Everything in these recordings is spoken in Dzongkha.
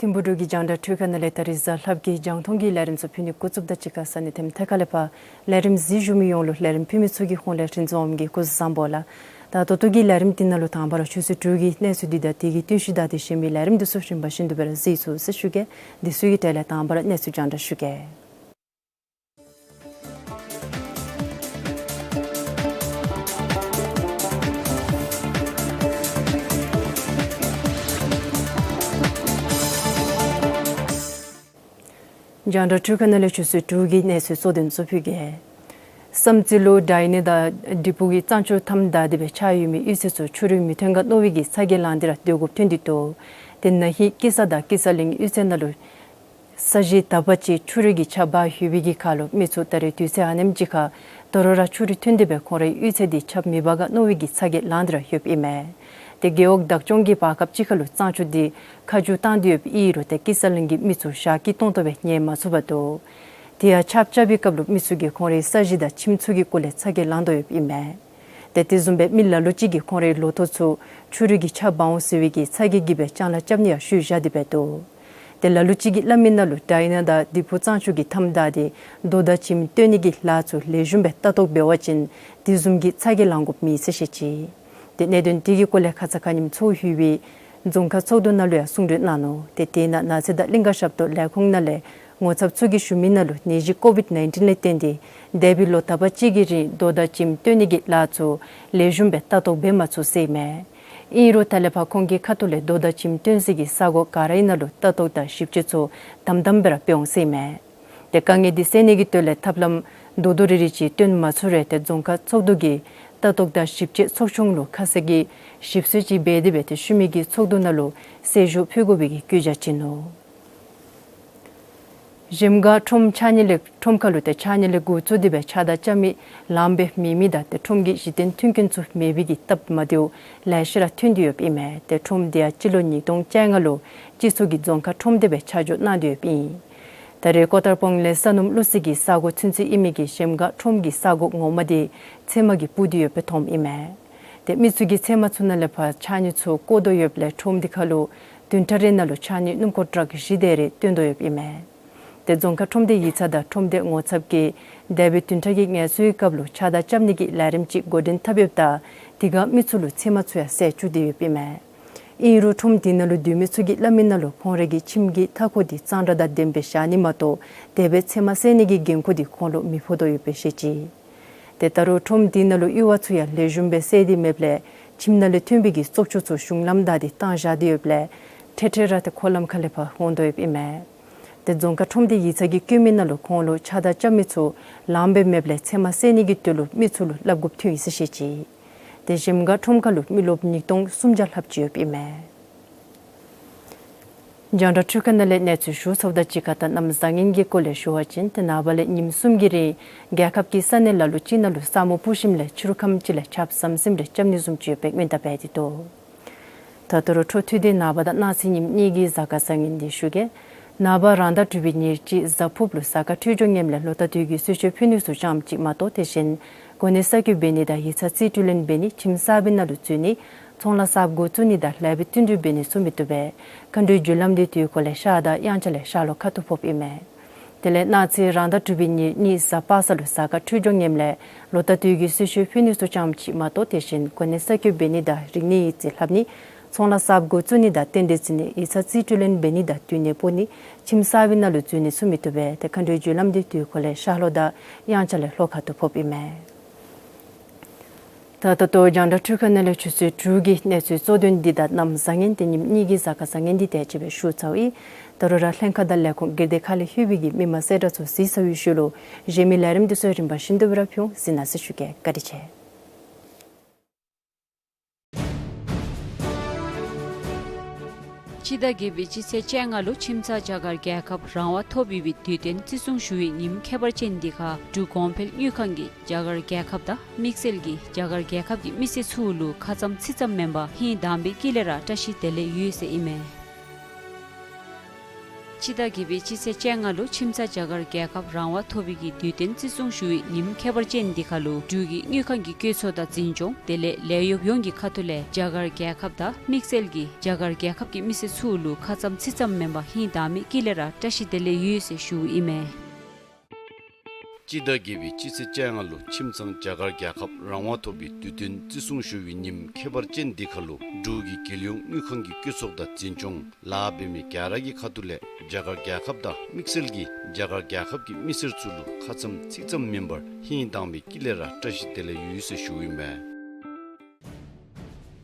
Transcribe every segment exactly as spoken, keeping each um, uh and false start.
ཐིམ་ཕུག་འབྲུག་གི་རྒྱང་བསྒྲགས་འཕྲུལ་ཁང་ནང་ལས་ད་རིས་གཟའ་ལྷགཔ་གི་རྒྱང་མཐོང་གི་ལས་རིམ་ཚུ་ཕུལ་ནི་འགོ་བཙུགསཔ་ད་གཅིག་ཁར་ས་གནས་ཐེམ་ཐེ་ཁ་ལས་ཕར་ལས་རིམ་གཟིགས་བཞུགས་མི་ཡོངས་ལུ་ལས་རིམ་ཕུལ་མི་ཚུ་གི་ཧོངས་ལས་ཁྲིན་ཙོང་ངམ་གིས་སྐུ་གཟུགས་བཟང་པོ་ལགས། ད་ད་ལྟོ་གི་ལས་རིམ་འདི་ནང་ལུ་དང་པ་ར་ཆུ་ཚོད་དྲུག་གི་གནས་ཚུལ་འདི་དང་དེ་གི་བསྟུན་ཞིན་ད་དེ་གཞན་མི་ལས་རིམ་འདི་ཚུ་རིམ་པ་བཞིན་དུ་སྦེ་ར་གཟིགས་ཚུགས་ཟེར་ཞུ་གེ། འདི་ཚུ་གི་གྲས་ལས་དང་པ་ར་གནས་ཚུལ་རྒྱང་བསྒྲགས་ཞུ་གེ། རྒྱང་བསྒྲགས་འཕྲུལ་ཁང་ནང་ལས་ཆུ་ཚོད་དྲུག་གི་གནས་ཚུལ་གཙོ་དོན་ཚུ་ཕུལ་གེ། བསམ་རྩེ་ལུ་དྲག་གནོན་དང་འབྲས་སྤུངས་ཀྱི་གཙང་ཆུ་མཐའམ་བདའ་སྟེ་སྦེ་ཆགས་ཡོད་མི་གཡུས་ཚན་ཚུ་ཆུ་རུད་མི་ཐོན་ག་མནོ་བའི་གི་ཚ་གྱང་ལངས་ཏེ་ར་སྡོད་དགོཔ་ཐོན་ཏེ་འདུག། དེ་ན་ཧིང་ཀི་ས་དང་ཀི་ས་གླིང་གཡུས་ཚན་ནང་ལུ་ས་གཞི་དག་པ་ཅིག་ཆུ་རུད་ཀྱིས་ཁྱབ་འབག་ཡོད་པའི་གི་ཁར་ལུ་མི་ཚུ་ད་རེས་དུས་ཚོད་ཨ་ནེམ་ཅིག་ཁར་དོ་རུང་ར་ཆུ་རུད་ཐོན་ཏེ་སྦེ་ཁོང་རའི་གཡུས་ཚན་འདི་ཁྱབ་མི་འབག་ག་མནོ་བའི་གི་ཚ་གྱང་ལངས་ཏེ་ར་ཡོདཔ་ཨིན་མས། ཏེ་རྒེད་འོག་བདག་སྐྱོང་གི་བར་སྐབས་ཅིག་ཁར་ལུ་གཙང་ཆུ་འདི་ཁ་རྒྱུ་བཏང་སྟེ་ཡོདཔ་ཨིན་རུང་ཏེ་ཀི་ས་གླིང་གི་མི་ཚུ་ཞག་གི་སྟོང་ཐོག་སྦེ་ཉལ་མ་ཚུགས་པར་འདུག། དེ་ཡང་ཆརཔ་རྐྱབ་པའི་སྐབས་ལུ་མི་ཚུ་གིས་ཁོང་རའི་ས་གཞི་དང་ཁྱིམ་ཚུ་གི་སྐོར་ལས་ཚ་གྱང་ལང་དོ་ཡོདཔ་ཨིན་མས། ཏེ་དེ་བཟུམ་སྦེ་མི་ལ་ལུ་ཅིག་གིས་ཁོང་རའི་ལོ་ཐོག་ཚུ་ཆུ་རུད་ཀྱིས་ཁྱབ་འབག་འོང་ཟེར་བའི་གི་ཚ་གྱང་གིས་སྦེ་ལྕང་ལཱ་རྐྱབ་ནི་ཡང་ཤུལ་བཞག་སྟེ་སྦེ་འདུག། ཏེ་ལ་ལུ་ཅིག་གིས་སླབ་མི་ནང་ལུ་དྲག་གནོན་དང་འབྲས་སྤུངས་གཙང་ཆུ་གི་མཐའམ་བདའ་སྟེ་རྡོ་དང་བྱེམ་བཏོན་ནི་གི་ལཱ་ཚུ་ལེགས་ཤོམ་སྦེ་ལྟ་རྟོག་འབད་བ་ཅིན་དེ་བཟུམ་གྱི་ཚ་གྱང་ལང་དགོཔ་མེད་ཟེར་བཤད་ཅི། ཏེ་གནད་དོན་དེ་གི་སྐོར་ལས་ཁ་ཙ་ཁ་ཉིནམ་ཚོགས་ཡོད་པའི་རྫོང་ཁག་ཚོགས་འདུ་ནང་ལུ་ཡང་གསུང་གྲོས་གནང་ནུག། ཏེ་དེ་ནང་ནགས་ཚལ་དང་གླིང་ཀ་ཞབས་ཏོག་ལས་ཁུངས་ནང་ལས་ངོ་ཚབ་ཚུ་གིས་ཞུ་མི་ནང་ལུ་ནད་གཞི་ཀོ་བིཌ་ནའིན་ཊིན་ལས་བརྟེན་ཏེ་འདས་པའི་ལོ་དག་པ་ཅིག་གི་རིང་རྡོ་དང་བྱེམ་བཏོན་ནི་གི་ལཱ་ཚུ་ལེགས་ཤོམ་སྦེ་ལྟ་རྟོག་འབད་མ་ཚུགས་ཟེར་ཨིན་མས། ཨིན་རུང་ད་ལས་ཕར་ཁོང་གི་ཁ་ཐུག་ལས་རྡོ་དང་བྱེམ་བཏོན་སའི་གི་ས་གོ་ག་ར་ཨིན་ན་ལུ་ལྟ་རྟོག་དང་ཞིབ་དཔྱད་ཚུ་དམ་དམ་སྦེ་ར་འབད་འོང་ཟེར་ཨིན་མས། ཏེ་དཀའ་ངལ་འདི་སེལ་ནི་གི་དོན་ལས་ཐབས་ལམ་རྡོག་རྡོག་རིལ་རི་ཅིག་བཏོན་མ་ཚུགས་རུང་ཏེ་རྫོང་ཁག་ཚོགས་འདུ་གིས་ལྟ་རྟོག་དང་ཞིབ་དཔྱད་ཚོགས་ཆུང་ལུ་ཁ་གསལ་གྱི་ཞིབ་འཚོལ་ཅིག་འབད་དེ་སྦེ་ཏེ་ཤུལ་མའི་གི་ཚོགས་འདུ་ནང་ལུ་གསལ་ཞུ་ཕུལ་དགོ་པའི་གི་བཀོད་རྒྱ་བྱིན་ནུག། གཞལམ་སྒང་ཁྲོམ་ཕྱགས་སྙིགས་ལས་ཁྲོམ་ཁ་ལུ་ཏེ་ཕྱགས་སྙིགས་ལས་འགོ་བཙུགས་ཏེ་སྦེ་ཕྱགས་བདར་རྐྱབ་མི་ལངམ་སྦེ་མེད་མི་དང་ཏེ་ཁྲོམ་གྱི་གཞི་རྟེན་མཐུན་རྐྱེན་ཚུ་མེད་པའི་གི་སྟབས་མ་བདེཝ་ལེ་ཤ་ར་ཐོན་ཏེ་ཡོདཔ་ཨིན་མས། ཏེ་ཁྲོམ་འདི་ཡང་སྤྱི་ལོ་ཉིས་སྟོང་བཅོ་ལྔ་ལུ་སྤྱི་ཚོགས་ཀྱི་རྫོང་ཁག་ཁྲོམ་སྡེ་སྦེ་ཆ་འཇོག་གནང་སྟེ་ཡོདཔ་ཨིན། ད་རེས་ཀོ་ཏར་སྤོང་གླིང་ལས་ས་སྣུམ་བླུག་སའི་གི་ས་གོ་ཚུན་ཚོད་ཨིན་མི་གི་གཞལམ་སྒང་ཁྲོམ་གྱི་ས་གོ་ངོ་མ་འདི་ཚལ་མ་གིས་སྤུར་ཏེ་ཡོདཔ་སྦེ་མཐོངམ་ཨིན་མས། ཏེ་མི་ཚུ་གིས་ཚལ་མ་ཚུ་ནང་ལས་ཕར་ཕྱགས་སྙིགས་ཚུ་བཀོ་དོ་ཡོདཔ་ལས་ཁྲོམ་འདི་ཁ་ལུ་བདུན་ཕྲག་རེ་ནང་ལུ་ཕྱགས་སྙིགས་སྣུམ་འཁོར་ཊཱག་བཞི་དེ་རེ་བཏོན་དོ་ཡོདཔ་ཨིན་མས། ཏེ་རྫོང་ཁག་ཁྲོམ་སྡེ་ཡིག་ཚང་དང་ཁྲོམ་སྡེ་ངོ་ཚབ་ཀྱིས་འདས་པའི་བདུན་ཕྲག་གི་ངལ་གསོའི་སྐབས་ལུ་ཕྱགས་བདར་རྐྱབ་ནི་གི་ལས་རིམ་ཅིག་འགོ་འདྲེན་འཐབ་ཡོདཔ་ད་དེ་ཁར་མི་ཚུ་ལུ་ཚལ་མ་ཚུ་ཡང་བསལ་བཅུག་སྟེ་ཡོདཔ་ཨིན་མས། ཨིན་རུང་ཁྲོམ་དེ་ནང་ལུ་སྡོད་མི་ཚུ་གིས་སླབ་མི་ནང་ལུ་ཁོང་རའི་གི་ཁྱིམ་གྱི་མཐའ་འཁོར་འདི་གཙང་སྦྲ་དང་ལྡནམ་སྦེ་བཞག་ནི་མ་གཏོགས་དེ་སྦེ་ཚལ་མ་བསལ་ནི་གི་འགན་ཁུར་འདི་ཁོང་ལུ་མི་ཕོག་དོ་ཡོདཔ་སྦེ་བཤད་ཅི། ཏེ་ད་རུང་ཁྲོམ་དེ་ནང་ལུ་གཡུར་བ་ཚུ་ཡང་ལེགས་ཤོམ་སྦེ་བསལ་ཏེ་མེདཔ་ལས་ཁྱིམ་ནང་ལས་ཐོན་པའི་གི་བཙོག་ཆུ་ཚུ་གཞུང་ལམ་བདའ་སྟེ་བཏང་བཞག་སྟེ་ཡོདཔ་ལས་འཕྲལ་འཕྲལ་ར་ཏེ་འཁོར་ལམ་ཁ་ལས་ཕར་འོང་དོ་ཡོདཔ་ཨིན་མས། ཏེ་རྫོང་ཁག་ཁྲོམ་སྡེ་ཡིག་ཚང་གིས་བཀོད་མི་ནང་ལུ་ཁོང་ལུ་ཕྱགས་བདར་རྐྱབ་མི་ཚུ་ལངམ་སྦེ་མེདཔ་ལས་ཚལ་མ་བསལ་ནི་གི་དོན་ལུ་མི་ཚུ་ལུ་སླབ་དགོཔ་ཐོན་ཡི་ཟེར་བཤད་ཅི། ཏེ་གཞལམ་སྒང་ཁྲོམ་ཁ་ལུ་མི་རློབས་ཉིས་སྟོང་སུམ་བརྒྱ་ལྷགཔ་ཅིག་ཡོདཔ་ཨིན་མས། རྒྱང་བསྒྲགས་འཕྲུལ་ཁང་ནང་ལས་གནས་ཚུལ་ཞུ་ཚརཝ་དང་གཅིག་ཁར་ད་གནམ་བཟང་ངན་གྱི་སྐོར་ལས་ཞུ་བ་ཅིན་ཏེ་ནངས་པ་ལས་ཉིནམ་གསུམ་གྱི་རིང་རྒྱལ་ཁབ་ཀྱི་ས་གནས་ལ་ལུ་ཅིག་ནང་ལུ་ས་སྨུག་སྤུབས་ཞིནམ་ལས་ཕྱི་རུ་ཁམས་ཅིག་ལས་ཆརཔ་ཟམ་ཟིམ་རེ་རྐྱབ་ནི་བཟུམ་ཅིག་ཡོདཔ་སྦེ་སྨོན་ལམ་འབད་དེ་འདུག། ད་ད་རུང་འཕྲོ་མཐུད་དེ་ནངས་པ་དང་གནངས་ཚེ་ཉིནམ་གཉིས་ཀྱི་གཟའ་སྐར་བཟང་ངན་འདི་ཞུ་གེ། ནངས་པ་རང་ཟླ་དྲུག་པའི་ཉེར་གཅིག་གཟའ་ཕུརཔ་ལུ་གཟའ་སྐར་འཕྲོད་སྦྱོར་ངནམ་ལས་ལོ་ཟླ་དུས་ཀྱི་གསོལ་མཆོད་ཕུལ་ནི་ཚུ་ཙམ་ཅིག་མ་གཏོགས་དེ་བཞིན་གོ་གནས་གསར་བསྐོ་འབད་ནི་དང་ཡིག་ཚང་རྩིས་སྤྲོད་ལེན་འབད་ནི་ཁྱིམ་གསརཔའི་ནང་ལུ་འཛུལ་ནི་ཚོང་ལཱ་གསརཔ་འགོ་བཙུགས་ནི་དང་ལེགས་པའི་བསྟུན་གྲོས་འབད་ནི་ཚུ་མི་བཏུབ་པས། མཁའ་འགྲོའི་རྒྱུ་ལམ་འདི་དུས་འཁོར་ལས་ཤར་དང་དབྱངས་འཆར་ལས་ཤར་ལྷོ་ཁ་ཐུག་ཕོགཔ་ཨིན་མས། དེ་ལས་གནངས་ཚེ་རང་ཟླ་དྲུག་པའི་ཉེར་གཉིས་གཟའ་པ་སངས་ལུ་གཟའ་སྐར་འཕྲོད་སྦྱོར་ངནམ་ལས་ལོ་ཟླ་དུས་ཀྱི་གསོལ་མཆོད་ཕུལ་ནི་ཚུ་ཙམ་ཅིག་མ་གཏོགས་དེ་བཞིན་གོ་གནས་གསར་བསྐོ་འབད་ནི་དང་རིག་གནས་ཡིག་རྩིས་ལྷབ་ནི་ཚོང་ལཱ་གསརཔ་འགོ་བཙུགས་ནི་དང་རྟེན་འབྲེལ་བརྩི་ནི་ཡིག་ཚང་རྩིས་སྤྲོད་ལེན་འབད་ནི་དང་དུས་གནས་སྤོ་ནི་ཁྱིམ་གསརཔའི་ནང་ལུ་འཛུལ་ནི་ཚུ་མི་བཏུབ་པས། ཏེ་མཁའ་འགྲོའི་རྒྱུ་ལམ་འདི་དུས་འཁོར་ལས་ཤར་ལྷོ་དང་དབྱངས་འཆར་ལས་ལྷོ་ཁ་ཐུག་ཕོགཔ་ཨིན་མས། ད་ད་ལྟོ་རྒྱང་བསྒྲགས་འཕྲུལ་ཁང་ནང་ལས་ཆུ་ཚོད་དྲུག་གི་གནས་ཚུལ་གཙོ་དོན་འདི་དང་གནམ་བཟང་ངན་ཏེ་ཉིནམ་གཉིས་ཀྱི་གཟའ་སྐར་བཟང་ངན་འདི་དེ་ཅིག་སྦེ་ཞུ་ཚརཝ་ཨིན། ད་རུང་ར་ལྷན་ཁག་དང་ལས་ཁུངས་སྒེར་སྡེ་ཁག་ལས་ལྷོད་པའི་གི་མི་མང་གསལ་བསྒྲགས་ཚུ་གཟིགས་ཚར་བའི་ཤུལ་ལུ་གཞན་མི་ལས་རིམ་འདི་ཚུ་རིམ་པ་བཞིན་དུ་སྦེ་ར་ཕུལ་འོང་། གཟིགས་གནང་ཟེར་ཞུ་གེ། བཀའ་དྲིན་ཆེ། སྤྱི་ཟླ་བརྒྱད་པའི་སྤྱི་ཚེས་བཅོ་ལྔ་ལུ་ཁྱིམ་ཚང་རྒྱ་གར་རྒྱལ་ཁབ་རང་དབང་ཐོབ་ཡོད་པའི་དུས་སྟོན་བརྩི་སྲུང་ཞུ་བའི་ཉིནམ་ཁྱད་པར་ཅན་འདི་ཁར་འབྲུག་གོང་འཕེལ་དངུལ་ཁང་གིས་རྒྱ་གར་རྒྱལ་ཁབ་དང་དམིགས་བསལ་གྱིས་རྒྱ་གར་རྒྱལ་ཁབ་ཀྱི་མི་སེར་ཚུ་ལུ་ཁ་ཙ་ཚིག་ཙམ་མེན་པར་ཧིང་དྭངས་པའི་དཀྱིལ་ལས་ར་བཀྲ་ཤིས་བདེ་ལེགས་ཡོད་ཟེར་ཨིན་མས། སྤྱི་ཟླ་བརྒྱད་པའི་སྤྱི་ཚེས་བཅོ་ལྔ་ལུ་ཁྱིམ་ཚང་རྒྱ་གར་རྒྱལ་ཁབ་རང་དབང་ཐོབ་པའི་གི་དུས་སྟོན་བརྩི་སྲུང་ཞུ་བའི་ཉིནམ་ཁྱད་པར་ཅན་འདི་ཁར་ལུ་འབྲུག་གི་དངུལ་ཁང་གི་བཀོད་ཚོགས་དང་འཛིན་སྐྱོང་དེ་ལས་ལས་གཡོགཔ་ཡོངས་ཀྱི་ཁ་ཐུག་ལས་རྒྱ་གར་རྒྱལ་ཁབ་དང་དམིགས་བསལ་གྱིས་རྒྱ་གར་རྒྱལ་ཁབ་ཀྱི་མི་སེར་ཚུ་ལུ་ཁ་ཙ་ཚིག་ཙམ་མེན་པར་ཧིང་དྭངས་པའི་དཀྱིལ་ལས་ར་བཀྲ་ཤིས་བདེ་ལེགས་ཡོད་ཟེར་ཞུཝ་ཨིན་མས། སྤྱི་ཟླ་བརྒྱད་པའི་སྤྱི་ཚེས་བཅོ་ལྔ་ལུ་ཁྱིམ་ཚང་རྒྱ་གར་རྒྱལ་ཁབ་རང་དབང་ཐོབ་པའི་དུས་སྟོན་བརྩི་སྲུང་ཞུ་བའི་ཉིནམ་ཁྱད་པར་ཅན་འདི་ཁར་ལུ་འབྲུག་གི་རྒྱལ་ཡོངས་དངུལ་ཁང་གི་བཀོད་ཚོགས་དང་འཛིན་སྐྱོང་ལཱ་འབད་མི་ག་ར་གི་ཁ་ཐུག་ལས་རྒྱ་གར་རྒྱལ་ཁབ་དང་དམིགས་བསལ་གྱིས་རྒྱ་གར་རྒྱལ་ཁབ་ཀྱི་མི་སེར་ཚུ་ལུ་ཁ་ཙ་ཚིག་ཙམ་མེན་པར་ཧིང་དྭངས་པའི་དཀྱིལ་ལས་ར་བཀྲ་ཤིས་བདེ་ལེགས་ཡོད་ཟེར་ཞུཝ་ཨིན་མས།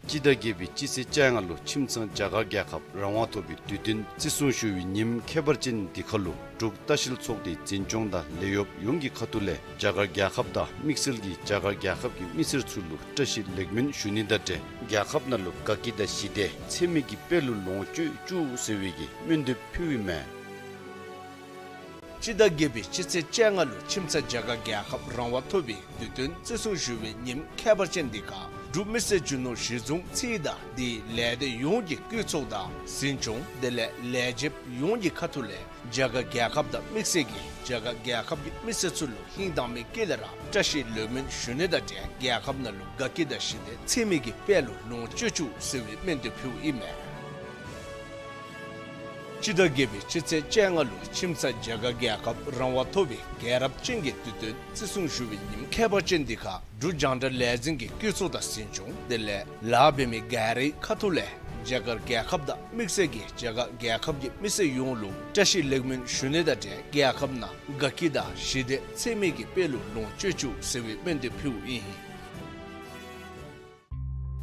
སྤྱི་ཟླ་བརྒྱད་པའི་སྤྱི་ཚེས་བཅོ་ལྔ་ལུ་ཁྱིམ་ཚང་རྒྱ་གར་རྒྱལ་ཁབ་རང་དབང་ཐོབ་པའི་དུས་སྟོན་བརྩི་སྲུང་ཞུ་བའི་ཉིནམ་ཁྱད་པར་ཅན་འདི་ཁར་ལུ་འབྲུག་ལྟ་བཤལ་ཚོགས་སྡེའི་འཛིན་སྐྱོང་དང་ལས་གཡོགཔ་ཡོངས་ཀྱི་ཁ་ཐུག་ལས་རྒྱ་གར་རྒྱལ་ཁབ་དང་དམིགས་བསལ་གྱིས་རྒྱ་གར་རྒྱལ་ཁབ་ཀྱི་མི་སེར་ཚུ་ལུ་བཀྲ་ཤིས་ལེགས་སྨོན་ཞུ་ནི་དང་འབྲེལ་རྒྱལ་ཁབ་ནང་ལུ་དགའ་སྐྱིད་དང་ཞི་བདེ་ཚེ་མེད་ཀྱི་དཔལ་ལུ་ལོངས་སྤྱོད་བཅུག་ཟེར་བའི་གི་སྨོན་འདེབས་ཕུལཝ་ཨིན་མས། སྤྱི་ཟླ་བརྒྱད་པའི་སྤྱི་ཚེས་བཅོ་ལྔ་ལུ་ཁྱིམ་ཚང་རྒྱ་གར་རྒྱལ་ཁབ་རང་དབང་ཐོབ་པའི་དུས་སྟོན་བརྩི་སྲུང་ཞུ་བའི་ཉིནམ་ཁྱད་པར་ཅན་འདི་ཁར་འབྲུག་མི་སེར་རྒྱུ་ནོར་གཞི་བཟུང་ཚད་དང་དེའི་ལས་སྡེ་ཡོངས་ཀྱི་བཀོད་ཚོགས་དང་འཛིན་སྐྱོང་དེ་ལས་ལས་བྱེདཔ་ཡོངས་ཀྱི་ཁ་ཐུག་ལས་རྒྱ་གར་རྒྱལ་ཁབ་དང་དམིགས་བསལ་གྱིས་རྒྱ་གར་རྒྱལ་ཁབ་ཀྱི་མི་སེར་ཚུ་ལུ་ཧིང་དྭངས་མའི་དཀྱིལ་ལས་ར་བཀྲ་ཤིས་ལེགས་སྨོན་ཞུ་ནི་དང་འབྲེལ་རྒྱལ་ཁབ་ནང་ལུ་དགའ་སྐྱིད་དང་ཞི་བདེ་ཚེ་མེད་ཀྱི་དཔལ་ལུ་ལོངས་སྤྱོད་བཅུག་ཟེར་བའི་སྨོན་འདེབས་ཕུལཝ་ཨིན་མས། སྤྱི་ཟླ་བརྒྱད་པའི་སྤྱི་ཚེས་བཅོ་ལྔ་ལུ་ཁྱིམ་ཚང་རྒྱ་གར་རྒྱལ་ཁབ་རང་དབང་ཐོབ་པའི་རྒྱལ་རབས་ཅན་གྱི་དུས་སྟོན་བརྩི་སྲུང་ཞུ་བའི་ཉིནམ་ཁྱད་པར་ཅན་འདི་ཁར་འབྲུག་རྒྱང་བསྒྲགས་ལས་འཛིན་གྱི་བཀོད་ཚོགས་དང་འཛིན་སྐྱོང་དེ་ལས་ལཱ་འབད་མི་ག་རའི་ཁ་ཐུག་ལས་རྒྱ་གར་རྒྱལ་ཁབ་དང་དམིགས་བསལ་གྱིས་རྒྱ་གར་རྒྱལ་ཁབ་ཀྱི་མི་སེར་ཡོངས་ལུ་བཀྲ་ཤིས་ལེགས་སྨོན་ཞུ་ནི་དང་འབྲེལ་རྒྱལ་ཁབ་ནང་དགའ་སྐྱིད་དང་ཞི་བདེ་ཚེ་མེད་ཀྱི་དཔལ་ལུ་ལོངས་སྤྱོད་བཅུག་ཟེར་བའི་སྨོན་འདེབས་ཕུལཝ་ཨིན།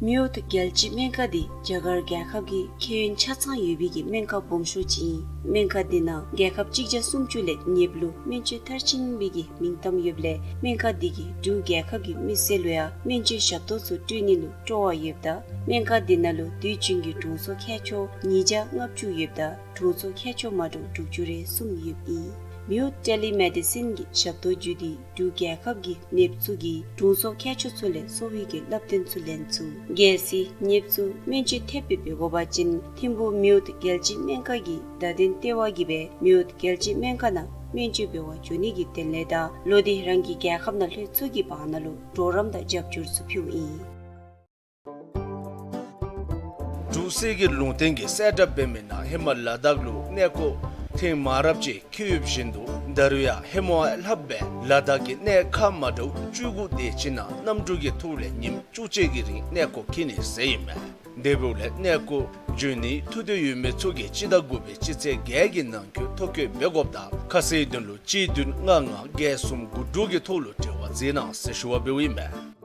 མིའུ་ཐུ་རྒྱལ་སྤྱིའི་སྨན་ཁང་འདི་རྒྱ་གར་རྒྱལ་ཁབ་ཀྱི་ཁེ་ཡོན་ཆ་ཚང་ཡོད་པའི་གི་སྨན་ཁང་སྦོམ་ཤོས་ཅིག་ཨིན། སྨན་ཁང་འདི་ནང་རྒྱལ་ཁབ་གཅིག་བརྒྱ་སུམ་ཅུ་ལས་ཉེསཔ་ལུ་སྨན་བཅོས་མཐར་ཕྱིན་པའི་གི་མིང་གཏམ་ཡོདཔ་ལས་སྨན་ཁང་འདི་གིས་འབྲུག་རྒྱལ་ཁབ་ཀྱི་མི་སེར་ལུ་ཡང་སྨན་བཅོས་ཞབས་ཏོག་ཚུ་སྤྲོད་ནི་ལུ་སྤྲོ་བ་ཡོདཔ་ད་སྨན་ཁང་འདི་ནང་ལུ་དུས་རྒྱུན་གྱི་དྲུང་འཚོ་མཁས་མཆོག་ཉིས་བརྒྱ་ལྔ་བཅུ་ཡོདཔ་ད་དྲུང་འཚོ་མཁས་མཆོག་མ་འདྲཝ་དྲུག་ཅུ་རེ་གསུམ་ཡོདཔ་ཨིན། མིའུ་ཐུ་ཊེ་ལི་མེ་ཌི་སིན་གྱི་ཞབས་ཏོག་བརྒྱུད་དེ་འབྲུག་རྒྱལ་ཁབ་ཀྱི་ནདཔ་ཚུ་གིས་དྲུང་འཚོ་མཁས་མཆོག་ཚུ་ལས་གསོ་བའི་གི་བསླབ་སྟོན་ཚུ་ལེན་ཚུགས། གལ་སྲིད་ནདཔ་ཚུ་སྨན་བཅོས་ཐེབས་པའི་འབད་དགོ་པ་ཅིན་ཐིམ་ཕུག་མིའུ་ཐུ་རྒྱལ་སྤྱིའི་སྨན་ཁང་གི་བརྡ་དོན་ལྟེ་བ་གིས་སྦེ་མིའུ་ཐུ་རྒྱལ་སྤྱིའི་སྨན་ཁང་ནང་སྨན་བཅོས་འབད་བར་འགྱོ་ནི་གི་དོན་ལས་དང་ལོག་སྟེ་རང་གི་རྒྱལ་ཁབ་ནང་ལྷོད་ཚུགས་ཀྱི་བར་ན་ལུ་གྲོགས་རམ་དང་རྒྱབ་སྐྱོར་ཚུ་ཕུལཝ་ཨིན། འབྲུག་གསེར་གྱི་ལུང་བསྟན་གྱིས་གསལ་བསྒྲགས་འབད་མི་ནང་ཧེ་མ་ལ་དྭགས་ལུ་གནས་སྐོར་ཐེངས་མང་རབས་ཅིག་འཁྱིད་ཡོདཔ་བཞིན་དུ་ད་རུང་ཡང་ཧེ་མ་ལྷགཔ་སྦེ་ལ་དྭགས་ཀྱི་གནས་ཁག་མ་འདྲཝ་བཅུ་དགུ་དེ་ཅིག་ནང་གནམ་གྲུ་གི་ཐོག་ལས་ཉིནམ་བཅུ་གཅིག་གི་རིང་གནས་སྐོར་འཁྱིད་ནི་ཟེར་ཨིན་མས། དེ་འབདཝ་ལས་གནས་སྐོར་འགྱོ་ནི་ཐུགས་འདོད་ཡོད་མི་ཚུ་གིས་སྤྱི་ཟླ་དགུ་པའི་སྤྱི་ཚེས་བརྒྱད་ཀྱི་ནང་འཁོད་ཐོ་བཀོད་འབད་དགོཔ་དང་ཁ་གསལ་དོན་ལུ་གཅིག་བདུན་ལྔ་ལྔ་བརྒྱད་གསུམ་དགུ་དྲུག་གི་ཐོག་ལུ་འབྲེལ་བ་མཛད་གནང་ཟེར་ཞུ་བ་འབདཝ་ཨིན་མས།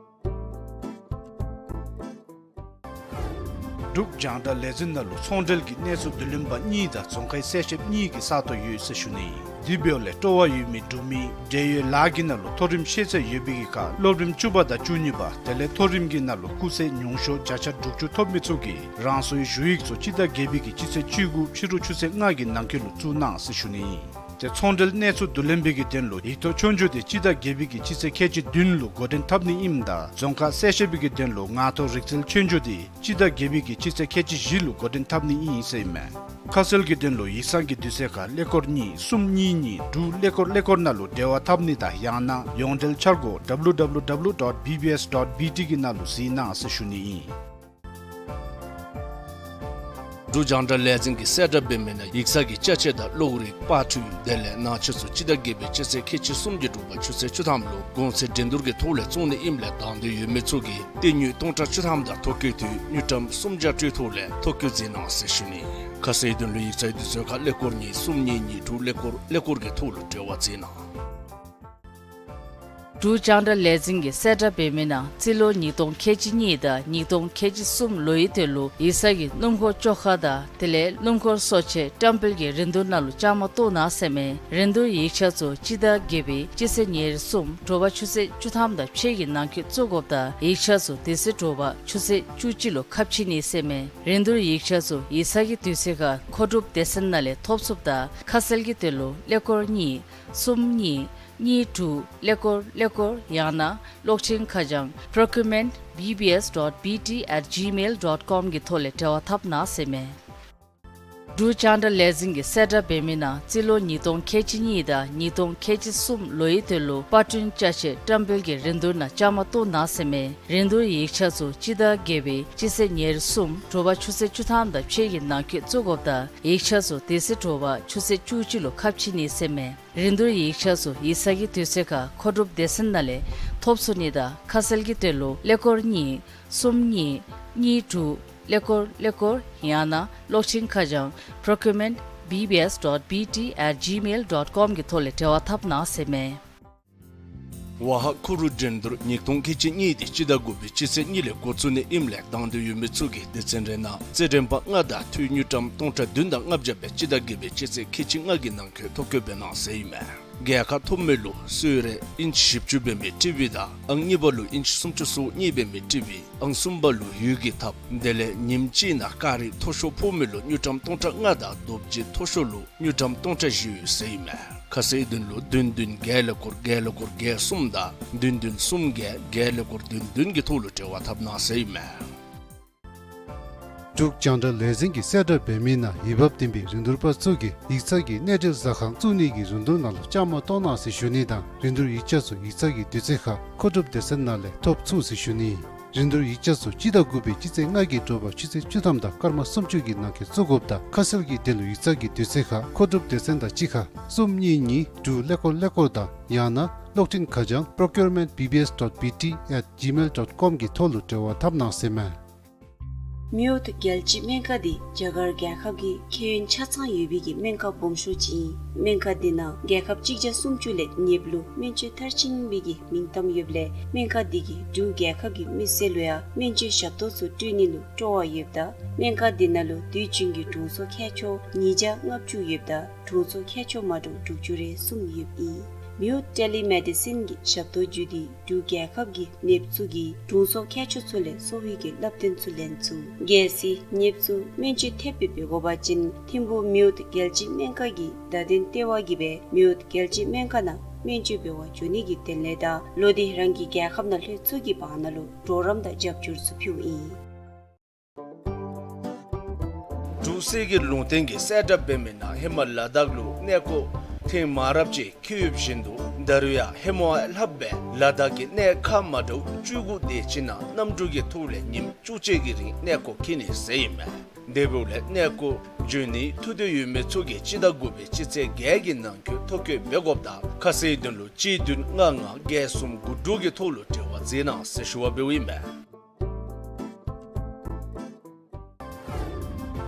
འབྲུག་རྒྱང་བསྒྲགས་ལས་འཛིན་ནང་ལུ་ཚོང་འབྲེལ་གྱི་གནས་ཚུལ་བསྡུ་ལེན་པ་གཉིས་དང་རྫོང་ཁའི་གསལ་བཤདཔ་གཉིས་ཀྱི་ས་སྟོང་ཡོད་ཟེར་ཞུ་ནི། དེ་འབདཝ་ལས་སྤྲོ་བ་ཡོད་མི་འབྲུག་མི་འབྲེལ་ཡོད་ལཱ་གི་ནང་ལུ་མཐོ་རིམ་ཤེས་ཚད་ཡོད་པའི་གི་ཁར་སློབ་རིམ་བཅུ་པ་དང་བཅུ་གཉིས་པ་དེ་ལས་མཐོ་རིམ་གྱི་ནང་ལུ་སྐུགས་ཚད་ཉུང་ཤོས་བརྒྱ་ཆ་དྲུག་ཅུ་ཐོབ་མི་ཚུ་གིས་རང་སོའི་ཞུ་ཡིག་ཚུ་སྤྱི་ཟླ་བརྒྱད་པའི་གི་སྤྱི་ཚེས་བཅུ་དགུ་ཕྱི་རུ་ཆུ་ཚོད་ལྔ་གི་ནང་འཁོད་ལུ་བཙུགས་གནང་ཟེར་ཞུ་ནི་ཨིན། ཏེ་ཚོང་འབྲེལ་གནས་ཚུལ་བསྡུ་ལེན་པའི་གི་དོན་ལུ་ཡིག་ཐོག་ཆོས་རྒྱུགས་དེ་སྤྱི་ཟླ་བརྒྱད་པའི་གི་སྤྱི་ཚེས་ཁལ་གཅིག་བདུན་ལུ་འགོ་འདྲེན་འཐབ་ནི་ཨིནམ་ད་རྫོང་ཁག་གསལ་བཤད་པའི་གི་དོན་ལུ་ངག་ཐོག་རིག་རྩལ་ཆོས་རྒྱུགས་དེ་སྤྱི་ཟླ་བརྒྱད་པའི་གི་སྤྱི་ཚེས་ཁལ་གཅིག་བཞི་ལུ་འགོ་འདྲེན་འཐབ་ནི་ཨིན་ཟེར་ཨིན་མས། ཁ་གསལ་གྱི་དོན་ལུ་ཡིག་ཚང་གི་དུས་ཚོད་ཁར་ཀླད་ཀོར་གཉིས་གསུམ་གཉིས་གཉིས་དྲུག་ཀླད་ཀོར་ཀླད་ཀོར་ནང་ལུ་འབྲེལ་བ་འཐབ་ནི་དང་ཡང་ན་ཡོངས་འབྲེལ་འཆར་སྒོ་W W W dot B B S dot B T གི་ནང་ལུ་གཟིགས་གནང་ཟེར་ཞུ་ནི་ཨིན། འབྲུག་རྒྱང་བསྒྲགས་ལས་འཛིན་གྱིས་གསལ་བསྒྲགས་འབད་མི་ནང་ཡིག་ཚང་གི་ཅ་ཆས་དང་གློག་རིག་པར་འཕྲུལ་དེ་ལས་ནང་ཆས་ཚུ་སྤྱི་ཟླ་བརྒྱད་པའི་སྤྱི་ཚེས་ཁལ་གཅིག་གསུམ་གྱི་དྲོ་པ་ཆུ་ཚོད་བཅུ་ཐམ་ལུ་གོང་ཚད་འགྲན་བསྡུར་གྱི་ཐོག་ལས་བཙུགས་ནི་ཨིནམ་ལས་དང་འདོད་ཡོད་མི་ཚུ་གིས་སྟེར་དངུལ་སྟོང་ཕྲག་བཅུ་ཐམ་དང་ཐོ་བཀོད་དུས་དངུལ་ཀྲམ་སུམ་བརྒྱ་སྤྲོད་ཐོག་ལས་ཐོ་བཀོད་མཛད་གནང་ཟེར་ཞུ་ནི། ཁ་གསལ་དོན་ལུ་ཡིག་ཚང་གི་དུས་ཚོད་ཁར་ཀླད་ཀོར་གཉིས་གསུམ་གཉིས་གཉིས་དྲུག་ཀླད་ཀོར་ཀླད་ཀོར་གྱི་ཐོག་ལུ་འབྲེལ་བ་མཛད་གནང་། འབྲུག་རྒྱང་བསྒྲགས་ལས་འཛིན་གྱིས་གསལ་བསྒྲགས་འབད་མི་ནང་རྩིས་ལོ་ཉིས་སྟོང་ཁལ་གཅིག་གཉིས་དང་ཉིས་སྟོང་ཁལ་གཅིག་གསུམ་ལོའི་དོན་ལུ་ཡིག་ཚང་གི་སྣུམ་འཁོར་བཅོ་ཁ་དང་དེ་ལས་སྣུམ་འཁོར་གསོ་ཆས་བཀྲམ་སྤེལ་གྱི་རིན་བསྡུར་ནང་ལུ་བཅའ་མར་གཏོགས་གནང་ཟེར་མས། རིན་བསྡུར་ཡིག་ཆ་ཚུ་སྤྱི་ཟླ་བརྒྱད་པའི་སྤྱི་ཚེས་ཉེར་གསུམ་དྲོ་པ་ཆུ་ཚོད་བཅུ་ཐམ་དང་ཕྱེད་ཀྱི་ནང་འཁོད་བཙུགས་དགོཔ་དང་ཡིག་ཆ་ཚུ་དེ་ཚེ་དྲོ་པ་ཆུ་ཚོད་བཅུ་གཅིག་ལུ་ཁ་ཕྱེ་ནི་ཟེར་མས། རིན་བསྡུར་ཡིག་ཆ་ཚུ་ཡིག་ཚང་གི་དུས་ཚོད་ཁར་མཁོ་སྒྲུབ་སྡེ་ཚན་ནང་ལས་ཐོབ་ཚུགསཔ་དང་ཁ་གསལ་གྱི་དོན་ལུ་ཀླད་ཀོར་གཉིས་གསུམ་གཉིས་གཉིས་དྲུག་ཀླད་ཀོར་ཀླད་ཀོར་ཡང་ན་གློག་འཕྲིན་ཁ་བྱང་procurement B B S dot B T at gmail dot com གི་ཐོག་ལས་འབྲེལ་བ་འཐབ་གནང་ཟེར་མས། འབྲུག་རྒྱང་བསྒྲགས་ལས་འཛིན་གྱིས་གསལ་བསྒྲགས་འབད་མི་ནང་རྩིས་ལོ་ཉིས་སྟོང་ཁལ་གཅིག་གཉིས་དང་ཉིས་སྟོང་ཁལ་གཅིག་གསུམ་ལོའི་དོན་ལུ་པར་སྐྲུན་ཅ་ཆས་བཀྲམ་སྤེལ་གྱི་རིན་བསྡུར་ནང་བཅའ་མར་གཏོགས་གནང་ཟེར་མས། རིན་བསྡུར་ཡིག་ཆ་ཚུ་སྤྱི་ཟླ་བརྒྱད་པའི་སྤྱི་ཚེས་ཉེར་གསུམ་དྲོ་པ་ཆུ་ཚོད་བཅུ་ཐམ་དང་ཕྱེད་ཀྱི་ནང་འཁོད་བཙུགས་དགོཔ་དང་ཡིག་ཆ་ཚུ་དེ་ཚེ་དྲོ་པ་ཆུ་ཚོད་བཅུ་གཅིག་ལུ་ཁ་ཕྱེ་ནི་ཟེར་མས། རིན་བསྡུར་ཡིག་ཆ་ཚུ་ཡིག་ཚང་གི་དུས་ཚོད་ཁར་མཁོ་སྒྲུབ་སྡེ་ཚན་ནང་ལས་ཐོབ་ཚུགས་ནི་དང་ཁ་གསལ་གྱི་དོན་ལུ་ཀླད་ཀོར་གཉིས་གསུམ་གཉིས་གཉིས་དྲུག་ཀླད་ཀོར་ཀླད་ཀོར་ཡང་ན་གློག་འཕྲིན་ཁ་བྱང་procurement B B S dot B T at gmail dot com གི་ཐོག་ལས་འབྲེལ་བ་འཐབ་གནང་ཟེར་མས། ཝ་ཧ་ཁུ་རུ་འགྲན་བསྡུར་ཉིས་སྟོང་ཁལ་གཅིག་གཉིས་དེ་སྤྱི་ཟླ་དགུ་པའི་སྤྱི་ཚེས་གཉིས་ལས་འགོ་བཙུགས་ནི་ཨིནམ་ལས་དང་འདོད་ཡོད་མི་ཚུ་གིས་སྡེ་ཚན་རེ་ནང་རྩེད་འགྲན་པ་ལྔ་དང་འཐུས་དངུལ་ཀྲམ་སྟོང་ཕྲག་བདུན་དང་ལྔ་བརྒྱ་སྦེ་སྤྱི་ཟླ་བརྒྱད་པའི་སྤྱི་ཚེས་ཁལ་གཅིག་ལྔ་གི་ནང་འཁོད་ཐོ་བཀོད་འབད་གནང་ཟེར་ཨིན་མས། རྒྱལ་ཁ་ཐོབ་མི་ལུ་གསོལ་རས་ཨིན་ཅི་བཞི་བཅུ་འབད་མི་ཊི་ཝི་དང་ཨང་གཉིས་པ་ལུ་ཨིན་ཅི་སུམ་ཅུ་སོ་གཉིས་འབད་མི་ཊི་ཝི་ཨང་གསུམ་པ་ལུ་འོད་ཀྱི་ཐགཔ་དེ་ལས་ཉིནམ་གཅིག་ནང་ཀ་རི་མཐོ་ཤོས་ཕོག་མི་ལུ་དངུལ་ཀྲམ་སྟོང་ཕྲག་ལྔ་དང་རྡོ་རྗེ་མཐོ་ཤོས་ལུ་དངུལ་ཀྲམ་སྟོང་ཕྲག་བཞི་ཡོད་ཟེར་ཨིན་མས། ཁ་གསལ་དོན་ལུ་བདུན་བདུན་བརྒྱད་ཀླད་ཀོར་བརྒྱད་ཀླད་ཀོར་བརྒྱད་གསུམ་དང་བདུན་བདུན་གསུམ་བརྒྱད་བརྒྱད་ཀླད་ཀོར་བདུན་བདུན་གྱི་ཐོག་ལུ་འབྲེལ་བ་འཐབ་གནང་ཟེར་ཨིན་མས། འབྲུག་རྒྱང་བསྒྲགས་ལས་འཛིན་གྱིས་གསལ་བསྒྲགས་འབད་མི་ནང་འོས་འབབ་ལྡན་པའི་རིན་བསྡུར་པ་ཚུ་གིས་ཡིག་ཚང་གི་གནས་འབྲེལ་ཟ་ཁང་བཙུགས་ནི་གི་རིན་བསྡུར་ནང་ལུ་བཅའ་མར་གཏོགས་གནང་ཟེར་ཞུ་ནི་དང་རིན་བསྡུར་ཡིག་ཆ་ཚུ་ཡིག་ཚང་གི་དུས་ཚོད་ཁར་མཁོ་སྒྲུབ་སྡེ་ཚན་ནང་ལས་ཐོབ་ཚུགས་ཟེར་ཞུ་ནི། རིན་བསྡུར་ཡིག་ཆ་ཚུ་སྤྱི་ཟླ་དགུ་པའི་སྤྱི་ཚེས་ལྔ་གི་དྲོ་པ་ཆུ་ཚོད་བཅུ་ཐམ་དང་སྐར་མ་སུམ་ཅུ་གི་ནང་འཁོད་བཙུགས་དགོཔ་དང་ཁ་གསལ་གྱི་དོན་ལུ་ཡིག་ཚང་གི་དུས་ཚོད་ཁར་མཁོ་སྒྲུབ་སྡེ་ཚན་དང་གཅིག་ཁར་གསུམ་གཉིས་གཉིས་དྲུག་ཀླད་ཀོར་ཀླད་ཀོར་དང་ཡང་ན་གློག་འཕྲིན་ཁ་བྱང་procurement B B S dot B T at gmail dot com གི་ཐོག་ལུ་འབྲེལ་བ་འཐབ་གནང་ཟེར་མས། མེ་འོད་རྒྱལ་སྤྱིའི་སྨན་ཁང་འདི་རྒྱ་གར་རྒྱལ་ཁབ་ཀྱི་ཁེ་ཡོན་ཆ་ཚང་ཡོད་པའི་གི་སྨན་ཁང་སྦོམ་ཤོས་ཅིག་ཨིན། སྨན་ཁང་འདི་ནང་རྒྱལ་ཁབ་གཅིག་བརྒྱ་སུམ་ཅུ་ལས་ཉེ་བ་ལུ་སྨན་བཅོས་མཐར་ཕྱིན་པའི་གི་མིང་གཏམ་ཡོདཔ་ལས་སྨན་ཁང་འདི་གིས་འབྲུག་རྒྱལ་ཁབ་ཀྱི་མི་སེར་ལུ་ཡང་སྨན་བཅོས་ཞབས་ཏོག་ཚུ་སྤྲོད་ནི་ལུ་སྤྲོ་བ་ཡོདཔ་ད་སྨན་ཁང་འདི་ནང་ལུ་དུས་རྒྱུན་གྱི་དྲུང་འཚོ་མཁས་མཆོག་ཉིས་བརྒྱ་ལྔ་བཅུ་ཡོདཔ་ད་དྲུང་འཚོ་མཁས་མཆོག་མ་འདྲཝ་དྲུག་ཅུ་རེ་གསུམ་ཡོདཔ་ཨིན། མེ་འོད་ཊེ་ལི་མེ་ཌི་སིན་གྱི་ཞབས་ཏོག་བརྒྱུད་དེ་འབྲུག་རྒྱལ་ཁབ་ཀྱི་ནདཔ་ཚུ་གིས་དྲུང་འཚོ་མཁས་མཆོག་ཚུ་ལས་གསོ་བའི་གི་བསླབ་སྟོན་ཚུ་ལེན་ཚུགས། གལ་སྲིད་ནདཔ་ཚུ་སྨན་བཅོས་ཐེབས་སྦེ་འབད་དགོ་པ་ཅིན་ཐིམ་ཕུག་མེ་འོད་རྒྱལ་སྤྱིའི་སྨན་ཁང་གི་བརྡ་དོན་ལྟེ་བ་གིས་སྦེ་མེ་འོད་རྒྱལ་སྤྱིའི་སྨན་ཁང་ནང་སྨན་བཅོས་འབད་བར་འགྱོ་ནི་གི་དོན་ལས་དང་ལོག་སྟེ་རང་གི་རྒྱལ་ཁབ་ནང་ལྷོད་ཚུགས་ཀྱི་བར་ན་ལུ་གྲོགས་རམ་དང་རྒྱབ་སྐྱོར་ཚུ་ཕུལཝ་ཨིན། འབྲུག་གསེར་གྱི་ལུང་བསྟན་གྱིས་གསལ་བསྒྲགས་འབད་མི་ནང་ཧེ་མ་ལ་དྭགས་ལུ་གནས་སྐོར་ཐེངས་མང་རབས་ཅིག་འཁྱིད་ཡོདཔ་བཞིན་དུ་ད་རུང་ཡང་ཧེ་མ་ལྷགཔ་སྦེ་ལ་དྭགས་ཀྱི་གནས་ཁག་མ་འདྲཝ་བཅུ་དགུ་དེ་ཅིག་ནང་གནམ་གྲུ་གི་ཐོག་ལས་ཉིནམ་བཅུ་གཅིག་གི་རིང་གནས་སྐོར་འཁྱིད་ནི་ཟེར་ཨིན་མས། དེ་འབདཝ་ལས་གནས་སྐོར་འགྱོ་ནི་ཐུགས་འདོད་ཡོད་མི་ཚུ་གིས་སྤྱི་ཟླ་དགུ་པའི་སྤྱི་ཚེས་བརྒྱད་ཀྱི་ནང་འཁོད་ཐོ་བཀོད་འབད་དགོཔ་དང་ཁ་གསལ་དོན་ལུ་གཅིག་བདུན་ལྔ་ལྔ་བརྒྱད་གསུམ་དགུ་དྲུག་གི་ཐོག་ལུ་འབྲེལ་བ་མཛད་གནང་ཟེར་ཞུ་བ་འབདཝ་ཨིན་མས།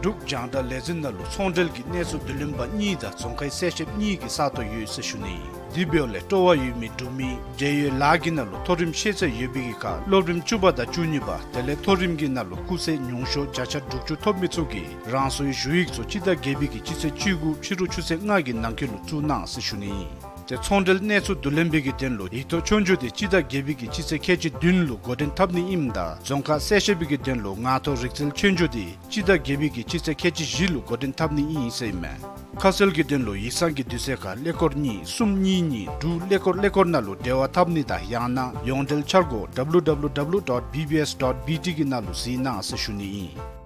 འབྲུག་རྒྱང་བསྒྲགས་ལས་འཛིན་ནང་ལུ་ཚོང་འབྲེལ་གྱི་གནས་ཚུལ་བསྡུ་ལེན་པ་གཉིས་དང་རྫོང་ཁའི་གསལ་བཤད་གཉིས་ཀྱི་ས་སྟོང་ཡོད་ཟེར་ཞུ་ནི། དེ་འབདཝ་ལས་སྤྲོ་བ་ཡོད་མི་འབྲུག་མི་འབྲེལ་ཡོད་ལཱ་གི་ནང་ལུ་མཐོ་རིམ་ཤེས་ཚད་ཡོད་པའི་གི་ཁར་སློབ་རིམ་བཅུ་པ་དང་བཅུ་གཉིས་པ་དེ་ལས་མཐོ་རིམ་གྱི་ནང་ལུ་སྐུགས་ཚད་ཉུང་ཤོས་བརྒྱ་ཆ་དྲུག་ཅུ་ཐོབ་མི་ཚུ་གིས་རང་སོའི་ཞུ་ཡིག་ཚུ་སྤྱི་ཟླ་བརྒྱད་པའི་གི་སྤྱི་ཚེས་བཅུ་དགུ་ཕྱི་རུ་ཆུ་ཚོད་ལྔ་གི་ནང་འཁོད་ལུ་བཙུགས་གནང་ཟེར་ཞུ་ནི་ཨིན། ཏེ་ཚོང་འབྲེལ་གནས་ཚུལ་བསྡུ་ལེན་པའི་གི་དོན་ལུ་ཡིག་ཐོག་ཆོས་རྒྱུགས་དེ་སྤྱི་ཟླ་བརྒྱད་པའི་གི་སྤྱི་ཚེས་ཁལ་གཅིག་བདུན་ལུ་འགོ་འདྲེན་འཐབ་ནི་ཨིནམ་ད་རྫོང་ཁག་གསལ་བཤད་པའི་གི་དོན་ལུ་ངག་ཐོག་རིག་རྩལ་ཆོས་རྒྱུགས་དེ་སྤྱི་ཟླ་བརྒྱད་པའི་གི་སྤྱི་ཚེས་ཁལ་གཅིག་བཞི་ལུ་འགོ་འདྲེན་འཐབ་ནི་ཨིན་ཟེར་ཨིན་མས། ཁ་གསལ་གྱི་དོན་ལུ་ཡིག་ཚང་གི་དུས་ཚོད་ཁར་ཀླད་ཀོར་གཉིས་གསུམ་གཉིས་གཉིས་དྲུག་ཀླད་ཀོར་ཀླད་ཀོར་ནང་ལུ་འབྲེལ་བ་འཐབ་ནི་དང་ཡང་ན་ཡོངས་འབྲེལ་འཆར་སྒོ་W W W dot B B S dot B T གི་ནང་ལུ་གཟིགས་གནང་ཟེར་ཞུ་ནི་ཨིན།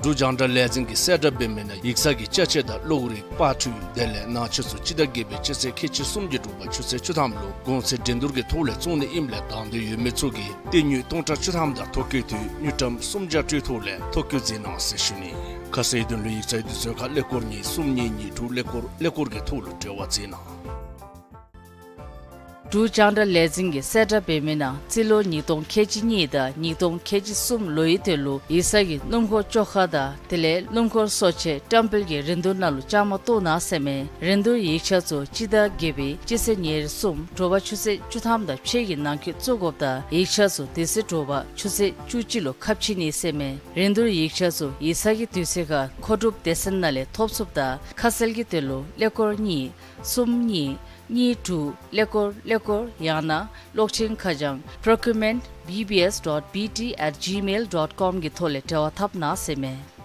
འབྲུག་རྒྱང་བསྒྲགས་ལས་འཛིན་གྱིས་གསལ་བསྒྲགས་འབད་མི་ནང་ཡིག་ཚང་གི་ཅ་ཆས་དང་གློག་རིག་པར་འཕྲུལ་དེ་ལས་ནང་ཆས་ཚུ་སྤྱི་ཟླ་བརྒྱད་པའི་སྤྱི་ཚེས་ཁལ་གཅིག་གསུམ་གྱི་དྲོ་པ་ཆུ་ཚོད་བཅུ་ཐམ་ལུ་གོང་ཚད་འགྲན་བསྡུར་གྱི་ཐོག་ལས་བཙོང་ནི་ཨིནམ་ལས་དང་འདོད་ཡོད་མི་ཚུ་གིས་སྟེར་དངུལ་སྟོང་ཕྲག་བཅུ་ཐམ་དང་ཐོ་བཀོད་འཐུས་དངུལ་ཀྲམ་སུམ་བརྒྱ་སྤྲོད་ཐོག་ལས་ཐོ་བཀོད་མཛད་གནང་ཟེར་ཞུ་ནི། ཁ་གསལ་དོན་ལུ་ཡིག་ཚང་གི་དུས་ཚོད་ཁར་ཀླད་ཀོར་གཉིས་གསུམ་གཉིས་གཉིས་དྲུག་ཀླད་ཀོར་ཀླད་ཀོར་གྱི་ཐོག་ལུ་འབྲེལ་བ་མཛད་གནང་། འབྲུག་རྒྱང་བསྒྲགས་ལས་འཛིན་གྱིས་གསལ་བསྒྲགས་འབད་མི་ནང་རྩིས་ལོ་ཉིས་སྟོང་ཁལ་གཅིག་གཉིས་དང་ཉིས་སྟོང་ཁལ་གཅིག་གསུམ་ལོའི་དོན་ལུ་ཡིག་ཚང་གི་སྣུམ་འཁོར་བཅོ་ཁ་དང་དེ་ལས་སྣུམ་འཁོར་གསོ་ཆས་བཀྲམ་སྤེལ་གྱི་རིན་བསྡུར་ནང་ལུ་བཅའ་མར་གཏོགས་གནང་ཟེར་མས། རིན་བསྡུར་ཡིག་ཆ་ཚུ་སྤྱི་ཟླ་བརྒྱད་པའི་སྤྱི་ཚེས་ཉེར་གསུམ་དྲོ་པ་ཆུ་ཚོད་བཅུ་ཐམ་དང་ཕྱེད་ཀྱི་ནང་འཁོད་བཙུགས་དགོཔ་དང་ཡིག་ཆ་ཚུ་དེ་ཚེ་དྲོ་པ་ཆུ་ཚོད་བཅུ་གཅིག་ལུ་ཁ་ཕྱེ་ནི་ཟེར་མས། རིན་བསྡུར་ཡིག་ཆ་ཚུ་ཡིག་ཚང་གི་དུས་ཚོད་ཁར་མཁོ་སྒྲུབ་སྡེ་ཚན་ནང་ལས་ཐོབ་ཚུགསཔ་དང་ཁ་གསལ་གྱི་དོན་ལུ་ཀླད་ཀོར་གཉིས་གསུམ་གཉིས་གཉིས་དྲུག་ཀླད་ཀོར་ཀླད་ཀོར་ཡང་ན་གློག་འཕྲིན་ཁ་བྱང་procurement B B S dot B T at gmail dot com གི་ཐོག་ལས་འབྲེལ་བ་འཐབ་གནང་ཟེར་མས།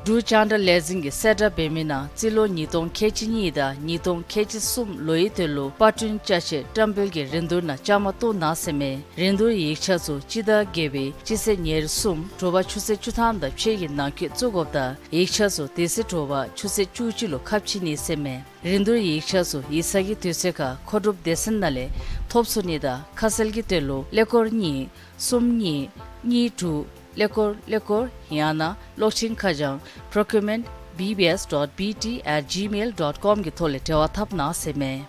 འབྲུག་རྒྱང་བསྒྲགས་ལས་འཛིན་གྱིས་གསལ་བསྒྲགས་འབད་མི་ནང་རྩིས་ལོ་ཉིས་སྟོང་ཁལ་གཅིག་གཉིས་དང་ཉིས་སྟོང་ཁལ་གཅིག་གསུམ་ལོའི་དོན་ལུ་པར་སྐྲུན་ཅ་ཆས་བཀྲམ་སྤེལ་གྱི་རིན་བསྡུར་ནང་བཅའ་མར་གཏོགས་གནང་ཟེར་མས། རིན་བསྡུར་ཡིག་ཆ་ཚུ་སྤྱི་ཟླ་བརྒྱད་པའི་སྤྱི་ཚེས་ཉེར་གསུམ་དྲོ་པ་ཆུ་ཚོད་བཅུ་ཐམ་དང་ཕྱེད་ཀྱི་ནང་འཁོད་བཙུགས་དགོཔ་དང་ཡིག་ཆ་ཚུ་དེ་ཚེ་དྲོ་པ་ཆུ་ཚོད་བཅུ་གཅིག་ལུ་ཁ་ཕྱེ་ནི་ཟེར་མས། རིན་བསྡུར་ཡིག་ཆ་ཚུ་ཡིག་ཚང་གི་དུས་ཚོད་ཁར་མཁོ་སྒྲུབ་སྡེ་ཚན་ནང་ལས་ཐོབ་ཚུགས་ནི་དང་ཁ་གསལ་གྱི་དོན་ལུ་ཀླད་ཀོར་གཉིས་གསུམ་གཉིས་གཉིས་དྲུག་ཀླད་ཀོར་ཀླད་ཀོར་ཡང་ན་གློག་འཕྲིན་ཁ་བྱང་procurement B B S dot B T at gmail dot com གི་ཐོག་ལས་འབྲེལ་བ་འཐབ་གནང་ཟེར་མས།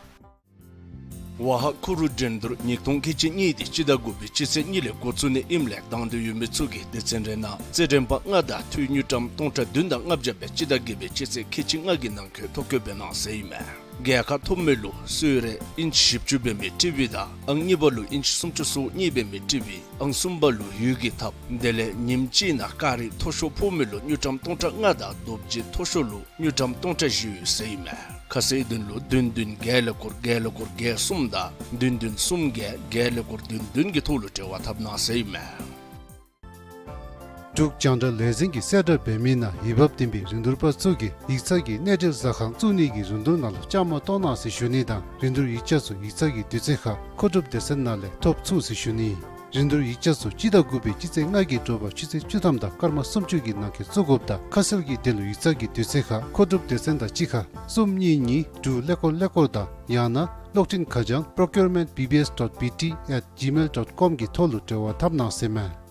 ཝ་ཧ་ཁུ་རུ་འགྲན་བསྡུར་ཉིས་སྟོང་ཁལ་གཅིག་གཉིས་དེ་སྤྱི་ཟླ་དགུ་པའི་སྤྱི་ཚེས་གཉིས་ལས་འགོ་བཙུགས་ནི་ཨིནམ་ལས་དང་འདོད་ཡོད་མི་ཚུ་གིས་སྡེ་ཚན་རེ་ནང་རྩེད་འགྲན་པ་ལྔ་དང་འཐུས་དངུལ་ཀྲམ་སྟོང་ཕྲག་བདུན་དང་ལྔ་བརྒྱ་སྦེ་སྤྱི་ཟླ་བརྒྱད་པའི་སྤྱི་ཚེས་ཁལ་གཅིག་ལྔ་གི་ནང་འཁོད་ཐོ་བཀོད་འབད་གནང་ཟེར་ཨིན་མས། རྒྱལ་ཁ་ཐོབ་མི་ལུ་གསོལ་རས་ཨིན་ཅི་བཞི་བཅུ་འབད་མི་ཊི་བི་དང་ཨང་གཉིས་པ་ལུ་ཨིན་ཅི་སུམ་ཅུ་སོ་གཉིས་འབད་མི་ཊི་བི་ཨང་གསུམ་པ་ལུ་འོད་ཀྱི་ཐགཔ་དེ་ལས་ཉིནམ་གཅིག་ནང་སྐར་རེ་མཐོ་ཤོས་ཕོག་མི་ལུ་དངུལ་ཀྲམ་སྟོང་ཕྲག་ལྔ་དང་རྡོ་རྗེ་མཐོ་ཤོས་ལུ་དངུལ་ཀྲམ་སྟོང་ཕྲག་བཞི་ཡོད་ཟེར་ཨིན་མས། ཁ་གསལ་དོན་ལུ་བདུན་བདུན་བརྒྱད་ཀླད་ཀོར་བརྒྱད་ཀླད་ཀོར་བརྒྱད་གསུམ་དང་བདུན་བདུན་གསུམ་བརྒྱད་བརྒྱད་ཀླད་ཀོར་བདུན་བདུན་གྱི་ཐོག་ལུ་འབྲེལ་བ་འཐབ་གནང་ཟེར་ཨིན་མས། འབྲུག་རྒྱང་བསྒྲགས་ལས་འཛིན་གྱིས་གསལ་བསྒྲགས་འབད་མི་ནང་འོས་འབབ་ལྡན་པའི་རིན་བསྡུར་པ་ཚུ་གིས་ཡིག་ཚང་གི་གནས་འབྲེལ་ཟ་ཁང་བཙུགས་ནི་གི་རིན་བསྡུར་ནང་ལུ་བཅའ་མར་གཏོགས་གནང་ཟེར་ཞུ་ནི་དང་རིན་བསྡུར་ཡིག་ཆ་ཚུ་ཡིག་ཚང་གི་དུས་ཚོད་ཁར་མཁོ་སྒྲུབ་སྡེ་ཚན་ནང་ལས་ཐོབ་ཚུགས་ཟེར་ཞུ་ནི། རིན་བསྡུར་ཡིག་ཆ་ཚུ་སྤྱི་ཟླ་དགུ་པའི་སྤྱི་ཚེས་ལྔ་གི་དྲོ་པ་ཆུ་ཚོད་བཅུ་ཐམ་དང་སྐར་མ་སུམ་ཅུ་གི་ནང་འཁོད་བཙུགས་དགོཔ་དང་ཁ་གསལ་གྱི་དོན་ལུ་ཡིག་ཚང་གི་དུས་ཚོད་ཁར་མཁོ་སྒྲུབ་སྡེ་ཚན་དང་གཅིག་ཁར་གསུམ་གཉིས་གཉིས་དྲུག་ཀླད་ཀོར་ཀླད་ཀོར་དང་ཡང་ན་གློག་འཕྲིན་ཁ་བྱང་procurement B B S dot B T at gmail dot com གི་ཐོག་ལུ་འབྲེལ་བ་འཐབ་གནང་ཟེར་ཨིན་མས།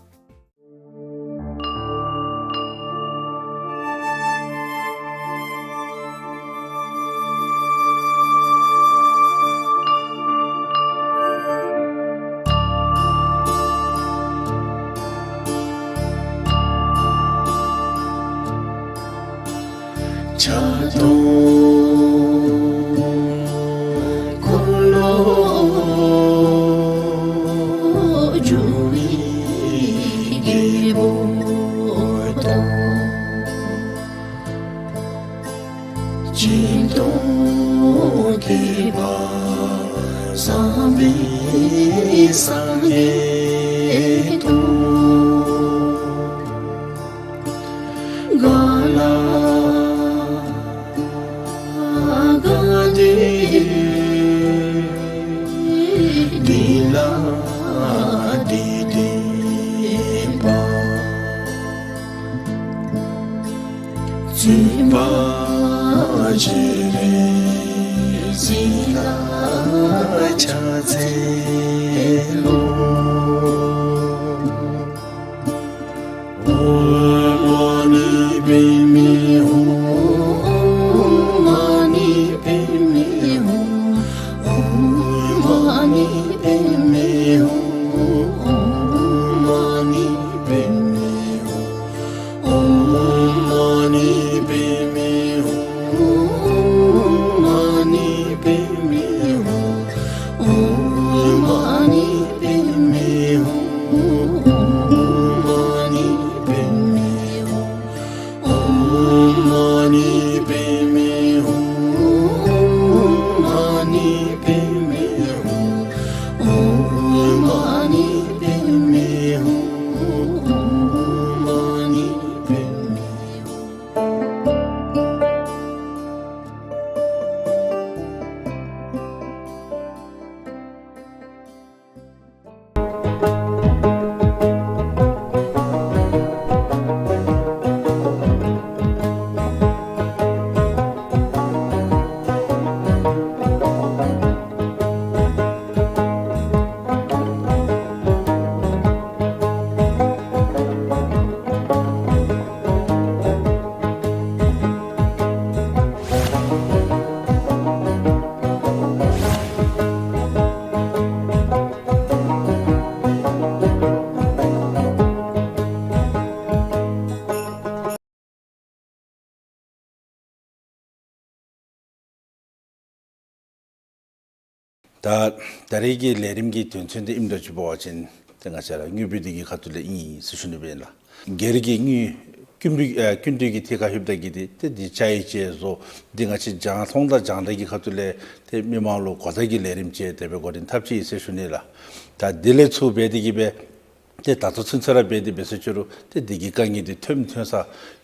ད་ད་རེས་ཀྱི་ལས་རིམ་གྱི་དོན་ཚན་འདི་ཨིནམ་འདྲཝ་ཅིག་འབད་བ་ཅིན་ཏེ་ང་བཅས་ར་དངུལ་བུན་འདི་གི་ཁ་ཐུག་ལས་ཨིན་ཟེར་ཞུ་ནི་སྦེ་ཨིན་ལགས། སྒེར་གྱི་དངུལ་སྐྱིན་འགྲུལ་ཨ་སྐྱིན་འགྲུལ་གྱི་ཐད་ཁར་ལྷོདཔ་ད་གི་འདི་ཏེ་འདི་བཅའ་ཡིག་བཅས་བཟོ་འདི་ང་བཅས་རྒྱང་མཐོང་དང་རྒྱང་བསྒྲགས་ཀྱི་ཁ་ཐུག་ལས་ཏེ་མི་མང་ལུ་གོ་བརྡ་གི་ལས་རིམ་ཅིག་དེ་སྦེ་འགོ་འདྲེན་འཐབ་ཅི་ཟེར་ཞུ་ནི་ལགས། ད་དེ་ལས་ཚུར་འབད་དེ་གི་སྦེ་ཏེ་ད་ལྟོ་ཚུན་ཚོད་ར་འབད་དེ་འབད་ཟེར་ཞུ་རུང་ཏེ་འདི་གི་དཀའ་ངལ་འདི་ཐོནམ་ཐོན་ས་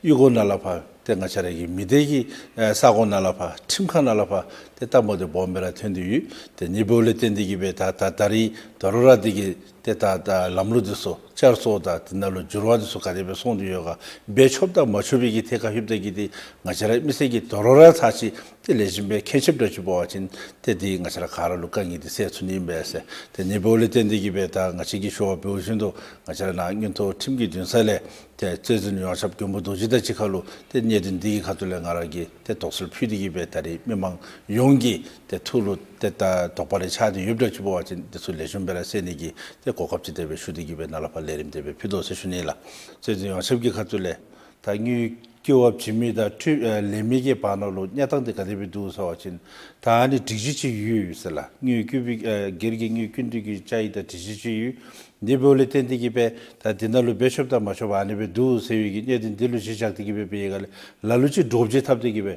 གཡུས་སྒོ་ནང་ལས་ཕར་ཏེ་ང་བཅས་ར་གི་མི་སྡེ་གི་ཨེ་ས་གོ་ནང་ལས་ཕར་ཁྲིམས་ཁང་ནང་ལས་ཕར་ཏེ་ལྟ་མ་དེ་སྦོམ་སྦེ་ར་ཐོན་ཏེ་ཡོད། ཏེ་ཨ་ནི་འབདཝ་ལས་བརྟེན་ཏེ་གི་སྦེ་ད་ད་ད་རིས་དོ་རུང་ར་འདི་གི་ཏེ་ད་ད་ལམ་ལུགས་འདི་ཚུ་བསྐྱར་གསོ་དང་འདི་ནང་ལུ་འགྱུར་བ་འདི་ཚུ་ག་དེ་སྦེ་སོང་སྟེ་ཡོད་ག་འབད་ཆོགཔ་དང་མ་ཆོག་པའི་གི་ཐད་ཁར་ལྷོདཔ་ད་གི་འདི་ང་བཅས་ར་མི་སེར་གྱིས་དོ་རུང་ར་ཚར་གཅིག་ཏེ་ལེགས་ཤོམ་སྦེ་མཁྱེན་ཆེཝ་འདྲཝ་ཅིག་འབད་བ་ཅིན་ཏེ་འདི་ང་བཅས་ར་ག་ར་ལུ་དཀའ་ངལ་འདི་སེལ་ཚུགས་ནི་ཨིན་པས་ཟེར། ཏེ་ཨ་ནི་འབདཝ་ལས་བརྟེན་ཏེ་གི་སྦེ་ད་ང་བཅས་ཀྱིས་ཞུ་བ་འབད་བ་བཞིན་དུ་ང་བཅས་ར་ནཱ་མངོན་མཐོ་ཁྲིམས་ཀྱི་འདུན་ས་ལས་ཏེ་རྩོད་འཛིན་ཡོངས་ཁྱབ་མགོན་པོ་རྡོ་རྗེ་དང་གཅིག་ཁར་ལུ་ཏེ་གནད་དོན་འདི་གི་ཁ་ཐུག་ལས་ང་ར་གིས་ཏེ་དོགས་སེལ་ཕུལ་ཏེ་གི་སྦེ་ད་རིས་མི་མང་ཡོངས་ཀྱི་ཏེ་ཐུགས་ལུ་ཏེ་ད་དོགས་པ་རེ་ཆགས་ཏེ་ཡོདཔ་འདྲཝ་ཅིག་འབད་བ་ཅིན་འདི་ཚུ་ལེགས་ཤོམ་སྦེ་ར་སེལ་ནི་གི་ཏེ་གོ་སྐབས་ཅིག་དེ་སྦེ་ཞུ་སྟེ་གི་སྦེ་ནཱ་ལས་ཕར་ལས་རིམ་དེ་སྦེ་ཕུལ་དོ་ཟེར་ཞུ་ནི་ལགས། རྩོད་འཛིན་ཡོངས་ཁྱབ་ཀྱི་ཁ་ཐུག་ལས་ད་དངུལ་སྐྱེ་བ་བྱིན་མི་དང་ཁྲུས་ཨ་ལེན་མི་གི་བར་ན་ལུ་གནས་སྟངས་འདི་ག་དེ་སྦེ་འདུག་ཟེར་བ་ཅིན་ད་ཨ་ནི་སྒྲིག་གཞི་ཅིག་ཡོད་ཟེར་ལགས། དངུལ་སྐྱིན་འགྲུལ་ཨ་སྒེར་གྱི་དངུལ་སྐྱིན་འགྲུལ་གྱི་བཅའ་ཡིག་དང་སྒྲིག་གཞི་ཅིག་ཡོད། འདི་འབདཝ་ལས་བརྟེན་ཏེ་གི་སྦེ་ད་འདི་ནང་ལུ་འབད་ཆོགཔ་དང་མ་ཆོགཔ་ཨ་ནི་སྦེ་འདུག་ཟེར་བའི་གི་གནད་དོན་འདི་ལུ་གཞི་བཞག་སྟེ་གི་སྦེ་འབད་བའི་སྒང་ལས་ལ་ལུ་ཅིག་འདྲོག་བྱེལ་འཐབ་སྟེ་གི་སྦེ་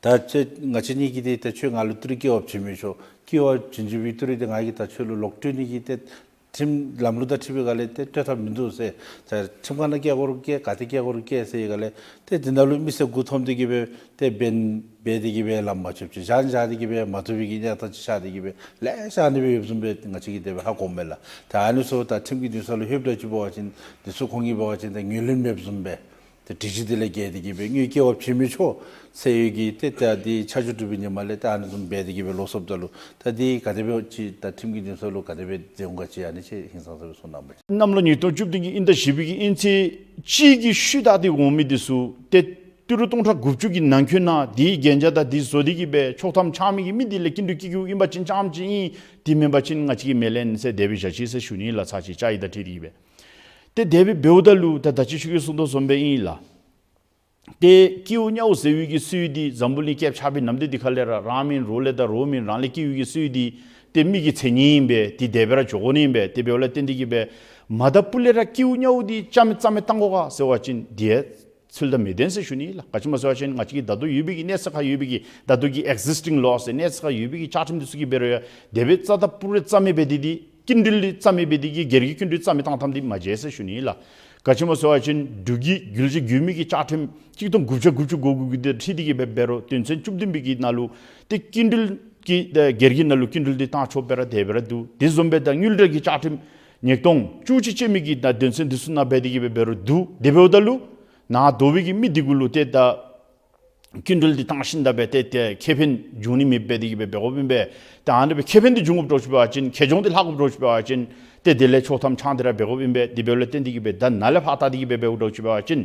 ད་ཁྱོད་ང་བཅས་གཉིས་ཀྱིས་འདི་ད་ཁྱོད་ང་ལུ་ཏི་རུ་སྐྱེ་བ་བྱིན་མི་ཆོག། སྐྱེ་བ་བྱིན་བྱིན་པའི་ཏི་རུ་འདི་ང་གིས་ད་ཁྱོད་ལུ་ལོག་སྤྲོད་ནི་གི་ཏེ་ཁྲིམས་ལམ་ལུགས་དང་འཁྲིལ་བའི་སྒང་ལས་ཏེ་སྤྲོད་ཐབས་མིན་འདུག་ཟེར། ད་ཁྲིམས་ཁང་ནང་བསྐྱལ་དགོ་རུང་བསྐྱལ་ག་ཏེ་བསྐྱལ་དགོ་རུང་བསྐྱལ་ཟེར་བའི་སྒང་ལས་ཏེ་འདི་ནང་ལུ་མི་སེར་མགུ་འཐོམས་ཏེ་གི་སྦེ་ཏེ་འབད་འབད་དེ་གི་སྦེ་ལམ་མ་ཆོགཔ་ཅིག་བཞག་བཞག་སྟེ་གི་སྦེ་མ་བཏུབ་པའི་གི་གནས་སྟངས་ཅིག་ཤར་ཏེ་གི་སྦེ་ལེ་ཤ་ཨ་ནི་སྦེ་ཡོདཔ་བཟུམ་སྦེ་ང་བཅས་ཀྱིས་དེ་སྦེ་ཧ་གོཝ་མས་ལགས། ད་ཨ་ནི་ཚུ་ད་ཁྲིམས་ཀྱི་འདུན་ས་ལུ་ལྷོདཔ་འདྲཝ་ཅིག་འབད་བ་ཅིན་འདི་ཚུ་ཁོང་གིས་འབད་བ་ཅིན་ད་ངོས་ལེན་མེདཔ་བཟུམ་སྦེ་ཏེ་སྒྲིག་གཞི་འདི་ལས་འགལ་ཏེ་གི་སྦེ་དངུལ་སྐྱེ་བ་བྱིན་མི་ཆོག་ཟེར་བའི་གི་ཏེ་ད་འདི་ཆ་འཇོག་གྲུབ་པའི་ཉིནམ་ལས་ད་ཨ་ནི་བཟུམ་འབད་དེ་གི་སྦེ་ལོག་སོངམ་ད་ལུ་ད་འདི་ག་དེ་སྦེ་ཅིག་ད་ཁྲིམས་ཀྱི་འདུན་ས་ལུ་ག་དེ་སྦེ་མཛད་འོང་ག་ཅིག་ཨ་ནི་ཅིག་ཧིང་སངས་ས་སྦེ་གསུང་གནང་པ་ཅིན། གནམ་ལོ་ཉིས་སྟོང་བཅུ་བདུན་གྱི་དབྱིན་ཟླ་བཞི་པའི་གི་དབྱིན་ཚེས་གཅིག་གི་ཤུལ་ད་འདི་འོང་མི་འདི་ཚུ་ཏེ་ཏི་རུ་སྟོང་ཕྲག་དགུ་བཅུ་གི་ནང་འཁོད་ནང་འདི་གན་རྒྱ་དང་འདི་བཟོ་སྟེ་གི་སྦེ་ཆོག་ཐམ་འཆང་མི་གི་མི་འདི་ལས་སྐྱིན་འགྲུལ་བསྐྱི་བསྐྱིཝ་ཨིན་པ་ཅིན་ཙམ་ཅིག་ཨིན། དེ་མེན་པ་ཅིན་ང་བཅས་ཀྱིས་མི་ལེན་ཟེར་དེ་སྦེ་བཞག་ཅི་ཟེར་ཞུ་ནི་ལགས། ཚར་གཅིག་བཅའ་ཡིག་དང་འཁྲིལ་ཏེ་གི་སྦེ། ཏེ་དེ་སྦེ་འབདཝ་ད་ལུ་ད་ད་ཅི་ཁྱོད་ཀྱིས་གསུང་དོ་བཟུམ་སྦེ་ཨིན་ལགས། ཏེ་སྐྱིཝ་ཉཝ་ཟེར་བའི་གི་སྲོལ་འདི་འཛམ་བུ་གླིང་རྐྱབ་ཆགས་པའི་ནམ་དུས་འདི་ཁ་ལས་ར་རང་མེན་རོགས་ལས་དང་རོགས་མེན་རང་ལས་སྐྱིཝ་གི་སྲོལ་འདི་ཏེ་མི་གི་མཚན་ཉིད་ཨིན་པས། ཏེ་དེ་སྦེ་ར་འགྱོ་དགོ་ནི་ཨིན་པས། དེ་འབདཝ་ལས་བརྟེན་ཏེ་གི་སྦེ་མ་དང་ཕུ་ལས་ར་སྐྱིཝ་ཉཝ་འདི་རྩ་མེད་རྩ་མེད་བཏང་དགོ་ག་ཟེར་བ་ཅིན་དེ་ཚུལ་དང་མི་ལྡན་ཟེར་ཞུ་ནི་ལགས། ག་ཅི་སྨོ་ཟེར་བ་ཅིན་ང་བཅས་ཀྱི་ད་ལྟོ་ཡོད་པའི་གི་གནས་ཚད་ཁར་ཡོད་པའི་གི་ད་ལྟོ་གི་ཨེག་ཛིསི་ཊིང་ལོ་ཟེར་གནས་ཚད་ཁར་ཡོད་པའི་གི་བཅའ་ཁྲིམས་འདི་ཚུ་གིས་འབད་རུང་ཡང་དེ་སྦེ་རྩ་དང་ཕུ་ར་རྩ་མེད་འབད་དེ་འདི་སྐྱིན་འགྲུལ་འདི་རྩ་མེད་འབད་དེ་གི་སྒེར་གྱི་སྐྱིན་འགྲུལ་རྩ་མེད་བཏང་ཐངས་འདི་མ་མཛད་ཟེར་ཞུ་ནི་ལགས། ག་ཅི་སྨོ་ཟེར་བ་ཅིན་འབྲུག་གི་རྒྱུད་བཞི་རྒྱུད་མི་གི་བཅའ་ཁྲིམས་གཅིག་སྟོང་དགུ་བརྒྱ་དགུ་བཅུ་གོ་དགུ་གི་དེ་འཁྲིལ་ཏེ་གི་སྦེ་འབད་རུང་དོན་ཚན་བཅུ་བདུན་པའི་གི་ནང་ལུ་ཏེ་སྐྱིན་འགྲུལ་གྱི་ཨེ་སྒེར་གྱི་ནང་ལུ་སྐྱིན་འགྲུལ་འདི་བཏང་ཆོགཔ་སྦེ་ར་དེ་སྦེ་ར་འདུག། དེ་བཟུམ་སྦེ་ད་དངུལ་འབྲེལ་གྱི་བཅའ་ཁྲིམས་ཉིས་སྟོང་བཅུ་གཅིག་ཅན་མི་གི་ད་དོན་ཚན་འདི་ཚུ་ནང་འབད་དེ་གི་སྦེ་འབད་རུང་འདུག། དེ་འབདཝ་ད་ལུ་ནཱ་སྡོད་པའི་གི་མི་འདི་གུ་ལུ་ཏེ་ད་སྐྱིན་འགྲུལ་འདི་བཏང་ཞིནམ་ད་སྦེ་ཏེ་ཏེ་ཁེ་ཕན་འབྱུང་ནི་མེདཔ་འབད་དེ་གི་སྦེ་འབད་དགོཔ་ཨིན་པས། ཏེ་ཨ་ནི་སྦེ་ཁེ་ཕན་འདི་འབྱུང་དགོཔ་འདྲཝ་ཅིག་འབད་བ་ཅིན་ཁེ་གྱོང་འདི་ལྷག་དགོཔ་འདྲཝ་ཅིག་འབད་བ་ཅིན་ཏེ་དེ་ལས་ཆོག་ཐམ་འཆང་སྟེ་ར་འབད་དགོཔ་ཨིན་པས། དེ་འབདཝ་ལས་བརྟེན་ཏེ་གི་སྦེ་ད་ནཱ་ལས་ཕར་བལྟ་སྟེ་གི་སྦེ་འབདཝ་འདྲཝ་ཅིག་འབད་བ་ཅིན་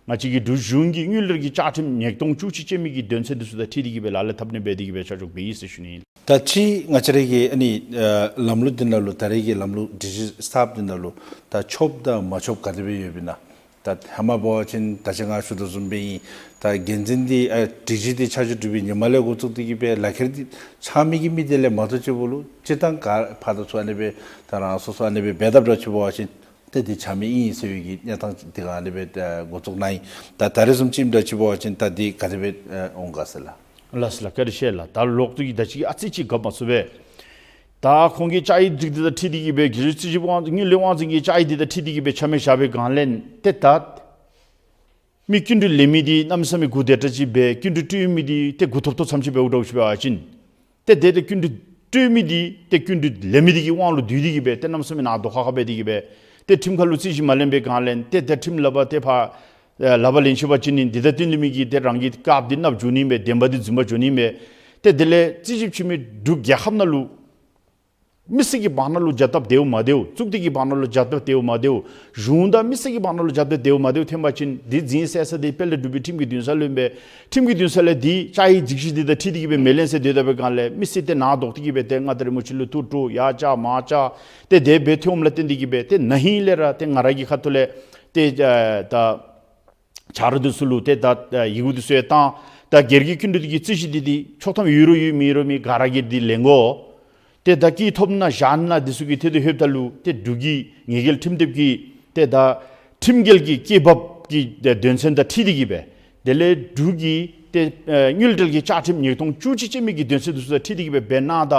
ང་བཅས་ཀྱི་འབྲུག་གཞུང་གི་དངུལ་འབྲེལ་གྱི་བཅའ་ཁྲིམས་ཉིས་སྟོང་བཅུ་གཅིག་ཅན་མི་གི་དོན་ཚན་འདི་ཚུ་དང་འཁྲིལ་ཏེ་གི་སྦེ་ལག་ལེན་འཐབ་ནི་འབད་དེ་གི་སྦེ་ཆ་འཇོག་འབད་ཡི་ཟེར་ཞུ་ནི་ཨིན། ད་ཅི་ང་བཅས་ར་གི་ཨ་ནི་ཨ་ལམ་ལུགས་འདི་ནང་ལུ་ད་རེས་ཀྱི་ལམ་ལུགས་སྒྲིག་གཞི་གསརཔ་འདི་ནང་ལུ་ད་ཆོགཔ་དང་མ་ཆོགཔ་ག་དེ་སྦེ་ཡོདཔ་ཨིན་ན། ད་ཧེ་མ་འབད་བ་ཅིན་ད་ཅི་ང་ཞུ་དོ་བཟུམ་སྦེ་ཨིན། ད་འགན་འཛིན་འདི་ཨ་སྒྲིག་གཞི་འདི་ཆ་འཇོག་གྲུབ་པའི་ཉིནམ་ལས་འགོ་བཙུགས་ཏེ་གི་སྦེ་ལག་ཁྱེར་འདི་འཆང་མི་གི་མི་དེ་ལས་མ་གཏོགས་ཅིག་པོ་ལུ་སྤྱིར་བཏང་ག་ཕར་དང་ཚུར་ཨ་ནི་སྦེ་ད་རང་སོ་སོ་ཨ་ནི་སྦེ་འབད་དཔ་འདྲཝ་ཅིག་འབད་བ་ཅིན་ཏེ་འདི་ཆ་མེད་ཨིན་ཟེར་བའི་གི་གནས་སྟངས་འདི་ག་ཨ་ནི་སྦེ་ཨ་འགོ་བཙུགས་གནང་ཡི། ད་ད་རེས་བཟུམ་ཅིག་འདྲཝ་ཅིག་འབད་བ་ཅིན་ད་འདི་ག་དེ་སྦེ་ཨ་འོང་ག་ཟེར་ལགས། ལགས་སོ་ལགས། བཀའ་དྲིན་ཆེ་ལགས། ད་ལོག་སྟེ་གི་ད་ཅི་ཨ་ཙི་ཅིག་ག་མ་ཚུགས་པས། ད་ཁོང་གིས་བཅའ་ཡིག་སྒྲིག་སྟེ་ད་འཁྲིལ་ཏེ་གི་སྦེ་རྒྱལ་སྲིད་སྤྱི་ཁྱབ་དབང་དངུལ་ལས་དབང་འཛིན་གྱི་བཅའ་ཡིག་འདི་ད་འཁྲིལ་ཏེ་གི་སྦེ་ཆ་མེད་བཞག་པའི་སྒང་ལས་ཏེ་ད་མི་སྐྱིན་འགྲུལ་ལེན་མི་འདི་གནམ་མེད་ས་མེད་འགོ་དེ་དྲག་ཅིག་སྦེ་སྐྱིན་འགྲུལ་སྤྲོད་མི་འདི་ཏེ་འགོ་ཐོབ་ཐོབ་ཙམ་ཅིག་འབདཝ་འདྲཝ་ཅིག་འབད་བ་ཅིན་ཏེ་དེ་ཏེ་སྐྱིན་འགྲུལ་སྤྲོད་མི་འདི་ཏེ་སྐྱིན་འགྲུལ་ལེན་མི་འདི་གི་དབང་ལུ་བསྡུ་སྟེ་གི་སྦེ་ཏེ་གནམ་མེད་ས་མེད་ནཱ་རྡོ་ཁ་ཁ་འབད་དེ་གི་སྦེ་ཏེ་ཁྲིམས་ཁང་ལུ་རྩོད་གཞི་མ་ལེན་པའི་སྒང་ལས་ཏེ་ཏེ་ཁྲིམས་ལག་པར་ཏེ་ཕར་ཨེ་ལག་པར་ལེན་ཤེས་པ་ཅིན་ནི་འདི་ད་བསྟུན་ཏེ་མི་གི་ཏེ་རང་གི་སྐབས་འདི་ནགཔོ་འགྱོ་ནི་མས། བདེན་པ་འདི་རྫུན་པ་འགྱོ་ནི་མས། ཏེ་དེ་ལས་རྩོད་གཞི་ཕྱེ་མི་འབྲུག་རྒྱལ་ཁབ་ནང་ལུ་མི་སེར་གྱི་བར་ན་ལུ་འཇགས་ཐབས་བདེཝ་མ་བདེཝ། གཙུག་སྡེ་གི་བར་ན་ལུ་འཇགས་ཐབས་བདེཝ་མ་བདེཝ། གཞུང་དང་མི་སེར་གྱི་བར་ན་ལུ་འཇགས་ཐབས་བདེཝ་མ་བདེཝ་ཐོན་པ་ཅིན་འདི་འཛིན་སེལ་ས་འདི་དཔལ་ལྡན་འབྲུག་པའི་ཁྲིམས་ཀྱི་འདུན་ས་ལུ་ཨིན་པས། ཁྲིམས་ཀྱི་འདུན་ས་ལས་འདི་བཅའ་ཡིག་སྒྲིག་གཞི་འདི་དང་འཁྲིལ་ཏེ་གི་སྦེ་མི་ལེན་ཟེར་སྡོད་ད་པའི་སྒང་ལས་མི་སེར་ཏེ་ནཱ་བཟློག་སྟེ་གི་སྦེ་ཏེ་ང་ད་རེས་མུ་ཅིག་ལུ་ཐུག་འགྱོ་ཡར་བཅར་མར་བཅར་ཏེ་དེ་སྦེ་འཐོནམ་ལས་བརྟེན་ཏེ་གི་སྦེ་ཏེ་ན་ཧིང་ལས་ར་ཏེ་ང་ར་གི་ཁ་ཐུག་ལས་ཏེ་ཨ་ད་ཆ་རོགས་འདི་ཚུ་ལུ་ཏེ་ད་ཡི་གུ་འདི་ཚུ་ཡང་བཏང་། ད་སྒེར་གྱི་སྐྱིན་འགྲུལ་འདི་གི་རྩོད་གཞི་འདི་འདི་ཆོག་ཐམ་ཡོད་རུང་ཡོད་མེད་རུང་མེད་ག་ར་གིས་འདི་ལེན་དགོ། ཏེ་ད་སྐྱིད་ཐོབ་ན་བཞག་ན་འདི་ཚུ་གི་ཐད་དུ་ལྷོདཔ་ད་ལུ་ཏེ་འབྲུག་གི་ཉེས་འགེལ་ཁྲིམས་དེབ་ཀྱི་ཏེ་ད་ཁྲིམས་འགལ་གྱི་སྐྱེད་འབབ་ཀྱི་ཏེ་དོན་ཚན་དང་འཁྲིལ་ཏེ་གི་སྦེ་དེ་ལས་འབྲུག་གི་ཏེ་ཨེ་དངུལ་འབྲེལ་གྱི་བཅའ་ཁྲིམས་ཉིས་སྟོང་བཅུ་གཅིག་ཅན་མི་གི་དོན་ཚན་འདི་ཚུ་དང་འཁྲིལ་ཏེ་གི་སྦེ་འབད་གནང་ད་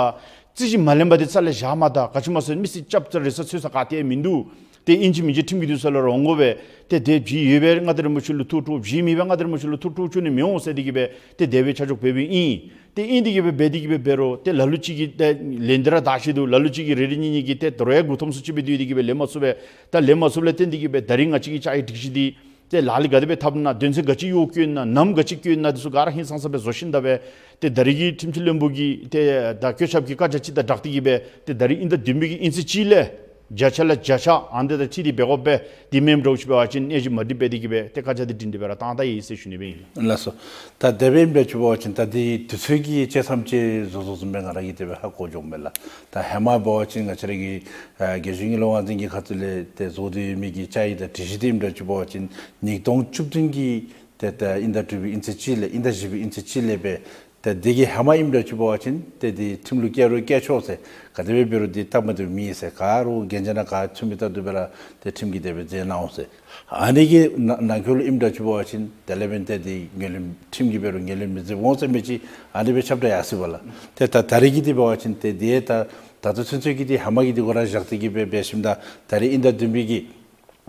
རྩོད་གཞི་མ་ལེན་པར་འདི་རྩ་ལས་བཞག་མ་ད། ག་ཅི་སྨོ་ཟེར་མི་སེར་རྐྱབ་རྩ་རེ་ས་འཚོལ་ས་ག་ཏེ་མིན་འདུག། ཏེ་ཨིན་ཅི་མིན་ཅི་ཁྲིམས་ཀྱི་འདུན་ས་ལུ་ར་འོང་དགོ་པས། ཏེ་དེ་བྱིན་ཡོད་པས་མངའ་བདག་རིན་པོ་ཆེ་ལུ་ཐུགས་སྤྲོ། བྱིན་མེད་པས་མངའ་བདག་རིན་པོ་ཆེ་ལུ་ཐུགས་སྤྲོ་བཅུག་ནི་མི་འོང་ཟེར་ཏེ་གི་སྦེ་ཏེ་དེ་སྦེ་ཆ་འཇོག་འབད་བའི་ཨིན། ཏེ་ཨིན་ཏེ་གི་སྦེ་འབད་དེ་གི་སྦེ་འབད་རུང་ཏེ་ལ་ལུ་ཅིག་གིས་ཏེ་ལན་འདི་ར་བདའ་ཤེས་འདུག། ལ་ལུ་ཅིག་གིས་རེ་རེ་གཉིས་གཉིས་ཀྱིས་ཏེ་དོ་རུང་ཡང་མགུ་འཐོམས་སུ་ཅིག་སྦེ་སྡོད་དེ་གི་སྦེ་ལེན་མ་ཚུགས་པས། ད་ལེན་མ་ཚུགསཔ་ལས་བརྟེན་ཏེ་གི་སྦེ་ད་རིས་ང་བཅས་ཀྱི་བཅའ་ཡིག་སྒྲིག་གཞི་འདི་ཏེ་ལག་ལེན་ག་དེ་སྦེ་འཐབ་ན་དོན་ཚན་ག་ཅི་གཡོག་བཀོལ་ན་ནམ་ག་ཅི་བཀོལ་ན་འདི་ཚུ་ག་ར་ཧིང་སངས་ས་སྦེ་བཟོ་ཞིནམ་ད་སྦེ་ཏེ་ད་རིས་ཀྱི་ཁྲིམས་ཞིབ་བློན་པོ་གིས་ཏེ་ད་བཀོད་ཁྱབ་ཀྱི་བཀའ་རྒྱ་ཅིག་དང་སྦྲགས་ཏེ་གི་སྦེ་ཏེ་ད་རིས་དབྱིན་ཟླ་བདུན་པའི་གི་དབྱིན་ཚེས་གཅིག་ལས་བརྒྱ་ཆ་ལས་བརྒྱ་ཆ་ཨ་ནི་དང་འཁྲིལ་ཏེ་འབད་དགོ་པས། དེ་མེན་འདྲཝ་ཅིག་འབད་བ་ཅིན་གནས་གཞི་མ་འགྲིག་པས། དེ་གིས་སྦེ་ཏེ་བཀའ་རྒྱ་འདི་འདི་འདི་སྦེ་ར་བཏང་ད་ཡི་ཟེར་ཞུ་ནི་སྦེ་ཨིན་ལགས། ལགས་སོ། ད་དེ་སྦེ་ཨིནམ་འདྲཝ་ཅིག་འབད་བ་ཅིན་ད་འདི་དུས་ཚོད་ཀྱི་བཅད་མཚམས་ཅིག་བཟོ་བཟོཝ་བཟུམ་སྦེ་ང་ར་གིས་དེ་སྦེ་ཧ་གོ་འགྱོཝ་མས་ལགས། ད་ཧེ་མ་འབད་བ་ཅིན་ང་བཅས་ར་གི་ཨ་རྒྱལ་གཞུང་དངུལ་ལས་དབང་འཛིན་གྱི་ཁ་ཐུག་ལས་ཏེ་བཟོ་སྟེ་ཡོད་མི་གི་བཅའ་ཡིག་དང་སྒྲིག་གཞི་འདི་ཨིནམ་འདྲཝ་ཅིག་འབད་བ་ཅིན་ཉིས་སྟོང་བཅུ་བདུན་གྱི་ཏེ་ད་དབྱིན་ཟླ་དྲུག་པའི་དབྱིན་ཚེས་གཅིག་ལས་དབྱིན་ཟླ་བཞི་པའི་དབྱིན་ཚེས་གཅིག་ལས་སྦེ་ཏེ་འདི་གི་ཧེ་མ་ཨིནམ་འདྲཝ་ཅིག་འབད་བ་ཅིན་ཏེ་འདི་ཁྲིམས་ལུ་བཀལ་རུང་བཀལ་ཆོག་ཟེར། ག་དེ་སྦེ་འབད་རུང་འདི་སྟབས་མ་བདེཝ་མེད་ཟེར། ག་རུང་གན་རྒྱ་ནང་ག་ཚུད་མི་ལྟར་དུ་སྦེ་ར་ཏེ་ཁྲིམས་ཀྱིས་དེ་སྦེ་མཛད་གནང་འོང་ཟེར། ཨ་ནི་གི་ནང་ནང་འཁོད་ལུ་ཨིནམ་འདྲཝ་ཅིག་འབད་བ་ཅིན་དེ་ལས་འབདན་ཏེ་འདི་ངོས་ལེན་ཁྲིམས་ཀྱིས་འབད་རུང་ངོས་ལེན་མི་མཛདཔ་འོང་ཟེར་མི་ཅིག་ཨ་ནི་སྦེ་ཁྱབ་བསྒྲགས་ཡར་སོ་ཡི་པ་ལགས། ཏེ་ད་ད་རིས་ཀྱི་འདི་འབད་བ་ཅིན་ཏེ་འདི་ད་ད་ལྟོ་ཚུན་ཚོད་ཀྱི་འདི་ཧེ་མ་གི་འདི་གུ་ར་བཞག་སྟེ་གི་སྦེ་འབད་ཞིནམ་ད་ད་རིས་དབྱིན་ཟླ་བདུན་པའི་གི་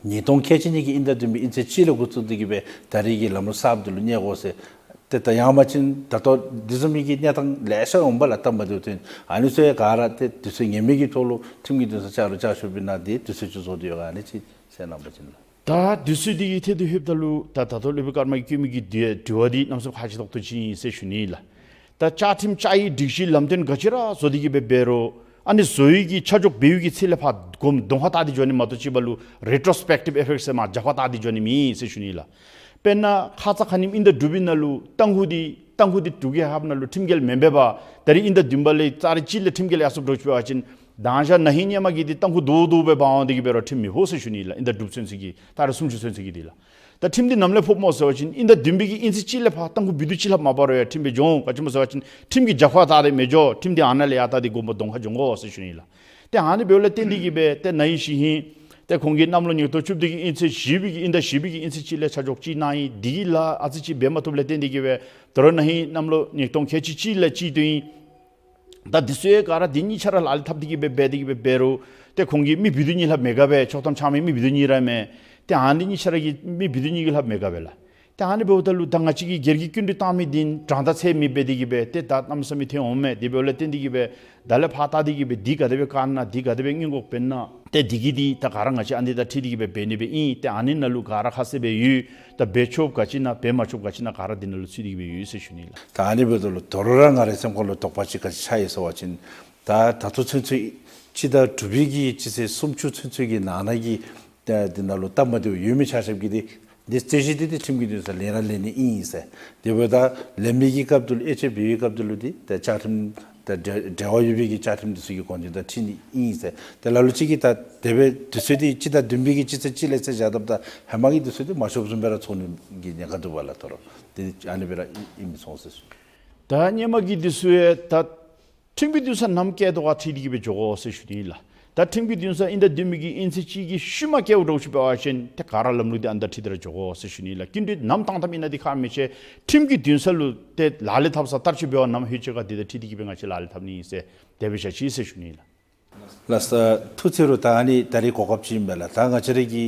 ཉིས་སྟོང་ཁལ་གཅིག་གཉིས་ཀྱི་དབྱིན་ཟླ་བདུན་པའི་དབྱིན་ཚེས་གཅིག་ལས་འགོ་བཙུགས་ཏེ་གི་སྦེ་ད་རིས་ཀྱི་ལམ་ལུགས་གསརཔ་འདི་ལུ་གནས་དགོ་ཟེར། ཏེ་ད་ཡང་མ་ཅིན་ད་ལྟོ་འདི་བཟུམ་མའི་གི་གནས་སྟངས་ལེ་ཤ་འོང་པ་ལགས། སྟབས་མ་བདེཝ་ཐོན། ཨ་ནི་ཚུ་ཡང་ག་ར་ཏེ་དུས་ཚོད་ངེས་མེད་ཀྱི་ཐོག་ལུ་ཁྲིམས་ཀྱི་འདུན་ས་བཅར་རུང་བཅར་ཆོག་པའི་ནང་འདི་དུས་ཚོད་ཅིག་བཟོ་སྟེ་ཡོད་ག། ཨ་ནི་ཅིག་གསན་གནང་པ་ཅིན་ལགས། ད་དུས་ཚོད་འདི་གི་ཐད་དུ་ལྷོདཔ་ད་ལུ་ད་ད་ལྟོ་སློབ་དཔོན་ཀརྨ་གིས་བཀོད་མི་གི་དྲི་དྲི་བ་འདི་གནམ་མེད་ས་མེད་ཁག་ཆེ་ཏོག་ཏོ་ཅིག་ཨིན་ཟེར་ཞུ་ནི་ལགས། ད་བཅའ་ཁྲིམས་བཅའ་ཡིག་སྒྲིག་གཞི་ལམ་སྟོན་ག་ཅི་ར་བཟོ་སྟེ་གི་སྦེ་འབད་རུང་ཨ་ནི་བཟོ་ཡི་གི་ཆ་འཇོག་འབད་ཡི་གི་ཚེ་ལས་ཕར་གོམ་གདོང་ཁར་བལྟ་སྟེ་འགྱོ་ནི་མ་གཏོགས་ཅིག་འབད་ལུ་རེ་ཊོ་སི་པེག་ཊིབ་ཨི་ཕེགཊ་ཟེར་མར་རྒྱབ་ཁར་བལྟ་སྟེ་འགྱོ་ནི་མེད་ཟེར་ཞུ་ནི་ལགས། དཔེར་ན་ཁ་ཙ་ཁ་ཉིནམ་དབྱིན་ཟླ་དྲུག་པའི་ནང་ལུ་ཏང་ཧུ་འདི་ཏང་ཧུ་འདི་འབྲུག་རྒྱལ་ཁབ་ནང་ལུ་ཁྲིམས་འགལ་མེན་པས་པ། ད་རིས་དབྱིན་ཟླ་བདུན་པ་ལས་ད་རིས་གཅིག་ལས་ཁྲིམས་འགལ་ཡར་སོངམ་འདྲཝ་ཅིག་འབད་བ་ཅིན་མདང་ཞག་ན་ཧིང་ཧེ་མ་གི་འདི་ཏང་ཧུ་རྡོག་རྡོག་སྦེ་འབག་འོང་སྟེ་གི་འབད་རུང་ཁྲིམས་མི་ཕོག་ཟེར་ཞུ་ནི་ལགས། དབྱིན་ཟླ་དྲུག་ཚུན་ཚོད་ཀྱི་ད་རིས་སུམ་ཅུ་ཚུན་ཚོད་ཀྱི་འདི་ལགས། ད་ཁྲིམས་འདི་ནམ་ལས་ཕོགཔ་སྨོ་ཟེར་བ་ཅིན་དབྱིན་ཟླ་བདུན་པའི་གི་དབྱིན་ཚེས་གཅིག་ལས་ཕར་ཏང་ཧུ་འབུད་རྡོག་གཅིག་ལྷགཔ་མ་འབག་རུང་ཡང་ཁྲིམས་སྦེ་འགྱོ་འོང་། ག་ཅི་སྨོ་ཟེར་བ་ཅིན་ཁྲིམས་ཀྱི་རྒྱབ་ཁར་བལྟ་སྟེ་མི་འགྱོ། ཁྲིམས་འདི་ཨ་ནཱ་ལས་ཡར་བལྟ་སྟེ་དགོངས་པ་གདོང་ཁར་འགྱོ་དགོ་ཟེར་ཞུ་ནི་ལགས། ཏེ་ཨ་ནི་འབདཝ་ལས་བརྟེན་ཏེ་གི་སྦེ་ཏེ་ན་ཧིང་གཞེས་ཧིང་ཏེ་ཁོང་གིས་གནམ་ལོ་ཉིས་སྟོང་བཅུ་བདུན་གྱི་དབྱིན་ཚེས་བཞི་པའི་གི་དབྱིན་ཟླ་བཞི་པའི་གི་དབྱིན་ཚེས་གཅིག་ལས་ཆ་འཇོག་ཅིག་གནང་ཡི། འདི་གི་ལཱ་ཨ་ཙི་ཅིག་འབད་མ་ཐུབ་ལས་བརྟེན་ཏེ་གི་སྦེ་ད་རུང་ན་ཧིང་གནམ་ལོ་ཉིས་སྟོང་ཁལ་གཅིག་གཅིག་ལས་ཅིག་སྟོན་ཡི། ད་འདི་ཚུ་ཡང་ག་ར་འདི་གཉིས་ཆ་ར་ལག་ལེན་འཐབ་སྟེ་གི་སྦེ་འབད་དེ་གི་སྦེ་འབད་རུང་ཏེ་ཁོང་གིས་མི་འབུད་རྡོག་གཉིས་ལྷགཔ་མེད་ག་པས། ཆོག་ཐམ་ཆགས་མི་མི་འབུད་རྡོག་གཉིས་ར་མས། ཏེ་ཨ་ནི་གཉིས་ཆ་ར་གི་མི་འབུད་རྡོག་གཉིས་ཀྱི་ལྷགཔ་མེད་ག་པས་ལགས། ཏེ་ཨ་ནི་འབདཝ་ད་ལུ་ད་ང་བཅས་ཀྱིས་སྒེར་གྱི་སྐྱིན་འགྲུལ་བཏང་མི་འདི་གྲངས་དང་ཚད་མེདཔ་སྦེ་དེ་གི་སྦེ་ཏེ་ད་གནམ་མེད་ས་མེད་ཐོན་འོང་མས། དེ་འབདཝ་ལས་བརྟེན་ཏེ་གི་སྦེ་ད་ལས་ཕར་བལྟ་སྟེ་གི་སྦེ་འདི་ག་དེ་སྦེ་བཀག་ན་འདི་ག་དེ་སྦེ་སྔོན་འགོག་འབད་ན་ཏེ་འདི་གི་འདི་ད་ག་ར་ང་བཅས་ཨ་ནི་དང་འཁྲིལ་ཏེ་གི་སྦེ་འབད་ནི་སྦེ་ཨིན། ཏེ་ཨ་ནི་ནང་ལུ་ག་ར་ཁ་གསལ་སྦེ་ཡོད། ད་འབད་ཆོགཔ་ག་ཅི་ཨིན་ན་འབད་མ་ཆོགཔ་ག་ཅི་ཨིན་ན་ག་ར་འདི་ནང་ལུ་ཚུད་དེ་གི་སྦེ་ཡོད་ཟེར་ཞུ་ནི་ལགས། ད་ཨ་ནི་འབདཝ་ད་ལུ་དོ་རུང་ར་ང་རའི་སེམས་ཁར་ལུ་དོགས་པ་ཅིག་ག་ཅི་ཆགས་ཡི་ཟེར་བ་ཅིན་ད་ད་ལྟོ་ཚུན་ཚོད་སྤྱི་ཟླ་དྲུག་པའི་གི་སྤྱི་ཚེས་སུམ་ཅུ་ཚུན་ཚོད་ཀྱི་ནང་ན་གི་ད་འདི་ནང་ལུ་སྟབས་མ་བདེཝ་ཡོད་མི་ཆ་ཁྱབ་ཀྱིས་འདི་འདི་རྩོད་གཞི་འདི་འདི་ཁྲིམས་ཀྱི་འདུན་སར་ལེན་ར་ལེན་ནི་ཨིན་ཟེར། དེ་འབདཝ་ད་ལེན་མི་གི་སྐབས་དེ་ལུ་དབྱེ་དཔྱད་འབད་བའི་སྐབས་དེ་ལུ་འདི་ད་བཅའ་ཁྲིམས་ད་འབྲེལ་འབྲེལ་བ་ཡོད་པའི་གི་བཅའ་ཁྲིམས་འདི་ཚུ་གི་དགོངས་དོན་དང་འཁྲིལ་ནི་ཨིན་ཟེར། ཏེ་ལ་ལུ་ཅིག་གིས་ད་དེ་སྦེ་དུས་ཚོད་འདི་སྤྱི་ཟླ་བདུན་པའི་གི་སྤྱི་ཚེས་གཅིག་ལས་ཚེས་བཞག་བཏངམ་ད་ཧེ་མ་གི་དུས་ཚོད་འདི་མ་ཆོགཔ་བཟུམ་སྦེ་ར་ཚོར་ནི་གི་ཉེན་ཁ་འདུག་པ་ལགས། ད་རུང་འདི་ཨ་ནི་སྦེ་ར་ཨིན་མི་སོང་ཟེར་ཞུ། ད་ཧེ་མ་གི་འདི་ཚུ་ཡང་ད་ཁྲིམས་ཀྱི་འདུན་སར་ནམ་བསྐྱལ་དོ་ག་འཁྲིལ་ཏེ་གི་སྦེ་འགྱོ་དགོ་ཟེར་ཞུ་ནི་ལགས། ད་ཁྲིམས་ཀྱི་འདུན་སར་དབྱིན་ཟླ་བདུན་པའི་གི་དབྱིན་ཚེས་གཅིག་གི་ཤུལ་མ་བསྐྱལཝ་འདྲཝ་ཅིག་འབད་བ་ཅིན་ཏེ་ག་ར་ལམ་ལུགས་འདི་ཨ་ནི་དང་འཁྲིལ་ཏེ་ར་འགྱོ་དགོ་ཟེར་ཞུ་ནི་ལགས། སྐྱིན་འགྲུལ་ནམ་བཏང་བཏངམ་ཨིན་ན་འདི་ཁག་མི་ཆེ། ཁྲིམས་ཀྱི་འདུན་ས་ལུ་ཏེ་ལག་ལེན་འཐབ་ས་བསྟར་སྤྱོད་འབད་བ་ནམ་ལྷོད་ཅི་ག་འདི་དང་འཁྲིལ་ཏེ་གི་སྦེ་ང་བཅས་ལག་ལེན་འཐབ་ནི་ཨིན་ཟེར་དེ་སྦེ་བཞག་ཅི་ཟེར་ཞུ་ནི་ལགས། ལགས་སོ། ཐུགས་རྗེ་ཆེ། ད་ཨ་ནི་ད་རིས་གོ་སྐབས་ཅིག་ཨིན་པས་ལགས། ད་ང་བཅས་ར་གི་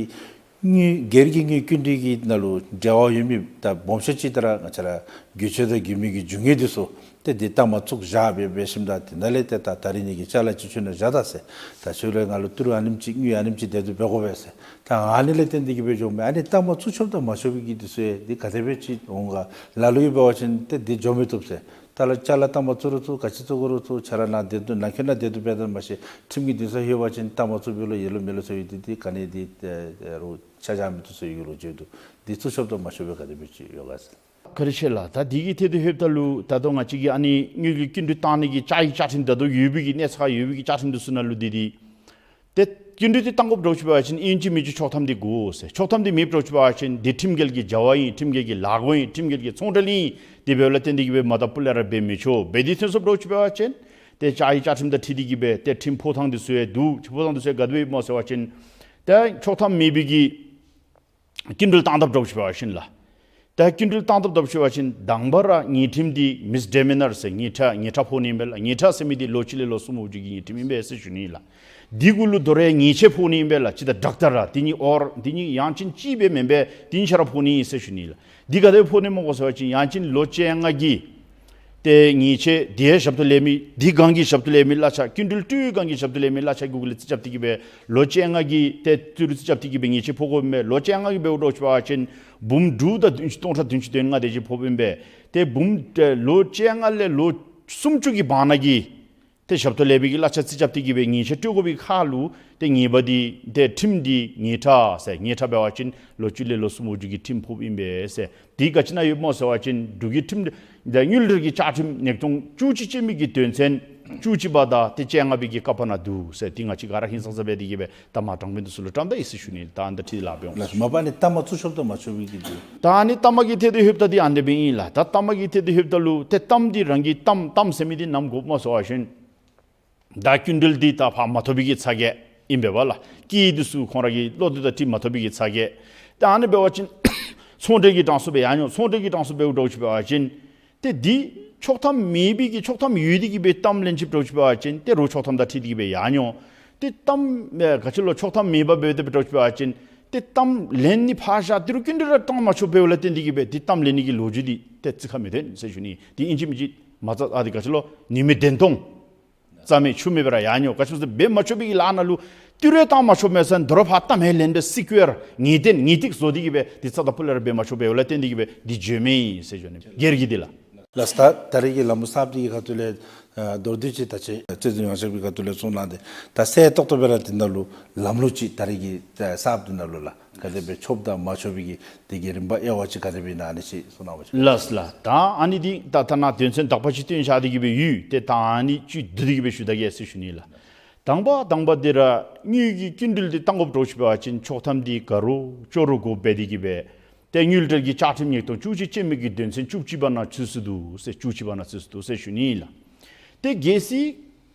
དངུལ་སྒེར་གྱི་དངུལ་སྐྱིན་འགྲུལ་གྱི་ནང་ལུ་འབྲེལ་བ་ཡོད་མི་ད་སྦོམ་ཤོས་ཅིག་ད་ར་ང་བཅས་ར་བརྒྱུད་སྤྱོད་དང་བརྒྱུད་མི་གི་རྒྱུ་དངོས་འདི་ཚུ་ཏེ་འདི་ལྟ་མ་བཙུགས་བཞག་སྦེ་འབད་ཞིནམ་ད་དེ་ནང་ལས་ཏེ་ད་ད་རིས་ནི་གི་ཅ་ལ་ཅིག་ཁྱོན་ནང་བཞག་ད་ཟེར། ད་ཁྱོད་ར་ང་ལུ་ཏི་རུ་ཨ་ནེམ་ཅིག་དངུལ་ཨ་ནེམ་ཅིག་དེ་དུ་འབད་དགོ་པས་ཟེར། ད་ཨ་ནི་ལས་བརྟེན་ཏེ་གི་སྦེ་འགྱོཝ་མས། ཨ་ནི་ལྟ་མ་བཙུགས་ཆོགཔ་དང་མ་ཆོག་པའི་གི་འདི་ཚུ་ཡང་འདི་ག་དེ་སྦེ་ཅིག་འོང་ག། ལ་ལུ་གིས་འབད་བ་ཅིན་ཏེ་འདི་འགྱོ་མི་བཏུབ་ཟེར། ད་ལ་ཅ་ལ་ལྟ་མ་བཙུགས་རུང་བཙུགས། ག་ཅི་བཙུགས་རུང་བཙུགས། ཁྱོད་ར་ནཱ་དེ་དུ་ནང་འཁོད་ནང་དེ་དུ་འབད་དེ་མ་ཤེས། ཁྲིམས་ཀྱི་འདུན་སར་ལྷོད་པ་ཅིན་ལྟ་མ་བཙུགས་པའི་ལོ་ཡེ་ལོ་མེ་ལོ་ཟེར་བའི་འདི་འདི་ག་ནི་འདི་ཨེ་རུང་ཆ་བཞག་མི་བཏུབ་ཟེར་བའི་ལོ་རྒྱུས་འདུག། འདི་བཙུགས་ཆོགཔ་དང་མ་ཆོག་པའི་ག་དེ་སྦེ་ཅིག་ཡོད་ག་ཟེར། བཀའ་དྲིན་ཆེ་ལགས། ད་འདི་གི་ཐད་དུ་ལྷོདཔ་ད་ལུ་ད་ལྟོ་ང་བཅས་ཀྱི་ཨ་ནི་དངུལ་གྱི་སྐྱིན་འགྲུལ་བཏང་ནི་གི་བཅའ་ཡིག་བཅའ་ཁྲིམས་ད་ལྟོ་ཡོད་པའི་གི་གནས་ཚད་ཡོད་པའི་གི་བཅའ་ཁྲིམས་འདི་ཚུ་ནང་ལུ་འདི་འདི་ཏེ་སྐྱིན་འགྲུལ་འདི་བཏང་དགོཔ་འདྲཝ་ཅིག་འབད་བ་ཅིན་ཨིན་ཅི་མིན་ཅི་ཆོག་ཐམ་འདི་དགོ་ཟེར། ཆོག་ཐམ་འདི་མེདཔ་འདྲཝ་ཅིག་འབད་བ་ཅིན་འདི་ཁྲིམས་འགལ་གྱི་བྱ་བ་ཨིན། ཁྲིམས་འགལ་གྱི་ལཱ་འགོ་ཨིན། ཁྲིམས་འགལ་གྱི་ཚོང་འབྲེལ་ཨིན། དེ་འབདཝ་ལས་བརྟེན་ཏེ་གི་སྦེ་མ་དང་ཕུ་ལས་ར་འབད་མི་ཆོག། འབད་དེ་ཐོན་སོངམ་འདྲཝ་ཅིག་འབད་བ་ཅིན་ ཏེ་བཅའ་ཡིག་བཅའ་ཁྲིམས་དང་འཁྲིལ་ཏེ་གི་སྦེ་ཏེ་ཁྲིམས་ཕོག་ཐངས་འདི་ཚུ་ཡང་འདུག། ཕོག་ཐངས་འདི་ཚུ་ཡང་ག་དེ་སྦེ་ཡོདཔ་སྨོ་ཟེར་བ་ཅིན་ཏེ་ཆོག་ཐམ་མེད་པའི་གི་སྐྱིན་འགྲུལ་བཏང་ཐབས་འདྲཝ་ཅིག་འབད་བ་ཅིན་ལགས། ཏེ་སྐྱིན་འགྲུལ་བཏང་ཐབས་འདྲཝ་ཅིག་འབད་བ་ཅིན་དང་པ་ར་ཉེས་ཁྲིམས་འདི་མིསི་ཌི་མི་ནར་ཟེར་ཉེས་ཁྲ་ཉེས་ཁྲ་ཕོག་ནི་ཨིན་པས་ལགས། ཉེས་ཁྲ་ཟེར་མི་འདི་ལོ་གཅིག་ལས་ལོ་གསུམ་འོག་གི་ཉེས་ཁྲིམས་ཨིན་པས་ཟེར་ཞུ་ནི་ལགས། འདི་གུ་ལུ་དོ་རུང་ཉེས་ཆད་ཕོག་ནི་ཨིན་པས་ལགས། ཅིག་ད་ཌོག་ཊར་ར་འདི་གཉིས་ཨོར་འདི་གཉིས་ཡང་ཅིན་གཅིག་སྦེ་མེན་པས། འདི་གཉིས་ཆ་ར་ཕོག་ནི་ཨིན་ཟེར་ཞུ་ནི་ལགས། འདི་ག་དེ་ཕོག་ནི་སྨོ་གོ་ཟེར་བ་ཅིན་ཡང་ཅིན་ལོ་བཅོ་ལྔ་གི་ཏེ་ཉེས་ཆད་འདི་ཡང་ཞབས་ཏོག་ལེན་མི་འདི་སྒང་གི་ཞབས་ཏོག་ལེན་མི་གླ་ཆ་སྐྱིན་འགྲུལ་སྤྲོད་སྒང་གི་ཞབས་ཏོག་ལེན་མི་གླ་ཆ་གུ་གུ་ལས་རྩིས་རྐྱབ་སྟེ་གི་སྦེ་ལོ་བཅོ་ལྔ་གི་ཏེ་ཏི་རུ་རྩིས་རྐྱབ་སྟེ་གི་སྦེ་ཉེས་ཆད་ཕོག་དགོཔ་མས། ལོ་བཅོ་ལྔ་གི་འབདཝ་འདྲཝ་ཅིག་འབད་བ་ཅིན་འབུམ་དྲུག་དང་བདུན་ཅུ་སྟོང་ཕྲག་བདུན་ཅུ་དོན་ལྔ་དེ་ཅིག་ཕོགཔ་ཨིན་པས། ཏེ་འབུམ་ཏེ་ལོ་བཅོ་ལྔ་ལས་ལོ་སུམ་ཅུ་གི་བར་ན་གི་ཏེ་ཞབས་ཏོག་ལེན་མི་གི་གླ་ཆ་རྩིས་རྐྱབ་སྟེ་གི་སྦེ་ཉེས་ཆད་སྤྲོད་དགོ་པའི་ཁར་ལུ་ཏེ་ཉེས་པ་འདི་ཏེ་ཁྲིམས་འདི་ཉེས་ཁྲ་ཟེར་ཉེས་ཁྲ་འབད་བ་ཅིན་ལོ་གཅིག་ལས་ལོ་གསུམ་འོག་གི་ཁྲིམས་ཕོགཔ་ཨིན་པས་ཟེར། འདི་ག་ཅི་ནང་ཡོདཔ་སྨོ་ཟེར་བ་ཅིན་འབྲུག་གི་ཁྲིམས་འདི་དངུལ་འབྲེལ་གྱི་བཅའ་ཁྲིམས་ཉིས་སྟོང་བཅུ་གཅིག་ཅན་མའི་གི་དོན་ཚན་བཅུ་གཅིག་པ་དང་ཏེ་བཅོ་ལྔ་པའི་གི་ཀ་པ་ནང་འདུག་ཟེར། འདི་ང་བཅས་ག་ར་ཧིང་སངས་ས་འབད་དེ་གི་སྦེ་ད་མ་དྲང་དཔོན་འདི་ཚུ་ལུ་བཀྲམ་ད་ཡི་ཟེར་ཞུ་ནི། ད་ཨ་ནི་ད་འཁྲིལ་ལཱ་འབད་འོང་། ལགས་སོ། མ་པ་ནི་གཏའ་མ་བཙུགས་ཆོགཔ་དང་མ་ཆོག་པའི་གི་འདི། ད་ཨ་ནི་གཏའ་མ་གི་ཐད་དེ་ལྷོདཔ་ད་འདི་ཨ་ནི་སྦེ་ཨིན་ལགས། ད་གཏའ་མ་གི་ཐད་དེ་ལྷོདཔ་ད་ལུ་ཏེ་གཏམ་འདི་རང་གི་གཏམ་གཏམ་ཟེར་མི་འདི་ནམ་དགོཔ་སྨོ་ཟེར་བ་ཅིན་ད་སྐྱིན་འགྲུལ་འདི་ད་ཕར་མ་ཐོབ་པའི་གི་ཚ་གྱང་ཨིན་པས་པ་ལགས། སྐྱེད་འདི་ཚུ་ཁོང་ར་གི་བློ་འདི་དང་འཁྲིལ་མ་ཐོབ་པའི་གི་ཚ་གྱང་། ད་ཨ་ནི་འབད་བ་ཅིན་ཚོང་འབྲེལ་གྱི་གྲངས་སུ་སྦེ་ཡང་ཡང་ཚོང་འབྲེལ་གྱི་གྲངས་སུ་འབདཝ་འདྲཝ་ཅིག་འབད་བ་ཅིན་ཏེ་འདི་ཆོག་ཐམ་མེད་པའི་གི་ཆོག་ཐམ་ཡོད་དེ་གི་སྦེ་གཏམ་ལེན་ཅིག་འདྲཝ་ཅིག་འབད་བ་ཅིན་ཏེ་རོགས་ཆོག་ཐམ་དང་འཁྲིལ་ཏེ་གི་སྦེ་ཡང་ཡང་ཏེ་གཏམ་ཨེ་ག་ཅི་ལོ་ཆོག་ཐམ་མེད་པར་འབདཝ་དེ་འདྲཝ་ཅིག་འབད་བ་ཅིན་ཏེ་གཏམ་ལན་ནི་ཕར་བཞག་ཏི་རུ་སྐྱིན་འགྲུལ་ར་བཏང་མ་ཆོགཔ་འབདཝ་ལས་བརྟེན་ཏེ་གི་སྦེ་ཏེ་གཏམ་ལན་ནི་གི་ལོ་རྒྱུས་འདི་ཏེ་རྩིས་ཁར་མི་ཐོན་ཟེར་ཞུ་ནི། ཏེ་ཨིན་ཅི་མིན་ཅི་མ་རྩ་ཨ་འདི་ག་ཅི་ལོ་ནུས་མེད་བདེན་སྟོང་རྩ་མེད་ཆུ་མེད་པར་ཡང་ཡང་ག་ཅི་སྦེ་འབད་མ་ཆོག་པའི་གི་ལཱ་ནང་ལུ་ཏི་རུ་བཏང་མ་ཆོག་མས་ཟེར་དོ་རུང་ཕར་གཏམ་ལན་འདི་སི་ཀུ་ཨར་ངེས་གཏན་ངེས་ཏིག་བཟོ་སྟེ་གི་སྦེ་འདི་རྩ་དང་ཕུ་ལས་ར་འབད་མ་ཆོགཔ་འབདཝ་ལས་བརྟེན་ཏེ་གི་སྦེ་འདི་འགྱོཝ་མས་ཟེར་ཞུ་ནི། སྒེར་གྱི་འདི་ལགས། ལགས་སོ། ད་ད་རེས་ཀྱི་ལམ་ལུགས་གསརཔ་འདི་གི་ཁ་ཐུག་ལས་ཨ་མདོར་བསྡུས་ཅིག་ད་ཅི་རྩོད་དྲུང་ཡོངས་ཁྱབ་ཀྱི་ཁ་ཐུག་ལས་གསུང་གནང་སྟེ་ད་གསལ་ཏོག་ཏོ་སྦེ་ར་འདི་ནང་ལུ་ལམ་ལུགས་ཅིག་ད་རེས་ཀྱི་ཨ་གསརཔ་འདི་ནང་ལུ་ལགས་ག་དེ་སྦེ་ཆོགཔ་དང་མ་ཆོག་པའི་གི་དེ་གི་རིམ་པ་དབྱེ་བ་ཅིག་ག་དེ་སྦེ་ཨིན་ན་ཨ་ནི་ཅིག་གསུང་གནང་བ་ཅིན། ལགས་ལགས། ད་ཨ་ནི་འདི་ད་ཐ་ན་དོན་ཚན་དག་པ་ཅིག་བཏོན་བཞག་སྟེ་གི་སྦེ་ཡོད། ཏེ་ད་ཨ་ནི་ཅིག་བསྡུ་སྟེ་གི་སྦེ་ཞུ་ད་གེ་ཟེར་ཞུ་ནི་ལགས། དང་པ་དང་པ་འདི་ར་དངུལ་གྱི་སྐྱིན་འགྲུལ་འདི་བཏང་དགོཔ་འདྲཝ་ཅིག་འབད་བ་ཅིན་ཆོག་ཐམ་འདི་ག་ར་ཅོག་ར་དགོཔ་འབད་དེ་གི་སྦེ་ཏེ་དངུལ་འབྲེལ་གྱི་བཅའ་ཁྲིམས་ཉིས་སྟོང་བཅུ་གཅིག་ཅན་མའི་གི་དོན་ཚན་བཅུ་གཅིག་པ་ནང་ཚུད་སུ་འདུག་ཟེར། བཅུ་གཅིག་པ་ནང་ཚུད་སུ་འདུག་ཟེར་ཞུ་ནི་ཨིན་ལགས། ཏེ་གལ་སྲིད་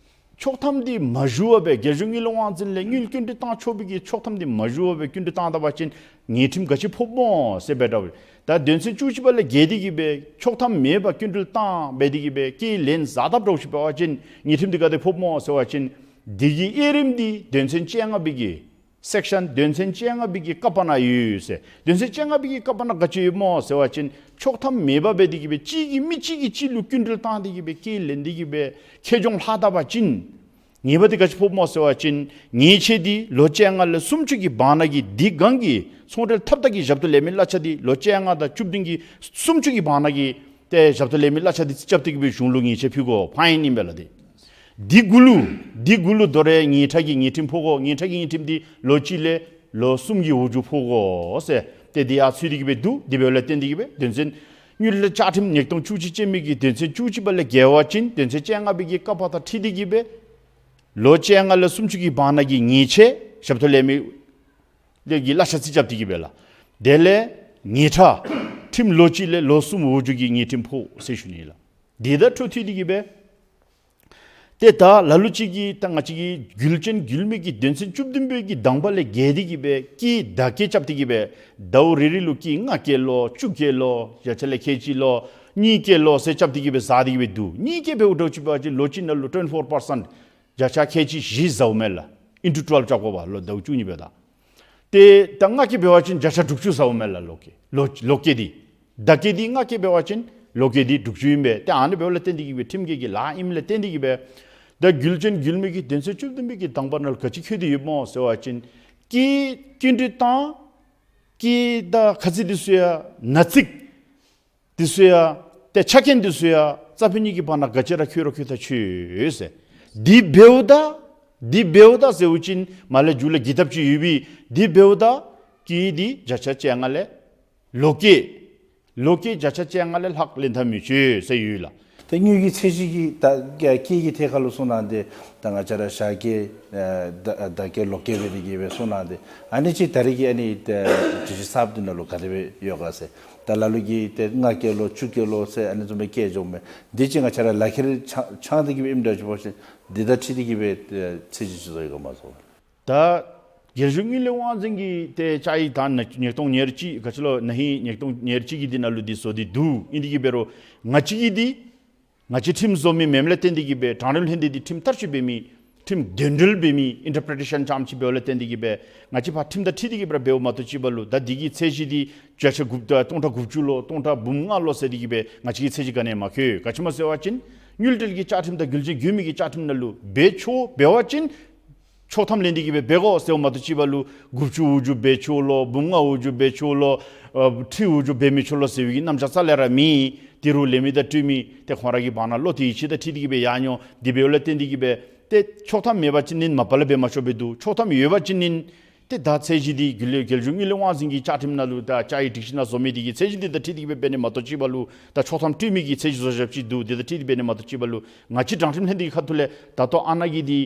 ཆོག་ཐམ་འདི་མ་ཞུ་བར་སྦེ་རྒྱལ་གཞུང་དངུལ་ལས་དབང་འཛིན་ལས་དངུལ་སྐྱིན་འགྲུལ་བཏང་ཆོག་པའི་གི་ཆོག་ཐམ་འདི་མ་ཞུ་བར་སྦེ་སྐྱིན་འགྲུལ་བཏང་ད་པ་ཅིན་ཉེས་ཁྲིམས་ག་ཅི་ཕོགཔ་སྨོ་ཟེར་འབདཝ་ད་ད་དོན་ཚན་བཅུ་གཅིག་པ་ལས་འགལ་ཏེ་གི་སྦེ་ཆོག་ཐམ་མེད་པར་སྐྱིན་འགྲུལ་བཏང་འབད་དེ་གི་སྦེ་ཁས་ལེན་ཟ་ད་འདྲཝ་ཅིག་འབད་བ་ཅིན་ཉེས་ཁྲིམས་འདི་ག་དེ་ཕོགཔ་སྨོ་ཟེར་བ་ཅིན་འདི་གི་དབྱེ་རིམ་འདི་དོན་ཚན་བཅོ་ལྔ་པའི་གི་སེཀ་ཤཱན་དོན་ཚན་བཅོ་ལྔ་པའི་གི་ཀ་པ་ནང་ཡོད་ཟེར། དོན་ཚན་བཅོ་ལྔ་པའི་གི་ཀ་པ་ནང་ག་ཅི་ཡོདཔ་སྨོ་ཟེར་བ་ཅིན་ཆོག་ཐམ་མེད་པར་འབད་དེ་གི་སྦེ་གཅིག་གིས་མི་གཅིག་གི་གཅིག་ལུ་སྐྱིན་འགྲུལ་བཏང་སྟེ་གི་སྦེ་ཁས་ལེན་ཏེ་གི་སྦེ་ཁེ་གྱོང་ལྷག་ད་པ་ཅིན་ཉེས་པ་འདི་ག་ཅི་ཕོགཔ་སྨོ་ཟེར་བ་ཅིན་ཉེས་ཆད་འདི་ལོ་བཅོ་ལྔ་ལས་སུམ་ཅུ་གི་བར་ན་གི་འདི་སྒང་གི་ཚོང་འབྲེལ་འཐབ་ད་གི་ཞབས་ཏོག་ལེན་མི་གླ་ཆ་འདི་ལོ་བཅོ་ལྔ་དང་བཅུ་བདུན་གྱི་སུམ་ཅུ་གི་བར་ན་གི་ཏེ་ཞབས་ཏོག་ལེན་མི་གླ་ཆ་འདི་རྩིས་རྐྱབ་སྟེ་གི་སྦེ་གཞུང་ལུ་ཉེས་ཆད་ཕུལ་དགོ། ཕའིན་ཨིན་པས་ལགས། འདི་འདི་གུ་ལུ་འདི་གུ་ལུ་དོ་རུང་ཉེས་ཁྲ་གི་ཉེས་ཁྲིམས་ཕོག་དགོ། ཉེས་ཁྲ་གི་ཉེས་ཁྲིམས་འདི་ལོ་གཅིག་ལས་ལོ་གསུམ་གྱི་འོག་ཚུ་ཕོག་དགོ་ཟེར། ཏེ་འདི་ཡང་ཚུད་དེ་གི་སྦེ་འདུག། དེ་འབདཝ་ལས་བརྟེན་ཏེ་གི་སྦེ་དོན་ཚན་དངུལ་ལས་བཅའ་ཁྲིམས་ཉིས་སྟོང་བཅུ་གཅིག་ཅན་མའི་གི་དོན་ཚན་བཅུ་གཅིག་པ་ལས་འགལ་བ་ཅིན་དོན་ཚན་བཅོ་ལྔ་པའི་གི་ཀ་པ་དང་འཁྲིལ་ཏེ་གི་སྦེ་ལོ་བཅོ་ལྔ་ལས་སུམ་ཅུ་གི་བར་ན་གི་ཉེས་ཆད་ཞབས་ཏོག་ལེན་མི་ལས་ཀྱི་གླ་ཆ་རྩིས་རྐྱབ་སྟེ་གི་སྦེ་ལགས། དེ་ལས་ཉེས་ཁྲ་ཁྲིམས་ལོ་གཅིག་ལས་ལོ་གསུམ་འོག་ཚུ་གི་ཉེས་ཁྲིམས་ཕོག་ཟེར་ཞུ་ནི་ལགས། དེ་དང་འཕྲོ་མཐུད་དེ་གི་སྦེ་ཏེ་ད་ལ་ལུ་ཅིག་གིས་ད་ང་བཅས་ཀྱི་རྒྱུ་ལྕན་རྒྱུ་མེད་ཀྱི་དོན་ཚན་བཅུ་བདུན་པའི་གི་དང་པ་ལས་འགལ་ཏེ་གི་སྦེ་སྐྱེད་བརྡ་སྐྱེད་རྐྱབ་སྟེ་གི་སྦེ་ཟླཝ་རེ་རེ་ལུ་སྐྱེད་ལྔ་སྐྱེད་ལོ་བཅུ་སྐྱེད་ལོ་བརྒྱ་ཆ་ལས་ཁལ་གཅིག་ལོ་གཉིས་སྐྱེད་ལོ་ཟེར་རྐྱབ་སྟེ་གི་སྦེ་ཟ་སྟེ་གི་སྦེ་འདུག། གཉིས་སྐྱེད་འབདཝ་འདྲཝ་ཅིག་འབད་བ་ཅིན་ལོ་གཅིག་ནང་ལུ་ཊུ་ཝེན་ཊི་ཕོར་པར་སེནཊ་བརྒྱ་ཆ་ཁལ་གཅིག་བཞི་ཟཝ་མས་ལགས། ཨིན་ཊུ་ཊུ་ཝེལབ་རྐྱབ་དགོ་པས་ལོ་ཟླཝ་བཅུ་གཉིས་འབདཝ་ད། ཏེ་ད་ལྔ་སྐྱེད་འབད་བ་ཅིན་བརྒྱ་ཆ་དྲུག་ཅུ་ཟཝ་མས་ལགས། ལོ་སྐྱེད་ལོ་ལོ་སྐྱེད་འདི་ཟླ་སྐྱེད་འདི་ལྔ་སྐྱེད་འབད་བ་ཅིན་ལོ་སྐྱེད་འདི་དྲུག་ཅུ་ཨིན་པས། ཏེ་ཨ་ནི་འབདཝ་ལས་བརྟེན་ཏེ་གི་སྦེ་ཁྲིམས་འགལ་གྱི་ལཱ་ཨིནམ་ལས་བརྟེན་ཏེ་གི་སྦེ་ད་རྒྱུ་ལྕན་རྒྱུ་མེད་ཀྱི་དོན་ཚན་བཅུ་བདུན་པའི་གི་དང་པ་ནང་ལུ་ག་ཅི་བཀོད་དེ་ཡོདཔ་སྨོ་ཟེར་བ་ཅིན་སྐྱེད་སྐྱིན་འགྲུལ་བཏང་སྐྱེད་དང་ཁ་ཚིག་འདི་ཚུ་ཡང་ན་ཚིག་འདི་ཚུ་ཡང་ཏེ་ཆ་རྐྱེན་འདི་ཚུ་ཡང་རྩ་ཕན་གཉིས་ཀྱི་བར་ན་ག་ཅི་ར་འཁོད་རུང་འཁོད་ད་ཆོག་ཟེར། འདི་འབདཝ་ད་འདི་འབདཝ་ད་ཟེར་བ་ཅིན་མ་ལས་མཇུག་ལས་འགྱིར་ཐབས་ཅིག་ཡོད་པས། འདི་འབདཝ་ད་སྐྱེད་འདི་བརྒྱ་ཆ་བཅོ་ལྔ་ལས་ལོ་སྐྱེད་ལོ་སྐྱེད་བརྒྱ་ཆ་བཅོ་ལྔ་ལས་ལྷག་ལེན་ཐབས་མི་ཆོག་ཟེར་ཡོད་ལགས། ཏེ་དངུལ་གྱི་ཚད་གཞི་གི་ད་སྐྱེད་ཀྱི་ཐད་ཁར་ལུ་གསུངས་གནང་སྟེ་ད་ང་བཅས་ར་ཞག་སྐྱེད་ཨ་ད་ད་སྐྱེད་ལོ་སྐྱེད་སྦེ་དེ་གི་སྦེ་གསུངས་གནང་སྟེ་ཨ་ནི་ཅིག་ད་རེས་ཀྱི་ཨ་ནི་ད་སྒྲིག་གཞི་གསརཔ་འདི་ནང་ལུ་ག་དེ་སྦེ་ཡོད་ག་ཟེར། ད་ལ་ལུ་གིས་ཏེ་ལྔ་སྐྱེད་ལོ་བཅུ་སྐྱེད་ལོ་ཟེར་ཨ་ནི་བཟུམ་སྦེ་སྐྱེད་འགྱོཝ་མས། འདི་ཅིག་ང་བཅས་ར་ལག་ཁྱེར་འཆང་འཆང་སྟེ་གི་སྦེ་ཨིནམ་འདྲཝ་ཅིག་འབད་བ་ཅིན་འདི་དང་འཁྲིལ་ཏེ་གི་སྦེ་ཨེ་ཚད་གཞི་ཅིག་བཟོ་ཡི་ག་མ་བཟོ་བ། ད་རྒྱལ་གཞུང་དངུལ་ལས་དབང་འཛིན་གྱིས་ཏེ་བཅའ་ཡིག་དང་ཉིས་སྟོང་ཉེར་གཅིག་ག་ཅི་ལོ་ན་ཧིང་ཉིས་སྟོང་ཉེར་གཅིག་གི་འདི་ནང་ལུ་འདི་བཟོ་སྟེ་འདུག། ཨིན་དེ་གི་འབད་རུང་ང་བཅས་ཀྱིས་འདི་ང་བཅས་ཁྲིམས་བཟོ་མི་མེནམ་ལས་བརྟེན་ཏེ་གི་སྦེ་དྲང་ཁྲིམས་ལྷན་སྡེ་འདི་ཁྲིམས་བསྟར་སྤྱོད་འབད་མི་ཁྲིམས་དོན་འགྲེལ་འབད་མི་ཨིན་ཊར་པི་རི་ཊེ་ཤཱན་ཙམ་ཅིག་འབདཝ་ལས་བརྟེན་ཏེ་གི་སྦེ་ང་བཅས་ཕར་ཁྲིམས་དང་འཁྲིལ་ཏེ་གི་སྦེ་འབདཝ་མ་གཏོགས་ཅིག་འབད་ལུ་ད་འདི་གི་ཚད་གཞི་འདི་བརྒྱ་ཆ་དགུ་སྟོང་ཕྲག་དགུ་བཅུ་ལོ་སྟོང་ཕྲག་འབུམ་ལྔ་ལོ་ཟེར་ཏེ་གི་སྦེ་ང་བཅས་ཀྱིས་ཚད་གཞི་ག་ནི་ཡང་མ་བཀོད། ག་ཅི་སྨོ་ཟེར་བ་ཅིན་དངུལ་འབྲེལ་གྱི་བཅའ་ཁྲིམས་དང་རྒྱུ་ལྗིད་རྒྱུ་མི་གི་བཅའ་ཁྲིམས་ནང་ལུ་འབད་ཆོག། འབད་བ་ཅིན་ཆོག་ཐམ་ལེན་ཏེ་གི་སྦེ་འབད་དགོ་ཟེརཝ་མ་གཏོགས་ཅིག་འབད་ལུ་དགུ་བཅུ་འོག་བཅུ་འབད་ཆོག་ལོ་འབུམ་ལྔ་འོག་བཅུ་འབད་ཆོག་ལོ་ཨ་ཁྲི་འོག་བཅུ་འབད་མི་ཆོག་ལོ་ཟེར་བའི་གི་རྣམ་གཞག་རྩ་ལས་ར་མེད། དེ་རུང་ལས་མི་དང་འཁྲིལ་མི་ཏེ་ཁོང་ར་གི་བར་ན་བློ་གཏད་ཡིད་ཆེས་དང་འཁྲིལ་ཏེ་གི་སྦེ་ཡར་འགྱོ། དེ་འབདཝ་ལས་བརྟེན་ཏེ་གི་སྦེ་ཏེ་ཆོག་ཐམ་མེད་པ་ཅིན་ནི་མ་པ་ལས་འབད་མ་ཆོགཔ་སྦེ་འདུག། ཆོག་ཐམ་ཡོད་པ་ཅིན་ནི་ཏེ་ད་ཚད་གཞི་འདི་རྒྱལ་རྒྱལ་གཞུང་དངུལ་ལས་དབང་འཛིན་གྱི་བཅའ་ཁྲིམས་ནང་ལུ་ད་བཅའ་ཡིག་སྒྲིག་གཞི་ནང་བཟོ་མི་འདི་གི་ཚད་གཞི་འདི་དང་འཁྲིལ་ཏེ་གི་སྦེ་འབད་ནི་མ་གཏོགས་ཅིག་འབད་ལུ་ད་ཆོག་ཐམ་སྤྲོད་མི་གི་ཚད་གཞི་བཟོ་བཞགཔ་ཅིག་འདུག། འདི་དང་འཁྲིལ་ཏེ་འབད་ནི་མ་གཏོགས་ཅིག་འབད་ལུ་ང་བཅས་དྲང་ཁྲིམས་ལྷན་སྡེ་གི་ཁ་ཐུག་ལས་ད་ལྟོ་ཨ་ནཱ་གི་འདི་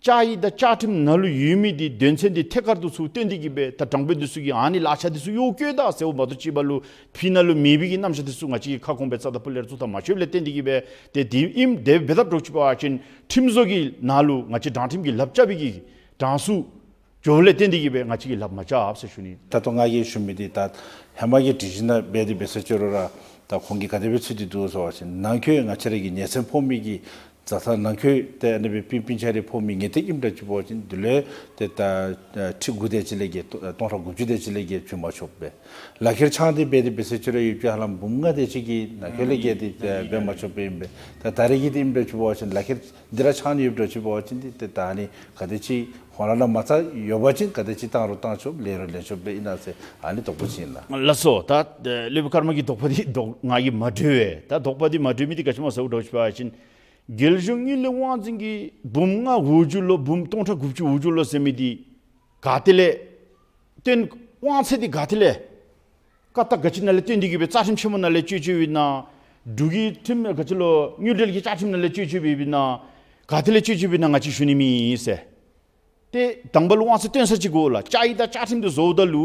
བཅའ་ཡིག་དང་བཅའ་ཁྲིམས་ནང་ལུ་ཡོད་མི་འདི་དོན་ཚན་འདི་ཐད་ཀར་དུ་ཚུར་བཏོན་ཏེ་གི་སྦེ་ད་དྲང་དཔོན་འདི་ཚུ་གིས་ཨ་ནི་ལག་ཆ་འདི་ཚུ་གཡོག་བཀོལ་ད་ཟེརཝ་མ་གཏོགས་ཅིག་འབད་ལུ་ཕི་ནང་ལུ་མེད་པའི་གི་རྣམ་གཞག་འདི་ཚུ་ང་བཅས་ཀྱིས་ཁ་སྐོང་སྦེ་རྩ་དང་སྤུ་ལས་ར་བཙུགས་ད་མ་ཆོགཔ་ལས་བརྟེན་ཏེ་གི་སྦེ་ཏེ་འདི་ཨིནམ། དེ་འབདཝ་ད་འདྲཝ་ཅིག་འབད་བ་ཅིན་ཁྲིམས་བཟོ་གི་ནང་ལུ་ང་བཅས་དྲང་ཁྲིམས་ཀྱི་ལགཔ་རྐྱབ་པའི་གི་གྲངས་སུ་འགྱོཝ་ལས་བརྟེན་ཏེ་གི་སྦེ་ང་བཅས་ཀྱིས་ལགཔ་མ་རྐྱབ་ཟེར་ཞུ་ནི། ད་ལྟོ་ང་གིས་ཞུ་མི་འདི་ད་ཧེ་མ་གི་སྒྲིག་གཞི་ནང་འབད་དེ་འབད་ས་ཅིག་རུང་ར་ད་ཁོང་གིས་ག་དེ་སྦེ་ཚུད་དེ་འདུག་ཟེར་བ་ཅིན་ནང་འཁོད་ང་བཅས་ར་གི་ཉེན་ཚན་ཕོག་མི་གི་བཟའ་ཚང་ནང་འཁོད་ཏེ་ཨ་ནི་སྦེ་སྤུན་སྤུན་ཆ་རེ་ཕོག་མི་ངེས་ཏིག་ཨིནམ་འདྲཝ་ཅིག་འབད་བ་ཅིན་འདི་ལུ་ཏེ་ད་ཁྲི་དགུ་དེ་ཅིག་ལས་བརྒལ་སྟོང་ཕྲག་དགུ་བཅུ་དེ་ཅིག་ལས་བརྒལ་བྱིན་མ་ཆོགཔ་སྦེ། ལག་ཁྱེར་འཆང་སྟེ་འབད་དེ་འབད་ས་ཅིག་རུང་ཡོད་པའི་ཧ་ལམ་འབུམ་ལྔ་དེ་ཅིག་གིས་ནང་འཁོད་ལས་བརྒལ་ཏེ་ཏེ་འབད་མ་ཆོགཔ་སྦེ་ཨིན་པས། ད་ད་རེས་ཀྱི་འདི་ཨིནམ་འདྲཝ་ཅིག་འབད་བ་ཅིན་ལག་ཁྱེར་འདི་ར་འཆང་ནི་ཡོདཔ་འདྲཝ་ཅིག་འབད་བ་ཅིན་འདི་ཏེ་ད་ཨ་ནི་ག་དེ་ཅིག་ཁོང་ར་ནང་མ་རྩ་ཡོད་པ་ཅིན་ག་དེ་ཅིག་བཏང་རུང་བཏང་ཆོག་ལེན་རུང་ལེན་ཆོགཔ་སྦེ་ཨིན་ན་ཟེར་ཨ་ནི་དོགས་པ་ཅིག་ཨིན་ལགས། ལགས་སོ། ད་ཨེ་སློབ་དཔོན་ཀརྨ་གི་དོགས་པ་འདི་དོགས་ང་གིས་མ་གྲོལ་བས། ད་དོགས་པ་འདི་མ་གྲོལ་མི་འདི་ག་ཅི་སྨོ་ཟེརཝ་འདྲཝ་ཅིག་འབད་བ་ཅིན་རྒྱལ་གཞུང་དངུལ་ལས་དབང་འཛིན་གྱིས་འབུམ་ལྔ་འོག་བཅུ་ལོ་འབུམ་སྟོང་ཕྲག་དགུ་བཅུ་འོག་བཅུ་ལོ་ཟེར་མི་འདི་ག་ཏེ་ལས་བཏོན། དབང་ཚད་འདི་ག་ཏེ་ལས་བཀའ་རྟགས་ག་ཅི་ནང་ལས་བཏོན་ཏེ་གི་སྦེ་རྩ་ཁྲིམས་ཆེན་མོ་ནང་ལས་སྤྱོད་སྤྱོདཔ་ཨིན་ན། འབྲུག་གི་ཁྲིམས་ག་ཅི་ལོ་དངུལ་འབྲེལ་གྱི་བཅའ་ཁྲིམས་ནང་ལས་སྤྱོད་སྤྱོདཔ་ཨིན་ན། ག་ཏེ་ལས་སྤྱོད་སྤྱོདཔ་ཨིན་ན་ང་བཅས་ཞུ་ནི་མེད་ཟེར། ཏེ་དང་པ་ལུ་དབང་ཚད་བཏོན་ས་ཅིག་དགོ་ལགས། བཅའ་ཡིག་དང་བཅའ་ཁྲིམས་འདི་བཟོཝ་ད་ལུ་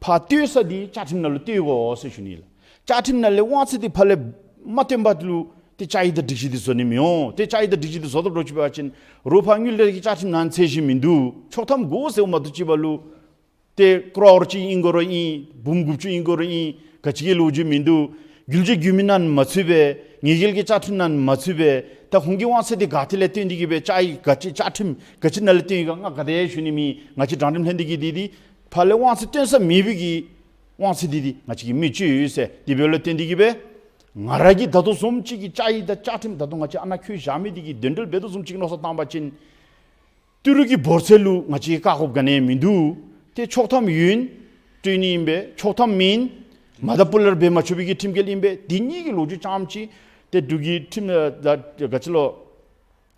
ཕར་བཏོན་ས་འདི་བཅའ་ཁྲིམས་ནང་ལུ་བཏོན་དགོ་ཟེར་ཞུ་ནི་ལགས། བཅའ་ཁྲིམས་ནང་ལས་དབང་ཚད་འདི་ཕར་ལས་མ་བཏོན་པ་ལུ་ཏེ་བཅའ་ཡིག་དང་སྒྲིག་གཞི་འདི་བཟོ་ནི་མི་འོང་། ཏེ་བཅའ་ཡིག་དང་སྒྲིག་གཞི་འདི་བཟོ་དོ་འདྲཝ་ཅིག་འབད་བ་ཅིན་རོགས་ཕར་དངུལ་འབྲེལ་གྱི་བཅའ་ཁྲིམས་ནང་ཚད་གཞི་མིན་འདུག། ཆོག་ཐམ་དགོ་ཟེརཝ་མ་གཏོགས་ཅིག་འབད་ལུ་ཏེ་ཀོ་རོར་ཅིག་ཨིན་དགོ་རུང་ཨིན། འབུམ་དགུ་བཅུ་ཨིན་དགོ་རུང་ཨིན། ག་ཅི་གི་ལོ་རྒྱུས་མིན་འདུག། རྒྱུ་ལྗིད་རྒྱུ་མི་ནང་མ་ཚུད་པས། ཉེས་འགེལ་གྱི་བཅའ་ཁྲིམས་ནང་མ་ཚུད་པས། ད་ཁོང་གིས་དབང་ཚད་འདི་ག་ཏེ་ལས་བཏོན་ཏེ་གི་སྦེ་བཅའ་ཡིག་ག་ཅི་བཅའ་ཁྲིམས་ག་ཅི་ནང་ལས་བཏོན་ཡི་ག་ང་ག་དེ་ཡང་ཞུ་ནི་མེད། ང་བཅས་དྲང་ཁྲིམས་ལྷན་སྡེ་གིས་འདི་འདི་ཕར་ལས་དབང་ཚད་བཏོན་ས་མེད་པའི་གི་དབང་ཚད་འདི་འདི་ང་བཅས་ཀྱིས་མི་སྤྱོད་ཡོད་ཟེར། དེ་འབདཝ་ལས་བརྟེན་ཏེ་གི་སྦེ་ང་ར་གིས་ད་ལྟོ་བཟུམ་ཅིག་གི་བཅའ་ཡིག་དང་བཅའ་ཁྲིམས་ད་ལྟོ་ང་བཅས་ཨ་ནཱ་འཁོད་བཞག་མི་འདི་གི་དོན་འགྲེལ་འབད་དོ་བཟུམ་ཅིག་མནོ་བསམ་བཏང་པ་ཅིན་ཏི་རུ་གི་འབོར་ཚད་ལུ་ང་བཅས་བཀག་དགོཔ་ག་ནི་ཡང་མིན་འདུག། ཏེ་ཆོག་ཐམ་ཡོད་ན་སྤྲོད་ནི་ཨིན་པས། ཆོག་ཐམ་མེད་ན་མ་དང་པོ་ལས་ར་འབད་མ་ཆོག་པའི་གི་ཁྲིམས་འགལ་ཨིན་པས། འདི་གཉིས་ཀྱི་ལོ་རྒྱུས་ཙམ་ཅིག་ཏེ་འབྲུག་གི་ཁྲིམས་ཨ་ད་ག་ཅི་ལོ་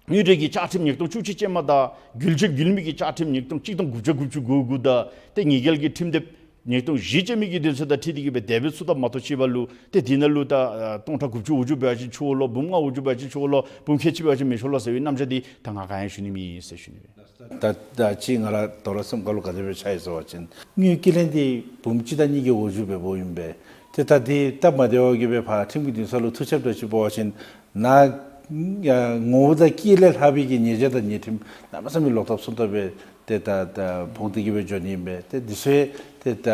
དངུལ་འབྲེལ་གྱི་བཅའ་ཁྲིམས་ཉིས་སྟོང་བཅུ་གཅིག་ཅན་མ་དང་རྒྱུ་ལྗིད་རྒྱུ་མི་གི་བཅའ་ཁྲིམས་ཉིས་སྟོང་གཅིག་སྟོང་དགུ་བརྒྱ་དགུ་བཅུ་གོ་དགུ་དང་ཏེ་ཉེས་འགེལ་གྱི་ཁྲིམས་དེབ་ཉིས་སྟོང་བཞི་ཅན་མི་གི་དོན་ཚན་དང་འཁྲིལ་ཏེ་གི་སྦེ་དེ་སྦེ་ཚུ་ད་མ་གཏོགས་ཅིག་འབད་ལུ་ཏེ་འདི་ནང་ལུ་ད་ཨ་སྟོང་ཕྲག་དགུ་བཅུ་འོག་བཅུ་འབད་བ་ཅིན་ཆོག་ལོ། འབུམ་ལྔ་འོག་བཅུ་འབད་བ་ཅིན་ཆོག་ལོ། འབུམ་ཁལ་གཅིག་འབད་བ་ཅིན་མི་ཆོག་ལོ་ཟེར་བའི་རྣམ་གཞག་འདི་ད་ང་ག་ཡང་ཞུ་ནི་མེད་ཟེར་ཞུ་ནི་མས། ད་ད་ཅི་ང་ར་དོ་རུང་སེམས་ཁ་ལུ་ག་དེ་སྦེ་ཆགས་ཡི་ཟེར་བ་ཅིན་དངུལ་སྐྱིན་ལེན་འདི་འབུམ་གཅིག་དང་གཉིས་ཀྱི་འོག་བཅུ་འབདཝ་ཨིན་པས། ཏེ་ད་འདི་སྟབས་མ་བདེཝ་གིས་སྦེ་ཕར་ཁྲིམས་ཀྱི་འདུན་ས་ལུ་ཐུག་ཆེཝ་འདྲཝ་ཅིག་འབད་བ་ཅིན་ནཱ་ཡ་ངོ་བོ་དང་སྐྱེས་ལས་ལྷག་པའི་གི་ཉེས་བྱ་དང་ཉེས་ཁྲིམས་གནམ་མེད་ས་མེད་ལོག་ཐབས་སོང་ཐབས་སྦེ་ཏེ་ད་ད་ཕོག་སྟེ་གི་སྦེ་འགྱོ་ནི་ཨིན་པས། ཏེ་འདི་ཚུ་ཏེ་ད་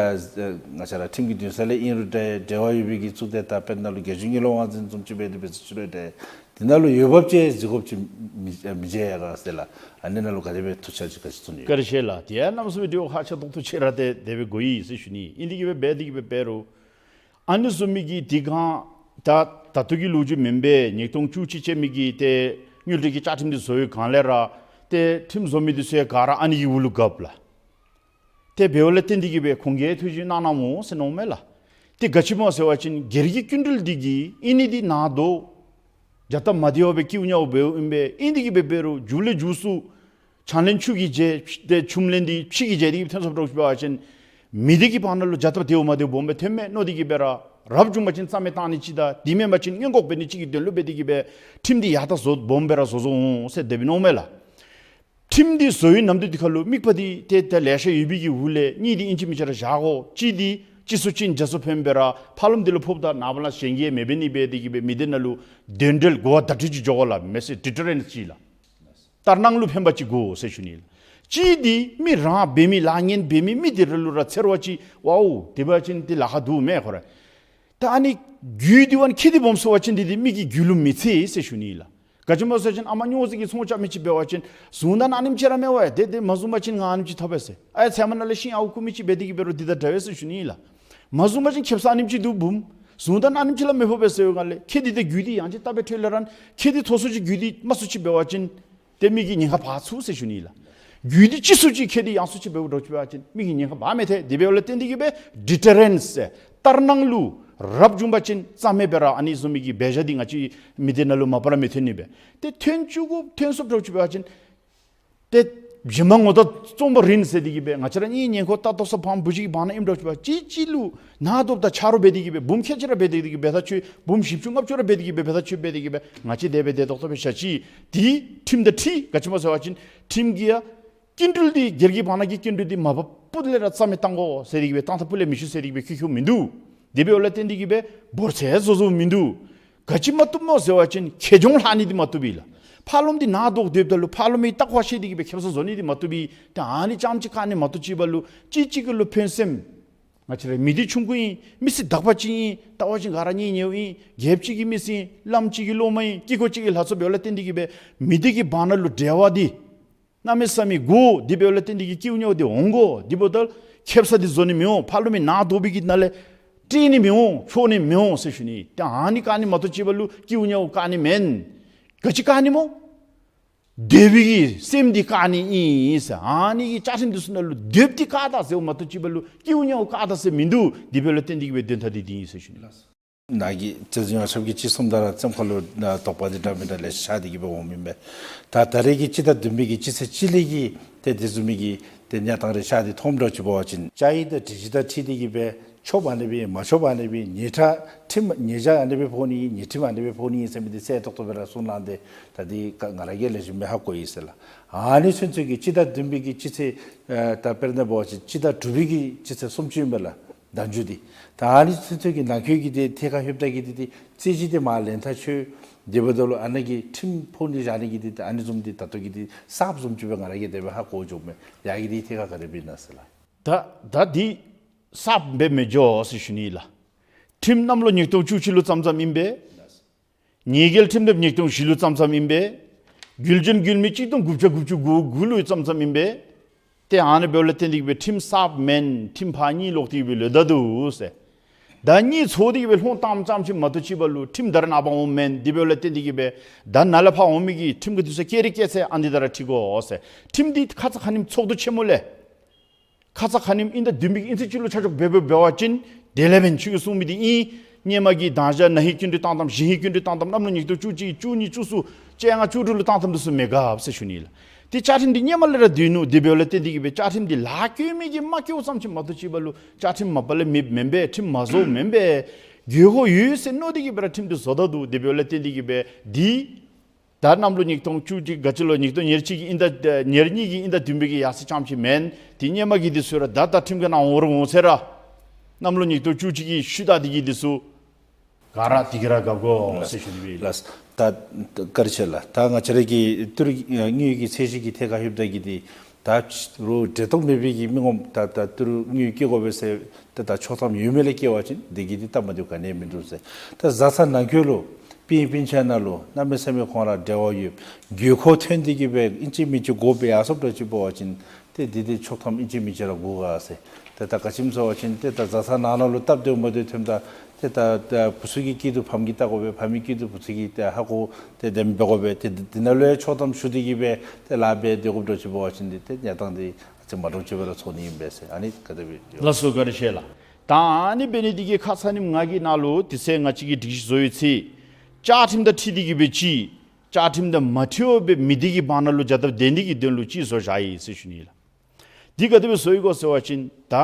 ང་བཅས་ར་ཁྲིམས་ཀྱི་འདུན་ས་ལས་ཨིན་རུང་འདྲ་འབྲེལ་བ་ཡོད་པའི་གི་གཙུག་སྡེ་དང་དཔེར་ན་ལུ་རྒྱལ་གཞུང་དངུལ་ལས་དབང་འཛིན་བཟུམ་ཅིག་འབད་དེ་འབད་ས་ཅིག་རུང་འདྲ་འདི་ནང་ལུ་འོས་འབབ་ཅིག་འཛུལ་དགོཔ་ཅིག་མི་མི་མཇལ་ཡི་ག་ཟེར་ལགས། ཨ་ནི་ནང་ལུ་ག་དེ་སྦེ་ཐུགས་འཆར་ཅིག་ག་ཅི་བརྩམ་ནི་ཡོད། བཀའ་དྲིན་ཆེ་ལགས། དེ་ཡང་གནམ་མེད་ས་མེད་འདི་ཧ་ཅང་དོག་ཏོ་ཆེ་ར་ཏེ་དེ་སྦེ་གོ་ཡི་ཟེར་ཞུ་ནི། ཨིན་དེ་གི་སྦེ་འབད་དེ་གི་སྦེ་འབད་རུང་ཨ་ནི་བཟུམ་མའི་གི་དེ་སྒང་ད་ད་ལྟོ་གི་ལོ་རྒྱུས་མེན་པས། ཉིས་སྟོང་བཅུ་གཅིག་ཅན་མའི་གི་ཏེ་དངུལ་འབྲེལ་གྱི་བཅའ་ཁྲིམས་འདི་བཟོ་བའི་སྒང་ལས་ར་ཏེ་ཁྲིམས་བཟོ་མི་འདི་ཚུ་ཡང་ག་ར་ཨ་ནི་གི་འོག་ལུ་བཀབ་ལགས། ཏེ་འབདཝ་ལས་བརྟེན་ཏེ་གི་སྦེ་ཁོང་གིས་ཐུགས་བཞེད་གནང་གནངམ་འོང་ཟེར་མནོཝ་མས་ལགས། ཏེ་ག་ཅི་སྨོ་ཟེར་བ་ཅིན་སྒེར་གྱི་སྐྱིན་འགྲུལ་འདི་གིས་ཨིན་ནི་འདི་ནང་དོག་བྱ་སྟབས་མ་བདེཝ་སྦེ་སྐྱེཝ་ཉེཝ་སྦེ་ཨིན་པས། ཨིན་དེ་གི་སྦེ་འབད་རུང་མཇུག་ལས་མཇུག་སུ་ཆང་ལེན་ཆུ་གིས་འཇལ་ཏེ་ཆུམ་ལེན་འདི་ཕྱེ་གིས་འཇལ་ཏེ་གི་སྦེ་ཐོན་སོངམ་འདྲཝ་ཅིག་འབད་བ་ཅིན་མི་སྡེ་གི་བར་ན་ལུ་བྱ་སྟབས་བདེཝ་མ་བདེཝ་སྦོམ་སྦེ་ཐོནམ་མས་མནོ་སྟེ་གི་སྦེ་ར་ རབ་བྱུང་པ་ཅིན་རྩ་མེད་བཏང་ནི་ཅིག་དང་དེ་མེན་པ་ཅིན་སྔོན་འགོག་འབད་ནི་ཅིག་གི་དོན་ལུ་འབད་དེ་གིས་སྦེ་ཁྲིམས་འདི་ཡར་ད་བཟོ་སྦོམ་སྦེ་ར་བཟོ་བཟོ་འོང་ཟེར་དེ་སྦེ་མནོཝ་མས་ལགས། ཁྲིམས་འདི་བཟོ་བའི་ནམ་དུས་འདི་ཁར་ལུ་དམིགས་པ་འདི་ཏེ་ཏེ་ལེ་ཤ་ཡོད་པའི་གི་འོག་ལས་གཉིས་འདི་ཨིན་ཅི་མིན་ཅི་ར་བཞག་དགོ། གཅིག་འདི་གཅིག་སུ་ཅིག་འཇའ་སུ་ཕན་སྦེ་ར་ཕར་ལོགས་འདི་ལུ་ཕོགཔ་ད་ནངས་པ་ལས་གཞན་གྱིས་མི་འབད་ནི་འབད་དེ་གིས་སྦེ་མི་སྡེ་ནང་ལུ་དོན་འབྲེལ་གོ་བ་བརྡ་སྤྲོད་ཅིག་འགྱོ་དགོ་ལགས། མེ་སེ་ཌི་ཊར་རེནཊ་ཅིག་ལགས། ལྟར་སྣང་ལུ་ཕན་པ་ཅིག་དགོ་ཟེར་ཞུ་ནི་ལགས། གཅིག་འདི་མི་རང་འབད་མི་ལཱ་ངན་འབད་མི་མི་དེ་ར་ལུ་ར་འཚེར་བ་ཅིག་ཝའོ་དེ་འབད་བ་ཅིན་དེ་ལཱ་ཁག་འདུག་མེན་ཁོ་ར། ད་ཨ་ནི་རྒྱུ་འདི་བ་ཁྱད་དེ་སྦོམ་སོང་བ་ཅིན་དེ་དེ་མི་གི་རྒྱུ་ལུ་མི་འཚེར་ཟེར་ཞུ་ནི་ལགས། ག་ཅི་སྨོ་ཟེར་བ་ཅིན་ཨ་མ་སྨྱོ་རྫས་ཀྱི་ཚོང་རྐྱབ་མི་ཅིག་འབད་བ་ཅིན་བཟུང་ད་ཨ་ནེམ་ཅིག་ར་མེད་པས། དེ་དེ་མ་བཟུང་པ་ཅིན་ང་ཨ་ནེམ་ཅིག་ཐོབ་པས་ཟེར། ཨའི་ཚལ་མ་ནང་ལས་ཤིང་ཨརཝ་རྐུ་མི་ཅིག་འབད་དེ་གིས་འབད་རུང་དེ་དང་འདྲ་བས་ཟེར་ཞུ་ནི་ལགས། མ་བཟུང་པ་ཅིན་ཁེབ་ས་ཨ་ནེམ་ཅིག་འདུག་བུམོ། བཟུང་ད་ཨ་ནེམ་ཅིག་ལས་མི་ཕོག་པས་ཟེར་བའི་སྒང་ལས་ཁྱད་དེ་དེ་རྒྱུ་དེ་ཡང་ཅིན་ད་འབད་འཕྲོ་ལས་ར་ཁྱད་དེ་མཐོ་སུ་ཅིག་རྒྱུ་དེ་དམའ་སུ་ཅིག་འབད་བ་ཅིན་ཏེ་མི་གི་ཉེན་ཁ་འབག་ཚུགས་ཟེར་ཞུ་ནི་ལགས། རྒྱུ་དེ་གཅིག་སུ་ཅིག་ཁྱད་དེ་ཡང་སུ་ཅིག་འབདཝ་འདྲཝ་ཅིག་འབད་བ་ཅིན་མི་གི་ཉེན་ཁ་འབག་མི་ཐེག། དེ་འབདཝ་ལས་བརྟེན་དེ་གིས་སྦེ་ཌི་ཊར་རེནཊ་ཟེར་ལྟར་སྣང་ལུ་རབ་བྱུང་པ་ཅིན་རྩ་མེད་སྦེ་ར་ཨ་ནི་བཟུམ་མའི་གི་འབད་བཞག་འདི་ང་བཅས་མི་སྡེ་ནང་ལུ་མ་པ་ར་མི་ཐོན་ནི་སྦེ། ཏེ་ཐོན་བཅུག་དགོ་ཐོན་སོངམ་འདྲཝ་ཅིག་འབད་བ་ཅིན་ཏེ་བྱེ་མ་ངོ་ད་བཙོང་པ་རིན་ཟེར་དེ་གིས་སྦེ་ང་བཅས་ར་གཉིས་ཉེན་ཁ་ད་ལྟོ་ས་བུམོ་བུ་གཞི་གི་བར་ན་ཨིནམ་འདྲཝ་ཅིག་འབད་གཅིག་གཅིག་ལུ་ནག་དོབ་དང་ཆ་རོགས་འབད་དེ་གིས་སྦེ་བུམོ་ཁལ་གཅིག་ར་འབད་དེ་གིས་སྦེ་ད་ཚུ་བུམོ་བཞི་བཅུ་ལྔ་བཅུ་ར་འབད་དེ་གིས་སྦེ་འབད་ད་ཚུ་འབད་དེ་གིས་སྦེ་ང་བཅས་དེ་སྦེ་དེ་ཏོག་ཏོ་སྦེ་བཞག་ཅི། དེ་ཁྲིམས་དང་འཁྲིལ། ག་ཅི་སྨོ་ཟེར་བ་ཅིན་ཁྲིམས་ཀྱི་ཡ་སྐྱིན་འགྲུལ་འདི་སྒེར་གྱི་བར་ན་གི་སྐྱིན་འགྲུལ་འདི་མ་པ་སྤུ་ལས་ར་རྩ་མེད་བཏང་དགོ་ཟེར་དེ་གིས་སྦེ་བཏང་ཐབས་སྤུ་ལས་མི་ཞུ་ཟེར་དེ་གིས་སྦེ་འཁྱུ་འཁྱུཝ་མིན་འདུག། དེ་འབདཝ་ལས་བརྟེན་དེ་གིས་སྦེ་འབོར་ཚད་བཟོ་བཟོཝ་མིན་འདུག། ག་ཅི་མ་བཏུབ་སྨོ་ཟེར་བ་ཅིན་ཁེ་གྱོང་ལྷག་ནི་འདི་མ་བཏུབ་པས་ལགས། ཕར་ལོགས་འདི་ནག་དོབ་སྡོདཔ་ད་ལུ་ཕར་ལོགས་མི་ལྟག་པར་བཤེད་དེ་གིས་སྦེ་ཁེབ་ས་བཟོ་ནི་འདི་མ་བཏུབ་པས། ཏེ་ཨ་ནི་རྐྱངམ་ཅིག་བཀག་ནི་མ་གཏོགས་ཅིག་འབད་རུང་གཅིག་གཅིག་གི་ལུ་ཕན་སེམས། ང་བཅས་ར་མི་སྡེ་ཆུང་ཀུ་ཨིན། མི་སེར་དག་པ་ཅིག་ཨིན། ལྟ་བ་ཅིན་ག་ར་གཉེན་ཉེཝ་ཨིན། རྒྱལཔོ་གཅིག་གི་མི་སེར་ཨིན། བླམ་གཅིག་གི་སློབ་མ་ཨིན། དཀྱིལ་འཁོར་གཅིག་གི་ལྷ་ཚོགས་འབདཝ་ལས་བརྟེན་དེ་གིས་སྦེ་མི་སྡེ་གི་བར་ན་ལུ་འབྲེལ་བ་འདི་གནམ་མེད་ས་མེད་དགོ། དེ་འབདཝ་ལས་བརྟེན་དེ་གིས་སྐྱིདཔ་ཉལཝ་འདི་འོང་དགོ། དེ་འབདཝ་ད་ཁེབ་ས་འདི་བཟོ་ནི་མི་འོང་། ཕར་ལོགས་མི་ནག་དོབ་པའི་གི་ནང་ལས་བཀྲེས་ནི་མི་འོང་། འཕྱོག་ནི་མི་འོང་ཟེར་ཞུ་ནི། ཏེ་ཨ་ནི་བཀག་ནི་མ་གཏོགས་ཅིག་འབད་རུང་སྐྱིདཔ་ཉལཝ་བཀག་ནི་མེན། ག་ཅི་བཀག་ནི་སྨོ། སྡོད་པའི་གི་སེམས་འདི་བཀག་ནི་ཨིན་ཟེར། ཨ་ནི་གི་བཅའ་ཁྲིམས་འདི་ཚུ་ནང་ལུ་སྡོདཔ་འདི་བཀག་ད་ཟེརཝ་མ་གཏོགས་ཅིག་འབད་རུང་སྐྱིདཔ་ཉལཝ་བཀག་ད་ཟེར་མིན་འདུག། དེ་འབདཝ་ལས་བརྟེན་དེ་གིས་སྦེ་དོན་དག་འདི་འདི་ཨིན་ཟེར་ཞུ་ནི། ནཱ་གི་ཅེ་ཟུང་ཡང་ཞབས་ཀྱིས་ཅིག་གསུངམ་ད་ར་བརྩམ་ཁ་ལུ་ནཱ་དོགས་པ་འདི་འདྲ་མི་འདྲ་ལེ་ཤ་དེ་གིས་སྦེ་འོང་མི་མས། ད་ད་རེས་ཀྱི་སྤྱི་ཟླ་བདུན་པའི་གི་སྤྱི་ཚེས་གཅིག་ལས་ཀྱི་ཏེ་དེ་བཟུམ་མའི་གི་ཏེ་གནས་སྟངས་རེ་ཤ་དེ་མཐོངམ་འདྲཝ་ཅིག་འབད་བ་ཅིན་བཅའ་ཡིག་དང་སྒྲིག་གཞི་དང་འཁྲིལ་དེ་གིས་སྦེ་ཆོགཔ་ཨ་ནི་སྦེ་མ་ཆོགཔ་ཨ་ནི་སྦེ་ཉེས་ཁྲ་ཁྲིམས་ཉེས་བྱ་ཨ་ནི་སྦེ་ཕོག་ནི་ཨིན། ཉེས་ཁྲིམས་ཨ་ནི་སྦེ་ཕོག་ནི་ཨིན་ཟེར་མི་འདི་གསལ་ཏོག་ཏོ་སྦེ་ར་གསུངས་གནང་སྟེ་ད་འདི་ང་ར་གིས་ལེགས་ཤོམ་སྦེ་ཧ་གོ་ཡི་ཟེར་ལགས། ཨ་ནི་ཚུན་ཚོད་ཀྱི་སྤྱི་ཟླ་བདུན་པའི་གི་སྤྱི་ཚེས་ཨ་ད་དཔེར་ན་འབད་བ་ཅིན་སྤྱི་ཟླ་དྲུག་པའི་གི་སྤྱི་ཚེས་སུམ་ཅུ་ཨིན་པས་ལགས། ཟླ་མཇུག་འདི། ད་ཨ་ནི་ཚུན་ཚོད་ཀྱི་ནང་འཁོད་ཀྱི་འདི་ཐད་ཁར་ལྷོདཔ་ད་གི་འདི་འདི་རྩོད་གཞི་འདི་མར་ལེན་ཐག་ཆོད། དེ་འབདཝ་ད་ལུ་ཨ་ནཱ་གི་ཁྲིམས་ཕོག་ནི་བཞག་ནི་གི་འདི་ད་ཨ་ནི་བཟུམ་འདི་ད་ལྟོ་གི་འདི་གསརཔ་བཟུམ་ཅིག་སྦེ་ང་ར་གིས་དེ་སྦེ་ཧ་གོ་འགྱོཝ་མས། ཡར་གི་འདི་ཐད་ཁར་ག་དེ་སྦེ་ཨིན་ན་ཟེར་ལགས། ད་ད་འདི་གསརཔ་སྦེ་མི་འགྱོ་ཟེར་ཞུ་ནི་ལགས། ཁྲིམས་གནམ་ལོ་ཉིས་སྟོང་བཅུ་གཅིག་ལུ་བརྩམས་བརྩམསམ་ཨིན་པས། ཉེས་འགེལ་ཁྲིམས་དེབ་ཉིས་སྟོང་བཞི་ལུ་བརྩམས་བརྩམསམ་ཨིན་པས། བརྒྱུད་འབྱོན་བརྒྱུད་མི་གཅིག་སྟོང་དགུ་བརྒྱ་དགུ་བཅུ་གོ་དགུ་ལུ་བརྩམས་བརྩམསམ་ཨིན་པས། ཏེ་ཨ་ནི་འབདཝ་ལས་བརྟེན་དེ་གིས་སྦེ་ཁྲིམས་གསརཔ་མེན། ཁྲིམས་ཕར་གཉིད་ལོག་སྟེ་གིས་སྦེ་ལུས་ད་འདུག་ཟེར། ད་གཉིད་ཚོར་ཏེ་གིས་སྦེ་ལྷོད་བཏངམ་ཙམ་ཅིག་མ་གཏོགས་ཅིག་འབད་རུང་ཁྲིམས་ད་རེས་ནངས་པ་འོངམ་མེན། དེ་འབདཝ་ལས་བརྟེན་དེ་གིས་སྦེ་ད་ནཱ་ལས་ཕར་འོང་མི་གི་ཁྲིམས་ཀྱི་འདུག་ཟེར་སྐད་རིགས་སྐད་ཚད་ཨ་ནི་ད་ར་འཁྲིལ་དགོ་ཟེར། ཁྲིམས་འདི་ཁ་ཙ་ཁ་ཉིནམ་ཚོགས་འདུ་ཆེན་མོ་ལས་ཁ་ཙ་ཁ་ཉིནམ་དབྱིན་ཟླ་བདུན་པའི་གི་དབྱིན་ཚེས་བཅུ་ལུ་ཆ་འཇོག་འབད་འབད་འབད་བ་ཅིན་དེ་ལས་འབདན་ཁྱོད་ཀྱིས་གསུང་མི་འདི་ཨིན། སྔོན་མ་གི་དང་ཞག་ན་ཧིང་སྐྱིན་འགྲུལ་བཏང་ཐངས་གཞེས་ཧིང་སྐྱིན་འགྲུལ་བཏང་ཐངས་གནམ་ལོ་ཉིས་སྟོང་བཅུ་གཅིག་བཅུ་གཉིས་བཅུ་གསུམ་བཅོ་ལྔ་བཅུ་དྲུག་ལུ་བཏང་ཐངས་འདི་ཚུ་མི་དགོཔ་ཟེར་ཞུ་ནི་ལགས། ཏེ་བཅའ་ཁྲིམས་འདི་སྔོན་མ་ལས་ར་འདུག་ནུག། དེ་འབདཝ་ལས་བརྟེན་དེ་གིས་སྦེ་བཅའ་ཁྲིམས་འདི་ལཱ་བཀོལ་མི་གིས་མ་བཀོལཝ་ཙམ་ཅིག་མ་གཏོགས་ཅིག་འབད་རུང་བཅའ་ཁྲིམས་མ་པ་ལས་མེདཔ་མེན་པས། ཁྲིམས་མ་བཟོཝ་མེན་པས། དགོས་མཁོ་ཡོད་ཟེར་མནོ་སྟེ་གིས་སྦེ་ར་ཁྲིམས་འདི་བཟོ་ད་འདུག། དེ་འབདཝ་ལས་བརྟེན་དེ་གིས་སྦེ་འདི་ད་གནམ་ལོ་ཉིས་སྟོང་བཅུ་གཅིག་ག་ཅི་ལོ་ཉིས་སྟོང་ཉེར་གཅིག་གི་དབྱིན་ཟླ་ཉེར་གཉིས་ཀྱི་དབྱིན་ཟླ་བདུན་པའི་གི་ཡར་ཚེས་རྐྱངམ་ཅིག་མེན། དེ་སྔོན་མ་གི་འདི་ཚུ་ར་ད་ད་ཁྲིམས་ཀྱི་ནང་འོང་རུང་འོང་ཟེར་ར་གནམ་ལོ་ཉིས་སྟོང་བཅུ་གཅིག་གི་ཤུལ་ད་འདི་གི་འདི་ཚུ་ག་ར་དེ་གིས་ར་དགའ་དགོ་ཟེར་ཞུ་ནི་སྦེ་ལགས། ད་བཀའ་དྲིན་ཆེ་ལགས། ད་ང་བཅས་ར་གི་ཏི་རུ་དངུལ་གྱི་ཚད་གཞི་གི་ཐད་ཁར་ལྷོདཔ་ད་གི་འདི་ད་རུང་འབྲེལ་གཏོགས་མེད་པའི་གི་མི་ངོམ་ད་ད་ཏི་རུ་དངུལ་བསྐྱི་དགོ་པས་ཟེར་ཏེ་ད་ཆོག་ཐམ་ཡོད་མི་ལས་བསྐྱི་བ་ཅིན་དེ་གི་འདི་སྟབས་མ་བདེཝ་ག་ནི་ཡང་མིན་འདུག་ཟེར། ད་བཟའ་ཚང་ནང་འཁོད་ལུ་སྤུན་སྤུན་ཆ་ནང་ལུ་གནམ་མེད་ས་མེད་ཁོང་ར་འབྲེལ་བ་ཡོད། དགོས་མཁོ་ཐོན་ཏེ་གིས་སྦེ་ཨིན་ཅི་མིན་ཅི་དགོ་པས་ཡར་སོངམ་འདྲཝ་ཅིག་འབད་བ་ཅིན་ཏེ་འདི་འདི་ཆོག་ཐམ་ཨིན་ཅི་མིན་ཅི་ར་དགོ་ག་ཟེར། ཏེ་ད་ག་ཅི་སྨོ་ཟེར་བ་ཅིན་ཏེ་ད་བཟའ་ཚང་ནང་ན་ལུ་སྟབས་བདེཝ་མ་བདེཝ་ཐོནམ་ད་ཏེ་ད་ད་བུ་ཚུ་གིས་བསྐྱིས་དོ་ཕམ་གིས་བལྟ་དགོ་པས། ཕམ་གིས་བསྐྱིས་དོ་བུ་ཚུ་གིས་ཏེ་ཧ་གོ་སྟེ་དེ་སྦེ་འབད་དགོ་པས། ཏེ་འདི་ནང་ལུ་ཡང་ཆོག་ཐམ་ཞུ་སྟེ་གིས་སྦེ་ཏེ་ལཱ་འབད་སྡོད་དགོཔ་འདྲཝ་ཅིག་འབད་བ་ཅིན་འདི་ཏེ་གནས་སྟངས་འདི་ཨ་ཙི་མ་འདྲཝ་ཅིག་སྦེ་ར་ཚོར་ནི་ཨིན་པས་ཟེར། ཨ་ནི་ག་དེ་སྦེ་ལགས་སོ། བཀའ་དྲིན་ཆེ་ལགས། ད་ཨ་ནི་འབད་ནི་འདི་གིས་ཁ་ཙ་ཉིནམ་ང་གིས་ནཱ་ལུ་དེ་ཚེ་ང་བཅས་ཀྱི་སྒྲིག་གཞི་བཟོ་བའི་ཚེ་བཅའ་ཁྲིམས་དང་འཁྲིལ་ཏེ་གིས་སྦེ་ཅིག་བཅའ་ཁྲིམས་དང་མ་འཁྲིལ་བར་སྦེ་མི་སྡེ་གི་བར་ན་ལུ་འཇའ་ཐབ་ལྡན་ནི་གི་དོན་ལུ་ཅིག་བཟོ་བཞག་ཡི་ཟེར་ཞུ་ནི་ལགས། འདི་ག་དེ་སྦེ་བཟོ་ཡི་གོ་ཟེར་བ་ཅིན་ད་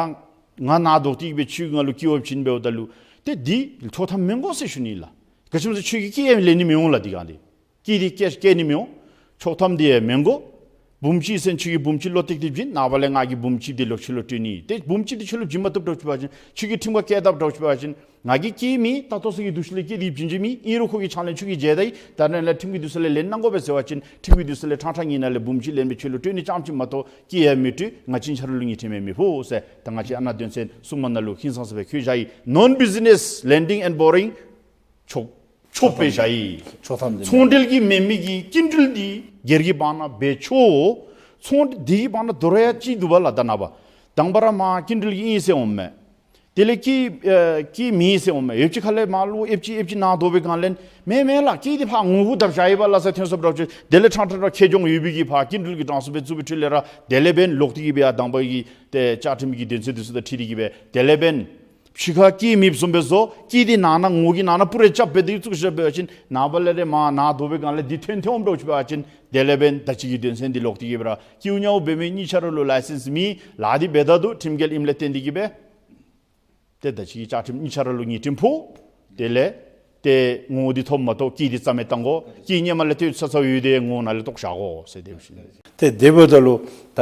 ང་ནཱ་དོག་སྟེ་གིས་སྦེ་ཁྱོད་ང་ལུ་བསྐྱི་བ་ཅིན་འབདཝ་ད་ལུ་ ཏེ་འདི་ཆོག་ཐམ་མི་དགོ་ཟེར་ཞུ་ནི་ལགས། ག་ཅི་སྨོ་ཟེར་ཁྱོད་ཀྱིས་སྐྱེད་ཡང་ལེན་ནི་མི་འོང་ལགས། འདི་གང་འདི་སྐྱེད་འདི་སྐྱེད་སྐྱེད་ནི་མི་འོང་། ཆོག་ཐམ་འདི་ཡང་མི་དགོ། འབུམ་གཅིག་ཟེར་ཁྱོད་ཀྱིས་འབུམ་གཅིག་ལོ་ཏིག་ཏིག་བྱིན། ནངས་པ་ལས་ང་གིས་འབུམ་གཅིག་འདི་ལོག་ཁྱོད་ལུ་སྤྲོད་ནི། ཏེ་འབུམ་གཅིག་འདི་ཁྱོད་ལུ་བྱིན་མ་བཏུབ་འདྲཝ་ཅིག་འབད་བ་ཅིན་ཁྱོད་ཀྱིས་ཁྲིམས་ཁར་བཀལ་བཏབ་འདྲཝ་ཅིག་འབད་བ་ཅིན་ང་གིས་སྐྱེད་མི་ད་ལྟོ་ཚུན་གྱི་འདུ་ཤེས་ལས་སྐྱེད་དེ་བྱིན་བྱིན་མི་ཨིན་རུང་ཁོ་གི་ཕྱག་ལེན་ཁྱོད་ཀྱིས་མཇལ་ད་ཡི། ད་རེས་ནངས་ལས་ཁྲིམས་ཀྱི་འདུ་ཤེས་ལས་ལེན་གནང་དགོ་པས་ཟེར་བ་ཅིན་ཁྲིམས་ཀྱི་འདུ་ཤེས་ལས་ཕྲང་ཕྲང་ཉིད་ནང་ལས་འབུམ་གཅིག་ལེན་སྦེ་ཁྱོད་ལུ་སྤྲོད་ནི་རྐྱངམ་ཅིག་མ་གཏོགས་སྐྱེད་ཡང་མི་སྤྲོད། ང་བཅས་ཆ་ར་ལུ་ཉེས་ཁྲིམས་ཡང་མི་ཕོག་ཟེར་ད་ང་བཅས་ཨ་ནཱ་དོན་ཚན་སྲུང་མ་ནང་ལུ་ཧིང་སངས་ས་སྦེ་བཀོད་བཞག་ཡི། Non-business lending and borrowing ཆོག་ཆོག་སྦེ་བཞག་ཡི། ཆོག་ཐམ་འདི་ཚོང་འབྲེལ་གྱི་མེན་མི་གི་སྐྱིན་འགྲུལ་འདི་སྒེར་གྱི་བར་ན་འབད་ཆོག། ཚོང་འདི་གི་བར་ན་དོ་རུང་ཡང་ཅིག་འདུག་པ་ལགས། ད་ནངས་པ་དང་པ་ར་མར་སྐྱིན་འགྲུལ་གྱི་ཨིན་ཟེར་འོང་མས། དེ་ལས་སྐྱེད་ཨེ་སྐྱེད་མེད་ཟེར་འོང་མས། ཡོདཔ་ཅིག་ཁ་ལས་མར་ལུ་ཨེབ་ཅིག་ཨེབ་ཅིག་ནཱ་བཟོ་བའི་སྒང་ལས་མེན་མེན་ལགས། སྐྱེད་འདི་ཕར་ངོ་བོ་བརྡབ་བཞག་ཡི་པ་ལགས་ཟེར་ཐོན་སོངམ་འདྲཝ་ཅིག་དེ་ལས་ཕྲང་ཕྲང་ཕྲང་ཁེ་གྱོང་ཡོད་པའི་གི་ཕར་སྐྱིན་འགྲུལ་གྱི་གྲངས་སུ་སྦེ་བཙུགས་སྦེ་འཁྲིལ་ལས་ར་དེ་ལས་འབདན་ལོག་སྟེ་གི་སྦེ་ཡར་དང་པ་གི་ཏེ་བཅའ་ཁྲིམས་ཀྱི་དོན་ཚན་འདི་ཚུ་དང་འཁྲིལ་ཏེ་གི་སྦེ་དེ་ལས་འབདན་ཕྱི་ཁར་སྐྱེད་མེདཔ་བཟུམ་སྦེ་བཟོ། སྐྱེད་འདི་ནང་ན་ངོ་གི་ནང་ན་པུ་རེ་རྐྱབ་སྦེ་འདི་བཙུགས་བཞག་པ་ཅིན་ནངས་པ་ལས་ར་མར་ནཱ་བཟོ་བའི་སྒང་ལས་འདི་ཐོན་ཐོནམ་འདྲཝ་ཅིག་འབད་བ་ཅིན་དེ་ལས་འབདན་ད་ཅི་གི་དོན་ཚན་འདི་ལོག་སྟེ་གི་སྦེ་ར་སྐྱེཝ་ཉཝ་འབད་མི་གཉིས་ཆ་ར་ལུ་ལའི་སེནསི་མེད་ལགས། འདི་འབདཝ་ད་ལུ་ཁྲིམས་འགལ་ཨིནམ་ལས་བརྟེན་ཏེ་གི་སྦེ་ཏེ་ད་ཅི་གི་བཅའ་ཁྲིམས་གཉིས་ཆ་ར་ལུ་ཉེས་ཁྲིམས་ཕོག། དེ་ལས་ཏེ་ངོ་བོ་འདི་ཐོབ་མ་གཏོགས་སྐྱེད་འདི་རྩ་མེད་བཏང་དགོ། སྐྱེད་སྔོན་མ་ལས་ཏེ་ཚ་ཚ་ཡོད་དེ་ངོ་བོ་ནང་ལས་བཏོག་བཞག་དགོ་ཟེར་དེ་བཞིན། ཏེ་དེ་འབདཝ་ད་ལུ་ད་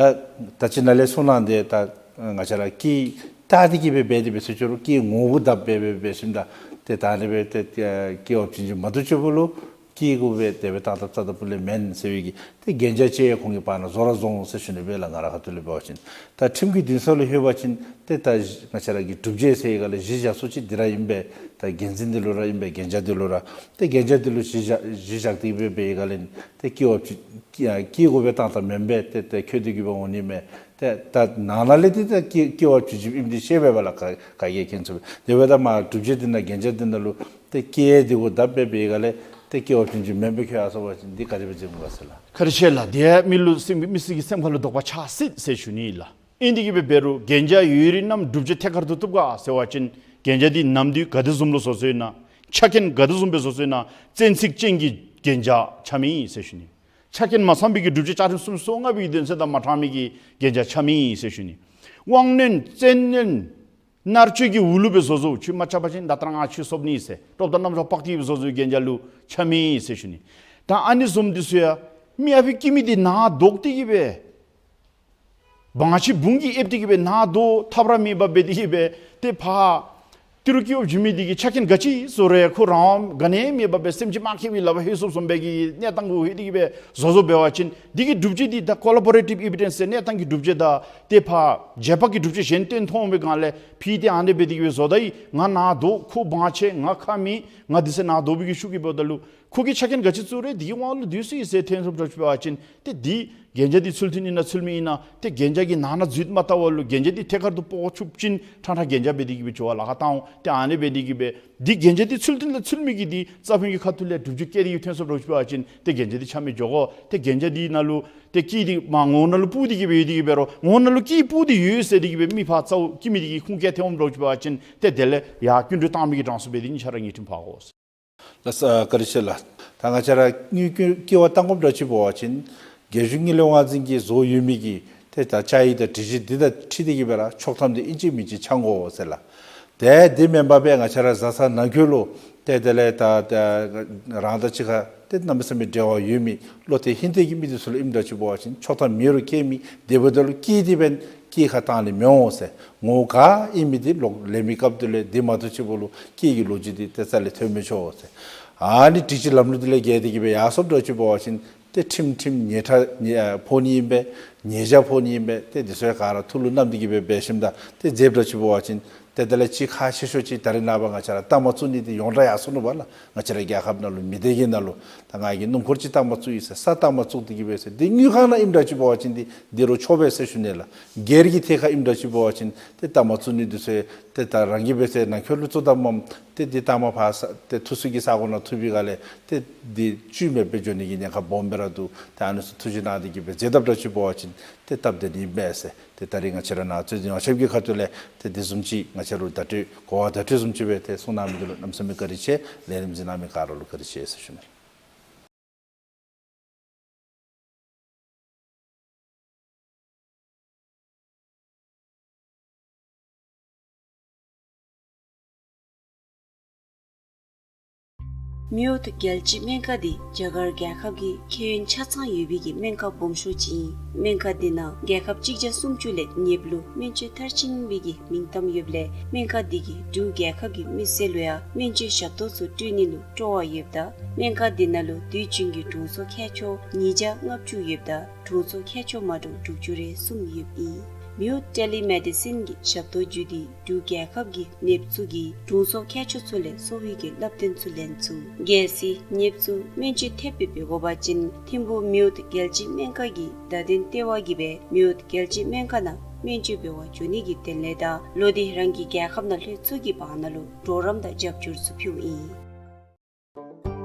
ད་ཅི་ནཱ་ལས་གསུངས་གནང་དེ་ད་ང་བཅས་ར་སྐྱེད་བཏང་སྟེ་གི་སྦེ་འབད་དེ་འབད་ཟེར་ཅི་རུང་སྐྱེད་ངོ་བོ་བརྡབ་སྦེ་འབད་འབད་ཞིནམ་ད་ཏེ་ད་ཨ་ནི་སྦེ་ཏེ་སྐྱེད་བ་བྱིན་བྱིན་མ་གཏོགས་ཅིག་པོ་ལུ་སྐྱེད་དགོ་པས། དེ་སྦེ་བཏང་བཏངམ་རྩ་དང་པོ་ལས་མེན་ཟེར་བའི་གི་ཏེ་གན་རྒྱ་ཅིག་ཡང་ཁོང་གི་བར་ན་བཟོ་ར་བཟོ་འོང་ཟེར་ཞུ་ནི་སྦེ་ལགས། ང་ར་ཁ་ཐུག་ལས་འབད་བ་ཅིན་ད་ཁྲིམས་ཀྱི་འདུན་ས་ལུ་ལྷོད་པ་ཅིན་ཏེ་ད་ང་བཅས་ར་གི་སྒྲུབ་བྱེད་ཟེར་བའི་སྒང་ལས་གཞི་བཞག་སྲོལ་ཅིག་འདི་ར་ཨིན་པས། ད་འགན་འཛིན་འདི་ལུ་ར་ཨིན་པས། གན་རྒྱ་འདི་ལུ་ར། ཏེ་གན་རྒྱ་འདི་ལུ་གཞི་བཞག་གཞི་བཞག་སྟེ་སྦེ་འབད་བའི་སྒང་ལས་ཏེ་སྐྱེད་བ་བྱིན་སྐྱེད་དགོ་པས་བཏང་བཏངམ་མེན་པས། ཏེ་ཏེ་ཁྱོད་འདི་གི་སྦེ་འོང་ནི་མས། ཏེ་ད་ནང་ན་ལས་ཏེ་ད་སྐྱེད་སྐྱེད་བ་བྱིན་བྱིནམ་ཨིནམ་འདི་ཤེས་པས་པ་ལགས། ག་ག་གིས་མཁྱེན་ཚུགས་པས། དེ་འབདཝ་ད་མར་སྒྲུབ་བྱེད་འདི་ནང་གན་རྒྱ་འདི་ནང་ལུ་ཏེ་སྐྱེད་འདི་གུ་བརྡབ་སྦེ་འབད་བའི་སྒང་ལས་ཏེ་སྐྱེད་བ་བྱིན་བྱིནམ་མེན་པས། ཁྱོད་ཡར་སོང་པ་ཅིན་འདི་ག་དེ་སྦེ་འཛེམ་དགོ་ཟེར་ལགས། བཀའ་དྲིན་ཆེ་ལགས། དེ་ཡང་མི་ལུ་སེམས་མི་སེར་གྱི་སེམས་ཁ་ལུ་དོགས་པ་ཆགས་སྲིད་ཟེར་ཞུ་ནི་ལགས། ཨིན་དེ་གི་སྦེ་འབད་རུང་གན་རྒྱ་ཡོད་རིགས་རྣམས་སྒྲུབ་བྱེད་ཐད་ཀར་དུ་བཏུབ་ག་ཟེར་བ་ཅིན་གན་རྒྱ་འདི་ནམ་དུས་ག་དེ་བཟུམ་ལུ་བཟོ་བཟོཝ་ཨིན་ན། ཆ་རྐྱེན་ག་དེ་བཟུམ་སྦེ་བཟོ་བཟོཝ་ཨིན་ན། བཙན་ཚིག་ཅན་གྱི་གན་རྒྱ་འཆར་མི་ཨིན་ཟེར་ཞུ་ནི། ཆ་རྐྱེན་མ་ཚང་བའི་གི་སྒྲུབ་བྱེད་བཅའ་ཁྲིམས་སུམ་ཅུ་སོ་ལྔ་པའི་གི་དོན་ཚན་དང་མ་འཁྲིལ་མི་གི་གན་རྒྱ་འཆར་མི་ཨིན་ཟེར་ཞུ་ནི། དབང་རྣོན་བཙན་གནོན་མནར་གཅོད་ཀྱི་འོག་ལུ་སྦེ་བཟོ་བཟོཝ་ཅིག་མ་འཆར་བ་ཅིན་ད་ལྟོ་ར་ང་ཁྱོད་སོབ་ནི་ཟེར་ཀྲོབ་དང་རྣམ་ཅོག་པག་ཏི་སྦེ་བཟོ་བཟོཝ་གི་གན་རྒྱ་ལུ་འཆར་མི་ཨིན་ཟེར་ཞུ་ནི། ད་ཨ་ནི་བཟུམ་འདི་ཚུ་ཡང་མི་ཨ་ཕི་སྐྱེད་མི་འདི་ནཱ་བཟོ་སྟེ་གི་སྦེ་བང་ཆེན་བུང་གིས་ཨེབ་སྟེ་གི་སྦེ་ནཱ་བཟོ་ཐབས་ར་མེདཔ་འབད་དེ་གི་སྦེ་ཏེ་ཕར་ཏི་རུ་སྐྱེད་བ་བྱིན་མི་འདི་གིས་ཆ་རྐྱེན་ག་ཅི་བཟོ་རུང་ཁོ་རང་དབང་ག་ནི་མེདཔ་སྦེ་སེམས་ཅན་མ་མཁྱེན་པའི་ལག་པར་ལྷོད་སོངམ་སོངམ་སྦེ་གི་གནས་སྟངས་གུ་ལྷོད་དེ་གི་སྦེ་བཟོ་བཟོཝ་འབད་བ་ཅིན་འདི་གི་སྒྲུབ་བྱེད་འདི་ད་ཀོ་ལ་བོ་རེ་ཊིབ་ཨི་བི་ཌེནསི་ཟེར་གནས་སྟངས་ཀྱི་སྒྲུབ་བྱེད་དང་ཏེ་ཕར་རྗེས་དཔག་གི་སྒྲུབ་བྱེད་གཞན་བཏོན་ཐོན་འོང་པའི་སྒང་ལས་ཕྱིས་ཏེ་ཨ་ནི་སྦེ་དེ་གི་སྦེ་བཟོ་ད་ཡི། ང་ནཱ་བཟོ་ཁོ་བང་ཆེན་ང་ཁ་མེད་ང་དེ་ཚུ་ནཱ་བཟོ་བའི་གི་ཤུགས་ཀྱིས་འབདཝ་ད་ལུ་ཁོ་གིས་ཆ་རྐྱེན་ག་ཅི་བཙུགས་རུང་དེ་གི་དབང་ལུ་སྡོད་ཅི་ཟེར་ཐོན་སོངམ་འདྲཝ་ཅིག་འབད་བ་ཅིན་ཏེ་འདི་གན་རྒྱ་འདི་ཚུལ་མཐུན་ཨིན་ན་ཚུལ་མིན་ཨིན་ན། ཏེ་གན་རྒྱ་གི་ནང་ན་འཛུལ་མ་བལྟ་བར་ལུ་གན་རྒྱ་འདི་ཐད་ཀར་དུ་སྤོ་བཅུག་པ་ཅིན་ཕྲང་ཕྲང་གན་རྒྱ་འབད་དེ་གི་སྦེ་འགྱོ་བར་ལཱ་ཁག་བཏང་འོང་། ཏེ་ཨ་ནི་འབད་དེ་གི་སྦེ་འདི་གན་རྒྱ་འདི་ཚུལ་མཐུན་ལ་ཚུལ་མིན་གྱི་འདི་རྩ་ཕན་གྱི་ཁ་ཐུག་ལས་སྒྲུབ་བྱེད་བཀལ་ཏེ་གི་ཐོན་སོངམ་འདྲཝ་ཅིག་འབད་བ་ཅིན་ཏེ་གན་རྒྱ་འདི་འཆར་མི་འགྱོ་དགོ། ཏེ་གན་རྒྱ་འདི་ནང་ལུ་ཏེ་སྐྱེད་འདི་མར་ངོ་བོ་ནང་ལུ་སྤུབ་སྟེ་གི་སྦེ་ཡོད་དེ་གི་འབད་རུང་ངོ་བོ་ནང་ལུ་སྐྱེད་སྤུབ་སྟེ་ཡོད་ཟེར་དེ་གི་སྦེ་མི་ཕར་རྩ་བོ་སྐྱེད་མི་འདི་གིས་ཁུངས་བཀལ་ཐོནམ་འདྲཝ་ཅིག་འབད་བ་ཅིན་ཏེ་དེ་ལས་ཡར་སྐྱིན་འགྲུལ་བཏང་མི་གི་གྲངས་སུ་འབད་དེ་གཉིས་ཆ་ར་ཉེས་ཁྲིམས་ཕོག་དགོ། ལགས་སོ། བཀའ་དྲིན་ཆེ་ལགས། ད་ང་བཅས་ར་དངུལ་སྐྱེད་སྐྱེད་པར་བཏང་དགོཔ་འདྲཝ་ཅིག་འབད་བ་ཅིན་རྒྱལ་གཞུང་དངུལ་ལས་དབང་འཛིན་གྱིས་བཟོ་ཡོད་མི་གི་ཏེ་ད་བཅའ་ཡིག་དང་སྒྲིག་གཞི་འདི་དང་འཁྲིལ་ཏེ་གི་སྦེ་ར་ཆོག་ཐམ་འདི་ཨིན་ཅི་མིན་ཅི་འཆང་དགོ་ཟེར་ལགས། ཏེ་འདི་མེན་པར་སྦེ་ང་བཅས་ར་བཟའ་ཚང་ནང་འཁོད་ལུ་ཏེ་དེ་ལས་ད་ད་རང་དང་གཅིག་ཁར་ཏེ་གནམ་མེད་ས་མེད་འབྲེལ་བ་ཡོད་མི་བློ་གཏད་ཧིང་གཏད་ཀྱི་མི་འདི་ཚུ་ལུ་ཨིནམ་འདྲཝ་ཅིག་འབད་བ་ཅིན་ཆོག་ཐམ་མེད་རུང་སྐྱེད་མི་དེ་འབདཝ་ད་ལུ་སྐྱེད་འདི་འབདན་སྐྱེད་ཁར་བཏང་ནི་མི་འོང་ཟེར། ངོ་བོ་ག་ཨིན་མི་འདི་ལོག་ལེན་པའི་སྐབས་དེ་ལས་འདི་མ་གཏོགས་ཅིག་པོ་ལུ་སྐྱེད་ཀྱི་ལོ་རྒྱུས་འདི་ཏེ་རྩ་ལས་ཐོན་མི་ཆོག་ཟེར། ཨ་ནི་སྒྲིག་གཞི་ལམ་ལུགས་འདི་ལས་འགལ་ཏེ་གི་སྦེ་ཡར་སོངམ་འདྲཝ་ཅིག་འབད་བ་ཅིན་ཏེ་ཁྲིམས་ཁྲིམས་ཉེས་ཁྲ་ཉེས་ཕོག་ནི་ཨིན་པས། ཉེས་བྱ་ཕོག་ནི་ཨིན་པས། ཏེ་འདི་ཚུ་ཡང་ག་ར་ཐུགས་ལུ་བསྣམས་ཏེ་གི་སྦེ་འབད་ཞིནམ་ད་ཏེ་མཛདཔ་འདྲཝ་ཅིག་འབད་བ་ཅིན་ཏེ་དེ་ལས་ཅིག་ཁག་ཆེ་ཤོས་ཅིག་ད་རེས་ནངས་པ་ང་བཅས་ར་རྟགས་མ་བཙུགས་ནི་འདི་ཡོངས་གྲགས་ཡར་སོ་ནུག་པ་ལགས། ང་བཅས་ར་རྒྱལ་ཁབ་ནང་ལུ་མི་སྡེ་གི་ནང་ལུ་ད་ང་གིས་སྣུམ་འཁོར་ཅིག་རྟགས་མ་བཙུགས་ཡི་ཟེར་ས་རྟགས་མ་བཙུགས་ཏེ་གི་སྦེ་ཟེར། འདི་དངུལ་ཁང་ནང་ཨིནམ་འདྲཝ་ཅིག་འབད་བ་ཅིན་འདི་འདི་རུང་ཆོག་པས་ཟེར་ཞུ་ནི་ལགས། སྒེར་གྱི་ཐད་ཁར་ཨིནམ་འདྲཝ་ཅིག་འབད་བ་ཅིན་ཏེ་རྟགས་མ་བཙུགས་ནི་འདི་ཚུ་ཏེ་ད་རང་གིས་སྦེ་ཟེར་ནང་འཁོད་ལུ་བཙུགས་ད་མ་ཏེ་འདི་རྟགས་མ་ཕར་ས་ཏེ་ཐུགས་སུ་གི་ས་གོ་ནང་ཐུག་པའི་སྒང་ལས་ཏེ་འདི་བཅུད་མེད་པའི་འགྱོ་ནི་གི་ཉེན་ཁ་སྦོམ་སྦེ་ར་འདུག། ཏེ་ཨ་ནི་ཚུ་ཐུགས་ཞིབ་གནང་སྟེ་གི་སྦེ་མཛདཔ་འདྲཝ་ཅིག་འབད་བ་ཅིན་ཏེ་སྟབས་བདེ་ནི་ཨིན་པས་ཟེར། ཏེ་ད་རིས་ང་བཅས་ར་ནཱ་རྩོད་འཛིན་ཡོངས་ཁྱབ་ཀྱི་ཁ་ཐུག་ལས་ཏེ་འདི་བཟུམ་ཅིག་ང་བཅས་ར་ལུ་བརྡ་སྤྲོད་གོ་བ་བརྡ་སྤྲོད་བཟུམ་ཅིག་སྦེ་ཏེ་གསུང་གནང་མི་འདི་ལུ་གནམ་མེད་ས་མེད་བཀའ་དྲིན་ཆེ། ལས་རིམ་གཟིགས་གནང་མི་ག་ར་ལུ་བཀའ་དྲིན་ཆེ་ཟེར་ཞུ་ནི། མེའོ་ཏི་རྒྱལ་སྤྱིའི་སྨན་ཁང་འདི་རྒྱ་གར་རྒྱལ་ཁབ་ཀྱི་ཁེ་ཡོན་ཆ་ཚང་ཡོད་པའི་གི་སྨན་ཁང་སྦོམ་ཤོས་ཅིག་ཨིན། སྨན་ཁང་འདི་ནང་རྒྱལ་ཁབ་གཅིག་བརྒྱ་སུམ་ཅུ་ལས་ཉེ་བར་ལུ་སྨན་བཅོས་མཐར་ཕྱིན་པའི་གི་མིང་གཏམ་ཡོདཔ་ལས་སྨན་ཁང་འདི་གིས་འབྲུག་རྒྱལ་ཁབ་ཀྱི་མི་སེར་ལུ་ཡང་སྨན་བཅོས་ཞབས་ཏོག་ཚུ་སྤྲོད་ནི་ལུ་སྤྲོ་བ་ཡོདཔ་ད་སྨན་ཁང་འདི་ནང་ལུ་དུས་རྒྱུན་གྱི་དྲུང་འཚོ་མཁས་མཆོག་ཉིས་བརྒྱ་ལྔ་བཅུ་ཡོདཔ་ད་དྲུང་འཚོ་མཁས་མཆོག་མ་འདྲཝ་དྲུག་ཅུ་རེ་གསུམ་ཡོདཔ་ཨིན། མེའོ་ཊེ་ལི་མེ་ཌི་སིན་གྱི་ཞབས་ཏོག་བརྒྱུད་དེ་འབྲུག་རྒྱལ་ཁབ་ཀྱི་ནདཔ་ཚུ་གིས་དྲུང་འཚོ་མཁས་མཆོག་ཚུ་ལས་གསོ་བའི་གི་བསླབ་སྟོན་ཚུ་ལེན་ཚུགས། གལ་སྲིད་ནདཔ་ཚུ་སྨན་བཅོས་ཐེབས་སྦེ་འབད་དགོ་པ་ཅིན་ཐིམ་ཕུག་མེའོ་ཊི་རྒྱལ་སྤྱིའི་སྨན་ཁང་གི་བརྡ་དོན་ལྟེ་བ་གིས་སྦེ་མེའོ་ཊི་རྒྱལ་སྤྱིའི་སྨན་ཁང་ནང་སྨན་བཅོས་འབད་བར་འགྱོ་ནི་གི་དོན་ལས་དང་ལོག་སྟེ་རང་གི་རྒྱལ་ཁབ་ནང་ལྷོད་ཚུགས་ཀྱི་བར་ན་ལུ་གྲོགས་རམ་དང་རྒྱབ་སྐྱོར་ཚུ་ཕུལཝ་ཨིན།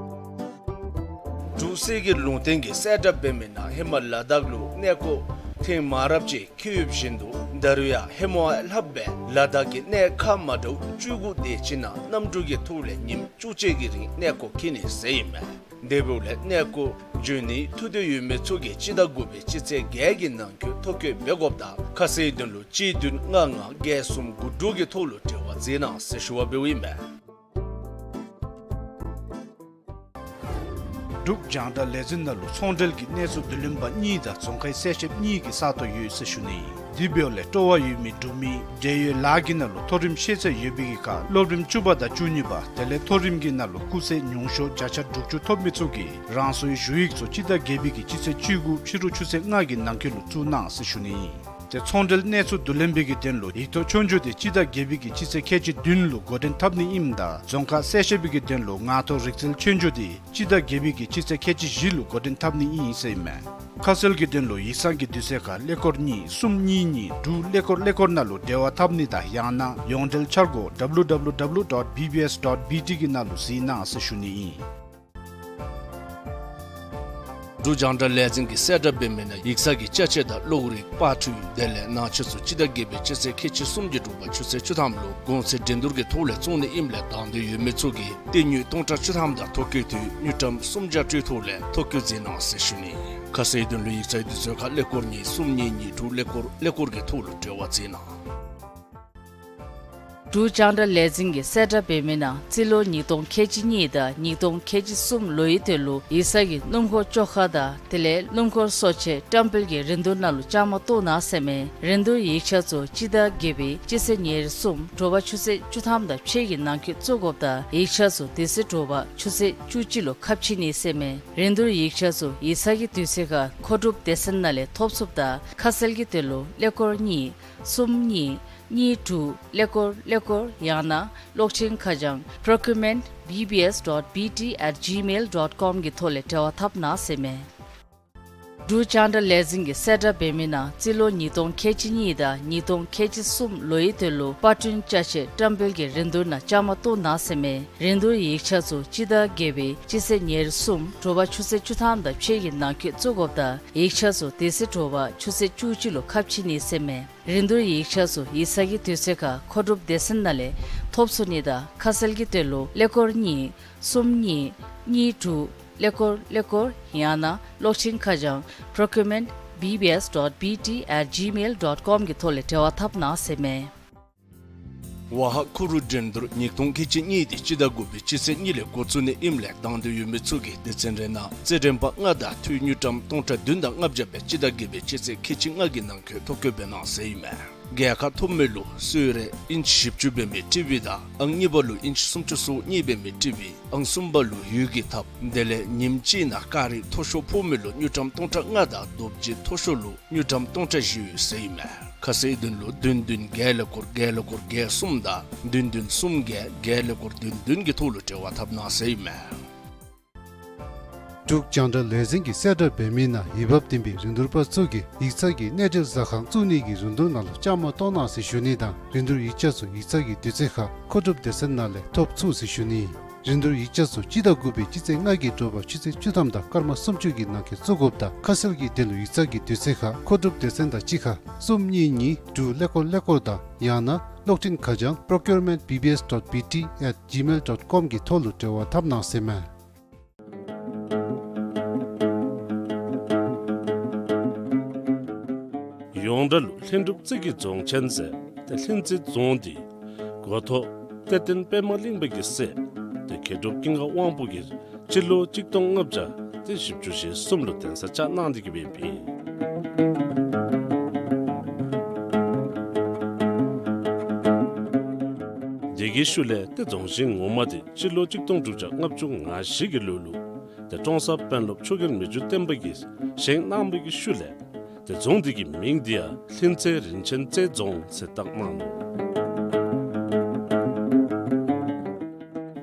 འབྲུག་གསེར་གྱི་ལུང་བསྟན་གྱིས་གསལ་བསྒྲགས་འབད་མི་ནང་ཧེ་མ་ལ་དྭགས་ལུ་གནས་སྐོར་ཐེངས་མང་རབས་ཅིག་འཁྱིད་ཡོདཔ་བཞིན་དུ་ད་རུང་ཡང་ཧེ་མ་ལྷགཔ་སྦེ་ལ་དྭགས་ཀྱི་གནས་ཁག་མ་འདྲཝ་བཅུ་དགུ་དེ་ཅིག་ནང་གནམ་གྲུ་གི་ཐོག་ལས་ཉིནམ་བཅུ་གཅིག་གི་རིང་གནས་སྐོར་འཁྱིད་ནི་ཟེར་ཨིན་མས། དེ་འབདཝ་ལས་གནས་སྐོར་འགྱོ་ནིའི་ཐུགས་འདོད་ཡོད་མི་ཚུ་གིས་སྤྱི་ཟླ་དགུ་པའི་སྤྱི་ཚེས་བརྒྱད་ཀྱི་ནང་འཁོད་ཐོ་བཀོད་འབད་དགོཔ་དང་ཁ་གསལ་དོན་ལུ་གཅིག་བདུན་ལྔ་ལྔ་བརྒྱད་གསུམ་དགུ་དྲུག་གི་ཐོག་ལུ་འབྲེལ་བ་མཛད་གནང་ཟེར་ཞུ་བ་འབདཝ་ཨིན་མས། འབྲུག་རྒྱང་བསྒྲགས་ལས་འཛིན་ནང་ལུ་ཚོང་འབྲེལ་གྱི་གནས་ཚུལ་བསྡུ་ལེན་པ་གཉིས་དང་རྫོང་ཁའི་གསལ་བཤདཔ་གཉིས་ཀྱི་ས་སྟོང་ཡོད་ཟེར་ཞུ་ནི། དེ་འབདཝ་ལས་སྤྲོ་བ་ཡོད་མི་འབྲུག་མི་འབྲེལ་ཡོད་ལཱ་གི་ནང་ལུ་མཐོ་རིམ་ཤེས་ཚད་ཡོད་པའི་གི་ཁར་སློབ་རིམ་བཅུ་པ་དང་བཅུ་གཉིས་པ་དེ་ལས་མཐོ་རིམ་གྱི་ནང་ལུ་སྐུགས་ཚད་ཉུང་ཤོས་བརྒྱ་ཆ་དྲུག་ཅུ་ཐོབ་མི་ཚུ་གིས་རང་སོའི་ཞུ་ཡིག་ཚུ་སྤྱི་ཟླ་བརྒྱད་པའི་གི་སྤྱི་ཚེས་བཅུ་དགུ་ཕྱི་རུ་ཆུ་ཚོད་ལྔ་གི་ནང་འཁོད་ལུ་བཙུགས་གནང་ཟེར་ཞུ་ནི། ཏེ་ཚོང་འབྲེལ་གནས་ཚུལ་བསྡུ་ལེན་པའི་གི་དོན་ལུ་ཡིག་ཐོག་ཆོས་རྒྱུགས་དེ་སྤྱི་ཟླ་བརྒྱད་པའི་གི་སྤྱི་ཚེས་ཁལ་གཅིག་བདུན་ལུ་འགོ་འདྲེན་འཐབ་ནི་ཨིནམ་ད་རྫོང་ཁ་གསལ་བཤད་པའི་གི་དོན་ལུ་ངག་ཐོག་རིག་རྩལ་ཆོས་རྒྱུགས་དེ་སྤྱི་ཟླ་བརྒྱད་པའི་གི་སྤྱི་ཚེས་ཁལ་གཅིག་བཞི་ལུ་འགོ་འདྲེན་འཐབ་ནི་ཨིན་ཟེར་ཨིན་མས། ཁ་གསལ་གྱི་དོན་ལུ་ཡིག་ཚང་གི་དུས་ཚོད་ཁར་ཀླད་ཀོར་གཉིས་གསུམ་གཉིས་གཉིས་དྲུག་ཀླད་ཀོར་ཀླད་ཀོར་ནང་ལུ་འབྲེལ་བ་འཐབ་ནི་དང་ཡང་ན་ཡོངས་འབྲེལ་འཆར་སྒོ་W W W dot B B S dot B T གི་ནང་ལུ་གཟིགས་གནང་ཟེར་ཞུ་ནི་ཨིན། འབྲུག་རྒྱང་བསྒྲགས་ལས་འཛིན་གྱིས་གསལ་བསྒྲགས་འབད་མི་ནང་ཡིག་ཚང་གི་ཅ་ཆས་དང་གློག་རིག་པར་འཕྲུལ་དེ་ལས་ནང་ཆས་ཚུ་སྤྱི་ཟླ་བརྒྱད་པའི་སྤྱི་ཚེས་ཁལ་གཅིག་གསུམ་གྱི་དྲོ་པ་ཆུ་ཚོད་བཅུ་ཐམ་ལུ་གོང་ཚད་འགྲན་བསྡུར་གྱི་ཐོག་ལས་བཙོང་ནི་ཨིནམ་ལས་དང་འདོད་ཡོད་མི་ཚུ་གིས་སྟེང་དངུལ་སྟོང་ཕྲག་བཅུ་ཐམ་དང་ཐོ་བཀོད་དུས་དངུལ་ཀྲམ་སུམ་བརྒྱ་སྤྲོད་ཐོག་ལས་ཐོ་བཀོད་མཛད་གནང་ཟེར་ཞུ་ནི། ཁ་གསལ་དོན་ལུ་ཡིག་ཚང་དུས་ཚོད་ཁར་ཀླད་ཀོར་གཉིས་གསུམ་གཉིས་གཉིས་དྲུག་ཀླད་ཀོར་ཀླད་ཀོར་གྱི་ཐོག་ལུ་འབྲེལ་བ་མཛད་གནང་། འབྲུག་རྒྱང་བསྒྲགས་ལས་འཛིན་གྱིས་གསལ་བསྒྲགས་འབད་མི་ནང་རྩིས་ལོ་ཉིས་སྟོང་ཁལ་གཅིག་གཉིས་དང་ཉིས་སྟོང་ཁལ་གཅིག་གསུམ་ལོའི་དོན་ལུ་ཡིག་ཚང་གི་སྣུམ་འཁོར་བཅོ་ཁ་དང་དེ་ལས་སྣུམ་འཁོར་གསོ་ཆས་བཀྲམ་སྤེལ་གྱི་རིན་བསྡུར་ནང་ལུ་བཅའ་མར་གཏོགས་གནང་ཟེར་མས། རིན་བསྡུར་ཡིག་ཆ་ཚུ་སྤྱི་ཟླ་བརྒྱད་པའི་སྤྱི་ཚེས་ཉེར་གསུམ་དྲོ་པ་ཆུ་ཚོད་བཅུ་ཐམ་དང་ཕྱེད་ཀྱི་ནང་འཁོད་བཙུགས་དགོཔ་དང་ཡིག་ཆ་ཚུ་དེ་ཚེ་དྲོ་པ་ཆུ་ཚོད་བཅུ་གཅིག་ལུ་ཁ་ཕྱེ་ནི་ཟེར་མས། རིན་བསྡུར་ཡིག་ཆ་ཚུ་ཡིག་ཚང་གི་དུས་ཚོད་ཁར་མཁོ་སྒྲུབ་སྡེ་ཚན་ནང་ལས་ཐོབ་ཚུགསཔ་ད་ཁ་གསལ་གྱི་དོན་ལུ་ཀླད་ཀོར་གཉིས་གསུམ་གཉིས་གཉིས་དྲུག་ཀླད་ཀོར་ཀླད་ཀོར་ཡང་ན་གློག་འཕྲིན་ཁ་བྱང་procurement B B S dot B T at gmail dot com གི་ཐོག་ལས་འབྲེལ་བ་འཐབ་གནང་ཟེར་མས། འབྲུག་རྒྱང་བསྒྲགས་ལས་འཛིན་གྱིས་གསལ་བསྒྲགས་འབད་མི་ནང་རྩིས་ལོ་ཉིས་སྟོང་ཁལ་གཅིག་གཉིས་དང་ཉིས་སྟོང་ཁལ་གཅིག་གསུམ་ལོའི་དོན་ལུ་པར་སྐྲུན་ཅ་ཆས་བཀྲམ་སྤེལ་གྱི་རིན་བསྡུར་ནང་བཅའ་མར་གཏོགས་གནང་ཟེར་མས། རིན་བསྡུར་ཡིག་ཆ་ཚུ་སྤྱི་ཟླ་བརྒྱད་པའི་སྤྱི་ཚེས་ཉེར་གསུམ་དྲོ་པ་ཆུ་ཚོད་བཅུ་ཐམ་དང་ཕྱེད་ཀྱི་ནང་འཁོད་བཙུགས་དགོཔ་དང་ཡིག་ཆ་ཚུ་དེ་ཚེ་དྲོ་པ་ཆུ་ཚོད་བཅུ་གཅིག་ལུ་ཁ་ཕྱེ་ནི་ཟེར་མས། རིན་བསྡུར་ཡིག་ཆ་ཚུ་ཡིག་ཚང་གི་དུས་ཚོད་ཁར་མཁོ་སྒྲུབ་སྡེ་ཚན་ནང་ལས་ཐོབ་ཚུགས་ནི་དང་ཁ་གསལ་གྱི་དོན་ལུ་ཀླད་ཀོར་གཉིས་གསུམ་གཉིས་གཉིས་དྲུག་ཀླད་ཀོར་ཀླད་ཀོར་ཡང་ན་གློག་འཕྲིན་ཁ་བྱང་procurement B B S dot B T at gmail dot com གི་ཐོག་ལས་འབྲེལ་བ་འཐབ་གནང་ཟེར་མས། ཝ་ཧ་ཁུ་རུ་འགྲན་བསྡུར་ཉིས་སྟོང་ཁལ་གཅིག་གཉིས་དེ་སྤྱི་ཟླ་དགུ་པའི་སྤྱི་ཚེས་གཉིས་ལས་འགོ་བཙུགས་ནི་ཨིནམ་ལས་དང་འདོད་ཡོད་མི་ཚུ་གིས་སྡེ་ཚན་རེ་ནང་རྩེད་འགྲན་པ་ལྔ་དང་འཐུས་དངུལ་ཀྲམ་སྟོང་ཕྲག་བདུན་དང་ལྔ་བརྒྱ་སྦེ་སྤྱི་ཟླ་བརྒྱད་པའི་སྤྱི་ཚེས་ཁལ་གཅིག་ལྔ་གི་ནང་འཁོད་ཐོ་བཀོད་འབད་གནང་ཟེར་ཨིན་མས། རྒྱལ་ཁ་ཐོབ་མི་ལུ་གསོལ་རས་ཨིན་ཅི་བཞི་བཅུ་འབད་མི་ཊི་ཝི་དང་ཨང་གཉིས་པ་ལུ་ཨིན་ཅི་སུམ་ཅུ་སོ་གཉིས་འབད་མི་ཊི་ཝི་ཨང་གསུམ་པ་ལུ་ཡུལ་གྱི་ཐབ་དེ་ལས་ཉིནམ་གཅིག་ནང་སྐར་རེ་མཐོ་ཤོས་ཕོག་མི་ལུ་དངུལ་ཀྲམ་སྟོང་ཕྲག་ལྔ་དང་རྡོ་རྗེ་མཐོ་ཤོས་ལུ་དངུལ་ཀྲམ་སྟོང་ཕྲག་བཞི་ཡོད་ཟེར་ཨིན་མས། ཁ་གསལ་དོན་ལུ་བདུན་བདུན་བརྒྱད་ཀླད་ཀོར་བརྒྱད་ཀླད་ཀོར་བརྒྱད་གསུམ་དང་བདུན་བདུན་གསུམ་བརྒྱད་བརྒྱད་ཀླད་ཀོར་བདུན་བདུན་གྱི་ཐོག་ལུ་འབྲེལ་བ་འཐབ་གནང་ཟེར་ཨིན་མས། འབྲུག་རྒྱང་བསྒྲགས་ལས་འཛིན་གྱིས་གསལ་བསྒྲགས་འབད་མི་ནང་འོས་འབབ་ལྡན་པའི་རིན་བསྡུར་པ་ཚུ་གིས་ཡིག་ཚང་གི་གནས་འབྲེལ་ཟ་ཁང་བཙུགས་ནི་གི་རིན་བསྡུར་ནང་ལུ་བཅའ་མར་གཏོགས་གནང་ཟེར་ཞུ་ནི་དང་རིན་བསྡུར་ཡིག་ཆ་ཚུ་ཡིག་ཚང་གི་དུས་ཚོད་ཁར་མཁོ་སྒྲུབ་སྡེ་ཚན་ནང་ལས་ཐོབ་ཚུགས་ཟེར་ཞུ་ནི། རིན་བསྡུར་ཡིག་ཆ་ཚུ་སྤྱི་ཟླ་དགུ་པའི་སྤྱི་ཚེས་ལྔ་གི་དྲོ་པ་ཆུ་ཚོད་བཅུ་ཐམ་དང་སྐར་མ་སུམ་ཅུ་གི་ནང་འཁོད་བཙུགས་དགོཔ་དང་ཁ་གསལ་གྱི་དོན་ལུ་ཡིག་ཚང་གི་དུས་ཚོད་ཁར་མཁོ་སྒྲུབ་སྡེ་ཚན་དང་གཅིག་ཁར་གསུམ་གཉིས་གཉིས་དྲུག་ཀླད་ཀོར་ཀླད་ཀོར་དང་ཡང་ན་གློག་འཕྲིན་ཁ་བྱང་procurement B B S dot B T at gmail dot com གི་ཐོག་ལུ་འབྲེལ་བ་འཐབ་གནང་ཟེར་མས། ཡོངས་གྲགས་ལུ་ལྷུན་གྲུབ་རྩེ་གི་རྫོང་ཆེན་ཟེར་ཏེ་ལྷུན་རྩེ་རྫོང་འདི་འགོ་ཐོག་གཏེར་སྟོན་པདྨ་གླིང་པ་གི་སྲས་ ཏེ་མཁས་གྲུབ་ཀུན་དགའ་དབང་པོ་གིས་སྤྱི་ལོ་གཅིག་སྟོང་ལྔ་བརྒྱ་ཏེ་བཞི་བཅུ་ཞེ་གསུམ་ལུ་གདན་ས་བཅགས་གནང་སྟེ་གི་སྦེ་ཨིན། དེ་གི་ཤུལ་ལས་ཏེ་རྫོང་ཆེན་ངོ་མ་དེ་སྤྱི་ལོ་གཅིག་སྟོང་དྲུག་བརྒྱ་ལྔ་བཅུ་ང་བཞི་གི་ལོ་ལུ་ཏེ་ཀྲོང་གསར་དཔོན་སློབ་ཆོས་རྒྱལ་མི་འགྱུར་བརྟན་པ་གིས་བཞེངས་གནང་བའི་གི་ཤུལ་ལས་ཏེ་རྫོང་དེ་གི་མིང་དེ་ཡང་ལྷུན་རྩེ་རིན་ཆེན་རྩེ་རྫོང་ཟེར་བཏགས་གནང་ནུག།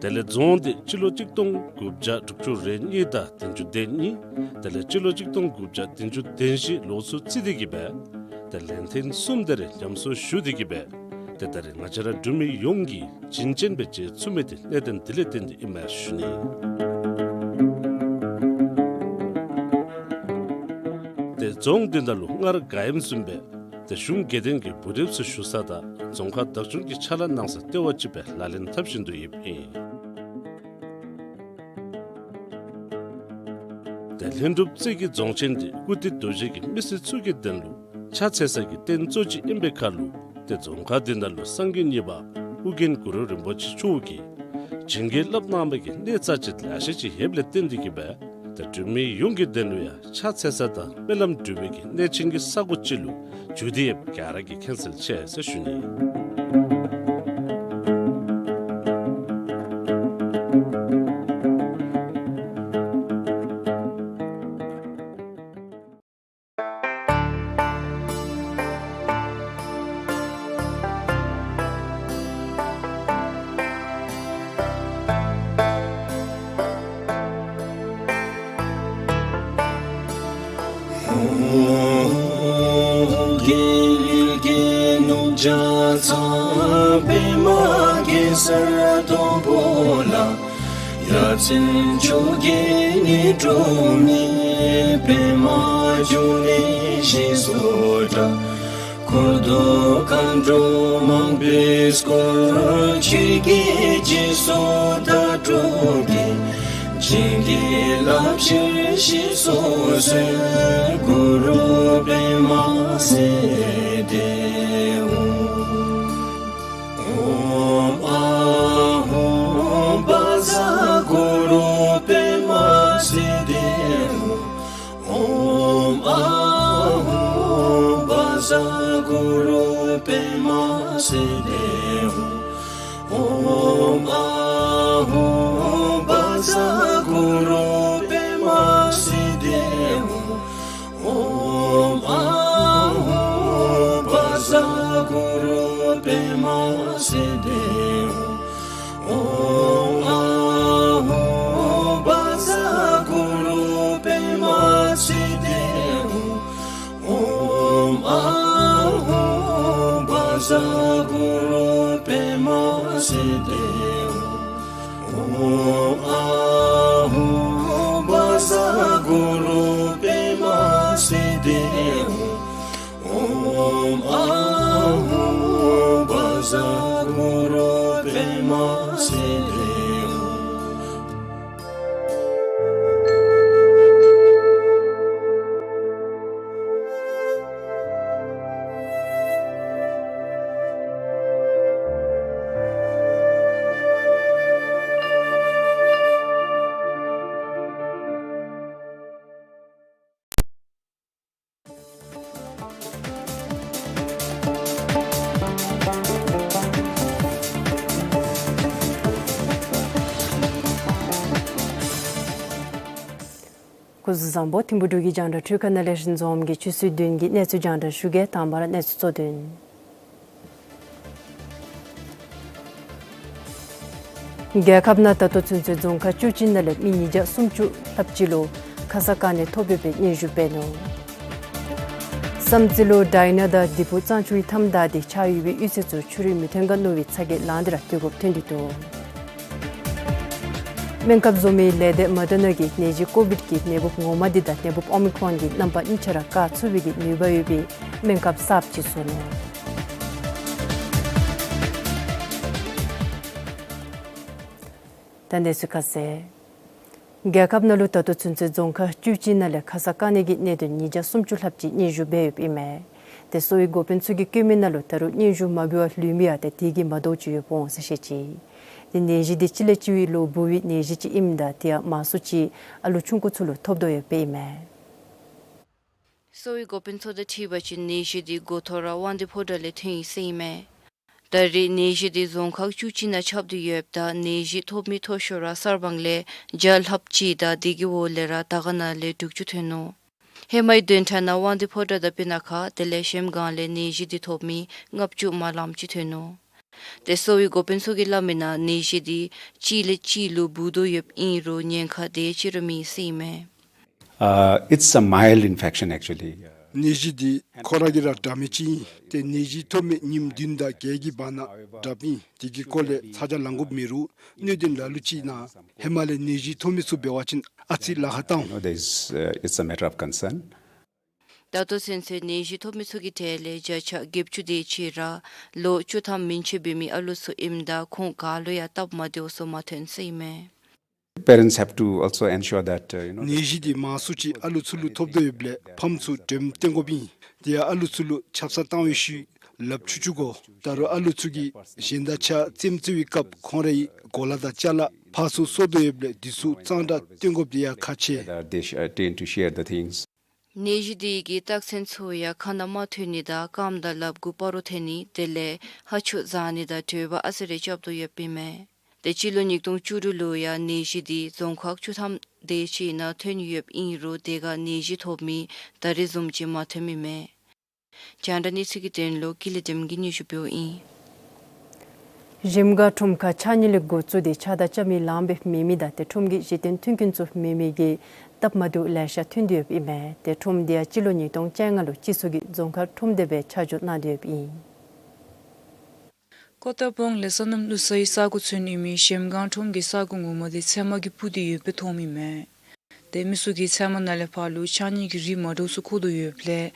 དེ་ལས་རྫོང་དེ་སྤྱི་ལོ་གཅིག་སྟོང་དགུ་བརྒྱ་དྲུག་ཅུ་རེ་གཉིས་དང་བདུན་ཅུ་དོན་གཉིས། དེ་ལས་སྤྱི་ལོ་གཅིག་སྟོང་དགུ་བརྒྱ་བདུན་ཅུ་དོན་བཞི་ལོ་ཚུ་རྩིས་ཏེ་གི་སྦེ་ཏེ་ལན་ཐེངས་གསུམ་དེ་རེ་ཉམས་གསོ་ཞུ་སྟེ་གི་སྦེ་ཏེ་ད་རེས་ང་བཅས་ར་འབྲུག་མི་ཡོངས་ཀྱིས་བྱིན་ཅན་སྦེ་མཇལ་ཚུགས་མི་དེ་གནད་དོན་དེ་ལས་བརྟེན་ཏེ་ཨིན་མས་ཞུ་ནི། ཏེ་རྫོང་དེ་ནང་ལུ་སྔར་ག་ཨིནམ་བཟུམ་སྦེ་ཏེ་གཞུང་དགེ་ལྡན་གྱི་བུ་རབས་ཚུ་བཞུགས་ས་དང་རྫོང་ཁག་བདག་སྐྱོང་གི་ཕྱག་ལཱ་གནང་ས་ལྟེ་བ་ཅིག་སྦེ་ལག་ལེན་འཐབ་བཞིན་དུ་ཡོདཔ་ཨིན། ཏེ་ལྷུན་གྲུབ་རྩེ་གི་རྫོང་ཆེན་དེ་ཀུར་སྟོད་རྡོ་རྗེ་གི་མི་སེར་ཚུ་གི་དོན་ལུ་ཕྱག་འཚལ་ས་གི་རྟེན་གཙོ་ཅིག་ཨིན་པའི་ཁར་ལུ་ཏེ་རྫོང་ཁག་དེ་ནང་ལུ་སངས་རྒྱས་གཉིས་པ་ཨོ་རྒྱན་གུ་རུ་རིན་པོ་ཆེ་མཆོག་གིས་བྱིན་གྱིས་བརླབས་གནང་བའི་གི་གནས་རྩ་ཆེ་ལེ་ཤ་ཅིག་ཡོདཔ་ལས་བརྟེན་ཏེ་གི་སྦེ་ཏེ་འབྲུག་མི་ཡོངས་ཀྱི་དོན་ལུ་ཡང་ཕྱག་འཚལ་ས་དང་སྨོན་ལམ་འབུལ་བའི་གི་གནས་ཆེན་གྱི་ས་གོ་ཅིག་ལུ་གྱུར་ཏེ་ཡོདཔ་ག་ར་གིས་མཁྱེན་གསལ་ཆེ་ཟེར་ཞུ་ནི། རྒྱལ་གྱི་ནུབ་བྱང་ཚང་པདྨ་གེ་སར་སྡོང་པོ་ལ། ཡ་མཚན་མཆོག་གི་ཉི་སྒྲོན་མེ། པདྨ་འབྱུང་གནས་ཞེས་སུ་གྲགས། འཁོར་དང་མཁའ་འགྲོ་མང་པོས་བསྐོར། ཆོས་ཀྱི་རྗེས་སུ་བདག་སྒྲུབ་ཀྱི། བྱིན་གྱིས་བརླབ་ཕྱིར་གཤེགས་སུ་གསོལ། གུ་རུ་པདྨ་སིདྡྷི་ཧཱུྃ། ཨོཾ་ཨཱཿཧཱུྃ་བཛྲ་གུ་རུ་པདྨ་སིདྡྷི་ཧཱུྃ། ཨོཾ་ཨཱཿཧཱུྃ་བཛྲ་གུ་རུ་པདྨ་སིདྡྷི་ཧཱུྃ། ཨོཾ་ཨཱཿཧཱུྃ་བཛྲ་གུ་རུ་པདྨ་སིདྡྷི་ཧཱུྃ། ཨོཾ་ཨཱཿཧཱུྃ་བཛྲ་གུ་རུ་པདྨ་སིདྡྷི་ཧཱུྃ། ཨོཾ་ཨཱཿཧཱུྃ་བཛྲ་གུ་རུ་པདྨ་སིདྡྷི་ཧཱུྃ། ཨོཾ་ཨཱཿཧཱུྃ་བཛྲ་གུ་རུ་པདྨ་སིདྡྷི་ཧཱུྃ། ཨོཾ་ཨཱཿཧཱུྃ་བཛྲ་གུ་རུ་པདྨ་སིདྡྷི་ཧཱུྃ། ཨོཾ་ཨཱཿཧཱུྃ་བཛྲ་གུ་རུ་པདྨ་སིདྡྷི་ཧཱུྃ། སྐུ་གཟུགས་བཟང་པོ། ཐིམ་ཕུ་འབྲུག་གི་རྒྱང་བསྒྲགས་འཕྲུལ་ཁང་ནང་ལས་རིན་འཛོམས་ཀྱིས་ཆུ་ཚོད་བདུན་གྱི་གནས་ཚུལ་རྒྱང་བསྒྲགས་ཞུ་གེ། དང་པ་ར་གནས་ཚུལ་གཙོ་དོན། རྒྱལ་ཁབ་ནང་ད་ལྟོ་ཚུན་ཚོད་རྫོང་ཁག་བཅུ་གཅིག་ནང་ལས་མི་ཉིས་བརྒྱ་སུམ་ཅུ་ལྷགཔ་ཅིག་ལུ་ཁ་ཙ་ཀ་ནས་ཐོབ་ཡོད་པའི་སྙན་ཞུ་འབད་ནུག། བསམ་རྩེ་ལུ་ཌའི་ན་དང་དི་ཕུ་གཙང་ཆུའི་མཐའམ་བདའ་སྟེ་ཆགས་ཡོད་པའི་གཡུས་ཚན་ཚུ་ཆུ་རུད་མི་ཐོན་ག་མནོ་བའི་ཚ་གྱང་ལངས་ཏེ་ར་དུས་འགོར་ཐོན་ཏེ་འདུག། སྨན་ཁབ་བཟོ་མི་ལས་སྡེ་མོ་ཌར་ན་གིས་ནད་གཞི་ཀོ་བིཌ་ཀྱི་ནད་འབུཔ་ངོ་མ་འདི་དང་ནད་འབུཔ་ཨོ་མི་ཀྲོན་གྱི་རྣམ་པ་གཉིས་ཆ་ར་བཀག་ཚུགས་པའི་གི་ནུས་པ་ཡོད་པའི་སྨན་ཁབ་གསརཔ་ཅིག་བཟོ་ནུག། ད་གནས་ཚུལ་ཁ་གསལ། རྒྱལ་ཁབ་ནང་ལུ་ད་ལྟོ་ཚུན་ཚོད་རྫོང་ཁག་བཅུ་གཅིག་ནང་ལས་ཁ་ཙ་ཀ་ནད་ཀྱི་གནད་དོན་ཉིས་བརྒྱ་སུམ་ཅུ་ལྷགཔ་ཅིག་སྙན་ཞུ་འབད་ཡོདཔ་ཨིན་མས། ཏེ་གསོ་བའི་འགོ་དཔོན་ཚུ་གིས་བཀོད་མི་ནང་ལུ་ད་རུང་སྙན་ཞུ་མ་འབུལ་བར་ལུས་མི་ཡང་ཏེ་དེ་གིས་མ་དོ་ཅིག་ཡོདཔ་འོང་ཟེར་བཤད་ཅི། ཏེ་ནད་གཞི་འདི་སྤྱི་ལས་སྤྱི་བོའི་ལུ་འབུ་བའི་ནད་གཞི་ཅིག་ཨིནམ་ད་དེ་ཡང་མང་སུ་ཅིག་ཨ་ལུ་ཆུང་ཀུ་ཚུ་ལུ་ཐོབ་དོ་ཡོདཔ་ཨིན་མས། གསོ་བའི་འགོ་དཔོན་ཚུ་དང་འཁྲིལ་བ་ཅིན་ནད་གཞི་འདི་འགོ་ཐོག་ར་དབང་འདུས་ཕོ་བྲང་ལས་ཐོན་ཡི་ཟེར་ཨིན་མས། ད་རེས་ནད་གཞི་འདི་རྫོང་ཁག་བཅུ་གཅིག་ནང་ཁྱབ་སྟེ་ཡོདཔ་ད་ནད་གཞི་ཐོབ་མི་མཐོ་ཤོས་ར་གསར་སྤང་ལས་བརྒྱ་ལྷགཔ་ཅིག་དང་དེ་གི་འོག་ལས་ར་དར་དཀར་ན་ལས་དྲུག་ཅུ་ཐོན་ནུག། ཧེ་མའི་བདུན་ཕྲག་ནང་དབང་འདུས་ཕོ་བྲང་དང་སྤུ་ན་ཁ་དེ་ལས་གཞལམ་སྒང་ལས་ནད་གཞི་འདི་ཐོབ་མི་ལྔ་བཅུ་མ་ལངམ་ཅིག་ཐོན་ནུག། ཏེ་གསོ་བའི་འགོ་དཔོན་ཚུ་གིས་སླབ་མིའི་ནང་ནད་གཞི་འདི་གཅིག་ལས་གཅིག་ལུ་འབུ་དོ་ཡོདཔ་ཨིན་རུང་ཉེན་ཁ་དེ་ཅིག་ར་མེད་ཟེར་ཨིན་མས། Uh, it's a mild infection, actually. ནད་གཞི་འདི་ཁོ་ར་གིས་ར་དྲག་མི་ཅིག་ཨིན། ཏེ་ནད་གཞི་ཐོབ་མི་ཉིནམ་བདུན་དང་བརྒྱད་ཀྱི་བར་ན་དྲགཔ་ཨིན། དེ་གི་སྐོར་ལས་ཚ་གྱང་ལང་དགོཔ་མེད་རུང་གནད་དོན་ལ་ལུ་ཅིག་ནང་ཧེ་མ་ལས་ནད་གཞི་ཐོབ་མི་ཚུ་འབད་བ་ཅིན་ཨ་ཙི་ལཱ་ཁག་བཏང་། You know, there's, uh, it's a matter of concern. ད་ལྟོ་ཚུན་ཚོད་ནད་གཞི་ཐོབ་མི་ཚུ་གི་གྲས་ལས་བརྒྱ་ཆ་བརྒྱད་ཅུ་དེ་ཅིག་ར་ལོ་བཅུ་ཐམ་མན་ཆད་འབད་མི་ཨ་ལུ་ཚུ་ཨིནམ་ད་ཁོང་ག་ལུ་ཡང་སྟབས་མ་བདེཝ་ཚུ་མ་ཐོན་ཟེར་ཨིན་མས། Parents have to also ensure that, uh, you know, ནད་གཞི་འདི་མང་སུ་ཅིག་ཨ་ལུ་ཚུ་ལུ་ཐོབ་དོ་ཡོདཔ་ལས་ཕམ་ཚུ་དྲནམ་བཏོན་དགོཔ་ཨིན། དེ་ཡང་ཨ་ལུ་ཚུ་ལུ་ཆབ་གསང་བཏང་བའི་ཤུལ་ལགཔ་འཁྱུ་འཁྱུ་དགོ། ད་རུང་ཨ་ལུ་ཚུ་གིས་གཞན་དང་གཅིག་ཁར་རྩེདམོ་རྩེ་བའི་སྐབས་ཁོང་རའི་གོ་ལ་དང་ཅ་ལ་ཕར་ཚུར་སོར་དོ་ཡོདཔ་ལས་དེ་ཚུ་གཙང་སྦྲ་བཏོན་དགོཔ་དེ་ཡང་ཁག་ཆེ། That they sh-, uh, tend to share the things. ནད་གཞི་འདི་གི་རྟགས་མཚན་ཚུ་ཡང་ཁ་ནང་མ་ཐོན་ནི་དང་རྐངམ་དང་ལགཔ་གུ་སྤར་རོ་ཐོན་ནི་དེ་ལས་ཧ་ཆུ་ཟག་ནི་དང་དྲོད་འབར་ཨ་ཙི་རེ་རྐྱབ་དོ་ཡོདཔ་ཨིན་མས། ཏེ་སྤྱི་ལོ་ཉིས་སྟོང་བཅུ་དྲུག་ལུ་ཡང་ནད་གཞི་འདི་རྫོང་ཁག་བཅུ་ཐམ་དེ་ཅིག་ནང་ཐོན་ཡོདཔ་ཨིན་རུང་དེ་ཁར་ནད་གཞི་ཐོབ་མི་ད་རེས་བཟུམ་ཅིག་མ་ཐོནམ་ཨིན་མས། རྒྱང་བསྒྲགས་གནས་ཚུལ་གྱི་དོན་ལུ་ཀུན་ལེགས་སྒྲོལམ་གིས་སྙན་ཞུ་ཕུལཝ་ཨིན། གཞལམ་སྒང་ཁྲོམ་ཁར་ཕྱགས་སྙིགས་ལས་འགོ་བཙུགས་ཏེ་ཕྱགས་བདར་རྐྱབ་མི་ལངམ་སྦེ་མེད་མི་དང་ཏེ་ཁྲོམ་གྱི་གཞི་རྟེན་མཐུན་རྐྱེན་ཚུ་མེད་མི་གི་སྟབས་མ་བདེཝ་ལེ་ཤ་ཐོན་ཏེ་ཡོདཔ་ཨིན་མས། ཏེ་ཁྲོམ་འདི་ཡང་སྤྱི་ལོ་ཉིས་སྟོང་བཅོ་ལྔ་ལུ་སྤྱི་ཚོགས་ཀྱིས་རྫོང་ཁག་ཁྲོམ་སྡེ་སྦེ་ཆ་འཇོག་གནང་སྟེ་ཡོདཔ་ཨིན། ཀོ་ཏ་པོང་ལས་སོ་ནམ་བླུག་སའི་ས་གོ་ཚུན་ཨིན་མི་གཞལམ་སྒང་ཁྲོམ་གྱི་ས་གོ་ངོ་མ་འདི་ཚལ་མ་གིས་སྤུར་ཏེ་ཡོདཔ་སྦེ་མཐོངམ་ཨིན་མས། ཏེ་མི་ཚུ་གིས་ཚལ་མ་ནང་ལས་ཕར་ལུ་ཕྱགས་སྙིགས་ཀྱི་རིགས་མ་འདྲཝ་ཚུ་བཀོ་དོ་ཡོདཔ་ལས་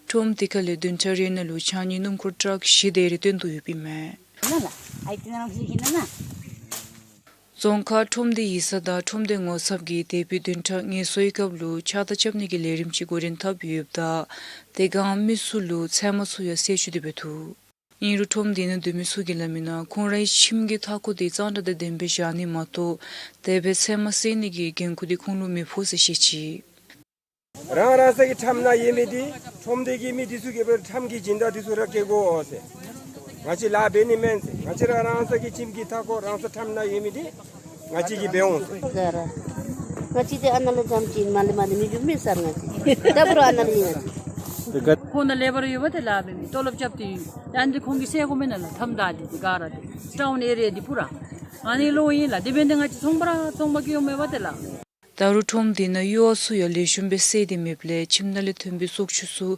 ཁྲོམ་དེ་ཁ་ལས་བདུན་ཕྲག་རེ་ནང་ལུ་ཕྱགས་སྙིགས་སྣུམ་འཁོར་ཊཱག་བཞི་དེ་རེ་བཏོན་དོ་ཡོདཔ་ཨིན་མས། རྫོང་ཁག་ཁྲོམ་སྡེའི་ཡིག་ཚང་དང་ཁྲོམ་སྡེ་ངོ་ཚབ་ཀྱིས་འདས་པའི་བདུན་ཕྲག་ངལ་གསོའི་སྐབས་ལུ་ཕྱགས་བདར་རྐྱབ་ནི་གི་ལས་རིམ་ཅིག་འགོ་འདྲེན་འཐབ་ཡོདཔ་ད་དེ་སྒང་མི་ཚུ་ལུ་ཚལ་མ་ཚུ་ཡང་བསལ་བཅད་དེ་སྦེ་འདུག། ཨིན་རུང་ཁྲོམ་དེ་ནང་སྡོད་མི་ཚུ་གིས་སླབ་མིའི་ནང་ཁོང་རའི་ཁྱིམ་གྱི་མཐའ་འཁོར་དེ་གཙང་སྦྲ་དང་ལྡནམ་སྦེ་བཞག་ནི་མ་གཏོགས་དེ་སྦེ་ཚལ་མ་བསལ་ནི་གི་འགན་ཁུར་དེ་ཁོང་ལུ་མི་ཕོག་ཟེར་བཤད་ཅི། རང་རང་སོའི་ཁྲམ་ནང་ཡོད་མི་འདི་ཁྲོམ་སྡེ་གི་མི་འདི་ཚུ་གིས་སྦེ་ཁྲམ་གྱི་སྦྱིན་བདག་འདི་ཚུ་ར་བཀལ་དགོ་ཟེར། ང་བཅས་ལཱ་འབད་ནི་མེན་ཟེར། ང་བཅས་ར་རང་སོའི་ཁྱིམ་གྱི་མཐའ་འཁོར་རང་སོའི་ཁྲམ་ནང་ཡོད་མི་འདི་ང་བཅས་ཀྱིས་འབད་འོང་ཟེར། ག་ར་ང་བཅས་འདི་ཨ་ནཱ་ལས་འཛོམས་ཅི་མ་ལས་མ་ལས་མི་འགྱོ་མི་ཟེར་ང་བཅས། ད་འབད་རུང་ཨ་ནཱ་ལས་ཨིན་ང་བཅས། ཁོང་ནཱ་ལེ་བར་ཡོད་པ་ཏེ་ལཱ་འབད་མི་ཏོ་ལོབ་རྐྱབ་སྟེ་ཡོད། ཡང་འདི་ཁོང་གིས་བསལ་དགོ་མེན་ན་ལགས། ཁྲམ་བདའ་སྟེ་འདི་ག་ར་འདི་ཊའུན་ཨེ་རི་ཡ་འདི་ཕུ་ར་ཨ་ནི་ལུ་ཨིན་ལགས། དེ་འབདཝ་ད་ང་བཅས་ཚོང་པ་ར་ཚོང་པ་གིས་འོང་མས་པ་ཏེ་ལགས། ད་རུང་ཁྲོམ་དེ་ནང་གཡུར་བ་ཚུ་ཡང་ལེགས་ཤོམ་སྦེ་བསལ་ཏེ་མེདཔ་ལས་ཁྱིམ་ནང་ལས་ཐོན་པའི་བཙོག་ཆུ་ཚུ་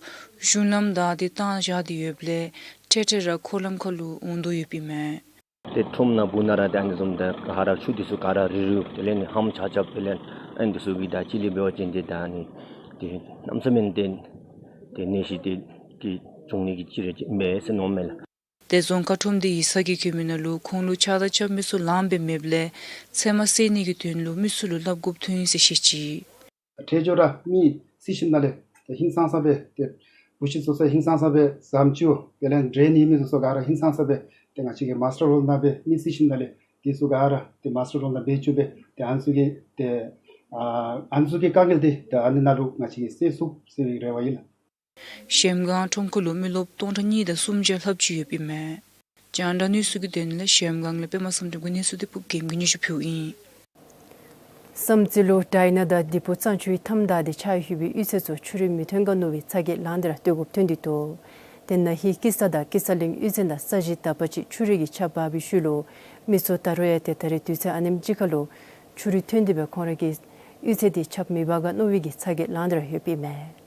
གཞུང་ལམ་བདའ་སྟེ་བཏང་བཞག་སྟེ་ཡོདཔ་ལས་འཕྲལ་འཕྲལ་ར་འཁོར་ལམ་ཁ་ལུ་འོང་དོ་ཡོདཔ་ཨིན་མས། ཏེ་ཁྲོམ་ནང་སྦུག་ནང་ར་ཏེ་ཨ་ནི་བཟུམ་ཏེ་ག་ར་ཆུ་འདི་ཚུ་ག་ར་རུལ་རུལཝ་དེ་ལས་ནི་ཧམ་ཆག་ཆགཔ་དེ་ལས་ཨ་ནི་འདི་ཚུ་གིས་ད་གཅིག་ལས་འབད་བ་ཅིན་ཏེ་ད་ཨ་ནི་ཏེ་གནམ་མེད་ས་མེད་ཏེ་ཏེ་ནད་གཞི་འདི་གི་འབྱུང་ནི་གི་ཅིག་ར་ཅིག་མས་ཟེར་མནོཝ་མས་ལགས། ཏེ་རྫོང་ཁག་ཁྲོམ་སྡེའི་ཡིག་ཚང་གིས་བཀོད་མིའི་ནང་ལུ་ཁོང་ལུ་ཕྱགས་བདར་རྐྱབ་མི་ཚུ་ལངམ་སྦེ་མེདཔ་ལས་ཚལ་མ་བསལ་ནི་གི་དོན་ལུ་མི་ཚུ་ལུ་སླབ་དགོཔ་ཐོན་ཡི་ཟེར་བཤད་ཅི། འཕྲལ་མགྱོགས་ར་མི་རྩིས་ཞིབ་ནང་ལས་ཏེ་ཧིང་སངས་ས་སྦེ་ཏེ་འབུ་ཤི་བཙོག་ས་ཧིང་སངས་ས་སྦེ་ཟམ་བཅུག་དེ་ལས་ཌེན་ཨིན་མི་ཚུ་ག་ར་ཧིང་སངས་ས་སྦེ་ཏེ་ང་བཅས་ཀྱིས་མཱས་ཊར་རོལ་ནང་སྦེ་མི་རྩིས་ཞིབ་ནང་ལས་དེ་ཚུ་ག་ར་ཏེ་མཱས་ཊར་རོལ་ནང་སྦེ་བཅུག་སྦེ་ཏེ་ཨ་ནི་ཚུ་གི་ཏེ་ཨ་ཨ་ནི་ཚུ་གི་དཀའ་ངལ་འདི་ཏེ་ཨ་ནི་ནང་ལུ་ང་བཅས་ཀྱིས་སེལ་ཚུགས་ཟེར་བའི་རེ་བ་ཨིན་ལགས། གཞལམ་སྒང་ཁྲོམ་ཁ་ལུ་མི་རློབས་སྟོང་ཕྲག་གཉིས་དང་སུམ་བརྒྱ་ལྷགཔ་ཅིག་ཡོདཔ་ཨིན་མས། རྒྱང་བསྒྲགས་གནས་ཚུལ་གྱི་དོན་ལས་གཞལམ་སྒང་ལས་པདྨ་བསམ་གྲུབ་ཀྱི་གནས་ཚུལ་དེ་ཕུརབ་རྒྱལམོ་གིས་སྙན་ཞུ་ཕུལཝ་ཨིན། བསམ་རྩེ་ལུ་ཌའི་ན་དང་བདེ་སྤུངས་གཙང་ཆུའི་མཐའམ་བདའ་སྟེ་ཆགས་ཡོད་པའི་གཡུས་ཚན་ཚུ་ཆུ་རུད་མི་ཐོན་ག་མནོ་བའི་ཚ་གྱང་ལང་སྟེ་ར་སྡོད་དགོཔ་ཐོན་ཏེ་འདུག། ཏེ་ན་ཧིང་ཀི་ས་དང་ཀི་ས་གླིང་གཡུས་ཚན་དང་ས་གཞི་དག་པ་ཅིག་ཆུ་རུད་ཀྱིས་ཁྱབ་འབག་པའི་ཤུལ་ལུ་མི་ཚུ་ད་རུང་ཡང་ཏེ་ད་རེས་དུས་ཚོད་ཨ་ནེམ་ཅིག་ཁ་ལུ་ཆུ་རུད་ཐོན་ཏེ་སྦེ་ཁོང་ར་གི་གཡུས་ཚན་དེ་ཁྱབ་མི་འབག་ག་མནོ་བའི་གི་ཚ་གྱང་ལང་སྟེ་ར་ཡོདཔ་ཨིན་མས།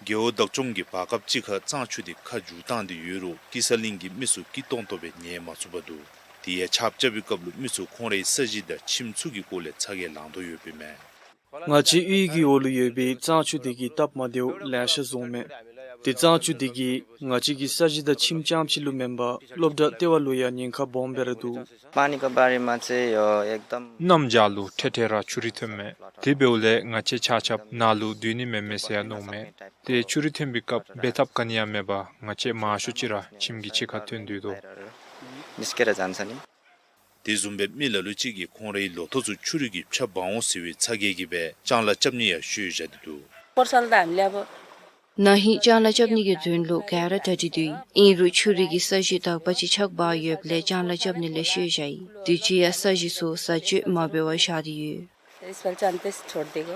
རྒེད་འོག་བདག་སྐྱོང་གིས་བར་སྐབས་ཅིག་ཁར་གཙང་ཆུ་དེ་ཁ་བསྒྱུར་བཏང་སྟེ་ཡོད་རུང་ཀི་ས་གླིང་གི་མི་ཚུ་སྐྱིད་ཏོང་ཏོ་སྦེ་ཉལ་མ་ཚུགས་པར་འདུག། དེ་ཡང་ཆརཔ་རྐྱབ་པའི་སྐབས་ལུ་མི་ཚུ་ཁོང་རའི་ས་གཞི་དང་ཁྱིམ་ཚུ་གི་སྐོར་ལས་ཚ་གྱང་ལང་དོ་ཡོདཔ་ཨིན་མས། ང་བཅས་གཡུས་ཀྱི་འོག་ལུ་ཡོད་པའི་གཙང་ཆུ་དེ་གིས་སྟབས་མ་བདེཝ་ལེ་ཤ་བཟོཝ་མས། དེ་གཙང་ཆུ་དེ་གིས་ང་བཅས་ཀྱི་ས་གཞི་དང་ཁྱིམ་རྐྱངམ་ཅིག་ལུ་མེན་པར་སློབ་གྲྭ་ལྟེ་བ་ལུ་ཡང་ཉེན་ཁ་སྦོམ་སྦེ་ར་འདུག། पानी का बारेमा चाहिँ यो एकदम གནམ་བྱཱར་ལུ་འཕྲལ་འཕྲལ་ར་ཆུ་རུད་ཐོནམ་མས། དེ་འབདཝ་ལས་ང་བཅས་ཆ་ཁྱབ་ནཱ་ལུ་སྡོད་ནི་མེན་མས་ཟེར་ཡང་མནོཝ་མས། ཏེ་ཆུ་རུད་ཐོན་པའི་སྐབས་འབད་ཐབས་ག་ནི་ཡང་མེད་པར་ང་བཅས་མང་ཤོས་ཅིག་ར་ཁྱིམ་གྱི་ཕྱི་ཁར་ཐོན་སྡོད་དོ། निस्केर जान्छ नि। དེ་བཟུམ་སྦེ་མི་ལ་ལུ་ཅིག་གིས་ཁོང་རའི་ལོ་ཐོག་ཚུ་ཆུ་རུད་ཀྱིས་འཕྱགས་འབག་འོང་ཟེར་བའི་ཚ་གྱལ་གྱིས་སྦེ་ལྕང་ལཱ་རྐྱབ་ནི་ཡང་བཤོལ་བཞག་སྟེ་འདུག། ཁོར་སལ་དམ་ལེ་བོ། ན་ཧིང་ལྕང་ལཱ་རྐྱབ་ནི་གི་དོན་ལུ་ག་ར་གྲ་སྒྲིག་འདུག། ཨིན་རུང་ཆུ་རུད་ཀྱིས་ས་གཞི་དག་པ་ཅིག་འཕྱགས་འབག་ཡོདཔ་ལས་ལྕང་ལཱ་རྐྱབ་ནི་ལས་བཤོལ་བཞག་ཡི། དུས་ཅི་ཡང་ས་གཞི་ཚུ་བཟའ་སྤྱོད་མ་འབད་བར་བཞག་སྟེ་ཡོད། इस बार चांते छोड़ देगो।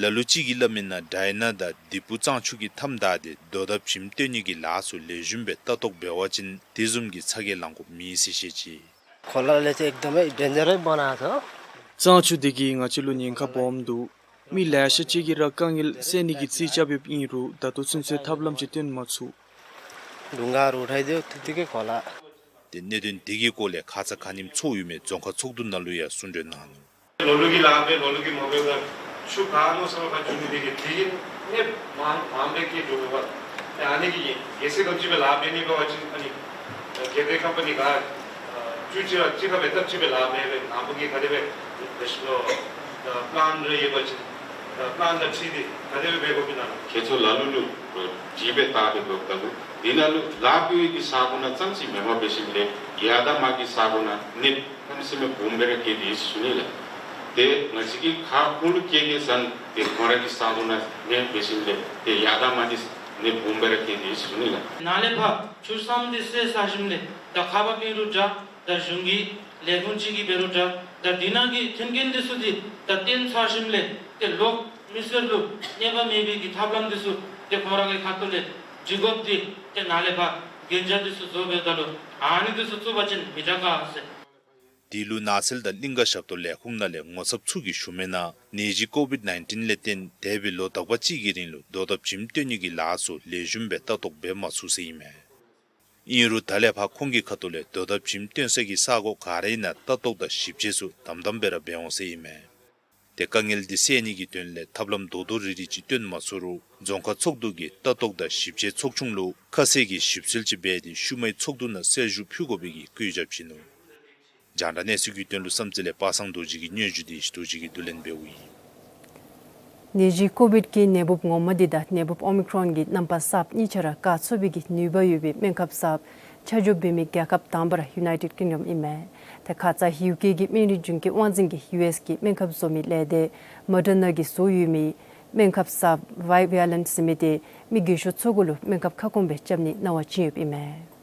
ལ་ལུ་ཅིག་གིས་སླབ་མིའི་ནང་དྲའི་ན་དང་དི་པུ་གཙང་ཆུ་གི་མཐའམ་བདའ་སྟེ་རྡོ་དང་བྱེམ་བཏོན་ནི་གི་ལཱ་ཚུ་ལེགས་ཤོམ་སྦེ་ལྟ་རྟོག་འབད་བ་ཅིན་དེ་བཟུམ་གྱི་ཚ་གྱལ་ལང་དགོཔ་མེད་ཟེར་བཤད་ཅི། खोलाले चाहिँ एकदमै डेन्जरै बनाएको छ। གཙང་ཆུ་དེ་གིས་ང་བཅས་ལུ་ཉེན་ཁ་སྦོམ་འདུག། མི་ལེ་ཤ་ཅིག་གིས་ར་དཀའ་ངལ་སེལ་ནི་གི་རྩིས་རྐྱབ་ཡོདཔ་ཨིན་རུང་ད་ལྟོ་ཚུན་ཚོད་ཐབས་ལམ་ཅིག་སྟོན་མ་ཚུགས། ढुङ्गाहरू उठाइदियो त्यतिकै खोला। ཏེ་གནད་དོན་དེ་གི་སྐོར་ལས་ཁ་ཙ་ཁ་ཉིནམ་ཚོགས་ཡོད་མི་རྫོང་ཁག་ཚོགས་འདུ་ནང་ལུ་ཡང་གསུང་གྲོས་གནང་ནུག། ལོ་ལུགས་ཀྱི་ལཱ་འབད་ལོ་ལུགས་ཀྱི་མ་འབད་བར་ཆུ་ག་མནོ་བསམ་ཁར་འགྱོ་ནི་དེ་གིས་དེ་གིས་གནོདཔ་མང་མང་སྦེ་བཀལ་འགྱོ་དགོ་པས། ཏེ་ཨ་ནི་གིས་རྒྱལ་སྲིད་ག་ཅི་སྦེ་ལཱ་འབད་ནི་འབད་བ་ཅིན་ཨ་ནི་རྒྱལ་ཁབ་ཀམ་པ་ནི་ག་ཆུ་ཅིག་ར་ཅིག་ཁར་འབད་ཐབས་ཅིག་སྦེ་ལཱ་འབད་འབད་ནང་པ་གིས་ག་དེ་སྦེ་ཨ་པི་ལཱན་རེ་ཡོད་པ་ཅིན་པི་ལཱན་དང་འཁྲིལ་ཏེ་ག་དེ་སྦེ་འབད་དགོཔ་ཨིན་ན། ཁྱེད་ཚུ་ལ་ལུ་ལུ་ཨ་དྲིས་སྦེ་བལྟ་སྟེ་འབདཝ་ད་ལུ་དེ་ནང་ལུ་ལཱ་འབད་བའི་གི་ས་གོ་ནང་ཙམ་ཅིག་མེན་པར་འབད་ཞིནམ་ལས་ཡར་དང་མར་གྱི་ས་གོ་ནང་གནོདཔ་གནམ་མེད་ས་མེད་སྦོམ་སྦེ་ར་བཀལ་ཏེ་ཡོད་ཟེར་ཞུ་ནི་ལགས། ཏེ་ང་བཅས་ཀྱིས་ཁ་ཁོང་ལུ་བཀལ་བཀལཝ་ཙམ་ཏེ་ཁོང་ར་གི་ས་གོ་ནང་གནོདཔ་འབད་ཞིནམ་ལས་ཏེ་ཡར་དང་མར་འདི་གནོདཔ་སྦོམ་སྦེ་ར་བཀལ་ཏེ་ཡོད་ཟེར་ཞུ་ནི་ལགས། ནཱ་ལས་ཕར་ཆུ་སྲང་འདི་བསལ་ཚར་ཞིནམ་ལས་ད་ཁ་བ་མེད་རུང་འདྲ། ད་གཞུང་གི་ལས་ཁུངས་ཅིག་གིས་འབད་རུང་འདྲ། ད་འདི་ནང་གི་མཐུན་རྐྱེན་འདི་ཚུ་འདི་ད་བཏོན་ཚར་ཞིནམ་ལས་ཏེ་ལོག་མི་སེར་ལུ་གནོད་པ་མེད་པའི་གི་ཐབས་ལམ་འདི་ཚུ་ཏེ་ཁོང་ར་གི་ཁ་ཐུག་ལས་སྒྲིག་དགོཔ་འདི་ཏེ་ནཱ་ལས་ཕར་གན་རྒྱ་འདི་ཚུ་བཟོ་འབདཝ་ད་ལུ་ཨ་ནི་འདི་ཚུ་བཙུགས་པ་ཅིན་མི་དྲག་ག་ཟེར། དེ་ལུ་ནགས་ཚལ་དང་གླིང་ཀ་ཞབས་ཏོག་ལས་ཁུངས་ནང་ལས་ངོ་ཚབ་ཚུ་གིས་ཞུ་མིའི་ནང་ནད་གཞི་ཀོ་བིཌ་ནའིན་ཊིན་ལས་བརྟེན་འདས་པའི་ལོ་དག་པ་ཅིག་གི་རིང་ལུ་རྡོ་དང་བྱེམ་བཏོན་ནི་གི་ལཱ་ཚུ་ལེགས་ཤོམ་སྦེ་ལྟ་རྟོག་འབད་མ་ཚུགས་ཟེར་ཨིན་མས། ཨིན་རུང་ད་ལས་ཕར་ཁོང་གི་ཁ་ཐུག་ལས་རྡོ་དང་བྱེམ་བཏོན་ས་གི་ས་གོ་ག་རའི་ནང་ལྟ་རྟོག་དང་ཞིབ་དཔྱད་ཚུ་དམ་དམ་སྦེ་ར་འབད་འོང་ཟེར་ཨིན་མས། ཏེ་དཀའ་ངལ་འདི་སེལ་ནི་གི་དོན་ལས་ཐབས་ལམ་རྡོག་རྡོག་རིལ་རི་ཅིག་སྟོན་མ་ཚུགས་རུང་རྫོང་ཁག་ཚོགས་འདུ་གིས་ལྟ་རྟོག་དང་ཞིབ་དཔྱད་ཚོགས་ཆུང་ལུ་ཁ་གསལ་གྱི་ཞིབ་འཚོལ་ཅིག་འབད་དེ་ཤུལ་མའི་ཚོགས་འདུ་ནང་གསལ་ཞུ་ཕུལ་དགོ་པའི་གི་བཀོད་ཁྱབ་བྱིན་ནུག། རྒྱང་བསྒྲགས་གནས་ཚུལ་གྱི་དོན་ལུ་བསམ་རྩེ་ལས་པ་སངས་རྡོ་རྗེ་གི་སྙན་ཞུ་འདི་ཡེ་ཤེས་རྡོ་རྗེ་གིས་བསྡུ་ལེན་འབདཝ་ཨིན། ནད་གཞི་ཀོ་བིཌ་ཀྱི་ནད་འབུབ་ངོ་མ་འདི་དང་ནད་འབུབ་ཨོ་མི་ཀྲོན་གྱི་རྣམ་པ་གསརཔ་གཉིས་ཆ་ར་བཀག་ཚུགས་པའི་གི་ནུས་པ་ཡོད་པའི་སྨན་ཁབ་གསརཔ་ཆ་འཇོག་འབད་མི་རྒྱལ་ཁབ་དང་པ་ར་ཡུ་ནའི་ཊེཌ་ཀིང་ཌམ་ཨིན་མས། ཏེ་ཁ་ཙ་ཡུ་ཀེ་གི་སྨན་རིགས་རྒྱུན་སྐྱོང་དབང་འཛིན་གྱིས་ཡུ་ཨེསི་གི་སྨན་ཁབ་བཟོ་མི་ལས་སྡེ་མོ་ཌར་ན་གིས་བཟོ་ཡོད་མི་སྨན་ཁབ་གསརཔ་བའི་བེ་ལེནཊ་ཟེར་མི་འདི་མི་རྒས་ཤོས་ཚུ་གུ་ལུ་སྨན་ཁབ་ཁ་སྐོང་སྦེ་རྐྱབ་ནིའི་གནང་བ་བྱིན་ཡོདཔ་ཨིན་མས།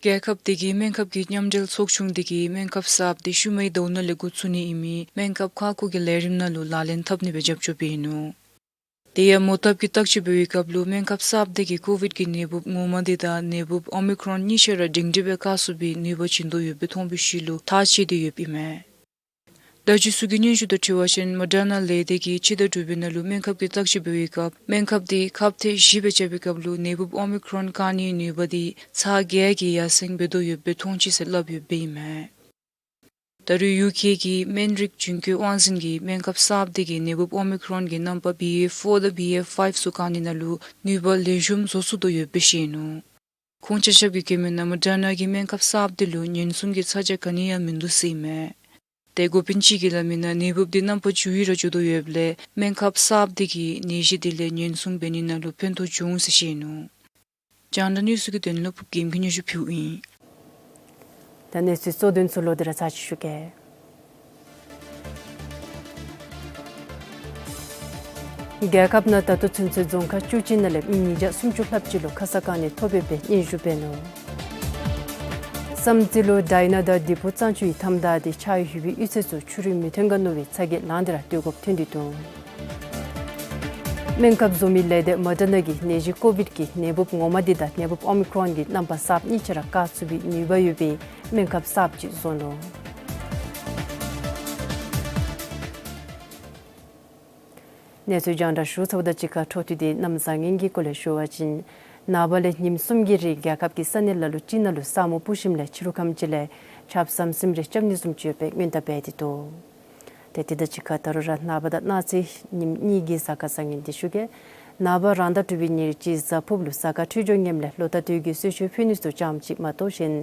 རྒྱལ་ཁབ་དེ་གི་སྨན་ཁབ་ཀྱི་མཉམ་འབྲེལ་ཚོགས་ཆུང་དེ་གིས་སྨན་ཁབ་གསརཔ་དེ་ཤུལ་མའི་ཟླཝ་ནང་ལས་འགོ་བཙུགས་ནི་ཨིན་མི་སྨན་ཁབ་ཁ་སྐོང་གི་ལས་རིམ་ནང་ལུ་ལག་ལེན་འཐབ་ནི་སྦེ་རྒྱབ་སྐྱོར་འབད་ནུག། དེ་ཡང་མོ་བཏབ་ཀྱི་བརྟག་དཔྱད་འབད་བའི་སྐབས་ལུ་སྨན་ཁབ་གསརཔ་དེ་གིས་ཀོ་བིཌ་ཀྱི་ནད་འབུབ་ངོ་མ་དེ་དང་ནད་འབུབ་ཨོ་མི་ཀྲོན་གཉིས་ཆ་ར་སྒྲིང་སྒྲི་སྦེ་བཀག་ཚུགས་པའི་ནུས་པ་བྱིན་དོ་ཡོདཔ་སྦེ་མཐོང་བའི་ཤུལ་ལུ་ཐག་བཅད་དེ་ཡོདཔ་ཨིན་མས། བརྡ་བརྒྱུད་ཚུ་གི་སྙན་ཞུ་དང་འཁྲིལ་བ་ཅིན་མོ་ཌར་ན་ལས་སྡེ་གིས་ཕྱི་ཟླ་དྲུག་པའི་ནང་ལུ་སྨན་ཁབ་ཀྱི་བརྟག་དཔྱད་འབད་བའི་སྐབས་སྨན་ཁབ་དེ་ཁབ་ཐེངས་བཞི་སྦེ་རྐྱབ་པའི་སྐབས་ལུ་ནད་འབུབ་ཨོ་མི་ཀྲོན་བཀག་ནིའི་ནུས་པ་དེ་ཚགས་བརྒྱད་ཀྱིས་ཡར་སེང་འབད་དོ་ཡོདཔ་སྦེ་མཐོང་ཅི་ཟེར་སླབ་ཡོདཔ་ཨིན་མས། ད་རུང་ཡུ་ཀེ་གི་སྨན་རིགས་རྒྱུན་སྐྱོང་དབང་འཛིན་གྱིས་སྨན་ཁབ་གསརཔ་དེ་གིས་ནད་འབུབ་ཨོ་མི་ཀྲོན་གྱི་རྣམ་པ་བི་ཨེ་ཕོར་དང་བི་ཨེ་ཕའིབ་ཚུ་བཀག་ནི་ནང་ལུ་ནུས་པ་ལེགས་ཤོམ་བཟོ་ཚུགས་དོ་ཡོདཔ་སྦེ་བཤད་ནུག། ཁོང་ཆ་ཁྱབ་ཀྱིས་བཀོད་མིའི་ནང་མོ་ཌར་ན་གི་སྨན་ཁབ་གསརཔ་དེ་ལུ་ཉེན་སྲུང་གི་ཚ་གྱང་ག་ནི་ཡང་མིན་འདུག་ཟེར་ཨིན་མས། ཏེ་འགོ་དཔོན་ཅིག་གིས་སླབ་མིའི་ནང་ནད་འབུབ་དེ་རྣམ་པ་བཅུ་ཡི་ར་འགྱོ་དོ་ཡོདཔ་ལས་སྨན་ཁབ་གསརཔ་དེ་གིས་ནད་གཞི་དེ་ལས་ཉེན་སྲུང་འབད་ནི་ནང་ལུ་ཕན་ཐོགས་འབྱུང་ཟེར་བཤད་ནུག། རྒྱང་བསྒྲགས་གནས་ཚུལ་གྱི་དོན་ལུ་ཕུརབ་རྒྱལམོ་གིས་སྙན་ཞུ་ཕུལཝ་ཨིན། ད་གནས་ཚུལ་གཙོ་དོན་ཚུ་ལོག་སྟེ་ར་ཚར་ཅིག་ཞུ་གེ། རྒྱལ་ཁབ་ནང་ད་ལྟོ་ཚུན་ཚོད་རྫོང་ཁག་བཅུ་གཅིག་ནང་ལས་མི་ཉིས་བརྒྱ་སུམ་ཅུ་ལྷགཔ་ཅིག་ལུ་ཁ་ས་གང་ནི་ཐོབ་ཡོདཔ་སྦེ་སྙན་ཞུ་འབད་ནུག། བསམ་རྩེ་ལུ་དྲའི་ན་དང་དི་པུ་གཙང་ཆུའི་མཐའམ་བདའ་སྟེ་ཆརཔ་ལྷོད་པའི་གཡུས་ཚན་ཚུ་ཆུ་རུད་མི་ཐོན་ག་མནོ་བའི་ཚ་གྱལ་ལང་སྟེ་ར་སྡོད་དགོཔ་ཐོན་ཏེ་འདུག། སྨན་ཁབ་བཟོ་མི་ལས་སྡེ་མོ་ཌར་ན་གིས་ནད་གཞི་ཀོ་བིཌ་ཀྱི་ནད་འབུབ་ངོ་མ་དེ་དང་ནད་འབུབ་ཨོ་མི་ཀྲོན་གྱི་རྣམ་པ་གསརཔ་གཉིས་ཆ་ར་བཀག་ཚུགས་པའི་ནུས་པ་ཡོད་པའི་སྨན་ཁབ་གསརཔ་ཅིག་བཟོ་ནུག། གནས་ཚུལ་རྒྱང་བསྒྲགས་ཞུ་ཚརཝ་དང་གཅིག་ཁར་འཕྲོ་མཐུད་དེ་གནམ་བཟང་ངན་གྱི་སྐོར་ལས་ཞུ་བ་ཅིན་ནངས་པ་ལས་ཉིནམ་གསུམ་གྱི་རིང་རྒྱལ་ཁབ་ཀྱི་ས་གནས་ལ་ལུ་ཅིག་ནང་ལུ་ས་སྨུག་སྤུབས་ཞིནམ་ལས་ཕྱི་རུ་ཁམས་ཅིག་ལས་ཆརཔ་ཟམ་ཟིམ་རེ་རྐྱབ་ནི་བཟུམ་ཅིག་ཡོད་པའི་སྔོན་བརྡ་འབད་དེ་འདུག། ཏེ་དེ་དང་གཅིག་ཁར་ད་རུང་ར་ནངས་པ་དང་གནངས་ཚེ་ཉིནམ་གཉིས་ཀྱི་གཟའ་སྐར་བཟང་ངན་འདི་ཞུ་གེ། ནངས་པ་རང་ཟླ་དྲུག་པའི་ཉེར་གཅིག་གཟའ་ཕུར་བུ་ལུ་གཟའ་སྐར་འཕྲོད་སྦྱོར་ངནམ་ལས་ལོ་རྟག་དུས་ཀྱི་གསོལ་མཆོད་ཕུལ་ནི་ཚུ་ཙམ་ཅིག་མ་གཏོགས་གཞན་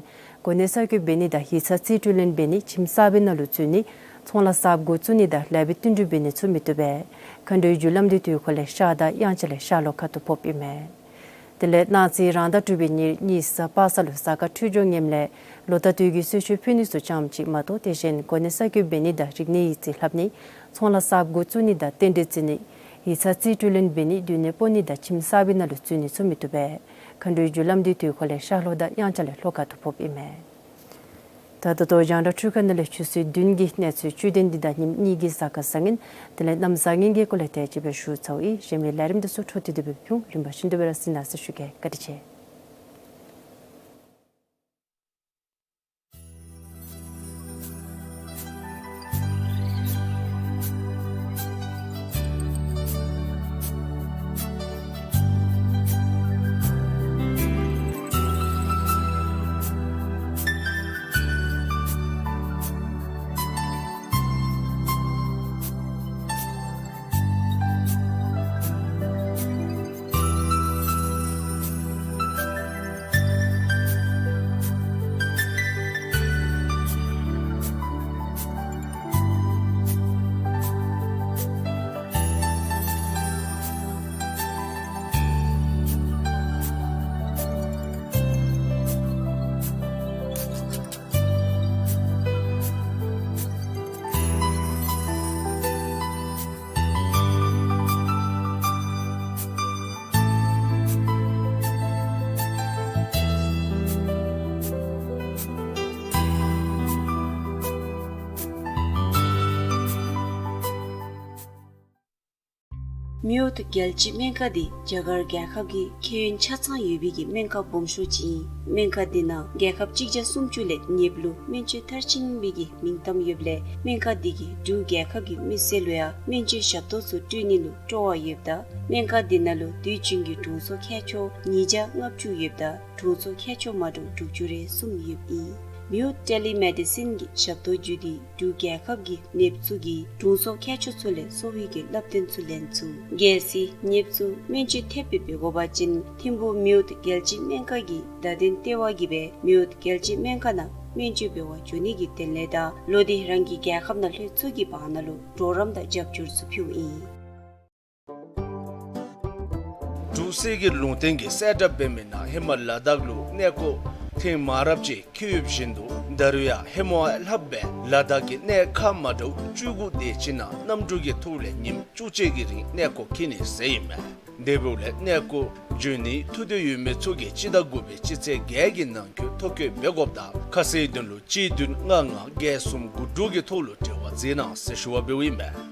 གོ་གནས་གསར་བསྐོ་འབད་ནི་དང་ཡིག་ཚང་རྩིས་སྤྲོད་ལེན་འབད་ནི་ཁྱིམ་གསར་པའི་ནང་ལུ་འཛུལ་ནི་ཚོང་ལཱ་གསརཔ་འགོ་བཙུགས་ནི་དང་ལཱ་བྱེདཔ་བསྟུན་གྲོས་འབད་ནི་ཚུ་མི་བཏུབ་པས། མཁའ་འགྲོའི་རྒྱུ་ལམ་འདི་དུས་འཁོར་ལས་ཤར་དང་དབྱངས་འཆར་ལས་ཤར་ལྷོ་ཁ་ཐུག་ཕོགཔ་ཨིན་མས། དེ་ལས་གནངས་ཚེ་རང་ཟླ་དྲུག་པའི་ཉེར་གཉིས་གཟའ་པ་སངས་ལུ་གཟའ་སྐར་འཕྲོད་སྦྱོར་ངནམ་ལས་ལོ་རྟག་དུས་ཀྱི་གསོལ་མཆོད་ཕུལ་ནི་ཚུ་ཙམ་ཅིག་མ་གཏོགས་དེ་གཞན་གོ་གནས་གསར་བསྐོ་འབད་ནི་དང་རིག་གནས་ཡིག་རྩིས་ལྷབ་ནི་ཚོང་ལཱ་གསརཔ་འགོ་བཙུགས་ནི་དང་རྟེན་འབྲེལ་བརྩི་ནི་ཡིག་ཚང་རྩིས་སྤྲོད་ལེན་འབད་ནི་སྡོད་གནས་སྤོ་ནི་དང་ཁྱིམ་གསར་པའི་ནང་ལུ་འཛུལ་ནི་ཚུ་མི་བཏུབ་པས། མཁའ་འགྲོའི་རྒྱུ་ལམ་འདི་དུས་འཁོར་ལས་ཤར་ལྷོ་དང་དབྱངས་འཆར་ལས་ལྷོ་ཁ་ཐུག་ཕོགཔ་ཨིན་མས། ད་ད་ལྟོ་རྒྱང་བསྒྲགས་འཕྲུལ་ཁང་ནང་ལས་ཆུ་ཚོད་བདུན་གྱི་གནས་ཚུལ་བཅུད་ལྡན་འདི་དང་ཉིནམ་གཉིས་ཀྱི་གཟའ་སྐར་བཟང་ངན་དེ་ལས་གནམ་བཟང་ངན་གྱི་སྐོར་ལས་དེ་ཅིག་སྦེ་ཞུ་ཚརཝ་ཨིན། གཞན་མི་ལས་རིམ་འདི་ཚུ་འཕྲོ་མཐུད་དེ་སྦེ་ཕུལ། རིམ་པ་བཞིན་དུ་སྦེ་ར་གཟིགས་གནང་ཟེར་ཞུ་གེ། བཀའ་དྲིན་ཆེ། མེའོཊ་རྒྱལ་སྤྱིའི་སྨན་ཁང་འདི་རྒྱ་གར་རྒྱལ་ཁབ་ཀྱི་ཁྱད་ཡོན་ཆ་ཚང་ཡོད་པའི་གི་སྨན་ཁང་སྦོམ་ཤོས་ཅིག་ཨིན། སྨན་ཁང་འདི་ནང་རྒྱལ་ཁབ་གཅིག་བརྒྱ་སུམ་ཅུ་ལས་ཉེར་དྲུག་ལུ་སྨན་བཅོས་མཐར་ཕྱིན་པའི་གི་མིང་གཏམ་ཡོདཔ་ལས་སྨན་ཁང་འདི་གིས་འབྲུག་རྒྱལ་ཁབ་ཀྱི་མི་སེར་ལུ་ཡང་སྨན་བཅོས་ཞབས་ཏོག་ཚུ་སྤྲོད་ནི་ལུ་སྤྲོ་བ་ཡོདཔ་ད་སྨན་ཁང་འདི་ནང་ལུ་དུས་རྒྱུན་གྱི་དྲུང་འཚོ་མཁས་མཆོག་ཉིས་བརྒྱ་ལྔ་བཅུ་ཡོདཔ་ད་དྲུང་འཚོ་མཁས་མཆོག་མ་འདྲཝ་དྲུག་ཅུ་རེ་གསུམ་ཡོདཔ་ཨིན། མེའོཊ་ཊེ་ལི་མེ་ཌི་སིན་གྱི་ཞབས་ཏོག་བརྒྱུད་དེ་འབྲུག་རྒྱལ་ཁབ་ཀྱི་ནདཔ་ཚུ་གིས་དྲུང་འཚོ་མཁས་མཆོག་ཚུ་ལས་གསོ་བའི་གི་བསླབ་སྟོན་ཚུ་ལེན་ཚུགས། གལ་སྲིད་ནདཔ་ཚུ་སྨན་བཅོས་ཐེབས་སྦེ་འབད་དགོ་པ་ཅིན་ཐིམ་ཕུག་མེའོཊ་རྒྱལ་སྤྱིའི་སྨན་ཁང་གི་བརྡ་དོན་ལྟེ་བ་གིས་སྦེ་མེའོཊ་རྒྱལ་སྤྱིའི་སྨན་ཁང་ནང་སྨན་བཅོས་འབད་བར་འགྱོ་ནི་གི་དོན་ལས་དང་ལོག་སྟེ་རང་གི་རྒྱལ་ཁབ་ནང་ལྷོད་ཚུགས་ཀྱི་བར་ན་ལུ་གྲོགས་རམ་དང་རྒྱབ་སྐྱོར་ཚུ་ཕུལཝ་ཨིན། འབྲུག་སྲིད་ཀྱིས་ལུང་བསྟན་གྱི་གསལ་བསྒྲགས་འབད་མི་ནང་ཧེ་མ་ལ་དྭགས་ལུ་གནས་སྐོར་ཐེངས་མང་རབས་ཅིག་འཁེལ་ཡོདཔ་བཞིན་དུ་ད་རུང་ཡང་ཧེ་མ་ལྷགཔ་སྦེ་ལ་དྭགས་ཀྱི་གནས་ཁག་མ་འདྲཝ་བཅུ་དགུ་དེ་ཅིག་ནང་གནམ་གྲུ་གི་ཐོག་ལས་ཉིནམ་བཅུ་གཅིག་གི་རིང་གནས་སྐོར་འཁྱིད་ནི་ཟེར་ཨིན་མས། དེ་འབདཝ་ལས་གནས་སྐོར་འགྱོ་ནི་ཐུགས་འདོད་ཡོད་མི་ཚུ་གིས་སྤྱི་ཟླ་དགུ་པའི་སྤྱི་ཚེས་བརྒྱད་ཀྱི་ནང་འཁོད་ཐོ་བཀོད་འབད་དགོཔ་དང་ཁ་གསལ་དོན་ལུ་གཅིག་བདུན་ལྔ་ལྔ་བརྒྱད་གསུམ་དགུ་དྲུག་གི་ཐོག་ལུ་འབྲེལ་བ་མཛད་གནང་ཟེར་ཞུ་བ་འབདཝ་ཨིན་མས།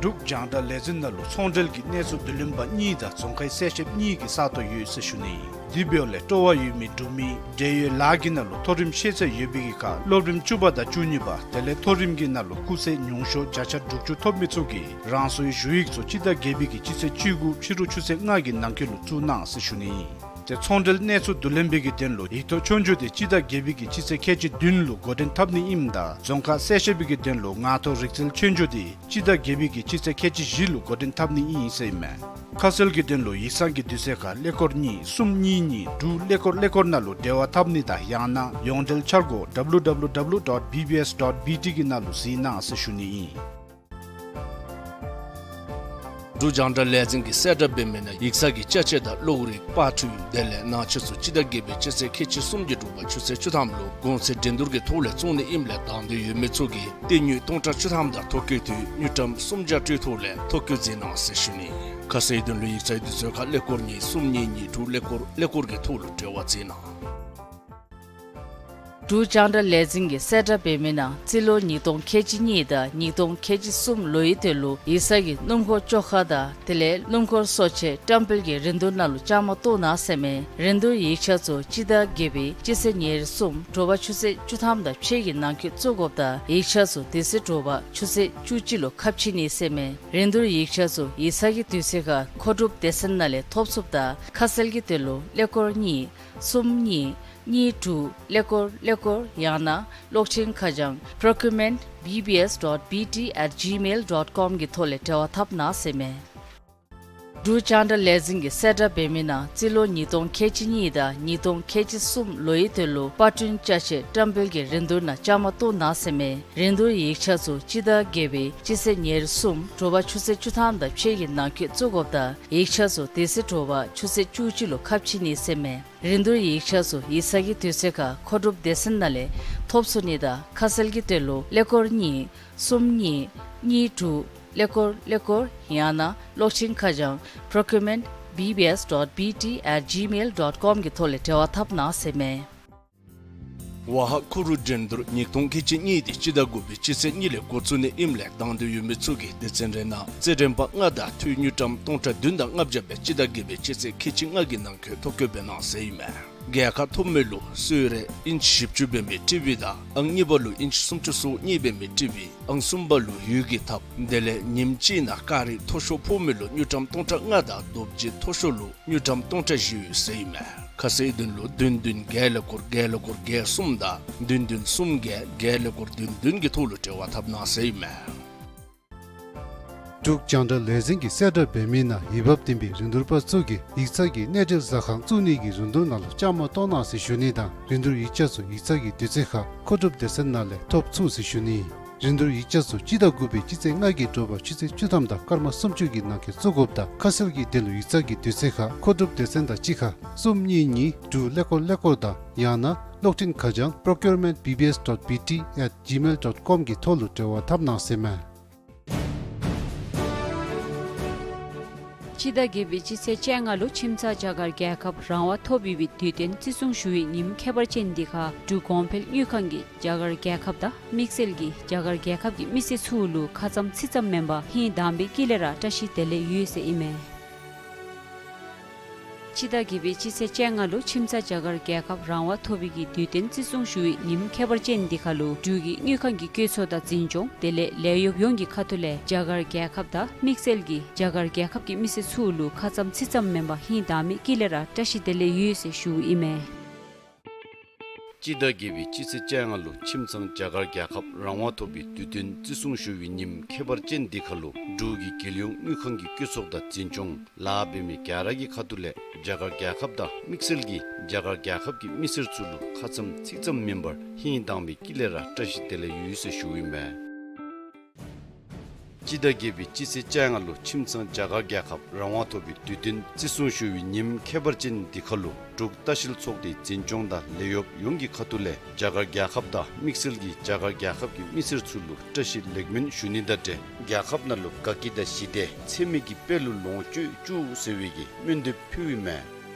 འབྲུག་རྒྱང་བསྒྲགས་ལས་འཛིན་ནང་ལུ་ཚོང་འབྲེལ་གྱི་གནས་ཚུལ་བསྡུ་ལེན་པ་གཉིས་དང་རྫོང་ཁའི་གསལ་བཤདཔ་གཉིས་ཀྱི་ས་སྟོང་ཡོད་ཟེར་ཞུ་ནི། དེ་འབདཝ་ལས་སྤྲོ་བ་ཡོད་མི་འབྲུག་མི་འབྲེལ་ཡོད་ལཱ་གི་ནང་ལུ་མཐོ་རིམ་ཤེས་ཚད་ཡོད་པའི་གི་ཁར་སློབ་རིམ་བཅུ་པ་དང་བཅུ་གཉིས་པ་དེ་ལས་མཐོ་རིམ་གྱི་ནང་ལུ་སྐུགས་ཚད་ཉུང་ཤོས་བརྒྱ་ཆ་དྲུག་ཅུ་ཐོབ་མི་ཚུ་གིས་རང་སོའི་ཞུ་ཡིག་ཚུ་སྤྱི་ཟླ་བརྒྱད་པའི་གི་སྤྱི་ཚེས་བཅུ་དགུ་ཕྱི་རུ་ཆུ་ཚོད་ལྔ་གི་ནང་འཁོད་ལུ་བཙུགས་གནང་ཟེར་ཞུ་ནི། ཏེ་ཚོང་འབྲེལ་གནས་ཚུལ་བསྡུ་ལེན་པའི་གི་དོན་ལུ་ཡིག་ཐོག་ཆོས་རྒྱུགས་དེ་སྤྱི་ཟླ་བརྒྱད་པའི་གི་སྤྱི་ཚེས་ཁལ་གཅིག་བདུན་ལུ་འགོ་འདྲེན་འཐབ་ནི་ཨིནམ་ད་རྫོང་ཁ་གསལ་བཤད་པའི་གི་དོན་ལུ་ངག་ཐོག་རིག་རྩལ་ཆོས་རྒྱུགས་དེ་སྤྱི་ཟླ་བརྒྱད་པའི་གི་སྤྱི་ཚེས་ཁལ་གཅིག་བཞི་ལུ་འགོ་འདྲེན་འཐབ་ནི་ཨིན་ཟེར་ཨིན་མས། ཁ་གསལ་གྱི་དོན་ལུ་ཡིག་ཚང་གི་དུས་ཚོད་ཁར་ཀླད་ཀོར་གཉིས་གསུམ་གཉིས་གཉིས་དྲུག་ཀླད་ཀོར་ཀླད་ཀོར་ནང་ལུ་འབྲེལ་བ་འཐབ་ནི་དང་ཡང་ན་ཡོངས་འབྲེལ་འཆར་སྒོ་W W W dot B B S dot B T གི་ནང་ལུ་གཟིགས་གནང་ཟེར་ཞུ་ནི་ཨིན། འབྲུག་རྒྱང་བསྒྲགས་ལས་འཛིན་གྱིས་གསལ་བསྒྲགས་འབད་མི་ནང་ཡིག་ཚང་གི་ཅ་ཆས་དང་གློག་རིག་པར་འཕྲུལ་དེ་ལས་ནང་ཆས་ཚུ་སྤྱི་ཟླ་བརྒྱད་པའི་སྤྱི་ཚེས་ཁལ་གཅིག་གསུམ་གྱི་དྲོ་པ་ཆུ་ཚོད་བཅུ་ཐམ་ལུ་གོང་ཚད་འགྲན་བསྡུར་གྱི་ཐོག་ལས་བཙོང་ནི་ཨིནམ་ལས་དང་འདོད་ཡོད་མི་ཚུ་གིས་སྟེར་དངུལ་སྟོང་ཕྲག་བཅུ་ཐམ་དང་ཐོ་བཀོད་དུས་དངུལ་ཀྲམ་སུམ་བརྒྱ་སྤྲོད་ཐོག་ལས་ཐོ་བཀོད་མཛད་གནང་ཟེར་ཞུ་ནི། ཁ་གསལ་དོན་ལུ་ཡིག་ཚང་དུས་ཚོད་ཁར་ཀླད་ཀོར་གཉིས་གསུམ་གཉིས་གཉིས་དྲུག་ཀླད་ཀོར་ཀླད་ཀོར་གྱི་ཐོག་ལུ་འབྲེལ་བ་མཛད་གནང་། འབྲུག་རྒྱང་བསྒྲགས་ལས་འཛིན་གྱིས་གསལ་བསྒྲགས་འབད་མི་ནང་རྩིས་ལོ་ཉིས་སྟོང་ཁལ་གཅིག་གཉིས་དང་ཉིས་སྟོང་ཁལ་གཅིག་གསུམ་ལོའི་དོན་ལུ་ཡིག་ཚང་གིས་སྣུམ་འཁོར་བཅོ་ཁ་དང་དེ་ལས་སྣུམ་འཁོར་གསོ་ཆས་བཀྲམ་སྤེལ་གྱི་རིན་བསྡུར་ནང་ལུ་བཅའ་མར་གཏོགས་གནང་ཟེར་མས། རིན་བསྡུར་ཡིག་ཆ་ཚུ་སྤྱི་ཟླ་བརྒྱད་པའི་སྤྱི་ཚེས་ཉེར་གསུམ་དྲོ་པ་ཆུ་ཚོད་བཅུ་ཐམ་དང་ཕྱེད་ཀྱི་ནང་འཁོད་བཙུགས་དགོཔ་དང་ཡིག་ཆ་ཚུ་དེ་ཚེ་དྲོ་པ་ཆུ་ཚོད་བཅུ་གཅིག་ལུ་ཁ་ཕྱེ་ནི་ཟེར་མས། རིན་བསྡུར་ཡིག་ཆ་ཚུ་ཡིག་ཚང་གི་དུས་ཚོད་ཁར་མཁོ་སྒྲུབ་སྡེ་ཚན་ནང་ལས་ཐོབ་ཚུགསཔ་ད་ཁ་གསལ་གྱི་དོན་ལུ་ཀླད་ཀོར་གཉིས་གསུམ་གཉིས་ གཉིས་དྲུག་ཀླད་ཀོར་ཀླད་ཀོར་ཡང་ན་གློག་འཕྲིན་ཁ་བྱང་procurement B B S dot B T at gmail dot com གི་ཐོག་ལས་འབྲེལ་བ་འཐབ་གནང་ཟེར་མས། འབྲུག་རྒྱང་བསྒྲགས་ལས་འཛིན་གྱིས་གསལ་བསྒྲགས་འབད་མི་ནང་རྩིས་ལོ་ཉིས་སྟོང་ཁལ་གཅིག་གཉིས་དང་ཉིས་སྟོང་ཁལ་གཅིག་གསུམ་ལོའི་དོན་ལུ་པར་སྐྲུན་ཅ་ཆས་བཀྲམ་སྤེལ་གྱི་རིན་བསྡུར་ནང་བཅའ་མར་གཏོགས་གནང་ཟེར་མས། རིན་བསྡུར་ཡིག་ཆ་ཚུ་སྤྱི་ཟླ་བརྒྱད་པའི་སྤྱི་ཚེས་ཉེར་གསུམ་དྲོ་པ་ཆུ་ཚོད་བཅུ་ཐམ་དང་ཕྱེད་ཀྱི་ནང་འཁོད་བཙུགས་དགོཔ་དང་ཡིག་ཆ་ཚུ་དེ་ཚེ་དྲོ་པ་ཆུ་ཚོད་བཅུ་གཅིག་ལུ་ཁ་ཕྱེ་ནི་ཟེར་མས། རིན་བསྡུར་ཡིག་ཆ་ཚུ་ཡིག་ཚང་གི་དུས་ཚོད་ཁར་མཁོ་སྒྲུབ་སྡེ་ཚན་ནང་ལས་ཐོབ་ཚུགས་ནི་དང་ཁ་གསལ་གྱི་དོན་ལུ་ཀླད་ཀོར་གཉིས་གསུམ་གཉིས་གཉིས་དྲུག་ཀླད་ཀོར་ཀླད་ཀོར་ཡང་ན་གློག་འཕྲིན་ཁ་བྱང་procurement B B S dot B T at gmail dot com གི་ཐོག་ལས་འབྲེལ་བ་འཐབ་གནང་ཟེར་མས། ཝ་ཧ་ཁུ་རུ་འགྲན་བསྡུར་ཉིས་སྟོང་ཁལ་གཅིག་གཉིས་དེ་སྤྱི་ཟླ་དགུ་པའི་སྤྱི་ཚེས་གཉིས་ལས་འགོ་བཙུགས་ནི་ཨིནམ་ལས་དང་འདོད་ཡོད་མི་ཚུ་གིས་སྡེ་ཚན་རེ་ནང་རྩེད་འགྲན་པ་ལྔ་དང་འཐུས་དངུལ་ཀྲམ་སྟོང་ཕྲག་བདུན་དང་ལྔ་བརྒྱ་སྦེ་སྤྱི་ཟླ་བརྒྱད་པའི་སྤྱི་ཚེས་ཁལ་གཅིག་ལྔ་གི་ནང་འཁོད་ཐོ་བཀོད་འབད་གནང་ཟེར་ཨིན་མས། རྒྱལ་ཁ་ཐོབ་མི་ལུ་གསོལ་རས་ཨིན་ཅི་བཞི་བཅུ་འབད་མི་ཊི་ཝི་དང་ཨང་གཉིས་པ་ལུ་ཨིན་ཅི་སུམ་ཅུ་སོ་གཉིས་འབད་མི་ཊི་ཝི་ཨང་གསུམ་པ་ལུ་ཡུལ་གྱི་ཐབ་དེ་ལས་ཉིནམ་གཅིག་ནང་ཀ་རི་མཐོ་ཤོས་ཕོག་མི་ལུ་དངུལ་ཀྲམ་སྟོང་ཕྲག་ལྔ་དང་རྡོ་རྗེ་མཐོ་ཤོས་ལུ་དངུལ་ཀྲམ་སྟོང་ཕྲག་བཞི་ཡོད་ཟེར་ཨིན་མས། ཁ་གསལ་དོན་ལུ་བདུན་བདུན་བརྒྱད་ཀླད་ཀོར་བརྒྱད་ཀླད་ཀོར་བརྒྱད་གསུམ་དང་བདུན་བདུན་གསུམ་བརྒྱད་བརྒྱད་ཀླད་ཀོར་བདུན་བདུན་གྱི་ཐོག་ལུ་འབྲེལ་བ་འཐབ་གནང་ཟེར་ཨིན་མས། འབྲུག་རྒྱང་བསྒྲགས་ལས་འཛིན་གྱིས་གསལ་བསྒྲགས་འབད་མི་ནང་འོས་འབབ་ལྡན་པའི་རིན་བསྡུར་པ་ཚུ་གིས་ཡིག་ཚང་གི་གནས་འབྲེལ་ཟ་ཁང་བཙུགས་ནི་གི་རིན་བསྡུར་ནང་ལུ་བཅའ་མར་གཏོགས་གནང་ཟེར་ཞུ་ནི་དང་རིན་བསྡུར་ཡིག་ཆ་ཚུ་ཡིག་ཚང་གི་དུས་ཚོད་ཁར་མཁོ་སྒྲུབ་སྡེ་ཚན་ནང་ལས་ཐོབ་ཚུགས་ཟེར་ཞུ་ནི། རིན་བསྡུར་ཡིག་ཆ་ཚུ་སྤྱི་ཟླ་དགུ་པའི་སྤྱི་ཚེས་ལྔ་གི་དྲོ་པ་ཆུ་ཚོད་བཅུ་ཐམ་དང་སྐར་མ་སུམ་ཅུ་གི་ནང་འཁོད་བཙུགས་དགོཔ་དང་ཁ་གསལ་གྱི་དོན་ལུ་ཡིག་ཚང་གི་དུས་ཚོད་ཁར་མཁོ་སྒྲུབ་སྡེ་ཚན་དང་གཅིག་ཁར་གསུམ་གཉིས་གཉིས་དྲུག་ཀླད་ཀོར་ཀླད་ཀོར་དང་ཡང་ན་གློག་འཕྲིན་ཁ་བྱང་procurement B B S dot B T at gmail dot com གི་ཐོག་ལུ་འབྲེལ་བ་འཐབ་གནང་ཟེར་མས། སྤྱི་ཟླ་བརྒྱད་པའི་སྤྱི་ཚེས་བཅོ་ལྔ་ལུ་ཁྱིམ་ཚང་རྒྱ་གར་རྒྱལ་ཁབ་རང་དབང་ཐོབ་ཡོད་པའི་དུས་སྟོན་བརྩི་སྲུང་ཞུ་བའི་ཉིནམ་ཁྱད་པར་ཅན་འདི་ཁར་འབྲུག་གོང་འཕེལ་དངུལ་ཁང་གིས་རྒྱ་གར་རྒྱལ་ཁབ་དང་དམིགས་བསལ་གྱིས་རྒྱ་གར་རྒྱལ་ཁབ་ཀྱི་མི་སེར་ཚུ་ལུ་ཁ་ཙ་ཚིག་ཙམ་མེན་པར་ཧིང་དྭངས་པའི་དཀྱིལ་ལས་ར་བཀྲ་ཤིས་བདེ་ལེགས་ཡོད་ཟེར་ཨིན་མས། སྤྱི་ཟླ་བརྒྱད་པའི་སྤྱི་ཚེས་བཅོ་ལྔ་ལུ་ཁྱིམ་ཚང་རྒྱ་གར་རྒྱལ་ཁབ་རང་དབང་ཐོབ་པའི་གི་དུས་སྟོན་བརྩི་སྲུང་ཞུ་བའི་ཉིནམ་ཁྱད་པར་ཅན་འདི་ཁར་ལུ་འབྲུག་གི་དངུལ་ཁང་གི་བཀོད་ཚོགས་དང་འཛིན་སྐྱོང་དེ་ལས་ལས་གཡོགཔ་ཡོངས་ཀྱི་ཁ་ཐུག་ལས་རྒྱ་གར་རྒྱལ་ཁབ་དང་དམིགས་བསལ་གྱིས་རྒྱ་གར་རྒྱལ་ཁབ་ཀྱི་མི་སེར་ཚུ་ལུ་ཁ་ཙ་ཚིག་ཙམ་མེན་པར་ཧིང་དྭངས་པའི་དཀྱིལ་ལས་ར་བཀྲ་ཤིས་བདེ་ལེགས་ཡོད་ཟེར་ཞུཝ་ཨིན་མས། སྤྱི་ཟླ་བརྒྱད་པའི་སྤྱི་ཚེས་བཅོ་ལྔ་ལུ་ཁྱིམ་ཚང་རྒྱ་གར་རྒྱལ་ཁབ་རང་དབང་ཐོབ་པའི་དུས་སྟོན་བརྩི་སྲུང་ཞུ་བའི་ཉིནམ་ཁྱད་པར་ཅན་འདི་ཁར་ལུ་འབྲུག་གི་རྒྱལ་ཡོངས་དངུལ་ཁང་གི་བཀོད་ཚོགས་དང་འཛིན་སྐྱོང་ལཱ་འབད་མི་ག་ར་གི་ཁ་ཐུག་ལས་རྒྱ་གར་རྒྱལ་ཁབ་དང་དམིགས་བསལ་གྱིས་རྒྱ་གར་རྒྱལ་ཁབ་ཀྱི་མི་སེར་ཚུ་ལུ་ཁ་ཙ་ཚིག་ཙམ་མེན་པར་ཧིང་དྭངས་པའི་དཀྱིལ་ལས་ར་བཀྲ་ཤིས་བདེ་ལེགས་ཡོད་ཟེར་ཞུཝ་ཨིན་མས། སྤྱི་ཟླ་བརྒྱད་པའི་སྤྱི་ཚེས་བཅོ་ལྔ་ལུ་ཁྱིམ་ཚང་རྒྱ་གར་རྒྱལ་ཁབ་རང་དབང་ཐོབ་པའི་དུས་སྟོན་བརྩི་སྲུང་ཞུ་བའི་ཉིནམ་ཁྱད་པར་ཅན་འདི་ཁར་ལུ་འབྲུག་ལྟ་བཤལ་ཚོགས་སྡེའི་འཛིན་སྐྱོང་དང་ལས་གཡོགཔ་ཡོངས་ཀྱི་ཁ་ཐུག་ལས་རྒྱ་གར་རྒྱལ་ཁབ་དང་དམིགས་བསལ་གྱིས་རྒྱ་གར་རྒྱལ་ཁབ་ཀྱི་མི་སེར་ཚུ་ལུ་བཀྲ་ཤིས་ལེགས་སྨོན་ཞུ་ནི་དང་འབྲེལ་རྒྱལ་ཁབ་ནང་ལུ་དགའ་སྐྱིད་དང་ཞི་བདེ་ཚད་མེད་ཀྱི་དཔལ་ལུ་ལོངས་སྤྱོད་བཅུག་ཟེར་བའི་གི་སྨོན་འདེབས་ཕུལཝ་ཨིན་མས།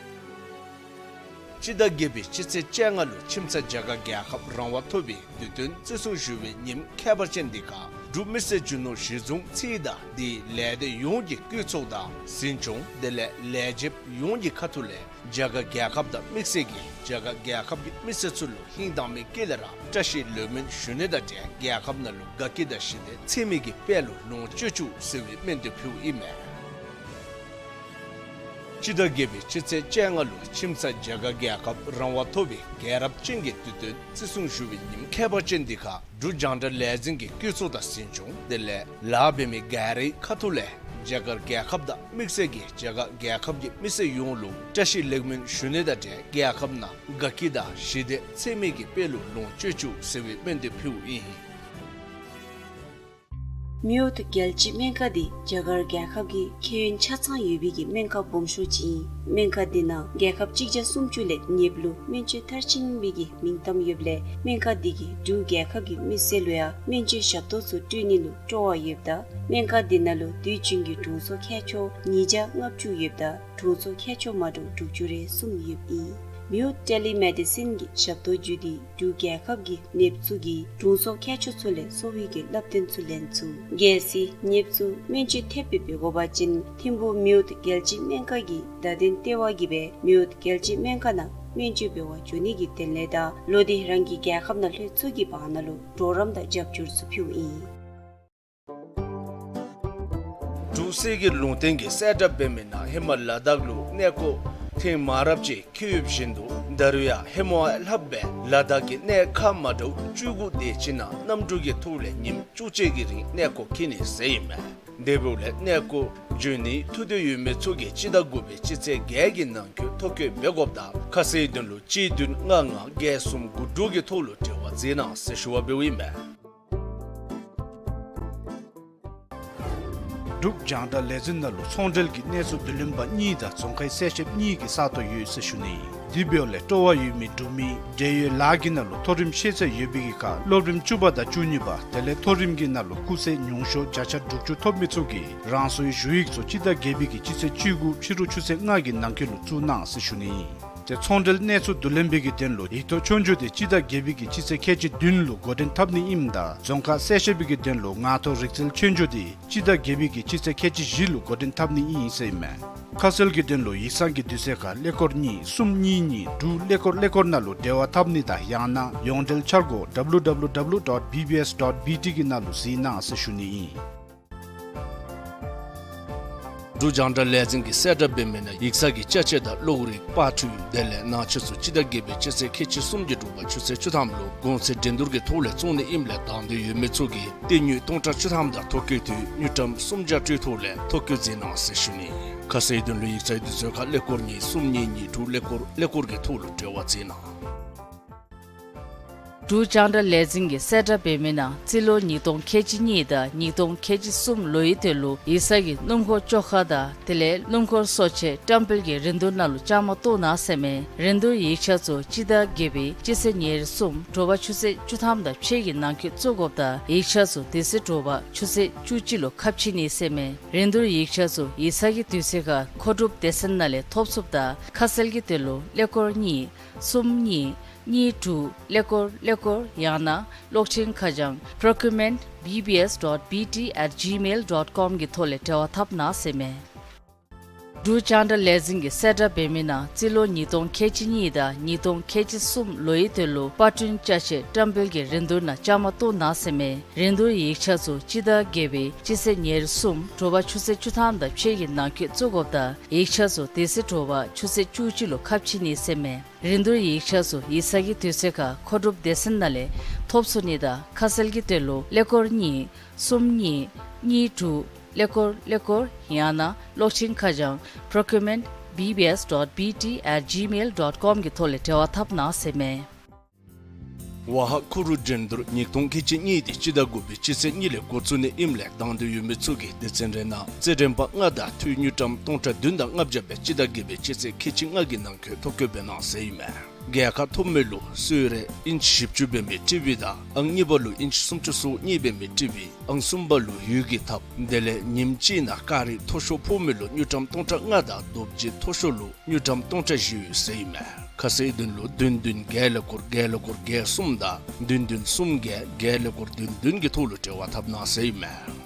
སྤྱི་ཟླ་བརྒྱད་པའི་སྤྱི་ཚེས་བཅོ་ལྔ་ལུ་ཁྱིམ་ཚང་རྒྱ་གར་རྒྱལ་ཁབ་རང་དབང་ཐོབ་པའི་དུས་སྟོན་བརྩི་སྲུང་ཞུ་བའི་ཉིནམ་ཁྱད་པར་ཅན་འདི་ཁར་འབྲུག་མི་སེར་རྒྱུ་ནོར་གཞི་བཟུང་ཚད་དང་དེའི་ལས་སྡེ་ཡོངས་ཀྱི་བཀོད་ཚོགས་དང་འཛིན་སྐྱོང་དེ་ལས་ལས་བྱེདཔ་ཡོངས་ཀྱི་ཁ་ཐུག་ལས་རྒྱ་གར་རྒྱལ་ཁབ་དང་དམིགས་བསལ་གྱིས་རྒྱ་གར་རྒྱལ་ཁབ་ཀྱི་མི་སེར་ཚུ་ལུ་ཧིང་དྭངས་མའི་དཀྱིལ་ལས་ར་བཀྲ་ཤིས་ལེགས་སྨོན་ཞུ་ནི་དང་འབྲེལ་རྒྱལ་ཁབ་ནང་ལུ་དགའ་སྐྱིད་དང་ཞི་བདེ་ཚད་མེད་ཀྱི་དཔལ་ལུ་ལོངས་སྤྱོད་བཅུག་ཟེར་བའི་སྨོན་འདེབས་ཕུལཝ་ཨིན་མས། སྤྱི་ཟླ་བརྒྱད་པའི་སྤྱི་ཚེས་བཅོ་ལྔ་ལུ་ཁྱིམ་ཚང་རྒྱ་གར་རྒྱལ་ཁབ་རང་དབང་ཐོབ་པའི་རྒྱལ་རབས་ཅན་གྱི་དུས་སྟོན་བརྩི་སྲུང་ཞུ་བའི་ཉིནམ་ཁྱད་པར་ཅན་འདི་ཁར་འབྲུག་རྒྱང་བསྒྲགས་ལས་འཛིན་གྱི་བཀོད་ཚོགས་དང་འཛིན་སྐྱོང་དེ་ལས་ལཱ་འབད་མི་ག་རའི་ཁ་ཐུག་ལས་རྒྱ་གར་རྒྱལ་ཁབ་དང་དམིགས་བསལ་གྱིས་རྒྱ་གར་རྒྱལ་ཁབ་ཀྱི་མི་སེར་ཡོངས་ལུ་བཀྲ་ཤིས་ལེགས་སྨོན་ཞུ་ནི་དང་འབྲེལ་རྒྱལ་ཁབ་ནང་དགའ་སྐྱིད་དང་ཞི་བདེ་ཚད་མེད་ཀྱི་དཔལ་ལུ་ལོངས་སྤྱོད་བཅུག་ཟེར་བའི་སྨོན་འདེབས་ཕུལཝ་ཨིན། མེའོ་ཏི་རྒྱལ་སྤྱིའི་སྨན་ཁང་འདི་རྒྱ་གར་རྒྱལ་ཁབ་ཀྱི་ཁྱད་ཡོན་ཆ་ཚང་ཡོད་པའི་གི་སྨན་ཁང་སྦོམ་ཤོས་ཅིག་ཨིན། སྨན་ཁང་འདི་ནང་རྒྱལ་ཁབ་གཅིག་བརྒྱ་སུམ་ཅུ་ལས་ཉེསཔ་ལུ་སྨན་བཅོས་མཐར་ཕྱིན་པའི་གི་མིང་གཏམ་ཡོདཔ་ལས་སྨན་ཁང་འདི་གིས་འབྲུག་རྒྱལ་ཁབ་ཀྱི་མི་སེར་ལུ་ཡང་སྨན་བཅོས་ཞབས་ཏོག་ཚུ་སྤྲོད་ནི་ལུ་སྤྲོ་བ་ཡོདཔ་ད་སྨན་ཁང་འདི་ནང་ལུ་དུས་རྒྱུན་གྱི་དྲུང་འཚོ་མཁས་མཆོག་ཉིས་བརྒྱ་ལྔ་བཅུ་ཡོདཔ་ད་དྲུང་འཚོ་མཁས་མཆོག་མ་འདྲཝ་དྲུག་ཅུ་རེ་གསུམ་ཡོདཔ་ཨིན། མེའོ་ཊེ་ལི་མེ་ཌི་སིན་གྱི་ཞབས་ཏོག་བརྒྱུད་དེ་འབྲུག་རྒྱལ་ཁབ་ཀྱི་ནདཔ་ཚུ་གིས་དྲུང་འཚོ་མཁས་མཆོག་ཚུ་ལས་གསོ་བའི་གི་བསླབ་སྟོན་ཚུ་ལེན་ཚུགས། གལ་སྲིད་ནདཔ་ཚུ་སྨན་བཅོས་ཐེབས་སྦེ་འབད་དགོ་པ་ཅིན་ཐིམ་ཕུག་མེའོ་ཏི་རྒྱལ་སྤྱིའི་སྨན་ཁང་གི་བརྡ་དོན་ལྟེ་བ་གིས་སྦེ་མེའོ་ཏི་རྒྱལ་སྤྱིའི་སྨན་ཁང་ནང་སྨན་བཅོས་འབད་བར་འགྱོ་ནི་གི་དོན་ལས་དང་ལོག་སྟེ་རང་གི་རྒྱལ་ཁབ་ནང་ལྷོད་ཚུགས་ཀྱི་བར་ན་ལུ་གྲོགས་རམ་དང་རྒྱབ་སྐྱོར་ཚུ་ཕུལཝ་ཨིན། འབྲུག་གསེར་གྱི་ལུང་བསྟན་གྱིས་གསལ་བསྒྲགས་འབད་མི་ནང་ཧེ་མ་ལ་དྭགས་ལུ་གནས་སྐོར་ཐེངས་མང་རབས་ཅིག་འཁྱིད་ཡོདཔ་བཞིན་དུ་ ད་རུང་ཡང་ཧེ་མ་ལྷགཔ་སྦེ་ལ་དྭགས་ཀྱི་གནས་ཁག་མ་འདྲཝ་བཅུ་དགུ་དེ་ཅིག་ནང་གནམ་གྲུ་གི་ཐོག་ལས་ཉིནམ་བཅུ་གཅིག་གི་རིང་གནས་སྐོར་འཁྱིད་ནི་ཟེར་ཨིན་མས། དེ་འབདཝ་ལས་གནས་སྐོར་འགྱོ་ནིའི་ཐུགས་འདོད་ཡོད་མི་ཚུ་གིས་སྤྱི་ཟླ་དགུ་པའི་སྤྱི་ཚེས་བརྒྱད་ཀྱི་ནང་འཁོད་ཐོ་བཀོད་འབད་དགོཔ་དང་ཁ་གསལ་དོན་ལུ་གཅིག་བདུན་ལྔ་ལྔ་བརྒྱད་གསུམ་དགུ་དྲུག་གི་ཐོག་ལུ་འབྲེལ་བ་མཛད་གནང་ཟེར་ཞུ་བ་འབདཝ་ཨིན་མས། འབྲུག་རྒྱང་བསྒྲགས་ལས་འཛིན་ནང་ལུ་ཚོང་འབྲེལ་གྱི་གནས་ཚུལ་བསྡུ་ལེན་པ་གཉིས་དང་རྫོང་ཁའི་གསལ་བཤདཔ་གཉིས་ཀྱི་ས་སྟོང་ཡོད་ཟེར་ཞུ་ནི། དེ་འབདཝ་ལས་སྤྲོ་བ་ཡོད་མི་འབྲུག་མི་འབྲེལ་ཡོད་ལཱ་གི་ནང་ལུ་མཐོ་རིམ་ཤེས་ཚད་ཡོད་པའི་གི་ཁར་སློབ་རིམ་བཅུ་པ་དང་བཅུ་གཉིས་པ་དེ་ལས་མཐོ་རིམ་གྱི་ནང་ལུ་སྐུགས་ཚད་ཉུང་ཤོས་བརྒྱ་ཆ་དྲུག་ཅུ་ཐོབ་མི་ཚུ་གིས་རང་སོའི་ཞུ་ཡིག་ཚུ་སྤྱི་ཟླ་བརྒྱད་པའི་གི་སྤྱི་ཚེས་བཅུ་དགུ་ཕྱི་རུ་ཆུ་ཚོད་ལྔ་གི་ནང་འཁོད་ལུ་བཙུགས་གནང་ཟེར་ཞུ་ནི། ཏེ་ཚོང་འབྲེལ་གནས་ཚུལ་བསྡུ་ལེན་པའི་གི་དོན་ལུ་ཡིག་ཐོག་ཆོས་རྒྱུགས་དེ་སྤྱི་ཟླ་བརྒྱད་པའི་གི་སྤྱི་ཚེས་ཁལ་གཅིག་བདུན་ལུ་འགོ་འདྲེན་འཐབ་ནི་ཨིནམ་ད་རྫོང་ཁ་གསལ་བཤད་པའི་གི་དོན་ལུ་ངང་ཐོག་རིག་རྩལ་ཆོས་རྒྱུགས་དེ་སྤྱི་ཟླ་བརྒྱད་པའི་གི་སྤྱི་ཚེས་ཁལ་གཅིག་བཞི་ལུ་འགོ་འདྲེན་འཐབ་ནི་ཨིན་ཟེར་ཨིན་མས། ཁ་གསལ་གྱི་དོན་ལུ་ཡིག་ཚང་གི་དུས་ཚོད་ཁར་ཀླད་ཀོར་གཉིས་གསུམ་གཉིས་གཉིས་དྲུག་ཀླད་ཀོར་ཀླད་ཀོར་ནང་ལུ་འབྲེལ་བ་འཐབ་ནི་དང་ཡང་ན་ཡོངས་འབྲེལ་འཆར་སྒོ་W W W dot B B S dot B T གི་ནང་ལུ་གཟིགས་གནང་ཟེར་ཞུ་ནི་ཨིན། འབྲུག་རྒྱང་བསྒྲགས་ལས་འཛིན་གྱིས་གསལ་བསྒྲགས་འབད་མི་ནང་ཡིག་ཚང་གི་ཅ་ཆས་དང་གློག་རིག་པར་འཕྲུལ་དེ་ལས་ནང་ཆས་ཚུ་སྤྱི་ཟླ་བརྒྱད་པའི་སྤྱི་ཚེས་ཁལ་གཅིག་གསུམ་གྱི་དྲོ་པ་ཆུ་ཚོད་བཅུ་ཐམ་ལུ་གོང་ཚད་འགྲན་བསྡུར་གྱི་ཐོག་ལས་བཙོང་ནི་ཨིནམ་ལས་དང་འདོད་ཡོད་མི་ཚུ་གིས་རྟིང་ཉོ་སྟོང་ཕྲག་བཅུ་ཐམ་དང་ཐོ་བཀོད་དུས་དངུལ་ཀྲམ་སུམ་བརྒྱ་སྤྲོད་ཐོག་ལས་ཐོ་བཀོད་མཛད་གནང་ཟེར་ཞུ་ནི། ཁ་གསལ་དོན་ལུ་ཡིག་ཚང་དུས་ཚོད་ཁར་ཀླད་ཀོར་གཉིས་གསུམ་གཉིས་གཉིས་དྲུག་ཀླད་ཀོར་ཀླད་ཀོར་གྱི་ཐོག་ལུ་འབྲེལ་བ་མཛད་གནང་། འབྲུག་རྒྱང་བསྒྲགས་ལས་འཛིན་གྱིས་གསལ་བསྒྲགས་འབད་མི་ནང་རྩིས་ལོ་ཉིས་སྟོང་ཁལ་གཅིག་གཉིས་དང་ཉིས་སྟོང་ཁལ་གཅིག་གསུམ་ལོའི་དོན་ལུ་ཡིག་ཚང་གི་སྣུམ་འཁོར་བཅོ་ཁ་དང་དེ་ལས་སྣུམ་འཁོར་གསོ་ཆས་བཀྲམ་སྤེལ་གྱི་རིན་བསྡུར་ནང་ལུ་བཅའ་མར་གཏོགས་གནང་ཟེར་མས། རིན་བསྡུར་ཡིག་ཆ་ཚུ་སྤྱི་ཟླ་བརྒྱད་པའི་སྤྱི་ཚེས་ཉེར་གསུམ་དྲོ་པ་ཆུ་ཚོད་བཅུ་ཐམ་དང་ཕྱེད་ཀྱི་ནང་འཁོད་བཙུགས་དགོཔ་དང་ཡིག་ཆ་ཚུ་དེ་ཚེ་དྲོ་པ་ཆུ་ཚོད་བཅུ་གཅིག་ལུ་ཁ་ཕྱེ་ནི་ཟེར་མས། རིན་བསྡུར་ཡིག་ཆ་ཚུ་ཡིག་ཚང་གི་དུས་ཚོད་ཁར་མཁོ་སྒྲུབ་སྡེ་ཚན་ནང་ལས་ཐོབ་ཚུགསཔ་དང་ཁ་གསལ་གྱི་དོན་ལུ་ཀླད་ཀོར་གཉིས་གསུམ་གཉིས་གཉིས་དྲུག་ཀླད་ཀོར་ཀླད་ཀོར་ཡང་ན་གློག་འཕྲིན་ཁ་བྱང་procurement B B S dot B T at gmail dot com གི་ཐོག་ལས་འབྲེལ་བ་འཐབ་གནང་ཟེར་མས། འབྲུག་རྒྱང་བསྒྲགས་ལས་འཛིན་གྱིས་གསལ་བསྒྲགས་འབད་མི་ནང་རྩིས་ལོ་ཉིས་སྟོང་ཁལ་གཅིག་གཉིས་དང་ཉིས་སྟོང་ཁལ་གཅིག་གསུམ་ལོའི་དོན་ལུ་པར་སྐྲུན་ཅ་ཆས་བཀྲམ་སྤེལ་གྱི་རིན་བསྡུར་ནང་བཅའ་མར་གཏོགས་གནང་ཟེར་མས། རིན་བསྡུར་ཡིག་ཆ་ཚུ་སྤྱི་ཟླ་བརྒྱད་པའི་སྤྱི་ཚེས་ཉེར་གསུམ་དྲོ་པ་ཆུ་ཚོད་བཅུ་ཐམ་དང་ཕྱེད་ཀྱི་ནང་འཁོད་བཙུགས་དགོཔ་དང་ཡིག་ཆ་ཚུ་དེ་ཚེ་དྲོ་པ་ཆུ་ཚོད་བཅུ་གཅིག་ལུ་ཁ་ཕྱེ་ནི་ཟེར་མས། རིན་བསྡུར་ཡིག་ཆ་ཚུ་ཡིག་ཚང་གི་དུས་ཚོད་ཁར་མཁོ་སྒྲུབ་སྡེ་ཚན་ནང་ལས་ཐོབ་ཚུགས་ནི་དང་ཁ་གསལ་གྱི་དོན་ལུ་ཀླད་ཀོར་གཉིས་གསུམ་གཉིས་གཉིས་དྲུག་ཀླད་ཀོར་ཀླད་ཀོར་ཡང་ན་གློག་འཕྲིན་ཁ་བྱང་procurement B B S dot B T at gmail dot com གི་ཐོག་ལས་འབྲེལ་བ་འཐབ་གནང་ཟེར་མས། ཝ་ཧ་ཁུ་རུ་འགྲན་བསྡུར་ཉིས་སྟོང་ཁལ་གཅིག་གཉིས་དེ་སྤྱི་ཟླ་དགུ་པའི་སྤྱི་ཚེས་གཉིས་ལས་འགོ་བཙུགས་ནི་ཨིནམ་ལས་དང་འདོད་ཡོད་མི་ཚུ་གིས་སྡེ་ཚན་རེ་ནང་རྩེད་འགྲན་པ་ལྔ་དང་འཐུས་དངུལ་ཀྲམ་སྟོང་ཕྲག་བདུན་དང་ལྔ་བརྒྱ་སྦེ་སྤྱི་ཟླ་བརྒྱད་པའི་སྤྱི་ཚེས་ཁལ་གཅིག་ལྔ་གི་ནང་འཁོད་ཐོ་བཀོད་འབད་གནང་ཟེར་ཨིན་མས། རྒྱལ་ཁ་ཐོབ་མི་ལུ་གསོལ་རས་ཨིན་ཅི་བཞི་བཅུ་འབད་མི་ཊི་ཝི་དང་ཨང་གཉིས་པ་ལུ་ཨིན་ཅི་སུམ་ཅུ་སོ་གཉིས་འབད་མི་ཊི་ཝི་ཨང་གསུམ་པ་ལུ་འོད་ཀྱི་ཐགཔ་དེ་ལས་ཉིནམ་གཅིག་ནང་ཀ་རི་མཐོ་ཤོས་ཕོག་མི་ལུ་དངུལ་ཀྲམ་སྟོང་ཕྲག་ལྔ་དང་རྡོ་རྗེ་མཐོ་ཤོས་ལུ་དངུལ་ཀྲམ་སྟོང་ཕྲག་བཞི་ཡོད་ཟེར་ཨིན་མས། ཁ་གསལ་དོན་ལུ་བདུན་བདུན་བརྒྱད་ཀླད་ཀོར་བརྒྱད་ཀླད་ཀོར་བརྒྱད་གསུམ་དང་བདུན་བདུན་གསུམ་བརྒྱད་བརྒྱད་ཀླད་ཀོར་བདུན་བདུན་གྱི་ཐོག་ལུ་འབྲེལ་བ་འཐབ་གནང་ཟེར་ཨིན་མས།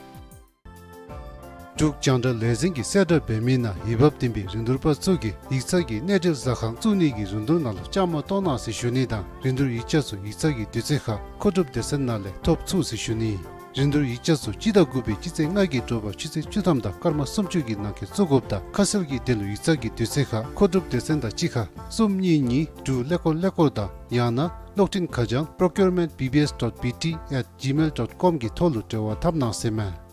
འབྲུག་རྒྱང་བསྒྲགས་ལས་འཛིན་གྱིས་གསལ་བསྒྲགས་འབད་མི་ནང་འོས་འབབ་ལྡན་པའི་རིན་བསྡུར་པ་ཚུ་གིས་ཡིག་ཚང་གི་གནས་འབྲེལ་ཟ་ཁང་བཙུགས་ནི་གི་རིན་བསྡུར་ནང་ལུ་བཅའ་མར་གཏོགས་གནང་ཟེར་ཞུ་ནི་དང་རིན་བསྡུར་ཡིག་ཆ་ཚུ་ཡིག་ཚང་གི་དུས་ཚོད་ཁར་མཁོ་སྒྲུབ་སྡེ་ཚན་ནང་ལས་ཐོབ་ཚུགས་ཟེར་ཞུ་ནི། རིན་བསྡུར་ཡིག་ཆ་ཚུ་སྤྱི་ཟླ་དགུ་པའི་སྤྱི་ཚེས་ལྔ་གི་དྲོ་པ་ཆུ་ཚོད་བཅུ་ཐམ་དང་སྐར་མ་སུམ་ཅུ་གི་ནང་འཁོད་བཙུགས་དགོཔ་དང་ཁ་གསལ་གྱི་དོན་ལུ་ཡིག་ཚང་གི་དུས་ཚོད་ཁར་མཁོ་སྒྲུབ་སྡེ་ཚན་དང་གཅིག་ཁར་གསུམ་གཉིས་གཉིས་དྲུག་ཀླད་ཀོར་ཀླད་ཀོར་དང་ཡང་ན་གློག་འཕྲིན་ཁ་བྱང་procurement B B S dot B T at gmail dot com གི་ཐོག་ལུ་འབྲེལ་བ་འཐབ་གནང་ཟེར་མས།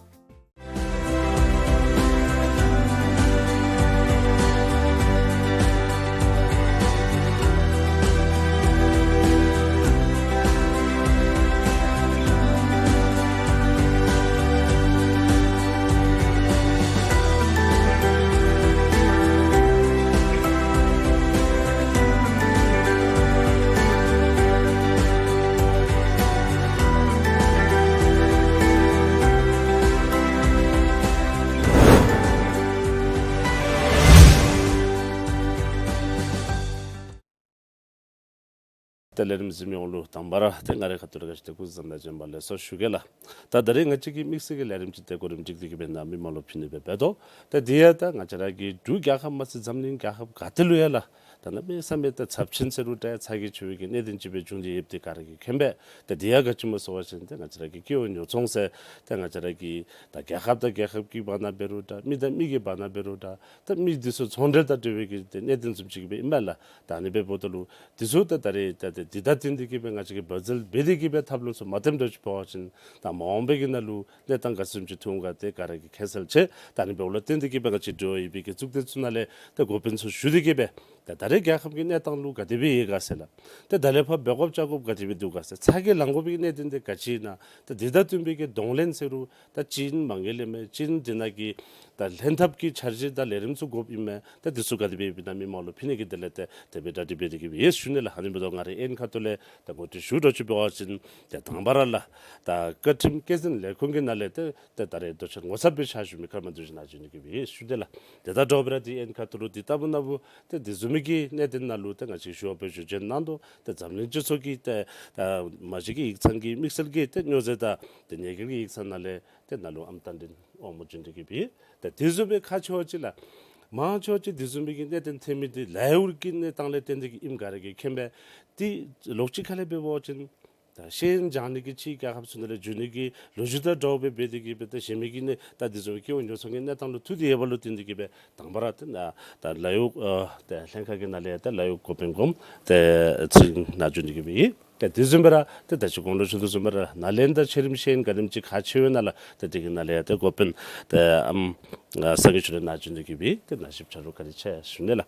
ཏེ་ལས་རིམ་གཟིགས་མི་ཡོངས་ལུ་དང་པ་ར་ཏེ་ང་རའི་ཁ་ཐུག་ལས་ག་ཅི་ཏེ་སྐུ་གཟུགས་བཟང་པོ་དང་བྱོན་པ་ལེགས་སོ་ཞུ་གེ་ལགས། ད་ད་རེས་ང་བཅས་ཀྱི་དམིགས་བསལ་གྱི་ལས་རིམ་ཅིག་ཏེ་གོ་རིམ་སྒྲིག་སྟེ་གི་སྦེ་ནཱ་མི་མང་ལུ་ཕུལ་ནི་སྦེ་འབད་དོ། ཏེ་དེ་ཡང་ད་ང་བཅས་ར་གི་འབྲུག་རྒྱལ་ཁབ་མ་ཚད་འཛམ་གླིང་རྒྱལ་ཁབ་ག་ཏེ་ལུ་ཡང་ལགས། ད་གནམ་མེད་ས་མེད་ད་ཚབས་ཆེན་ཟེར་རུང་ད་ཚ་གྱང་ཆེ་བའི་གི་གནད་དོན་ཅིག་སྦེ་བྱུང་སྟེ་ཡོདཔ་འདི་ག་ར་གིས་མཁྱེན་པས། ད་དེ་ཡང་ག་ཅི་སྨོ་ཟེར་བ་ཅིན་ད་ང་བཅས་ར་གི་ཀེའུ་ཉོ་ཚོང་ཟེར་ད་ང་བཅས་ར་གི་ད་རྒྱལ་ཁབ་དང་རྒྱལ་ཁབ་ཀྱི་བར་ན་འབད་རུང་ད་མི་དང་མི་གི་བར་ན་འབད་རུང་ད་ད་མི་འདི་ཚུ་ཚོང་འབྲེལ་དང་འབྲེལ་བའི་གི་ཏེ་གནད་དོན་བཟུམ་ཅིག་སྦེ་ཨིན་མས་ལགས། ད་ཨ་ནི་འབདཝ་ད་ལུ་འདི་ཚུ་ད་ད་རེས་ད་ཏེ་འདི་དང་བསྟུན་ཏེ་གི་སྦེ་ང་བཅས་ཀྱིས་བ་ཛལ་འབད་དེ་གི་སྦེ་ཐབས་ལམ་ཚུ་མ་བཏོན་འགྱོ་ཅི་འབད་བ་ཅིན་ད་མ་འོངས་པའི་གི་ནང་ལུ་གནས་སྟངས་ག་ཅི་བཟུམ་ཅིག་ཐོན་ག་ཏེ་ག་ར་གིས་མཁྱེན་གསལ་ཆེ། ད་ཨ་ནི་འབདཝ་ལས་བརྟེན་ཏེ་གི་སྦེ་ང་བཅས་འབྲེལ་བ་ཡོད་པའི་གི་གཙུག་སྡེ་ཚུ་ནང་ལས་ཏེ་འགོ་དཔོན་ཚུ་ཞུ་སྟེ་གི་སྦེ་ད་ད་རེས་རྒྱལ་ཁབ་ཀྱི་གནས་སྟངས་ལུ་ག་དེ་སྦེ་ཡོད་ག་ཟེར་ལགས། ཏེ་ད་ལས་ཕར་འབད་དགོཔ་བཅའ་དགོཔ་ག་དེ་སྦེ་འདུག་ག་ཟེར། ཚ་གྱང་ལང་དགོ་པའི་གནད་དོན་འདི་ག་ཅི་ཨིན་ན། ཏེ་འདི་དང་བསྟུན་པའི་གི་གདོང་ལེན་ཟེར་རུང་ད་ཅི་ཨིན་མ་ངེས་ལས་མེད། ཅི་ཨིན་འདི་ནང་གི་ད་ལྷན་ཐབས་ཀྱི་འཆར་གཞི་དང་ལས་རིམ་ཚུ་དགོཔ་ཨིན་མས། ད་འདི་ཚུ་ག་དེ་སྦེ་ཡོདཔ་ཨིན་ན་མི་མང་ལུ་ཕུལ་ནི་གི་དོན་ལས་ཏེ་དེ་སྦེ་གྲ་སྒྲིག་འབད་དེ་གི་སྦེ་ཡོད་ཞུ་ནི་ལགས། ཨ་ནི་འབདཝ་ད་ང་རའི་ཨན་ཁ་ཐུག་ལས་ད་གོ་སྒྲིག་ཞུ་འགྱོ་ཅི་འབད་བ་ཅིན་ཏེ་དང་པ་ར་ལགས་ད་བཀའ་ཁྲིམས་བཀོད་འཛིན་ལས་ཁུངས་ཀྱི་ནང་ལས་ཏེ་ཏེ་ད་རེས་དོ་ཆེན་ངོ་ཚབ་སྦེ་ཕྱག་ཞུ་མི་ཀརྨ་བདུད་བཞི་ནཱ་བྱོན་ཏེ་གི་སྦེ་ཞུ་དེས་ལགས། ཏེ་ད་དྲོ་པ་ར་འདི་ཨན་ཁ་ཐུག་ལུ་འདི་ལྟ་བུ་ན་བུ་ཏེ་འདི་བཟུམ་མའི་གི་གནད་དོན་ནང་ལུ་ཏེ་ང་བཅས་ཞུ་བ་སྦེ་ཞུ་བྱོན་གནང་དོ། ཏེ་འཛམ་གླིང་སྤྱི་ཚོགས་ཀྱི་ཏེ་ཨ་མ་གཞི་གི་ཡིག་ཚང་གི་དམིགས་བསལ་གྱི་ཏེ་སྨྱོ་རྫས་དང་ཏེ་ཉེས་འགེལ་གྱི་ཡིག་ཚང་ནང་ལས་ཏེ་ནཱ་ལུ་ཨམ་བསྟན་འཛིན་དབང་མོ་བྱོན་ཏེ་གི་སྦེ་ཏེ་དེ་བཟུམ་སྦེ་ཁག་ཆེ་བ་ཅིག་ལགས། མང་ཆེ་བ་ཅིག་འདི་བཟུམ་མའི་གི་གནད་དོན་ཐོན་མི་འདི་ལཱ་གཡོག་གི་གནས་སྟངས་ལས་བརྟེན་ཏེ་གི་ཨིནམ་ག་ར་གིས་མཁྱེན་པས། ཏེ་ལོགས་ཅིག་ཁ་ལས་འབད་བ་ཅིན་ད་ཤེས་ཡོན་སྦྱང་ནི་གི་ཕྱི་རྒྱལ་ཁབ་ཚུ་ནང་ལས་འགྱོ་ནི་གི་ལོ་རྒྱུས་དང་འདྲཝ་སྦེ་འབད་དེ་གི་སྦེ་ད་གཞན་མི་གི་ནི་ད་འདི་ཚུ་ཀེའུ་ཉོ་ཚོང་གི་གནས་སྟངས་ལུ་ཐུག་སྟེ་ཡོདཔ་ལུ་བརྟེན་ཏེ་གི་སྦེ་དང་པ་ར་ཏེ་ནཱ་ད་ལཱ་གཡོག་ཨ་ད་ལྷན་ཁག་གི་ནང་ལས་ད་ལཱ་གཡོག་འགོ་དཔོན་གོངམ་ཏེ་ཚེ་རིང་ནཱ་བྱོན་ཏེ་གི་སྦེ་ཨིན། ཏེ་དེ་བཟུམ་སྦེ་ར་ཏེ་ད་ཅི་གོང་ལུ་ཞུ་དོ་བཟུམ་སྦེ་ར་ནཱ་ལས་ད་ཆེ་རིམ་ཤེས་ཡོན་བརྒྱ་རིམ་ཅིག་ཁག་ཆེ་བའི་ནང་ལས་ཏེ་དེ་གི་ནང་ལས་ཡང་ཏེ་འགོ་དཔོན་ཏེ་ཨམ་ཨ་སངས་རྒྱས་ཆོས་སྒྲོན་ནཱ་བྱོན་ཏེ་གི་སྦེ་ཏེ་ནཱ་ཞིབ་ཆ་རོགས་བཀའ་དྲིན་ཆེ་ཞུ་ནི་ལགས།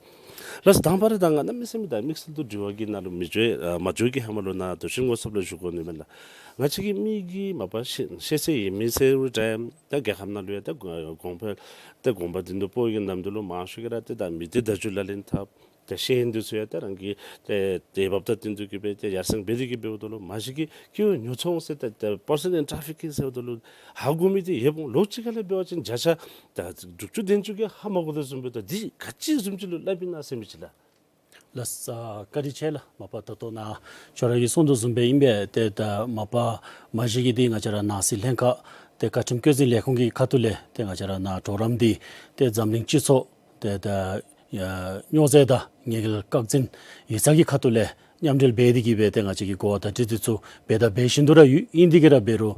ལགས་སོ། དང་པ་ར་ད་ང་གནམ་མེད་ས་མེད་ད་དམིགས་བསལ་དུ་དྲི་བ་གི་ནང་ལུ་མི་འགྱོ་ཨ་མ་འགྱོ་གི་ཧེ་མ་ལུ་ནཱ་དོ་ཆེན་ངོ་ཚབ་ལུ་ཞུ་དགོ་ནི་མས་ལགས། ང་བཅས་ཀྱི་མི་གི་མ་པ་ཤེས་ཤེས་ཚད་ཡོད་མི་ཟེར་རུང་འདྲ་ཡང་ད་རྒྱལ་ཁབ་ནང་ལུ་ཡང་ད་དགོངས་པ་ད་དགོངས་པ་འདུན་དུ་སྤོ་གི་ནམ་དུས་ལུ་མང་ཤོས་ཀྱིས་ར་ཏེ་ད་མི་སྡེ་བརྡ་བརྒྱུད་ལག་ལེན་འཐབ། ཏེ་ཤེས་ཡོན་འདི་ཚུ་ཡང་ཏེ་རང་གི་ཏེ་དེ་འབདཝ་ད་བསྟུན་ཏེ་གི་སྦེ་ཏེ་ཡར་སེང་འབད་དེ་གི་འབདཝ་ད་ལུ་མ་གཞི་གི་ཀེའུ་ཉོ་ཚོང་ཟེར་ཏེ་ཏེ་པར་སོ་ནཱལ་ཊ་ར་ཕི་ཀིང་ཟེརཝ་ད་ལུ་ཧ་གོ་མི་འདི་ཡོདཔ་འོང་། ལོགས་ཅིག་ཁ་ལས་འབད་བ་ཅིན་བརྒྱ་ཆ་ད་དྲུག་ཅུ་བདུན་ཅུ་གིས་ཧ་མ་གོ་དོ་བཟུམ་སྦེ་ད་འདི་ག་ཅི་བཟུམ་ཅིག་ལུ་སླབ་ཨིན་ན་ཟེར་མི་ཅིག་ལགས། ལགས་སོ། བཀའ་དྲིན་ཆེ་ལགས། མ་པ་ད་ལྟོ་ནཱ་ཁྱོད་ར་གིས་གསུངས་དོ་བཟུམ་སྦེ་ཨིན་པས། ཏེ་ད་མ་པ་མ་གཞི་གི་འདི་ང་བཅས་ར་ནང་སྲིད་ལྷན་ཁག་ཏེ་བཀའ་ཁྲིམས་བཀོད་འཛིན་ལས་ཁུངས་ཀྱི་ཁ་ཐུག་ལས་ཏེ་ང་བཅས་ར་ནཱ་གྲོགས་རམ་འདི་ཏེ་འཛམ་གླིང་སྤྱི་ཚོགས་ཏེ་ད་ཨ་སྨྱོ་རྫས་དང་ཉེས་འགེལ་བཀག་འཛིན་ཡིག་ཚང་གི་ཁ་ཐུག་ལས་མཉམ་འབྲེལ་འབད་དེ་གི་སྦེ་ཏེ་ང་བཅས་ཀྱིས་གོ་བ་བརྡ་སྤྲོད་འདི་ཚུ་འབད་དང་འབད་བཞིན་དུ་ར་ཡོད། ཨིན་ཏེ་གི་ར་འབད་རུང་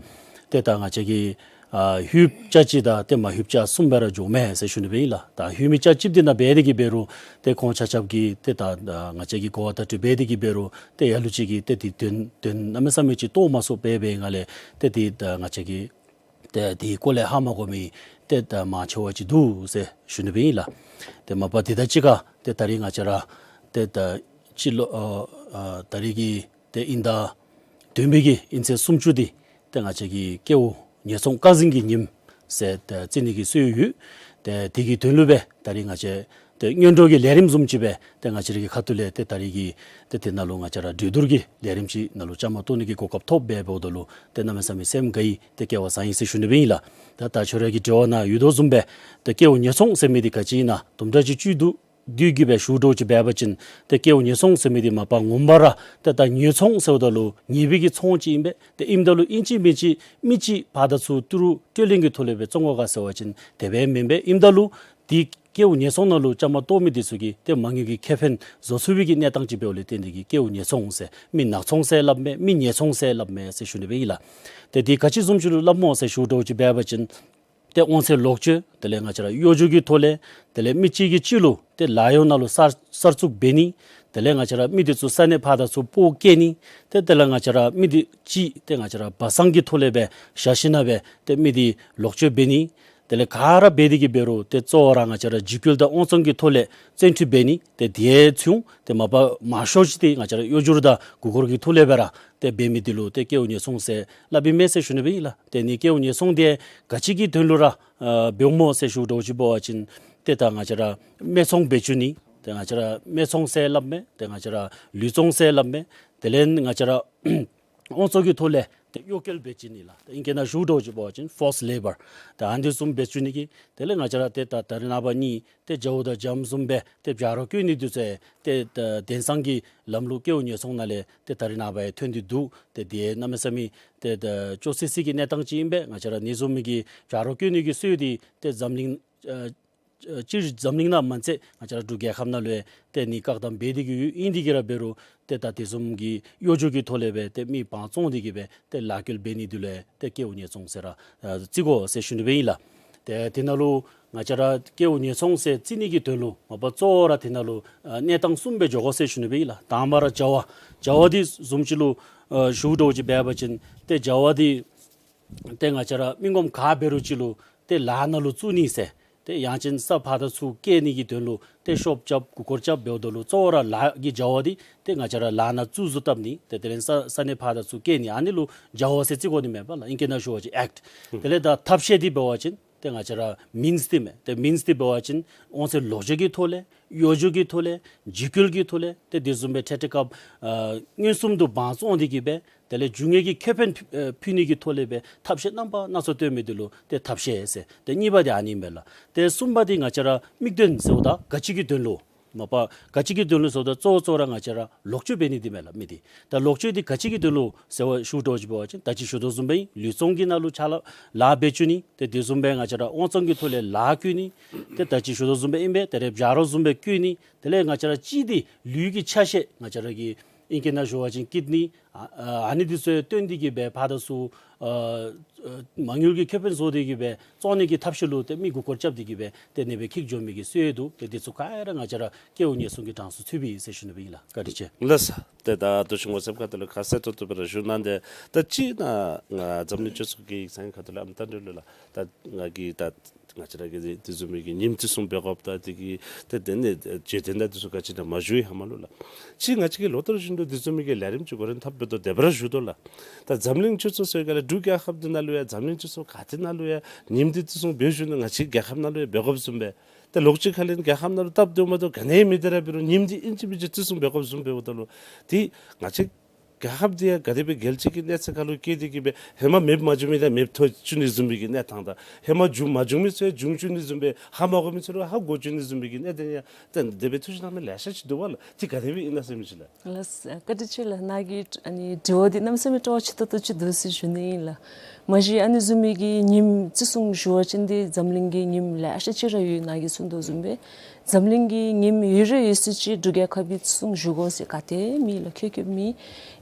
ཏེ་ད་ང་བཅས་ཀྱིས་ཨ་ཧུད་ཅ་གཅིག་དང་ཏེ་མ་ཧུད་ཅ་གསུམ་སྦེ་ར་འགྱོཝ་མས་ཟེར་ཞུ་ནི་སྦེ་ཨིན་ལགས། ད་ཧུད་མི་ཅ་གཅིག་འདི་ནང་འབད་དེ་གི་འབད་རུང་ཏེ་ཁོང་ཆ་ཁྱབ་ཀྱིས་ཏེ་ད་ང་བཅས་ཀྱིས་གོ་བ་བརྡ་སྤྲོད་འབད་དེ་གི་འབད་རུང་ཏེ་ལ་ལུ་ཅིག་གིས་ཏེ་འདི་དོན་དོན་གནམ་མེད་ས་མེད་ཅིག་རྟོགས་མ་ཚུགས་པར་འབད་བའི་ངང་ལས་ཏེ་འདི་ད་ང་བཅས་ཀྱིས་ཏེ་འདི་སྐོར་ལས་ཧ་མ་གོ་མི་ཏེ་ད་མང་ཆེ་བ་ཅིག་འདུག་ཟེར་ཞུ་ནི་སྦེ་ཨིན་ལགས། ཏེ་མ་པ་འདི་དང་གཅིག་ཁར་ཏེ་ད་རིས་ང་བཅས་ར་ཏེ་ད་སྤྱི་ལོ་ཨ་ཨ་ད་རིས་ཀྱི་ཏེ་དབྱིན་ཟླ་བདུན་པའི་གི་དབྱིན་ཚེས་སུམ་ཅུ་འདི་ཏེ་ང་བཅས་ཀྱི་ཀེའུ་ཉོ་ཚོང་བཀག་འཛིན་གྱི་ཉིནམ་ཟེར་ཏེ་བརྩི་ནི་གི་སྲོལ་ཡོད། ཏེ་དེ་གི་དོན་ལུ་སྦེ་ད་རིས་ང་བཅས་ཏེ་སྔོན་འགྲོ་གི་ལས་རིམ་བཟུམ་ཅིག་སྦེ་ཏེ་ང་བཅས་ར་གི་ཁ་ཐུག་ལས་ཏེ་ད་རིས་ཀྱི་ཏེ་དེ་ནང་ལུ་ང་བཅས་ར་གྲོས་བསྡུར་གྱི་ལས་རིམ་ཅིག་ནང་ལུ་བཅའ་མར་གཏོགས་ནི་གི་གོ་སྐབས་ཐོབ་སྦེ་འབདཝ་ད་ལུ་ཏེ་གནམ་མེད་ས་མེད་སེམས་དགའ་ཡི། ཏེ་སྐལ་བ་བཟང་ཡི་ཟེར་ཞུ་ནི་སྦེ་ཨིན་ལགས། ད་ད་ཁྱོད་ར་གི་དྲི་བ་ནང་ཡོད་དོ་བཟུམ་སྦེ་ཏེ་ཀེའུ་ཉོ་ཚོང་ཟེར་མི་འདི་ག་ཅི་ཨིན་ན། དུམ་གྲ་ཅིག་བཅུད་བསྡུ་བསྡུ་གི་སྦེ་ཞུ་འགྱོ་ཅི་འབད་བ་ཅིན་ཏེ་ཀེའུ་ཉོ་ཚོང་ཟེར་མི་འདི་མ་པ་ངོ་མ་ར་ཏེ་ད་ཉོ་ཚོང་ཟེརཝ་ད་ལུ་ཉེས་པའི་གི་ཚོང་ཅིག་ཨིན་པས། ཏེ་ཨིནམ་ད་ལུ་ཨིན་ཅི་མིན་ཅི་མི་ཅིག་ཕར་དང་ཚུར་ཏི་རུ་སྤྲོད་ལེན་གྱི་ཐོག་ལས་སྦེ་བཙོང་དགོ་ག་ཟེར་བ་ཅིན་དེ་སྦེ་མེན་པས། ཨིནམ་ད་ལུ་འདི་ཀེའུ་ཉོ་ཚོང་ནང་ལུ་བཅའ་མར་གཏོགས་མི་འདི་ཚུ་གིས་ཏེ་མ་དངུལ་གྱི་ཁེ་ཕན་བཟོ་ཚུགས་པའི་གི་གནས་སྟངས་ཅིག་འབདཝ་ལས་བརྟེན་ཏེ་གིས་ཀེའུ་ཉོ་ཚོང་ཟེར་མི་ནག་ཚོང་ཟེར་སླབ་མས། མི་ཉོ་ཚོང་ཟེར་སླབ་མས་ཟེར་ཞུ་ནི་སྦེ་ཨིན་ལགས། ཏེ་འདི་ག་ཅི་བཟུམ་ཅིག་ལུ་སླབ་སྨོ་ཟེར་ཞུ་འགྱོ་ཅི་འབད་བ་ཅིན་ཏེ་དབང་ཚད་ལོག་སྤྱོད་དེ་ལས་ང་བཅས་ར་གཡོ་སྒྱུ་གི་ཐོག་ལས་དེ་ལས་མི་གཅིག་གིས་གཅིག་ལུ་ཏེ་ལཱ་གཡོག་ནང་ལུ་གསར་གསར་བཙུགས་འབད་ནི། དེ་ལས་ང་བཅས་ར་མི་འདི་ཚུ་ས་གནས་ཕར་དང་ཚུར་སྤོ་བསྐྱལ་ནི། ཏེ་དེ་ལས་ང་བཅས་ར་མི་འདི་ཅིག་ཏེ་ང་བཅས་ར་སྦ་གསང་གི་ཐོག་ལས་སྦེ་བཞག་ཞིན་ན་སྦེ་ཏེ་མི་འདི་ལོག་སྤྱོད་འབད་ནི། དེ་ལས་ག་ར་འབད་དེ་གི་འབད་རུང་ཏེ་གཙོ་བོ་ར་ང་བཅས་ར་འཇིགས་སྐུལ་དང་དབང་བཙོང་གི་ཐོག་ལས་བཙན་ཁྲིད་འབད་ནི། ཏེ་དེ་ཚུ་ཏེ་མ་པ་མང་ཤོས་ཅིག་ཏེ་ང་བཅས་ར་གཡོ་སྒྱུ་དང་མགུ་སྐོར་གྱི་ཐོག་ལས་སྦེ་ར་ཏེ་འབད་མི་འདི་ལུ་ཏེ་ཀེའུ་ཉོ་ཚོང་ཟེར་སླབ་ཨིན་མས་ཟེར་ཞུ་ནི་སྦེ་ཨིན་ལགས། ཏེ་ནི་ཀེའུ་ཉོ་ཚོང་འདི་ག་ཅི་གི་དོན་ལུ་ར་ཨ་འབདཝ་སྨོ་ཟེར་ཞུ་འགྱོ་ཅི་འབད་བ་ཅིན་ཏེ་ད་ང་བཅས་ར་སྨད་འཚོང་འབད་བཅུག་ནི། ཏེ་ང་བཅས་ར་སྨད་འཚོང་ཟེར་སླབ་མས། ཏེ་ང་བཅས་ར་ལུས་བཙོང་ཟེར་སླབ་མས། དེ་ལས་ང་བཅས་ར་དབང་བཙོང་གི་ཐོག་ལས་ ཏེ་གཡོ་སྐྱེལ་འབད་བཅུག་ནི་ལགས། ཏེ་ཨིང་སྐད་ནང་ཞུཝ་འདྲཝ་ཅིག་འབད་བ་ཅིན་ཕོརསཌ་ལེ་བར་ད་ཨ་ནི་བཟུམ་འབད་བཅུག་ནི་གི། དེ་ལས་ང་བཅས་ར་ཏེ་ད་ད་རེས་ནངས་པ་ནི་ཏེ་རྒྱ་བོ་དང་རྒྱ་མོ་བཟུམ་སྦེ་ཏེ་བྱ་རོག་བཀོལ་ནི་འདི་ཚུ་ཏེ་ད་དེང་སང་གི་ལམ་ལུགས་ཀེའུ་ཉེས་ཚོང་ནང་ལས་ཏེ་ད་རེས་ནངས་པ་ཡང་ཐོན་ཏེ་འདུག། ཏེ་དེ་གནམ་མེད་ས་མེད་ཏེ་ད་སྐྱོ་སི་སི་གི་གནས་སྟངས་ཅིག་ཨིན་པས། ང་བཅས་ར་ཨ་ནི་བཟུམ་མའི་གི་བྱ་རོག་བཀོལ་ནི་གི་སྲོལ་འདི་ཏེ་འཛམ་གླིང་ཨ་ཨ་སྤྱིར་འཛམ་གླིང་ནང་མ་ཚད་ང་བཅས་ར་འབྲུག་རྒྱལ་ཁབ་ནང་ལུ་ཡང་ཏེ་ཨ་ནི་བཀག་དམ་འབད་དེ་གི་ཡོད། ཨིན་དེ་གིས་ར་འབད་རུང་ཏེ་ད་དེ་བཟུམ་གྱི་གཡོ་སྒྱུ་གི་ཐོག་ལས་སྦེ་ཏེ་མི་དབང་བཙོང་སྟེ་གི་སྦེ་ཏེ་ལཱ་བཀོལ་འབད་ནི་འདི་ལུ་ཡང་ཏེ་ཀེའུ་ཉེས་ཚོང་ཟེར་ར་ཨ་བརྩི་དགོ་ཟེར་ཞུ་ནི་སྦེ་ཨིན་ལགས། ཏེ་དེ་ནང་ལུ་ང་བཅས་ར་ཀེའུ་ཉེས་ཚོང་ཟེར་བརྩི་ནི་གི་དོན་ལུ་མ་པ་གཙོ་བོ་ར་དེ་ནང་ལུ་ཨ་གནས་སྟངས་གསུམ་སྦེ་འགྱོ་དགོ་ཟེར་ཞུ་ནི་སྦེ་ཨིན་ལགས། དང་པ་ར་བྱ་བ་བྱ་བ་འདི་བཟུམ་ཅིག་ལུ་ཨ་ཞུཝ་འདྲཝ་ཅིག་འབད་བ་ཅིན་ཏེ་བྱ་བ་འདི་ཏེ་ང་བཅས་ར་མི་ངོམ་ག་འབད་རུང་ཅིག་ལུ་ཏེ་ལཱ་ནང་ལུ་བཙུགས་ནི་ཟེར། ཏེ་ཡང་ཅིན་ས་ཕར་དང་ཚུར་བཀལ་ནི་གི་དོན་ལུ་ཏེ་ཤོབ་རྐྱབ་མགུ་སྐོར་རྐྱབ་འབདཝ་ད་ལུ་གཙོ་བོ་ར་ལཱ་གི་བྱ་བ་འདི་ཏེ་ང་བཅས་ར་ལཱ་ནང་བཙུགས་བཟོ་བཏབ་ནི། ཏེ་དེ་ལས་ས་ས་གནས་ཕར་དང་ཚུར་བཀལ་ནི་ཨ་ནི་ལུ་བྱ་བ་ཟེར་བརྩི་དགོ་ནི་མས་པ་ལགས། ཨིང་སྐད་ནང་ཞུ་བ་ཅིན་ཨེཀཊ། དེ་ལས་ད་ཐབས་ཤེས་འདི་འབད་བ་ཅིན་ཏེ་ང་བཅས་ར་མིནསི་འདི་མས། ཏེ་མིནསི་འདི་འབད་བ་ཅིན་དབང་ཚད་ལོག་སྤྱོད་ཀྱི་ཐོག་ལས་གཡོ་སྒྱུ་གི་ཐོག་ལས་འཇིགས་སྐུལ་གྱི་ཐོག་ལས་ཏེ་དེ་བཟུམ་སྦེ་ཐད་ཐད་སྐབས་ཨ་མངོན་སུམ་དུ་དབང་བཙོང་སྟེ་གི་སྦེ་དེ་ལས་རྒྱུ་དངོས་ཀྱི་ཁེ་ཕན་ཕུལ་ཨེ་ཕུལ་ནི་གི་ཐོག་ལས་སྦེ་ཐབས་ཤེས་རྣམ་པ་སྣ་ཚོགས་སྟོན་མི་འདི་ལུ་ཏེ་ཐབས་ཤེས་ཟེར། ཏེ་གཉིས་པ་འདི་ཨ་ནི་མས་ལགས། ཏེ་གསུམ་པ་འདི་ང་བཅས་ར་དམིགས་དོན་ཟེརཝ་ད་ག་ཅི་གི་དོན་ལུ་མ་པ་ག་ཅི་གི་དོན་ལུ་ཟེརཝ་ད་གཙོ་བོ་གཙོ་བོ་ར་ང་བཅས་ར་ལོག་སྤྱོད་འབད་ནི་འདི་མས་ལགས། མི་འདི་ད་ལོག་སྤྱོད་འདི་ག་ཅི་གི་དོན་ལུ་ཟེར་བ་ཞུཝ་འདྲཝ་ཅིག་འབད་བ་ཅིན་ད་ཅི་ཞུ་དོ་བཟུམ་སྦེ་ལུས་བཙོང་གི་ནང་ལུ་ཕྱག་ལཱ་ལཱ་འབད་བཅུག་ནི། ཏེ་དེ་བཟུམ་སྦེ་ང་བཅས་ར་དབང་བཙོང་གི་ཐོག་ལས་ལཱ་བཀོལ་ནི། ཏེ་ད་ཅི་ཞུ་དོ་བཟུམ་སྦེ་ཨིན་པས། དེ་ལས་བྱ་རོག་བཟུམ་སྦེ་བཀོལ་ནི། དེ་ལས་ང་བཅས་ར་གཅིག་འདི་ལུས་ཀྱི་ཆ་ཤས་ང་བཅས་ར་གི་ཨིང་སྐད་ནང་ཞུ་བ་ཅིན་ཀིཌ་ནི་ཨ་ཨ་ཨ་ནི་འདི་ཚུ་བཏོན་ཏེ་གི་སྦེ་ཕར་དང་ཚུར་ཨ་ཨ་མ་དངུལ་གྱི་ཁེ་ཕན་བཟོ་སྟེ་གི་སྦེ་བཙོང་ནི་གི་ཐབས་ཤེས་ལུ་ཏེ་མི་མགུ་སྐོར་རྐྱབ་སྟེ་གི་སྦེ་ཏེ་ཨ་ནི་སྦེ་འཁྱིད་འགྱོ་མི་གི་སྲོལ་འདུག། ཏེ་འདི་ཚུ་ག་ར་ང་བཅས་ར་ཀེའུ་ཉེས་ཚོང་གི་གྲངས་སུ་ཚུདཔ་ཨིན་ཟེར་ཞུ་ནི་སྦེ་ཨིན་ལགས། བཀའ་དྲིན་ཆེ། ལགས་སོ། ཏེ་ད་ལྟོ་ཆུང་ཀུ་ཟེར་ཁ་ཐུག་ལུ་ཁ་གསལ་ཏོག་ཏོ་སྦེ་ར་ཞུ་གནང་སྟེ། ད་ཅི་ནཱ་ང་འཛམ་གླིང་སྤྱི་ཚོགས་ཀྱི་ཟངས་ཁ་ཐུག་ལུ་ཨམ་ད་འདྲ་ལུ་ལགས། ད་ང་གིས་ད་ང་བཅས་ར་གིས་དེ་བཟུམ་མའི་གི་ཉིནམ་བརྩི་སྲུང་འབད་དགོཔ་དང་དེ་གི་ཏེ་དེ་ནི་བརྗེད་དོན་དང་དེ་ཚུ་ག་ཅི་ནང་མ་ཞུ་ཡི་ཧ་མ་ལུ་ལགས། ཅིག་ང་བཅས་ཀྱིས་ལོ་ལྟར་བཞིན་དུ་དེ་བཟུམ་མའི་གི་ལས་རིམ་ཅིག་འགོ་འདྲེན་འཐབ་འབདཝ་ད་དེ་སྦེ་ར་ཞུ་དོ་ལགས། ད་འཛམ་གླིང་སྤྱི་ཚོགས་ཟེར་ག་ལས་འབྲུག་རྒྱལ་ཁབ་འདི་ནང་ལུ་ཡང་འཛམ་གླིང་སྤྱི་ཚོགས་ག་ཏེ་ནང་ལུ་ཡང་ཉིནམ་འདི་བརྩི་སྲུང་འབད་བཞུགས་ནི་ང་བཅས་རྒྱལ་ཁབ་ནང་ལུ་ཡང་འབད་དགོཔ་བཟུམ་སྦེ། ད་ལོགས་ཅིག་ཁ་ལས་རྒྱལ་ཁབ་ནང་ལུ་སྟབས་བདེཝ་མ་གཏོགས་ག་ནི་ཡང་མེད་དེ་ར་འབད་རུང་ཉིནམ་འདི་ཨིན་ཅི་མིན་ཅི་བརྩི་སྲུང་འབད་དགོཔ་བཟུམ་འབདཝ་ད་ལུ་ཏེ་ང་བཅས་རྒྱལ་ཁབ་འདི་ཡང་ག་དེ་སྦེ་རྒྱལ་སྤྱི་གི་གནས་ཚད་ཁར་ལུ་བཀལ་ཏེ་གི་སྦེ་ཧེ་མ་མེདཔ་མ་བྱུང་མི་དང་མེདཔ་ཐོབ་བཅུག་ནི་བཟུམ་མའི་གི་གནས་སྟངས་དང་ཧེ་མ་བྱུང་མ་བྱུང་མི་ཚུ་ཡང་བྱུང་བཅུག་ནི་བཟུམ་སྦེ་ཧ་མ་གོ་མི་ཚུ་ལུ་ཧ་གོ་བཅུག་ནི་བཟུམ་མའི་གི་གནད་དོན་ཡང་ཏེ་དེ་སྦེ་ཐུགས་ཞིབ་གནང་མི་ལེ་ཤ་ཅིག་འདུག་པ་ལགས། ཏེ་ག་དེ་སྦེ་ཨིན་ན་ཟེར་མི་ཅིག་ལགས། ལགས་སོ། བཀའ་དྲིན་ཆེ་ལགས། ནཱ་གི་ཨ་ནི་དྲི་བ་འདི་གནམ་མེད་ས་མེད་སྤྲོ་བ་ཆེ་ཏོག་ཏོ་ཅིག་འདུག་ཟེར་ཞུ་ནི་ཨིན་ལགས། མ་གཞི་ཨ་ནི་བཟུམ་མའི་གི་ཉིནམ་བརྩི་སྲུང་ཞུ་བ་ཅིན་འདི་འཛམ་གླིང་གི་ཉིནམ་ལེ་ཤ་ཅིག་ར་ཡོད། ནཱ་གིས་གསུངས་དོ་བཟུམ་སྦེ་འཛམ་གླིང་གི་ཉིནམ་ཡོད་རེ་ཡོད་ཚད་ཅིག་འབྲུག་རྒྱལ་ཁབ་ཀྱིས་བརྩི་སྲུང་ཞུ་དགོ་ཟེར་ག་ཏེ་མེད་ལགས། ཁྱོན་ཁྱོན་མེད།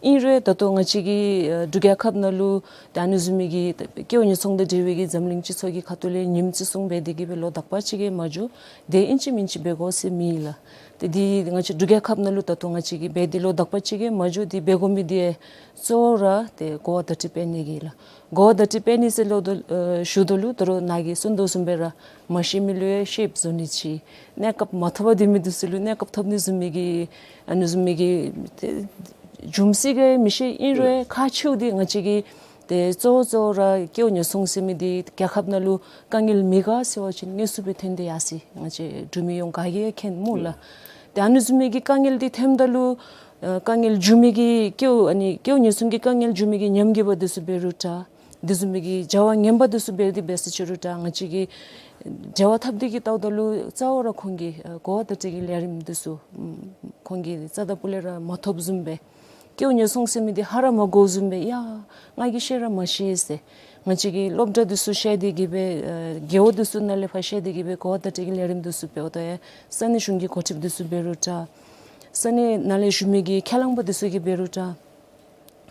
ཨིན་རུང་ད་ལྟོ་ང་བཅས་ཀྱི་ཨ་འབྲུག་རྒྱལ་ཁབ་ནང་ལུ་ད་ཨ་ནི་བཟུམ་མའི་གི་ཀེའུ་ཉེས་ཚོང་དང་འབྲེལ་བའི་གི་འཛམ་གླིང་སྤྱི་ཚོགས་ཀྱི་ཁ་ཐུག་ལས་ཉིནམ་བརྩི་སྲུང་འབད་དེ་གི་སྦེ་ལོ་དག་པ་ཅིག་གི་མ་འགྱོ། དེ་ཨིན་ཅི་མིན་ཅི་འབད་དགོ་ཟེར་མེད་ལགས། ཏེ་འདི་ང་བཅས་འབྲུག་རྒྱལ་ཁབ་ནང་ལུ་ད་ལྟོ་ང་བཅས་ཀྱིས་འབད་དེ་ལོ་དག་པ་ཅིག་གི་མ་འགྱོ། འདི་འབད་དགོ་མི་འདི་གཙོ་བོ་ར་ཏེ་གོ་བ་བརྡ་སྤྲོད་འབད་ནི་གི་ལགས། གོ་བ་བརྡ་སྤྲོད་འབད་ནི་ཟེར་ལོ་དོ་ཨེ་ཞུ་དོ་ལུ་ད་རུང་ནཱ་གིས་གསུངས་དོ་བཟུམ་སྦེ་ར་མ་ཤེས་མི་ལུ་ཡང་ཤེསཔ་བཟོ་ནི་ཅིག། གནས་སྐབས་མ་ཐོབ་པར་སྡོད་མི་འདི་ཚུ་ལུ་གནས་སྐབས་ཐོབ་ནི་བཟུམ་མའི་གི་ཨ་ནི་བཟུམ་མའི་གི་ཏེ་འབྱུང་སྲིད་ག་མི་ཤེས། ཨིན་རུང་ཁག་ཆེཝ་འདི་ང་བཅས་ཀྱི་ཏེ་གཙོ་བོ་གཙོ་བོ་ར་ཀེའུ་ཉེས་ཚོང་ཟེར་མི་འདི་རྒྱལ་ཁབ་ནང་ལུ་དཀའ་ངལ་མེད་ག་ཟེར་བ་ཅིན་དངོས་སུ་སྦེ་ཐོན་ཏེ་ཡར་སོ་ཡི། ང་བཅས་འབྲུག་མི་ཡོངས་ག་གིས་མཁྱེན་སྨོ་ལགས། ཏེ་ཨ་ནི་བཟུམ་མའི་གི་དཀའ་ངལ་འདི་ཐོནམ་ད་ལུ་ཨ་དཀའ་ངལ་འབྱུང་མི་གི་ཀེའུ་ཨ་ནི་ཀེའུ་ཉེས་ཚོང་གི་དཀའ་ངལ་འབྱུང་མི་གི་ཉམས་རྒུད་པ་འདི་ཚུ་འབད་རུང་འདྲ། དེ་བཟུམ་མའི་གི་བྱ་བ་ངན་པ་འདི་ཚུ་འབད་དེ་འབད་ས་ཅི་རུང་འདྲ། ང་བཅས་ཀྱི་འབྲེལ་བ་འཐབ་སྟེ་གི་བལྟཝ་ད་ལུ་གཙོ་བོ་ར་ཁོང་གིས་ཨ་གོ་བ་བརྡ་སྤྲོད་ཀྱི་ལས་རིམ་འདི་ཚུ་ཨམ་ཁོང་གིས་རྩ་དང་སྤུ་ལས་ར་མ་ཐོབ་བཟུམ་སྦེ། ཀེའུ་ཉེས་ཚོང་ཟེར་མི་འདི་ཧ་ར་མ་གོ་བཟུམ་སྦེ་ཡ་ང་གིས་ཤེས་ར་མ་ཤེས་ཟེར། ང་བཅས་ཀྱི་སློབ་གྲྭ་འདི་ཚུ་བཤལ་ཏེ་གི་སྦེ་ཨ་རྒེད་འོག་འདི་ཚུ་ནང་ལས་ཕར་བཤལ་ཏེ་གི་སྦེ་གོ་བ་བརྡ་སྤྲོད་ཀྱི་ལས་རིམ་འདི་ཚུ་འབདཝ་ད་ཡང་ས་གནས་གཞུང་གི་འགོ་ཁྲིདཔ་འདི་ཚུ་འབད་རུང་འདྲ། ས་གནས་ནང་ལས་བཞུགས་མི་གི་ཁས་བླངས་པ་འདི་ཚུ་གིས་འབད་རུང་འདྲ།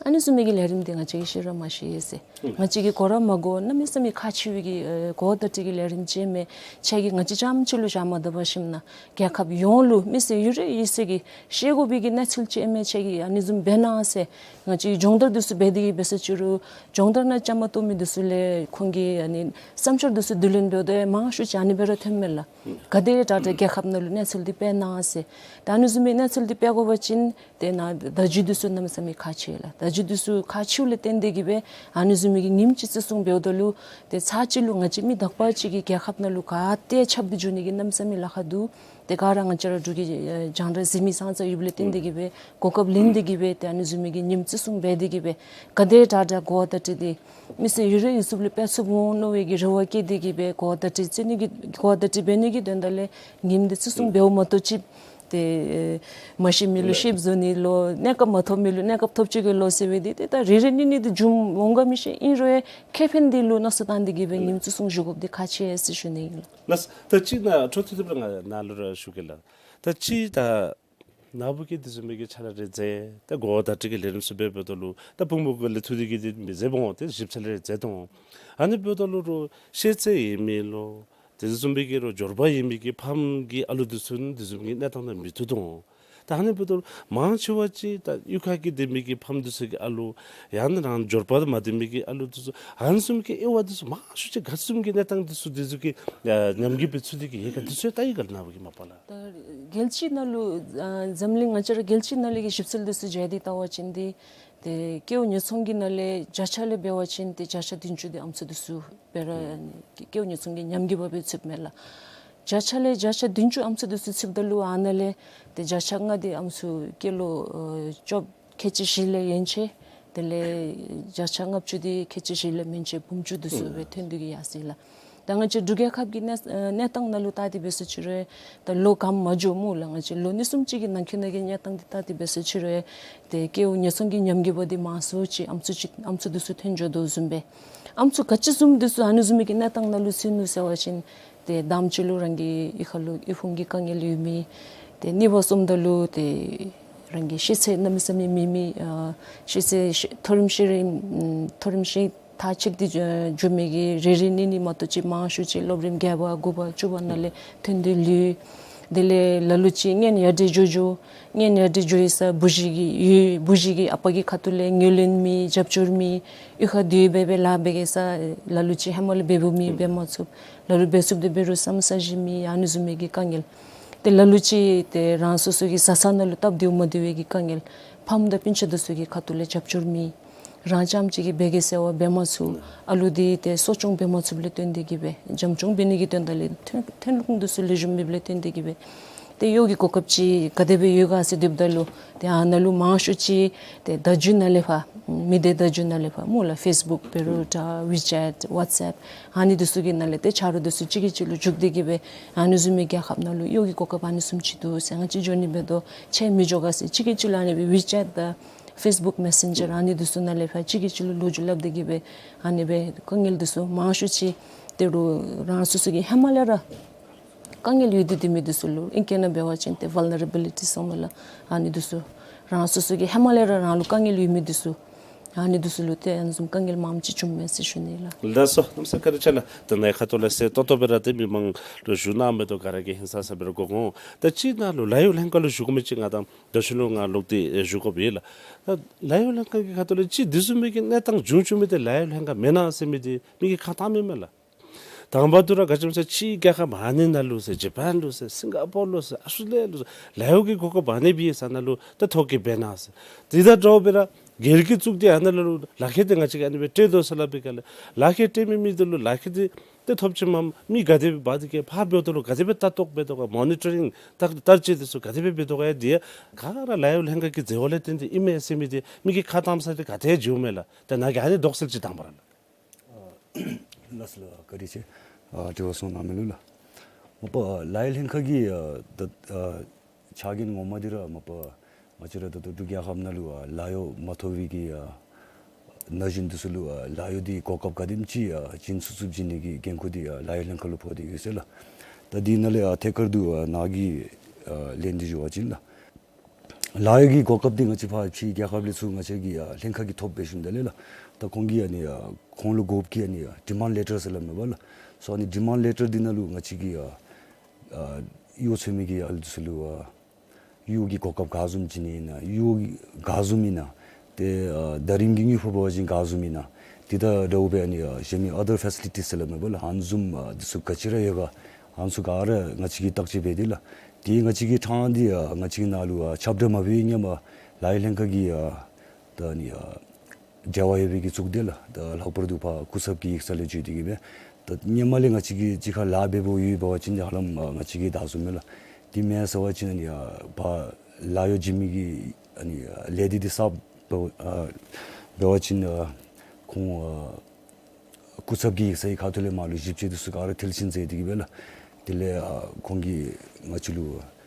ཨ་ནི་བཟུམ་མའི་གི་ལས་རིམ་འདི་ང་བཅས་ཀྱིས་ཤེས་ར་མ་ཤེས་ཟེར། ང་བཅས་ཀྱིས་གོ་ར་མ་གོ། གནམ་མེད་ས་མེད་ཁག་ཆེ་བའི་གི་ཨེ་གོ་བ་བརྡ་སྤྲོད་ཀྱི་ལས་རིམ་ཅིག་མས། ཁྱེད་ཀྱིས་ང་བཅས་རྐྱངམ་ཅིག་ལུ་བཞག་མ་སྡོད་པར་ཞིནམ་ན་རྒྱལ་ཁབ་ཡོངས་ལུ་མི་སེར་ཡོད་རེ་ཡོད་ཚད་ཀྱིས་ཤེས་དགོ་པའི་གི་གནས་ཚུལ་ཅིག་མས། ཁྱེད་ཀྱིས་ཨ་ནི་བཟུམ་འབད་གནང་ཟེར། ང་བཅས་ཀྱིས་སྦྱོང་བརྡར་འདི་ཚུ་འབད་དེ་གི་འབད་ས་ཅི་རུང་སྦྱོང་བརྡར་ནང་བཅའ་མར་གཏོགས་མི་འདི་ཚུ་ལས་ཁོང་གི་ཨ་ནི་བསམ་འཆར་འདི་ཚུ་བསྡུ་ལེན་འབདཝ་ད་མང་ཤོས་ཅིག་ཨ་ནི་སྦེ་ར་ཐོནམ་མས་ལགས། ག་དེ་དྲག་དྲག་རྒྱལ་ཁབ་ནང་ལུ་གནས་ཚུལ་འདི་སྤེལ་གནང་ཟེར། ད་ཨ་ནི་བཟུམ་མའི་གནས་ཚུལ་འདི་སྤེལ་དགོ་པ་ཅིན་ཏེ་ནཱ་བརྡ་བརྒྱུད་འདི་ཚུ་གནམ་མེད་ས་མེད་ཁག་ཆེ་ལགས། བརྡ་བརྒྱུད་འདི་ཚུ་ཁག་ཆེཝ་ལས་བརྟེན་ཏེ་གི་སྦེ་ཨ་ནི་བཟུམ་མའི་གི་ཉིནམ་ཅིག་བརྩི་སྲུང་འབདཝ་ད་ལུ་ཏེ་ཚར་གཅིག་ལུ་ང་བཅས་མི་དག་པ་ཅིག་གིས་རྒྱལ་ཁབ་ནང་ལུ་ག་ཏེ་ཁྱབ་སྟེ་འགྱོ་ནི་གི་གནམ་མེད་ས་མེད་ལཱ་ཁག་འདུག། ཏེ་ག་ར་ང་བཅས་ར་འབྲུག་གི་ཨེ་རྒྱང་བསྒྲགས་གཟིགས་མི་ཙང་ཙ་ཡོདཔ་ལས་བརྟེན་ཏེ་གི་སྦེ་གོ་སྐབས་ལེན་ཏེ་གི་སྦེ་ཏེ་ཨ་ནི་བཟུམ་མའི་གི་ཉིནམ་བརྩི་སྲུང་འབད་དེ་གི་སྦེ་ག་དེ་དྲག་དྲག་གོ་བརྡ་སྤྲོད་དེ་མི་སེར་ཡུན་རིང་ཡུན་ཚོད་ལུ་ཕན་ཚུན་འོང་མནོ་བའི་གི་རེ་བ་བསྐྱེད་དེ་གི་སྦེ་གོ་བརྡ་སྤྲོད་བརྩི་ནི་གི་གོ་བརྡ་སྤྲོད་འབད་ནི་གི་དོན་དག་ལས་ཉིནམ་འདི་བརྩི་སྲུང་འབདཝ་མ་གཏོགས་ཅིག་ཏེ་ཨེ་མ་ཤེས་མི་ལུ་ཤེསཔ་བཟོ་ནི་ལོ། གནས་སྐབས་མ་ཐོབ་མི་ལུ་གནས་སྐབས་ཐོབ་ཅིག་གི་ལོ་ཟེར་བའི་འདི་ཏེ་ད་རེ་རེ་གཉིས་གཉིས་འདི་འབྱུང་འོང་ག་མི་ཤེས། ཨིན་རུང་ཡང་ཁེ་ཕན་འདི་ལུ་མནོ་བསམ་བཏང་སྟེ་གི་སྦེ་ཉིནམ་བརྩི་སྲུང་ཞུ་དགོཔ་འདི་ཁག་ཆེ་ཟེར་ཞུ་ནི་ཨིན་ལགས། ལགས། ད་ཅིག་ནཱ་འཕྲོ་མཐུད་དེ་ང་ནཱ་ལུ་ར་ཞུ་གེ་ལགས། ད་ཅིག་ད་ནཱ་བུ་གིས་དེ་བཟུམ་མའི་གི་ཕྱག་ལཱ་རེ་མཛད། ད་གོ་བརྡ་སྤྲོད་ཀྱི་ལས་རིམ་ཚུ་འབད་འབདཝ་ད་ལུ་ད་སྤུངས་པ་གུ་ལས་ཐུགས་འདི་གིས་འདི་མི་མཛད་པ་འོང་། ཏེ་ཞིབ་ཚགས་ལས་མཛད་དོ་འོང་། ཨ་ནི་འབདཝ་ད་ལུ་རོགས་ཤེས་ཚད་ཡོད་མི་ལོ། དེ་བཟུམ་མའི་གི་རོགས་འབྱོར་པ་ཡོད་མི་གི་ཕམ་གི་ཨ་ལུ་འདི་ཚུ་ནི་དེ་བཟུམ་གྱི་གནས་སྟངས་ནང་མི་ཐུག་དོ་འོང་། ད་ཨ་ནི་འབདཝ་ད་ལུ་མང་ཆེ་བ་ཅིག་ད་གཡུས་ཁ་གི་སྡོད་མི་གི་ཕམ་འདི་ཚུ་གི་ཨ་ལུ་ཡང་ན་རང་འབྱོར་པ་མ་ལྡན་མི་གི་ཨ་ལུ་འདི་ཚུ་ཨ་ནི་བཟུམ་གྱི་དབྱེ་བ་འདི་ཚུ་མང་ཤོས་ཅིག་ག་བཟུམ་གྱི་གནས་སྟངས་འདི་ཚུ་འདི་ཚུ་གི་ཨ་ཉམས་རྒུད་འབད་ཚུགས་ཏེ་གི་ཡོད་ག། འདི་ཚུ་ཡང་བལྟ་ཡི་ག་ལགས་ནཱ་བུ་གིས་མ་པ་ལགས། ད་རྒྱལ་སྤྱི་ནང་ལུ་ཨ་འཛམ་གླིང་ང་བཅས་ར་རྒྱལ་སྤྱི་ནང་ལས་ཀྱི་ཞིབ་འཚོལ་འདི་ཚུ་མཇལ་ཏེ་བལྟ་བ་ཅིན་འདི་ཏེ་ཀེའུ་ཉེས་ཚོང་གི་ནང་ལས་བརྒྱ་ཆ་ལས་འབད་བ་ཅིན་ཏེ་བརྒྱ་ཆ་བདུན་ཅུ་འདི་ཨམ་སྲུ་འདི་ཚུ་སྦེ་ར་ཀེའུ་ཉེས་ཚོང་གི་ཉམས་རྒུད་འབད་ཚུགསཔ་མས་ལགས། བརྒྱ་ཆ་ལས་བརྒྱ་ཆ་བདུན་ཅུ་ཨམ་སྲུ་འདི་ཚུ་ཚུདཔ་ད་ལུ་ཨ་ནཱ་ལས་ཏེ་བརྒྱ་ཆ་ལྔ་འདི་ཨམ་སྲུ་སྐྱེས་ལོ་ཨ་བཅོ་ཁལ་གཅིག་བཞི་ལས་ཡན་ཆད། དེ་ལས་བརྒྱ་ཆ་ལྔ་བཅུ་འདི་ཁལ་གཅིག་བཞི་ལས་མན་ཆད་འབུམ་ཅུ་འདི་ཚུ་སྦེ་ཐོན་ཏེ་གི་ཡར་སོ་ཡི་ལགས། ད་ང་བཅས་འབྲུག་རྒྱལ་ཁབ་ཀྱི་གནས་ཨ་གནས་སྟངས་ནང་ལུ་བལྟ་སྟེ་འབད་ས་ཅིག་རུང་ད་ལོ་གངམ་མ་འགྱོ་སྨོ་ལགས། ང་བཅས་ལོ་གཉིས་གསུམ་ཅིག་གི་ནང་འཁོད་ནང་གི་གནས་སྟངས་འདི་བལྟ་སྟེ་འབད་ས་ཅིག་རུང་ཏེ་ཀེའུ་ཉེས་ཚོང་གི་ཉམས་རྒུད་པ་འདི་མང་སུ་ཅིག་ཨམ་སྲུ་ཅིག་ཨམ་སྲུ་འདི་ཚུ་ཐོན་འགྱོ་དོ་བཟུམ་སྦེ་ཨམ་སྲུ་ག་ཅི་བཟུམ་འདི་ཚུ་ཨ་ནི་བཟུམ་མའི་གི་གནས་སྟངས་ནང་ལུ་ཚུད་ནུག་ཟེར་བ་ཅིན་ཏེ་དང་པ་ཅིག་ལུ་རང་གི་གཡུས་ཁ་ལུ་གཡུས་ཕུང་གི་དཀའ་ངལ་ཡོད་མི། ཏེ་གཉིས་པ་སོངམ་ད་ལུ་ཏེ་རང་གི་ཤེས་ཚད་གནམ་མེད་ས་མེད་མེད་མི་ཨ་ཤེས་ཚད་ཤེས་མཐོ་རིམ་ཤེས་རིག་ཨམ་མཐོ་རིམ་ཤེས་མཐར་ཕྱིན་ཏེ་འགྱོ་འགྱོ་མི་གི་རེ་རེ་གཉིས་གཉིས་མ་གཏོགས་ཅིག་མང་ཤོས་ཅིག་སློབ་རིམ་བརྒྱད་པ་དགུ་པ་བཅུ་པ་ནང་ལས་ཐོན་ཏེ་ལུས། དེ་ལས་ལ་ལུ་ཅིག་སྔོན་ཡར་འདྲེན་འགྱོ་འགྱོ་སྔོན་ཡར་འདྲེན་འགྱོ་ཡི་ས་བུ་གཞི་གི་ཡོད། བུ་གཞི་གི་ཨ་པ་གི་ཁ་ཐུག་ལས་ངོས་ལེན་མེད། རྒྱབ་སྐྱོར་མེད། གཡུས་ཁར་སྡོད་སྦེ་སྦེ་ལཱ་འབད་གེ་ས་ལ་ལུ་ཅིག་ཧེ་མ་ལས་འབད་འབདཝ་མེད། འབད་མ་ཚུགས། ལ་ལུ་འབད་ཚུགསཔ་འདི་འབད་རུང་ས་མུ་ས་བཞི་མེད། ཨ་ནི་བཟུམ་མའི་གི་དཀའ་ངལ། ཏེ་ལ་ལུ་ཅིག་ཏེ་རང་སོ་སོ་གི་བཟའ་ཚང་ནང་ལུ་སྟབས་བདེཝ་མ་བདེ་བའི་གི་དཀའ་ངལ། ཕམ་དང་སྤུན་ཆ་འདི་ཚུ་གི་ཁ་ཐུག་ལས་རྒྱབ་སྐྱོར་མེད། རང་རྐྱངམ་ཅིག་གིས་འབད་གེ་ཟེར་བ་འབད་མ་ཚུགས། ཨ་ལུ་འདི་ཏེ་གསོ་སྐྱོང་འབད་མ་ཚུགསཔ་ལས་བརྟེན་ཏེ་གི་སྦེ་བྱམས་སྐྱོང་འབད་ནི་གི་དོན་དག་ལས་ཐོན་ཐོན་ཁུངས་འདི་ཚུ་ལེགས་ཤོམ་མེདཔ་ལས་བརྟེན་ཏེ་གི་སྦེ་ཏེ་གཡོག་གི་གོ་སྐབས་ཅིག་ག་དེ་སྦེ་ཡོད་ག་ཟེར་སྡོདཔ་ད་ལུ་ཏེ་ཨ་ནཱ་ལུ་མང་ཤོས་ཅིག་ཏེ་བརྡ་བརྒྱུད་ནང་ལས་ཕར་མི་སྡེ་བརྡ་བརྒྱུད་ནང་ལས་ཕར་སྨོ་ལགས། ཕེསི་བུཀ་འབད་རུང་ད་ཝི་ཅེཊ་ཝཊསི་ཨེཔ་ཨ་ནི་འདི་ཚུ་གི་ནང་ལས་ཏེ་ཆ་རོགས་འདི་ཚུ་གཅིག་གིས་གཅིག་ལུ་འཇུག་སྟེ་གི་སྦེ་ཨ་ནི་བཟུམ་མའི་རྒྱལ་ཁབ་ནང་ལུ་གཡོག་གི་གོ་སྐབས་ཨ་ནི་བཟུམ་ཅིག་འདུག་ཟེར། ང་བཅས་འགྱོ་ནི་འབད་དོ་ཁྱོད་མི་འགྱོ་ག་ཟེར་གཅིག་གིས་གཅིག་ལུ་ཨ་ནི་སྦེ་ཝི་ཅེཊ་དང་ཕེསི་བུཀ་མེ་སེན་ཇར་ཨ་ནི་འདི་ཚུ་ནང་ལས་ཕར་གཅིག་གིས་གཅིག་ལུ་ལོ་རྒྱུས་སླབ་སྟེ་གི་སྦེ་ཨ་ནི་སྦེ་དཀའ་ངལ་འདི་ཚུ་མང་ཤོས་ཅིག་ཏེ་རོགས་རང་སོ་སོ་གི་ཧེ་མ་ལས་ར་དཀའ་ངལ་ཡོད་དེ་སྡོད་མི་འདི་ཚུ་ལུ་ཨིང་སྐད་ནང་འབད་བ་ཅིན་ཏེ་ཝལ་ནེ་རེ་བི་ལི་ཊི་ཟེར་སྨོ་ལགས། ཨ་ནི་འདི་ཚུ་རང་སོ་སོ་གི་ཧེ་མ་ལས་ར་རང་ལུ་དཀའ་ངལ་ཡོད་མི་འདི་ཚུ་ཨ་ནི་འདི་ཚུ་ལུ་ཏེ་ཨ་ནི་བཟུམ་དཀའ་ངལ་མངམ་ཅིག་བྱུངམ་མས་ཟེར་ཞུ་ནི་ལགས། ལགས་སོ། གནམ་མེད་ས་མེད་བཀའ་དྲིན་ཆེ་ལགས། ད་ནཱ་ཁ་ཐུག་ལས་གསལ་ཏོག་ཏོ་སྦེ་ར་ཏེ་མི་མང་ལུ་ཞུ་གནང་མི་འདི་ག་ར་གིས་ཧིང་སངས་ས་སྦེ་ར་གོ་འོང་། ད་ཅིག་ནཱ་ལུ་ལཱ་གཡོག་ལྷན་ཁག་ལུ་ཞུ་དགོ་མི་ཅིག་ང་དང་ད་ཤུལ་ལུ་ང་ལོག་སྟེ་ཞུ་དགོཔ་ཡོད་ལགས། ད་ལཱ་གཡོག་ལྷན་ཁག་གི་ཁ་ཐུག་ལས་ཅིག་དེ་བཟུམ་མའི་གི་གནས་སྟངས་བྱུང་བྱུངམ་འདི་ལཱ་གཡོག་ལྷན་ཁག་མེན་ན་ཟེར་མི་འདི་མི་གིས་ཁ་བཏངམ་མས་ལགས། དང་པ་ཏེ་ར་ག་ཅི་སྨོ་ཟེར་ཕྱི་རྒྱལ་ཁབ་ཨ་ནི་ནང་ལུ་ཟེར་ཇ་པཱན་ལུ་ཟེར་སིང་ག་པོར་ལུ་ཟེར་ཨཱོས་ཊྲེ་ལི་ཡ་ལུ་ཟེར་ལཱ་གཡོག་གི་གོ་སྐབས་ཨ་ནི་སྦེ་ཡོད་ས་ནང་ལུ་ད་ཐོ་བཀོད་འབད་གནང་ཟེར། དེ་དང་འདྲཝ་སྦེ་ར་སྒེར་གྱིས་བཙུགས་ཏེ་ཨ་ནཱ་ལུ་ལག་ཁྱེར་འདི་ང་བཅས་ཀྱིས་ཨ་ནི་སྦེ་སྤྲོད་དོ་ཟེར་སླབ་པའི་སྐབས་ལས་ལག་ཁྱེར་སྤྲོད་མི་མི་འདི་ལུ་ལག་ཁྱེར་འདི་ཏེ་ཐོབ་ཅི་མམ་མི་ག་དེ་སྦེ་འབག་སྟེ་གི་ཕར་འབདཝ་ད་ལུ་ག་དེ་སྦེ་ལྟ་རྟོག་འབད་དོ་ག་མོ་ནི་ཊ་རིང་བརྟག་བརྟག་དཔྱད་འདི་ཚུ་ག་དེ་སྦེ་འབད་དོ་ག་ཡ་འདི་ཡང་ག་ར་ལཱ་གཡོག་ལྷན་ཁག་གི་མཛད་པ་ལས་བརྟེན་ཏེ་ཨིན་མས་ཟེར་མི་འདི་མི་གིས་ཁ་བཏངམ་ས་འདི་ག་ཏེ་འགྱོཝ་མས་ལགས། ད་ནཱ་གིས་ཨ་ནི་དོགས་སེལ་ཅིག་དང་པ་ར་ལགས། ལགས་སོ་ལགས། བཀའ་དྲིན་ཆེ། ཨ་དྲི་བ་གསུང་གནང་མི་ལུ་ལགས། མ་པ་ལཱ་གཡོག་ལྷན་ཁག་གི་ཨ་ད་ཨ་ཕྱག་འགན་ངོ་མ་འདི་ར་མ་པ་ང་བཅས་ར་ད་ལྟོ་འབྲུག་རྒྱལ་ཁབ་ནང་ལུ་ཨ་ལཱ་གཡོག་མ་ཐོབ་པའི་གི་ཨ་ན་གཞོན་འདི་ཚུ་ལུ་ཨ་ལཱ་གཡོག་འདི་གོ་སྐབས་ག་དེམ་ཅིག་ཨ་བྱིན་ཚུགས་ཚུགས་བྱིན་ནི་གི་འགན་ཁུར་འདི་ཨ་ལཱ་གཡོག་ལྷན་ཁག་ལུ་ཕོག་སྟེ་ཡོད་ཟེར་ལགས། ད་འདི་ནང་ལས་ཨ་ཐད་ཀར་དུ་ཨ་ནཱ་གིས་ཨ་ལན་འདི་ཞུ་བ་ཅིན་ལགས། ལཱ་གཡོག་གི་གོ་སྐབས་འདི་ང་བཅས་ཕར་ཕྱི་རྒྱལ་ཁབ་ལས་ཚུར་ང་བཅས་ཀྱི་ཨ་ལྷན་ཁག་གིས་ཐོབ་འབད་ཞིནམ་ད་ལས་ལགས། ད་ཁོང་གིས་ཨ་ནི་ཨ་ཁོང་ལུ་དགོཔ་གི་ཨ་ནི་ཨ་ཌི་མཱནཌ་ལེ་ཊར་ཟེར་སླབ་མས་པ་ལགས། སོ་ཨ་ནི་ཌི་མཱནཌ་ལེ་ཊར་འདི་ནང་ལུ་ང་བཅས་ཀྱི་ཨ་ཨ་གཡོག་འཚོལ་མི་གི་ཨ་ལུ་འདི་ཚུ་ལུ་ཨ་གཡོག་གི་གོ་སྐབས་ག་བཟུམ་བྱིན་ནི་ཨིན་ན། གཡོག་ག་བཟུམ་ཨིན་ན། ཏེ་ཨ་ཟླ་རིམ་གྱི་དངུལ་ཕོགས་འབད་བ་ཅིན་ག་བཟུམ་ཨིན་ན། དེ་དང་འདྲཝ་སྦེ་ཨ་ནི་ཨ་གཞན་མི་ཨ་དར་ཕེ་སི་ལི་ཊིས་ཟེར་སླབ་མས་པ་ལགས། ཨ་ནི་བཟུམ་ཨ་འདི་ཚུ་ག་ཅི་ར་ཡོད་ག། ཨ་ནི་ཚུ་ག་ར་ང་བཅས་ཀྱིས་བརྟག་དཔྱད་འབད་དེ་ལགས། དེ་ང་བཅས་ཀྱི་ཐང་འདི་ཨ་ང་བཅས་ཀྱི་ནང་ལུ་ཨ་ཁྱབ་བསྒྲགས་མ་འབད་བའི་སྔོན་མ་ལཱ་གཡོག་ལྷན་ཁག་གི་ཨ་ ད་ཨ་ནི་ཨ་འབྲེལ་བ་ཡོད་པའི་གི་གཙུག་སྡེ་ལགས། ད་ལྷག་པར་དུ་ཕར་སྐུ་ཚབ་ཀྱི་ཡིག་ཚང་ལས་བརྒྱུད་དེ་གི་སྦེ་ད་སྔོན་མ་ལས་ང་བཅས་ཀྱིས་གཅིག་ཁར་ལཱ་འབད་འབདཝ་ཡོད་པ་ཅིན་ཧ་ལམ་ཨ་ང་བཅས་ཀྱིས་ད་བཟུམ་སྦེ་ལགས། དེ་མེན་ཟེར་བ་ཅིན་ཨ་ནི་ཨ་ཕར་ལཱ་གཡོག་བྱིན་མི་གི་ཨ་ནི་ཨ་ལས་སྡེ་འདི་གསརཔ་འབད་ཨ་འབད་བ་ཅིན་ཨ་ཁོང་ཨ་སྐུ་ཚབ་ཀྱི་ཡིག་ཚང་གི་ཁ་ཐུག་ལས་མར་ལུ་ཞིབ་དཔྱད་འདི་ཚུ་ག་ར་མཐིལ་ཕྱིན་མཛད་དེ་གི་སྦེ་ལགས། དེ་ལས་ཨ་ཁོང་གིས་ང་བཅས་ལུ་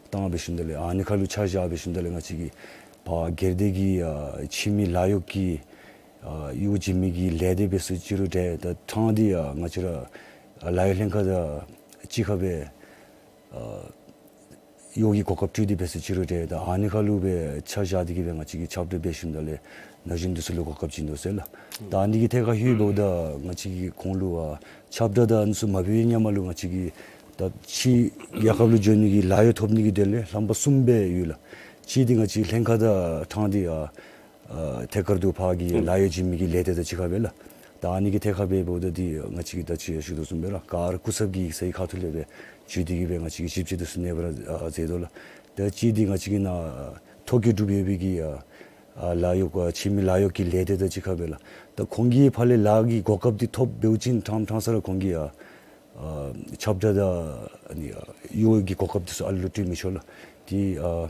བཏང་འབད་ཞིནམ་ད་ལས་ཨ་ནི་ཁར་ལུ་ཆ་བཞག་འབད་ཞིནམ་ད་ལས་ང་བཅས་ཀྱིས་ཕར་སྒེར་སྡེ་གི་ཨ་ཕྱི་མི་ལཱ་གཡོག་གི་ཨ་གཡོག་བྱིན་མི་གི་ལས་སྡེ་འབད་ས་ཅིག་རུང་འདྲ། ད་ཕྲང་སྟེ་ཨ་ང་བཅས་ར་ཨ་ལཱ་གཡོག་ལྷན་ཁག་དང་གཅིག་ཁར་སྦེ་ཨ་གཡོག་གི་གོ་སྐབས་སྤྲོད་དེ་འབད་ས་ཅིག་རུང་འདྲ། ད་ཨ་ནི་ཁར་ལུ་སྦེ་ཆ་བཞག་སྟེ་གི་སྦེ་ང་བཅས་ཀྱིས་ཁྱབ་བསྒྲགས་འབད་ཞིནམ་ད་ལས་ན་གཞོན་འདི་ཚུ་ལུ་གོ་སྐབས་བྱིན་དོ་ཟེར་ལགས། ད་ཨ་ནི་གི་ཐད་ཁར་ལྷོདཔ་ད་ང་བཅས་ཀྱིས་ཁོང་ལུ་ཨ་ཁྱབ་བསྒྲགས་དང་ཨ་ནི་ཚུ་མ་འབད་བའི་སྔོན་མ་ལུ་ང་བཅས་ཀྱིས་ད་ཕྱི་རྒྱལ་ཁབ་ལུ་འགྱོ་ནི་གི་ལཱ་གཡོག་ཐོབ་ནི་གི་དོན་ལས་རྣམ་པ་གསུམ་སྦེ་ཡོད་ལགས། གཅིག་འདི་ང་བཅས་ལྷན་ཁག་དང་ཕྲང་སྟེ་ཨ་ཨ་ཐད་ཀར་དུ་ཕར་གྱི་ལཱ་གཡོག་བྱིན་མི་གི་ལས་སྡེ་དང་གཅིག་ཁར་སྦེ་ལགས། ད་ཨ་ནི་གི་ཐད་ཁར་འབདཝ་ད་འདི་ང་བཅས་ཀྱིས་ད་ཅི་ཡང་ཞུ་དོ་བཟུམ་སྦེ་ར་ག་ར་སྐུ་ཚབ་ཀྱི་ཡིག་ཚང་གི་ཁ་ཐུག་ལས་སྦེ་བརྒྱུད་དེ་གི་སྦེ་ང་བཅས་ཀྱིས་ཞིབ་དཔྱད་འདི་ཚུ་ནེ་བར་ཨ་མཛད་དོ་ལགས། ད་གཅིག་འདི་ང་བཅས་ཀྱི་ནཱ་ཐོ་བཀོད་གྲུབ་ཡོད་པའི་གི་ཨ་ཨ་ལཱ་གཡོག་ཨ་ཕྱི་མི་ལཱ་གཡོག་གི་ལས་སྡེ་དང་གཅིག་ཁར་སྦེ་ལགས། ད་ཁོང་གི་ཕར་ལས་ལཱ་གི་གོ་སྐབས་འདི་ཐོབ་འབདཝ་ཅིན་ཕྲང་ཕྲང་ས་ར་ཁོང་གིས་ཨ་ཨ་ཁྱབ་བསྒྲགས་དང་ཨ་ནི་ཨ་གཡོག་གི་གོ་སྐབས་འདི་ཚུ་ཨ་ལུ་སྤྲོད་མི་ཆོག་ལགས། འདི་ཨ་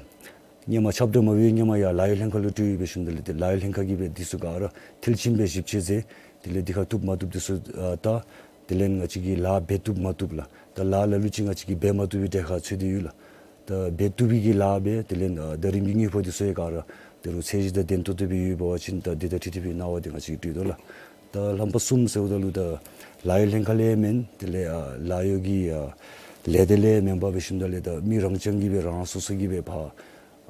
སྔོན་མ་ཁྱབ་བསྒྲགས་མ་འབད་བའི་སྔོན་མ་ཡར་ལཱ་གཡོག་ལྷན་ཁག་ལུ་སྤྲོད་འབད་ཞིནམ་ད་ལས་ཏེ་ལཱ་གཡོག་ལྷན་ཁག་གིས་སྦེ་འདི་ཚུ་ག་ར་མཐིལ་ཕྱིན་སྦེ་ཞིབ་དཔྱད་མཛད། དེ་ལས་འདི་ཁར་བཏུབ་མ་བཏུབ་འདི་ཚུ་ཨ་བལྟ། དེ་ལས་ང་བཅས་ཀྱིས་ལཱ་འབད་བཏུབ་མ་བཏུབ་ལགས། ད་ལཱ་ལ་ལུ་ཅིག་ང་བཅས་ཀྱིས་འབད་མ་བཏུབ་པའི་གྲས་ཁར་ཚུད་དེ་ཡོད་ལགས། ད་འབད་བཏུབ་པའི་གི་ལཱ་འབད། དེ་ལས་ཨ་ཟླ་རིམ་གྱི་དངུལ་ཕོགས་འདི་ཚུ་ཡང་ག་ར་ད་རུང་ཚད་གཞི་དང་ལྡན་ཏོག་ཏོ་སྦེ་ཡོད་པ་ཅིན་ད་འདི་དང་འཁྲིལ་ཏེ་སྦེ་གནང་བ་འདི་ང་བཅས་ཀྱིས་སྤྲོད་དོ་ལགས། ད་རྣམ་པ་གསུམ་ཟེརཝ་ད་ལུ་ད་ལཱ་གཡོག་ལྷན་ཁག་ལས་མེན། དེ་ལས་ཨ་ལཱ་གཡོག་གི་ཨ་ལས་སྡེ་ལས་མེན་པར་འབད་ཞིནམ་ད་ལས་ད་མི་རང་རྐྱང་གིས་སྦེ་རང་སོ་སོ་གིས་སྦེ་ཕར་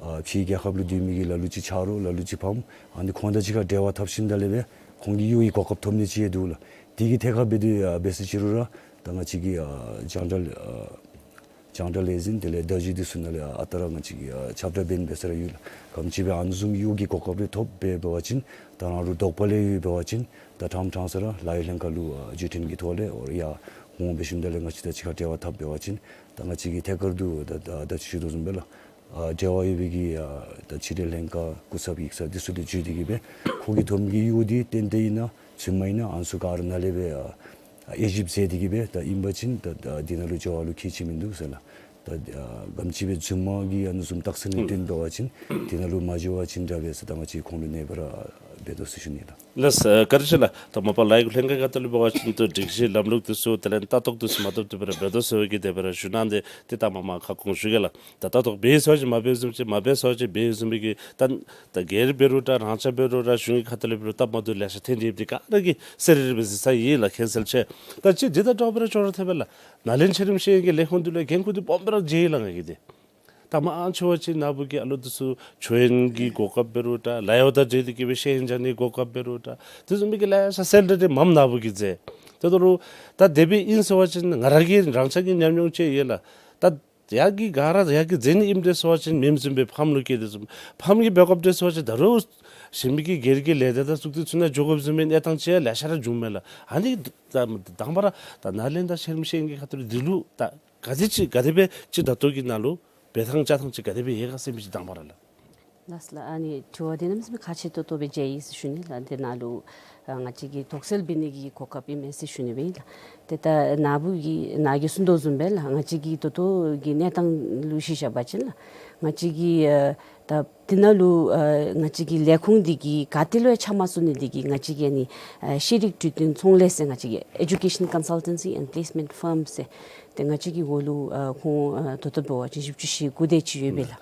ཨ་ཕྱི་རྒྱལ་ཁབ་ལུ་སྡོད་མི་གི་ལ་ལུ་ཅིག་ཆ་རོགས་ལ་ལུ་ཅིག་ཕམ་ཨ་ནི་ཁོང་དང་གཅིག་ཁར་འབྲེལ་བ་འཐབ་ཞིནམ་ད་ལས་སྦེ་ཁོང་གི་གཡོག་གི་གོ་སྐབས་ཐོབ་ནི་ཅིག་ཡང་འདུག་ལགས། དེ་གི་ཐད་ཁར་འབད་དེ་ཨ་འབད་ས་ཅིག་རུང་ར་ད་ང་བཅས་ཀྱི་ཨ་རྒྱང་བསྒྲགས་ཨ་རྒྱང་བསྒྲགས་ལས་འཛིན་དེ་ལས་བརྡ་བརྒྱུད་འདི་ཚུ་ནང་ལས་ཨ་རྟག་ར་ང་བཅས་ཀྱིས་ཨ་ཁྱབ་བསྒྲགས་འབད་ནི་འབད་ས་ར་ཡོད་ལགས། ག་དེམ་ཅིག་སྦེ་ཨ་ནི་བཟུམ་གཡོག་གི་གོ་སྐབས་རེ་ཐོབ་འབད་འབད་བ་ཅིན་ད་རང་ལུ་དོགས་པ་ལས་ཡོད་འབད་བ་ཅིན་ད་ཕྲང་ཕྲང་ས་ར་ལཱ་གཡོག་ལྷན་ཁག་ལུ་ཨ་བརྒྱུད་འཕྲིན་གྱི་ཐོག་ལས་ཨོ་ཡར་འོང་འབད་ཞིནམ་ད་ལས་ང་བཅས་དང་གཅིག་ཁར་འབྲེལ་བ་འཐབ་འབད་བ་ཅིན་ད་ང་བཅས་ཀྱིས་ཐད་ཀར་དུ་ད་ད་ད་ཅི་ཞུ་དོ་བཟུམ་སྦེ་ལགས། ཨ་འབྲེལ་བ་ཡོད་པའི་གི་ཨ་ད་ཕྱི་འབྲེལ་ལྷན་ཁག་སྐུ་ཚབ་ཡིག་ཚང་འདི་ཚུ་ལུ་བརྒྱུད་དེ་གི་སྦེ་ཁོ་གིས་ཐོབ་མི་གི་གཡོག་འདི་ཏན་ཏན་ཨིན་ན་རྫུན་མ་ཨིན་ན་ཨ་ནི་ཚུ་ག་ར་ནཱ་ལས་སྦེ་ཨ་དབྱེ་ཞིབ་མཛད་དེ་གི་སྦེ་ད་ཨིན་པ་ཅིན་ད་ད་འདི་ནང་ལུ་འགྱོ་བ་ལུ་ཁྱད་ཆོས་མིན་འདུག་ཟེར་ལགས། ད་ཨ་ག་དེམ་ཅིག་སྦེ་རྫུན་མ་གི་ཨ་ནི་བཟུམ་རྟགས་མཚན་ནི་སྟོན་འབད་བ་ཅིན་འདི་ནང་ལུ་མ་འགྱོ་བ་ཅིན་འདྲ་བས་ཟེར་ད་ང་བཅས་ཁོང་ལུ་ནེ་བར་འབད་དོ་ཟེར་ཞུ་ནི་ལགས། ལགས་སོ། བཀའ་དྲིན་ཆེ་ལགས། ད་མ་པ་ལཱ་གཡོག་ལྷན་ཁག་ཁ་ཐུག་ལས་འབད་བ་ཅིན་ད་སྒྲིག་གཞི་ལམ་ལུགས་འདི་ཚུ་དེ་ལས་ལྟ་རྟོག་འདི་ཚུ་མ་བཏུབ་བཏུབ་སྦེ་ར་འབད་དོ་ཟེར་བའི་གི་དེ་སྦེ་ར་ཞུ་གནང་སྟེ་ཏེ་ད་མ་མ་ཁ་སྐོང་ཞུ་གེ་ལགས། ད་ལྟ་རྟོག་འབད་ཟེར་བ་ཅིན་མ་འབད་བཟུམ་ཅིག་མ་འབད་ཟེར་བ་ཅིན་འབད་བཟུམ་སྦེ་གི་ད་ད་སྒེར་འབད་རུང་འདྲ་རང་ཅག་འབད་རུང་འདྲ་གཞུང་གི་ཁ་ཐུག་ལས་འབད་རུང་སྟབས་མ་བདེཝ་ལེ་ཤ་ཐོན་ཏེ་ཡོདཔ་འདི་ག་ར་གིས་གསལ་རི་རི་སྦེ་གཟིགས་ས་ཨིན་ལགས། མཁྱེན་གསལ་ཆེ། ད་ཅི་འདི་དང་འདྲཝ་སྦེ་ར་ཅོག་ར་འཐད་པས་ལགས། ནཱ་ལེནྡྲ་ཚད་རིམ་ཤེས་ཡོན་གྱི་ལས་ཁུངས་འདི་ལུ་འགན་ཁུར་འདི་སྦོམ་སྦེ་ར་བཞེས་ཡི་ལགས་ང་གིས་ཏེ། ད་མང་ཆེ་བ་ཅིག་ནཱ་བུ་གིས་ཨ་ལུ་འདི་ཚུ་མཆོད་ཡོན་གྱི་གོ་སྐབས་འབད་རུང་འདྲ་ལཱ་གཡོག་དང་འབྲེལ་ཏེ་གི་སྦེ་ཤེས་ཡོན་སྦྱང་ནི་གོ་སྐབས་འབད་རུང་འདྲ་དེ་བཟུམ་མའི་གི་ལེ་ཤ་སེལ་ཏེ་ཏེ་མངམ་ནཱ་བུ་གིས་མཛད། དེ་ད་རུང་ད་དེ་སྦེ་ཨིན་ཟེར་བ་ཅིན་ང་ར་གི་རང་ཅག་གི་ཉམས་མྱོང་ཅིག་ཡོད་ལགས། ད་ཡ་གི་ག་ར་ཡ་གི་མཛད་ནི་ཨིནམ་འདྲས་ཟེར་བ་ཅིན་མེནམ་བཟུམ་སྦེ་ཕམ་ལུ་སྐྱེས་དེ་བཟུམ་ཕམ་གྱིས་འབད་དགོཔ་འདྲས་ཟེར་བ་ཅིན་ད་རུང་གཞན་མི་གི་སྒེར་གྱི་ལས་སྡེ་དང་ཚུ་འདི་ཚུ་ནང་འགྱོ་དགོཔ་བཟུམ་མའི་གནས་སྟངས་ཅིག་ཡང་ལེ་ཤ་ར་བྱུངམ་མས་ལགས། ཨ་ནི་ད་དང་པ་ར་ད་ནཱ་ལེནྡྲ་ཚད་རིམ་ཤེས་ཡོན་གྱི་ཁ་ཐུག་ལས་འདི་ལུ་ད་ག་དེ་ཅིག་ག་དེ་སྦེ་ཅིག་ད་ལྟོ་གི་ནང་ལུ་འབད་ཐངས་བཅའ་ཐངས་ཅིག་ག་དེ་སྦེ་ཡོད་ག་ཟེར་མི་ཅིག་དང་པ་ར་ལགས། ལགས་ལགས། ཨ་ནི་དྲི་བ་འདི་གནམ་མེད་ས་མེད་ཁག་ཆེ་ཏོག་ཏོ་སྦེ་མཇལ་ཡི་ཟེར་ཞུ་ནི་ལགས། འདི་ནང་ལུ་ཨ་ང་བཅས་ཀྱིས་དོགས་སེལ་འབད་ནི་གི་གོ་སྐབས་ཨིན་མས་ཟེར་ཞུ་ནི་སྦེ་ཨིན་ལགས། ཏེ་ད་ནཱ་བུ་གིས་ནཱ་གིས་གསུངས་དོ་བཟུམ་སྦེ་ལགས། ང་བཅས་ཀྱི་ད་ལྟོ་གི་གནས་སྟངས་ལུ་གཞི་བཞག་པ་ཅིན་ལགས། ང་བཅས་ཀྱི་ཨ་ད་འདི་ནང་ལུ་ཨ་ང་བཅས་ཀྱི་ལས་ཁུངས་འདི་གིས་ག་ཏེ་ལུ་ཡང་ཆ་མ་བཞག་ནི་འདི་གིས་ང་བཅས་ཀྱི་ཨ་ནི་ཨ་ཤེས་རིག་གྲོས་སྟོན་ཚོང་ལས་ཟེར་ང་བཅས་ཀྱི་Education Consultancy and Placement Firm ཟེར་ཏེ་ང་བཅས་ཀྱི་འོག་ལུ་ཨ་ཁོང་ཨ་ད་ལྟོ་འབད་བ་ཅིན་བཞི་བཅུ་ཞེ་དགུ་དེ་ཅིག་ཡོད་པས་ལགས།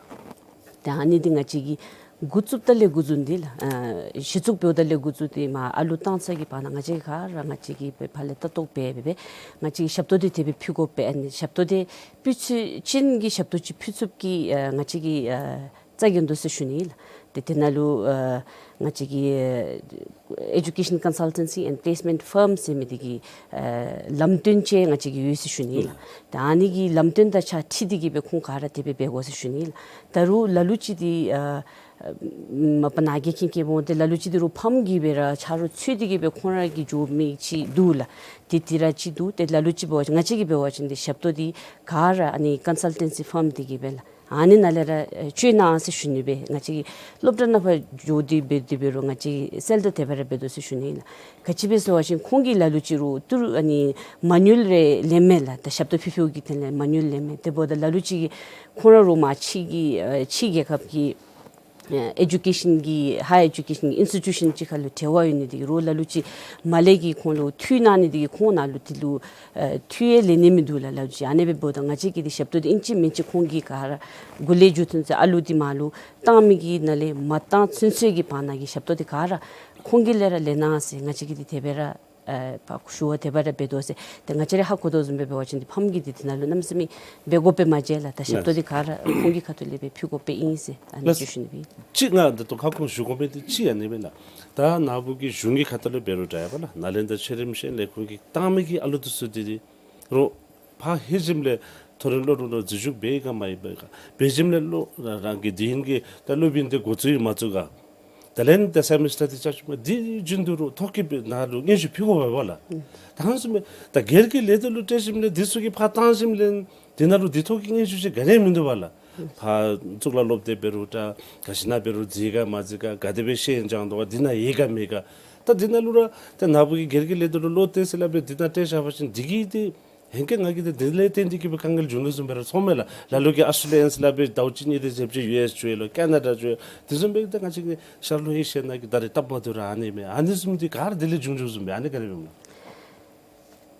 ཏེ་ཨ་ནི་འདི་ང་བཅས་ཀྱིས་འགོ་བཙུགསཔ་ད་ལས་འགོ་བཙུགས་ཏེ་ལགས། ཨ་གཞི་བཙུགས་འབདཝ་ད་ལས་འགོ་བཙུགས་ཏེ་མར་ཨ་ལུ་བཏང་ཚར་གྱི་བར་ན་ང་བཅས་ག་ར་ང་བཅས་ཀྱིས་ཕར་ལས་ལྟ་རྟོག་འབད་འབད་འབད་ང་བཅས་ཀྱིས་ཞབས་ཏོག་འདི་དེ་སྦེ་ཕུལ་དགོ་པས། ཨ་ནི་ཞབས་ཏོག་འདི་ཕུལ་ཚུགས་ཅན་གྱི་ཞབས་ཏོག་ཅིག་ཕུལ་ཚུགསཔ་གི་ཨ་ང་བཅས་ཀྱིས་ཨ་རྩ་འགེངས་དོ་ཟེར་ཞུ་ནི་ལགས། ཏེ་དེ་ནང་ལུ་ཨ་ང་བཅས་ཀྱི་ཨ་Education Consultancy and Placement Firm ཟེར་མི་འདི་གི་ཨ་ལམ་སྟོན་ཅིག་ང་བཅས་ཀྱི་ཡོད་ཟེར་ཞུ་ནི་ལགས། ཏེ་ཨ་ནི་གི་ལམ་སྟོན་དང་ཆ་འཁྲིལ་ཏེ་གི་སྦེ་ཁོང་ག་ར་དེ་སྦེ་འབད་དགོ་ཟེར་ཞུ་ནི་ལགས། ད་རུང་ལ་ལུ་ཅིག་འདི་ཨ་མ་པ་ནཱ་གིས་མཁྱེན་མཁྱེནམ་འོང་། ཏེ་ལ་ལུ་ཅིག་འདི་རུང་ཕམ་གིས་སྦེ་ར་ཆ་རོགས་འཚོལ་ཏེ་གི་སྦེ་ཁོང་ར་གིས་འགྱོ་མི་ཅིག་འདུག་ལགས། དེ་དེ་ར་ཅིག་འདུག། ཏེ་ལ་ལུ་ཅིག་འབད་བ་ཅིན་ང་བཅས་ཀྱིས་འབད་བ་ཅིན་འདི་ཞབས་ཏོག་འདི་ག་ར་ཨ་ནི་Consultancy Firm འདི་གིས་སྦེ་ལགས། ཨ་ནི་ནང་ལས་ར་ཨེ་བཅོས་གནང་ཟེར་ཞུ་ནི་སྦེ། ང་བཅས་ཀྱིས་སློབ་གྲྭ་ནང་ཕར་འགྱོ་སྟེ་འབད་དེ་འབད་རུང་ང་བཅས་ཀྱིས་གསལ་བསྒྲགས་དེ་སྦེ་ར་འབད་དོ་ཟེར་ཞུ་ནི་ཨིན་ལགས། ག་ཅི་སྦེ་ཟེར་བ་ཅིན་ཁོང་གིས་ལ་ལུ་ཅིག་རུང་ཏི་རུ་ཨ་ནི་མ་ནུ་ཨལ་རེ་ལེན་མས་ལགས། ད་ཞབས་ཏོག་ཕུལ་ཕུལཝ་གི་དོན་ལས་མ་ནུ་ཨལ་ལེན་མས། དེ་འབདཝ་ད་ལ་ལུ་ཅིག་གིས་ཁོང་ར་རུང་མར་ཕྱི་གི་ཨེ་ཕྱི་རྒྱལ་ཁབ་ཀྱི་ཨེ་ཨེ་ཌུ་ཀེ་ཤཱན་གྱི་ཧའི་ཨེ་ཌུ་ཀེ་ཤཱན་གྱི་ཨིནསི་ཊི་ཊུ་ཤཱན་ཅིག་ཁར་ལུ་འབྲེལ་བ་ཡོད་ནི་དེ་གིས་རུང་ལ་ལུ་ཅིག་མར་ལས་ཀྱི་ཁོང་ལུ་འཐུས་གནང་ནི་དེ་གིས་ཁོང་ནང་ལུ་དེ་ལུ་ཨེ་འཐུས་ཡང་ལེན་ནི་མིན་འདུག་ལགས། ལ་ལུ་ཅིག་ཨ་ནི་སྦེ་འབདཝ་ད་ང་བཅས་ཀྱིས་འདི་ཞབས་ཏོག་འདི་ཨིན་ཅི་མིན་ཅི་ཁོང་གིས་ག་ར་འགོ་ལས་མཇུག་ཐུན་ཚོད་ཨ་ལུ་འདི་མར་ལུ་བཏང་མི་གི་ནང་ལས་མ་བཏང་ཚུན་ཚོད་ཀྱི་བར་ན་གི་ཞབས་ཏོག་འདི་ག་ར་ཁོང་གིས་ལས་ར་ལེན་གནང་ཟེར་ང་བཅས་ཀྱིས་འདི་དེ་སྦེ་ར་ཨེ་ཕར་ཞུ་བ་དེ་སྦེ་ར་འབད་དོ་ཟེར། ཏེ་ང་བཅས་ར་ཧ་གོ་དོ་བཟུམ་སྦེ་འབད་བ་ཅིན་འདི་ཕམ་གྱིས་འདི་དེ་ནང་ལུ་གནམ་མེད་ས་མེད་འབད་དགོཔ་སྦེ་མ་མཇལ་ལགས། ད་ཞབས་ཏོག་འདི་ག་ར་ཁོང་གི་ཁ་ཐུག་ལས་སྦེ་ཕུལ་དགོཔ་སྦེ་ཨིན་ཟེར་ཨ་ནི་ཅིག་ཞུ་ནི་སྦེ་ཨིན། ཅིག་ང་ད་ལྟོ་ཁ་སྐོང་ཞུ་དགོ་མི་འདི་ཅིག་ཨ་ནི་སྦེ་ལགས། ད་ནཱ་བུ་གི་གཞུང་གི་ཁ་ཐུག་ལས་འབད་རུང་འདྲ་ཡ་པ་ལགས། ནཱ་ལེནྡྲ་ཆེ་རིམ་ཤེས་ཡོན་ལས་ཁུངས་ཀྱིས་བཏང་མི་གི་ཨ་ལུ་འདི་ཚུ་འདི་འདི་རུང་ཕར་ཧེ་ཇེམ་ལས་མཐོ་རིམ་སློབ་གྲྭ་ནང་འཛུལ་ཞུགས་འབད་ག་མ་འབད་ག། འབད་ཞིནམ་ལས་སློབ་རང་གི་དེ་ཧིང་གི་ད་སློབ་ཡོན་འདི་འགོ་བཙུགས་ཡི་མ་བཙུགས་ག། ད་ལན་ད་སེ་མི་སི་ཊར་འདི་ཆ་ཆུང་མ་འདི་བཞིན་དུ་རུང་ཐོ་བཀོད་འབད་ནང་ལུ་སྙན་ཞུ་ཕུལ་དགོ་པས་པ་ལགས། ད་ཧང་སུ་མེད། ད་སྒེར་གྱི་ལས་སྡེ་ལུ་སྤྲོད་ཞིནམ་ལས་འདི་ཚུ་གིས་ཕར་བཏང་ཞིནམ་ལས་དེ་ནང་ལུ་འདི་ཐོ་བཀོད་སྙན་ཞུ་ཅིག་ག་ནི་ཡང་མིན་འདུག་པ་ལགས། ཕར་གཙུག་ལག་སློབ་སྡེ་འབད་རུང་འདྲ་ག་ཅི་ནང་འབད་རུང་འཛུལ་ག་མ་འཛུལ་ག་ག་དེ་སྦེ་ཤེས་ཡོན་སྦྱང་དོ་ག་འདི་ནང་ཡོད་ག་མེད་ག། ད་འདི་ནང་ལུ་ར་ད་ནཱ་བུ་གིས་སྒེར་གྱི་ལས་སྡེ་ལུ་བློ་གཏད་ཟེར་སླབ་སྦེ་འདི་ནང་སྤྲོད་བཞག་པ་ཅིན་འདི་གིས་འདི་ཧེང་སྐལ་ང་གིས་འདི་དེ་ལས་བརྟེན་ཏེ་གིས་སྦེ་དཀའ་ངལ་འབྱུང་ནི་བཟུམ་སྦེ་ར་ཚོརཝ་མས་ལགས། ལ་ལུ་གིས་ཨོསི་ཊྲེ་ལི་ཡ་ཨིན་ཟེར་སླབ་སྦེ་ཟླཝ་གཅིག་གཉིས་དེ་ཅིག་ཡུ་ཨེསི་འགྱོ་ཡི་ལོ་ཀེ་ན་ཌ་འགྱོ་ཡི། དེ་བཟུམ་སྦེ་ད་ང་བཅས་ཀྱི་ཤར་ལྷོ་ཨེ་ཤི་ཡ་ནང་གི་ད་རེས་སྟབས་མ་བདེཝ་ར་ཨ་ནི་མས། ཨ་ནི་བཟུམ་འདི་ག་ར་དེ་ལས་བྱུང་བྱུངམ་བཟུམ་སྦེ་ཨ་ནི་ག་དེ་སྦེ་མས།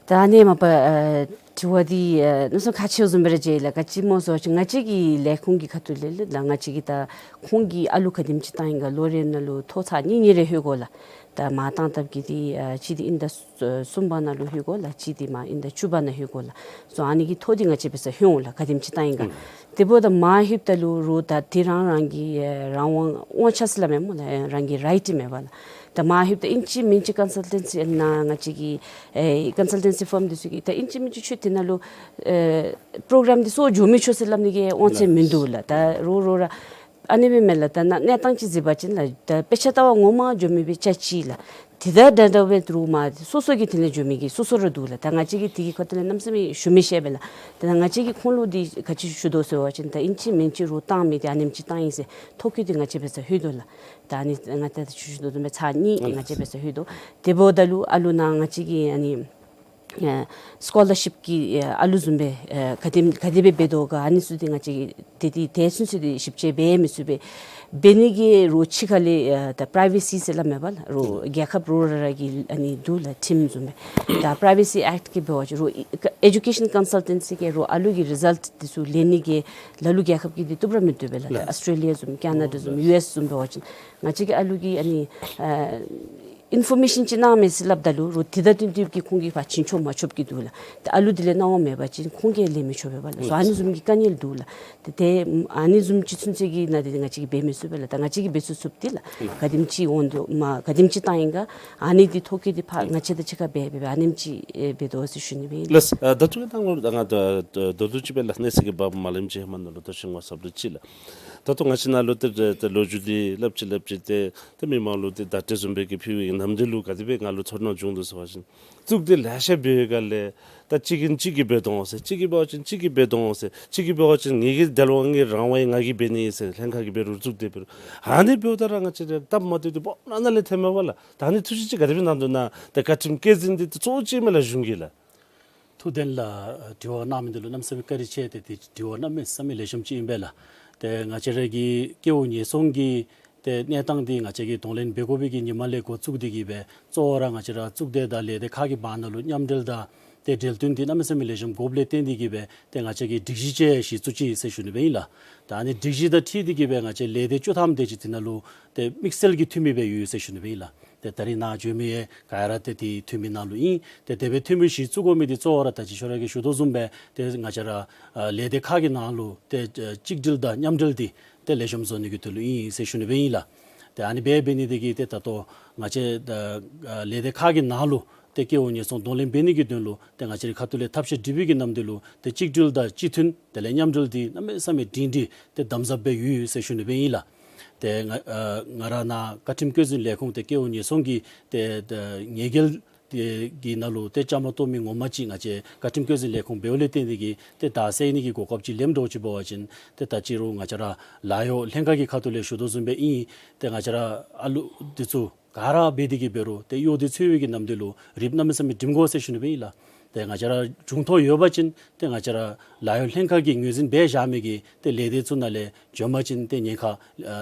ད་ཨ་ནི་མ་པ་ཨ་དྲི་བ་འདི་ཨ་གནམ་མེད་ས་མེད་ཁག་ཆེཝ་བཟུམ་སྦེ་ར་མཇལ་ལགས། ག་ཅི་སྨོ་ཟེར་བ་ཅིན་ང་བཅས་ཀྱི་ལས་ཁུངས་ཀྱི་ཁ་ཐུག་ལས་ལགས་ང་བཅས་ཀྱིས་ད་ཁོང་གིས་ཨ་ལུ་ག་དེམ་ཅིག་བཏང་ཡི་ག་ལོ་རེ་ནང་ལུ་ཐོ་ཚར་གཉིས་གཉིས་རེ་ལྷོད་དགོ་ལགས། ད་མར་བཏང་བཏངམ་གི་འདི་ཨ་གཅིག་འདི་དབྱིན་ཟླ་གསུམ་པ་ནང་ལུ་ལྷོད་དགོ་ལགས། གཅིག་འདི་མར་དབྱིན་ཟླ་བཅུ་པ་ནང་ལྷོད་དགོ་ལགས། སོ་ཨ་ནི་གི་ཐོ་འདི་ང་བཅས་འབད་སར་ལྷོད་འོང་ལགས། ག་དེམ་ཅིག་བཏང་ཡི་ག། དེ་འབདཝ་ད་མར་ལྷོདཔ་ད་ལུ་རུང་ད་འདི་རང་རང་གི་ཨེ་རང་དབང་དབང་ཆ་ཟེར་སླབ་མས་སྨོ་ལགས། རང་གི་རའིཊ་མས་པ་ལགས། ད་མར་ལྷོདཔ་ད་ཨིན་ཅི་མིན་ཅི་ཀོན་སཱལ་ཊེན་སི་ཨ་ནཱ་ང་བཅས་ཀྱི་ཨེ་ཀོན་སཱལ་ཊེན་སི་ཕརམ་འདི་ཚུ་གིས་ད་ཨིན་ཅི་མིན་ཅི་ཁྱོད་དེ་ནང་ལུ་ཨེ་པྲོ་གྲམ་འདི་ཚུ་འགྱོ་མི་ཆོག་ཟེར་སླབ་ནི་གི་དབང་ཚད་མིན་འདུག་ལགས། ད་རུང་རུང་ར་ཨ་ནི་སྦེ་མས་ལགས། ད་ནཱ་གནས་སྟངས་ཅིག་གཟིགས་པ་ཅིན་ལགས་ད་དཔེ་ཆ་ལྟ་བ་ངོ་མ་འགྱོ་མི་སྦེ་ཆ་ཅིག་ལགས། དེ་དང་འདྲ་འདྲ་སྦེ་རུང་མར་སོ་སོ་གི་དེ་ལས་འགྱོ་མི་གི་སོ་སོ་ར་འདུག་ལགས། ད་ང་བཅས་ཀྱིས་དེ་གི་ཁ་ཐུག་ལས་གནམ་མེད་ས་མེད་ཞུ་མི་ཤེས་པས་ལགས། ད་ང་བཅས་ཀྱིས་ཁོང་ལུ་འདི་ག་ཅི་ཞུ་དོ་ཟེར་བ་ཅིན་ད་ཨིན་ཅི་མིན་ཅི་རུང་བཏང་མི་འདི་ཨ་ནེམ་ཅིག་བཏང་ཡི་ཟེར་ཐོ་བཀོད་འདི་ང་བཅས་འབད་སར་ལྷོད་དོ་ལགས། ད་ཨ་ནི་ང་ད་ད་ཞུ་ཞུ་དོ་བཟུམ་སྦེ་ཚར་གཉིས་ང་བཅས་འབད་སར་ལྷོད་དོ། དེ་འབདཝ་ད་ལུ་ཨ་ལུ་ནཱ་ང་བཅས་ཀྱི་ཨ་ནི་ཨེ་སི་ཀོ་ལར་ཤིཔ་ཀྱི་ཨེ་ཨ་ལུ་བཟུམ་སྦེ་ཨེ་ག་དེམ་ག་དེ་སྦེ་འབད་དོ་ག་ཨ་ནི་ཚུ་འདི་ང་བཅས་ཀྱིས་དེ་འདི་དེ་ཚུན་ཚོད་འདི་ཞིབ་དཔྱད་འབད་མི་ཚུགས་པས། འབད་ནི་གི་རུང་ཕྱི་ཁ་ལས་ཨེ་ད་པྲའི་ཝེ་སི་ཟེར་སླབ་མས་པ་ལགས། རུང་རྒྱལ་ཁབ་རུང་ར་ར་གི་ཨ་ནི་འདུག་ལགས་ཊིམ་བཟུམ་སྦེ། ད་པྲའི་ཝེ་སི་ཨེཀཊ་གི་འབད་བ་ཅིན་རུང་ཨེ་ཌུ་ཀེ་ཤཱན་ཀོན་སཱལ་ཊེན་སི་གིས་རུང་ཨ་ལུ་གི་རི་ཛལཊ་འདི་ཚུ་ལེན་ནི་གི་ལ་ལུ་རྒྱལ་ཁབ་ཀྱིས་འདི་བཏུབ་ར་མི་བཏུབ་པས་ལགས། ད་ཨོསི་ཊྲེ་ལི་ཡ་བཟུམ་ཀེ་ན་ཌ་བཟུམ་ཡུ་ཨེསི་བཟུམ་འབད་བ་ཅིན་ང་བཅས་ཀྱི་ཨ་ལུ་གི་ཨ་ནི་ཨེ་ཨིན་ཕོར་མེ་ཤཱན་ཅིག་གནང་མས་ཟེར་སླབ་ད་ལུ་རུང་དེ་དང་བསྟུན་ཏེ་གིས་ཁོང་གིས་ཕར་བྱིན་ཆོག་མ་ཆོགཔ་གི་འདུག་ལགས། ད་ཨ་ལུ་དེ་ལས་གནང་བ་མེད་པ་ཅིན་ཁོང་གིས་ལེན་མི་ཆོག་པས་པ་ལགས། སོ་ཨ་ནི་བཟུམ་གྱི་དཀའ་ངལ་འདུག་ལགས། ཏེ་ཏེ་ཨ་ནི་བཟུམ་ཅིག་ཚུན་ཚོད་ཀྱི་ནང་འདི་ང་བཅས་ཀྱིས་འབད་མི་ཚུགས་པས་ལགས། ད་ང་བཅས་ཀྱིས་འབད་ཚུགས་ཚུགསཔ་འདི་ལགས་ག་དེམ་ཅིག་འོང་དོ་མ་ག་དེམ་ཅིག་བཏང་ཡི་ག་ཨ་ནི་འདི་ཐོ་བཀོད་འདི་ཕར་ང་བཅས་དང་གཅིག་ཁར་འབད་འབད་འབད་ཨ་ནེམ་ཅིག་ཨེ་འབད་དོ་ཟེར་ཞུ་ནི་སྦེ་ཨིན་ལགས། ལགས། ཨ་ད་ལྟོ་གི་ད་ང་ང་ད་ད་ལྟོ་ཅིག་སྦེ་ལགས་གནས་ཚུལ་གྱི་བབ་མ་ལེགསམ་ཅིག་ཧེ་མ་ནང་ལུ་ད་ཅི་ངོ་སྤྲོད་ཅིག་ལགས། ད་ལྟོ་ང་བཅས་ནཱ་ལུ་ཏེ་ཏེ་ལོ་རྒྱུས་འདི་སླབ་ཅི་སླབ་ཅི་ཏེ་ཏེ་མི་མང་ལུ་ཏེ་བརྡ་སྤྲོད་བཟུམ་སྦེ་གི་ཕུལ་བའི་ནམ་དུས་ལུ་ག་དེ་སྦེ་ང་ལུ་ཚོར་སྣང་བྱུང་འདུག་ཟེར་བ་ཅིན་གཙུག་སྡེ་ལེ་ཤ་འབད་བའི་སྒང་ལས་ད་གཅིག་གིས་གཅིག་གིས་འབད་དོ་འོང་ཟེར། གཅིག་གིས་འབད་བ་ཅིན་གཅིག་གིས་འབད་དོ་འོང་ཟེར། གཅིག་གིས་འབད་བ་ཅིན་ངེ་གི་དལ་བ་ངེ་རང་དབང་ཡང་ང་གིས་འབད་ནི་ཨིན་ཟེར། ལྷན་ཁག་གིས་འབད་རུང་གཙུག་སྡེ་འབད་རུང་ཨ་ནི་འབདཝ་ད་ར་ང་བཅས་ར་སྟབས་མ་བདེཝ་འདི་སྦོམ་ར་ནཱ་ལས་ཐོནམ་མས་པ་ལགས། ད་ཨ་ནི་ཐུགས་བཞེད་ཅིག་ག་དེ་སྦེ་གནང་དོ་ན། ད་བཀའ་ཁྲིམས་བཀོད་འཛིན་འདི་གཙོ་བོ་ཅིག་མས་ལགས་གཞུང་གི་ལགས། ཐུབ་བསྟན་ལགས་དྲི་བ་གནང་མི་འདི་ལུ་གནམ་མེད་ས་མེད་བཀའ་དྲིན་ཆེ། ཏེ་དེ་དྲི་བ་གནམ་མེད་ས་མེད་ལེགས་ཤོམ་ཅིག་ཨིན་པས་ལགས། ཏེ་ང་བཅས་ར་གི་ཀེ་འོ་ཉེན་སྲུང་གི་ཏེ་གནས་སྟངས་འདི་ང་བཅས་ཀྱིས་གདོང་ལེན་འབད་དགོ་པའི་གི་ཉིན་མ་ལས་འགོ་བཙུགས་ཏེ་གིས་སྦེ་གཙོ་བོ་ར་ང་བཅས་ར་གཙུག་སྡེ་དང་ལས་སྡེ་ཁག་གི་བར་ན་ལུ་མཉམ་འབྲེལ་དང་ཏེ་འབྲེལ་མཐུད་འདི་གནམ་མེད་ས་མེད་ལེགས་ཤོམ་དགོཔ་ལས་བརྟེན་ཏེ་གིས་སྦེ་ཏེ་ང་བཅས་ཀྱིས་སྒྲིག་གཞི་ཅིག་གཞི་བཙུགས་ཅི་ཟེར་ཞུ་ནི་སྦེ་ཨིན་ལགས། ད་ཨ་ནི་སྒྲིག་གཞི་དང་འཁྲིལ་ཏེ་གིས་སྦེ་ང་བཅས་ལས་སྡེ་བཅུ་ཐམ་དེ་ཅིག་འདི་ནང་ལུ་ཏེ་དམིགས་བསལ་གྱི་འཐུས་མི་སྦེ་ཡོད་ཟེར་ཞུ་ནི་སྦེ་ཨིན་ལགས། ཏེ་ད་རིས་ནཱ་བྱོན་མི་ཡང་ག་ར་ཏེ་དེ་འཐུས་མི་ནང་ལུ་ཨིན། ཏེ་དེ་སྦེ་འཐུས་མི་གཞི་བཙུགས་དགོ་མི་འདི་གཙོ་བོ་ར་ད་ཅི་ཁྱོད་ར་གིས་ཞུ་དོ་བཟུམ་སྦེ་ཏེ་ང་བཅས་ར་ཨ་ལས་སྡེ་ཁག་གི་ནང་ལུ་ཏེ་ཨ་གཅིག་སྒྲིལ་དང་མཉམ་འབྲེལ་འདི་ཏེ་ལེགས་ཤོམ་བཟོ་ནི་གི་དོན་ལུ་ཨིན་ཟེར་ཞུ་ནི་སྦེ་ཨིན་ལགས། ཏེ་ཨ་ནི་སྦེ་འབད་ནི་དེ་གིས་ཏེ་ད་ལྟོ་ང་བཅས་ཨ་ལས་སྡེ་ཁག་གི་ནང་ལུ་ཏེ་ཀེ་འོ་ཉེན་སྲུང་གདོང་ལེན་འབད་ནི་གི་དོན་ལུ་ཏེ་ང་བཅས་རའི་ཁ་ཐུག་ལས་ཐབས་ཤེས་སྒྲིག་པའི་གི་ནམ་དུས་ལུ་ཏེ་གཅིག་སྒྲིལ་དང་གཅིག་མཐུན་དེ་ལས་མཉམ་འབྲེལ་འདི་གནམ་མེད་ས་མེད་སྒྲིང་སྒྲིང་ཏེ་དམ་ཟབ་སྦེ་ཡོད་ཟེར་ཞུ་ནི་སྦེ་ཨིན་ལགས། ཏེ་ང་ཨ་ང་ར་ནཱ་བཀའ་ཁྲིམས་བཀོད་འཛིན་ལས་ཁུངས་ཏེ་ཀེ་འོ་ཉེན་སྲུང་གི་ཏེ་ཏེ་ཉེས་འགེལ་ དེ་གི་ནང་ལུ་ཏེ་བཅའ་མར་གཏོགས་མི་ངོ་མ་ཅིག་ང་བཅས་བཀའ་ཁྲིམས་བཀོད་འཛིན་ལས་ཁུངས་འབདཝ་ལས་བརྟེན་ཏེ་གིས་ཏེ་བདའ་ཟེར་ནི་གི་གོ་སྐབས་ཅིག་ལེནམ་འདྲཝ་ཅིག་འབད་བ་ཅིན་ཏེ་ད་ཅི་རུང་ང་བཅས་ར་ལཱ་གཡོག་ལྷན་ཁག་གི་ཁ་ཐུག་ལས་ཞུ་དོ་བཟུམ་སྦེ་ཨིན། ཏེ་ང་བཅས་ར་ཨ་ལུ་འདི་ཚུ་ག་ར་འབད་དེ་གིས་འབད་རུང་ཏེ་གཡོག་འདི་འཚོལ་བའི་གི་ནམ་དུས་ལུ་རིགཔ་གནམ་མེད་ས་མེད་སྒྲིམ་དགོ་ཟེར་ཞུ་ནི་སྦེ་ཨིན་ལགས། ཏེ་ང་བཅས་ར་འབྱུང་ཐོག་ཡོད་པ་ཅིན་ཏེ་ང་བཅས་ར་ལཱ་གཡོག་ལྷན་ཁག་གིས་ངོས་འཛིན་འབད་བཞག་མི་གི་ཏེ་ལས་སྡེ་ཚུ་ནང་ལས་འབྱོན་པ་ཅིན་ཏེ་ཉེན་ཁ་ཨ་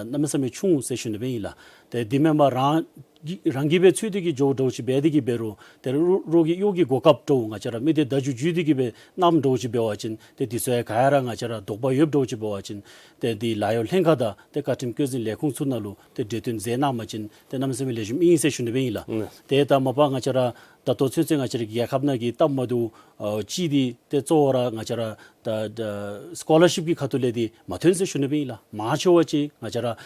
གནམ་མེད་ས་མེད་ཆུང་ཟེར་ཞུ་ནི་སྦེ་ཨིན་ལགས། ཏེ་དེ་མེན་པར་རང་གི་རང་གིས་སྦེ་འཚོལ་ཏེ་གིས་འགྱོཝ་འདྲཝ་ཅིག་འབད་དེ་གིས་འབད་རུང་ཏེ་རོགས་རོགས་ཀྱི་གཡོག་གི་གོ་སྐབས་འདྲཝ་ང་བཅས་ར་མི་སྡེ་བརྡ་བརྒྱུད་བརྒྱུད་དེ་གིས་སྦེ་གནངམ་འདྲཝ་ཅིག་འབད་བ་ཅིན་ཏེ་འདི་ཚུ་ཡང་ག་ཡ་ར་ང་བཅས་ར་དོགས་པ་ཡོདཔ་འདྲཝ་ཅིག་འབད་བ་ཅིན་ཏེ་འདི་ལཱ་གཡོག་ལྷན་ཁག་དང་ཏེ་བཀའ་ཁྲིམས་བཀོད་འཛིན་ལས་ཁུངས་ཚུ་ནང་ལུ་ཏེ་གྲོས་བསྟུན་མཛད་གནང་པ་ཅིན་ཏེ་གནམ་མེད་ས་མེད་ལེགས་ཤོམ་ཨིན་ཟེར་ཞུ་ནི་སྦེ་ཨིན་ལགས། ཨུམ། ཏེ་ད་མ་པ་ང་བཅས་ར་ད་ལྟོ་ཚུན་ཚོད་ང་བཅས་ར་གི་རྒྱལ་ཁབ་ནང་གི་སྟབས་མ་བདེཝ་ཨ་ཅིག་འདི་ཏེ་གཙོ་བོ་ར་ང་བཅས་ར་ད་ད་སི་ཀོ་ལར་ཤིབ་ཀྱི་ཁ་ཐུག་ལས་འདི་མ་ཐོན་ཟེར་ཞུ་ནི་སྦེ་ཨིན་ལགས། མང་ཆེ་བ་ཅིག་ང་བཅས་ར་ཨ་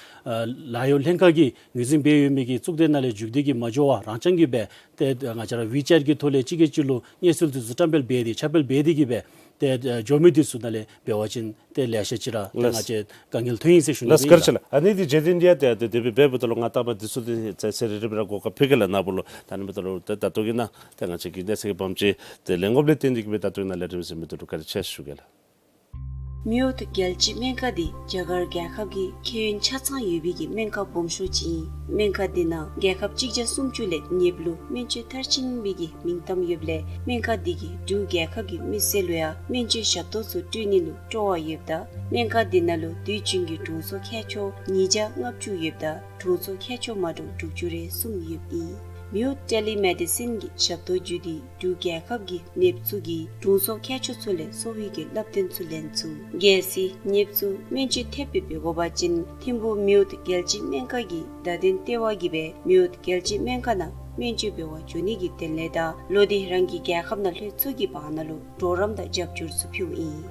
ལཱ་གཡོག་ལྷན་ཁག་གིས་ངོས་འཛིན་འབད་ཡོད་མི་གི་གཙུག་སྡེ་ནང་ལས་འཇུག་སྟེ་གིས་མ་འགྱོ་བར་རང་རྐྱང་གིས་སྦེ་ཏེ་ང་བཅས་ར་ཝི་ཅེཊ་ཀྱི་ཐོག་ལས་གཅིག་གིས་གཅིག་ལུ་གནས་ཚུལ་འདི་ཚུ་བཀྲམ་སྤེལ་འབད་དེ་ཁྱབ་སྤེལ་འབད་དེ་གིས་སྦེ་ཏེ་ཨ་འགྱོ་མི་འདི་ཚུ་ནང་ལས་འབད་བ་ཅིན་ཏེ་ལེ་ཤ་ཅིག་ར་ཏེ་ལགས། ང་བཅས་དཀའ་ངལ་ཐོན་ཡི་ཟེར་ཞུ་ནི་ལགས་སྦེ་ཨིན་ལགས། ཨ་ནི་འདི་རྗེ་བཙུན་འདི་ཡང་ཏེ་ཏེ་དེ་སྦེ་འབད་འབདཝ་ད་ལུ་ང་ལྟ་མ་འདི་ཚུ་འདི་ཚེ་ཚེ་རེ་རེ་སྦེ་ར་གོ་སྐབས་ཕུལ་གེ་ལགས། ནཱ་བུ་ལུ་ད་ནི་འབདཝ་ད་ལུ་ཏེ་ད་ལྟོ་གི་ནང་ཏེ་ང་བཅས་ཀྱི་གནས་ཚད་ཀྱི་བམ་ཅིག་ཏེ་ལེན་དགོཔ་ལས་བརྟེན་ཏེ་གིས་སྦེ་ད་ལྟོ་གི་ནང་ལས་རིམ་གཟིགས་མི་འདི་ལུ་བཀའ་དྲིན་ཆེ་ཞུ་གེ་ལགས། མེའོཊ་རྒྱལ་སྤྱིའི་སྨན་ཁང་འདི་རྒྱ་གར་རྒྱལ་ཁབ་ཀྱི་ཁྱད་ཡོན་ཆ་ཚང་ཡོད་པའི་གི་སྨན་ཁང་སྦོམ་ཤོས་ཅིག་ཨིན། སྨན་ཁང་འདི་ནང་རྒྱལ་ཁབ་གཅིག་བརྒྱ་སུམ་ཅུ་ལས་ཉེསཔ་ལུ་སྨན་བཅོས་མཐར་ཕྱིན་པའི་གི་མིང་གཏམ་ཡོདཔ་ལས་སྨན་ཁང་འདི་གིས་འབྲུག་རྒྱལ་ཁབ་ཀྱི་མི་སེར་ལུ་ཡང་སྨན་བཅོས་ཞབས་ཏོག་ཚུ་སྤྲོད་ནི་ལུ་སྤྲོ་བ་ཡོདཔ་ད་སྨན་ཁང་འདི་ནང་ལུ་དུས་རྒྱུན་གྱི་དྲུང་འཚོ་མཁས་མཆོག་ཉིས་བརྒྱ་ལྔ་བཅུ་ཡོདཔ་ད་དྲུང་འཚོ་མཁས་མཆོག་མ་འདྲཝ་དྲུག་ཅུ་རེ་གསུམ་ཡོདཔ་ཨིན། མེའོཊ་ཊེ་ལི་མེ་ཌི་སིན་གྱི་ཞབས་ཏོག་བརྒྱུད་དེ་འབྲུག་རྒྱལ་ཁབ་ཀྱི་ནདཔ་ཚུ་གིས་དྲུང་འཚོ་མཁས་མཆོག་ཚུ་ལས་གསོ་བའི་གི་བསླབ་སྟོན་ཚུ་ལེན་ཚུགས། གལ་སྲིད་ནདཔ་ཚུ་སྨན་བཅོས་ཐེབས་སྦེ་འབད་དགོ་པ་ཅིན་ཐིམ་ཕུག་མེའོཊ་རྒྱལ་སྤྱིའི་སྨན་ཁང་གི་བརྡ་དོན་ལྟེ་བ་གིས་སྦེ་མེའོཊ་རྒྱལ་སྤྱིའི་སྨན་ཁང་ནང་སྨན་བཅོས་འབད་བར་འགྱོ་ནི་གི་དོན་ལས་དང་ལོག་སྟེ་རང་གི་རྒྱལ་ཁབ་ནང་ལྷོད་ཚུགས་ཀྱི་བར་ན་ལུ་གྲོགས་རམ་དང་རྒྱབ་སྐྱོར་ཚུ་ཕུལཝ་ཨིན།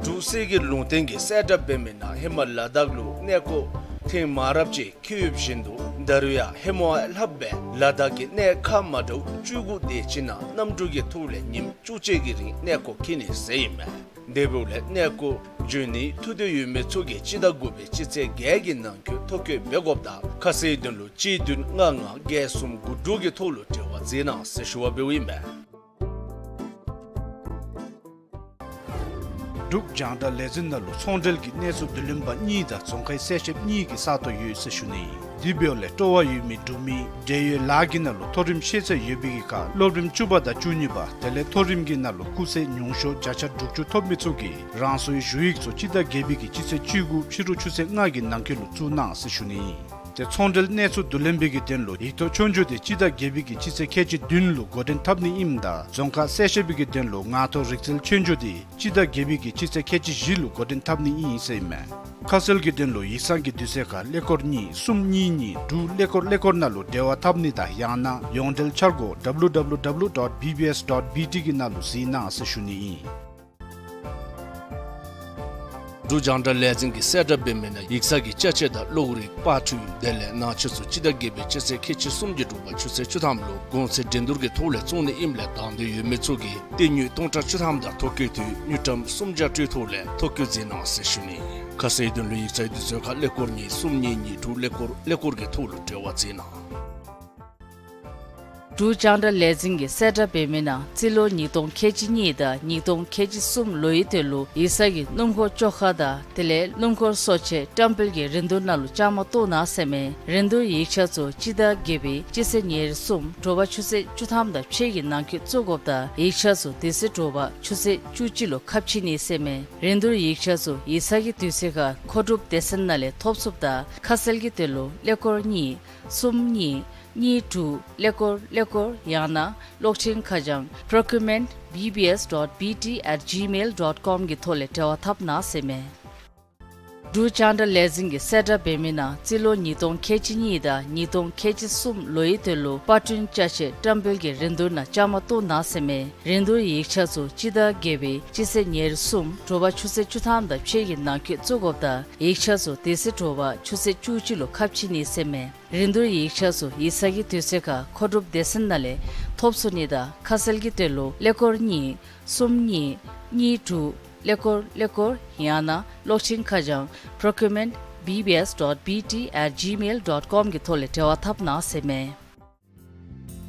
འབྲུག་གསེར་གྱི་ལུང་བསྟན་གྱིས་གསལ་བསྒྲགས་འབད་མི་ནང་ཧེ་མ་ལ་དྭགས་ལུ་གནས་སྐོར་ཐེངས་མང་རབས་ཅིག་འཁྱིད་ཡོདཔ་བཞིན་དུ་ད་རུང་ཡང་ཧེ་མ་ལྷག་སྦེ་ལ་དྭགས་ཀྱི་གནས་ཁག་མ་འདྲཝ་བཅུ་དགུ་དེ་ཅིག་ནང་གནམ་གྲུ་གི་ཐོག་ལས་ཉིནམ་བཅུ་གཅིག་གི་རིང་གནས་སྐོར་འཁྱིད་ནི་ཟེར་ཨིན་མས། དེ་འབདཝ་ལས་གནས་སྐོར་འབྱོན་ནིའི་ཐུགས་འདོད་ཡོད་མི་ཚུ་གིས་སྤྱི་ཟླ་དགུ་པའི་སྤྱི་ཚེས་བརྒྱད་ཀྱི་ནང་འཁོད་ཐོ་བཀོད་འབད་དགོཔ་དང་ཁ་གསལ་དོན་ལུ་གཅིག་བདུན་ལྔ་ལྔ་བརྒྱད་གསུམ་དགུ་དྲུག་གི་ཐོག་ལུ་འབྲེལ་བ་མཛད་གནང་ཟེར་ཞུ་བ་འབདཝ་ཨིན་མས། འབྲུག་རྒྱང་བསྒྲགས་ལས་འཛིན་ནང་ལུ་ཚོང་འབྲེལ་གྱི་གནས་ཚུལ་བསྡུ་ལེན་པ་གཉིས་དང་རྫོང་ཁའི་གསལ་བཤདཔ་གཉིས་ཀྱི་ས་སྟོང་ཡོད་ཟེར་ཞུ་ནི། དེ་འབདཝ་ལས་སྤྲོ་བ་ཡོད་མི་འབྲུག་མི་འབྲེལ་ཡོད་ལཱ་གི་ནང་ལུ་མཐོ་རིམ་ཤེས་ཚད་ཡོད་པའི་གི་ཁར་སློབ་རིམ་བཅུ་པ་དང་བཅུ་གཉིས་པ་དེ་ལས་མཐོ་རིམ་གྱི་ནང་ལུ་སྐུགས་ཚད་ཉུང་ཤོས་བརྒྱ་ཆ་དྲུག་ཅུ་ཐོབ་མི་ཚུ་གིས་རང་སོའི་ཞུ་ཡིག་ཚུ་སྤྱི་ཟླ་བརྒྱད་པའི་གི་སྤྱི་ཚེས་བཅུ་དགུ་ཕྱི་རུ་ཆུ་ཚོད་ལྔ་གི་ནང་འཁོད་ལུ་བཙུགས་གནང་ཟེར་ཞུ་ནི། ཏེ་ཚོང་འབྲེལ་གནས་ཚུལ་བསྡུ་ལེན་པའི་གི་དོན་ལུ་ཡིག་ཐོག་ཆོས་རྒྱུགས་དེ་སྤྱི་ཟླ་བརྒྱད་པའི་གི་སྤྱི་ཚེས་ཁལ་གཅིག་བདུན་ལུ་འགོ་འདྲེན་འཐབ་ནི་ཨིནམ་ད་རྫོང་ཁ་གསལ་བཤད་པའི་གི་དོན་ལུ་ངག་ཐོག་རིག་རྩལ་ཆོས་རྒྱུགས་དེ་སྤྱི་ཟླ་བརྒྱད་པའི་གི་སྤྱི་ཚེས་ཁལ་གཅིག་བཞི་ལུ་འགོ་འདྲེན་འཐབ་ནི་ཨིན་ཟེར་ཨིན་མས། ཁ་གསལ་གྱི་དོན་ལུ་ཡིག་ཚང་གི་དུས་ཚོད་ཁར་ཀླད་ཀོར་གཉིས་གསུམ་གཉིས་གཉིས་དྲུག་ཀླད་ཀོར་ཀླད་ཀོར་ནང་ལུ་འབྲེལ་བ་འཐབ་ནི་དང་ཡང་ན་ཡོངས་འབྲེལ་འཆར་སྒོ་W W W dot B B S dot B T གི་ནང་ལུ་གཟིགས་གནང་ཟེར་ཞུ་ནི་ཨིན། འབྲུག་རྒྱང་བསྒྲགས་ལས་འཛིན་གྱིས་གསལ་བསྒྲགས་འབད་མི་ནང་ཡིག་ཚང་གི་ཅ་ཆས་དང་གློག་རིག་པར་འཕྲུལ་དེ་ལས་ནང་ཆས་ཚུ་སྤྱི་ཟླ་བརྒྱད་པའི་སྤྱི་ཚེས་ཁལ་གཅིག་གསུམ་གྱི་དྲོ་པ་ཆུ་ཚོད་བཅུ་ཐམ་ལུ་གོང་ཚད་འགྲན་བསྡུར་གྱི་ཐོག་ལས་བཙོང་ནི་ཨིནམ་ལས་དང་འདོད་ཡོད་མི་ཚུ་གིས་སྟེང་དངུལ་སྟོང་ཕྲག་བཅུ་ཐམ་དང་ཐོ་བཀོད་དུས་དངུལ་ཀྲམ་སུམ་བརྒྱ་སྤྲོད་ཐོག་ལས་ཐོ་བཀོད་མཛད་གནང་ཟེར་ཞུ་ནི། ཁ་གསལ་དོན་ལུ་ཡིག་ཚང་དུས་ཚོད་ཁར་ཀླད་ཀོར་གཉིས་གསུམ་གཉིས་གཉིས་དྲུག་ཀླད་ཀོར་ཀླད་ཀོར་གྱི་ཐོག་ལུ་འབྲེལ་བ་མཛད་གནང་། འབྲུག་རྒྱང་བསྒྲགས་ལས་འཛིན་གྱིས་གསལ་བསྒྲགས་འབད་མི་ནང་རྩིས་ལོ་ཉིས་སྟོང་ཁལ་གཅིག་གཉིས་དང་ཉིས་སྟོང་ཁལ་གཅིག་གསུམ་ལོའི་དོན་ལུ་ཡིག་ཚང་གི་སྣུམ་འཁོར་བཅོ་ཁ་དང་དེ་ལས་སྣུམ་འཁོར་གསོ་ཆས་བཀྲམ་སྤེལ་གྱི་རིན་བསྡུར་ནང་ལུ་བཅའ་མར་གཏོགས་གནང་ཟེར་མས། རིན་བསྡུར་ཡིག་ཆ་ཚུ་སྤྱི་ཟླ་བརྒྱད་པའི་སྤྱི་ཚེས་ཉེར་གསུམ་དྲོ་པ་ཆུ་ཚོད་བཅུ་ཐམ་དང་ཕྱེད་ཀྱི་ནང་འཁོད་བཙུགས་དགོཔ་དང་ཡིག་ཆ་ཚུ་དེ་ཚེ་དྲོ་པ་ཆུ་ཚོད་བཅུ་གཅིག་ལུ་ཁ་ཕྱེ་ནི་ཟེར་མས། རིན་བསྡུར་ཡིག་ཆ་ཚུ་ཡིག་ཚང་གི་དུས་ཚོད་ཁར་མཁོ་སྒྲུབ་སྡེ་ཚན་ནང་ལས་ཐོབ་ཚུགསཔ་ད་ཁ་གསལ་གྱི་དོན་ལུ་ཀླད་ཀོར་གཉིས་གསུམ་གཉིས་གཉིས་དྲུག་ཀླད་ཀོར་ཀླད་ཀོར་ཡང་ན་གློག་འཕྲིན་ཁ་བྱང་procurement B B S dot B T at gmail dot com གི་ཐོག་ལས་འབྲེལ་བ་འཐབ་གནང་ཟེར་མས། འབྲུག་རྒྱང་བསྒྲགས་ལས་འཛིན་གྱིས་གསལ་བསྒྲགས་འབད་མི་ནང་རྩིས་ལོ་ཉིས་སྟོང་ཁལ་གཅིག་གཉིས་དང་ཉིས་སྟོང་ཁལ་གཅིག་གསུམ་ལོའི་དོན་ལུ་པར་སྐྲུན་ཅ་ཆས་བཀྲམ་སྤེལ་གྱི་རིན་བསྡུར་ནང་བཅའ་མར་གཏོགས་གནང་ཟེར་མས། རིན་བསྡུར་ཡིག་ཆ་ཚུ་སྤྱི་ཟླ་བརྒྱད་པའི་སྤྱི་ཚེས་ཉེར་གསུམ་དྲོ་པ་ཆུ་ཚོད་བཅུ་ཐམ་དང་ཕྱེད་ཀྱི་ནང་འཁོད་བཙུགས་དགོཔ་དང་ཡིག་ཆ་ཚུ་དེ་ཚེ་དྲོ་པ་ཆུ་ཚོད་བཅུ་གཅིག་ལུ་ཁ་ཕྱེ་ནི་ཟེར་མས། རིན་བསྡུར་ཡིག་ཆ་ཚུ་ཡིག་ཚང་གི་དུས་ཚོད་ཁར་མཁོ་སྒྲུབ་སྡེ་ཚན་ནང་ལས་ཐོབ་ཚུགས་ནི་དང་ཁ་གསལ་གྱི་དོན་ལུ་ཀླད་ཀོར་གཉིས་གསུམ་གཉིས་གཉིས་དྲུག་ཀླད་ཀོར་ཀླད་ཀོར་ཡང་ན་གློག་འཕྲིན་ཁ་བྱང་procurement B B S dot B T at gmail dot com གི་ཐོག་ལས་འབྲེལ་བ་འཐབ་གནང་ཟེར་མས།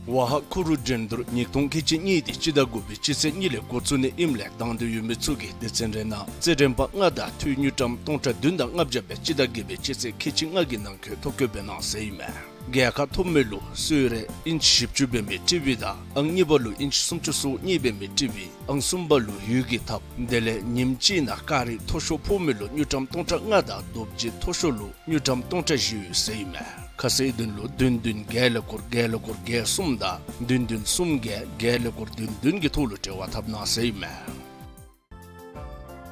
ཝ་ཧ་ཁུ་རུ་འགྲན་བསྡུར་ཉིས་སྟོང་ཁལ་གཅིག་གཉིས་འདི་སྤྱི་ཟླ་དགུ་པའི་སྤྱི་ཚེས་གཉིས་ལས་འགོ་བཙུགས་ནི་ཨིནམ་ལས་དང་འདོད་ཡོད་མི་ཚུ་གིས་སྡེ་ཚན་རེ་ནང་རྩེད་འགྲན་པ་ལྔ་དང་འཐུས་དངུལ་ཀྲམ་སྟོང་ཕྲག་བདུན་དང་ལྔ་བརྒྱ་སྦེ་སྤྱི་ཟླ་བརྒྱད་པའི་སྤྱི་ཚེས་ཁལ་གཅིག་ལྔ་གི་ནང་འཁོད་ཐོ་བཀོད་འབད་གནང་ཟེར་ཨིན་མས། རྒྱལ་ཁ་ཐོབ་མི་ལུ་གསོལ་རས་ཨིན་ཅི་བཞི་བཅུ་འབད་མི་ཊི་ཝི་དང་ཨང་གཉིས་པ་ལུ་ཨིན་ཅི་སུམ་ཅུ་སོ་གཉིས་འབད་མི་ཊི་ཝི། ཨང་གསུམ་པ་ལུ་ཡུལ་གྱི་ཐབ། དེ་ལས་ཉིནམ་གཅིག་ནང་ཀ་རི་མཐོ་ཤོས་ཕོག་མི་ལུ་དངུལ་ཀྲམ་སྟོང་ཕྲག་ལྔ་དང་རྡོ་རྗེ་མཐོ་ཤོས་ལུ་དངུལ་ཀྲམ་སྟོང་ཕྲག་བཞི་ཡོད་ཟེར་ཨིན་མས། ཁ་གསལ་དོན་ལུ་བདུན་བདུན་བརྒྱད་ཀླད་ཀོར་བརྒྱད་ཀླད་ཀོར་བརྒྱད་གསུམ་དང་བདུན་བདུན་གསུམ་བརྒྱད་བརྒྱད་ཀླད་ཀོར་བདུན་བདུན་གྱི་ཐོག་ལུ་འབྲེལ་བ་འཐབ་གནང་ཟེར་ཨིན་མས།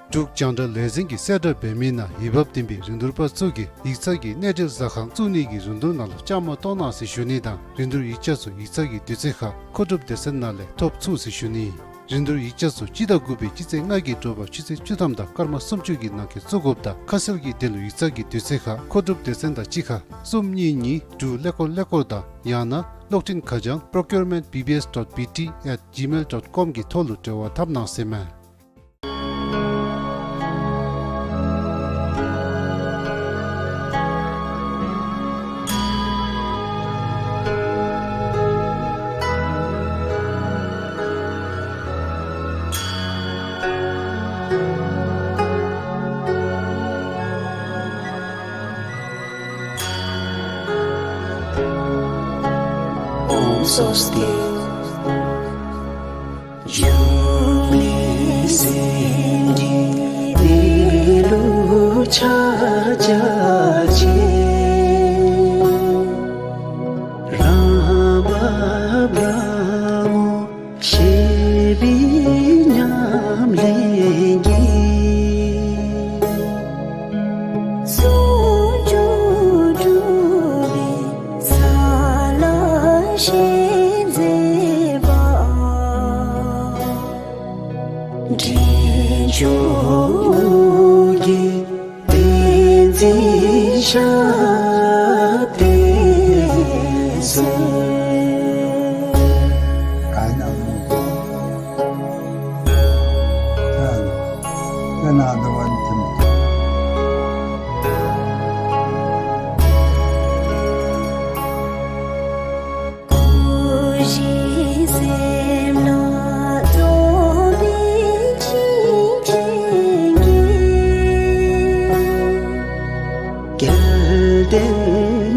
འབྲུག་རྒྱང་བསྒྲགས་ལས་འཛིན་གྱིས་གསལ་བསྒྲགས་འབད་མི་ནང་འོས་འབབ་ལྡན་པའི་རིན་བསྡུར་པ་ཚུ་གིས་ཡིག་ཚང་གི་གནས་འབྲེལ་ཟ་ཁང་བཙུགས་ནི་གི་རིན་བསྡུར་ནང་ལུ་བཅའ་མར་གཏོགས་གནང་ཟེར་ཞུ་ནི་དང་རིན་བསྡུར་ཡིག་ཆ་ཚུ་ཡིག་ཚང་གི་དུས་ཚོད་ཁར་མཁོ་སྒྲུབ་སྡེ་ཚན་ནང་ལས་ཐོབ་ཚུགས་ཟེར་ཞུ་ནི། རིན་བསྡུར་ཡིག་ཆ་ཚུ་སྤྱི་ཟླ་དགུ་པའི་སྤྱི་ཚེས་ལྔ་གི་དྲོ་པ་ཆུ་ཚོད་བཅུ་ཐམ་དང་སྐར་མ་སུམ་ཅུ་གི་ནང་འཁོད་བཙུགས་དགོཔ་དང་ཁ་གསལ་གྱི་དོན་ལུ་ཡིག་ཚང་གི་དུས་ཚོད་ཁར་མཁོ་སྒྲུབ་སྡེ་ཚན་དང་གཅིག་ཁར་གསུམ་གཉིས་གཉིས་དྲུག་ཀླད་ཀོར་ཀླད་ཀོར་དང་ཡང་ན་གློག་འཕྲིན་ཁ་བྱང་procurement B B S dot B T at gmail dot com གི་ཐོག་ལུ་འབྲེལ་བ་འཐབ་གནང་ཟེར་མས། ཨོཾ་སྭ་སྟི། འབྱུང་གནས་སེམས་ཀྱི་གནས་ལུགས་ཕྱག་རྒྱ་ཆེ། རང་བབས་རང་ངོ་ཤེས་པའི་ཉམས་ལེན་གྱིས། ཟུང་འཇུག་གྲུབ་པའི་ས་ལ་ཞེན་མཛད་པ། འདྲེན་མཆོག་གི་བསྟན་འཛིན་ཞབས་བརྟན་གསོལ། སྐུ་བཞི་སེམས་ལ་རྫོགས་པའི་བྱིན་ཅན་གྱིས། རྒྱལ་བསྟན་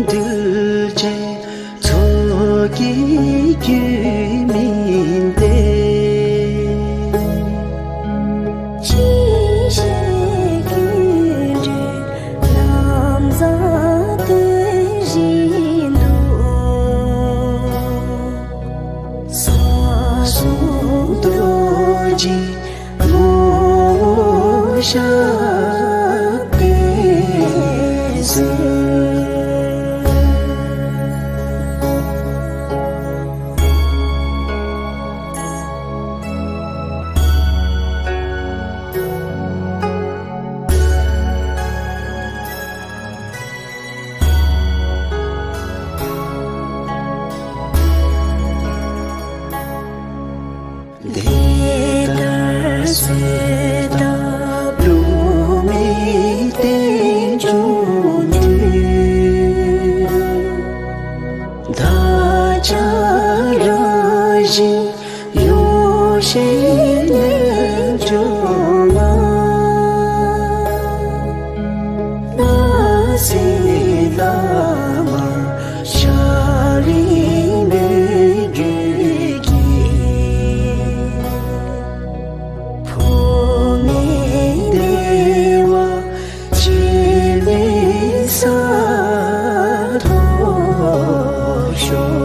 གདུལ་བྱའི་ཚོགས་ཀྱི་རྒྱུད་སྨིན་ཏེ། ཅི་ཤེས་ཀུན་གྲོལ་ལམ་བཟང་སྟོན་བཞིན་དུ། ས་གསུམ་རྡོ་རྗེ་ངོ་བོ་ཞབས་བརྟན་གསོལ། དེ་ལྟར་གསོལ་བཏབ་བསླུ་མེད་རྟེན་འབྱུང་གྲོལ། བདག་ཅག་རང་བཞིན་ཡོ་བྱད་རྣལ་འབྱོར་མ། སྣང་སྲིད་ལ་མར་ཤར་རིང་མོས་གུས་ཀྱིས། འཕོ་མེད་བདེ་བ་སྤྱན་ནི་ས་ཐོབ་ཤོག།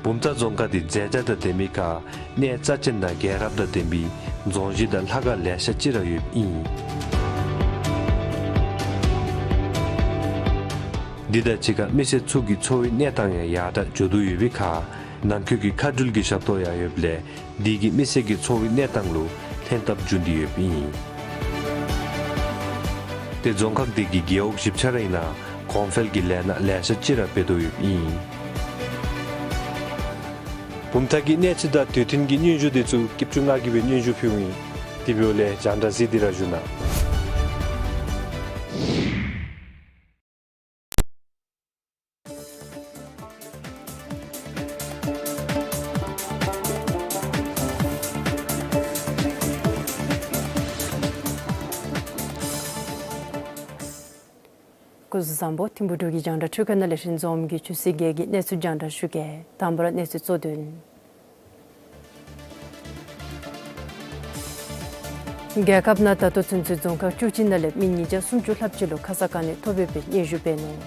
བུམ་ཐང་རྫོང་ཁག་འདི་མཛེས་ཆ་དང་ལྡན་མི་ཁར་གནས་རྩ་ཆེན་དང་རྒྱལ་རབས་དང་ལྡན་པའི་རྫོང་གཞི་དང་ལྷ་ཁང་ལེ་ཤ་ཅིག་ར་ཡོདཔ་ཨིན། འདི་དང་གཅིག་ཁར་མི་སེར་ཚུ་གི་འཚོ་བའི་གནས་སྟངས་ཡང་ཡར་དྲག་འགྱོ་དོ་ཡོད་པའི་ཁར། ནང་འཁོད་ཀྱི་མཁའ་འགྲུལ་གྱི་ཞབས་ཏོག་ཡང་ཡོདཔ་ལས་དེ་གིས་མི་སེར་གྱི་འཚོ་བའི་གནས་སྟངས་ལུ་ལྷན་ཐབས་འབྱུང་སྟེ་ཡོདཔ་ཨིན། ཏེ་རྫོང་ཁག་དེ་གི་རྒེད་འོག་བཞི་ཆ་ར་ཨིན་ན་གོང་འཕེལ་གྱི་ལས་སྣ་ལེ་ཤ་ཅིག་ར་འབད་དོ་ཡོདཔ་ཨིན། བུམ་ཐང་གི་གནས་ཚུལ་དང་དུས་མཐུན་གྱི་སྙན་ཞུ་དེ་ཚུ་སྐྱིད་ཆུ་ང་གིས་སྦེ་སྙན་ཞུ་ཕུལཝ་ཨིན། དེ་འབདཝ་ལས་རྒྱང་བསྒྲགས་གཟིགས་ཏེ་ར་བཞུགས་གནང་། སྐུ་གཟུགས་བཟང་པོ། ཐིམ་ཕུག་འབྲུག་གི་རྒྱང་བསྒྲགས་འཕྲུལ་ཁང་ནང་ལས་ཧྲིན་འཛོམས་ཀྱིས་ཆུ་ཚོད་བརྒྱད་ཀྱི་གནས་ཚུལ་རྒྱང་བསྒྲགས་ཞུ་གེ། དང་པ་ར་གནས་ཚུལ་གཙོ་དོན། རྒྱལ་ཁབ་ནང་ད་ལྟོ་ཚུན་ཚོད་རྫོང་ཁག་བཅུ་གཅིག་ནང་ལས་མི་ཉིས་བརྒྱ་སུམ་ཅུ་ལྷགཔ་ཅིག་ལུ་ཁ་ཙ་ཁ་ཉིནམ་ཐོ་འབེབས་འབད་སྙན་ཞུ་འབད་ནུག།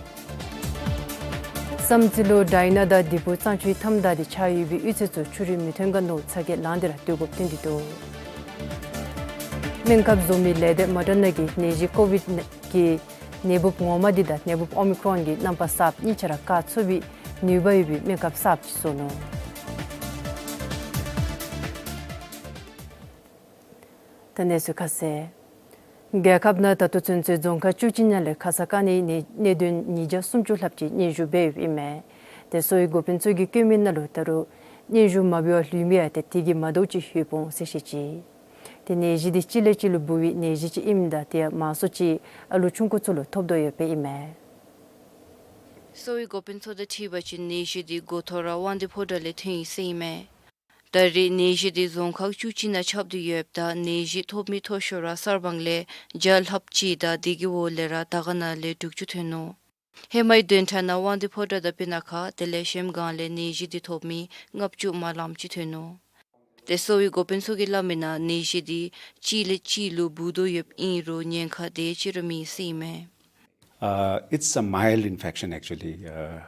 བསམ་རྩེ་ལུ་དྲག་ནད་དང་ལྡི་པུར་གཙང་ཆུའི་མཐའམ་བདའ་སྟེ་ཆགས་ཡོད་པའི་གཡུས་ཚན་ཚུ་ཆུ་རུད་མི་ཐོན་ག་མནོ་ཚ་གྱང་ལངས་ཏེ་ར་སྡོད་དགོཔ་ཐོན་ཏེ་འདུག། སྨན་ཁབ་བཟོ་མི་ལས་སྡེ་མ་འདྲ་ནང་གི་ནད་གཞི་ཀོ་བིཌ་གི་ནད་འབུཔ་ངོ་མ་འདི་དང་ནད་འབུཔ་ཨོ་མི་ཀྲོན་གྱི་རྣམ་པ་གསརཔ་གཉིས་ཆ་ར་བཀག་ཚུགས་པའི་ནུས་པ་ཡོད་པའི་སྨན་ཁབ་གསརཔ་ཅིག་བཟོ་ནུག། ད་གནས་ཚུལ་ཁ་གསལ། རྒྱལ་ཁབ་ནང་ད་ལྟོ་ཚུན་ཚོད་རྫོང་ཁག་བཅུ་གཅིག་ནང་ལས་ཁ་ཙ་ཁ་ཉིནམ་གནས་གནད་དོན་ཉིས་བརྒྱ་སུམ་ཅུ་ལྷགཔ་ཅིག་སྙན་ཞུ་འབད་ཡོདཔ་ཨིན་མས། ཏེ་གསོ་བའི་འགོ་དཔོན་ཚུ་གིས་བཀོད་མི་ནང་ལུ་ད་རུང་སྙན་ཞུ་མ་འབད་བར་ལུས་མི་ཡང་ཏེ་དེ་གིས་མ་དོ་ཅིག་ལྷོད་སོང་ཟེར་བཤད་ཅི། ཏེ་ནད་གཞི་འདི་གཅིག་ལས་གཅིག་ལུ་འབུ་བའི་ནད་གཞི་ཅིག་ཨིནམ་ད་དེ་ཡང་མང་སུ་ཅིག་ཨ་ལུ་ཆུང་ཀུ་ཚུ་ལུ་ཐོབ་དོ་ཡོདཔ་ཨིན་མས། གསོ་བའི་འགོ་དཔོན་ཚུ་དང་འཁྲིལ་བ་ཅིན་ནད་གཞི་འདི་འགོ་ཐོག་ར་དབང་འདུས་ཕོ་བྲང་ལས་ཐོན་ཡི་ཟེར་ཨིན་མས། ད་རེས་ནད་གཞི་འདི་རྫོང་ཁག་བཅུ་གཅིག་ནང་ཁྱབ་སྟེ་ཡོདཔ་ད་ནད་གཞི་ཐོབ་མི་མཐོ་ཤོས་ར་གསར་སྤང་ལས་བརྒྱ་ལྷགཔ་ཅིག་དང་དེ་གི་འོག་ལས་ར་དར་དཀར་ན་ལས་དྲུག་ཅུ་ཐོན་ནུག། ཧེ་མའི་བདུན་ཕྲག་ནང་དབང་འདུས་ཕོ་བྲང་དང་སྤུ་ན་ཁ་དེ་ལས་གཞལམ་སྒང་ལས་ནད་གཞི་འདི་ཐོབ་མི་ལྔ་བཅུ་མ་ལངམ་ཅིག་ཐོན་ནུག། ཏེ་གསོ་བའི་འགོ་དཔོན་ཚུ་གིས་སླབ་མིའི་ནང་ནད་གཞི་འདི་གཅིག་ལས་གཅིག་ལུ་འབུ་དོ་ཡོདཔ་ཨིན་རུང་ཉེན་ཁ་དེ་ཅིག་ར་མེད་ཟེར་ཨིན་མས། Uh, it's a mild infection actually. Uh,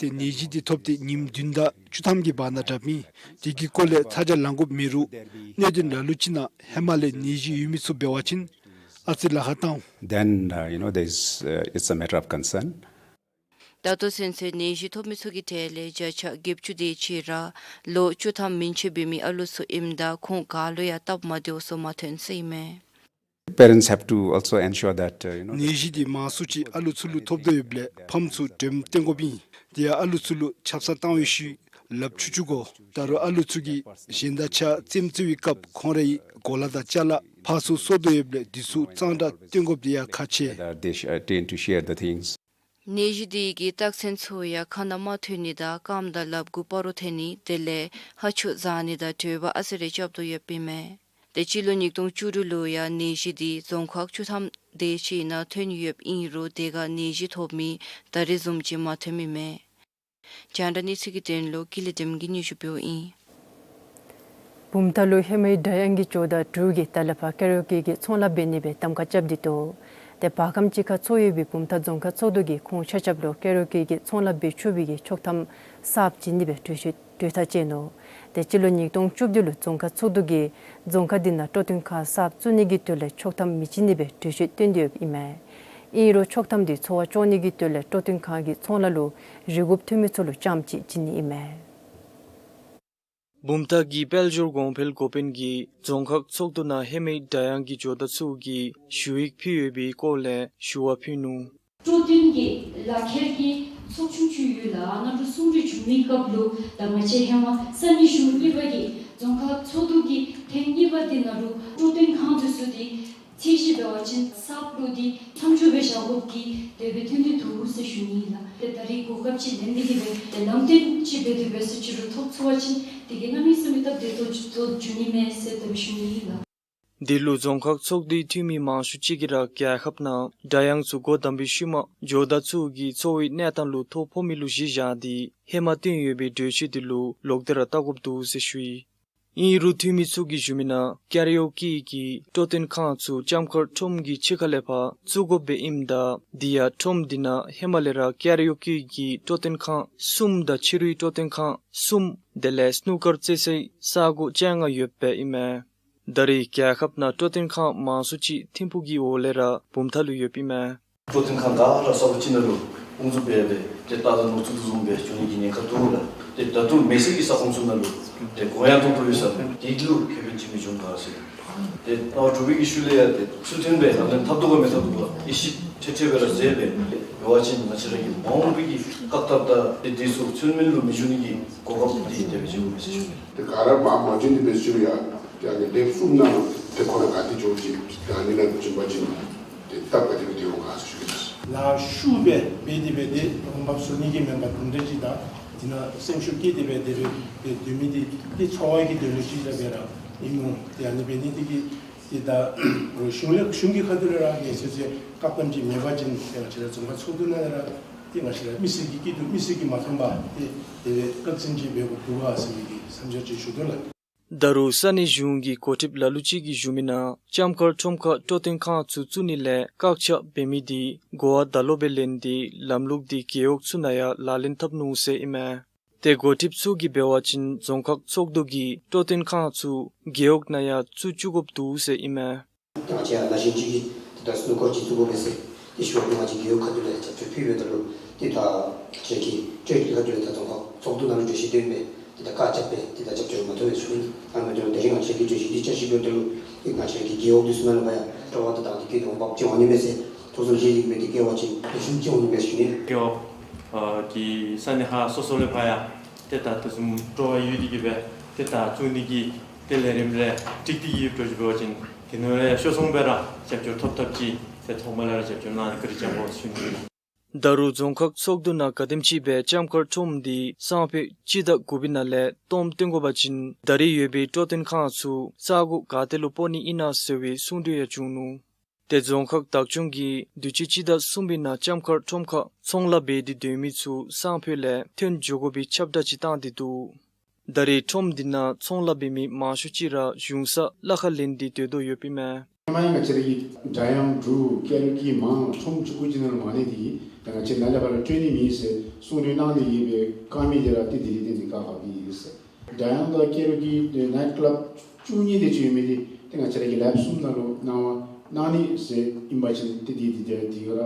ཏེ་ནད་གཞི་འདི་ཐོབ་སྟེ་ཉིནམ་བདུན་དང་བཅུ་ཐམ་གྱི་བར་ན་དྲགཔ་ཨིན། དེ་གི་སྐོར་ལས་ཚ་གྱང་ལང་དགོཔ་མེད་རུང་གནད་དོན་ལ་ལུ་ཅིག་ནང་ཧེ་མ་ལས་ནད་གཞི་ཡོད་མི་ཚུ་འབད་བ་ཅིན་ཨ་ཙི་ལཱ་ཁག་བཏང་འོང་། Then, uh, you know, there's, uh, it's a matter of concern. ད་ལྟོ་ཚུན་ཚོད་ནད་གཞི་ཐོབ་མི་ཚུ་གི་གྲས་ལས་བརྒྱ་ཆ་བརྒྱད་ཅུ་དེ་ཅིག་ར་ལོ་བཅུ་ཐམ་མན་ཆད་འབད་མི་ཨ་ལུ་ཚུ་ཨིནམ་ད་ཁོང་ག་ལུ་ཡང་སྟབས་མ་བདེཝ་ཚུ་མ་ཐོན་ཟེར་ཨིན་མས། Parents have to also ensure that, uh, you know, ནད་གཞི་འདི་མང་སུ་ཅིག་ཨ་ལུ་ཚུ་ལུ་ཐོབ་དོ་ཡོདཔ་ལས་ཕམ་ཚུ་དྲནམ་བཏོན་དགོཔ་ཨིན། དེ་ཡང་ཨ་ལུ་ཚུ་ལུ་ཆབ་གསང་བཏང་བའི་ཤུལ་ལགཔ་འཁྱུ་འཁྱུ་དགོ། ད་རུང་ཨ་ལུ་ཚུ་གིས་གཞན་དང་གཅིག་ཁར་རྩེདམོ་རྩེ་བའི་སྐབས་ཁོང་རའི་གོ་ལ་དང་ཅ་ལ་ཕར་ཚུར་སོར་དོ་ཡོདཔ་ལས་དེ་ཚུ་གཙང་སྦྲ་བཏོན་དགོཔ་དེ་ཡང་ཁག་ཆེ། That they sh-, uh, tend to share the things. ནད་གཞི་དེ་གི་རྟགས་མཚན་ཚུ་ཡང་ཁ་ནང་མ་ཐོན་ནི་དང་རྐངམ་དང་ལགཔ་གུ་སྤར་རུང་ཐོན་ནི་དེ་ལས་ཧ་ཆུ་འཛག་ནི་དང་དྲོད་འབར་ཨ་ཙི་རེ་རྐྱབ་དོ་ཡོདཔ་ཨིན་མས། ཏེ་སྤྱི་ལོ་ཉིས་སྟོང་བཅུ་དྲུག་ལུ་ཡང་ནད་གཞི་དེ་རྫོང་ཁག་བཅུ་ཐམ་དེ་ཅིག་ནང་ཐོན་ཡོདཔ་ཨིན་རུང་དེ་ཁར་ནད་གཞི་ཐོབ་མི་ད་རེས་བཟུམ་ཅིག་མ་ཐོནམ་ཨིན་མས། རྒྱང་བསྒྲགས་གནས་ཚུལ་གྱི་དོན་ལུ་ཀུན་ལེགས་བདེམ་གིས་སྙན་ཞུ་ཕུལཝ་ཨིན། བུམ་ཐང་ལུ་ཧེ་མའི་སྒྲ་དབྱངས་ཀྱི་ཇོ་བདག་དྲུག་གིས་ད་ལས་ཕར་ཀ་ར་ཨོ་ཀེ་གི་ཚོང་ལཱ་འབད་ནི་སྦེ་གདམ་ཁ་རྐྱབ་སྟེ་འདུག། ཏེ་བར་ཁམས་ཅིག་ཁར་ཚོགས་ཡོད་པའི་བུམ་ཐང་རྫོང་ཁག་ཚོགས་འདུ་གིས་ཁོང་ཆ་ཁྱབ་ལུ་ཀ་ར་ཨོ་ཀེ་གི་ཚོང་ལཱ་འབད་ཆོག་པའི་གི་ཆོག་ཐམ་གསརཔ་བྱིན་ནི་སྦེ་གྲོས་ཆོད་གྲོས་ཐག་བཅད་ནུག། ཏེ་སྤྱི་ལོ་ཉིས་སྟོང་བཅུ་བདུན་ལུ་རྫོང་ཁག་ཚོགས་འདུ་གིས་རྫོང་ཁག་དེ་ནང་སྤྲོ་སྟོན་ཁང་གསརཔ་བཙུགས་ནི་གི་དོན་ལས་ཆོག་ཐམ་མི་བྱིན་ནི་སྦེ་གྲོས་ཆོད་བཏོན་ཏེ་ཡོདཔ་ཨིན་མས། ཨིན་རུང་ཆོག་ཐམ་དེ་འཚོ་བ་སྐྱོང་ནི་གི་དོན་ལས་སྤྲོ་སྟོན་ཁང་གི་ཚོང་ལཱ་ལུ་རིག་གུ་ཐོན་མི་ཚུ་ལུ་རྐྱངམ་གཅིག་བྱིན་ནི་ཨིན་མས། བུམ་ཐང་གི་དཔལ་འབྱོར་གོང་འཕེལ་འགོ་དཔོན་གྱིས་རྫོང་ཁག་ཚོགས་འདུ་ནང་ཧེ་མའི་སྒྲ་དབྱངས་ཀྱི་ཇོ་བདག་ཚུ་གིས་ཞུ་ཡིག་ཕུལ་ཡོད་པའི་སྐོར་ལས་ཞུ་བ་ཕུལ་ནུག། སྤྲོ་སྟོན་གྱི་ལག་ཁྱེར་གྱི་ཚོགས་ཆུང་ཚུ་ཡོད་ལགས། ཨ་ནཱ་ལུ་གསུང་གྲོས་བྱུང་མིའི་སྐབས་ལུ་ད་ང་བཅས་ཧེ་མ་ས་གནས་གཞུང་གཉིས་པ་གི་རྫོང་ཁག་ཚོགས་འདུ་གི་ཐེངས་གཉིས་པ་དེ་ནང་ལུ་སྤྲོ་སྟོན་ཁང་དེ་ཚུ་དེ་ཚད་གཞི་འབད་བ་ཅིན་གསརཔ་ལུ་དེ་མཚམས་འཇོག་སྦེ་བཞག་དགོཔ་གི་དེ་སྦེ་ཐོན་ཏེ་འདུག་ཟེར་ཞུ་ནི་ཨིན་ལགས། ཏེ་ད་རེས་གོ་སྐབས་ཅིག་ལེན་ཏེ་གིས་སྦེ་ཏེ་ལམ་སྟོན་ཅིག་འབད་དེ་འབད་ས་ཅིག་རུང་ཐོབ་ཚུགས་པ་ཅིན་དེ་གིས་གནམ་མེད་ས་མེད་སྟབས་བདེ་ཏོག་ཏོ་འགྱོ་ནི་མས་ཟེར་དེ་སྦེ་ཞུ་ནི་ཨིན་ལགས། འདི་ལུ་རྫོང་ཁག་ཚོགས་འདུའི་འཐུས་མི་མང་ཤོས་ཅིག་གིས་ར་རྒྱལ་ཁབ་ནང་སྒྲ་དབྱངས་ཚུ་སྒོ་བསྡམས་པའི་ཤུལ་མ་ཇོ་བདག་ཚུ་གི་འཚོ་བའི་གནས་སྟངས་ལུ་ཐོ་ཕོག་མི་ལུ་གཞི་བཞག་སྟེ་ཧེ་མ་བཏོན་ཡོད་པའི་གྲོས་ཆོད་དེ་ལུ་ལོག་སྟེ་ར་བལྟ་དགོཔ་འདུག་ཟེར་ཞུ་ཡི། ཨིན་རུང་འཐུས་མི་ཚུ་གིས་ཞུ་མིའི་ནང་ཀ་ར་ཨོ་ཀེ་གི་སྤྲོ་སྟོན་ཁང་ཚུ་ལྕམ་མཁར་ཁྲོམ་གྱི་ཕྱི་ཁ་ལས་ཕར་བཙུགས་དགོཔ་སྦེ་ཨིནམ་ད་དེ་ཡང་ཁྲོམ་དེ་ནང་ཧེ་མ་ལས་ར་ཀ་ར་ཨོ་ཀེ་གི་སྤྲོ་སྟོན་ཁང་གསུམ་དང་ཕྱི་རུའི་སྤྲོ་སྟོན་ཁང་གསུམ་དེ་ལས་སྣུ་ཀར་རྩེད་སའི་ས་སྒོ་བཅོ་ལྔ་ཡོདཔ་སྦེ་ཨིན་མས། ད་རེས་རྒྱལ་ཁབ་ནང་སྤྲོ་སྟོན་ཁང་མང་སུ་ཅིག་ཐིམ་ཕུག་གི་འོག་ལས་ར་བུམ་ཐང་ལུ་ཡོདཔ་ཨིན་མས། སྤྲོ་སྟོན་ཁང་ག་ར་ས་སྒོ་ཅིག་ནང་ལུ་ དབུ་འཛུགས་འབད་སྦེ་ཏེ་རྟ་དང་ནོར་ཚུ་དེ་བཟུམ་སྦེ་འགྱོ་ནི་གི་ཉེན་ཁ་འདུག་ལགས། ཏེ་ད་ལྟོ་མེ་སྲེག་གི་ས་ཁོངས་ཚུ་ནང་ལུ་ཏེ་གོ་ཡང་ཏོག་ཏོ་ཡོད་ས་ལགས། དེ་ལུ་ཁེ་ཕན་ཅིག་མི་འབྱུང་ག་ཟེར། ཏེ་ལྟ་བ་གྲུབ་པའི་གི་ཤུལ་ལས་ཡང་ཏེ་ཚུལ་མཐུན་སྦེ་ལག་ལེན་འཐབ་དོ་ག་མི་འཐབ་དོ་ག་དབྱེ་ཞིབ་ཁྲིག་ཁྲི་སྦེ་ར་མཛད་སྦེ་འབད་བ་ཅིན་ང་བཅས་ར་གི་མ་འོངས་པའི་གི་བཀག་ཐབས་དང་ཏེ་དེ་ཚུ་ཚུལ་མིན་ལུ་མི་འགྱོ་ནི་གི་གོ་སྐབས་འདི་དེ་སྦེ་བྱུང་མས་ཟེར་ཞུ་ནི། ཏེ་ག་ར་མ་མ་འགྱོ་ནི་སྦེ་ཞུ་ཡ། ཏེ་ཨ་ནི་ལེབ་གསུམ་ནང་ཏེ་ཁོ་ར་ག་ཏེ་འགྱོ་ཅི་ཏེ་ཨ་ནི་ནང་འགྱོ་བ་ཅིན་ཏེ་སྟབས་ག་དེ་སྦེ་སྡོད་འོང་ག་ཟེར་ཞུ་ནི། ལཱ་ཤུགས་སྦེ་འབད་དེ་སྦེ་ཏེ་འོང་འབབ་བཟོ་ནི་གི་མེན་པར་དུམ་གྲ་ཅིག་དང་དེ་ནང་སེམས་ཤུགས་བསྐྱེད་དེ་སྦེ་དེ་སྦེ་སྡོད་མི་འདི་ཏེ་འཚོ་བ་གི་དོན་ལུ་ཅིག་ར་འབད་ར་ཨིན་མོ། ཏེ་ཨ་ནི་འབད་ནི་འདི་གིས་ཏེ་ད་གཞུང་ལས་གཞུང་གི་ཁ་ཐུག་ལས་ར་ངལ་རྩོལ་ཟེར་བཀག་དམ་ཅིག་མེད་པ་ཅིན་ཏེ་ང་བཅས་ར་རྫོང་ཁག་ཚོགས་འདུ་ནང་ལས་ར་ཏེ་ང་བཅས་ར་མི་སེར་གྱི་སྐྱིད་སྡུག་མི་སེར་གྱིས་མ་མཐོང་པར་ཏེ་དེ་སྦེ་བཀག་འཛིན་ཅིག་འབད་དགོཔ་འདུག་ག་ཟེར་མི་གི་བསམ་འཆར་ཅིག་ཞུ་དོ་ལགས། ད་རུང་ས་གནས་གཞུང་གི་འགོ་ཁྲིདཔ་ལ་ལུ་ཅིག་གིས་ཞུ་མི་ནང་ལྕམ་མཁར་ཁྲོམ་ཁར་སྤྲོ་སྟོན་ཁང་ཚུ་བཙུགས་ནི་ལས་བཀག་ཆ་འབད་མི་འདི་གོ་བ་ད་ལོག་སྦེ་ལེན་ཏེ་ལམ་ལུགས་འདི་རྒེད་འོག་ཚུ་ནང་ཡང་ལག་ལེན་འཐབ་ནུག་ཟེར་ཨིན་མས། ཏེ་འགོ་ཁྲིདཔ་ཚུ་གིས་འབད་བ་ཅིན་རྫོང་ཁག་ཚོགས་འདུ་གིས་སྤྲོ་སྟོན་ཁང་ཚུ་རྒེད་འོག་ནང་ཡང་བཙུགས་བཅུག་དགོཔ་འདུག་ཟེར་ཨིན་མས། ང་བཅས་ཡང་ན་གཞོན་ཅིག་གིས་ཏེ་ད་སྣུམ་འཁོར་ཅིག་བཙུགས་དགོ་པས་ཟེར་ཏེ་ཞུ་བ་ཅིན་ང་བཅས་རྒེད་འོག་ཁ་ཐུག་ལས་རྒྱབ་སྐྱོར་ཕུལ་བའི་ད་ལུ་ཏེ་ད་ཁྱེད་ཀྱི་སྤྲོ་སྟོན་ཁང་ཁ་ཐུག་ལས་ད་རྫོང་ཁག་ཚོགས་འདུ་ནང་ལུ་འགྱོ་ཤེས་དོན་མེད། ཏེ་ད་བཀག་ཆ་འབད་ཏེ་ད་རྒྱབ་སྐྱོར་མ་ཐོབ་པས་ཟེར་ཞུ་ནི། ཨ་ནི་འབདཝ་ད་རིང་ང་བཅས་ཀྱི་བརྗོད་གཞི་འདི་བསྐྱར་ཞིབ་འབདཝ་ད་ལུ་ཏེ་ང་བཅས་ཀྱི་རྒེད་འོག་འདི་ཚུ་ནང་ལུ་ཕར་ཡང་སྤྲོ་བ་དང་དང་འདོད་སྐྱེད་དེ་འོང་འབབ་ཅིག་འོང་ནི་མས་ཟེར་ཐུགས་བསམ་བཞེས་ཏེ་གི་སྦེ་ཏེ་བསྐྱལ་བ་ཅིན་ལེགས་ཤོམ་ཅིག་འོང་ནི་མས་ཟེར་ཞུ་ནི། རྒེད་འོག་ཨ་གི་ས་གནས་ཧ་སོ་སོ་ལས་ཕར་ཡང་ཏེ་ད་དེ་བཟུམ་སྤྲོ་བ་ཡོད་དེ་གི་སྦེ་ཏེ་ད་བཙུགས་ནི་གི་ཏེ་ལས་རིམ་ལས་འགྲིག་སྟེ་གི་འགྱོ་ཅི་འབད་བ་ཅིན་དེ་ནང་ལས་ཤོར་སོང་སྦེ་ར་རྒྱབ་སྐྱོར་ཐོབ་ཐབས་ཅིག་ཏེ་ཐོག་མ་ལས་ར་རྒྱབ་སྐྱོར་གནང་ནི་བཀའ་དྲིན་བསྐྱང་དགོ་ཟེར་ཞུ་ནི། ད་རུང་རྫོང་ཁག་ཚོགས་འདུ་ནང་ག་དེམ་ཅིག་སྦེ་ལྕམ་མཁར་ཁྲོམ་འདི་སང་ཕོད་སྤྱི་ཟླ་དགུ་པའི་ནང་ལས་སྟོངམ་བཏོན་དགོ་པ་ཅིན་ད་རེས་ཡོད་པའི་སྤྲོ་སྟོན་ཁང་ཚུ་ས་གོ་ག་ཏེ་ལུ་སྤོ་ནི་ཨིན་ན་ཟེར་བའི་གསུང་གྲོས་ཡང་བྱུང་ནུག། ཏེ་རྫོང་ཁག་བདག་སྐྱོང་གིས་དུས་ཅི་སྤྱི་ཟླ་གསུམ་པའི་ནང་ལྕམ་མཁར་ཁྲོམ་ཁར་ཚོང་ལཱ་འབད་དེ་སྡོད་མི་ཚུ་སང་ཕོད་ལས་ཐོན་འགྱོ་དགོ་པའི་ཁྱབ་བསྒྲགས་ཅིག་བཏང་སྟེ་འདུག། ད་རེས་ཁྲོམ་འདི་ནང་ཚོང་ལཱ་འབད་མི་མང་ཤོས་ཅིག་ར་གཞུང་ས་གླ་ཁར་ལེན་ཏེ་སྡོད་དོ་ཡོདཔ་ཨིན་མས། ཧེ་མ་ཡང་ང་བཅས་ར་གི་སྒྲ་དབྱངས་འབྲུག་ཀེ་རོ་ཀི་མང་ཁྲོམ་བཅུ་དགུ་ཅིག་ནང་ལུ་མ་གནས་ཏེ་གི་ད་ང་བཅས་ནཱ་ལས་ཕར་ལུ་སྤྲོད་ནི་མེད་ཟེར་གསུང་གྲོས་གནང་སྟེ་གི་སྦེ་བཀག་མི་འདི་ར་ཏེ་དེ་ལས་བརྟེན་ཏེ་བཀག་བཀག་སྦེ་ཡོད་ཟེར། སྒྲ་དབྱངས་དང་ཀེ་རོ་ཀི་ནའིཊ་ཀ་ལབ་བཅུ་གཉིས་དེ་ཅིག་ཡོད་མི་འདི་ཏེ་ང་བཅས་ར་གི་ལེབ་གསུམ་ནང་ལུ་གནང་བ་གནང་ནི་ཟེར་ཨིན་པ་ཅིན་ཏེ་འདི་འདི་འདི་འདི་ག་ར་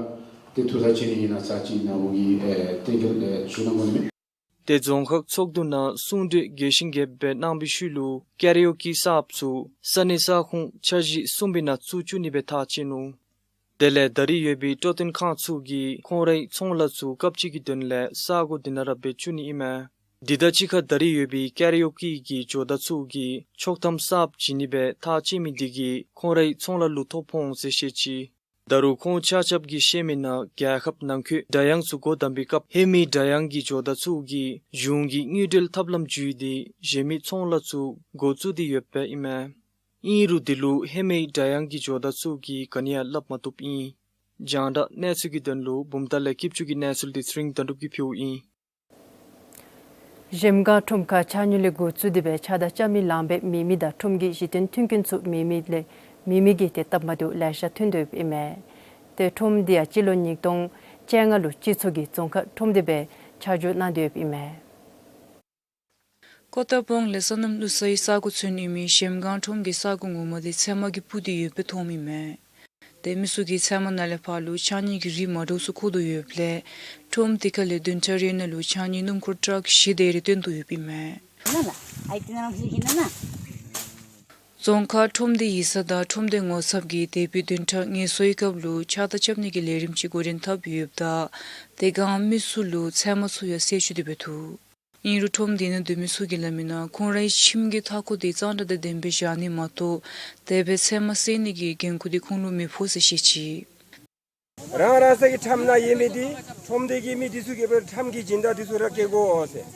ཏེ་ཐུགས་ཐག་བཅད་ནི་ཨིན་ན་ཚར་གཅིག་ནཱ་འོ་གི་ཨེ་གཏན་འཁེལ་ཨེ་ཞུ་གནང་དགོ་ནི་མས། ཏེ་རྫོང་ཁག་ཚོགས་འདུ་ནང་གསུང་གྲོས་རྒྱས་ཤིང་རྒྱསཔ་སྦེ་གནང་བའི་ཤུལ་ལུ་ཀེ་ར་ཨོ་ཀེ་གསརཔ་ཚུ་ས་གནས་ས་ཁོངས་འཆར་གཞི་གསུམ་པའི་ནང་བཙུགས་བཅུག་ནི་སྦེ་ཐག་བཅད་ནུག། དེ་ལས་ད་རེས་ཡོད་པའི་སྤྲོ་སྟོན་ཁང་ཚུ་གིས་ཁོང་རའི་ཚོང་ལཱ་ཚུ་སྐབས་ཅིག་གི་དོན་ལས་ས་གོ་འདི་ནང་ར་འབད་བཅུག་ནི་ཨིན་མས། འདི་དང་གཅིག་ཁར་ད་རེས་ཡོད་པའི་ཀེ་ར་ཨོ་ཀེ་གི་ཇོ་བདག་ཚུ་གིས་ཆོག་ཐམ་གསརཔ་བྱིན་ནི་སྦེ་ཐག་བཅད་མི་འདི་གིས་ཁོང་རའི་ཚོང་ལཱ་ལུ་ཐོ་ཕོག་འོང་ཟེར་བཤད་ཅི། ད་རུང་ཁོང་ཆ་ཁྱབ་ཀྱིས་བཤད་མི་ནང་རྒྱལ་ཁབ་ནང་འཁོད་སྒྲ་དབྱངས་ཚུ་སྒོ་བསྡམ་པའི་སྐབས་ཧེ་མའི་སྒྲ་དབྱངས་ཀྱི་ཇོ་བདག་ཚུ་གིས་གཞུང་གི་དངུལ་འབྲེལ་ཐབས་ལམ་བརྒྱུད་དེ་གཞན་མི་ཚོང་ལཱ་ཚུ་འགོ་བཙུགས་ཏེ་ཡོདཔ་ཨིན་མས། ཨིན་རུང་འདི་ལུ་ཧེ་མའི་སྒྲ་དབྱངས་ཀྱི་ཇོ་བདག་ཚུ་གིས་ག་ནི་ཡང་སླབ་མ་བཏུབ་ཨིན། རྒྱང་བསྒྲགས་གནས་ཚུལ་གྱི་དོན་ལུ་བུམ་ཐང་ལས་སྐྱིད་ཆུ་གི་གནས་ཚུལ་འདི་ཚེ་རིང་དོན་གྲུབ་ཀྱིས་ཕུལཝ་ཨིན། གཞལམ་སྒང་ཁྲོམ་ཁར་ཕྱགས་སྙིགས་ལས་འགོ་བཙུགས་ཏེ་སྦེ་ཕྱགས་བདར་རྐྱབ་མི་ལང་པའི་མེ་མེ་དང་ཁྲོམ་གྱི་གཞི་རྟེན་མཐུན་རྐྱེན་ཚུ་མེ་མེ་ལས་མེ་མེ་གི་ཏེ་སྟབས་མ་བདེཝ་ལེ་ཤ་ཐོན་དོ་ཡོདཔ་ཨིན་མས། ཏེ་ཁྲོམ་འདི་ཡང་སྤྱི་ལོ་ཉིས་སྟོང་བཅོ་ལྔ་ལུ་སྤྱི་ཚོགས་ཀྱི་རྫོང་ཁག་ཁྲོམ་སྡེ་སྦེ་ཆ་འཇོག་གནང་སྟེ་ཡོདཔ་ཨིན་མས། ཀོ་ཏ་པོང་ལས་སོ་ནམ་བླུག་སའི་ས་གོ་ཚུན་ཡོད་མི་གཞལམ་སྒང་ཁྲོམ་གྱི་ས་གོ་ངོ་མ་འདི་ཚལ་མ་གིས་སྤུར་ཏེ་ཡོདཔ་སྦེ་མཐོངམ་ཨིན་མས། ཏེ་མི་ཚུ་གིས་ཚལ་མ་ནང་ལས་ཕར་ལུ་ཕྱགས་སྙིགས་ཀྱི་རིགས་མ་འདྲཝ་ཚུ་བཀོ་དོ་ཡོདཔ་ལས་ཁྲོམ་འདི་ཁ་ལས་བདུན་ཕྲག་རེ་ནང་ལུ་ཕྱགས་སྙིགས་སྣུམ་འཁོར་ཊཱག་བཞི་དེ་རེ་བཏོན་དོ་ཡོདཔ་ཨིན་མས། རྫོང་ཁག་ཁྲོམ་སྡེ་ཡིག་ཚང་དང་ཁྲོམ་སྡེ་ངོ་ཚབ་ཀྱིས་འདས་པའི་བདུན་ཕྲག་ངལ་གསོའི་སྐབས་ལུ་ཕྱགས་བདར་རྐྱབ་ནི་གི་ལས་རིམ་ཅིག་འགོ་འདྲེན་འཐབ་ཡོདཔ་ད་དེ་སྒང་མི་ཚུ་ལུ་ཚལ་མ་ཚུ་ཡང་བསལ་བཅུག་སྟེ་སྦེ་འདུག། ཨིན་རུང་ཁྲོམ་འདི་ནང་སྡོད་མི་ཚུ་གིས་སླབ་མི་ནང་ཁོང་རའི་ཁྱིམ་གྱི་མཐའ་འཁོར་འདི་གཙང་སྦྲ་དང་ལྡནམ་སྦེ་བཞག་ནི་མ་གཏོགས་དེ་སྦེ་ཚལ་མ་བསལ་ནི་གི་འགན་ཁུར་འདི་ཁོང་ལུ་མི་ཕོག་ཟེར་བཤད་ཅི། རང་རང་ས་གི་ཁྲམ་ནང་ཡོད་མི་འདི་ཁྲོམ་སྡེ་གི་མི་འདི་ཚུ་གིས་སྦེ་ཁྲམ་གྱི་སྦྱིན་བདག་འདི་ཚུ་ར་བཀལ་དགོ་ཟེར།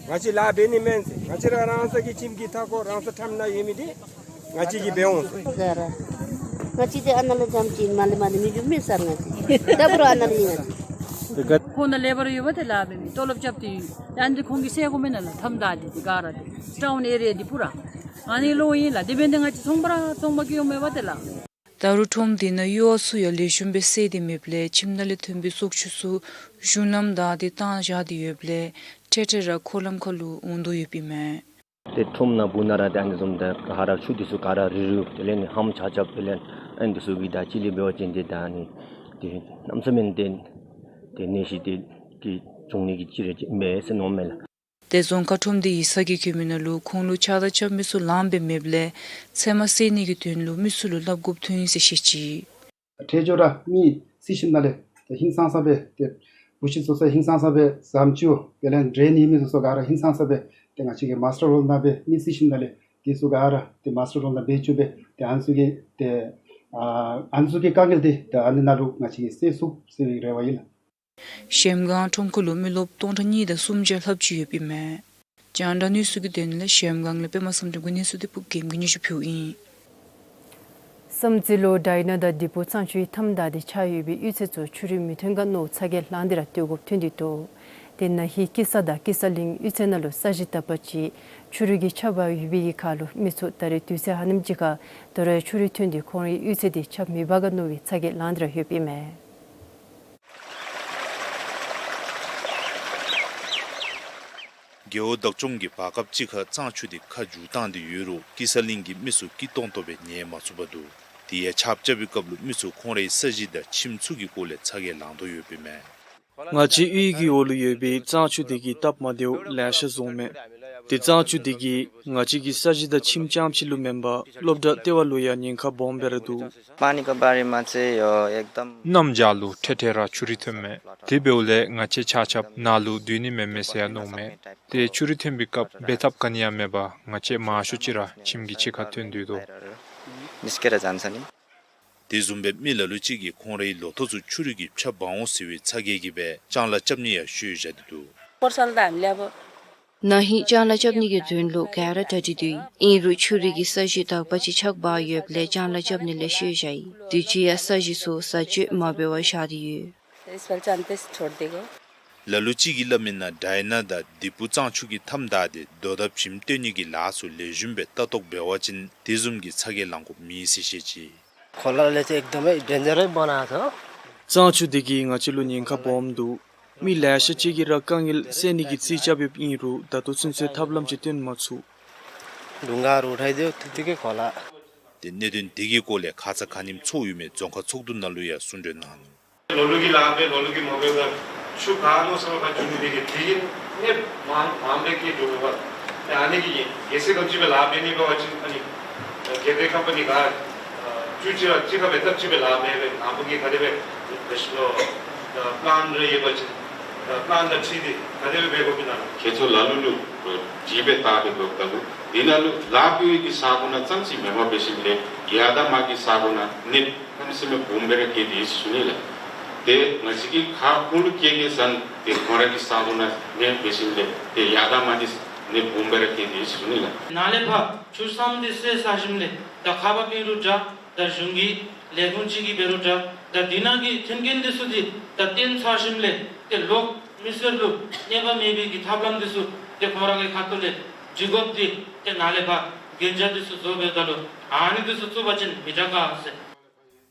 ང་བཅས་ལཱ་འབད་ནི་མེན་ཟེར། ང་བཅས་ར་རང་ས་གི་ཁྱིམ་གྱི་མཐའ་འཁོར་རང་ས་ཁྲམ་ནང་ཡོད་མི་འདི་ང་བཅས་ཀྱིས་འབད་འོང་ཟེར། ཟེར། ང་བཅས་འདི་ཨ་ནཱ་ལུ་འཛོམས་ཅི་མ་ལས་མ་ལས་མི་རྒྱུ་མེད་ཟེར། ང་བཅས་ད་འབད་རུང་ཨ་ནཱ་ལུ་ཨིན་ང་བཅས། ཁོང་ནཱ་ལེ་བར་ཡོད་པ་ཏེ་ལཱ་འབད་མི་ཏོ་ལོབ་རྐྱབ་སྟེ་ཡོད། ཡང་འདི་ཁོང་གིས་བསལ་དགོ་མེན་ན་ལགས། ཁྲམ་བདའ་སྟེ་འདི་ག་ར་འདི་ཊའུན་ཨེ་རི་ཡ་འདི་ཕུ་ར་ཨ་ནི་ལུ་ཨིན་ལགས། དེ་འབདཝ་ད་ང་བཅས་ཚོང་པ་ར་ཚོང་པ་གིས་ཡོད་མེད་པ་ཏེ་ལགས། ད་རུང་ཁྲོམ་འདི་ནང་གཡུར་བ་ཚུ་ཡང་ལེགས་ཤོམ་སྦེ་བསལ་ཏེ་མེདཔ་ལས་ཁྱིམ་ནང་ལས་ཐོན་པའི་བཙོག་ཆུ་ཚུ་གཞུང་ལམ་བདའ་སྟེ་བཏང་བཞག་སྟེ་ཡོདཔ་ལས་འཕྲལ་འཕྲལ་ར་འཁོར་ལམ་ཁ་ལུ་འོང་དོ་ཡོདཔ་ཨིན་མས། ཏེ་ཁྲོམ་ནང་སྦུག་ནང་ར་ཏེ་ཨ་ནི་བཟུམ་ཏེ་ག་ར་ཆུ་འདི་ཚུ་ག་ར་རུལ་རུལཝ་དེ་ལས་ནི་ཧམ་ཆག་ཆགཔ་དེ་ལས་ཨ་ནི་འདི་ཚུ་གིས་ད་ཅི་ལས་འབད་བ་ཅིན་ཏེ་ད་ཨ་ནི་ཏེ་གནམ་མེད་ས་མེད་ཏེ་ ཏེ་ནད་གཞི་དེ་གི་འབྱུང་ནི་གི་ཅིག་རེ་ཅིག་མེད་ཟེར་མནོཝ་མས་ལགས། ཏེ་རྫོང་ཁག་ཁྲོམ་སྡེའི་ས་གི་གུ་མི་ནང་ལུ་ཁོང་ལུ་ཕྱག་དང་ཆབ་མི་ཚུ་ལངམ་སྦེ་མེདཔ་ལས་ཚེར་མ་བསལ་ནི་གི་དོན་ལུ་མི་ཚུ་ལུ་སླབ་དགོཔ་ཐོན་ཡི་ཟེར་བཤད་ཅི། འཕྲལ་མགྱོགས་ར་མི་རྩིས་ཞིབ་ནང་ལས་ཏེ་ཧིང་སངས་ས་སྦེ་ཏེ་བུ་གཞི་ཚུ་ཚུ་ཧིང་སངས་ས་སྦེ་ཟམ་ཅུ་དེ་ལས་འདྲེན་ནི་མི་ཚུ་ཚུ་ག་ར་ཧིང་སངས་ས་སྦེ་ཏེ་ང་བཅས་ཀྱི་མཱས་ཊར་རོལ་ནང་སྦེ་མི་རྩིས་ཞིབ་ནང་ལས་དེ་ཚུ་ག་ར་ཏེ་མཱས་ཊར་རོལ་ནང་སྦེ་བཅུག་སྦེ་ཏེ་ཨ་ནི་ཚུ་གི་ཏེ་ཨ་ཨ་ནི་ཚུ་གི་དཀའ་ངལ་དེ་ཏེ་ཨ་ནི་ནང་ལུ་ང་བཅས་ཀྱིས་སེལ་ཚུགས་ཟེར་བའི་རེ་བ་ཨིན་ལགས། གཞལམ་སྒང་ཁྲོམ་ཁ་ལུ་མི་རློབས་སྟོང་ཕྲག་གཉིས་དང་སུམ་བརྒྱ་ལྷགཔ་ཅིག་ཡོདཔ་ཨིན་མས། རྒྱང་བསྒྲགས་གནས་ཚུལ་གྱི་དོན་ལས་གཞལམ་སྒང་ལས་པདྨ་བསམ་གྲུབ་ཀྱི་གནས་ཚུལ་དེ་ཕུརབ་རྒྱལམ་གྱིས་སྙན་ཞུ་ཕུལཝ་ཨིན། བསམ་རྩེ་ལུ་ཌའི་ན་དང་དི་པུ་གཙང་ཆུའི་མཐའམ་བདའ་སྟེ་ཆགས་ཡོད་པའི་གཡུས་ཚན་ཚུ་ཆུ་རུད་མི་ཐོན་ག་མནོ་ཚ་གྱང་ལངས་ཏེ་ར་སྡོད་དགོཔ་ཐོན་ཏེ་འདུག། ཏེ་ན་ཧིང་ཀི་ས་དང་ཀི་ས་གླིང་གཡུས་ཚན་ནང་ལུ་ས་གཞི་དག་པ་ཅིག་ཆུ་རུད་ཀྱིས་ཆག་འབག་ཡོད་པའི་ཁར་ལུ་མི་ཚུ་ད་རེས་དུས་ཚོད་ཧ་ལམ་ཅིག་ཁར་དོ་རུང་ཆུ་རུད་ཐོན་ཏེ་ཁོང་རའི་གཡུས་ཚན་དེ་ཆག་མི་འབག་ག་མནོ་བའི་ཚ་གྱང་ལངས་ཏེ་ར་ཡོདཔ་ཨིན་མས། རྒེད་འོག་བདག་སྐྱོང་གིས་བར་སྐབས་ཅིག་ཁར་གཙང་ཆུ་དེ་ཁ་བསྒྱུར་བཏང་སྟེ་ཡོད་རུང་ཀི་ས་གླིང་གི་མི་ཚུ་སྐྱིད་ཏོང་ཏོ་སྦེ་ཉལ་མ་ཚུགས་པར་འདུག། དེ་ཡང་ཆརཔ་རྐྱབ་པའི་སྐབས་ལུ་མི་ཚུ་ཁོང་རའི་ས་གཞི་དང་ཁྱིམ་ཚུ་གི་སྐོར་ལས་ཚ་གྱང་ལང་དོ་ཡོདཔ་ཨིན་མས། ང་བཅས་གཡུས་ཀྱི་འོག་ལུ་ཡོད་པའི་གཙང་ཆུ་དེ་གི་སྟབས་མ་བདེཝ་ལེ་ཤ་བཟུང་མས། ཏེ་གཙང་ཆུ་དེ་གིས་ང་བཅས་ཀྱི་ས་གཞི་དང་ཁྱིམ་རྐྱངམ་ཅིག་ལུ་མེན་པར་སློབ་གྲྭ་ལྟེ་བ་ལུ་ཡང་ཉེན་ཁ་སྦོམ་སྦེ་ར་འདུག། पानीको बारेमा चाहिँ यो एकदम གནམ་བྱཱར་ལུ་འཕྲལ་འཕྲལ་ར་ཆུ་རུད་ཐོནམ་མས། དེ་འབདཝ་ལས་ང་བཅས་ཆ་ཁྱབ་ནཱ་ལུ་སྡོད་ནི་མེན་མས་ཟེར་ཡང་མནོཝ་མས། ཏེ་ཆུ་རུད་ཐོན་པའི་སྐབས་འབད་ཐབས་ག་ནི་ཡང་མེད་པར་ང་བཅས་མང་ཤོས་ཅིག་ར་ཁྱིམ་གྱི་ཕྱི་ཁར་ཐོན་སྡོད་དོ། निस्केर जान्छ नि। དེ་བཟུམ་སྦེ་མི་ལ་ལུ་ཅིག་གིས་ཁོང་རའི་ལོ་ཐོག་ཚུ་ཆུ་རུད་ཀྱིས་ཕྱག་འབག་འོང་ཟེར་བའི་ཚ་གྱང་གིས་སྦེ་ལྕང་ལཱ་རྐྱབ་ནི་ཡང་བཤོལ་བཞག་སྟེ་འདུག། पर्सनल त हामीले अब ན་ཧིང་ལྕང་ལཱ་རྐྱབ་ནི་གི་དོན་ལུ་ག་ར་གྲ་སྒྲིག་སྡོད་ཡི། ཨིན་རུང་ཆུ་རུད་ཀྱིས་ས་གཞི་དག་པ་ཅིག་ཆག་འབག་ཡོདཔ་ལས་ལྕང་ལཱ་རྐྱབ་ནི་ལས་བཤོལ་བཞག་ཡི། དུས་ཅི་ཡང་ས་གཞི་ཚུ་བཟའ་སྤྱོད་མ་འབད་བར་བཞག་སྟེ་ཡོད། यसपालि चाहिँ अनि त्यस छोडिदिएको। ལ་ལུ་ཅིག་གིས་སླབ་མིའི་ནང་ཌའི་ན་དང་དི་པུ་གཙང་ཆུ་གི་མཐའམ་བདའ་སྟེ་རྡོ་དང་བྱེམ་བཏོན་ནི་གི་ལཱ་ཚུ་ལེགས་ཤོམ་སྦེ་ལྟ་རྟོག་འབད་བ་ཅིན་དེ་བཟུམ་གྱི་ཚ་གྱང་ལང་དགོཔ་མེད་ཟེར་བཤད་ཅི། खोलाले चाहिँ एकदमै डेन्जरै बनाएको छ। གཙང་ཆུ་དེ་གིས་ང་བཅས་ལུ་ཉེན་ཁ་སྦོམ་འདུག། མི་ལེ་ཤ་ཅིག་གིས་ར་དཀའ་ངལ་སེལ་ནི་གི་རྩིས་རྐྱབ་ཡོདཔ་ཨིན་རུང་ད་ལྟོ་ཚུན་ཚོད་ཐབས་ལམ་ཅིག་སྟོན་མ་ཚུགས། ढुङ्गाहरू उठाइदियो, त्यतिकै खोला। ཏེ་གནད་དོན་དེ་གི་སྐོར་ལས་ཁ་ཙ་ཁ་ཉིནམ་ཚོགས་ཡོད་མི་རྫོང་ཁག་ཚོགས་འདུ་ནང་ལུ་ཡང་གསུང་གྲོས་གནང་ནུག། ལོ་ལུག་གི་ལཱ་འབད་ལོ་ལུག་གི་མ་འབད་བར་ཆུ་ག་མནོ་ས་ལུ་ཕར་རྒྱུག་ནི་དེ་གིས་དེ་གིས་ནདཔ་མངམ་མངམ་སྦེ་སྐྱེ་འགྱོཝ་མས་པ། ཏེ་ཨ་ནི་གིས་གལ་སྲིད་ག་ཅི་སྦེ་ལཱ་འབད་ནི་འབད་བ་ཅིན་ཨ་ནི་གལ་ཏེ་ཀམ་པ་ནི་ག་ཆུ་ཅིག་ར་ཅིག་ཁར་འབད་ཐབས་ཅིག་སྦེ་ལཱ་འབད་འབད་ནང་པ་གིས་ག་དེ་སྦེ་ཨ་པི་ལཱན་རེ་ཡོད་པ་ཅིན་པི་ལཱན་དང་འཁྲིལ་ཏེ་ག་དེ་སྦེ་འབད་དགོཔ་ཨིན་ན། ཁྱེད་ཚུ་ལ་ལུ་ལུ་དྲིས་སྦེ་བལྟ་སྦེ་འབདཝ་ད་ལུ་དེ་ནང་ལུ་ལཱ་འབད་བའི་གི་ས་གོ་ནང་ཙམ་ཅིག་མེན་པར་འབད་ཞིནམ་ལས་ཡར་དང་མར་གྱི་ས་གོ་ནང་ནདཔ་གནམ་མེད་ས་མེད་སྦོམ་སྦེ་ར་སྐྱེས་ཏེ་ཡོད་ཟེར་ཞུ་ནི་ལགས། ཏེ་ང་བཅས་ཀྱི་ཁ་ཁོང་ལུ་སྐྱེ་སྐྱེ་ཟེར་ཏེ་ཁོང་ར་གི་ས་གོ་ནང་ནདཔ་འབད་ཞིནམ་ལས་ཏེ་ཡར་དང་མར་འདི་ནདཔ་སྦོམ་སྦེ་ར་སྐྱེས་ཏེ་ཡོད་ཟེར་ཞུ་ནི་ལགས། ནཱ་ལས་ཕར་ཆུ་ཟམ་འདི་བསལ་ཚར་ཞིནམ་ལས་ད་ཁ་བ་ཨིན་རུང་འདྲ་ད་གཞུང་གི་ལས་ཁུངས་ཅིག་གིས་འབད་རུང་འདྲ་ད་དེ་ནང་གི་མཐུན་རྐྱེན་འདི་ཚུ་འདི་ད་བཏོན་ཚར་ཞིནམ་ལས་ཏེ་ལོག་མི་སེར་ལུ་གནོད་པ་མེད་པའི་གི་ཐབས་ལམ་འདི་ཚུ་ཏེ་ཁོང་ར་གི་ཁ་ཐུག་ལས་སྒྲིག་དགོཔ་འདི་ཏེ་ནཱ་ལས་ཕར་གན་རྒྱ་འདི་ཚུ་བཟོ་འབདཝ་ད་ལུ་ཨ་ནི་འདི་ཚུ་བཙུགས་པ་ཅིན་མི་དྲག་ག་ཟེར།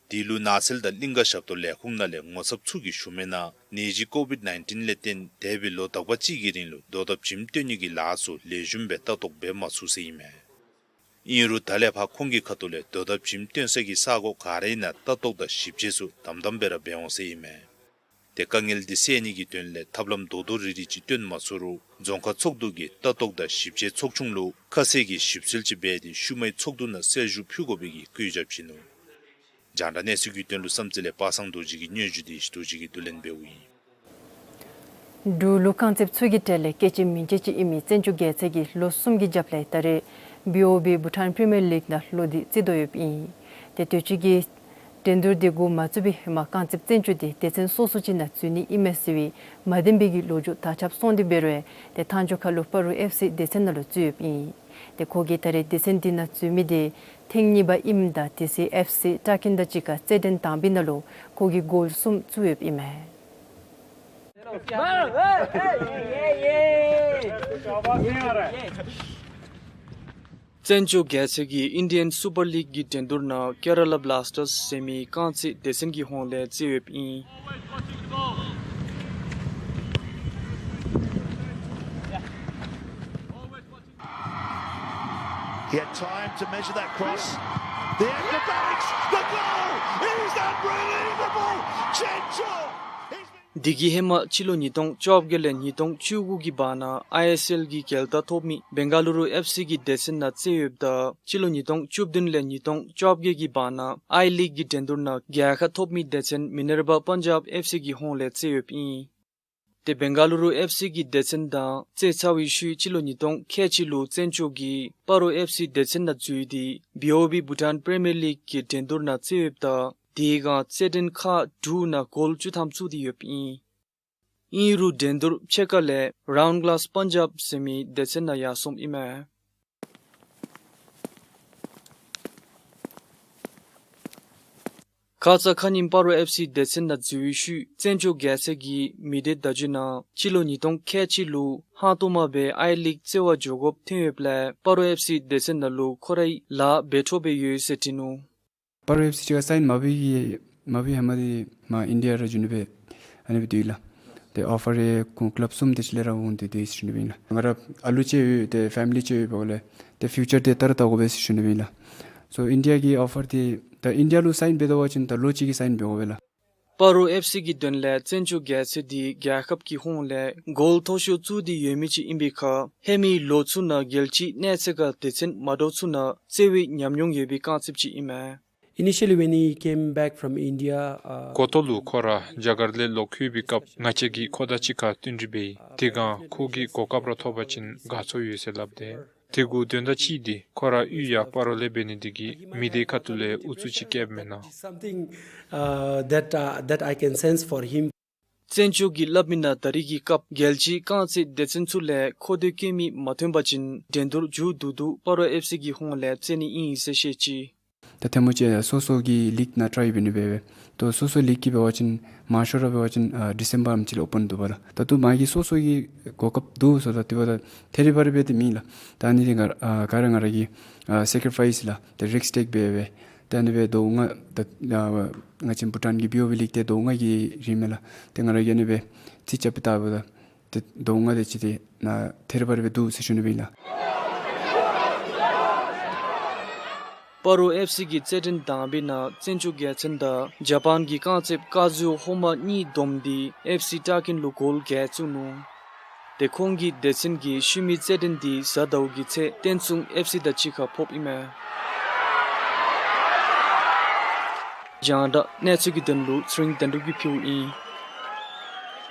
དེ་ལུ་ནགས་ཚལ་དང་གླིང་ཀ་ཞབས་ཏོག་ལས་ཁུངས་ནང་ལས་ངོ་ཚབ་ཚུ་གིས་ཞུ་མིའི་ནང་ནད་གཞི་ཀོ་ཝིཌ་ནའིན་ཊིན་ལས་བརྟེན་འདས་པའི་ལོ་དག་པ་ཅིག་གི་རིང་ལུ་རྡོ་དང་བྱེམ་བཏོན་ནི་གི་ལཱ་ཚུ་ལེགས་ཤོམ་སྦེ་ལྟ་རྟོག་འབད་མ་ཚུགས་ཟེར་ཨིན་མས། ཨིན་རུང་ད་ལས་ཕར་ཁོང་གི་ཁ་ཐུག་ལས་རྡོ་དང་བྱེམ་བཏོན་ས་གི་ས་གོ་ག་རའི་ནང་ལྟ་རྟོག་དང་ཞིབ་དཔྱད་ཚུ་དམ་དམ་སྦེ་ར་འབད་འོང་ཟེར་ཨིན་མས། ཏེ་དཀའ་ངལ་འདི་སེལ་ནི་གི་དོན་ལས་ཐབས་ལམ་རྡོག་རྡོག་རིལ་རིལ་ཅིག་སྟོན་མ་ཚུགས་རུང་རྫོང་ཁག་ཚོགས་འདུ་གིས་ལྟ་རྟོག་དང་ཞིབ་དཔྱད་ཚོགས་ཆུང་ལུ་ཁ་གསལ་གྱི་ཞིབ་འཚོལ་ཅིག་འབད་དེ་ཤུལ་མའི་ཚོགས་འདུ་ནང་གསལ་ཞུ་ཕུལ་དགོ་པའི་གི་བཀོད་རྒྱ་བྱིན་ནུག། རྒྱང་བསྒྲགས་གནས་ཚུལ་གྱི་དོན་ལུ་བསམ་རྩེ་ལས་པ་སངས་རྡོ་རྗེ་གི་སྙན་ཞུ་དེ་རྡོ་རྗེ་གིས་བསྡུ་ལེན་འབདཝ་ཨིན། འབྲུག་ལུ་རྐང་རྩེདཔ་ཚུ་གི་གྲས་ལས་སྐྱེས་ཆེན་མིང་ཆེ་ཅིག་ཨིན་མི་བཙན་སྐྱོགས་རྒྱལ་མཚན་གྱིས་ལོ་གསུམ་གྱི་རྒྱབ་ལས་ད་རེས་བི་ཨོ་བི་བྷུ་ཊཱན་པི་རི་མི་ཡར་ལིག་ནང་ལོག་སྟེ་རྩེད་དོ་ཡོདཔ་ཨིན། ཏེ་དུས་ཅི་གི་འགྲན་བསྡུར་དེ་འགོ་མ་བཙུགས་པའི་ཧེ་མ་རྐང་རྩེདཔ་བཙན་སྐྱོགས་དེ་སྡེ་ཚན་སོ་སོ་ཅིག་ནང་འཛུལ་ནི་ཨིན་མས་ཟེར་བའི་མ་བདེན་པའི་གི་ལོ་རྒྱུས་དར་ཁྱབ་སོང་སྟེ་འབད་རུང་ཏེ་མཐའ་མཇུག་ཁར་ལུ་སྤ་རོ་ཨེཕ་སི་སྡེ་ཚན་ནང་ལུ་འཛུལ་ཡོདཔ་ཨིན། ཏེ་ཁོ་གིས་ད་རེས་སྡེ་ཚན་དེ་ནང་འཛུལ་མི་དེ་ཐེངས་གཉིས་པ་ཨིནམ་ད་དེ་སྦེ་ཨེཕ་སི་ཊ་ཀིན་དང་གཅིག་ཁར་རྩེད་འགྲན་དང་པའི་ནང་ལུ་ཁོ་གིས་གོལ་གསུམ་བཙུགས་ཡོདཔ་ཨིན་མས། བཙན་སྐྱོགས་རྒྱལ་མཚན་གྱིས་ཨིན་ཌི་ཡན་སུ་པར་ལིག་གི་འགྲན་བསྡུར་ནང་ཀེ་ར་ལ་བླ་སི་ཊར་ཟེར་མི་རྐང་རྩེད་སྡེ་ཚན་གྱི་ཧོངས་ལས་རྩེད་ཡོདཔ་ཨིན། He had time to measure that cross. The acrobatics, the goal! It is unbelievable! Chencho! He's been འདི་གི་ཧེ་མ་སྤྱི་ལོ་ཉིས་སྟོང་བཅོ་བརྒྱད་ལས་ཉིས་སྟོང་བཅུ་དགུ་གི་བར་ན་ཨའི་ཨེསི་ཨེལ་གྱི་རྒྱལ་རྟགས་ཐོབ་མི་བེང་ག་ལུ་རུ་ཨེཕ་སི་གི་སྡེ་ཚན་ནང་རྩེ་ཡོདཔ་ད་སྤྱི་ལོ་ཉིས་སྟོང་བཅུ་བདུན་ལས་ཉིས་སྟོང་བཅོ་བརྒྱད་ཀྱི་བར་ན་ཨའི་ལིག་གི་འགྲན་བསྡུར་ནང་རྒྱལ་ཁ་ཐོབ་མི་སྡེ་ཚན་མི་ནར་བ་པན་ཇབ་ཨེཕ་སི་གི་ཧོངས་ལས་རྩེ་ཡོདཔ་ཨིན། ཏེ་བེང་ག་ལུ་རུ་ཨེཕ་སི་གི་སྡེ་ཚན་དང་རྩེ་ཚར་བའི་ཤུལ་སྤྱི་ལོ་ཉིས་སྟོང་ཁལ་གཅིག་ལུ་བཙན་སྐྱོགས་ཀྱིས་སྤ་རོ་ཨེཕ་སི་སྡེ་ཚན་ནང་འཛུལ་ཏེ་བི་ཨོ་བི་བྷུ་ཊཱན་པི་རི་མི་ཡར་ལིག་གི་འགྲན་བསྡུར་ནང་རྩེ་ཡོདཔ་ད་དེ་སྒང་རྩེད་འགྲན་ཁག་དྲུག་ནང་གོལ་བཅུ་ཐམ་བཙུགས་ཏེ་ཡོདཔ་ཨིན། ཨིན་རུང་འགྲན་བསྡུར་ཕྱེད་ཀ་ལས་རའུན་གླཱས་པན་ཇབ་ཟེར་མི་སྡེ་ཚན་ནང་ཡར་སོངམ་ཨིན་མས། ཁ་ཙ་ཁ་ཉིནམ་སྤ་རོ་ཨེཕ་སི་སྡེ་ཚན་ནང་འཛུལ་བའི་ཤུལ་བཙན་སྐྱོགས་རྒྱལ་མཚན་གྱིས་མི་སྡེ་བརྡ་བརྒྱུད་ནང་སྤྱི་ལོ་ཉིས་སྟོང་ཁལ་གཅིག་ལུ་ཧང་སྟོང་མ་སྦེ་ཨའི་ལིག་རྩེ་བར་འགྱོ་དགོཔ་ཐོན་ཡོདཔ་ལས་སྤ་རོ་ཨེཕ་སི་སྡེ་ཚན་ནང་ལུ་ཁོ་རའི་ལཱ་འབད་འཕྲོ་སྦེ་ཡོད་ཟེར་བྲིས་ནུག། སྤ་རོ་ཨེཕ་སི་ཅིག་ཁར་སའིན་མ་འབད་བའི་མ་འབད་བའི་ཧེ་མ་འདི་མར་ཨིན་ཌི་ཡ་ར་འགྱོ་ནི་སྦེ་ཨ་ནི་སྦེ་འདུག་ལགས། ཏེ་ཨོ་ཕར་རེ་ཁོང་ཀི་ལབ་གསུམ་དེ་ཅིག་ལས་ར་འོང་སྟེ་འདུག་ཟེར་ཞུ་ནི་སྦེ་ཨིན་ལགས། ང་ར་ཨ་ལུ་ཅིག་ཡོད། ཏེ་ཕེ་མི་ལི་ཅིག་ཡོད་པ་ལས་ཏེ་ཕིའུ་ཅར་འདི་ལྟར་བལྟ་དགོ་པས་ཟེར་ཞུ་ནི་སྦེ་ཨིན་ལགས། སོ་ཨིན་ཌི་ཡ་གི་ཨོ་ཕར་འདི་ད་ཨིན་ཌི་ཡ་ལུ་སའིན་འབད་དོ་བ་ཅིན་ད་ལོ་གཅིག་གི་སའིན་འབད་དགོ་པས་ལགས། སྤ་རོ་ཨེཕ་སི་གི་དོན་ལས་བཙན་སྐྱོགས་རྒྱལ་མཚན་འདི་རྒྱལ་ཁབ་ཀྱི་ཧོངས་ལས་གོལ་མཐོ་ཤོས་བཙུགས་ཏེ་ཡོད་མི་ཅིག་ཨིན་པའི་ཁར་ཧེ་མའི་ལོ་ཚུ་ནང་རྒྱལ་སྤྱིའི་གནས་ཚད་ཁར་སྡེ་ཚན་མ་འདྲཝ་ཚུ་ནང་རྩེ་བའི་ཉམས་མྱོང་ཡོད་པའི་རྐང་རྩེདཔ་ཅིག་ཨིན་མས། Initially, when he came back from India, uh, གོ་ཐོག་ལུ་ཁོ་ར་རྒྱ་གར་ལས་ལོག་འཁོད་པའི་སྐབས་ང་བཅས་ཀྱིས་ཁོ་དང་གཅིག་ཁར་བསྟུན་གྲོས་འབད་ཡི། དེ་སྒང་ཁོ་གིས་གོ་སྐབས་ར་ཐོབ་པ་ཅིན་དགའ་ཚོར་ཡོད་ཟེར་སླབ་སྟེ། དེ་གུ་དོན་དག་གཅིག་འདི་ཁོ་ར་གཡུས་ཡར་སྤ་རོ་ལས་འབད་ནི་དེ་གིས་མི་སྡེ་ཁ་ཐུག་ལས་ཨུ་ཚུགས་ཅིག་བསྐྱེདཔ་མེན་ན། Something, uh, that, uh, that I can sense for him. བཙན་སྐྱོགས་ཀྱིས་སླབ་མི་ནང་ད་རེས་ཀྱི་སྐབས་རྒྱལ་སྤྱིའི་རྐང་རྩེད་སྡེ་ཚན་ཚུ་ལས་མཁོ་འདོད་བསྐྱེད་མི་མ་ཐོན་པ་ཅིན་འགྲན་བསྡུར་མཇུག་བསྡུ་བསྡུ་སྤ་རོ་ཨེཕ་སི་གི་ཧོངས་ལས་རྩེ་ནི་ཨིན་ཟེར་བཤད་ཅི། ད་ཐལ་མོ་ཅིག་སོ་སོ་གི་ལིག་ནང་ཊའི་འབད་ནི་འབད་བས། ད་སོ་སོ་ལིག་གི་འབད་བ་ཅིན་མང་ཤོས་ར་འབད་བ་ཅིན་ཨ་ཌི་སེམ་བར་ལུ་ཨོ་པེན་འདུག་པ་ལགས། ད་ལྟོ་མ་གི་སོ་སོ་གི་གོ་སྐབས་འདུག་ཟེརཝ་ད་དེ་འབདཝ་ད་ཐེ་རི་བ་རི་འབད་དེ་མེན་ལགས། ད་ཨ་ནི་འདི་ང་ཨ་ག་ར་ང་ར་གིས་ཨ་སེ་ཀི་རི་ཕའིསི་ལགས། ད་རིསཀ་ཊེཀ་འབད་བས། ད་ཨ་ནི་སྦེ་ཟླཝ་ལྔ་ད་ཨ་ང་བཅས་བྷུ་ཊཱན་གྱི་བི་ཨོ་བི་ལིག་འདི་ཟླཝ་ལྔ་གི་རིངམ་ལགས། ད་ང་ར་གིས་ཨ་ནི་སྦེ་རྩིས་རྐྱབ་སྟེ་བལྟཝ་ད་ཏེ་ཟླཝ་ལྔ་དེ་ཅིག་འདི་ནང་ཐེ་རི་བ་རི་སྦེ་འདུག་ཟེར་ཞུ་ནི་སྦེ་ཨིན་ལགས། སྤ་རོ་ཨེཕ་སི་གི་རྩེད་འགྲན་དང་པའི་ནང་བཙན་སྐྱོགས་རྒྱལ་མཚན་དང་ཇ་པཱན་གྱི་རྐང་རྩེདཔ་ཀ་ཛུ་ཧོ་མ་གཉིས་བསྡོམས་ཏེ་ཨེཕ་སི་ཊཱ་ཀིན་ལུ་གོལ་བརྒྱད་བཙུགས་ནུག། ཏེ་ཁོང་གི་སྡེ་ཚན་གྱི་ཤུལ་མའི་རྩེད་འགྲན་འདི་གཟའ་ཟླཝ་གི་ཚེ་བསྟན་སྲུང་ཨེཕ་སི་དང་གཅིག་ཁར་ཕོགཔ་ཨིན་མས། རྒྱང་བསྒྲགས་གནས་ཚུལ་གྱི་དོན་ལུ་ཚེ་རིང་དོན་གྲུབ་ཀྱིས་ཕུལཝ་ཨིན།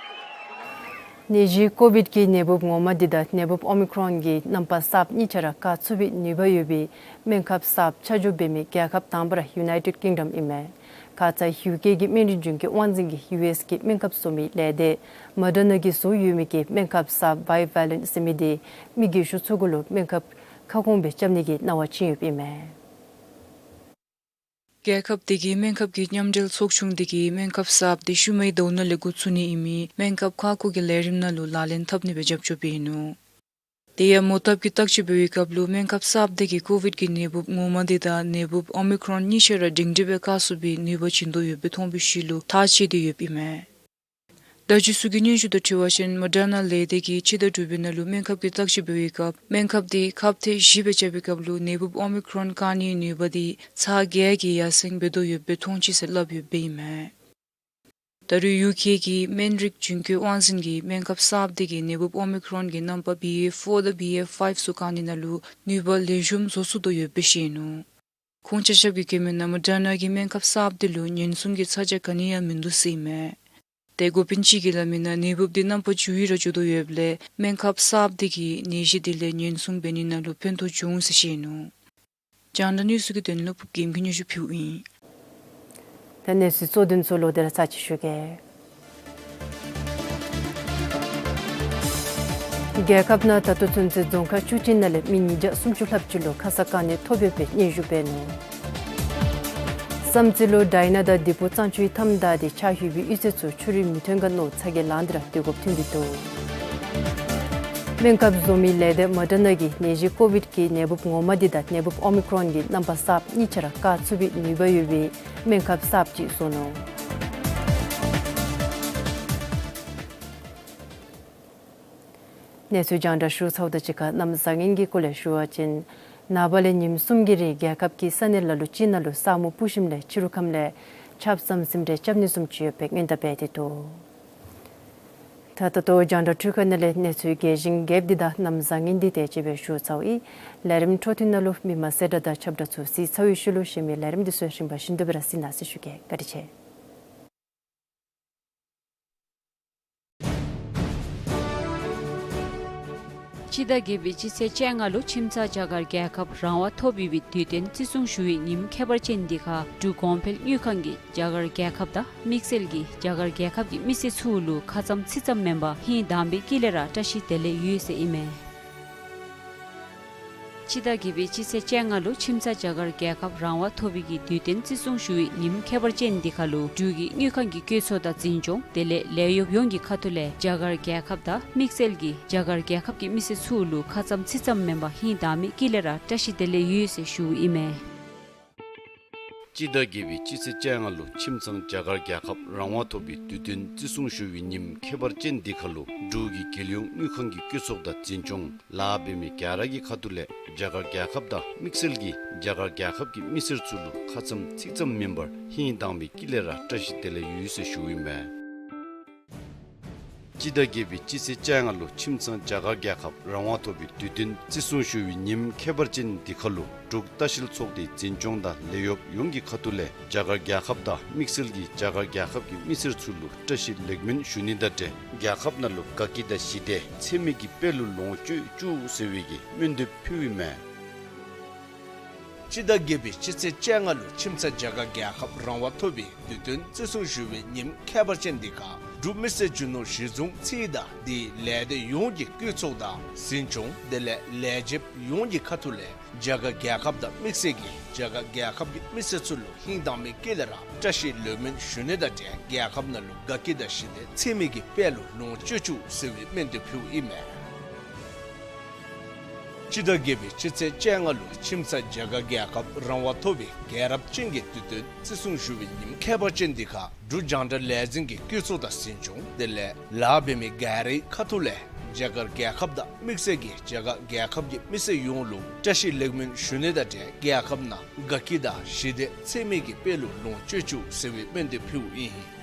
ནད་གཞི་ཀོ་བིཌ་ཀྱི་ནད་འབུཔ་ངོ་མ་འདི་དང་ནད་འབུཔ་ཨོ་མི་ཀྲོན་གྱི་རྣམ་པ་གསརཔ་གཉིས་ཆ་ར་བཀག་ཚུགས་པའི་ནུས་པ་ཡོད་པའི་སྨན་ཁབ་གསརཔ་ཆ་འཇོག་འབད་མི་རྒྱལ་ཁབ་དང་པ་ར་ཡུ་ནའི་ཊེཌ་ཀིང་ཌམ་ཨིན་མས། ཁ་ཙ་ཡུ་ཀེ་གི་སྨན་རིགས་རྒྱུན་སྐྱོང་དབང་འཛིན་གྱིས་ཡུ་ཨེསི་གི་སྨན་ཁབ་བཟོ་མི་ལས་སྡེ་མོ་ཌར་ན་གིས་བཟོ་ཡོད་མི་གི་སྨན་ཁབ་གསརཔ་བའི་ཝ་ལེནཊ་ཟེར་མི་འདི་མི་རྒས་ཤོས་ཚུ་གུ་ལུ་སྨན་ཁབ་ཁ་སྐོང་སྦེ་རྐྱབ་ནི་གི་གནང་བ་བྱིན་ཡོདཔ་ཨིན་མས། རྒྱལ་ཁབ་དེ་གི་སྨན་ཁབ་ཀྱི་མཉམ་འབྲེལ་ཚོགས་ཆུང་དེ་གིས་སྨན་ཁབ་གསརཔ་དེ་ཤུལ་མའི་ཟླཝ་ནང་ལས་འགོ་བཙུགས་ནི་ཨིན་མི་སྨན་ཁབ་ཁག་ཀོ་གི་ལས་རིམ་ནང་ལུ་ལག་ལེན་འཐབ་ནི་སྦེ་རྒྱབ་སྐྱོར་འབད་ནུག། དེ་ཡང་མོ་བཏབ་ཀྱིས་བརྟག་དཔྱད་འབད་བའི་སྐབས་ལུ་སྨན་ཁབ་གསརཔ་དེ་གིས་ཀོ་བིཌ་ཀྱི་ནད་འབུཔ་ངོ་མ་དེ་དང་ནད་འབུཔ་ཨོ་མི་ཀྲོན་གཉིས་ཆ་ར་སྒྲིང་སྒྲི་སྦེ་བཀག་ཚུགས་པའི་ནུས་པ་བྱིན་དོ་ཡོདཔ་སྦེ་མཐོང་བའི་ཤུལ་ལུ་ཐག་བཅད་དེ་ཡོདཔ་ཨིན་མས། བརྡ་བརྒྱུད་ཚུ་གི་སྙན་ཞུ་དང་འཁྲིལ་བ་ཅིན་མོ་ཌར་ན་ལས་སྡེ་གིས་སྤྱི་ཟླ་དྲུག་པའི་ནང་ལུ་སྨན་ཁབ་ཀྱི་བརྟག་དཔྱད་འབད་བའི་སྐབས་སྨན་ཁབ་དེ་ཁབ་ཐེངས་བཞི་སྦེ་རྐྱབ་པའི་སྐབས་ལུ་ནད་འབུཔ་ཨོ་མི་ཀྲོན་བཀག་ནིའི་ནུས་པ་དེ་ཚག་བརྒྱད་ཀྱི་ཡར་སེང་འབད་དོ་ཡོདཔ་སྦེ་མཐོང་ཅི་ཟེར་སླབ་ཡོདཔ་ཨིན་མས། ད་རེས་ཡུ་ཀེ་གི་སྨན་རིགས་རྒྱུན་སྐྱོང་དབང་འཛིན་གྱིས་སྨན་ཁབ་གསརཔ་དེ་གིས་ནད་འབུཔ་ཨོ་མི་ཀྲོན་གྱི་རྣམ་པ་བི་ཨེ་ཕོར་དང་བི་ཨེ་ཕའིབ་ཚུ་བཀག་ནི་ནང་ལུ་ནུས་པ་ལེགས་ཤོམ་བཟོ་ཚུགས་དོ་ཡོདཔ་སྦེ་བཤད་ནུག། ཁོང་ཆ་ཁྱབ་ཀྱིས་བཀོད་མི་ནང་མོ་ཌར་ན་གི་སྨན་ཁབ་གསརཔ་དེ་ལུ་ཉེན་སྲུང་གི་ཚ་གྱང་ག་ནི་ཡང་མིན་འདུག་ཟེར་ཨིན་མས། ཏེ་འགོ་དཔོན་ཅིག་གིས་སླབ་མི་ནང་ནད་འབུཔ་དེ་རྣམ་པ་འགྱུར་ཡི་ར་འགྱུར་དོ་ཡོདཔ་ལས་སྨན་ཁབ་གསརཔ་དེ་གིས་ནད་གཞི་དེ་ལས་ཉེན་སྲུང་འབད་ནི་ནང་ལུ་ཕན་ཐོགས་འབྱུང་ཟེར་བཤད་ནུག། རྒྱང་བསྒྲགས་གནས་ཚུལ་གྱི་དོན་ལུ་ཕུརབ་རྒྱལམ་གྱིས་སྙན་ཞུ་ཕུལཝ་ཨིན། ད་གནས་ཚུལ་གཙོ་དོན་ཚུ་ལོག་སྟེ་ར་ཚར་ཅིག་ཞུ་གེ། རྒྱལ་ཁབ་ནང་ད་ལྟོ་ཚུན་ཚོད་རྫོང་ཁག་བཅུ་གཅིག་ནང་ལས་མི་ཉིས་བརྒྱ་སུམ་ཅུ་ལྷགཔ་ཅིག་ལུ་ཁ་ས་གང་ནད་ཐོབ་ཡོདཔ་སྦེ་སྙན་ཞུ་འབད་ནུག། བསམ་རྩེ་ལུ་ཌའི་ན་དང་དི་པོ་གཙང་ཆུའི་མཐའམ་བདའ་སྟེ་ཆགས་ཡོད་པའི་གཡུས་ཚན་ཚུ་ཆུ་རུད་མི་ཐོན་ག་མནོ་ཚ་གྱང་ལངས་ཏེ་ར་སྡོད་དགོཔ་ཐོན་ཏེ་འདུག། སྨན་ཁབ་བཟོ་མི་ལས་སྡེ་མོ་ཌར་ན་གིས་ནད་གཞི་ཀོ་བིཌ་ཀྱི་ནད་འབུཔ་ངོ་མ་འདི་དང་ནད་འབུཔ་ཨོ་མི་ཀྲོན་གྱི་རྣམ་པ་གསརཔ་གཉིས་ཆ་ར་བཀག་ཚུགས་པའི་ནུས་པ་ཡོད་པའི་སྨན་ཁབ་གསརཔ་ཅིག་བཟོ་ནུག། གནས་ཚུལ་རྒྱང་བསྒྲགས་ཞུ་ཚརཝ་དང་གཅིག་ཁར་གནམ་བཟང་ངན་གྱི་སྐོར་ལས་ཞུ་བ་ཅིན་ནངས་པ་ལས་ཉིནམ་གསུམ་གྱི་རིང་རྒྱལ་ཁབ་ཀྱི་ས་གནས་ལ་ལུ་ཅིག་ནང་ལུ་ས་སྨུག་སྤུབས་ཞིནམ་ལས་ཕྱི་རུ་ཁམས་ལས་ཆརཔ་ཙམ་ཙམ་རེ་རྐྱབ་ནི་བཟུམ་ཅིག་ཡོདཔ་སྦེ་སྔོན་བརྡ་འབད་དེ་འདུག། ད་ད་ལྟོ་རྒྱང་བསྒྲགས་འཕྲུལ་ཁང་ནང་ལས་གནས་ཚུལ་རྒྱས་ཤིང་རྒྱསཔ་འདི་དང་གནམ་བཟང་ངན་འདི་དེ་ཅིག་སྦེ་ཞུ་ཚརཝ་ཨིན། ལས་རིམ་འཕྲོ་མཐུད་ནང་ལུ་མི་མང་གསལ་བསྒྲགས་དང་ཁྱབ་བསྒྲགས་ཚུ་གཟིགས་ཚར་བའི་ཤུལ་ལུ་གཞན་མི་ལས་རིམ་འདི་ཚུ་རིམ་པ་བཞིན་དུ་སྦེ་ར་གཟིགས་གནང་ཟེར་ཞུ་གེ། བཀའ་དྲིན་ཆེ། སྤྱི་ཟླ་བརྒྱད་པའི་སྤྱི་ཚེས་བཅོ་ལྔ་ལུ་ཁྱིམ་ཚང་རྒྱ་གར་རྒྱལ་ཁབ་རང་དབང་ཐོབ་ཡོད་པའི་དུས་སྟོན་བརྩི་སྲུང་ཞུ་བའི་ཉིནམ་ཁྱད་པར་ཅན་འདི་ཁར་འབྲུག་གོང་འཕེལ་དངུལ་ཁང་གིས་རྒྱ་གར་རྒྱལ་ཁབ་དང་དམིགས་བསལ་གྱིས་རྒྱ་གར་རྒྱལ་ཁབ་ཀྱི་མི་སེར་ཚུ་ལུ་ཁ་ཙམ་ཚིག་ཙམ་མེན་པར་ཧིང་དྭངས་པའི་དཀྱིལ་ལས་ར་བཀྲ་ཤིས་བདེ་ལེགས་ཡོད་ཟེར་ཨིན་མས། སྤྱི་ཟླ་བརྒྱད་པའི་སྤྱི་ཚེས་བཅོ་ལྔ་ལུ་ཁྱིམ་ཚང་རྒྱ་གར་རྒྱལ་ཁབ་རང་དབང་ཐོབ་པའི་གི་དུས་སྟོན་བརྩི་སྲུང་ཞུ་བའི་ཉིནམ་ཁྱད་པར་ཅན་འདི་ཁར་ལུ་འབྲུག་གི་དངུལ་ཁང་གི་བཀོད་ཚོགས་དང་འཛིན་སྐྱོང་དེ་ལས་ལས་གཡོགཔ་ཡོངས་ཀྱི་ཁ་ཐུག་ལས་རྒྱ་གར་རྒྱལ་ཁབ་དང་དམིགས་བསལ་གྱིས་རྒྱ་གར་རྒྱལ་ཁབ་ཀྱི་མི་སེར་ཚུ་ལུ་ཁ་ཙམ་ཚིག་ཙམ་མེན་པར་ཧིང་དྭངས་མའི་དཀྱིལ་ལས་ར་བཀྲ་ཤིས་བདེ་ལེགས་ཡོད་ཟེར་ཞུཝ་ཨིན་མས། སྤྱི་ཟླ་བརྒྱད་པའི་སྤྱི་ཚེས་བཅོ་ལྔ་ལུ་ཁྱིམ་ཚང་རྒྱ་གར་རྒྱལ་ཁབ་རང་དབང་ཐོབ་པའི་དུས་སྟོན་བརྩི་སྲུང་ཞུ་བའི་ཉིནམ་ཁྱད་པར་ཅན་འདི་ཁར་ལུ་འབྲུག་གི་རྒྱལ་ཡོངས་དངུལ་ཁང་གི་བཀོད་ཚོགས་དང་འཛིན་སྐྱོང་ལཱ་འབད་མི་ག་ར་གི་ཁ་ཐུག་ལས་རྒྱ་གར་རྒྱལ་ཁབ་དང་དམིགས་བསལ་གྱིས་རྒྱ་གར་རྒྱལ་ཁབ་ཀྱི་མི་སེར་ཚུ་ལུ་ཁ་ཙམ་ཚིག་ཙམ་མེན་པར་ཧིང་དྭངས་མའི་དཀྱིལ་ལས་ར་བཀྲ་ཤིས་བདེ་ལེགས་ཡོད་ཟེར་ཞུཝ་ཨིན་མས། སྤྱི་ཟླ་བརྒྱད་པའི་སྤྱི་ཚེས་བཅོ་ལྔ་ལུ་ཁྱིམ་ཚང་རྒྱ་གར་རྒྱལ་ཁབ་རང་དབང་ཐོབ་པའི་དུས་སྟོན་བརྩི་སྲུང་ཞུ་བའི་ཉིནམ་ཁྱད་པར་ཅན་འདི་ཁར་ལུ་འབྲུག་ལྟ་བཤལ་ཚོགས་སྡེའི་འཛིན་སྐྱོང་དང་ལས་གཡོགཔ་ཡོངས་ཀྱི་ཁ་ཐུག་ལས་རྒྱ་གར་རྒྱལ་ཁབ་དང་དམིགས་བསལ་གྱིས་རྒྱ་གར་རྒྱལ་ཁབ་ཀྱི་མི་སེར་ཚུ་ལུ་བཀྲ་ཤིས་ལེགས་སྨོན་ཞུ་ནི་དང་འབྲེལ་རྒྱལ་ཁབ་ནང་ལུ་དགའ་སྐྱིད་དང་ཞི་བདེ་ཚད་མེད་ཀྱི་དཔལ་ལུ་ལོངས་སྤྱོད་བཅུག་ཟེར་བའི་གི་སྨོན་འདེབས་ཕུལཝ་ཨིན་མས། སྤྱི་ཟླ་བརྒྱད་པའི་སྤྱི་ཚེས་བཅོ་ལྔ་ལུ་ཁྱིམ་ཚང་རྒྱ་གར་རྒྱལ་ཁབ་རང་དབང་ཐོབ་པའི་དུས་སྟོན་བརྩི་སྲུང་ཞུ་བའི་ཉིནམ་ཁྱད་པར་ཅན་འདི་ཁར་འབྲུག་མི་སེར་རྒྱུ་ནོར་གཞི་བཟུང་ཚད་དང་དེའི་ལས་སྡེ་ཡོངས་ཀྱི་བཀོད་ཚོགས་དང་འཛིན་སྐྱོང་དེ་ལས་ལས་བྱེདཔ་ཡོངས་ཀྱི་ཁ་ཐུག་ལས་རྒྱ་གར་རྒྱལ་ཁབ་དང་དམིགས་བསལ་གྱིས་རྒྱ་གར་རྒྱལ་ཁབ་ཀྱི་མི་སེར་ཚུ་ལུ་ཧིང་དྭངས་མའི་དཀྱིལ་ལས་ར་བཀྲ་ཤིས་ལེགས་སྨོན་ཞུ་ནི་དང་འབྲེལ་རྒྱལ་ཁབ་ནང་ལུ་དགའ་སྐྱིད་དང་ཞི་བདེ་ཚད་མེད་ཀྱི་དཔལ་ལུ་ལོངས་སྤྱོད་བཅུག་ཟེར་བའི་སྨོན་འདེབས་ཕུལཝ་ཨིན་མས། སྤྱི་ཟླ་བརྒྱད་པའི་སྤྱི་ཚེས་བཅོ་ལྔ་ལུ་ཁྱིམ་ཚང་རྒྱ་གར་རྒྱལ་ཁབ་རང་དབང་ཐོབ་པའི་རྒྱལ་རབས་ཅན་གྱི་དུས་སྟོན་བརྩི་སྲུང་ཞུ་བའི་ཉིནམ་ཁྱད་པར་ཅན་འདི་ཁར་འབྲུག་རྒྱང་བསྒྲགས་ལས་འཛིན་གྱི་བཀོད་ཚོགས་དང་འཛིན་སྐྱོང་དེ་ལས་ལཱ་འབད་མི་ག་རའི་ཁ་ཐུག་ལས་རྒྱ་གར་རྒྱལ་ཁབ་དང་དམིགས་བསལ་གྱིས་རྒྱ་གར་རྒྱལ་ཁབ་ཀྱི་མི་སེར་ཡོངས་ལུ་བཀྲ་ཤིས་ལེགས་སྨོན་ཞུ་ནི་དང་འབྲེལ་རྒྱལ་ཁབ་ནང་དགའ་སྐྱིད་དང་ཞི་བདེ་ཚད་མེད་ཀྱི་དཔལ་ལུ་ལོངས་སྤྱོད་བཅུག་ཟེར་བའི་སྨོན་འདེབས་ཕུལཝ་ཨིན།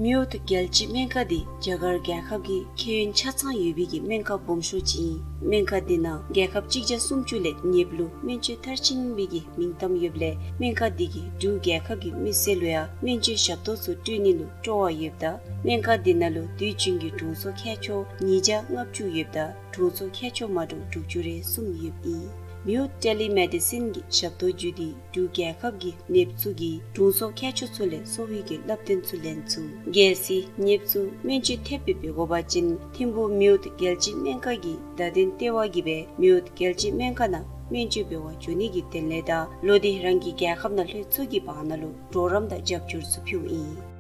མི་འོད་རྒྱལ་སྤྱི་སྨན་ཁང་འདི་རྒྱ་གར་རྒྱལ་ཁབ་ཀྱི་ཁྱད་ཡོན་ཆ་ཚང་ཡོད་པའི་གི་སྨན་ཁང་སྦོམ་ཤོས་ཅིག་ཨིན། སྨན་ཁང་འདི་ནང་རྒྱལ་ཁབ་གཅིག་བརྒྱ་སུམ་ཅུ་ལས་ཉེཔ་ལུ་སྨན་བཅོས་མཐར་ཕྱིན་པའི་གི་མིང་གཏམ་ཡོདཔ་ལས་སྨན་ཁང་འདི་གིས་འབྲུག་རྒྱལ་ཁབ་ཀྱི་མི་སེར་ལུ་ཡང་སྨན་བཅོས་ཞབས་ཏོག་ཚུ་སྤྲོད་ནི་ལུ་སྤྲོ་བ་ཡོདཔ་ད་སྨན་ཁང་འདི་ནང་ལུ་དུས་རྒྱུན་གྱི་དྲུང་འཚོ་མཁས་མཆོག་ཉིས་བརྒྱ་ལྔ་བཅུ་ཡོདཔ་ད་དྲུང་འཚོ་མཁས་མཆོག་མ་འདྲཝ་དྲུག་ཅུ་རེ་གསུམ་ཡོདཔ་ཨིན། མི་འོད་ཊེ་ལི་མེ་ཌི་སིན་གྱི་ཞབས་ཏོག་བརྒྱུད་དེ་འབྲུག་རྒྱལ་ཁབ་ཀྱི་ནདཔ་ཚུ་གིས་དྲུང་འཚོ་མཁས་མཆོག་ཚུ་ལས་གསོ་བའི་གི་བསླབ་སྟོན་ཚུ་ལེན་ཚུགས། གལ་སྲིད་ནདཔ་ཚུ་སྨན་བཅོས་ཐེབས་སྦེ་འབད་དགོ་པ་ཅིན་ཐིམ་ཕུག་མི་འོད་རྒྱལ་སྤྱི་སྨན་ཁང་གི་བརྡ་དོན་ལྟེ་བ་གིས་སྦེ་མི་འོད་རྒྱལ་སྤྱི་སྨན་ཁང་ནང་སྨན་བཅོས་འབད་བར་འགྱོ་ནི་གི་དོན་ལས་དང་ལོག་སྟེ་རང་གི་རྒྱལ་ཁབ་ནང་ལྷོད་ཚུགས་ཀྱི་བར་ན་ལུ་གྲོགས་རམ་དང་རྒྱབ་སྐྱོར་ཚུ་ཕུལཝ་ཨིན།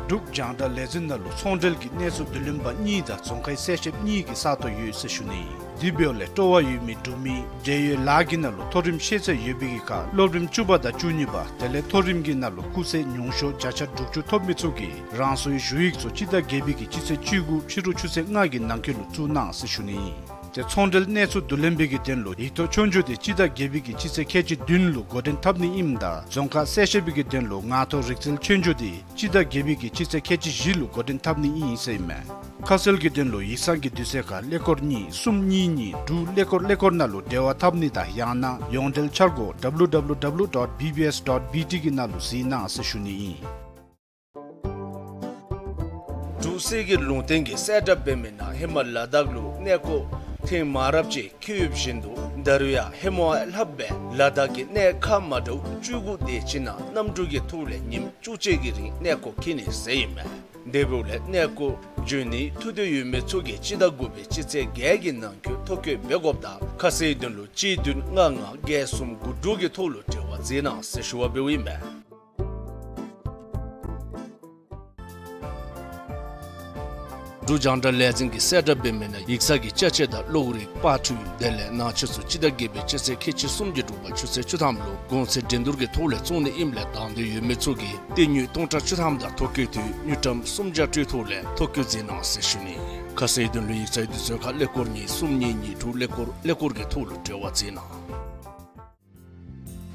འབྲུག་རྒྱང་བསྒྲགས་ལས་འཛིན་ནང་ལུ་ཚོང་འབྲེལ་གྱི་གནས་ཚུལ་བསྡུ་ལེན་པ་གཉིས་དང་རྫོང་ཁའི་གསལ་བཤདཔ་གཉིས་ཀྱི་ས་སྟོང་ཡོད་ཟེར་ཞུ་ནི། དེ་འབདཝ་ལས་སྤྲོ་བ་ཡོད་མི་འབྲུག་མི་འབྲེལ་ཡོད་ལཱ་གི་ནང་ལུ་མཐོ་རིམ་ཤེས་ཚད་ཡོད་པའི་གི་ཁར་སློབ་རིམ་བཅུ་པ་དང་བཅུ་གཉིས་པ་དེ་ལས་མཐོ་རིམ་གྱི་ནང་ལུ་སྐུགས་ཚད་ཉུང་ཤོས་བརྒྱ་ཆ་དྲུག་ཅུ་ཐོབ་མི་ཚུ་གིས་རང་སོའི་ཞུ་ཡིག་ཚུ་སྤྱི་ཟླ་བརྒྱད་པའི་གི་སྤྱི་ཚེས་བཅུ་དགུ་ཕྱི་རུ་ཆུ་ཚོད་ལྔ་གི་ནང་འཁོད་ལུ་བཙུགས་གནང་ཟེར་ཞུ་ནི། ཏེ་ཚོང་འབྲེལ་གནས་ཚུལ་བསྡུ་ལེན་པའི་གི་དོན་ལུ་ཡིག་ཐོག་ཆོས་རྒྱུགས་དེ་སྤྱི་ཟླ་བརྒྱད་པའི་གི་སྤྱི་ཚེས་ཁལ་གཅིག་བདུན་ལུ་འགོ་འདྲེན་འཐབ་ནི་ཨིནམ་ད་རྫོང་ཁ་གསལ་བཤད་པའི་གི་དོན་ལུ་ངག་ཐོག་རིག་རྩལ་ཆོས་རྒྱུགས་དེ་སྤྱི་ཟླ་བརྒྱད་པའི་གི་སྤྱི་ཚེས་ཁལ་གཅིག་བཞི་ལུ་འགོ་འདྲེན་འཐབ་ནི་ཨིན་ཟེར་ཨིན་མས། ཁ་གསལ་གྱི་དོན་ལུ་ཡིག་ཚང་གི་དུས་ཚོད་ཁར་ཀླད་ཀོར་གཉིས་གསུམ་གཉིས་གཉིས་དྲུག་ཀླད་ཀོར་ཀླད་ཀོར་ནང་ལུ་འབྲེལ་བ་འཐབ་ནི་དང་ཡང་ན་ཡོངས་འབྲེལ་འཆར་སྒོ་W W W dot B B S dot B T གི་ནང་ལུ་གཟིགས་གནང་ཟེར་ཞུ་ནི་ཨིན། འབྲུག་སྲིད་ཀྱི་ལུང་བསྟན་གྱིས་གསལ་བསྒྲགས་འབད་མི་ནང་ཧེ་མ་ལ་དྭགས་ལུ་གནས་སྐོར་ཐེངས་མང་རབས་ཅིག་འཁྱིད་ཡོདཔ་བཞིན་དུ་ད་རུང་ཡང་ཧེ་མ་ལྷགཔ་སྦེ་ལ་དྭགས་ཀྱི་གནས་ཁག་མ་འདྲཝ་བཅུ་དགུ་དེ་ཅིག་ནང་གནམ་གྲུ་གི་ཐོག་ལས་ཉིནམ་བཅུ་གཅིག་གི་རིང་གནས་སྐོར་འཁྱིད་ནི་ཟེར་ཨིན་མས། དེ་འབདཝ་ལས་གནས་སྐོར་འབྱོན་ནིའི་ཐུགས་འདོད་ཡོད་མི་ཚུ་གིས་སྤྱི་ཟླ་དགུ་པའི་སྤྱི་ཚེས་བརྒྱད་ཀྱི་ནང་འཁོད་ཐོ་བཀོད་འབད་དགོཔ་དང་ཁ་གསལ་དོན་ལུ་གཅིག་བདུན་ལྔ་ལྔ་བརྒྱད་གསུམ་དགུ་དྲུག་གི་ཐོག་ལུ་འབྲེལ་བ་མཛད་གནང་ཟེར་ཞུ་བ་འབདཝ་ཨིན་མས། འབྲུག་རྒྱང་བསྒྲགས་ལས་འཛིན་གྱིས་གསལ་བསྒྲགས་འབད་མི་ནང་ཡིག་ཚང་གི་ཅ་ཆས་དང་གློག་རིག་པར་འཕྲུལ་དེ་ལས་ནང་ཆས་ཚུ་སྤྱི་ཟླ་བརྒྱད་པའི་སྤྱི་ཚེས་ཁལ་གཅིག་གསུམ་གྱི་དྲོ་པ་ཆུ་ཚོད་བཅུ་ཐམ་ལུ་གོང་ཚད་འགྲན་བསྡུར་གྱི་ཐོག་ལས་བཙོང་ནི་ཨིནམ་ལས་དང་འདོད་ཡོད་མི་ཚུ་གིས་སྟེར་དངུལ་སྟོང་ཕྲག་བཅུ་ཐམ་དང་ཐོ་བཀོད་དུས་དངུལ་ཀྲམ་སུམ་བརྒྱ་སྤྲོད་ཐོག་ལས་ཐོ་བཀོད་མཛད་གནང་ཟེར་ཞུ་ནི། ཁ་གསལ་དོན་ལུ་ཡིག་ཚང་དུས་ཚོད་ཁར་ཀླད་ཀོར་གཉིས་གསུམ་གཉིས་གཉིས་དྲུག་ཀླད་ཀོར་ཀླད་ཀོར་གྱི་ཐོག་ལུ་འབྲེལ་བ་མཛད་གནང་།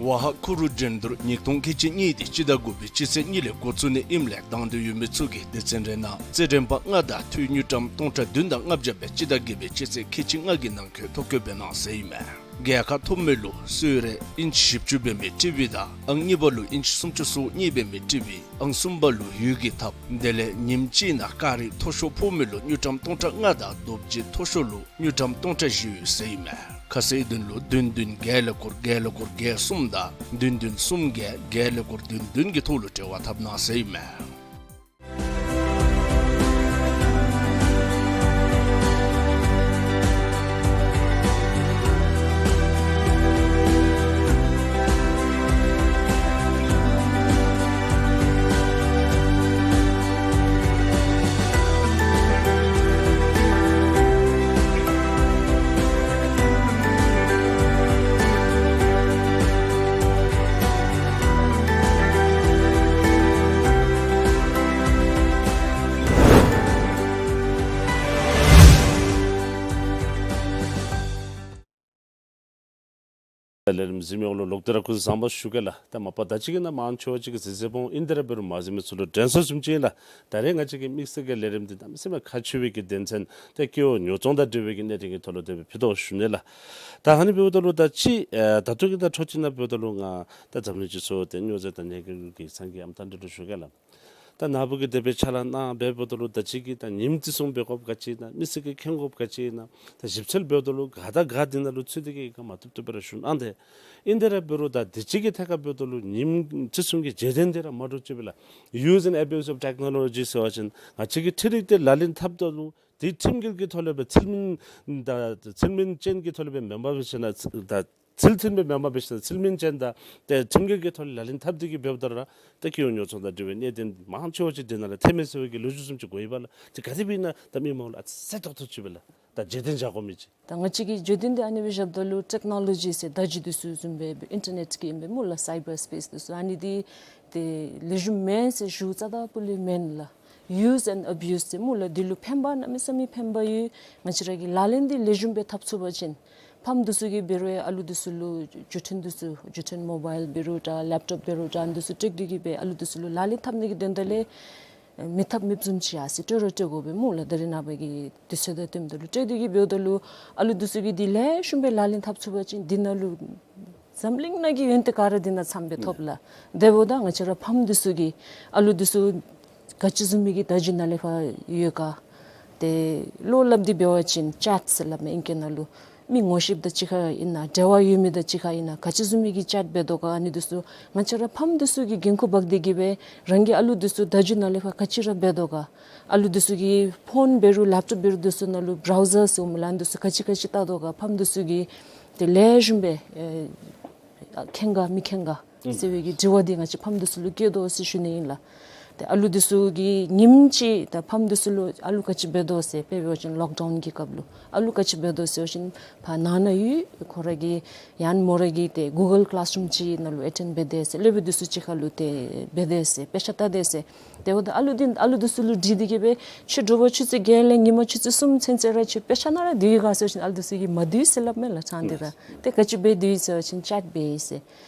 ཝ་ཧ་ཁུ་རུ་འགྲན་བསྡུར་ཉིས་སྟོང་ཁལ་གཅིག་གཉིས་དེ་སྤྱི་ཟླ་དགུ་པའི་སྤྱི་ཚེས་གཉིས་ལས་འགོ་བཙུགས་ནི་ཨིནམ་ལས་དང་འདོད་ཡོད་མི་ཚུ་གིས་སྡེ་ཚན་རེ་ནང་རྩེད་འགྲན་པ་ལྔ་དང་འཐུས་དངུལ་ཀྲམ་སྟོང་ཕྲག་བདུན་དང་ལྔ་བརྒྱ་སྦེ་སྤྱི་ཟླ་བརྒྱད་པའི་སྤྱི་ཚེས་ཁལ་གཅིག་ལྔ་གི་ནང་འཁོད་ཐོ་བཀོད་འབད་གནང་ཟེར་ཨིན་མས། རྒྱལ་ཁ་ཐོབ་མི་ལུ་གསོལ་རས་ཨིན་ཅི་བཞི་བཅུ་འབད་མི་ཊི་ཝི་དང་ཨང་གཉིས་པ་ལུ་ཨིན་ཅི་སུམ་ཅུ་སོ་གཉིས་འབད་མི་ཊི་ཝི། ཨང་གསུམ་པ་ལུ་ཡོས་ཀྱི་ཐགཔ། དེ་ལས་ཉིནམ་གཅིག་ནང་ཀ་རི་མཐོ་ཤོས་ཕོག་མི་ལུ་དངུལ་ཀྲམ་སྟོང་ཕྲག་ལྔ་དང་རྡོ་རྗེ་མཐོ་ཤོས་ལུ་དངུལ་ཀྲམ་སྟོང་ཕྲག་བཞི་ཡོད་ཟེར་ཨིན་མས། ཁ་གསལ་དོན་ལུ་བདུན་བདུན་བརྒྱད་ཀླད་ཀོར་བརྒྱད་ཀླད་ཀོར་བརྒྱད་གསུམ་དང་བདུན་བདུན་གསུམ་བརྒྱད་བརྒྱད་ཀླད་ཀོར་བདུན་བདུན་གྱི་ཐོག་ལུ་འབྲེལ་བ་འཐབ་གནང་ཟེར་ཨིན་མས། ལས་རིམ་གཟིགས་མི་ཡོངས་ལུ་ལོག་སྟེ་ར་སྐུ་གཟུགས་བཟང་པོ་ཞུ་གེ་ལགས། ད་མ་པ་ད་ཅི་གི་ནང་མང་ཆེ་བ་ཅིག་གིས་གཟིགས་གཟིགསཔ་འོང་། ཨིན་ཏེ་ར་འབད་རུང་མ་གཟིགས་མི་ཚུ་ལུ་དྲན་གསོ་བཟུམ་ཅིག་ཨིན་ལགས། ད་རེས་ང་བཅས་ཀྱི་དམིགས་བསལ་གྱི་ལས་རིམ་འདི་གནམ་མེད་ས་མེད་ཁག་ཆེ་བའི་གི་དོན་ཚན་ཏེ་སྐྱེ་བོ་ཉོ་ཚོང་དང་འབྲེལ་བའི་གི་གནད་དོན་གྱི་ཐོག་ལུ་དེ་སྦེ་ཕུལ་དོ་ཞུ་ནི་ལགས། ད་ཨ་ནི་འབདཝ་ད་ལུ་ད་ཅི་ཨེ་ད་ལྟོ་གི་ད་འཕྲོ་ཅིག་ནང་འབདཝ་ད་ལུ་ང་ད་འཛམ་གླིང་སྤྱི་ཚོགས་ཏེ་སྨྱོ་རྫས་དང་ཉེས་སྐྱོན་གྱི་སངས་རྒྱས་ཨམ་ཐང་འདི་ལུ་ཞུ་གེ་ལགས། ད་ནཱ་བུ་གིས་དེ་སྦེ་ཕྱག་ལཱ་གནང་འབདཝ་ད་ལུ་ད་ཅི་གི་ད་ཉིནམ་བརྩི་སྲུང་འབད་དགོཔ་ག་ཅི་ཨིན་ན། མི་སེར་གྱིས་མཁྱེན་དགོཔ་ག་ཅི་ཨིན་ན། ད་ཞིབ་འཚོལ་འབདཝ་ད་ལུ་ག་དང་ག་འདི་ནང་ལུ་ཚུད་དེ་གི་ག་མ་བཏུབ་བཏུབ་སྦེ་ར་ཞུ་གནང་སྟེ། ཨིན་ཏེ་ར་འབད་རུང་ད་དུས་ཅི་གི་ཐད་ཁར་འབདཝ་ད་ལུ་ཉིནམ་བརྩི་སྲུང་གི་བརྗེད་དོན་འདི་ར་མ་འདྲཝ་ཅིག་སྦེ་ལགས། Use and abuse of technology ཟེར་བ་ཅིན་ང་བཅས་ཀྱིས་འཕྲུལ་རིག་འདི་ལག་ལེན་འཐབ་ད་ལུ་དེ་ཁྲིམས་འགལ་གྱི་ཐོག་ལས་སྦེ་ཚུལ་མིན་ད་ཚུལ་མིན་ཅན་གྱི་ཐོག་ལས་སྦེ་མེན་པར་སྦེ་ཞིནམ་ད་ཚུལ་མཐུན་སྦེ་མེན་པར་སྦེ་ཞིནམ་ཚུལ་མིན་ཅན་དང་ཏེ་ཁྲིམས་འགལ་གྱི་ཐོག་ལས་ལག་ལེན་འཐབ་སྟེ་གི་འབདཝ་ད་ར་ཏེ་སྐྱེ་བོ་ཉོ་ཚོང་དང་འབྲེལ་བའི་གནད་དོན་མང་ཆེ་བ་ཅིག་འདི་ནང་ལུ་ཐོནམ་མས་ཟེར་བའི་གི་ལོ་རྒྱུས་བཟུམ་ཅིག་གོ་ཡི་པ་ལགས། ཏེ་ག་དེ་སྦེ་ཨིན་ན་ད་མི་མང་ལུ་ཨ་ཙི་ཏོག་ཏོ་ཅིག་སྦེ་ལགས་ད་བརྗེད་དོན་བཞག་དགོ་མི་ཅིག། ད་ང་བཅས་ཀྱིས་བརྗེད་དོན་འདི་ཨ་ནི་སྦེ་བཞགཔ་ད་ལུ་ཊེཀ་ནོ་ལོ་ཇི་ཟེར་ད་རྗེས་འདི་ཚུ་བཟུམ་སྦེ་ཨིན་ཊར་ནེཊ་གི་ཨིན་པས་སྨོ་ལགས། སའི་བར་སི་པེསི་འདི་ཚུ་ཨ་ནི་འདི་ཏེ་ལེགས་ཤོམ་མེན་ཟེར་ཞུ་རྩ་དང་སྤུ་ལས་མེན་ལགས། Use and abuse ཟེར་སྨོ་ལགས། འདི་ལུ་ཕན་པ་གནམ་མེད་ས་མེད་ཕན་པ་ཡོད། ང་བཅས་ར་གིས་ལག་ལེན་འདི་ལེགས་ཤོམ་སྦེ་འཐབ་ཚུགས་པ་ཅིན་ཕམ་འདི་ཚུ་གིས་འབད་རུང་ཨ་ལུ་འདི་ཚུ་ལུ་བརྒྱུད་འཕྲིན་འདི་ཚུ་བརྒྱུད་འཕྲིན་མོ་བཱའིལ་འབད་རུང་འདྲ་ལེབ་ཊོབ་འབད་རུང་འདྲ་འདི་ཚུ་སྤྲོད་དེ་གི་སྦེ་ཨ་ལུ་འདི་ཚུ་ལུ་ལག་ལེན་འཐབ་ནི་གི་དོན་དག་ལས་མི་འཐབ་མི་བཟུམ་ཅིག་ཨ་ཙི་སྤྲོད་ར་སྤྲོད་དགོ་པས་སྨོ་ལགས། ད་རེས་ནངས་པ་གི་དུས་ཚོད་དང་བསྟུནམ་ད་ལུ་སྤྲོད་དེ་གི་འབདཝ་ད་ལུ་ཨ་ལུ་འདི་ཚུ་གིས་འདི་ལེགས་ཤོམ་སྦེ་ལག་ལེན་འཐབ་ཚུགས་པ་ཅིན་འདི་ནང་ལུ་འཛམ་གླིང་ནང་གི་ཡོན་ཏན་ག་ར་འདི་ནང་ཚངམ་སྦེ་ཐོབ་ལགས། དེ་འབདཝ་ད་ང་བཅས་ར་ཕམ་འདི་ཚུ་གིས་ཨ་ལུ་འདི་ཚུ་ག་ཅི་བཟུམ་མའི་གི་ད་རྗེས་ནང་ལས་ཕར་ཡོད་ག། ཏེ་བློ་སླབ་སྟེ་འབད་བ་ཅིན་ཅེཊ་ཟེར་སླབ་མས་ཨིང་སྐད་ནང་ལུ། མི་ངོ་ཤེསཔ་དང་གཅིག་ཁར་ཨིན་ན་འབྲེལ་བ་ཡོད་མི་དང་གཅིག་ཁར་ཨིན་ན་ག་ཅི་བཟུམ་མའི་གི་ཅེཊ་འབད་དོ་ག། ཨ་ནི་འདི་ཚུ་ང་བཅས་ར་ཕམ་འདི་ཚུ་གིས་འགན་ཁུར་འབག་སྟེ་གི་སྦེ་རང་གི་ཨ་ལུ་འདི་ཚུ་ད་རྗེས་ནང་ལས་ཕར་ག་ཅི་ར་འབད་དོ་ག། ཨ་ལུ་འདི་ཚུ་གི་ཕོན་འབད་རུང་ལེབ་ཊོབ་འབད་རུང་འདི་ཚུ་ནང་ལུ་བརའུ་ཟར་ཟེར་སྨོ་ལགས། ཨ་ནི་འདི་ཚུ་ག་ཅི་ག་ཅི་བལྟ་དོ་ག། ཕམ་འདི་ཚུ་གིས་ཏེ་ལེགས་ཤོམ་སྦེ་ཨེ་མཁྱེན་ག་མི་མཁྱེན་ག་ཟེར་བའི་གི་དྲི་བ་འདི་ང་བཅས་ཕམ་འདི་ཚུ་ལུ་བཀོད་དོ་ཟེར་ཞུ་ནི་ཨིན་ལགས། ཏེ་ཨ་ལུ་འདི་ཚུ་གིས་ཉིནམ་གཅིག་ད་ཕམ་འདི་ཚུ་ལུ་ཨ་ལུ་ག་ཅི་འབད་དོ་ཟེར་དཔེ་འབད་བ་ཅིན་ལོག་ཌའུན་གྱི་སྐབས་ལུ་ཨ་ལུ་ག་ཅི་འབད་དོ་ཟེར་བ་ཅིན་ཕར་ནང་ན་ཡོད། ཁོ་ར་གི་ཡང་མོ་ར་གི་ཏེ་གུ་གཱལ་ཀི་ལཱསི་རུམ་ཅིག་ནང་ལུ་ཨེ་ཊེནཌ་འབད་དེས་ཟེར། སློབ་དཔོན་འདི་ཚུ་གཅིག་ཁར་ལུ་ཏེ་འབད་དེས་ཟེར། དཔེ་ཆ་ལྟ་དེས་ཟེར། དེ་འབདཝ་ད་ཨ་ལུ་འདི་ཨ་ལུ་འདི་ཚུ་ལུ་དྲིས་ཏེ་གི་སྦེ་ཁྱོད་དྲོ་པ་ཆུ་ཚོད་བརྒྱད་ལས་ཉིན་མ་ཆུ་ཚོད་གསུམ་ཚུན་ཚོད་ར་ཁྱོད་དཔེ་ཆ་ནང་ར་སྡོད་ཡི་ག་ཟེར་བ་ཅིན་ཨ་ལུ་འདི་ཚུ་གིས་མ་སྡོད་ཟེར་སླབ་མས་ལགས་ཕྲང་སྟེ་ར། ཏེ་ག་ཅི་འབད་སྡོད་ཡི་ཟེར་བ་ཅིན་ཅེཊ་འབད་ཡི་ཟེར།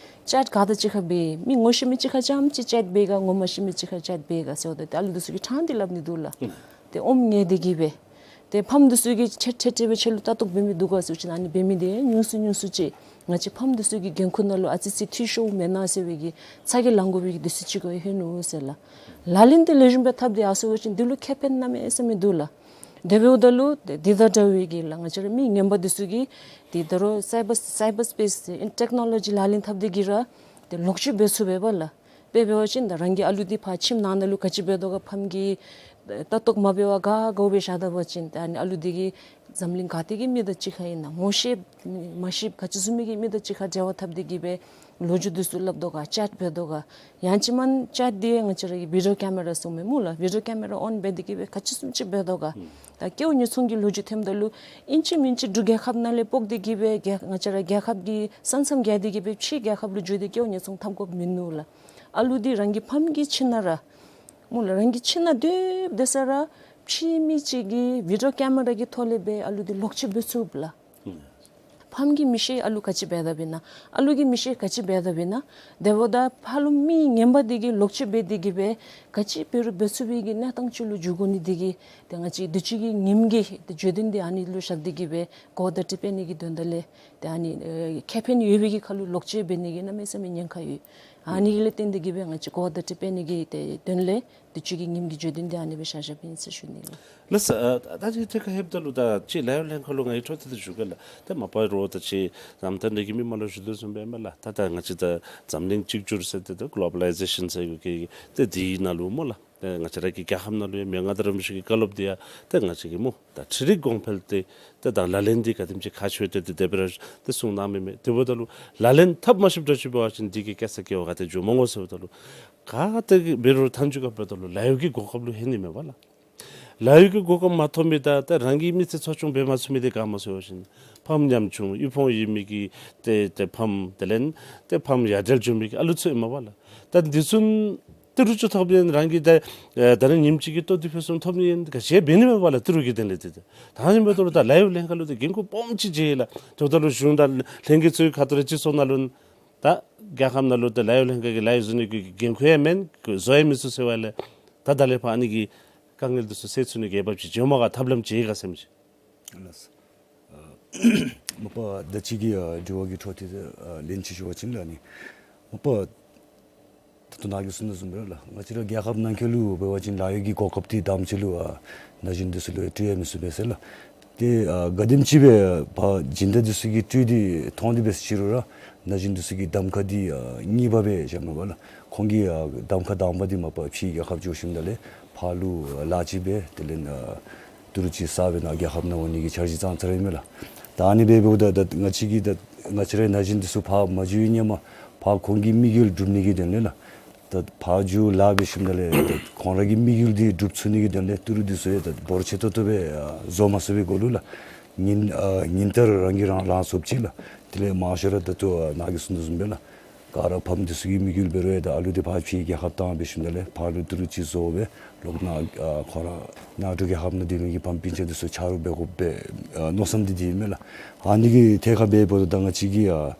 ཅེཊ་ག་དང་གཅིག་ཁར་འབད་ཡི། མི་ངོ་ཤེས་མི་གཅིག་ཁར་རྐྱངམ་གཅིག་ཅེཊ་འབད་ག། ངོ་མ་ཤེས་མི་གཅིག་ཁར་ཅེཊ་འབད་ག་ཟེརཝ་ད་ཏེ་ཨ་ལུ་འདི་ཚུ་གིས་ཕྲང་སྟེ་སླབ་ནི་འདུག་ལགས། ཏེ་ཨོམ་ངལ་ཏེ་གི་སྦེ། ཏེ་ཕམ་འདི་ཚུ་གིས་ཁྱོད་ཁྲེལ་ཁྲེལ་སྦེ་ཁྱོད་ལུ་ལྟ་རྟོག་འབད་མི་འདུག་ག་ཟེར་བ་ཅིན་ཨ་ནི་འབད་མི་འདི་ཉུང་སུ་ཉུང་སུ་ཅིག་ང་བཅས་ཕམ་འདི་ཚུ་གི་འགན་ཁུར་ནང་ལུ་ཨ་ཙི་ཅིག་འཐུས་ཤོརཝ་མེན་ན་ཟེར་བའི་གི་ཚ་གྱང་ལང་དགོ་པའི་གི་དུས་ཚོད་ཅིག་ག་ལྷོད་ནུག་ཟེར་ལགས། ལག་ལེན་འདི་ལེགས་ཤོམ་སྦེ་འཐབ་སྟེ་ཡར་སོང་པ་ཅིན་འདི་ལུ་ཁེ་ཕན་གནམ་མེད་ས་མེད་འདུག་ལགས། དེ་འབདཝ་ད་ལུ་ཏེ་འདི་དང་འདྲ་བའི་གི་ལགས་ང་བཅས་ར་མི་ངན་པ་འདི་ཚུ་གིས་ཏེ་ད་རུང་སའི་བར་སའི་བར་སི་པེསི་ཨིན་ཊེཀ་ནོ་ལོ་ཇི་ལག་ལེན་འཐབ་སྟེ་གི་ར་ཏེ་ལོག་སྤྱོད་འབད་ཚུགས་པས་པ་ལགས། དཔེ་འབད་བ་ཅིན་ད་རང་གི་ཨ་ལུ་འདི་ཕར་ཁྱིམ་ནང་ན་ལུ་ག་ཅི་འབད་དོ་ག་ཕམ་གྱིས་ལྟ་རྟོག་མ་འབད་བར་དགའ་དགའཝ་སྦེ་བཞག་ད་པ་ཅིན་ད་ཨ་ནི་ཨ་ལུ་འདི་གིས་འཛམ་གླིང་ག་ཏེ་གི་མི་དང་གཅིག་ཁར་ཨིན་ན་ངོ་ཤེས་མ་ཤེས་ག་ཅི་བཟུམ་མའི་གི་མི་དང་གཅིག་ཁར་འབྲེལ་བ་འཐབ་སྟེ་གི་སྦེ་ལོ་རྒྱུས་འདི་ཚུ་སླབ་དོ་ག་ཅེཊ་འབད་དོ་ག། ཡང་ཅིན་མ་ཅེཊ་འདི་ང་བཅས་ར་གི་བི་ཌིའོ་ཀེ་མེ་ར་ཟེར་མས་སྨོ་ལགས། བི་ཌིའོ་ཀེ་མེ་ར་ཨོན་འབད་དེ་གི་སྦེ་ག་ཅི་བཟུམ་ཅིག་འབད་དོ་ག། ད་སྐྱེ་བོ་ཉོ་ཚོང་གི་ལོ་རྒྱུས་ཐོནམ་ད་ལུ་ཨིན་ཅི་མིན་ཅི་འབྲུག་རྒྱལ་ཁབ་ནང་ལས་སྤོ་སྟེ་གི་སྦེ་རྒྱལ་ང་བཅས་ར་རྒྱལ་ཁབ་ཀྱི་ས་མཚམས་བརྒལ་ཏེ་གི་སྦེ་ཕྱི་རྒྱལ་ཁབ་ལུ་འགྱོ་སྟེ་སྐྱེ་བོ་ཉོ་ཚོང་འཐབ་དགོཔ་མིན་ནུག་ལགས། ཨ་ལུ་འདི་རང་གི་ཕམ་གྱི་ཁྱིམ་ནང་ར་སྨོ་ལགས། རང་གི་ཁྱིམ་ནང་སྡོད་སྡོད་ས་ར་ཕྱི་མི་ཅིག་གིས་བི་ཌིའོ་ཀེ་མེ་ར་གི་ཐོག་ལས་སྦེ་ཨ་ལུ་འདི་ལོག་སྤྱོད་འབད་ཚུགསཔ་ལགས། ཕམ་གྱིས་མི་ཤེས་ཨ་ལུ་ག་ཅི་འབད་དཔ་ཨིན་ན། ཨ་ལུ་གིས་མི་ཤེས་ག་ཅི་འབད་དཔ་ཨིན་ན། དེ་འབདཝ་ད་ཕར་ལུ་མི་ངན་པ་འདི་གིས་ལོག་སྤྱོད་འབད་དེ་གིས་སྦེ་ག་ཅི་འབད་རུང་འབད་ཚུགས་པའི་གི་གནས་སྟངས་ཅིག་ལུ་འགྱོ་དགོ་ནི་འདི་གིས་ཏེ་ང་བཅས་དུས་ཅི་གི་ཉིནམ་གི་ཏེ་བརྗོད་དོན་འདི་ཨ་ནི་ལུ་བཞག་སྟེ་གིས་སྦེ་གོ་བརྡ་སྤྲོད་པའི་ནི་གི་དོན་དག་ལས་ཏེ་ཨ་ནི་ཨེ་ཁེ་ཕན་ཡོད་པའི་གི་ཁར་ལུ་ལོག་སྤྱོད་འབད་ནི་གི་གནམ་མེད་ས་མེད་ཉེན་ཁ་ཡོད། ཨ་ནི་ལས་བརྟེན་ཏེ་གིས་སྦེ་ང་བཅས་གོ་བརྡ་སྤྲོད་པའི་ནི་གི་ཏེ་དོན་ལས་དུས་ཅི་གི་ཉིནམ་གི་བརྗོད་དོན་འདི་ཨ་ནི་སྦེ་བཞག་བཞགཔ་ཨིན་ཟེར་ཞུ་ནི་ལགས། ལགས་སོ། ཨ་ད་ཅི་ཐད་ཁར་ལྷོདཔ་ད་ལུ་ད་ཅི་ལཱ་གཡོག་ལྷན་ཁག་ལུ་ང་གིས་འཕྲོ་མཐུད་དེ་ཞུ་གེ་ལགས། ཏེ་མ་པ་རོགས་ད་ཅི་བཟུམ་ད་འདི་གི་མི་མང་ལུ་ཞུ་དོ་བཟུམ་སྦེ་མས་ལགས། ད་ད་ང་བཅས་ད་འཛམ་གླིང་གཅིག་གྱུར་ཟེར་ཏེ་ད་གོ་ལོ་བ་ལའི་ཟེ་ཤཱན་ཟེར་གི་ཏེ་འདི་ནང་ལུ་སྨོ་ལགས། ཏེ་ང་བཅས་ར་གི་རྒྱལ་ཁབ་ནང་ལུ་ཡང་མི་ང་ད་ར་མི་ཤེས་གི་བཀའ་སློབ་འདི་ཡང་ཏེ་ང་བཅས་ཀྱིས་སྨོ་ད་འཕྲུལ་རིག་གོང་འཕེལ་ཏེ་ཏེ་ད་ལག་ལེན་འདི་ག་དེམ་ཅིག་ཁག་ཆེ་ཏེ་ཏེ་དེ་སྦེ་ར་ཏེ་གསུང་གནང་མི་མས། དེ་འབདཝ་ད་ལུ་ལག་ལེན་འཐབ་མ་ཤེསཔ་འདྲཝ་ཅིག་འབད་བ་ཅིན་འདི་གིས་སྐྱེ་ས་སྐྱེ་བ་ག་ཏེ་འགྱོཝ་མས་སྨོ་ཟེརཝ་ད་ལུ་ག་ཏེ་འབད་རུང་མཐའ་མཇུག་ཁར་འབདཝ་ད་ལུ་ལཱ་གཡོག་གི་གོ་སྐབས་ལུ་ལྷོད་ནི་མས་པ་ལགས། ལཱ་གཡོག་གི་གོ་སྐབས་མ་ཐོབ་མི་དང་ཏེ་རང་གི་མི་ཚེ་འཚོ་སྐྱོང་འབད་མ་ཚུགས་མི་འདི་ག་སྨོ་ཟེར་བ་ཅིན་ཕམ་ཉམ་ཆུང་དབུལ་ཕོངས་ཡོད་མི་གི་ཏེ་ཏེ་ཕམ་དེ་ལས་ཏེ་ཕམ་ཡ་བྲལ་འགྱོ་མི་གི་ཨ་ལུ་ཚུ་ཨིན་མས་པ་ལགས། ད་འདི་ཚུ་ཏི་རུ་ཅིག་ཐོབ་ནི་ཨིན། རང་གི་ད་ཨེ་ད་རེས་ཉིནམ་གཅིག་གི་ལྟོ་དེ་ཕུན་སུམ་ཐོབ་ནི་ཨིན། ག་ཅི་འབད་ནི་མེད་པ་ལགས་ཏི་རུ་གི་དོན་ལས་ཏེ། ད་ཨ་ནི་འབདཝ་ད་ལུ་ད་ལཱ་གཡོག་ལྷན་ཁག་ལུ་ཏེ་འགན་ཁུར་སྦོམ་ཅིག་བཞེས་ལགས། དེ་འབདཝ་ད་ལུ་གཞུང་དང་ལྷན་རྒྱས་ཚུ་གི་ཁ་ཐུག་ར་སྤྱི་ཚོགས་ནང་ལུ་ད་རྒྱལ་ཁབ་ནང་ལུ་ད་ལཱ་གཡོག་ལྷན་ཁག་གི་ལཱ་གཡོག་བཟོ་ནི་གི་འགན་ཁུར་ཡང་མེན། བཟོ་ཡང་མི་ཚུགས་ཟེར་བ་ལས་ད་ད་ལས་ཕར་ཨ་ནི་གི་དཀའ་ངལ་འདི་ཚུ་སེལ་ཚུགས་ནི་གི་འབད་བ་ཅིན་བྱོན་མ་ག་ཐབས་ལམ་ཅིག་ག་ཟེར་མི་ཅིག། ལགས། ཨ་མ་པ་ད་ཅི་གི་ཨ་དྲི་བ་གི་འཕྲོ་མཐུད་དེ་ཨ་ལན་ཅིག་ཞུ་བ་ཅིན་ལགས། ཨ་ནི་མ་པ་ད་ལྟོ་ནཱ་གིས་གསུངས་དོ་བཟུམ་སྦེ་ར་ལགས། ང་བཅས་ར་རྒྱལ་ཁབ་ནང་འཁོད་ལུ་འབད་བ་ཅིན་ལཱ་གཡོག་གི་གོ་སྐབས་འདི་དང་པ་ཅིག་ལུ་ཨ་ན་གཞོན་འདི་ཚུ་ལུ་སྤྲོད་ཡང་མི་ཚུགས་པས་ཟེར་ལགས། ཏེ་ཨ་ག་དེམ་ཅིག་སྦེ་ཕར་སྦྱིན་བདག་འདི་ཚུ་གིས་སྤྲོད་དེ་མཐོང་སྟེ་འབད་ཟེར་ཅི་རུང་ར་ན་གཞོན་འདི་ཚུ་གིས་གདམ་ཁ་འདི་ཨ་གཉིས་པ་སྦེ་བཞག་མས་པ་ལགས། ཁོང་གི་ཨ་གདམ་ཁ་དང་པ་འདི་མ་པ་ཕྱིའི་རྒྱལ་ཁབ་འགྱོ་ཞིནམ་ད་ལས་ཕར་ལུ་ཨ་ལཱ་ཅིག་འབད་དེ་ལས་ཨ་ཏི་རུ་ཅིག་བསགས་སྦེ་ནཱ་རྒྱལ་ཁབ་ནང་འོང་ནི་གི་འཆར་གཞི་བརྩམས་ཚར་ཡི་མས་ལགས། ད་ཨ་ནི་སྦེ་འབདཝ་ད་ད་ང་བཅས་ཀྱི་ད་ང་བཅས་རའི་ན་གཞོན་འདི་ཚུ་ཕར་མ་འགྱོ་བའི་སྔོན་མ་ཕར་ཁོང་གི་དམིགས་ཡུལ་སྒྲུབ་ནི་གི་དོན་ལས་ལགས། ད་ཕར་འགྱོ་ལཱ་འབད་ཞིནམ་ད་ལས་ད་ཁོང་ར་གི་དམིགས་ཡུལ་འདི་སྒྲུབ་ཚུགས་ནི་གི་དོན་ལས་ཏི་རུ་འདི་ཚུ་ཡང་ད་འབོར་ཆེ་ཏོག་ཏོ་སྦེ་ཨ་བཟོ་མ་ཚུགས་པའི་སྒོ་ལུ་ལགས། ཉིན་ཨ་ཉིན་ལྟར་རང་གིས་རང་ལངས་ཚུགསཔ་ཅིག་ལགས། དེ་ལས་མང་ཤོས་ར་ད་ལྟོ་ཨ་ནཱ་གིས་གསུངས་དོ་བཟུམ་སྦེ་ལགས། ག་ར་ཕམ་འདི་ཚུ་གི་དམིགས་ཡུལ་འབད་རུང་ཡང་ད་ཨ་ལུ་འདི་ཕར་ཕྱིའི་རྒྱལ་ཁབ་བཏང་འབད་ཞིནམ་ད་ལས་ཕར་ལུ་ཏི་རུ་ཅིག་བཟོ་སྦེ་ལོག་ནཱ་ཨ་ཁོང་ར་ནང་འཁོད་རྒྱལ་ཁབ་ནང་སྡོད་མི་གི་ཕམ་སྤུན་ཆ་འདི་ཚུ་ཆ་རོགས་འབད་དགོ་པའི་ཨ་མནོ་བསམ་འདི་འདི་ཨིན་མས་ལགས། ཨ་ནི་གི་ཐད་ཁར་འབདཝ་ད་ད་ང་བཅས་ཀྱིས་ཨ་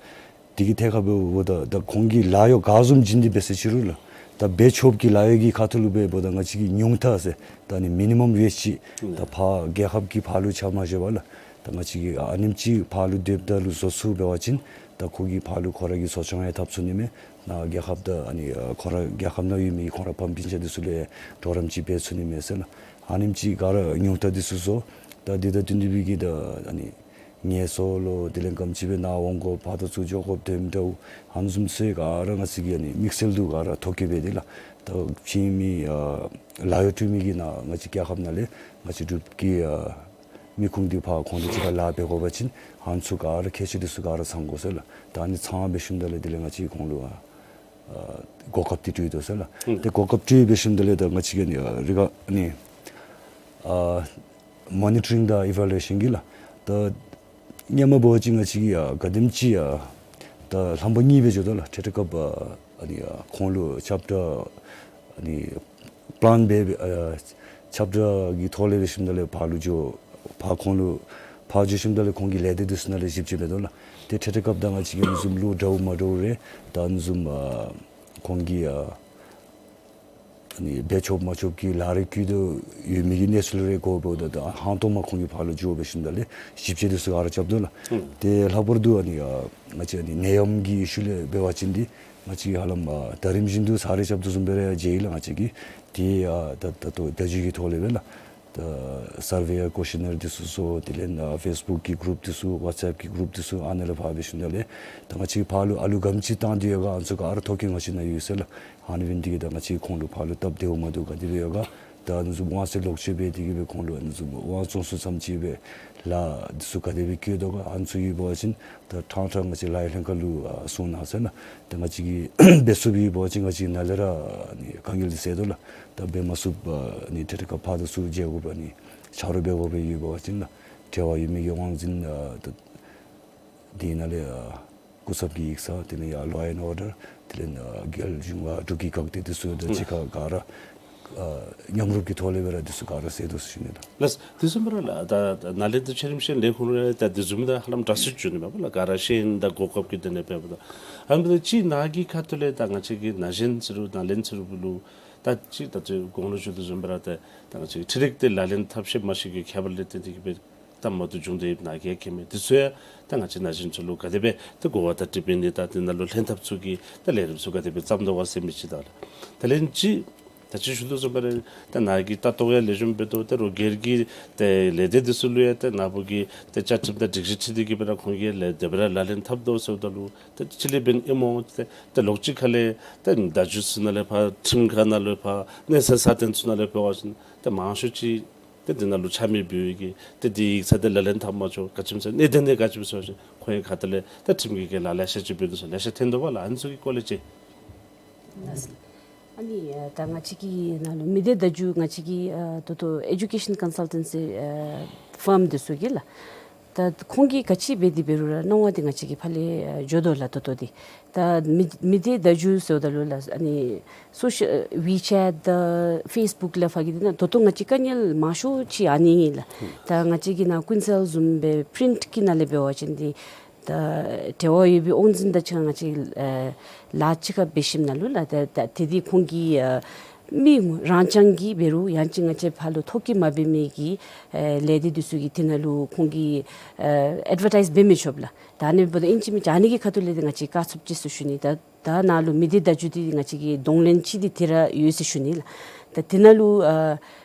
འདི་གི་ཐད་ཁར་འབདཝ་ད་ད་ཁོང་གིས་ལཱ་གཡོག་ག་བཟུམ་བྱིན་ཏེ་འབད་ཟེར་ཅི་རུང་ལགས། ད་འབད་ཆོགཔ་གི་ལཱ་གཡོག་གི་ཁ་ཐུག་ལུ་འབདཝ་ད་ང་བཅས་ཀྱིས་ཉུང་མཐའ་ཟེར་ད་ཨ་ནི་མི་ནི་མམ་ཝེཇ་ཅིག་ད་ཕར་རྒྱལ་ཁབ་ཀྱི་ཕར་ལུ་ཆ་མ་བཞག་པར་ལགས། ད་ང་བཅས་ཀྱིས་ཨ་ནེམ་ཅིག་ཕར་ལུ་སྡོདཔ་ད་ལུ་བཟོ་ཚུགས་འབད་བ་ཅིན་ད་ཁོ་གིས་ཕར་ལུ་ཁོ་ར་གི་འཚོ་སྐྱོང་ཡང་འཐབ་ཚུགས་ནི་མས། ནཱ་རྒྱལ་ཁབ་ད་ཨ་ནི་ཨ་ཁོ་ར་རྒྱལ་ཁབ་ནང་ཡོད་མི་ཁོང་ར་ཕམ་སྤུན་ཆ་འདི་ཚུ་ལུ་གྲོགས་རམ་ཅིག་འབད་ཚུགས་ནི་མས་ཟེར་ལགས། ཨ་ནེམ་ཅིག་ག་ར་ཉུང་མཐའ་འདི་ཚུ་བཟོ། ད་འདི་དང་བསྟུན་ཏེ་སྦེ་གི་ད་ཨ་ནི་ངལ་གསོ་ལོ་དེ་ལས་ག་དེམ་ཅིག་སྦེ་ནཱ་འོང་དགོ་ཕར་དང་ཚུར་འགྱོ་དགོཔ་དེམ་འདྲཝ་ཨ་ནི་བཟུམ་ཚུ་ག་ར་ང་བཅས་ཀྱིས་ཨ་ནི་དམིགས་བསལ་དུ་ག་ར་ཐོ་བཀོད་འབད་དེ་ལགས། ད་ཕྱིའི་མི་ཨ་ལཱ་གཡོག་སྤྲོད་མི་གིས་ནཱ་ང་བཅས་རྒྱལ་ཁབ་ནང་ལས་ང་བཅས་འབྲུག་གི་ཨ་མི་ཁུངས་འདི་ཕར་ཁོང་དང་གཅིག་ཁར་ལཱ་འབད་དགོ་པ་ཅིན་ཨ་ནི་ཚུ་ག་ར་ཁྱད་ཆོས་འདི་ཚུ་ག་ར་ཚང་དགོ་ཟེར་ལགས། ད་ཨ་ནི་ཚང་འབད་ཞིནམ་ད་ལས་དེ་ལས་ང་བཅས་ཁོང་ལུ་ཨ་ཨ་གོ་སྐབས་འདི་སྤྲོད་དོ་ཟེར་ལགས། ཨུམ། ཏེ་གོ་སྐབས་སྤྲོད་འབད་ཞིནམ་ད་ལས་ད་ང་བཅས་ཀྱིས་ཨ་ནི་ཨ་རི་ག་ཨ་ནི་ཨ་མོ་ནི་ཊ་རིང་དང་ཨི་ཝེ་ལུ་ཨེ་ཤཱན་གྱི་ལགས། ད་སྔོན་མ་འབད་བ་ཅིན་ང་བཅས་ཀྱིས་ཨ་ག་དེམ་ཅིག་ཨ་ད་ལྷམ་པ་གཉིས་སྦེ་འགྱོ་དོ་ལགས། ཏེ་ཏེ་སྐབས་ཨ་ཨ་ནི་ཨ་ཁོང་ལུ་ཁྱབ་བསྒྲགས་ཨ་ནི་པ་ལཱན་འབད་ཨ་ཁྱབ་བསྒྲགས་ཀྱི་ཐོག་ལས་འབད་ཞིནམ་ད་ལས་ཕར་ལུ་འགྱོ་ཕར་ཁོང་ལུ་ཕར་འགྱོ་ཞིནམ་ད་ལས་ཁོང་གི་ལས་སྡེ་འདི་ཚུ་ནང་ལས་ཞིབ་དཔྱད་འབད་དོ་ལགས། ཏེ་ཏེ་ཏེ་སྐབས་ད་ང་བཅས་ཀྱིས་ཨ་ནི་བཟུམ་ལུ་འདྲཝ་མ་འདྲཝ་རེ་ད་ཨ་ནི་བཟུམ་ཨ་ཁོང་གིས་ཨ་ཨ་ནི་འབད་ཆོགཔ་མ་ཆོགཔ་ཀྱི་ལཱ་རེ་བཀོད་དོ་ཡོད་མི་གི་གནས་ཚུལ་རེ་གོཝ་ད་ད་ཧང་སྟོང་མ་ཁོང་གི་ཕར་ལུ་འགྱོ་འབད་ཞིནམ་ད་ལས་ཞིབ་དཔྱད་འདི་ཚུ་ག་ར་རྐྱབ་དོ་ལགས། ཨུམ། ཏེ་ལྷག་པར་དུ་ཨ་ནི་ཨ་ང་བཅས་ཨ་ནི་ནད་ཡམས་ཀྱི་ཨི་ཤུ་ལས་འབད་བ་ཅིན་འདི་ང་བཅས་ཧ་ལམ་ཨ་ད་རིམ་བཞིན་དུ་ཚར་རེ་རྐྱབ་དོ་བཟུམ་སྦེ་ར་མཇལ་ཡི་ལགས། ང་བཅས་ཀྱིས་ཏེ་ཨ་ད་ད་ལྟོ་བརྡ་བརྒྱུད་ཀྱི་ཐོག་ལས་འབད་ལགས། ད་སར་ཝེ་ཡར་ཀོ་ཤེ་ནེར་འདི་ཚུ་བཟོ། དེ་ལས་ཨ་ཕེསི་བུཀ་གི་གུ་རུབ་འདི་ཚུ་ཝཊས་ཨེཔ་གི་གུ་རུབ་འདི་ཚུ་ཨ་ནཱ་ལས་ཕར་འབད་ཞིནམ་ད་ལས་ད་ང་བཅས་ཕར་ལུ་ཨ་ལུ་ག་དེམ་ཅིག་བཏང་སྟེ་ཡོད་ག་ཨ་ནི་ཚུ་ག་ར་ཐོ་བཀོད་ང་བཅས་ནང་ཡོད་ཟེར་ལགས། ཨ་ནི་འབད་ནི་འདི་གིས་ད་ང་བཅས་ཁོང་ལུ་ཕར་ལུ་སྟབས་བདེཝ་མ་བདེཝ་ག་དེ་སྦེ་ཡོད་ག། ད་ཨ་ནི་བཟུམ་དབང་ཚད་ལོག་སྤྱོད་འབད་དེ་གིས་སྦེ་ཁོང་ལུ་ཨ་ནི་བཟུམ་དབང་བཙོང་ཚུགས་ཙམ་ཅིག་སྦེ་ལཱ་འདི་ཚུ་ག་དེ་སྦེ་བཀོད་དོ་ག་ཨ་ནི་ཚུ་ཡོད་པ་ཅིན་ད་ཕྲང་ཕྲང་ང་བཅས་ལཱ་གཡོག་ལྷན་ཁག་ལུ་ཨ་གསུང་གནང་ཟེར་ལགས། ད་ང་བཅས་ཀྱིས་འབད་ཚུགསཔ་ཡོད་པ་ཅིན་ང་བཅས་ནཱ་ལས་ར་ཨ་ནི་དཀའ་ངལ་འདི་སེལ་དོ་ལགས། ད་འབད་མ་ཚུགསཔ་ཨ་ནི་ཏེ་ཏེ་སྐབས་ཕར་དང་ཚུར་མཇལ་དགོཔ་ཨ་ནི་ཆ་རོགས་འབད་དགོཔ་ཡོད་པ་ཅིན་ལགས། འབྲེལ་བ་ཡོད་མི་གི་དབང་འཛིན་ཨ་ད་འདི་ནང་ལས་ཨ་སྐུ་ཚབ་ཀྱི་ཡིག་ཚང་དེ་ལས་ཡར་ལོ་ཨེནཌ་ཨོར་ཌར་དེ་ལས་ཨ་རྒྱལ་གཞུང་ཨ་འབྲུག་གི་འགག་སྡེ་འདི་ཚུ་དང་གཅིག་ཁར་ག་ར་ ཨ་མཉམ་རུབ་ཀྱི་ཐོག་ལས་སྦེ་ར་འདི་ཚུ་ག་ར་སེལ་དོ་ཟེར་ཞུ་ནི་ལགས། ལགས། དེ་བཟུམ་སྦེ་ར་ལགས་ད་ད་ནཱ་ལས་ད་ཆེ་རིམ་ཤེས་ལས་ཁུངས་ར་ད་དེ་བཟུམ་ད་ཧ་ལམ་དྲག་སུ་བྱུང་ནི་མས་པ་ལགས། ག་ར་ཤེས་ད་གོ་སྐབས་ཀྱི་དེ་ནས་འབདཝ་ད། ཨ་ནི་ད་ཅིག་ནཱ་གི་ཁ་ཐུག་ལས་ད་ང་བཅས་ཀྱི་ན་གཞོན་ཚུ་རུང་ནཱ་ལེན་ཚུ་རུང་ལུ་ད་ཅིག་ད་ཚུ་གོང་ལུ་ཞུ་དོ་བཟུམ་སྦེ་ར་ད་ད་ང་བཅས་ཀྱི་འཕྲུལ་རིག་དེ་ལག་ལེན་འཐབ་ཤེས་མ་ཤེས་ཀྱི་ཁྱད་པར་ལས་བརྟེན་ཏེ་གིས་སྦེ་ད་མ་བཏུབ་བྱུང་སྟེ་ཡོདཔ་ནཱ་གིས་མཁྱེན་མས། དེ་ཚུ་ཡང་ད་ང་བཅས་ན་གཞོན་ཚུ་ལུ་ག་དེ་སྦེ་ད་གོ་བ་བརྡ་སྤྲོད་འབད་ནི་དང་དེ་ནང་ལུ་ལྷན་ཐབས་ཚུ་གི་ད་ལས་རིམ་ཚུ་ག་དེ་སྦེ་བརྩམ་དོ་ག་ཟེར་མི་ཅིག་དང་ལགས། ད་ལན་ཅིག་ད་ཅི་ཞུ་དོ་བཟུམ་སྦེ་ར་ད་ནཱ་གིས་ལྟ་རྟོག་ཡང་ལེགས་ཤོམ་འབད་དོ། ད་རོགས་སྒེར་གྱི་ད་ལས་སྡེ་འདི་ཚུ་ལུ་ཡང་ད་ནཱ་བུ་གིས་ད་བཅའ་ཁྲིམས་དང་སྒྲིག་གཞི་ཁྲིད་དེ་གིས་སྦེ་ར་ཁོང་གིས་ལས་དེ་སྦེ་ར་ལག་ལེན་འཐབ་དོ་ཟེརཝ་ད་ལུ་ད་ཅི་ལས་འབད་ནི་ཨིན་མོ། ད་ད་ལོགས་ཅིག་ཁ་ལས་ད་བརྡ་བརྒྱུད་ཚུ་ནང་ལས་ཕར་ཁྲིམས་ཁང་ནང་ལས་ཕར་གནས་ཚད་སྲ་བརྟན་ཚུ་ནང་ལས་འབད་བ་ཅིན་ད་མང་ཤོས་ཅིག་ད་འདི་ནང་ལུ་ཆ་མེད་འབད་བའི་གི་ད་འདི་ཡིག་ཚང་འདི་ལག་ལེན་འཐབ་མ་ཆོག་ག་ཅི་སྨོ་ཟེར་གནད་དོན་འདི་ག་ཅི་སྨོ་ཟེར་བ་ཅིན་ཁོང་གི་ཁ་ཐུག་ལས་ད་ཁྲིམས་ཀྱི་གི་ལཱ་ལེ་ཤ་ཅིག་འབད་དོ་ཟེར་ལེ་ཤ་ཐོན་དོ་བ་ལགས། ཨ་ནི་ཚུ་གི་སྐོར་ལས་ཅིག། ཨ་ནི་ཨ་ད་ང་བཅས་ཀྱི་ནང་ལུ་མི་སྡེ་བརྡ་བརྒྱུད་ང་བཅས་ཀྱི་ཨ་ད་ལྟོ་ཨེ་ཌུ་ཀེ་ཤཱན་ཀོན་སལ་ཊེན་སི་ཨ་ཕརམ་འདི་ཚུ་གིས་ལགས། ད་ཁོང་གིས་ག་ཅི་འབད་དེ་འབད་རུང་ར་སྣང་བ་འདི་ང་བཅས་ཀྱི་ཕར་ལས་ཨ་འགྱོ་དོ་ལགས། ད་ལྟོ་འདི་ད་མི་མི་སྡེ་བརྡ་བརྒྱུད་ཟེརཝ་ད་ལུ་ལགས་ཨ་ནི་སོ་ཤལ་ཝི་ཅེཊ་དང་ཕེསི་བུཀ་ལས་ཕར་གྱི་འདི་ནང་ད་ལྟོ་ང་བཅས་དཀའ་ངལ་མང་ཤོས་ཅིག་ཨ་ནི་ཨིན་ལགས། ད་ང་བཅས་ཀྱི་ནཱ་ཀུན་གསལ་བཟུམ་སྦེ་པི་རིནཊ་ཀྱི་ནང་ལས་འབད་བ་ཅིན་འདི་ད་འབྲེལ་བ་ཡོད་པའི་དབང་འཛིན་དང་གཅིག་ཁར་ང་བཅས་ཨ་ལཱ་གཅིག་ཁར་འབད་ཞིནམ་ལས་ལུ་ལགས་ད་ད་དེ་འདི་ཁོང་གིས་ཨ་མི་རང་རྐྱང་གིས་འབད་རུང་ཡང་ཅིན་ང་བཅས་ཕར་ལུ་ཐོ་བཀོད་མ་འབད་མི་གི་ཨ་ལས་སྡེ་འདི་ཚུ་གིས་དེ་ནང་ལུ་ཁོང་གིས་ཨ་ཨེཌ་ཝར་ཊའིཛ་འབད་མི་ཆོགཔ་ལགས། ད་ཨ་ནི་འབདཝ་ད་ཨིན་ཅི་མིན་ཅི་ཨ་ནི་གི་ཁ་ཐུག་ལས་འདི་ང་བཅས་བཀག་ཚུགསཔ་ཅིག་ཟེར་ཞུ་ནི། ད་ད་ནཱ་ལུ་མི་སྡེ་བརྡ་བརྒྱུད་འདི་ང་བཅས་ཀྱི་གདོང་ལེན་ཅིག་འདི་དེ་ར་ཡོད་ཟེར་ཞུ་ནི་ལགས། ད་དེ་ནང་ལུ་ཨ་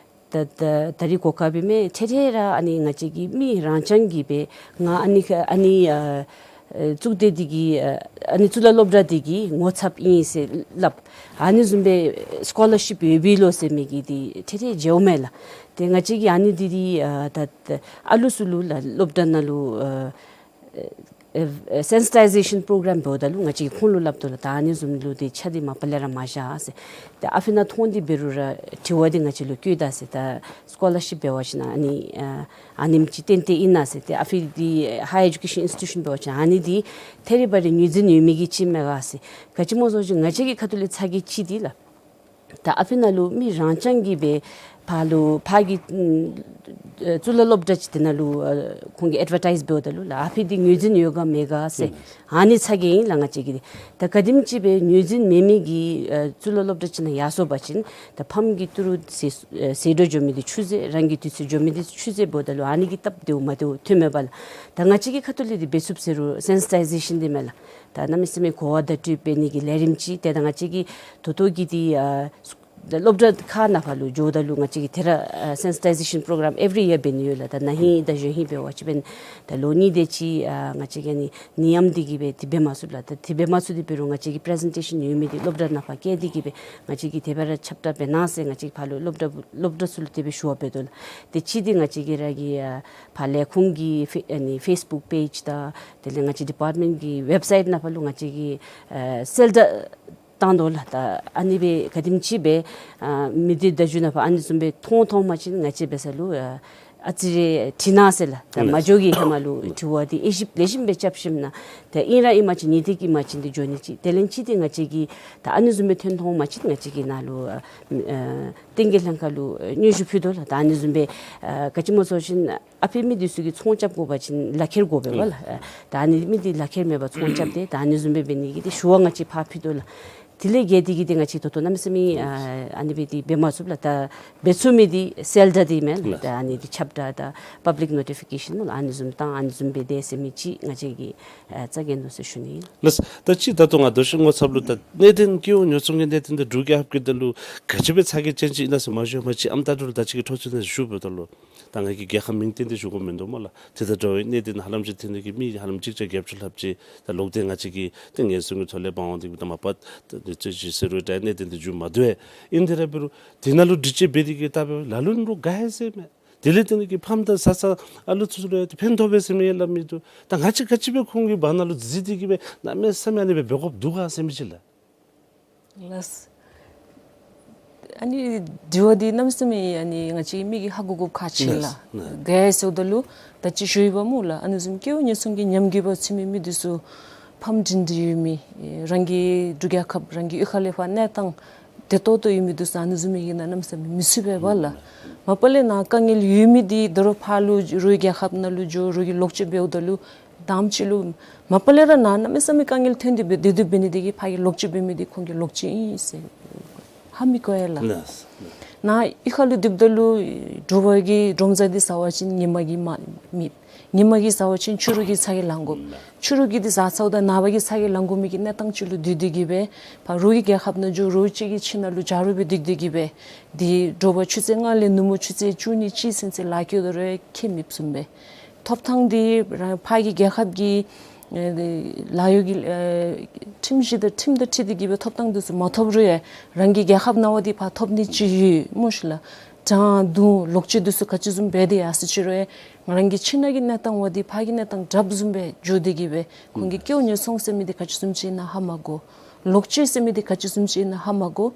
ད་ད་ད་རིས་གོ་སྐབས་འབད་མི་འཕྲལ་འཕྲལ་ར་ཨ་ནི་ང་བཅས་ཀྱི་མི་རང་རྐྱང་གིས་སྦེ་ང་ཨ་ནི་ཁ་ཨ་ནི་ཨ་ཨ་གཙུག་སྡེ་འདི་གི་ཨ་ཨ་ནི་གཙུག་ལག་སློབ་གྲྭ་འདི་གི་ངོ་ཚབ་ཨིན་ཟེར་སླབ། ཨ་ནི་བཟུམ་སྦེ་སི་ཀོ་ལར་ཤིཔ་ཡོད་པས་ལོ་ཟེར་མི་གི་འདི་འཕྲལ་འཕྲལ་མཇལཝ་མས་ལགས། ཏེ་ང་བཅས་ཀྱིས་ཨ་ནི་འདི་འདི་ཨ་ད་ད་ཨ་ལུ་ཚུ་ལུ་ལགས་སློབ་གྲྭ་ནང་ལུ་ཨ་ཨ་ཨ་སེན་སི་ཊའི་ཟེ་ཤཱན་པོ་རོ་གྲམ་འབདཝ་ད་ལུ་ང་བཅས་ཁོང་ལུ་སླབ་དོ་ལགས། ད་ཨ་ནི་བཟུམ་ལུ་འདི་ཆ་འདི་མ་པ་ལས་ར་མ་བཞག་ཟེར། ད་ཨ་ཕི་ནང་མཐོང་སྟེ་འབད་རུང་ར་དྲི་བ་འདི་ང་བཅས་ལུ་བཀོད་ད་ཟེར། ད་སི་ཀོ་ལར་ཤིཔ་འབད་བ་ཅིན་ཨ་ནི་ཨ་ཨ་ནེམ་ཅིག་ཏན་ཏན་ཨིན་ན་ཟེར། ཏེ་ཨ་ཕི་འདི་ཧའི་ཨེ་ཌུ་ཀེ་ཤཱན་ཨིནསི་ཊི་ཊུ་ཤཱན་འབད་བ་ཅིན་ཨ་ནི་འདི་ཐད་རི་བ་རི་ངོས་འཛིན་ཡོད་མི་གི་ཅིག་མས་ག་ཟེར། ག་ཅི་སྨོ་ཟེར་བ་ཅིན་ང་བཅས་ཀྱི་ཁ་ཐུག་ལས་ཚ་གྱང་ཅིག་འདི་ལགས། ད་ཨ་ཕི་ནང་ལུ་མི་རང་རྐྱང་གིས་སྦེ་ཕར་ལུ་ཕར་གྱི་ཨམ་ཨ་གཙུག་ལག་སློབ་གྲྭ་ཅིག་དེ་ནང་ལུ་ཨ་ཁོང་གིས་ཨེཌ་ཝར་ཊའིཛ་འབདཝ་ད་ལུ་ལགས་ཨ་ཕི་འདི་ངོས་འཛིན་ཡོད་ག་མེད་ག་ཟེར། ཨ་ནི་ཚ་གྱང་ཨིན་ལགས་ང་བཅས་ཀྱི་འདི། ད་ག་དེམ་ཅིག་སྦེ་ངོས་འཛིན་མེད་མི་གི་ཨ་གཙུག་ལག་སློབ་གྲྭ་ཅིག་ནང་ཡར་སོང་པ་ཅིན་ད་ཕམ་གྱི་ཏི་རུ་ཟད་ཨ་ཟད་འགྲོ་འགྱོ་མི་འདི་ཆུད་ཟོས་རང་གི་དུས་ཚོད་འགྱོ་མི་འདི་ཆུད་ཟོས་འབདཝ་ད་ལུ་ཨ་ནི་གིས་སྟབས་བདེཝ་མ་བདེཝ་ཐོན་མས་པ་ལགས། ད་ང་བཅས་ཀྱི་ཁ་ཐུག་ལས་འདི་འབད་ཚུགསཔ་ཟེར་རུང་སེན་སི་ཊའི་ཟེ་ཤཱན་འདི་མས་ལགས། ད་གནམ་མེད་ས་མེད་གོ་བ་བརྡ་སྤྲོད་འབད་ནི་གི་ལས་རིམ་ཅིག་ཏེ་ད་ང་བཅས་ཀྱི་ད་ལྟོ་གི་འདི་ཨ་སློབ་གྲྭ་ཁག་ནང་ཕར་ལུ་འགྱོཝ་ད་ལུ་ང་བཅས་ཀྱིས་ད་རེས་ཨ་སེན་སི་ཊའི་ཟེ་ཤཱན་པོ་རོ་གྲམ་ཨེ་བི་རི་ཡར་འབད་ནི་ཡོད་ལགས། ད་ན་ཧིང་དང་གཞེས་ཧིང་འབད་བ་ཅིན་འབདན་ད་ལོ་གཉིས་དེ་ཅིག་ཨ་ང་བཅས་ཀྱིས་ཨ་ནི་ནད་ཡམས་འདི་གིས་སྦེ་འདི་འབད་མ་ཚུགས་ལགས། ད་འདི་འབད་མ་ཚུགས་ཏེ་འབད་རུང་ང་བཅས་ཀྱི་པི་རི་ཟེན་ཊེ་ཤཱན་ཡོད་མི་འདི་སློབ་གྲྭ་ནང་ཕར་བསྐྱལ་ཏེ་གིས་སྦེ་ང་བཅས་ཀྱིས་དེ་སྦེ་ར་ཁྱབ་བསྒྲགས་འབད་གནང་ཟེར་ང་བཅས་ཕར་ལུ་སློབ་གྲྭ་སློབ་གྲྭ་ཚུ་ལུ་དེ་སྦེ་ཞུ་བ་འབད་དོ་ལགས། དེ་ཅིག་འདི་ང་བཅས་ཀྱི་ར་གི་ཨ་ཕར་ལས་ཁུངས་ཀྱི་ཕེ་ཨ་ནི་ཕེསི་བུཀ་པེཇ་དང་དེ་ལས་ང་བཅས་ཌི་པརཊ་མེནཊ་ཀྱི་ཝེབ་སའིཊ་ནང་ཕར་ལུ་ང་བཅས་ཀྱིས་ཨ་གསལ་བསྒྲགས་བཏང་དོ་ལགས། ད་ཨ་ནི་སྦེ་ག་དེམ་ཅིག་སྦེ་ཨ་མི་སྡེ་བརྡ་བརྒྱུད་ནང་ཕར་ཨ་ནི་བཟུམ་སྦེ་མཐོང་མཐོང་པ་ཅིན་ང་བཅས་འབད་ས་ལུ་ཨ་ཨ་ཙི་རེ་དྲི་གནང་ཟེར་ལགས། ད་མ་འགྱོ་གི་ཧེ་མ་ལུ་དྲི་བ་འདི་དབྱེ་ཞིབ་ལེགས་ཤོམ་སྦེ་རྐྱབ་ཞིནམ་ལས་ད་ཨིན་ར་ཨིན་མ་ཅིན་ཨིན་ཏེ་གི་མ་ཅིན་འདི་འགྱོ་ནི་ཅིག། དེ་ལས་ཅིག་འདི་ང་བཅས་ཀྱིས་ད་ཨ་ནི་བཟུམ་སྦེ་ཐོན་མཐོང་པ་ཅིན་ང་བཅས་ཀྱིས་ནཱ་ལུ་ཨ་ཨ་བསྟན་རྒྱས་ལྷན་ཁག་ལུ་ཨ་སྙན་ཞུ་ཕུལ་དོ་ལགས། ད་ཨ་ནི་བཟུམ་སྦེ་ཨ་ག་ཅི་སྨོ་ཟེར་བ་ཅིན་ཨ་ཕི་མི་འདི་ཚུ་གིས་ཚོང་རྐྱབ་དགོ་པ་ཅིན་ལག་ཁྱེར་དགོ་པས་པ་ལགས། ཨ་ད་ཨ་ནི་མི་འདི་ལག་ཁྱེར་མེད་པར་ཚོང་རྐྱབ་སྟེ་ད་ཨ་ནི་བཟུམ་སྦེ་འབད་ནི་གི་འདི་ཞུ་བ་ང་བཅས་ཕར་ཕུལ་དོ་ལགས། དེ་ལས་བརྒལ་ཏེ་གིས་འདི་ང་བཅས་ད་ལྟོ་གནམ་མེད་ས་མེད་ཨ་ཨ་ནི་སྦེ་འདི་འབད་མ་ཚུགས་ལགས། ད་འབད་ཚུགས་མི་འདི་གསལ་བསྒྲགས་འདི་མས་ལགས། ད་ཨ་ནི་འདི་ཁྱབ་བསྒྲགས་དང་པབ་ལིཀ་ནོ་ཊི་ཕི་ཀེ་ཤཱན་ལགས་ཨ་ནི་བཟུམ་བཏང་ཨ་ནི་བཟུམ་འབད་དེ་ཟེར་མི་ཅིག་ང་བཅས་ཀྱིས་ཨ་རྩ་འགེངས་དོ་ཟེར་ཞུ་ནི་ཨིན། ལགས། ད་ཅི་ད་ལྟོ་ང་ད་ཅི་ངོ་ཚབ་ལུ་ད་གནད་དོན་སྐྱེ་བོ་ཉོ་ཚོང་གི་གནད་དོན་དང་འབྲུག་རྒྱལ་ཁབ་ཀྱི་དོན་ལུ་ག་ཅི་སྦེ་ཚ་གྱང་ཅན་ཅིག་ཨིན་ན་ཟེར་མ་ཞུ་མ་ཅིག་ཨམ་ད་འབྲུག་ལུ་ད་ཅི་གི་འཕྲོ་མཐུད་ནས་ཞུ་འབདཝ་ད་ལུ་ད་ང་གིས་རྒྱལ་ཁབ་མིང་བཏོན་ཏེ་ཞུ་དགོཔ་མིན་འདུག་སྨོ་ལགས། དེ་དང་འདྲ་བའི་གནད་དོན་ཧ་ལམ་ཅིག་ཐོན་ནི་གི་མི་ཧ་ལམ་གཅིག་བརྒྱ་བརྒྱད་ཅུ་ལྷགཔ་ཅིག་ད་ལོག་སྟེ་ང་བཅས་ཀྱི་ད་ཉེན་སྲུང་གི་ཐོག་ལས་འབད་འོང་སྟེ་གི་ད་མ་པ་ད་འདི་ཚུ་ཅིག་ཟེར་རུང་ད་གནད་དོན་འདི་མཇུག་མ་བསྡུ་བས། ཨིན་དེ་ར་འབད་རུང་དེ་ནང་ལུ་སྒྲིག་གཅོད་འབད་དེ་གི་ད་འབད་ལ་ལུ་འདྲོག་ག་ཡ་ཟེར་མས། དེ་ལས་དེ་ནི་གི་ཕམ་དང་བཟའ་ཚང་ཨ་ལུ་ཚུ་ལུ་ཡང་ཕན་ཐོགས་པས་ཟེར་མི་ཡང་སླབ་མི་འདུག། ད་ང་བཅས་ག་ཅི་སྦེ་ཁོང་གི་བར་ན་ལུ་འཛུལ་ཏེ་གི་སྦེ་གནམ་མེད་ས་མེད་ཨ་ནི་སྦེ་འབད་དགོཔ་འདུག་ག་ཟེར་མི་ཅིག་ལགས། ལགས། ཨ་ནི་དྲི་བ་འདི་གནམ་མེད་ས་མེད་ཨ་ནི་ང་བཅས་མི་གིས་ཧ་གོ་དགོཔ་ཁག་ཆེ་ལགས། ལགས། ག་ཡ་ཟེརཝ་ད་ལུ་ད་ཅི་ཞུ་ཡི་བ་སྨོ་ལགས། ཨ་ནི་བཟུམ་སྐྱེ་བོ་ཉེན་སྲུང་གི་ཉམས་རྒུད་པ་ཚུད་མི་མི་འདི་ཚུ་ཕམ་འབྲིང་འབྲིང་ཡོད་མི་རང་གི་འབྲུག་རྒྱལ་ཁབ་རང་གི་གཡུས་ཁ་ལས་ཕར་གནས་སྟངས་ བདེ་ཏོག་ཏོ་ཡོད་མི་འདུག་ཟེར་ཨ་ནི་བཟུམ་མའི་གི་ནང་གནམ་མེད་ས་མེད་མི་ཚུད་པས་པ་ལགས། མ་པ་ལས་ནཱ་དཀའ་ངལ་ཡོད་མི་འདི་ད་རུང་ཕར་ལུ་རོགས་རྒྱལ་ཁབ་ནང་ལུ་འགྱོ་རོགས་ཀྱི་ལོག་སྤྱོད་འབདཝ་ད་ལུ་དང་པ་ཅིག་ལུ་མ་པ་ལས་ར་ནཱ་གནམ་མེད་ས་མེད་དཀའ་ངལ་ཐོན་ཏེ་སྦེ་སྡོད་སྡོདཔ་འབད་ནི་དེ་གིས་ཕར་གྱི་ལོག་སྤྱོད་འབད་མི་འདི་ཁོང་གི་ལོག་སྤྱོད་ཨིན་ཟེར་ཧ་མི་གོ་ཡ་ལགས། ལགས། ནཱ་གཡུས་ཁ་ལུ་སྡོདཔ་ད་ལུ་དྲོ་པ་གི་དྲོ་འཛར་འདི་ཟ་བ་ཅིན་ཉི་མ་གིས་མ་མིད། ཉི་མ་གིས་ཟ་བ་ཅིན་ཕྱི་རུ་གི་ཚ་གྱང་ལང་དགོ། ཕྱི་རུ་གི་འདི་ཟ་ཚརཝ་ད་ནངས་པ་གི་ཚ་གྱང་ལང་དགོ་མི་གི་གནས་སྟངས་ཅིག་ལུ་སྡོད་སྡོད་དེ་གིས་སྦེ་ཕར་རོགས་ཀྱི་རྒྱལ་ཁབ་ནང་འགྱོ་རོགས་གཅིག་གི་ཁྱིམ་ནང་ལུ་བྱ་རོག་སྦེ་སྡོད་སྡོད་དེ་གིས་སྦེ་འདི་དྲོ་པ་ཆུ་ཚོད་ལྔ་ལས་ནུབ་མོ་ཆུ་ཚོད་བཅུ་གཉིས་ཅིག་ཚུན་ཚོད་ལཱ་འགྱོ་དོ་རུང་ཁྱད་མེདཔ་བཟུམ་སྦེ། ཐོབ་ཐང་འདི་རང་ཕར་གྱི་རྒྱལ་ཁབ་ཀྱི་ཨེ་ལཱ་གཡོག་གི་ཨེ་ཁྲིམས་གཞི་དང་ཁྲིམས་དང་འཁྲིལ་ཏེ་གིས་སྦེ་ཐོབ་ཐང་འདི་ཚུ་མ་ཐོབ་རུང་ཡང་རང་གི་རྒྱལ་ཁབ་ནང་འབད་དེ་ཕར་ཐོབ་ནི་ཅིག་ཡོད་སྨོ་ཤིག་ལགས། དྲང་བདེན་ལོག་སྤྱོད་འདི་ཚུ་ག་ཅི་བཟུམ་འབད་དེ་ཡར་སོ་ཅི་རུང་ཡང་ང་རང་གི་ཁྱིམ་ནང་གི་གནས་སྟངས་འབད་དེ་ཕར་གྱི་གནས་སྟངས་དྲགཔ་བཟུམ་སྦེ་འགྱོ་སྟེ་གིས་སྦེ་ཁོང་གི་སྐྱེ་བ་ཉེས་སོང་ཟེར་མི་འདི་ག་ཅི་བཟུམ་ཅིག་ཨིན་ན་ཧ་མ་གོ། ལོག་སྤྱོད་ཟེར་མི་འདི་ག་ཅི་བཟུམ་ཅིག་ཨིན་ན་ཧ་མ་གོ།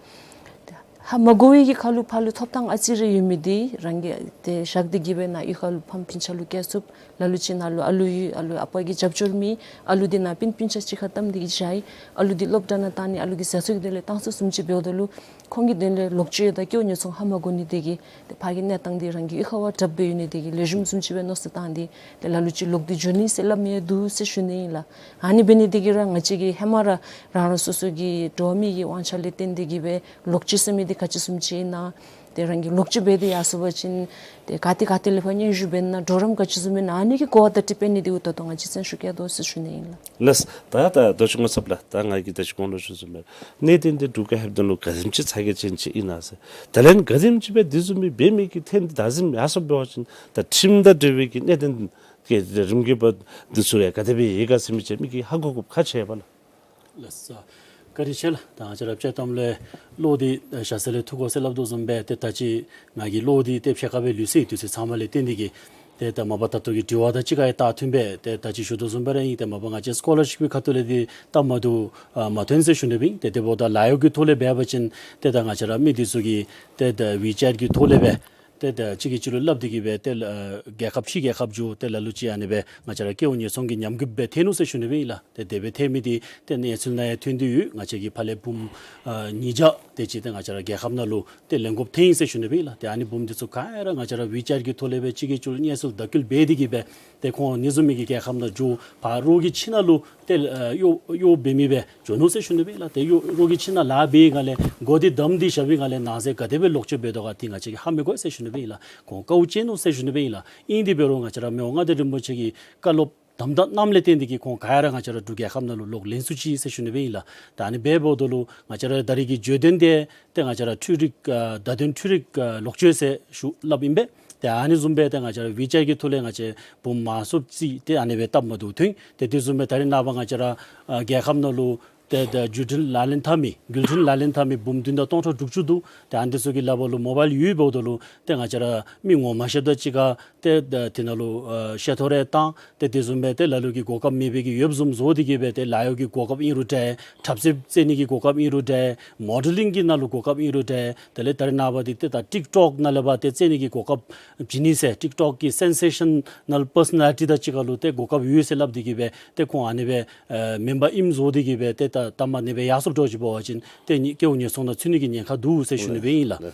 ཧ་མ་གོ་བའི་གི་ཁར་ལུ་ཕར་ལུ་ཐོབ་ཐང་ཨ་ཙི་རེ་ཡོད་མི་འདི་རང་གིས་ཏེ་བཞག་སྟེ་གིས་སྦེ་ནཱ་གཡུས་ཁ་ལུ་ཕམ་སྤུན་ཆ་ལུ་སྐྱེལ་ཚུགསཔ། ལ་ལུ་ཅིག་ནཱ་ལུ་ཨ་ལུ་ཡོད། ཨ་ལུ་ཨ་པ་གིས་རྒྱབ་སྐྱོར་མེད། ཨ་ལུ་འདི་ནཱ་སྤུན་སྤུན་ཆ་གཅིག་ཁར་བལྟམས་ཏེ་གིས་བཞག་ཡི། ཨ་ལུ་འདི་སློབ་གྲྭ་ནང་བཏང་ནི་ཨ་ལུ་གི་བཟའ་ཚང་གི་དོན་ལས་བཏང་ཚུགས་བཟུམ་ཅིག་འབདཝ་ད་ལུ་ཁོང་གི་དོན་ལས་ལོག་སྤྱོད་དང་སྐྱེ་བ་ཉེས་སོང་ཧ་མ་གོ་ནི་དེ་གིས་ཏེ་ཕར་གྱི་གནས་སྟངས་འདི་རང་གི་གཡུས་ཁ་བ་དྲགཔ་སྦེ་ཡོད་ནི་དེ་གིས་ལེགས་ཤོམ་བཟུམ་ཅིག་སྦེ་མནོ་བསམ་བཏང་སྟེ་ཏེ་ལ་ལུ་ཅིག་ལོག་སྟེ་འགྱོ་ནི་ཟེར་སླབ་མི་ཡང་འདུག་ཟེར་ཞུ་ནི་ཨིན་ལགས། ཨ་ནི་འབད་ནི་དེ་གིས་ར་ང་བཅས་ཀྱིས་ཧེ་མ་ར་རང་རང་སོ་སོ་གི་འགྲོ་བ་མི་གི་དབང་ཆ་ལས་བརྟེན་ཏེ་གིས་སྦེ་ལོག་སྤྱོད་ཟེར་མི་འདི་ག་ཅི་བཟུམ་ཅིག་ཨིན་ན། ཏེ་རང་གིས་ལོག་སྤྱོད་འབད་དེ་ཡར་སོ་བ་ཅིན་ཏེ་ག་ཏེ་ག་ཏེ་ལས་ཕར་སྙན་ཞུ་འབད་ན་གྲོགས་རམ་ག་ཅི་བཟུམ་ཨིན་ན་ཨ་ནི་གི་གོ་བ་བརྡ་སྤྲོད་འབད་ནི་འདི་འུ་ད་ལྟོ་ང་བཅས་བརྩོན་ཤུགས་བསྐྱེད་དོ་ཟེར་ཞུ་ནི་ཨིན་ལགས། ལགས། ད་ད་རྡོ་རྗེ་སྔོ་ཚབ་ལགས། ད་ང་གིས་ད་ཅི་གོང་ལུ་ཞུ་བཟུམ་སྦེ་གནད་དོན་འདི་འབྲུག་རྒྱལ་ཁབ་ནང་ལུ་ག་དེམ་ཅིག་ཚ་གྱང་ཅན་ཅིག་ཨིན་ན་ཟེར། ད་ལན་ག་དེམ་ཅིག་སྦེ་འདི་བཟུམ་མའི་འབད་མི་གི་ཐོན་ཏེ་ད་གཟིམ་ཡར་སོ་འབད་བ་ཅིན་ད་ཁྲིམས་དང་འབྲེལ་བའི་གི་གནད་དོན་གྱི་རིམ་གྱིས་འབད་འདི་ཚུ་ཡང་ག་དེ་སྦེ་ཡོད་ག་ཟེར་མི་ཅིག་མི་གིས་ཧ་གོ་དགོཔ་ཁག་ཆེ་བས་ལགས། ལགས་སོ། བཀའ་དྲིན་ཆེ་ལགས། ད་ང་བཅས་ར་དཔྱེ་གཏམ་ལས་བློ་འདི་ཞྭ་ཟས་ལས་འཐུ་དགོ་ཟེར་སླབ་དོ་བཟུམ་སྦེ་ཏེ་ད་ཅི་ང་གི་བློ་འདི་ཏེ་ཕྱེད་ཀ་སྦེ་ལུས་སོ་ཡི། དུས་ཚོད་ཚང་བ་ལས་བརྟེན་ཏེ་གིས་ཏེ་ད་མ་པ་ད་ལྟོ་གི་དྲི་བ་དང་གཅིག་ཁར་ཡང་ད་མཐུན་པས། ཏེ་ད་ཅི་ཞུ་དོ་བཟུམ་སྦེ་ར་ཨིན། ཏེ་མ་པ་ང་བཅས་སི་ཀོ་ལར་ཤིབ་ཀྱི་ཁ་ཐུག་ལས་འདི་སྟབས་མ་བདེཝ་ཨ་མ་ཐོན་ཟེར་ཞུ་ནི་སྦེ་ཨིན། ཏེ་དེ་འབདཝ་ད་ལཱ་གཡོག་གི་ཐོག་ལས་འབད་བ་ཅིན་ཏེ་ད་ང་བཅས་ར་མི་འདི་ཚུ་གིས་ཏེ་ད་ཝི་ཅེཊ་གི་ཐོག་ལས་སྦེ་ཏེ་ད་གཅིག་གིས་གཅིག་ལུ་སླབ་སྟེ་གིས་སྦེ་ཏེ་ལ་རྒྱལ་ཁབ་ཕྱི་རྒྱལ་ཁབ་འགྱོ་ཏེ་ལ་ལུ་ཅིག་ཨ་ནི་སྦེ་ང་བཅས་ར་སྐྱེ་བ་ཉེས་སོང་གི་ཉམས་རྒུད་སྦེ་ཐལ་ནུག་ཟེར་ཞུ་ནི་སྦེ་ཨིན་ལགས། ཏེ་དེ་སྦེ་ཐལ་མི་འདི་ཏེ་གནས་ཚུལ་ནང་ཡང་ཐོན་ཏེ་ཡོད། ང་བཅས་ཀྱི་ཕར་ལས་བུམོ་ཨ་ཉིས་བརྒྱ་དེ་ཅིག་ཏེ་ང་བཅས་ར་རྒྱལ་ཁབ་ནང་ལུ་ཏེ་ལེན་དགོཔ་ཐལ་ཡི་ཟེར་ཞུ་ནི་སྦེ་ཨིན་ལགས། ཏེ་ཨ་ནི་བུམོ་འདི་ཚུ་ག་ར་ང་བཅས་ར་ཝི་ཅེཊ་གི་ཐོག་ལས་སྦེ་གཅིག་གིས་གཅིག་ལུ་གནས་ཚུལ་བརྡ་བསྐུལ་འབད་དེ་གིས་སྦེ་ཏེ་ཁོང་ཨ་ནི་བཟུམ་མའི་གི་རྒྱལ་ཁབ་ནང་འགྱོ་ཕར་རོགས་ཀྱི་ཁྱིམ་ནང་ལུ་ཏེ་ཨ་གཡོག་གཡོག་འབད་མི་སྦེ་འགྱོ་ནུག་ཟེར་ཞུ་ནི་སྦེ་ཨིན་ལགས། ཏེ་གཡོག་རོགས་ཀྱི་ཁྱིམ་ནང་ལཱ་འབད་བའི་སྒང་ལས་མགུ་འདི་བསྡམས་ཏེ་བཞག་པའི་སྒང་ལས་ནང་གསེས་ག་དེ་སྦེ་ལོག་སྤྱོད་འབད་དོ་ག་འདི་ང་བཅས་ཀྱིས་ཧ་མི་གོ་ཟེར་ཞུ་ནི་སྦེ་ཨིན་ལགས། ཁོང་དཀའཝ་སྤྱད་ནུག་ཟེར་ཞུ་ནི་སྦེ་ཨིན་ལགས། ཨིན་དེ་འབད་རུང་ང་བཅས་ར་མི་དབང་མངའ་བདག་རིན་པོ་ཆེ་གི་བཀའ་སློབ་དམ་དྲག་གནངམ་ལས་བརྟེན་ཏེ་གིས་ཁོང་ག་ར་ང་བཅས་ར་འབྲུག་རྒྱལ་ཁབ་ནང་ལུ་ལོག་ལེན་ཚུགས་ཅི་ཟེར་ཞུ་ནི་སྦེ་ཨིན་ལགས། ད་ཨ་ནི་འབདཝ་ད་ལུ་ང་བཅས་ར་ད་རེས་ཀྱི་བརྗོད་དོན་འདི་ཏེ་ང་བཅས་ར་འཕྲུལ་རིག་ཨ་བརྡ་དོན་འཕྲུལ་རིག་ཨ་ལོག་སྤྱོད་ཟེར་ཞུ་སླབ་ཨིན་པས། ཏེ་ཨ་ནི་བཟུམ་སྦེ་ཏེ་ང་བཅས་ར་ཝི་ཅེཊ་གི་ཐོག་ལས་ང་བཅས་བུམོ་མང་སུ་ཅིག་ཏེ་ཨ་ནི་སྦེ་སྟབས་མ་བདེཝ་ཐོན། ཏེ་དེ་བཟུམ་སྦེ་ད་རེས་ནངས་པ་ང་བཅས་ར་ཨ་རྒྱལ་ཁབ་ནང་ལུ་ཏེ་ད་འགྲུལ་འཕྲིན་ལག་ལེན་འཐབ་མི་འགྲུལ་འཕྲིན་ལག་ལེན་འཐབ་མི་བུམོ་བདུན་དང་སྟོང་ཕྲག་དྲུག་ཅུ་འདུག། ཏེ་ཨ་ནི་འདི་ཚུ་གི་ལག་པར་ལུ་མོ་བཱའིལ་ཡོདཔ་འབདཝ་ད་ལུ་ཏེ་ང་བཅས་ར་མི་ངོ་མ་ཤེསཔ་དང་གཅིག་ཁར་ཏེ་ད་དེ་ནང་ལུ་ཨ་བཤད་ཐོ་རེ་བཏང་། ཏེ་དེ་བཟུམ་སྦེ་ཏེ་ལ་ལུ་གིས་གོ་སྐབས་མེད་པའི་གི་ཡོདཔ་བཟུམ་བཟོ་སྟེ་གིས་སྦེ་ཏེ་ལཱ་གཡོག་གི་གོ་སྐབས་ཨིན་རུང་འདྲ། འཁྲབ་རྩེད་རྩེད་ནི་གི་གོ་སྐབས་ཨིན་རུང་འདྲ། མོ་ཌེ་ལིང་གི་ནང་ལུ་གོ་སྐབས་ཨིན་རུང་འདྲ། དེ་ལས་ད་རེས་ནངས་པ་འདི་ཏེ་ད་ཊིཀ་ཊོཀ་ནང་ལས་ཕར་ཏེ་རྩེད་ནི་གི་གོ་སྐབས་བྱིན་ནི་ཟེར་ཊིཀ་ཊོཀ་གི་སེན་སེ་ཤ་ནཱལ་པར་སོ་ནེ་ལི་ཊི་དང་གཅིག་ཁར་ལུ་ཏེ་གོ་སྐབས་ཡོད་ཟེར་སླབ་སྟེ་གིས་སྦེ་ཏེ་ཁོང་ཨ་ནི་སྦེ་ཨ་མེན་པར་ཨིནམ་བཟོ་སྟེ་གིས་སྦེ་ཏེ་ད་ད་མ་ཨ་ནི་སྦེ་ཡར་སོངམ་འདྲཝ་ཅིག་འབད་བ་ཅིན་ཏེ་ནི་སྐྱེ་བ་ཉེས་སོང་ནང་ཚུད་ནི་གི་ཉེན་ཁ་འདུག་ཟེར་ཞུ་ནི་སྦེ་ཨིན་ལགས།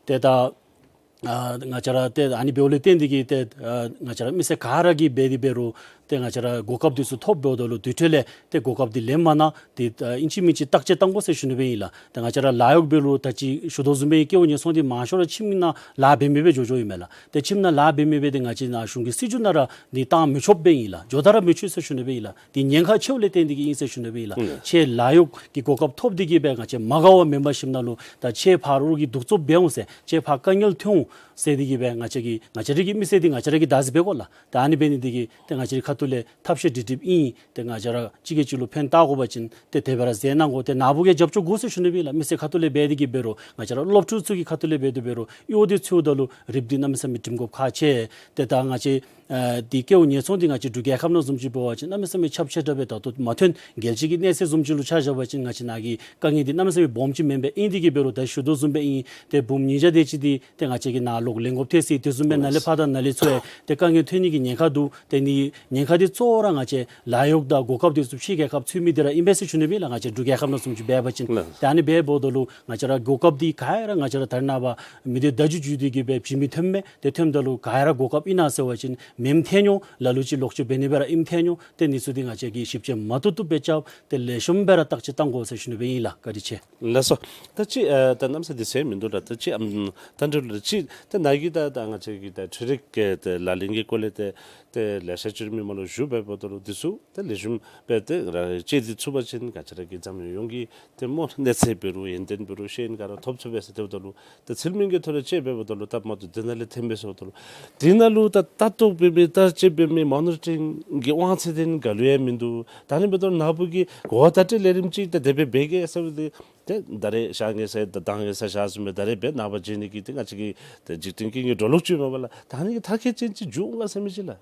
ཏེ་ད་ཨ་ང་བཅས་ར་ཏེ་ཨ་ནི་འབདཝ་ལས་བརྟེན་ཏེ་གིས་ཏེ་ཨ་ང་བཅས་ར་མི་སེར་ག་ར་གིས་འབད་དེ་འབད་རུང་ཏེ་ང་བཅས་ར་གོ་སྐབས་འདི་ཚུ་ཐོབ་འབདཝ་ད་ལུ་དེ་འཕྲོ་ལས་ཏེ་གོ་སྐབས་འདི་ལེན་མ་གནང་ཏེ་ཨ་ཨིན་ཅི་མིན་ཅི་བརྟག་དཔྱད་བཏང་དགོ་ཟེར་ཞུ་ནི་སྦེ་ཨིན་ལགས། ཏེ་ང་བཅས་ར་ལཱ་གཡོག་འབད་རུང་ད་ཅི་ཞུ་དོ་བཟུམ་སྦེ་སྐྱེ་བ་ཉེས་སོང་འདི་མང་ཤོས་ར་ཁྱིམ་ནང་ལཱ་འབད་མི་སྦེ་འགྱོ་འགྱོཝ་ཨིན་མས་ལགས། ཏེ་ཁྱིམ་ནང་ལཱ་འབད་མི་སྦེ་ཏེ་ང་བཅས་ནཱ་གཞུང་གི་སྲིད་བྱུས་ནང་ར་འདི་བཏང་མི་ཆོགཔ་སྦེ་ཨིན་ལགས། འགྱོ་ད་ར་མི་ཆོག་ཟེར་ཞུ་ནི་སྦེ་ཨིན་ལགས། འདི་ཉེན་ཁ་ཆེཝ་ལས་བརྟེན་ཏེ་གིས་ཨིན་ཟེར་ཞུ་ནི་སྦེ་ཨིན་ལགས། ཁྱེད་ལཱ་གཡོག་གི་གོ་སྐབས་ཐོབ་སྟེ་གིས་སྦེ་ང་བཅས་མ་དགའ་བ་མེན་པར་ཞིནམ་ལས་ད་ཁྱེད་ཕར་རོགས་ཀྱི་གདུག་རྩུབ་འབད་འོང་ཟེར་ཁྱེད་ཕར་དཀའ་ངལ་ཐོན་འོང་ཟེར་ཏེ་གིས་སྦེ་ང་བཅས་ཀྱི་ང་བཅས་རའི་གི་མི་སེར་འདི་ང་བཅས་ར་གིས་བདག་འཛིན་འབད་དགོ་ལགས། ད་ཨ་ནི་འབད་ནི་འདི་གིས་ཏེ་ང་བཅས་རའི་ཁ་ཐུག་ལས་ཐབས་ཤེས་སྒྲིག་སྒྲིགཔ་ཨིན། ཏེ་ང་བཅས་ར་གཅིག་གིས་གཅིག་ལུ་ཕན་བཏགས་དགོ་པ་ཅིན་ཏེ་དེ་སྦེ་ར་མཛད་གནང་དགོ། ཏེ་ནཱ་བུ་གིས་རྒྱབ་སྐྱོར་དགོ་ཟེར་ཞུ་ནི་སྦེ་ཨིན་ལགས། མི་སེར་ཁ་ཐུག་ལས་འབད་དེ་གིས་འབད་རུང་ང་བཅས་ར་སློབ་ཕྲུག་ཚུ་གི་ཁ་ཐུག་ལས་འབད་དེ་འབད་རུང་གཡོག་འདི་འཚོལཝ་ད་ལུ་རིགཔ་འདི་གནམ་མེད་ས་མེད་སྒྲིམ་དགོཔ་ཁག་ཆེ། ཏེ་ད་ང་བཅས་ ཨ་འདི་ཀེའུ་ཉེས་ཚོང་འདི་ང་བཅས་འབྲུག་རྒྱལ་ཁབ་ནང་བཟུམ་ཅིག་འབད་བ་ཅིན་གནམ་མེད་ས་མེད་ཁྱབ་ཆེ་དྲགས་སྦེ་ད་ལྟོ་མ་ཐོན་རྒྱལ་སྤྱི་གི་གནས་ཚད་བཟུམ་ཅིག་ལུ་ཆ་བཞག་པ་ཅིན་ང་བཅས་ནཱ་གི་དཀའ་ངལ་འདི་གནམ་མེད་ས་མེད་སྦོམ་ཅིག་མེན་པས། ཨིན་དེ་གིས་འབད་རུང་ད་ཞུ་དོ་བཟུམ་སྦེ་ཨིན། ཏེ་འབུམ་ཉིས་བརྒྱ་དེ་ཅིག་འདི་ཏེ་ང་བཅས་ཀྱིས་ནཱ་ལོག་ལེན་དགོཔ་ཐལ་ཟེར། དེ་བཟུམ་སྦེ་ནཱ་ལས་ཕར་དང་ནཱ་ལས་ཚུར་ཡང་ཏེ་དཀའ་ངལ་ཐོན་ནི་གི་ཉེན་ཁ་འདུག། ཏེ་ནི་ཉེན་ཁ་འདི་གཙོ་བོ་ར་ང་བཅས་ལཱ་གཡོག་དང་གོ་སྐབས་འདི་ཚུ་ཕྱི་རྒྱལ་ཁབ་ཚུད་མི་འདི་ར་ཨིན་པས་ཟེར་ཞུ་ནི་སྦེ་ལགས། ང་བཅས་འབྲུག་རྒྱལ་ཁབ་ནང་བཟུམ་ཅིག་འབད་བ་ཅིན། ལགས། ཏེ་ཨ་ནི་འབདཝ་ད་ལུ་ང་བཅས་ར་གོ་སྐབས་འདི་ག་ར་ང་བཅས་ར་ད་རེས་ནངས་པ་མི་སྡེ་བརྡ་བརྒྱུད་བརྒྱུད་དེ་གིས་སྦེ་བྱིན་མི་ཐོནམ་མས། ཏེ་ཐོནམ་ད་ལུ་ག་ར་གོ་སྐབས་ཨིན་ན་ཟེར་བ་ཅིན་མེནམ་ཐོན་འོང་། ལ་ལུ་ཅིག་ལོག་སྤྱོད་འབད་ནི་སྦེ་ར་ཨིནམ་ཐོན་འོང་། ཏེ་ཨ་ནི་ཚུ་འདི་ང་བཅས་ཀྱིས་ཞིབ་དཔྱད་མ་བཏུབ་བཏུབ་སྦེ་རྐྱབ། ཏེ་ལེགས་ཤོམ་སྦེ་ར་བརྟག་དཔྱད་བཏང་དགོ་ཟེར་ཞུ་ནི་སྦེ་ཨིན་ལགས། བཀའ་དྲིན་ཆེ། ལགས་སོ། ད་ཅི་ཨ་ད་གནམ་ས་འདི་ཟེར་མིན་འདུག་ལགས། ད་ཅི་ཨམ་ད་འདྲ་ལུ་ཅི་ད་ནཱ་གིས་ད་ད་ང་བཅས་ཀྱི་ད་འཕྲུལ་རིག་གི་ད་ལག་ལེན་གྱི་སྐོར་ལས་ཏེ་ཏེ་ལེ་ཤ་ཅིག་མི་མང་ལུ་ཞུ་འབདཝ་ད་ལུ་འདི་ཚུ་ད་ལེགས་ཤོམ་སྦེ་ཏེ་ར་སྤྱད་དེ་ཚུགས་པ་ཅིན་ག་ཅི་ར་གི་འཛམ་གླིང་ཡོངས་ཀྱི་ཏེ་སྨོ་གནས་ཚད་འབད་རུང་ཡོན་ཏན་འབད་རུང་ཤེས་ཡོན་ག་ར་ཐོབ་ཚུགས་པས་ཟེར། དེ་འབདཝ་ད་ལུ་ད་ཚུལ་མིན་གྱི་ཐོག་ལས་སྤྱད་འབདཝ་ད་ལུ་སྟབས་མ་བདེཝ་འདི་ནང་ལས་ཐོན་པས་ཟེརཝ་ད་ལུ་འདི་ནང་ལུ་ད་ལྟ་རྟོག་འབད་མི་ད་དཔྱད་འབད་མི་མོ་ནི་ཊ་རིང་གི་དབང་ཚད་འདི་ག་ལུ་ཡང་མིན་འདུག། ད་ཨ་ནི་འབདཝ་ད་ལུ་ནཱ་བུ་གིས་གོ་བརྡ་སྤྲོད་ལས་རིམ་ཅིག་ད་དེ་སྦེ་འབད་གེ་ཟེར་བ་འདི་ཏེ་ད་རེས་བཞག་གེ་ཟེར་ད་བཏང་གེ་ཟེར་བཞག་ཟེར་མི་ད་རེས་འབད་ནངས་པ་བྱིན་ནི་གི་ཏེ་ང་བཅས་ཀྱི་ཏེ་འཇིག་རྟེན་ཀུན་གྱི་འགྲོ་ལུགས་ཅིག་མས་པ་ལགས། ད་ཨ་ནི་གི་མཐར་འཁྱོལ་ཅན་ཅིག་འབྱུང་ག་ཟེར་མི་ཅིག་ལགས།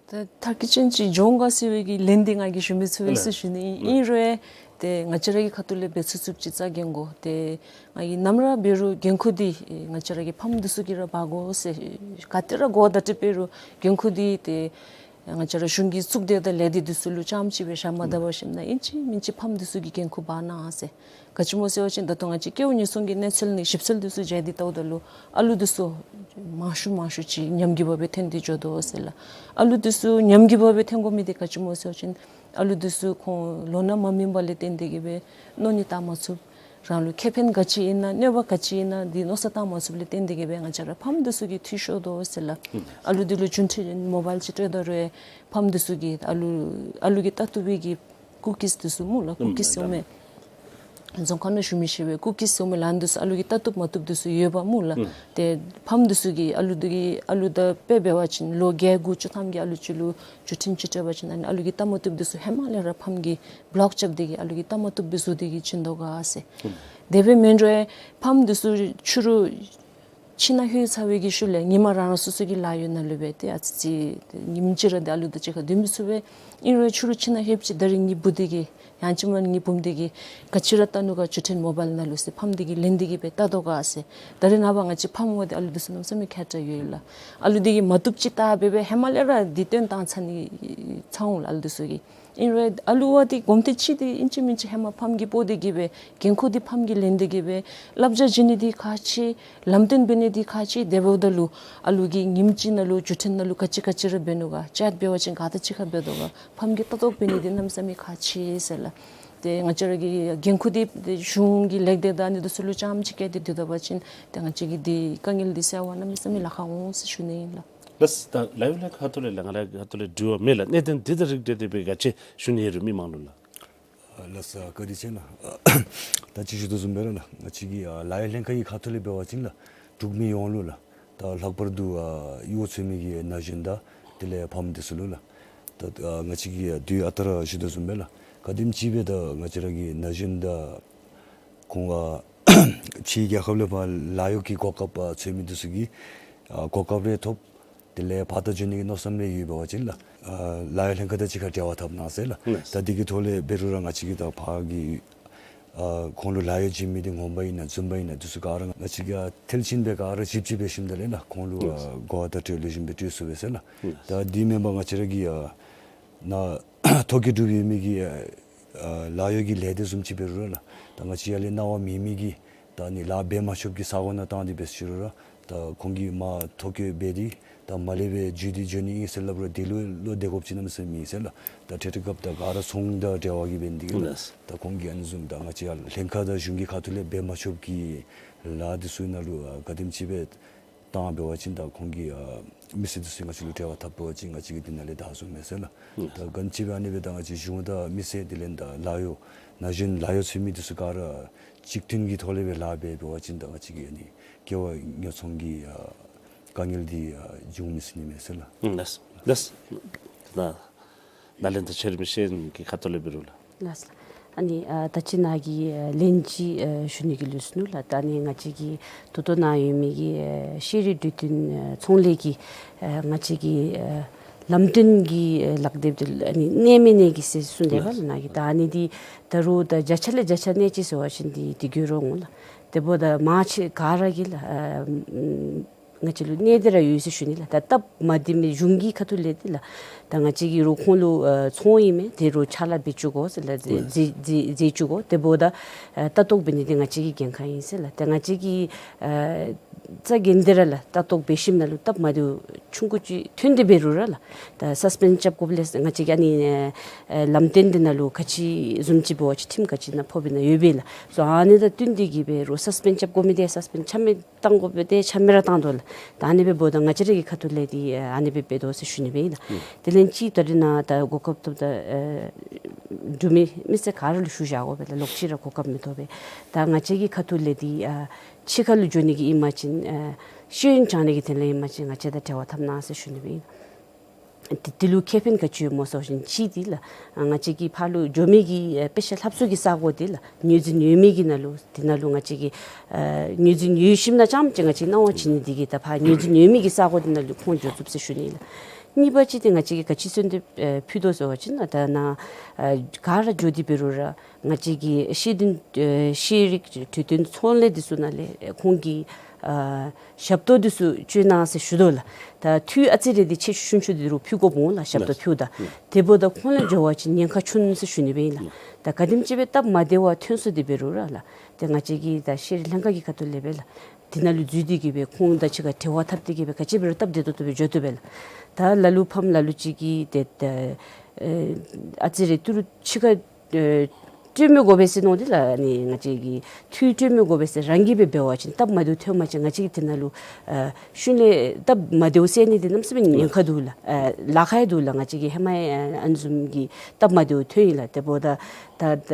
ད་མཐར་འཁྱོལ་ཅན་ཅིག་འབྱུང་ག་ཟེར་བའི་གི་ལན་འདི་ང་གིས་ཞུ་མི་ཚུགས་པས་ཟེར་ཞུ་ནི་ཨིན། ཨིན་རུང་ཏེ་ང་བཅས་ར་གི་ཁ་ཐུག་ལས་འབད་ཚུགས་ཚུགསཔ་ཅིག་རྩ་འགེངས་དགོ། ཏེ་ང་གིས་ནམ་ར་འབད་རུང་འགན་ཁུར་འདི་ང་བཅས་ར་གི་ཕམ་འདི་ཚུ་གིས་ར་འབག་དགོ་ཟེར། ག་ཏེ་ར་གོ་བརྡ་སྤྲོད་འབད་རུང་འགན་ཁུར་འདི་ཏེ་ང་བཅས་ར་གཞུང་གི་གཙུག་སྡེ་དང་ལས་སྡེ་འདི་ཚུ་ལུ་རྐྱངམ་ཅིག་སྦེ་བཞག་མ་ད་པར་ཞིནམ་ན་ཨིན་ཅི་མིན་ཅི་ཕམ་འདི་ཚུ་གིས་འགན་ཁུར་འབག་གནང་ཟེར། ག་ཅི་སྨོ་ཟེར་བ་ཅིན་ད་ལྟོ་ང་བཅས་ཀེའུ་ཉེས་ཚོང་གི་གནས་ཚུལ་ནང་ཞིབ་འཚོལ་འདི་ཚུ་མཇལ་ཏེ་བལྟཝ་ད་ལུ་ཨ་ལུ་འདི་ཚུ་མང་ཤོས་མང་ཤོས་ཅིག་ཉམས་རྒུད་འབད་སྦེ་ཐོན་ཏེ་འགྱོ་དོ་ཟེར་ལགས། ཨ་ལུ་འདི་ཚུ་ཉམས་རྒུད་འབད་སྦེ་ཐོན་དགོ་མི་འདི་ག་ཅི་སྨོ་ཟེར་བ་ཅིན་ཨ་ལུ་འདི་ཚུ་ཁོང་ལོ་ན་མ་སྨིན་པ་ལས་བརྟེན་ཏེ་གིས་སྦེ་མནོ་ནི་བཏང་མ་ཚུགས། རང་ལུ་ཁེ་ཕན་ག་ཅི་ཨིན་ན་གནོད་པ་ག་ཅི་ཨིན་ན་འདི་མནོ་བསམ་བཏང་མ་ཚུགསཔ་ལས་བརྟེན་ཏེ་གིས་སྦེ་ང་བཅས་ར་ཕམ་འདི་ཚུ་གིས་འཐུས་ཤོར་དོ་ཟེར་ལགས། ཨ་ལུ་འདི་ལུ་འགྲུལ་འཕྲིན་མོ་བཱའིལ་ཅིག་སྤྲོད་ད་རུང་ཕམ་འདི་ཚུ་གིས་ཨ་ལུ་ཨ་ལུ་གིས་ལྟ་བཏུབ་པའི་གི་ཀུ་ཀིས་འདི་ཚུ་སྨོ་ལགས། ཀུ་ཀིས་ཟེར་མི་རྫོང་ཁ་ནང་བཞུགས་མི་ཤེས་པའི་ཀུ་ཀིས་ཟེར་མི་ལཱན་འདི་ཚུ་ཨ་ལུ་གིས་ལྟ་བཏུབ་མ་བཏུབ་འདི་ཚུ་ཡོདཔ་སྨོ་ལགས། ཏེ་ཕམ་འདི་ཚུ་གིས་ཨ་ལུ་འདི་གིས་ཨ་ལུ་ད་དཔེ་འབད་བ་ཅིན་ལོ་བརྒྱད་དགུ་བཅུ་ཐམ་གྱི་ཨ་ལུ་ཅིག་ལུ་འགྲུལ་འཕྲིན་ཅིག་སྤྲོད་པ་ཅིན་ཨ་ནི་ཨ་ལུ་གི་ལྟ་མ་བཏུབ་འདི་ཚུ་ཧེ་མ་ལས་ར་ཕམ་གིས་བློག་རྐྱབ་སྟེ་གིས་ཨ་ལུ་གི་ལྟ་མ་བཏུབ་འདི་ཚུ་དེ་གིས་བྱིན་དོ་ག་ཟེར། དེ་སྦེ་མེན་རུང་ཕམ་འདི་ཚུ་ཕྱི་རུ་ཁྱིམ་ནང་ལྷོད་ཚར་བའི་གི་ཤུལ་ལས་ཉིནམ་རང་རང་སོ་སོ་གི་ལཱ་གཡོག་ནང་ལུ་སྦེ་ཏེ་ཨ་ཙི་ཙི་ཉིནམ་གཅིག་ར་འདི་ཨ་ལུ་དང་གཅིག་ཁར་སྡོད་མི་ཚུགས་པས། ཨིན་རུང་ཕྱི་རུ་ཁྱིམ་ནང་ལྷོདཔ་ཅིག་ད་རིས་ངེའི་བུ་འདི་གིས་ཡང་ཅིན་མ་ངེའི་བུམོ་འདི་གིས་ག་ཅི་ར་བལྟ་ནུག་ག་འགྲུལ་འཕྲིན་མོ་བཱའིལ་ནང་ལུ་ཟེར་ཕམ་འདི་གིས་ལན་འདི་གིས་སྦེ་བལྟ་དོ་ག་ཟེར། ད་རེས་ནངས་པ་ང་བཅས་ཕམ་འབདཝ་ད་ཨ་ལུ་འདི་ཚུ་གནམ་མེད་ས་མེད་མཁས་དྲགས་ཡོད་ལགས། ཨ་ལུ་འདི་གིས་མ་བཏུབ་ཅིག་བལྟ་སྦེ་སྦེ་ཧེ་མ་ལས་ར་འདི་སྟོན་བཏང་ཚར་ནི་ཚར་འོང་ལགས་ཨ་ལུ་འདི་ཚུ་གིས། ཨིན་རུང་ཨ་ལུ་བ་འདི་གོམས་ཏེ་ཅིག་འདི་ཨིན་ཅི་མིན་ཅི་ཧེ་མ་ཕམ་གྱིས་སྤོ་སྟེ་གིས་སྦེ་འགན་ཁུར་འདི་ཕམ་གྱིས་ལེན་ཏེ་གིས་སྦེ་བསླབ་བྱ་བྱིན་ནི་འདི་ཁག་ཆེ། ལམ་སྟོན་འབད་ནི་འདི་ཁག་ཆེ། དེ་འབདཝ་ད་ལུ་ཨ་ལུ་གིས་ཉིནམ་གཅིག་ནང་ལུ་འགྲུལ་འཕྲིན་ནང་ལུ་ག་ཅི་ག་ཅི་ར་འབད་ནུག་ག་ཅེཊ་འབད་བ་ཅིན་ག་དང་གཅིག་ཁར་འབད་དོ་ག་ཕམ་གྱིས་ལྟ་རྟོག་འབད་ནི་འདི་གནམ་མེད་ས་མེད་ཁག་ཆེ་ཟེར་ལགས། ཏེ་ང་བཅས་ར་གི་འགན་ཁུར་འདི་ཏེ་གཞུང་གི་ལེགས་སྡེ་དང་ཨ་ནི་འདི་ཚུ་ལུ་རྐྱངམ་ཅིག་བཀལ་ཏེ་སྡོད་ད་པ་ཅིན་ཏེ་ང་བཅས་ཀྱི་འདི་དཀའ་ངལ་འདི་སེལ་བར་གནམ་མེད་ས་མེད་ལཱ་ཁག་འོང་ཟེར་ཞུ་ནི་ཨིན་ལགས། ལགས། ད་ལཱ་གཡོག་ལྷན་ཁག་ཐོག་ལས་ལགས་ང་རའི་ཁ་ཐུག་ལས་དྲི་བ་མེད་ལགས། གནད་དོན་འདི་དང་རིགས་བསྒྲེས་ཏེ་སྦེ་ག་ཅི་ཞུ་ནི་ཡོད་རུང་མི་མང་ལུ་ལགས། ཨ་ལགས་སོ་བཀའ་དྲིན་ཆེ་ལགས། ད་ཅི་ཞུ་དོ་བཟུམ་སྦེ་ར་ལགས་ང་བཅས་ཀྱི་ཨ་ལཱ་གཡོག་ལྷན་ཁག་གི་ཁ་ཐུག་ལས་འབད་བ་ཅིན་ལགས་འབྲུག་མི་ཡོངས་ལུ་ལགས་ད་ལྷག་པར་དུ་ཨ་གཡོག་འཚོལ་མི་གི་ན་གཞོན་དང་དེ་ལས་ཕམ་འདི་ཚུ་ལུ་ལགས་ད་ཨ་ང་བཅས་ཀྱིས་ཨ་དུས་ཨ་རྟག་ར་ཞུ་དོ་བཟུམ་སྦེ་ལགས་ག་དེམ་ཅིག་སྦེ་ད་ང་བཅས་ར་གི་ན་གཞོན་དང་ཁོང་ཨ་ཕྱིའི་རྒྱལ་ཁབ་ལས་ཕར་ལཱ་གཡོག་གི་གོ་སྐབས་ཨ་འཚོལ་མི་འདི་ཚུ་གིས་ཨ་གོ་སྐབས་རེ་ཐོབ། དེ་ལས་ཕར་ད་འགྱོ་ནི་གི་མནོ་བསམ་རེ་ཡོད་པ་ཅིན་ལགས་ཨ་ལཱ་གཡོག་ལྷན་ཁག་དང་གཅིག་ཁར་འབྲེལ་བ་འཐབ་གནང་ཟེར་ལགས། ལགས། ད་འདི་གི་ཐོག་ལས་འབད་རུང་ར་ང་བཅས་ཀྱིས་ད་ཕར་གྱི་ཨ་ཁོང་ལུ་ལཱ་གཡོག་བྱིན་མི་འདི་ངོ་མ་ཨིན་ན་རྫུན་མ་ཨིན་ན་འདི་ཚུ་ག་ར་ང་བཅས་ཀྱིས་ཨ་མཐིལ་ཕྱིན་སྦེ་ག་ར་ཞིབ་ཞིབ་སྦེ་ཞིནམ་ད་ལས་ལགས་ཁོང་ལུ་ཨ་ལགས། གོ་བརྡ་སྤྲོད་ལེགས་ཤོམ་སྦེ་སྤྲོད་ཚུགས་པས་ཟེར་ལགས། ལགས། ད་འདི་མེན་པར་ང་བཅས་ར་གི་ཨ་ནཱ་ཐོ་བཀོད་གྲུབ་ཡོད་མི་གི་ཨ་ལཱ་གཡོག་གི་ལས་སྡེ་བཟུམ་ཅིག་འབད་རུང་ར་ལགས་ད་ང་བཅས་ཡར་ལས་གནང་བ་མེད་མི་གི་ད་ནི་ལཱ་འབད་མ་ཆོགཔ་གི་ས་གོ་ནང་བཏང་སྟེ་འབད་ཞུ་རུང་ར་ད་ཁོང་གིས་མར་ཐོ་བཀོད་འབད་དེ་ད་མར་ལས་སྦེ་འགྱོ་སྟེ་འགྱོ་ནི་ཨིན་ཟེར་སླབ་རུང་དེ་ལུ་བློ་བདེ་དགོཔ་ཅིག་གནམ་མེད་ས་མེད་མེད་ཟེར་ལགས། ད་འཕྲལ་འཕྲལ་སྐབས་ད་ག་ར་ཚོང་དང་འབྲེལ་བ་གིས་འབད་ནི་འདི་གིས་ལགས། ལགས། ད་ཁོང་གིས་ཨ་ནི་བཟུམ་ད་ང་བཅས་ཡར་ལྷན་ཁག་དང་གཞུང་གི་ཁ་ཐུག་ལས་འབད་མ་ཆོགཔ་གི་ལཱ་འདི་ཚུ་ནང་ལུ་ཨ་ག་དེམ་ཅིག་སྦེ་བཏང་འབད་བ་ཅིན་ད་ཁོང་གི་ཨ་མི་སེར་འདི་ཚུ་ང་བཅས་ལུ་འབྲེལ་བ་འཐབ་འབད་བ་ཅིན་ང་བཅས་ཀྱིས་འདི་ནང་ལས་བདའ་ཚུགས་མས་ཟེར་ལགས། ད་ག་དེམ་ཅིག་སྦེ་ཨ་ནི་སྦེ་ད་ང་བཅས་གཞུང་དང་མི་སེར་དེ་ལས་ད་ལཱ་གཡོག་ན་གཞོན་ལཱ་གཡོག་འཚོལ་མི་འདི་ཚུ་ག་ར་གཅིག་མཐུན་གྱི་ཐོག་ལས་སྦེ་ལཱ་འབད་འབད་བ་ཅིན་ད་ང་བཅས་ཀྱི་ཨ་ནི་ཀེ་བ་ཉོ་ཚོང་གི་ཨ་དཀའ་ངལ་འདི་ཨ་འབྱུང་མི་སྲིད་ནི་མས་ཟེར་ལགས། ལགས་ལགས། ད་ནཱ་ལས་ད་ཆེ་རིམ་ཤེས་ཡོན་གྱི་ཁ་ཐུག་ལས་འབད་རུང་ལགས། ལགས་ལགས། ཨ་ནི་ཨ་ད་ཅི་ནཱ་གི་ཨ་ལན་ཅིག་ཨ་ཞུ་ནི་གི་ལུས་ནུག་ལགས། ད་ཨ་ནི་ང་བཅས་ཀྱི་ད་ལྟོ་ནཱ་ཡོད་མི་གི་ཨ་ཤེས་རིག་འབྲུག་བསྟི་ཨ་ཚོང་ལས་ཀྱི་ཨ་ང་བཅས་ཀྱི་ཨ་ལམ་སྟོན་གྱི་ཨ་ལག་དེབ་དེ་ཨ་ནི་གནས་མི་གནས་ཀྱི་ཟེར་གསུངས་ཏེ་ལགས། ནཱ་གི་ད་ཨ་ནི་འདི་ད་རུང་ད་བརྒྱ་ཆ་ལས་བརྒྱ་ཆ་གནས་ཅི་ཟེར་བ་ཅིན་འདི་འདི་གུ་ར་འོང་ལགས། དེ་འབདཝ་ད་མང་ཆེ་ག་ར་གིས་ལགས་ཨ་ང་བཅས་ལུ་གནས་ཏེ་ར་ཡོད་ཟེར་ཞུ་ནི་ལགས། ད་སྟབས་མ་བདེ་མི་གཞུང་གི་ཁ་ཐུག་ལས་འདི་ལགས། ད་ང་བཅས་ཀྱིས་རོགས་ཁོང་ལུ་ཨ་ཚོང་ཨིན་མས། དེ་རོགས་ཕྱག་ལཱ་འབད་བཅུག་དགོ་ཟེར་ལགས། མཛད་མཛད་མཛད་བཅུག་དགོ། དེ་འབདཝ་ད་ཨ་ལྟ་རྟོག་འབད་ནི་འདི་ང་བཅས་ཀྱི་འགན་ཁག་ཨིན་ཟེར་ལགས། ད་ང་བཅས་ཀྱིས་ཨ་རྩ་འགེངས་ཏེ་ར་ལགས་ལྟ་རྟོག་འབད་ཞིནམ་ན་ལུ་སྟབས་མ་བདེཝ་ཆུང་ཀུ་ཅིག་ཐོན་ཏེ་འབད་རུང་ར་ལགས། ད་སཱསི་པེནཌ་རྐྱབ་དགོཔ་ལས་ང་བཅས་ཀྱིས་ཨ་ནི་ཨ་ལམ་སྟོན་འདི་ནང་ལུ་ག་ཅི་བཟུམ་ཅིག་འབད་བ་ཅིན་ཁྲིམས་ག་ཅི་ནང་ཕོགཔ་ཨིན་ན་ཡོདཔ་ལགས། སོ་ཨ་ནི་དང་བསྟུན་ཏེ་གིས་འབད་རུང་སཱསི་པེནཌ་རྐྱབ་དགོ་མི་འདི་སཱསི་པེནཌ་ཆ་མེད་བཏང་དགོ་པས་ཏེ་ཆ་མེད་ར་བཏང་དོ་ལགས། ད་ཨ་ནི་སྦེ་འབདཝ་ད་ང་བཅས་ར་གི་ཁ་ཐུག་ལས་འདི་ཨ་ནི་སྦེ་འབད་དོ་ཟེར་ཞུ་ནི་སྦེ་ཨིན་ལགས། དེ་ལས་ཅིག་ད་རེས་ནཱ་ད་གོ་སྐབས་ཐོབ་ད་ཨ་འབྲུག་མི་མི་སེར་ག་ར་ལུ་ཞུ་བཞག་དགོ་པས་ལགས། ལོག་ཅི་ར་གོ་སྐབས་མི་ཐོབ་པས། ད་ང་བཅས་ཀྱི་ཁ་ཐུག་ལས་འདི་ཨ་ཕྱི་ཁ་ལུ་འགྱོ་ནི་གི་ཨིན་པ་ཅིན་ཨ་ཤེས་ཡོན་སྦྱང་ནི་གི་དོན་ལས་ཨིན་པ་ཅིན་ང་བཅས་དང་འབྲེལ་བ་འཐབ་གནང་ཟེར་ཞུ་ནི་སྦེ་ཨིན་ལགས། དེ་དེ་ལུ་ཁེ་ཕན་ག་ཅི་ཡོདཔ་སྨོ་ཟེར་བ་ཅིན་གཅིག་འདི་ལགས་ང་བཅས་ཀྱི་ཕར་ལུ་འགྱོ་མི་གི་ཨ་དཔེ་ཆ་ལྷབ་ས་གི་ས་གོ་འདི་ལགས་ངོས་འཛིན་ཡོད་མི་གི་ནང་ལུ་དེ་ནང་ལུ་ང་བཅས་ཀྱིས་ཨ་ངོས་འཛིན་ཡོད་ཞིནམ་ན་རྐྱངམ་ཅིག་ང་བཅས་ཀྱིས་གནང་བ་བྱིན་ནི་འདི་གིས་ད་ཕར་ངོས་འཛིན་ཡོད་མི་གི་ས་གོ་འདི་ནང་ལུ་ཁོང་འགྱོ་ཚུགས་ཟེར་ཞུ་ནི་ལགས། གཉིས་པ་ཅིག་འདི་ང་བཅས་ཀྱིས་ག་ཅི་གསོལ་འདེབས་ཨ་ཕུལ་དོ་ཟེར་བ་ཅིན་ད་ནཱ་ཨ་ག་ར་འགྱོ་སྟེ་འབད་རུང་ར་ང་བཅས་ཀྱི་ཤེས་ལྡན་ཨ་ཤེས་རིག་འབྲུག་བསྟི་ཚོང་ལས་འདི་ཚུ་ནང་ལས་ཨ་ཁོང་གི་ཨ་ཞབས་ཏོག་འདི་ཚུ་སྤྱོད་གནང་ཟེར་ཞུ་དོ་ལགས། ད་འཐུས་ཨ་ཙི་རེ་འདི་ཆེ་ཆུང་ཆུང་ཆུང་འདི་རུང་ཕུལ་དགོཔ་འོང་ལགས། ཞབས་ཏོག་ཕུལཝ་ད། དེ་འབདཝ་ད་ཁོང་ལུ་འགྱོ་བ་ཅིན་ཉེན་ཁ་ཆུང་ཟེར་ཞུ་ནི་སྦེ་ཨིན་ལགས། ད་ག་དེམ་ཅིག་སྦེ་སྟབས་མ་བདེ་བ་ཐོན་སོང་སྟེ་འབད་རུང་ར་ལགས། ཏེ་ང་བཅས་ཀྱི་ད་ཤེས་རིག་ལྷན་ཁག་གི་ཁ་ཐུག་ལས་སྦེ་ལགས། དེ་ནང་ལུ་འཛུལ་ཏེ་གིས་སྦེ་ཁོང་དང་གཅིག་ཁར་འབྲེལ་བ་འཐབ་སྟེ་གིས་སྦེ་ག་ཅི་འབད་རུང་སྟབས་བདེ་ཏོག་ཏོ་སྦེ་འགྱོ་བཏུབ་པས་ལགས། ད་ལ་ལུ་ཕམ་ལ་ལུ་ཅིག་གིས་ཏེ་ད་ཨ་ཨ་ཙི་རེ་ཏི་རུ་གཅིག་ཁར་ཨེ་སྤྲོད་མི་དགོ་པས་ཟེར་མནོ་སྟེ་ལགས། ཨ་ནི་ང་བཅས་ཀྱིས་འཐུས་སྤྲོད་མི་དགོ་པས་ཟེར་རང་གིས་སྦེ་འབད་བ་ཅིན་སྟབས་མ་བདེཝ་ཐོན་པ་ཅིན་ང་བཅས་ཀྱིས་དེ་ནང་ལུ་ཨ་ཤུལ་ལས་སྟབས་མ་བདེཝ་སེལ་ནི་འདི་གནམ་མེད་ས་མེད་ཉེན་ཁ་འདུག་ལགས། ཨ་ལཱ་ཁག་ཡང་འདུག་ལགས། ང་བཅས་ཀྱིས་ཧེ་མ་ཡང་ཨ་ཨ་ནི་བཟུམ་གྱི་སྟབས་མ་བདེཝ་ཐོན་ཡི་ལགས། དེ་འབདཝ་ད་ད་ད་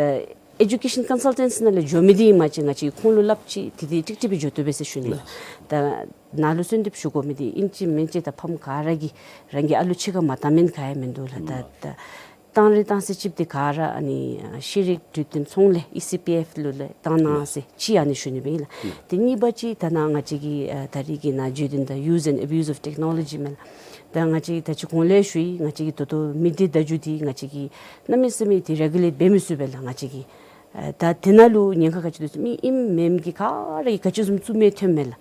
ཨེ་ཌུ་ཀེ་ཤཱན་ཀོན་སཱལ་ཊེནཊ་ནང་ལས་འགྱོ་མི་འདི་ཨིན་པ་ཅིན་ང་བཅས་ཁོང་ལུ་སླབ་ཅི། དེ་འདི་ཀྲིག་ཀྲི་སྦེ་འགྱོ་བཏུབ་པས་ཟེར་ཞུ་ནི་ལགས། ད་ནཱ་ལུ་གསོལ་འདེབས་ཞུ་དགོ་མི་འདི་ཨིན་ཅི་མིན་ཅི་ད་ཕམ་ག་ར་གིས་རང་གི་ཨ་ལུ་ཕྱི་ཁར་མ་བཏང་མི་ག་ཡང་མིན་འདུག་ལགས། ད་ད་བཏང་རན་བཏང་ས་ཅིག་འདི་ག་ར་ཨ་ནི་ཤེས་རིག་འབྲུག་བསྟི་ཚོང་ལས་ཨི་སི་པི་ཨེཕ་ལུ་ལས་བཏང་གནང་ཟེར་ཅིག་ཨ་ནི་ཞུ་ནི་སྦེ་ཨིན་ལགས། དེ་གཉིས་པ་ཅིག་ད་ནཱ་ང་བཅས་ཀྱི་ཨ་ད་རེས་ཀྱི་ནཱ་བརྗོད་དོན་ད་use and abuse of technology མས་ལགས། ད་ང་བཅས་ད་ཅི་གོང་ལས་ཞུ་ཡི། ང་བཅས་ཀྱི་ད་ལྟོ་མི་སྡེ་བརྡ་བརྒྱུད་འདི་ང་བཅས་ཀྱིས་གནམ་མེད་ས་མེད་འདི་རེ་གུ་ལེཊ་འབད་མི་ཚུགས་པས་ལགས། ང་བཅས་ཀྱིས་ཨ་ད་དེ་ནང་ལུ་ཉེན་ཁ་ག་ཅི་འདུག་ཟེར་མི་ཨིནམ་མེནམ་གྱི་ག་ར་གིས་ག་ཅི་བཟུམ་བཙུགས་མི་ཐོནམ་མས་ལགས།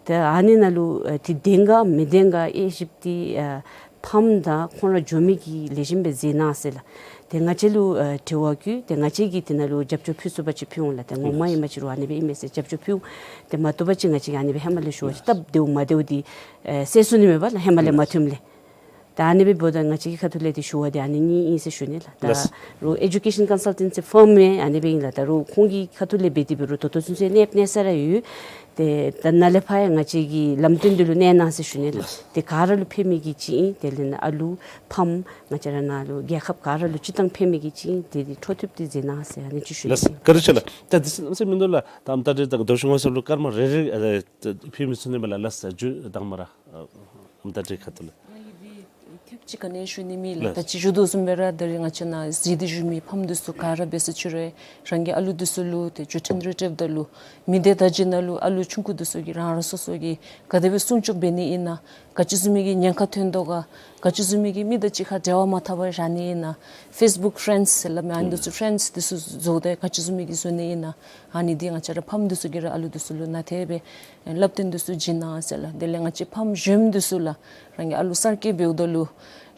ད་ཨ་ནི་ནང་ལུ་ཨ་འདི་བདེན་ག་མི་བདེན་ག་དབྱེ་ཞིབ་འདི་ཨ་ཕམ་དང་ཁོང་ར་འགྱོ་མི་གིས་ལེགས་ཤོམ་སྦེ་མཛད་གནང་ཟེར་ལགས། ཏེ་ང་བཅས་ལུ་ཨ་དྲི་བ་བཀོད། ཏེ་ང་བཅས་ཀྱིས་དེ་ནང་ལུ་རྒྱབ་སྐྱོར་ཕུལ་ཚུགས་པ་ཅིན་ཕུལ་འོང་ལགས། ཏེ་ངོ་མ་ཨིན་པ་ཅིན་རུང་ཨ་ནི་སྦེ་ཨིན་མས་ཟེར་རྒྱབ་སྐྱོར་ཕུལ་འོང་། ཏེ་མ་བཏུབ་པ་ཅིན་ང་བཅས་ཀྱིས་ཨ་ནི་སྦེ་ཧེ་མ་ལས་ཞུ་བ་ཅིན་སྟབས་བདེཝ་མ་བདེཝ་འདི་ཨེ་སེལ་ཚུགས་ནི་མས་པ་ལགས། ཧེ་མ་ལས་མ་ཐོནམ་ལས། ད་ཨ་ནི་སྦེ་འབདཝ་ད་ང་བཅས་ཀྱི་ཁ་ཐུག་ལས་འདི་ཞུ་བ་འདི་ཨ་ནི་གཉིས་ཨིན་ཟེར་ཞུ་ནི་ལགས། ད་ལགས། རོགས་ཨེ་ཌུ་ཀེ་ཤཱན་ཀོན་སཱལ་ཊེན་སི་ཕརམ་ཡང་ཨ་ནི་སྦེ་ཨིན་ལགས། ད་རོགས་ཁོང་གི་ཁ་ཐུག་ལས་འབད་དེ་འབད་རུང་ད་ལྟོ་ཚུན་ཚོད་གནས་གནས་ས་ར་ཡོད། ཏེ་ད་ནཱ་ལས་ཕར་ཡང་ང་བཅས་ཀྱི་ལམ་སྟོན་འདི་ལུ་གནས་གནང་ཟེར་ཞུ་ནི་ལགས། ལགས། ཏེ་ག་ར་ལུ་ཕན་མི་གི་ཅིག་ཨིན། དེ་ལས་ནཱ་ཨ་ལུ་ཕམ་ང་བཅས་ར་ནཱ་ལུ་རྒྱལ་ཁབ་ག་ར་ལུ་སྤྱིར་བཏང་ཕན་མི་གི་ཅིག་ཨིན། ཏེ་འདི་འཕྲོ་མཐུད་དེ་མཛད་གནང་ཟེར་ཨ་ནི་ཅིག་ཞུ་ནི་ལགས། ཨིན། བཀའ་དྲིན་ཆེ་ལགས། ད་འདི་ཚུ་གནམ་མེད་ས་མེད་མིན་འདུག་ལགས། ད་ཨམ་ད་རེས་ད་མདོ་ཤོང་ངོ་སོང་ལུ་སྐར་མ་རེ་རེ་ཨ་ཕུལ་མི་ཚུགས་ནི་མས་ལགས། ལགས་སོ། མཇུག་དང་པ་ར་ཨ་ཨམ་ད་རེས་ཁ་ཐུག་ལས། ང་གིས་འདི་ཐེབས་ཅིག་ག་ནི་ཞུ་ནི་མེད་ལགས། ལགས། ད་ཅི་ཞུ་དོ་བཟུམ་སྦེ་ར་ད་རེས་ང་བཅས་ནཱ་གཟིགས་ཏེ་བཞུགས་མི་ཕམ་འདི་ཚུ་ག་ར་འབད་ས་ཅི་རུང་རང་གི་ཨ་ལུ་འདི་ཚུ་ལུ་ཏེ་འགྲུལ་འཕྲིན་རེ་ཐེབས་ད་ལུ་མི་སྡེ་བརྡ་བརྒྱུད་ནང་ལུ་ཨ་ལུ་ཆུང་ཀུ་འདི་ཚུ་གིས་རང་རང་སོ་སོ་གིས་ག་དེ་སྦེ་སྲུང་སྐྱོབ་འབད་ནི་ཨིན་ན། ག་ཅི་བཟུམ་མའི་གི་ཉེན་ཁ་ཐོན་དོ་ག། ག་ཅི་བཟུམ་མའི་གི་མི་དང་གཅིག་ཁར་འབྲེལ་བ་མ་འཐབ་པར་བཞག་ནི་ཨིན་ན། ཕེསི་བུཀ་ཕེརེནཌསི་ཟེར་སླབ་མི་ཨ་ནི་འདི་ཚུ་ཕེརེནཌསི་འདི་ཚུ་བཟོ་སྟེ་ག་ཅི་བཟུམ་མའི་གི་བཟོ་ནི་ཨིན་ན། ཨ་ནི་འདི་ང་བཅས་ར་ཕམ་འདི་ཚུ་གིས་ར་ཨ་ལུ་འདི་ཚུ་ལུ་ནན་ཏན་སྦེ་བསླབ་སྟོན་འདི་ཚུ་བྱིན་གནང་ཟེར་ལགས། དེ་ལས་ང་བཅས་ཕམ་གཞོནམ་འདི་ཚུ་ལགས་རང་གི་ཨ་ལུ་གསར་སྐྱེས་འབདཝ་ད་ལུ་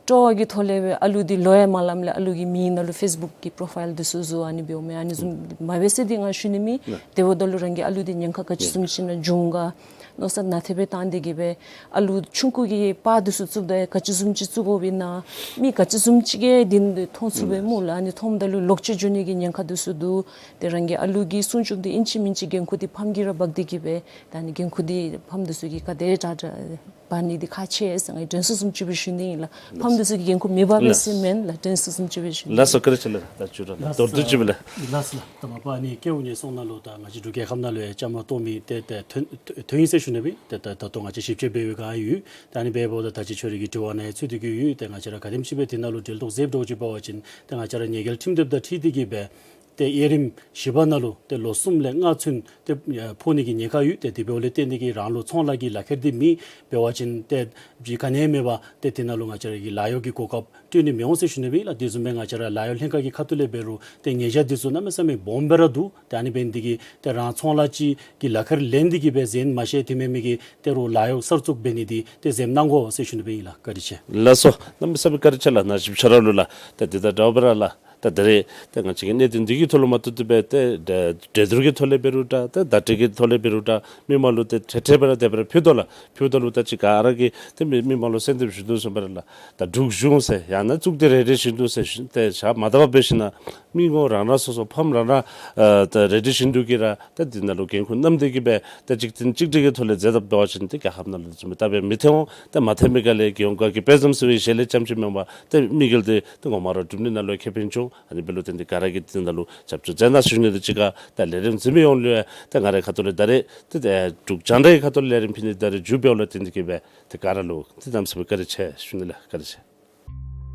སྤྲོ་བ་གི་ཐོག་ལས་སྦེ་ཨ་ལུ་འདི་ལོ་ཡང་མ་ལངམ་ལས་ཨ་ལུ་གི་མིང་ནང་ལུ་ཕེསི་བུཀ་གི་པོརོ་ཕའིལ་འདི་ཚུ་བཟོ་ཨ་ནི་འབདཝ་མས། ཨ་ནི་བཟུམ་མ་འབད་ཟེར་འདི་ང་ཞུ་ནི་མེད། དེ་འབདཝ་ད་ལུ་རང་གི་ཨ་ལུ་འདི་ཉེན་ཁ་ག་ཅི་བཟུམ་ཅིག་ནང་འབྱུང་ག་མནོ་བསམ་ནན་ཏན་སྦེ་བཏང་སྟེ་གིས་སྦེ་ཨ་ལུ་ཆུང་ཀུ་གི་པར་འདི་ཚུ་བཙུགསཔ་ད་ག་ཅི་བཟུམ་ཅིག་བཙུགས་དགོཔ་ཨིན་ན། མི་ག་ཅི་བཟུམ་ཅིག་གིས་འདི་མཐོང་ཚུགས་པས་སྨོ་ལགས། ཨ་ནི་མཐོངམ་ད་ལུ་ལོག་སྤྱོད་འགྱོ་ནི་གི་ཉེན་ཁ་འདི་ཚུ་འདུག། ཏེ་རང་གི་ཨ་ལུ་གི་སྲུང་སྐྱོབ་འདི་ཨིན་ཅི་མིན་ཅི་འགན་ཁུར་འདི་ཕམ་གྱིས་ར་འབག་སྟེ་གིས་སྦེ་ད་ཨ་ནི་འགན་ཁུར་འདི་ཕམ་འདི་ཚུ་གིས་ག་དེ་དྲག་དྲག་འབག་ནི་འདི་ཁག་ཆེ་ཟེར་ང་གིས་དྲན་གསོ་བཟུམ་ཅིག་སྦེ་ཞུ་ནི་ཨིན་ལགས། ཕམ་འདི་ཚུ་གིས་འགན་ཁུར་མི་འབག་པས་ཟེར་མེན་ལགས། དྲན་གསོ་བཟུམ་ཅིག་སྦེ་ཞུ་ནི། ལགས་སོ། བཀའ་དྲིན་ཆེ་ལགས། ད་ཅི་ར་ལགས། མདོར་བསྡུས་ཅིག་སྦེ་ལགས། ལགས་ལགས། ད་མ་པ་ཨ་ནི་སྐལ་བ་ཉེ་སོང་ནང་ལུ་ད་ང་བཅས་འབྲུག་རྒྱལ་ཁབ་ནང་ལུ་ཡང་བཅའ་མར་གཏོགས་མི་ཏེ་ཏེ་ཐོན་ཐོན་ཡི་ཟེར་ཞུ་ནི་སྦེ་ཏེ་ད་ད་ལྟོ་ང་བཅས་ཞིབ་དཔྱད་འབད་བའི་སྒང་ཡོད། ད་ཨ་ནི་འབདཝ་ད་ད་ཅི་ཁྱོད་རའི་གི་དྲི་བ་ནང་ཡང་ཚུད་དེ་གི་ཡོད། ཏེ་ང་བཅས་ར་ག་དེམ་ཅིག་སྦེ་འདི་ནང་ལུ་འབྲེལ་གཏོགས་མཛདཔ་འདྲཝ་ཅིག་འབད་བ་ཅིན་ཏེ་ང་བཅས་ར་ཉེས་འགེལ་ཁྲིམས་དེབ་དང་འཁྲིལ་ཏེ་གིས་སྦེ་ ཏེ་དབྱེ་རིམ་བཞི་པ་ནང་ལུ་ཏེ་ལོ་གསུམ་ལས་ལྔ་ཚུན་ཏེ་ཕོག་ནི་གི་ཉེན་ཁ་ཡོད། ཏེ་དེ་འབདཝ་ལས་བརྟེན་ཏེ་གིས་རང་ལུ་ཚོང་ལཱ་གི་ལག་ཁྱེར་འདི་མེད་པ་ཅིན་ཏེ་ཅིག་ག་ནི་མེད་པར་ཏེ་དེ་ནང་ལུ་ང་བཅས་ར་གིས་ལཱ་གཡོག་གི་གོ་སྐབས་སྤྲོད་ནི་མི་འོང་ཟེར་ཞུ་ནི་སྦེ་ཨིན་ལགས། དེ་བཟུམ་སྦེ་ང་བཅས་ར་ལཱ་གཡོག་ལྷན་ཁག་གི་ཁ་ཐུག་ལས་འབད་རུང་ཏེ་ཉེས་བྱ་འདི་ཚུ་གནམ་མེད་ས་མེད་སྦོམ་སྦེ་ར་འདུག། ཏེ་ཨ་ནི་འབད་ནི་འདི་གིས་ཏེ་རང་ཚོང་ལཱ་ཅིག་གི་ལག་ཁྱེར་ལེན་ཏེ་གིས་སྦེ་ཟེར་མ་ཤེས། དེ་མེན་མི་གིས་ཏེ་རོགས་ལཱ་གཡོག་གསར་བཙུགས་འབད་ནི་འདི་ཏེ་ཟེར་གནང་དགོ་ཟེར་ཞུ་ནི་སྦེ་ཨིན་ལགས། བཀའ་དྲིན་ཆེ། ལགས་སོ། གནམ་མེད་ས་མེད་བཀའ་དྲིན་ཆེ་ལགས། ནཱ་གཞི་བཞག་ར་ལུ་ལགས། ད་འདི་དང་འདྲཝ་སྦེ་ར་ལགས། ད་ད་རེས་ད་ང་བཅས་ཀྱི་གནད་དོན་འདི་གི་ཐོག་ལུ་མ་གཏོགས་ཏེ་སྦེ་ཏེ་འགྲན་བསྡུར་གྱི་ཐོག་ལས་འབད་རུང་འདྲ། ཏེ་བརྡ་སྤྲོད་ཀྱི་ཐོག་ལས་འབད་རུང་འདྲ། མི་མང་ལུ་ཏེ་ཏེ་ཏེ་སྦེ་ར་ཏེ་སྦེ་ར་ཕུལ་དོ་ལགས། ཕུལ་དོ་ལུ་ད་ཅིག་ག་ར་གིས་ཏེ་མི་མི་མང་ལུ་གསན་གཏམ་ཞུ་དོ་བཟུམ་སྦེ་ར་ལགས། ད་འབྲུག་གཞུང་ཟེར་ཡང་ན་གཙུག་སྡེ་རེ་འབྲས་བཞིན་དུ་ཟེར་ཞུ་ཏེ་བཞག་མ་ད་པ་འབད་ཞིན་ན་མི་ངོ་རང་རང་སོ་སོ་ཕམ་རང་རང་ཨ་ད་རེ་འབྲས་བཞིན་དུ་གིས་ར་ད་འདི་ནང་ལུ་འགན་ཁུར་བསྣམས་ཏེ་གིས་སྦེ་ད་གཅིག་མཐུན་གཅིག་སྒྲིལ་གྱི་ཐོག་ལས་མཛད་ད་འབད་བ་ཅིན་ཏེ་རྒྱལ་ཁབ་ནང་ལུ་བཟུམ་སྦེ་ད་སྦེ་མི་ཐོན་འོང་། ཏེ་མ་ཐོན་མི་ག་ལས་རྒྱལ་ཡོངས་ག་གི་དཔེ་བཟུམ་ཟེར་བའི་ཞལ་ལས་ཙམ་ཅིག་མེན་པར་ཏེ་དམིགས་ཡུལ་འདི་ཏེ་ངོ་མ་ར་འགྲུབ་ནི་ནང་ལུ་ཁེ་ཕན་འབྱུང་། ཨ་ནི་འབདཝ་ལས་བརྟེན་ཏེ་ག་ར་གིས་འདི་ནང་ལུ་རྒྱབ་སྐྱོར་མཛད་གནང་ཟེར་ཞུ་ནི། ད་ཅིག་ག་ད་ལས་རིམ་འཛིན་མི་ཡོངས་ལུ་ཡང་ད་ང་རའི་ཁ་ཐུག་ལས་ད་རེས་ཏེ་ད་འབྲུག་རྒྱང་བསྒྲགས་ཀྱི་ཁ་ཐུག་ལས་ལས་རིམ་ཕུལ་ནི་ད་རེས་མཇུག་འབདཝ་ལས་བརྟེན་ཏེ་གིས་སྦེ་ཏེ་ག་ར་ལུ་ཏེ་གནམ་མེད་ས་མེད་བཀའ་དྲིན་ཆེ་ཞུ་ནི་ལགས། བཀའ་དྲིན་ཆེ།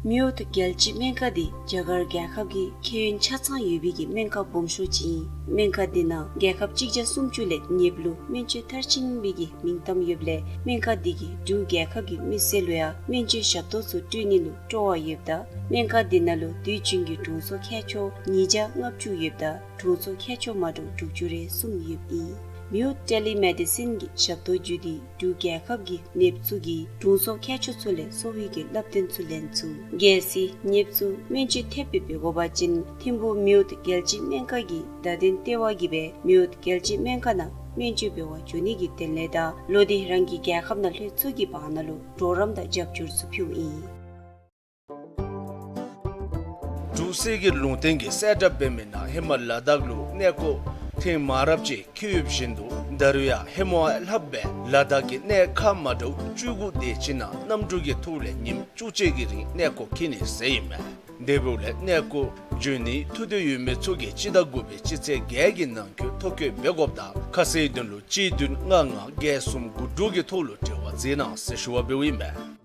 མིའུཊ་རྒྱལ་སྤྱིའི་སྨན་ཁང་འདི་རྒྱ་གར་རྒྱལ་ཁབ་ཀྱི་ཁྱད་ཡོན་ཆ་ཚང་ཡོད་པའི་གི་སྨན་ཁང་སྦོམ་ཤོས་ཅིག་ཨིན། སྨན་ཁང་འདི་ནང་རྒྱལ་ཁབ་གཅིག་བརྒྱ་སུམ་ཅུ་ལས་ཉེ་བ་ལུ་སྨན་བཅོས་མཐར་ཕྱིན་པའི་གི་མིང་གཏམ་ཡོདཔ་ལས་སྨན་ཁང་འདི་གིས་འབྲུག་རྒྱལ་ཁབ་ཀྱི་མི་སེར་ལུ་ཡང་སྨན་བཅོས་ཞབས་ཏོག་ཚུ་སྤྲོད་ནི་ལུ་སྤྲོ་བ་ཡོདཔ་ད་སྨན་ཁང་འདི་ནང་ལུ་དུས་རྒྱུན་གྱི་དྲུང་འཚོ་མཁས་མཆོག་ཉིས་བརྒྱ་ལྔ་བཅུ་ཡོདཔ་ད་དྲུང་འཚོ་མཁས་མཆོག་མ་འདྲཝ་དྲུག་ཅུ་རེ་གསུམ་ཡོདཔ་ཨིན། མིའུཊ་ཊེ་ལི་མེ་ཌི་སིན་གྱི་ཞབས་ཏོག་བརྒྱུད་དེ་འབྲུག་རྒྱལ་ཁབ་ཀྱི་ནདཔ་ཚུ་གིས་དྲུང་འཚོ་མཁས་མཆོག་ཚུ་ལས་གསོ་བའི་གི་བསླབ་སྟོན་ཚུ་ལེན་ཚུགས། གལ་སྲིད་ནདཔ་ཚུ་སྨན་བཅོས་ཐེབས་སྦེ་འབད་དགོ་པ་ཅིན་ཐིམ་ཕུག་མིའུཊ་རྒྱལ་སྤྱིའི་སྨན་ཁང་གི་བརྡ་དོན་ལྟེ་བ་གིས་སྦེ་མིའུཊ་རྒྱལ་སྤྱིའི་སྨན་ཁང་ནང་སྨན་བཅོས་འབད་བར་འགྱོ་ནི་གི་དོན་ལས་དང་ལོག་སྟེ་རང་གི་རྒྱལ་ཁབ་ནང་ལྷོད་ཚུགས་ཀྱི་བར་ན་ལུ་གྲོགས་རམ་དང་རྒྱབ་སྐྱོར་ཚུ་ཕུལཝ་ཨིན། འབྲུག་གསེར་གྱི་ལུང་བསྟན་གྱིས་གསལ་བསྒྲགས་འབད་མི་ནང་ཧེ་མ་ལ་དྭགས་ལུ་གནས་སྐོར་ཐེངས་མང་རབས་ཅིག་འཁྱིད་ཡོདཔ་བཞིན་དུ་ད་རུང་ཡང་ཧེ་མ་ལྷགཔ་སྦེ་ལ་དྭགས་ཀྱི་གནས་ཁག་མ་འདྲཝ་བཅུ་དགུ་དེ་ཅིག་ནང་གནམ་གྲུ་གི་ཐོག་ལས་ཉིནམ་བཅུ་གཅིག་གི་རིང་གནས་སྐོར་འཁྱིད་ནི་ཟེར་ཨིན་མས། དེ་འབདཝ་ལས་གནས་སྐོར་འབྱོན་ནིའི་ཐུགས་འདོད་ཡོད་མི་ཚུ་གིས་སྤྱི་ཟླ་དགུ་པའི་སྤྱི་ཚེས་བརྒྱད་ཀྱི་ནང་འཁོད་ཐོ་བཀོད་འབད་དགོཔ་དང་ཁ་གསལ་དོན་ལུ་གཅིག་བདུན་ལྔ་ལྔ་བརྒྱད་གསུམ་དགུ་དྲུག་གི་ཐོག་ལུ་འབྲེལ་བ་མཛད་གནང་ཟེར་ཞུ་བ་འབདཝ་ཨིན་མས།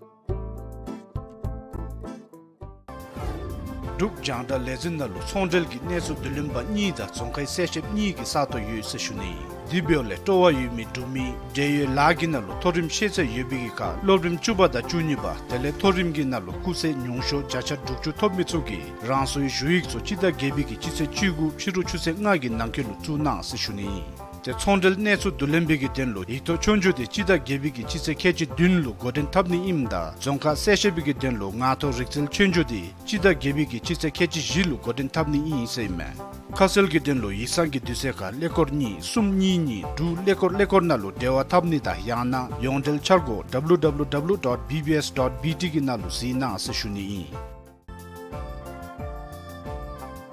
འབྲུག་རྒྱང་བསྒྲགས་ལས་འཛིན་ནང་ལུ་ཚོང་འབྲེལ་གྱི་གནས་ཚུལ་བསྡུ་ལེན་པ་གཉིས་དང་རྫོང་ཁའི་གསལ་བཤད་གཉིས་ཀྱི་ས་སྟོང་ཡོད་ཟེར་ཞུ་ནི། དེ་འབདཝ་ལས་སྤྲོ་བ་ཡོད་མི་འབྲུག་མི་འབྲེལ་ཡོད་ལཱ་གི་ནང་ལུ་མཐོ་རིམ་ཤེས་ཚད་ཡོད་པའི་གི་ཁར་སློབ་རིམ་བཅུ་པ་དང་བཅུ་གཉིས་པ་དེ་ལས་མཐོ་རིམ་གྱི་ནང་ལུ་སྐུགས་ཚད་ཉུང་ཤོས་བརྒྱ་ཆ་དྲུག་ཅུ་ཐོབ་མི་ཚུ་གིས་རང་སོའི་ཞུ་ཡིག་ཚུ་སྤྱི་ཟླ་བརྒྱད་པའི་གི་སྤྱི་ཚེས་བཅུ་དགུ་ཕྱི་རུ་ཆུ་ཚོད་ལྔ་གི་ནང་འཁོད་ལུ་བཙུགས་གནང་ཟེར་ཞུ་ནི། ཏེ་ཚོང་འབྲེལ་གནས་ཚུལ་བསྡུ་ལེན་པའི་གི་དོན་ལུ་ཡིག་ཐོག་ཆོས་རྒྱུགས་དེ་སྤྱི་ཟླ་བརྒྱད་པའི་གི་སྤྱི་ཚེས་ཁལ་གཅིག་བདུན་ལུ་འགོ་འདྲེན་འཐབ་ནི་ཨིནམ་ད་རྫོང་ཁ་གསལ་བཤད་པའི་གི་དོན་ལུ་ངག་ཐོག་རིག་རྩལ་ཆོས་རྒྱུགས་དེ་སྤྱི་ཟླ་བརྒྱད་པའི་གི་སྤྱི་ཚེས་ཁལ་གཅིག་བཞི་ལུ་འགོ་འདྲེན་འཐབ་ནི་ཨིན་ཟེར་ཨིན་མས། ཁ་གསལ་གྱི་དོན་ལུ་ཡིག་ཚང་གི་དུས་ཚོད་ཁར་ཀླད་ཀོར་གཉིས་གསུམ་གཉིས་གཉིས་དྲུག་ཀླད་ཀོར་ཀླད་ཀོར་ནང་ལུ་འབྲེལ་བ་འཐབ་ནི་དང་ཡང་ན་ཡོངས་འབྲེལ་འཆར་སྒོ་W W W dot B B S dot B T གི་ནང་ལུ་གཟིགས་གནང་ཟེར་ཞུ་ནི་ཨིན།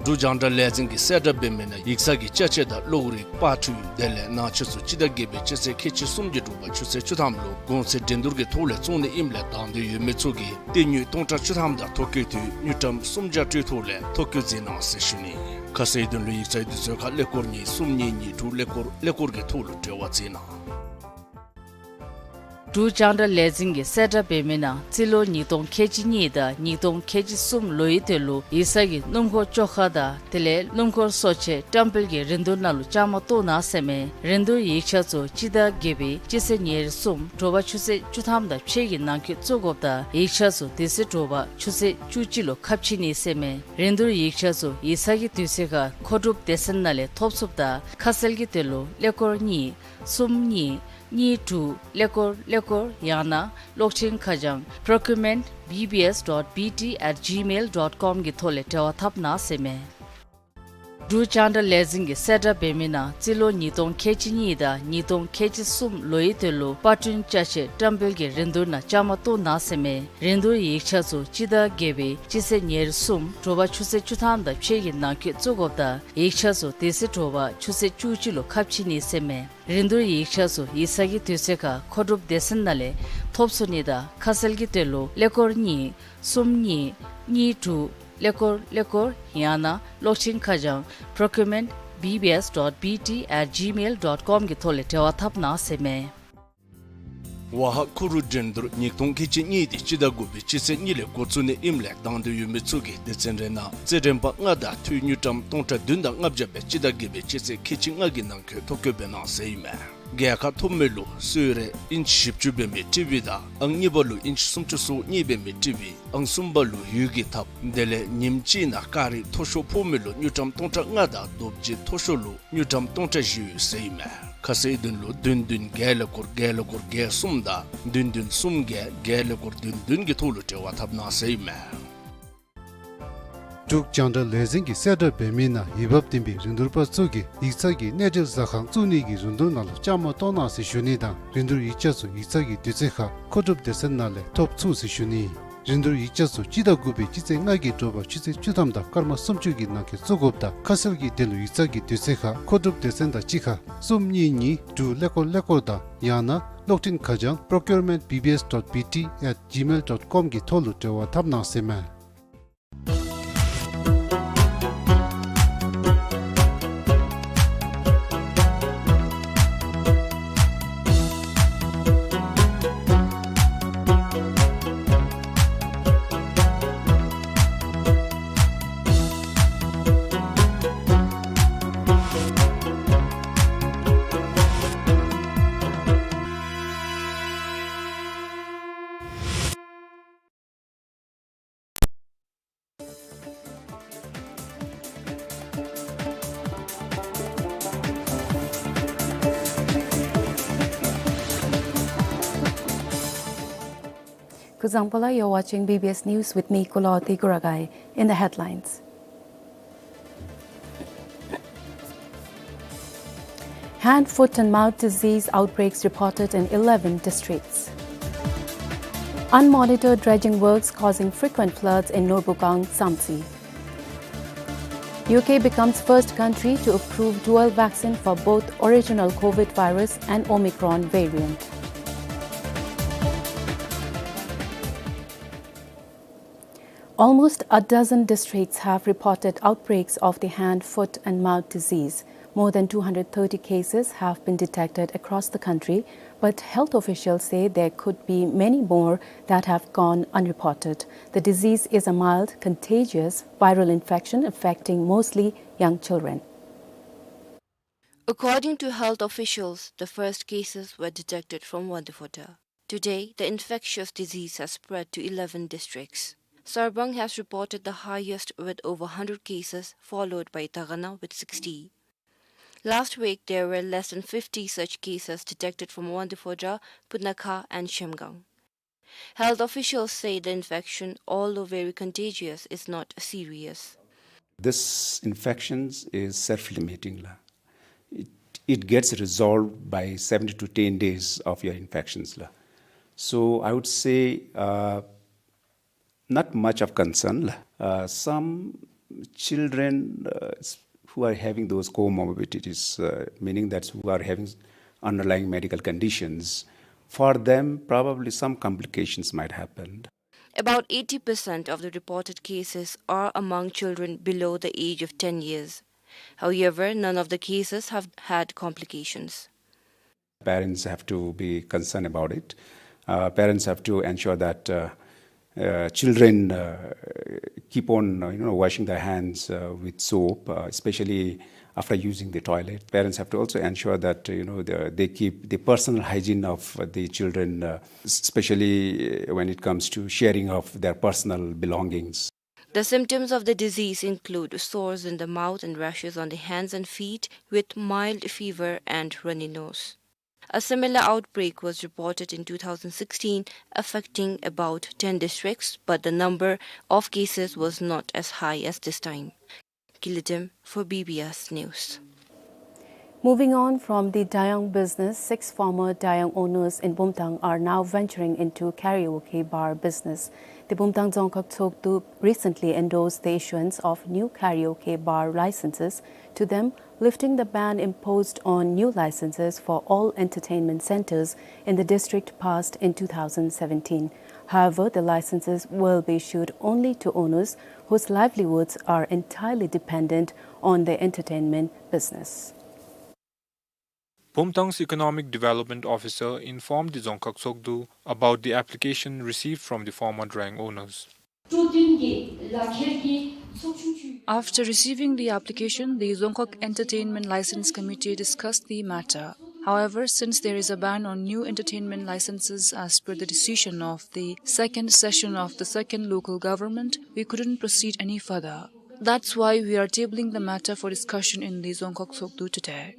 འབྲུག་རྒྱང་བསྒྲགས་ལས་འཛིན་གྱིས་གསལ་བསྒྲགས་འབད་མི་ནང་ཡིག་ཚང་གི་ཅ་ཆས་དང་གློག་རིག་པར་འཕྲུལ་དེ་ལས་ནང་ཆས་ཚུ་སྤྱི་ཟླ་བརྒྱད་པའི་སྤྱི་ཚེས་ཁལ་གཅིག་གསུམ་གྱི་དྲོ་པ་ཆུ་ཚོད་བཅུ་ཐམ་ལུ་གོང་ཚད་འགྲན་བསྡུར་གྱི་ཐོག་ལས་བཙོང་ནི་ཨིནམ་ལས་དང་འདོད་ཡོད་མི་ཚུ་གིས་སྟེང་དངུལ་སྟོང་ཕྲག་བཅུ་ཐམ་དང་ཐོ་བཀོད་དུས་དངུལ་ཀྲམ་སུམ་བརྒྱ་སྤྲོད་ཐོག་ལས་ཐོ་བཀོད་མཛད་གནང་ཟེར་ཞུ་ནི། ཁ་གསལ་དོན་ལུ་ཡིག་ཚང་དུས་ཚོད་ཁར་ཀླད་ཀོར་གཉིས་གསུམ་གཉིས་གཉིས་དྲུག་ཀླད་ཀོར་ཀླད་ཀོར་གྱི་ཐོག་ལུ་འབྲེལ་བ་མཛད་གནང་། འབྲུག་རྒྱང་བསྒྲགས་ལས་འཛིན་གྱིས་གསལ་བསྒྲགས་འབད་མི་ནང་རྩིས་ལོ་ཉིས་སྟོང་ཁལ་གཅིག་གཉིས་དང་ཉིས་སྟོང་ཁལ་གཅིག་གསུམ་ལོའི་དོན་ལུ་ཡིག་ཚང་གི་སྣུམ་འཁོར་བཅོ་ཁ་དང་དེ་ལས་སྣུམ་འཁོར་གསོ་ཆས་བཀྲམ་སྤེལ་གྱི་རིན་བསྡུར་ནང་ལུ་བཅའ་མར་གཏོགས་གནང་ཟེར་མས། རིན་བསྡུར་ཡིག་ཆ་ཚུ་སྤྱི་ཟླ་བརྒྱད་པའི་སྤྱི་ཚེས་ཉེར་གསུམ་དྲོ་པ་ཆུ་ཚོད་བཅུ་ཐམ་དང་ཕྱེད་ཀྱི་ནང་འཁོད་བཙུགས་དགོཔ་དང་ཡིག་ཆ་ཚུ་དེ་ཚེ་དྲོ་པ་ཆུ་ཚོད་བཅུ་གཅིག་ལུ་ཁ་ཕྱེ་ནི་ཟེར་མས། རིན་བསྡུར་ཡིག་ཆ་ཚུ་ཡིག་ཚང་གི་དུས་ཚོད་ཁར་མཁོ་སྒྲུབ་སྡེ་ཚན་ནང་ལས་ཐོབ་ཚུགསཔ་དང་ཁ་གསལ་གྱི་དོན་ལུ་ཀླད་ཀོར་གཉིས་གསུམ་གཉིས་གཉིས་དྲུག་ཀླད་ཀོར་ཀླད་ཀོར་ཡང་ན་གློག་འཕྲིན་ཁ་བྱང་procurement B B S dot B T at gmail dot com གི་ཐོག་ལས་འབྲེལ་བ་འཐབ་གནང་ཟེར་མས། འབྲུག་རྒྱང་བསྒྲགས་ལས་འཛིན་གྱིས་གསལ་བསྒྲགས་འབད་མི་ནང་རྩིས་ལོ་ཉིས་སྟོང་ཁལ་གཅིག་གཉིས་དང་ཉིས་སྟོང་ཁལ་གཅིག་གསུམ་ལོའི་དོན་ལུ་པར་སྐྲུན་ཅ་ཆས་བཀྲམ་སྤེལ་གྱི་རིན་བསྡུར་ནང་བཅའ་མར་གཏོགས་གནང་ཟེར་མས། རིན་བསྡུར་ཡིག་ཆ་ཚུ་སྤྱི་ཟླ་བརྒྱད་པའི་སྤྱི་ཚེས་ཉེར་གསུམ་དྲོ་པ་ཆུ་ཚོད་བཅུ་ཐམ་དང་ཕྱེད་ཀྱི་ནང་འཁོད་བཙུགས་དགོཔ་དང་ཡིག་ཆ་ཚུ་དེ་ཚེ་དྲོ་པ་ཆུ་ཚོད་བཅུ་གཅིག་ལུ་ཁ་ཕྱེ་ནི་ཟེར་མས། རིན་བསྡུར་ཡིག་ཆ་ཚུ་ཡིག་ཚང་གི་དུས་ཚོད་ཁར་མཁོ་སྒྲུབ་སྡེ་ཚན་ནང་ལས་ཐོབ་ཚུགས་ནི་དང་ཁ་གསལ་གྱི་དོན་ལུ་ཀླད་ཀོར་གཉིས་གསུམ་གཉིས་གཉིས་དྲུག་ཀླད་ཀོར་ཀླད་ཀོར་ཡང་ན་གློག་འཕྲིན་ཁ་བྱང་procurement B B S dot B T at gmail dot com གི་ཐོག་ལས་འབྲེལ་བ་འཐབ་གནང་ཟེར་མས། ཝ་ཧ་ཁུ་རུ་འགྲན་བསྡུར་ཉིས་སྟོང་ཁལ་གཅིག་གཉིས་འདི་སྤྱི་ཟླ་དགུ་པའི་སྤྱི་ཚེས་གཉིས་ལས་འགོ་བཙུགས་ནི་ཨིནམ་ལས་དང་འདོད་ཡོད་མི་ཚུ་གིས་སྡེ་ཚན་རེ་ནང་རྩེད་འགྲན་པ་ལྔ་དང་འཐུས་དངུལ་ཀྲམ་སྟོང་ཕྲག་བདུན་དང་ལྔ་བརྒྱ་སྦེ་སྤྱི་ཟླ་བརྒྱད་པའི་སྤྱི་ཚེས་ཁལ་གཅིག་ལྔ་གི་ནང་འཁོད་ཐོ་བཀོད་འབད་གནང་ཟེར་ཨིན་མས། རྒྱལ་ཁ་ཐོབ་མི་ལུ་གསོལ་རས་ཨིན་ཅི་བཞི་བཅུ་འབད་མི་ཊི་ཝི་དང་ཨང་གཉིས་པ་ལུ་ཨིན་ཅི་སུམ་ཅུ་སོ་གཉིས་འབད་མི་ཊི་ཝི། ཨང་གསུམ་པ་ལུ་ཡོས་ཀྱི་ཐགཔ། དེ་ལས་ཉིནམ་གཅིག་ནང་ཀ་རི་མཐོ་ཤོས་ཕོག་མི་ལུ་དངུལ་ཀྲམ་སྟོང་ཕྲག་ལྔ་དང་རྡོ་རྗེ་མཐོ་ཤོས་ལུ་དངུལ་ཀྲམ་སྟོང་ཕྲག་བཞི་ཡོད་ཟེར་ཨིན་མས། ཁ་གསལ་དོན་ལུ་བདུན་བདུན་བརྒྱད་ཀླད་ཀོར་བརྒྱད་ཀླད་ཀོར་བརྒྱད་གསུམ་དང་བདུན་བདུན་གསུམ་བརྒྱད་བརྒྱད་ཀླད་ཀོར་བདུན་བདུན་གྱི་ཐོག་ལུ་འབྲེལ་བ་འཐབ་གནང་ཟེར་ཨིན་མས། འབྲུག་རྒྱང་བསྒྲགས་ལས་འཛིན་གྱིས་གསལ་བསྒྲགས་འབད་མི་ནང་འོས་འབབ་ལྡན་པའི་རིན་བསྡུར་པ་ཚུ་གིས་ཡིག་ཚང་གི་གནས་འབྲེལ་ཟ་ཁང་བཙུགས་ནི་གི་རིན་བསྡུར་ནང་ལུ་བཅའ་མར་གཏོགས་གནང་ཟེར་ཞུ་ནི་དང་རིན་བསྡུར་ཡིག་ཆ་ཚུ་ཡིག་ཚང་གི་དུས་ཚོད་ཁར་མཁོ་སྒྲུབ་སྡེ་ཚན་ནང་ལས་ཐོབ་ཚུགས་ཟེར་ཞུ་ནི། རིན་བསྡུར་ཡིག་ཆ་ཚུ་སྤྱི་ཟླ་དགུ་པའི་སྤྱི་ཚེས་ལྔ་གི་དྲོ་པ་ཆུ་ཚོད་བཅུ་ཐམ་དང་སྐར་མ་སུམ་ཅུ་གི་ནང་འཁོད་བཙུགས་དགོཔ་དང་ཁ་གསལ་གྱི་དོན་ལུ་ཡིག་ཚང་གི་དུས་ཚོད་ཁར་མཁོ་སྒྲུབ་སྡེ་ཚན་དང་གཅིག་ཁར་གསུམ་གཉིས་གཉིས་དྲུག་ཀླད་ཀོར་ཀླད་ཀོར་དང་ཡང་ན་གློག་འཕྲིན་ཁ་བྱང་procurement B B S dot B T at gmail dot com གི་ཐོག་ལུ་འབྲེལ་བ་འཐབ་གནང་ཟེར་མས། Kuzuzangpo la, you're watching B B S News with me, Kulawarti Kuragai. In the headlines. Hand, foot and mouth disease outbreaks reported in eleven districts. Unmonitored dredging works causing frequent floods in Norbukang, Samtse. U K becomes first country to approve dual vaccine for both original COVID virus and Omicron variant. Almost a dozen districts have reported outbreaks of the hand, foot and mouth disease. More than two hundred thirty cases have been detected across the country, but health officials say there could be many more that have gone unreported. The disease is a mild, contagious viral infection affecting mostly young children. According to health officials, the first cases were detected from Wangdue Phodrang. Today, the infectious disease has spread to eleven districts. Sarbang has reported the highest with over hundred cases, followed by Dagana with sixty. Last week, there were less than fifty such cases detected from Wangdue Phodrang, Putnakha and Shemgang. Health officials say the infection, although very contagious, is not serious. This infections is self-limiting la. It, it gets resolved by seven to ten days of your infections la. So I would say, uh, not much of concern la. Uh, some children, uh, s-, who are having those comorbidities, uh, meaning that who are having underlying medical conditions, for them, probably some complications might happen. About eighty percent of the reported cases are among children below the age of ten years. However, none of the cases have had complications. Parents have to be concerned about it. Uh, parents have to ensure that, uh, uh, children, uh, keep on, uh, you know, washing their hands, uh, with soap, uh, especially after using the toilet. Parents have to also ensure that, uh, you know, the, they keep the personal hygiene of the children, uh, s-, especially, uh, when it comes to sharing of their personal belongings. The symptoms of the disease include sores in the mouth and rashes on the hands and feet, with mild fever and runny nose. A similar outbreak was reported in two thousand sixteen, affecting about ten districts, but the number of cases was not as high as this time. Kilidim for B B S News. Moving on from the Dayang business, six former Dayang owners in Bumthang are now venturing into karaoke bar business. The Bumthang Dzongkhag Tshogdu recently endorsed the issuance of new karaoke bar licenses to them, lifting the ban imposed on new licenses for all entertainment centers in the district passed in two thousand seventeen. However, the licenses will be issued only to owners whose livelihoods are entirely dependent on the entertainment business. Pumtang's Economic Development Officer informed the Dzongkhag Tshogdu about the application received from the former drying owners. After receiving the application, the Dzongkhag Entertainment License Committee discussed the matter. However, since there is a ban on new entertainment licenses as per the decision of the second session of the second local government, we couldn't proceed any further. That's why we are tabling the matter for discussion in the Dzongkhag Tshogdu today.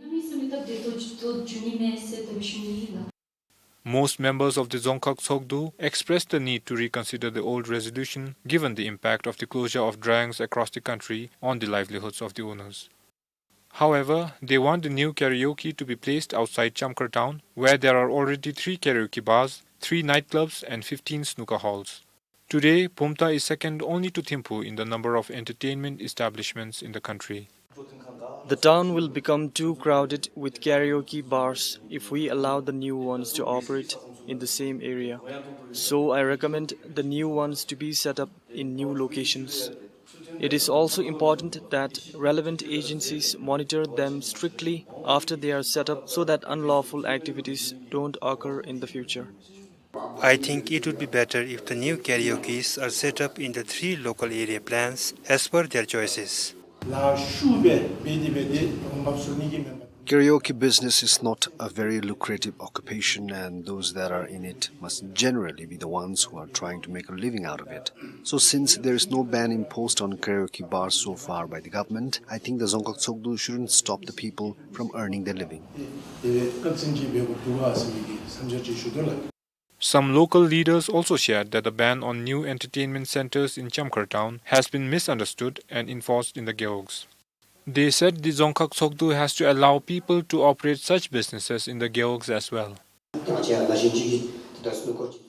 Most members of the Dzongkhag Tshogdu expressed the need to reconsider the old resolution, given the impact of the closure of dryangs across the country on the livelihoods of the owners. However, they want the new karaoke to be placed outside Chamkhar town, where there are already three karaoke bars, three nightclubs, and fifteen snooker halls. Today, Pumtang is second only to Thimphu in the number of entertainment establishments in the country. The town will become too crowded with karaoke bars if we allow the new ones to operate in the same area. So I recommend the new ones to be set up in new locations. It is also important that relevant agencies monitor them strictly after they are set up so that unlawful activities don't occur in the future. I think it would be better if the new karaokes are set up in the three local area plans as per their choices. Karaoke business is not a very lucrative occupation, and those that are in it must generally be the ones who are trying to make a living out of it. So, since there is no ban imposed on karaoke bars so far by the government, I think the Dzongkhag Tshogdu shouldn't stop the people from earning their living. Some local leaders also shared that the ban on new entertainment centers in Chamkhar town has been misunderstood and enforced in the gewogs. They said the Dzongkhag Tshogdu has to allow people to operate such businesses in the gewogs as well.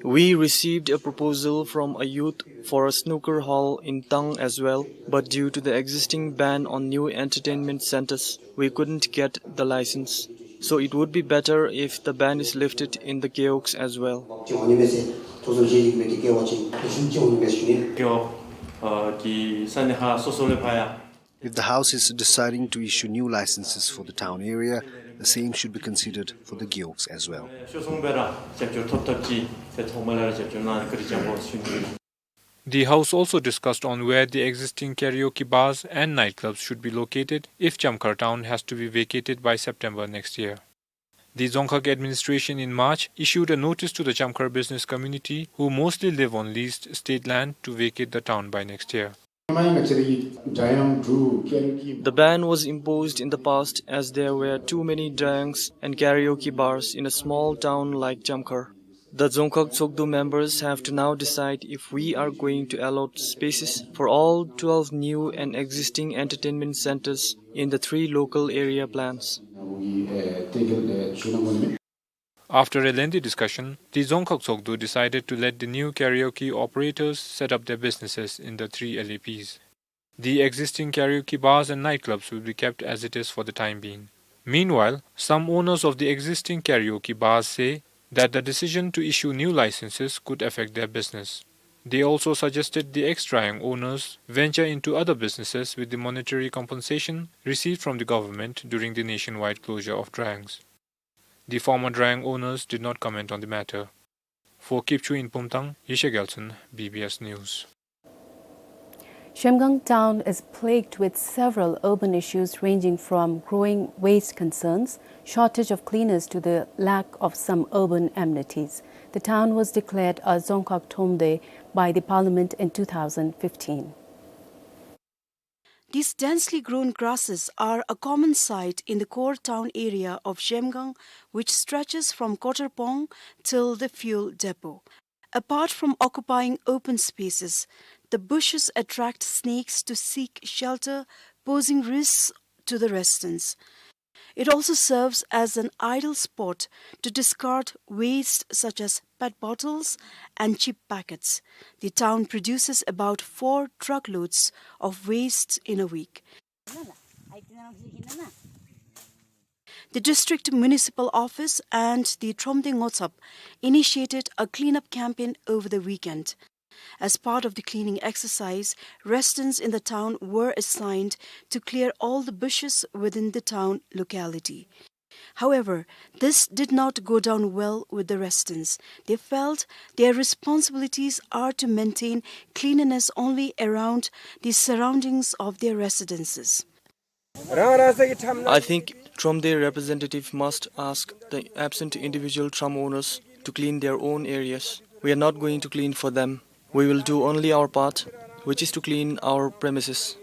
We received a proposal from a youth for a snooker hall in Tang as well, but due to the existing ban on new entertainment centers, we couldn't get the license. So it would be better if the ban is lifted in the gewogs as well. If the House is deciding to issue new licenses for the town area, the same should be considered for the gewogs as well. The House also discussed on where the existing karaoke bars and nightclubs should be located if Chamkhar town has to be vacated by September next year. The Dzongkhag administration in March issued a notice to the Chamkhar business community, who mostly live on leased state land, to vacate the town by next year. The ban was imposed in the past as there were too many dryangs and karaoke bars in a small town like Chamkhar. The Dzongkhag Tshogdu members have to now decide if we are going to allot spaces for all twelve new and existing entertainment centers in the three local area plans. After a lengthy discussion, the Dzongkhag Tshogdu decided to let the new karaoke operators set up their businesses in the three L A Ps. The existing karaoke bars and nightclubs will be kept as it is for the time being. Meanwhile, some owners of the existing karaoke bars say that the decision to issue new licenses could affect their business. They also suggested the ex-dryang owners venture into other businesses with the monetary compensation received from the government during the nationwide closure of dryangs. The former dryang owners did not comment on the matter. For Kipchoo in Pumtang, Yeshe Gyaltsen, B B S News. Zhemgang town is plagued with several urban issues ranging from growing waste concerns, shortage of cleaners to the lack of some urban amenities. The town was declared a Dzongkhag Thromde by the parliament in two thousand fifteen. These densely grown grasses are a common sight in the core town area of Zhemgang, which stretches from Kotor Pong till the fuel depot. Apart from occupying open spaces, the bushes attract snakes to seek shelter, posing risks to the residents. It also serves as an ideal spot to discard waste such as pet bottles and chip packets. The town produces about four truckloads of waste in a week. The district municipal office and the Thromde Ngotsap initiated a cleanup campaign over the weekend. As part of the cleaning exercise, residents in the town were assigned to clear all the bushes within the town locality. However, this did not go down well with the residents. They felt their responsibilities are to maintain cleanliness only around the surroundings of their residences. I think Thromde representative must ask the absent individual Throm owners to clean their own areas. We are not going to clean for them. We will do only our part, which is to clean our premises.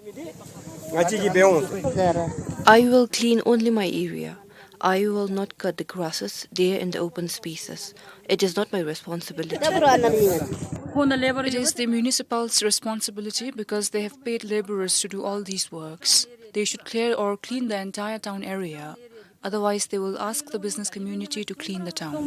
I will clean only my area. I will not cut the grasses there in the open spaces. It is not my responsibility. It is the municipal's responsibility because they have paid laborers to do all these works. They should clear or clean the entire town area. Otherwise, they will ask the business community to clean the town.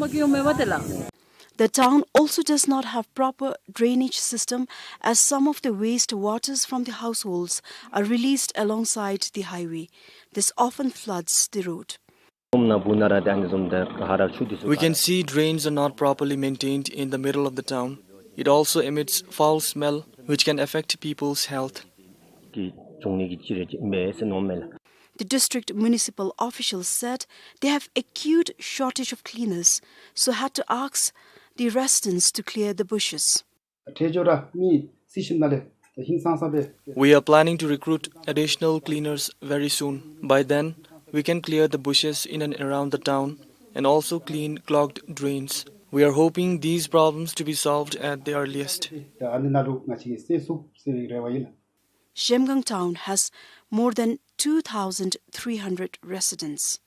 The town also does not have proper drainage system, as some of the waste waters from the households are released alongside the highway. This often floods the road. We can see drains are not properly maintained in the middle of the town. It also emits foul smell, which can affect people's health. The district municipal officials said they have acute shortage of cleaners, so had to ask the residents to clear the bushes. We are planning to recruit additional cleaners very soon. By then, we can clear the bushes in and around the town and also clean clogged drains. We are hoping these problems to be solved at the earliest. Zhemgang town has more than two thousand three hundred residents.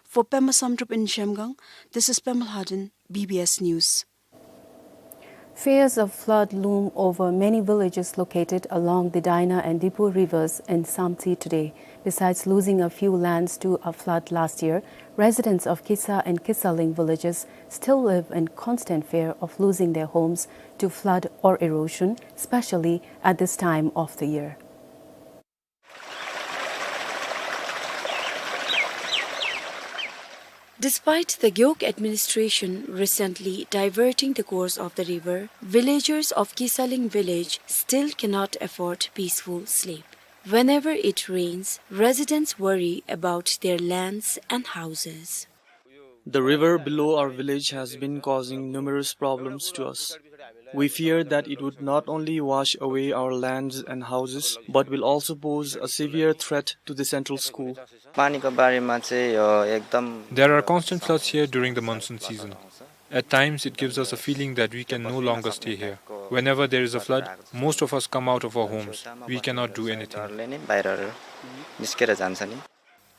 For Pema Samdrup in Zhemgang, this is Pema Lhaden, B B S News. Fears of flood loom over many villages located along the Daina and Diphu rivers in Samtse today. Besides losing a few lands to a flood last year, residents of Kisa and Kisaling villages still live in constant fear of losing their homes to flood or erosion, especially at this time of the year. Despite the Gewog administration recently diverting the course of the river, villagers of Kisaling village still cannot afford peaceful sleep. Whenever it rains, residents worry about their lands and houses. The river below our village has been causing numerous problems to us. We fear that it would not only wash away our lands and houses, but will also pose a severe threat to the central school. पानीको बारेमा चाहिँ यो एकदम There are constant floods here during the monsoon season. At times, it gives us a feeling that we can no longer stay here. Whenever there is a flood, most of us come out of our homes. We cannot do anything. घरले नै बाहिरहरू निस्केर जान्छ नि।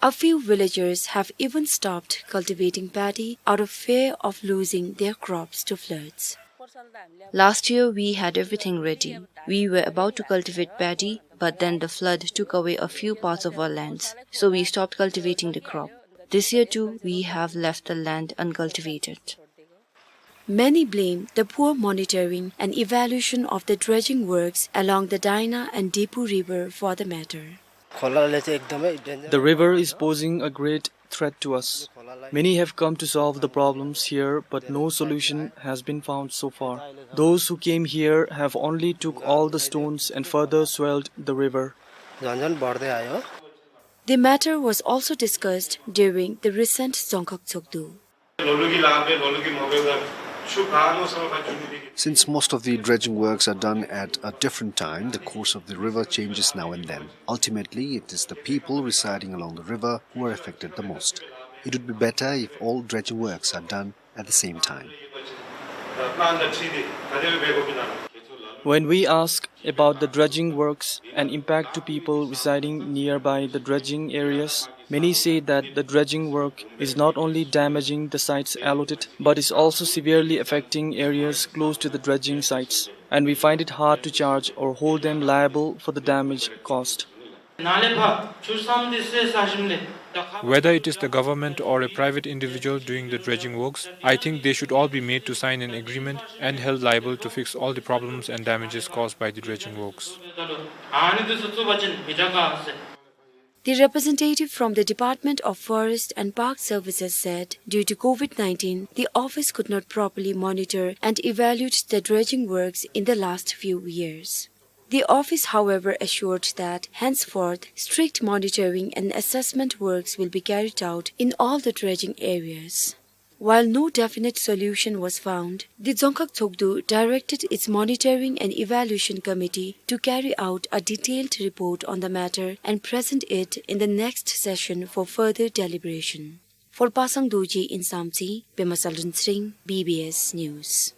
A few villagers have even stopped cultivating paddy out of fear of losing their crops to floods. Last year, we had everything ready. We were about to cultivate paddy, but then the flood took away a few parts of our lands, so we stopped cultivating the crop. This year too, we have left the land uncultivated. Many blame the poor monitoring and evaluation of the dredging works along the Daina and Diphu river for the matter. खोलाले चाहिँ एकदमै danger The river is posing a great threat to us. Many have come to solve the problems here, but no solution has been found so far. Those who came here have only took all the stones and further swelled the river. झन् झन् बढ्दै आयो। The matter was also discussed during the recent Dzongkhag Tshogdu. Since most of the dredging works are done at a different time, the course of the river changes now and then. Ultimately, it is the people residing along the river who are affected the most. It would be better if all dredging works are done at the same time. When we ask about the dredging works and impact to people residing nearby the dredging areas, many say that the dredging work is not only damaging the sites allotted, but is also severely affecting areas close to the dredging sites, and we find it hard to charge or hold them liable for the damage caused. Whether it is the government or a private individual doing the dredging works, I think they should all be made to sign an agreement and held liable to fix all the problems and damages caused by the dredging works. The representative from the Department of Forest and Park Services said, due to COVID nineteen, the office could not properly monitor and evaluate the dredging works in the last few years. The office, however, assured that henceforth strict monitoring and assessment works will be carried out in all the dredging areas. While no definite solution was found, the Dzongkhag Tshogdu directed its monitoring and evaluation committee to carry out a detailed report on the matter and present it in the next session for further deliberation. For Pasang Dorji in Samtse, Pema Tsalring Tshering, B B S News.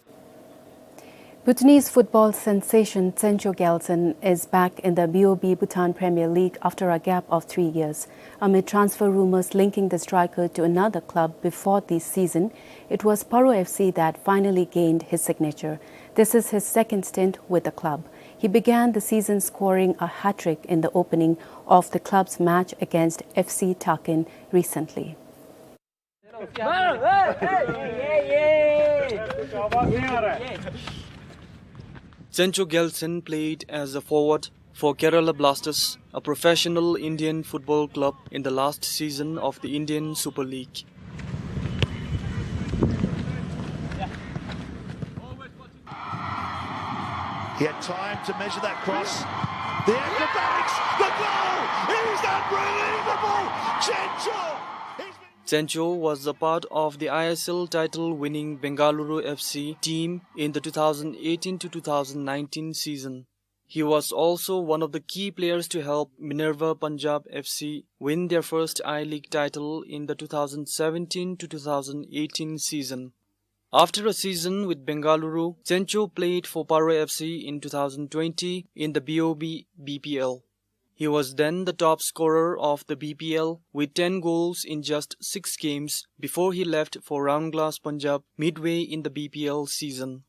Bhutanese football sensation Tsencho Gyaltsen is back in the B O B Bhutan Premier League after a gap of three years. Amid transfer rumors linking the striker to another club before this season, it was Paro F C that finally gained his signature. This is his second stint with the club. He began the season scoring a hat-trick in the opening of the club's match against F C Takin recently. Tsencho Gyaltsen played as a forward for Kerala Blasters, a professional Indian football club, in the last season of the Indian Super League. He had time to measure that cross. The acrobatics, the goal! It is unbelievable! Tsencho! He's been Tsencho was a part of the I S L title-winning Bengaluru F C team in the two thousand eighteen to two thousand nineteen season. He was also one of the key players to help Minerva Punjab F C win their first I-League title in the two thousand seventeen to two thousand eighteen season. After a season with Bengaluru, Tsencho played for Paro F C in two thousand twenty in the B O B B P L. He was then the top scorer of the B P L with ten goals in just six games before he left for Round Glass Punjab midway in the B P L season.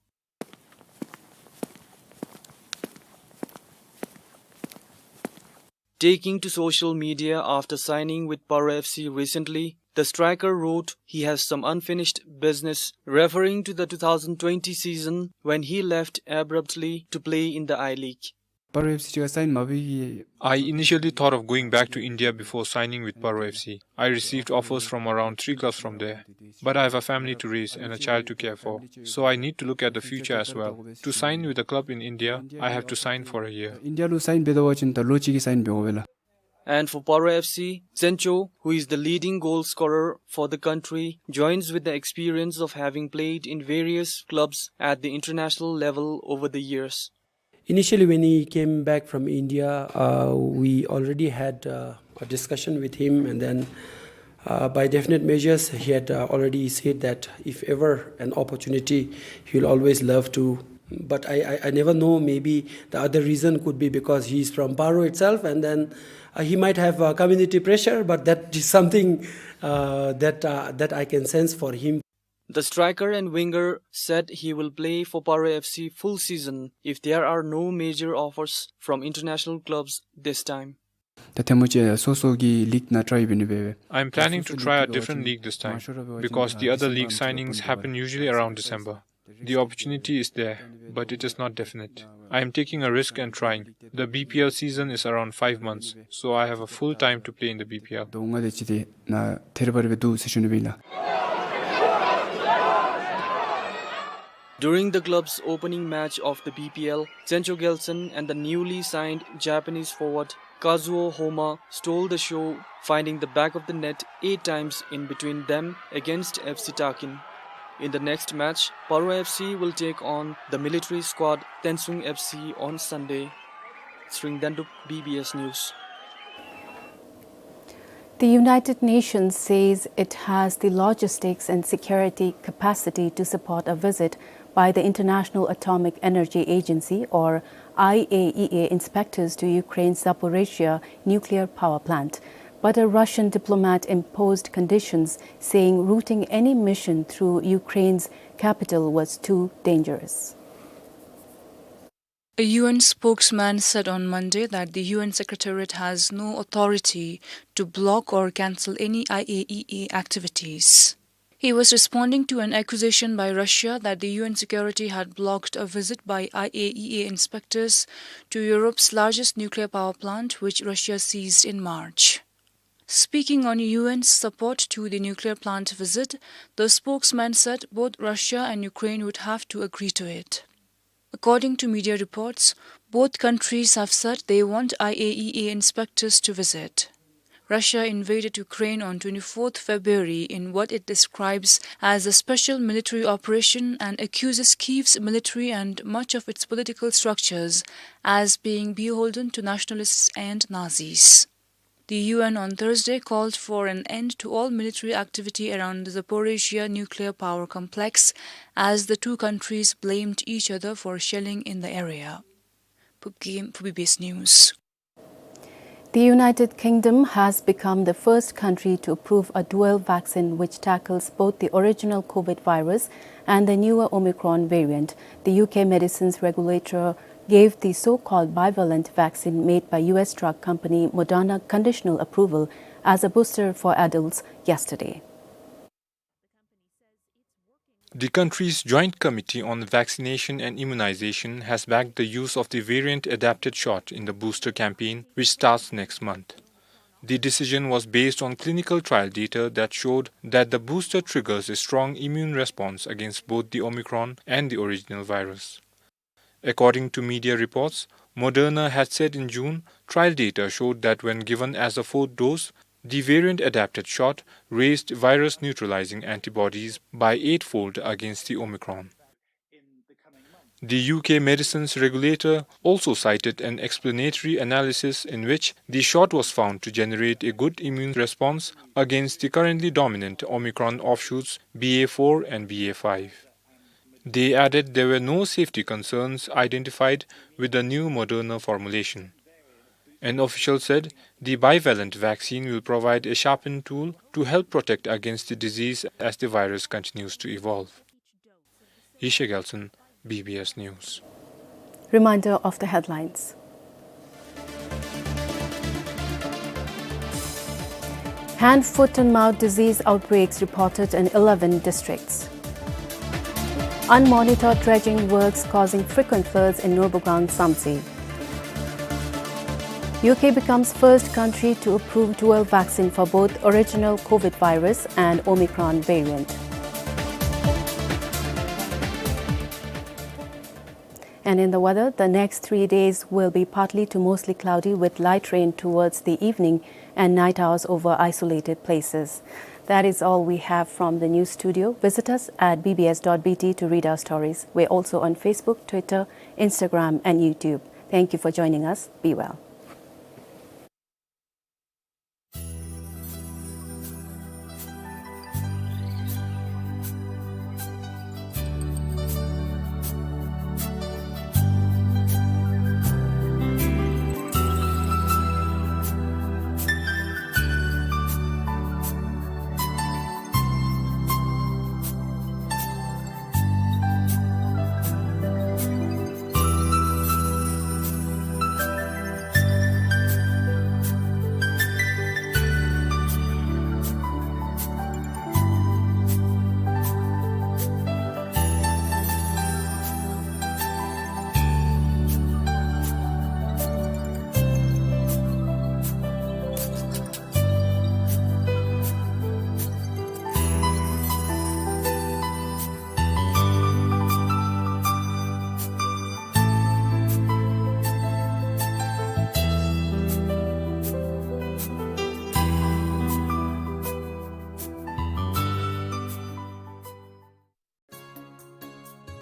Taking to social media after signing with Paro F C recently, the striker wrote he has some unfinished business, referring to the two thousand twenty season when he left abruptly to play in the I-League. Paro F C ཅིག་ཁར་སའིན་མ་འབད་བའི། I initially thought of going back to India before signing with Paro F C. I received offers from around three clubs from there. But I have a family to raise and a child to care for, so I need to look at the future as well. To sign with a club in India, I have to sign for a year. ཨིན་ཌི་ཡ་ལུ་སའིན་འབད་དོ་བ་ཅིན་ད་ལོ་གཅིག་གི་སའིན་འབད་དགོ་པས་ལགས། And for Paro F C, Tsencho, who is the leading goal scorer for the country, joins with the experience of having played in various clubs at the international level over the years. Initially, when he came back from India, uh, we already had, uh, a discussion with him, and then, uh, by definite measures, he had, uh, already said that if ever an opportunity, he will always love to. But I, I, I never know, maybe the other reason could be because he is from Paro itself, and then, uh, he might have, uh, community pressure, but that is something, uh, that, uh, that I can sense for him. The striker and winger said he will play for Paro F C full season if there are no major offers from international clubs this time. ད་ཐེངས་མ་ཅིག་སོ་སོ་གི་ལིག་ནང་ཊ་རའི་འབད་ནི་འབད་བས། I'm planning to try a different league this time because the other league signings happen usually around December. The opportunity is there, but it is not definite. I am taking a risk and trying. The B P L season is around five months, so I have a full time to play in the B P L. ད་ང་དེ་ཅིག་དེ་ནང་ཐད་རི་བ་རི་སྦེ་འདུག་ཟེར་ཞུ་ནི་སྦེ་ཨིན་ལགས། During the club's opening match of the B P L, Tsencho Gyaltsen and the newly signed Japanese forward Kazuo Homma stole the show, finding the back of the net eight times in between them against F C Takin. In the next match, Paro F C will take on the military squad Tensung F C on Sunday. Tshering Dendup, B B S News. The United Nations says it has the logistics and security capacity to support a visit by the International Atomic Energy Agency, or I A E A, inspectors to Ukraine's Zaporizhzhia nuclear power plant. But a Russian diplomat imposed conditions, saying routing any mission through Ukraine's capital was too dangerous. A U N spokesman said on Monday that the U N Secretariat has no authority to block or cancel any I A E A activities. He was responding to an accusation by Russia that the U N security had blocked a visit by I A E A inspectors to Europe's largest nuclear power plant, which Russia seized in March. Speaking on U N's support to the nuclear plant visit, the spokesman said both Russia and Ukraine would have to agree to it. A According to media reports, both countries have said they want I A E A inspectors to visit. Russia invaded Ukraine on twenty-fourth February in what it describes as a special military operation and accuses Kyiv's military and much of its political structures as being beholden to nationalists and Nazis. The U N on Thursday called for an end to all military activity around the Zaporizhzhia nuclear power complex as the two countries blamed each other for shelling in the area. Phukim for B B S News. The United Kingdom has become the first country to approve a dual vaccine which tackles both the original COVID virus and the newer Omicron variant. The U K medicines regulator gave the so-called bivalent vaccine made by U S drug company Moderna conditional approval as a booster for adults yesterday. The country's Joint Committee on Vaccination and Immunization has backed the use of the variant-adapted shot in the booster campaign, which starts next month. The decision was based on clinical trial data that showed that the booster triggers a strong immune response against both the Omicron and the original virus. According to media reports, Moderna had said in June trial data showed that when given as a fourth dose, the variant-adapted shot raised virus-neutralizing antibodies by eightfold against the Omicron. The U K medicines regulator also cited an explanatory analysis in which the shot was found to generate a good immune response against the currently dominant Omicron offshoots B A four and B A five. They added there were no safety concerns identified with the new Moderna formulation. An official said the bivalent vaccine will provide a sharpened tool to help protect against the disease as the virus continues to evolve. Yishai Gyaltsen, B B S News. Reminder of the headlines. Hand, foot and mouth disease outbreaks reported in eleven districts. Unmonitored dredging works causing frequent floods in Norbugang, Samtse. U K becomes first country to approve dual vaccine for both original COVID virus and Omicron variant. And in the weather, the next three days will be partly to mostly cloudy with light rain towards the evening and night hours over isolated places. That is all we have from the news studio. Visit us at B B S dot B T to read our stories. We're also on Facebook, Twitter, Instagram, and YouTube. Thank you for joining us. Be well.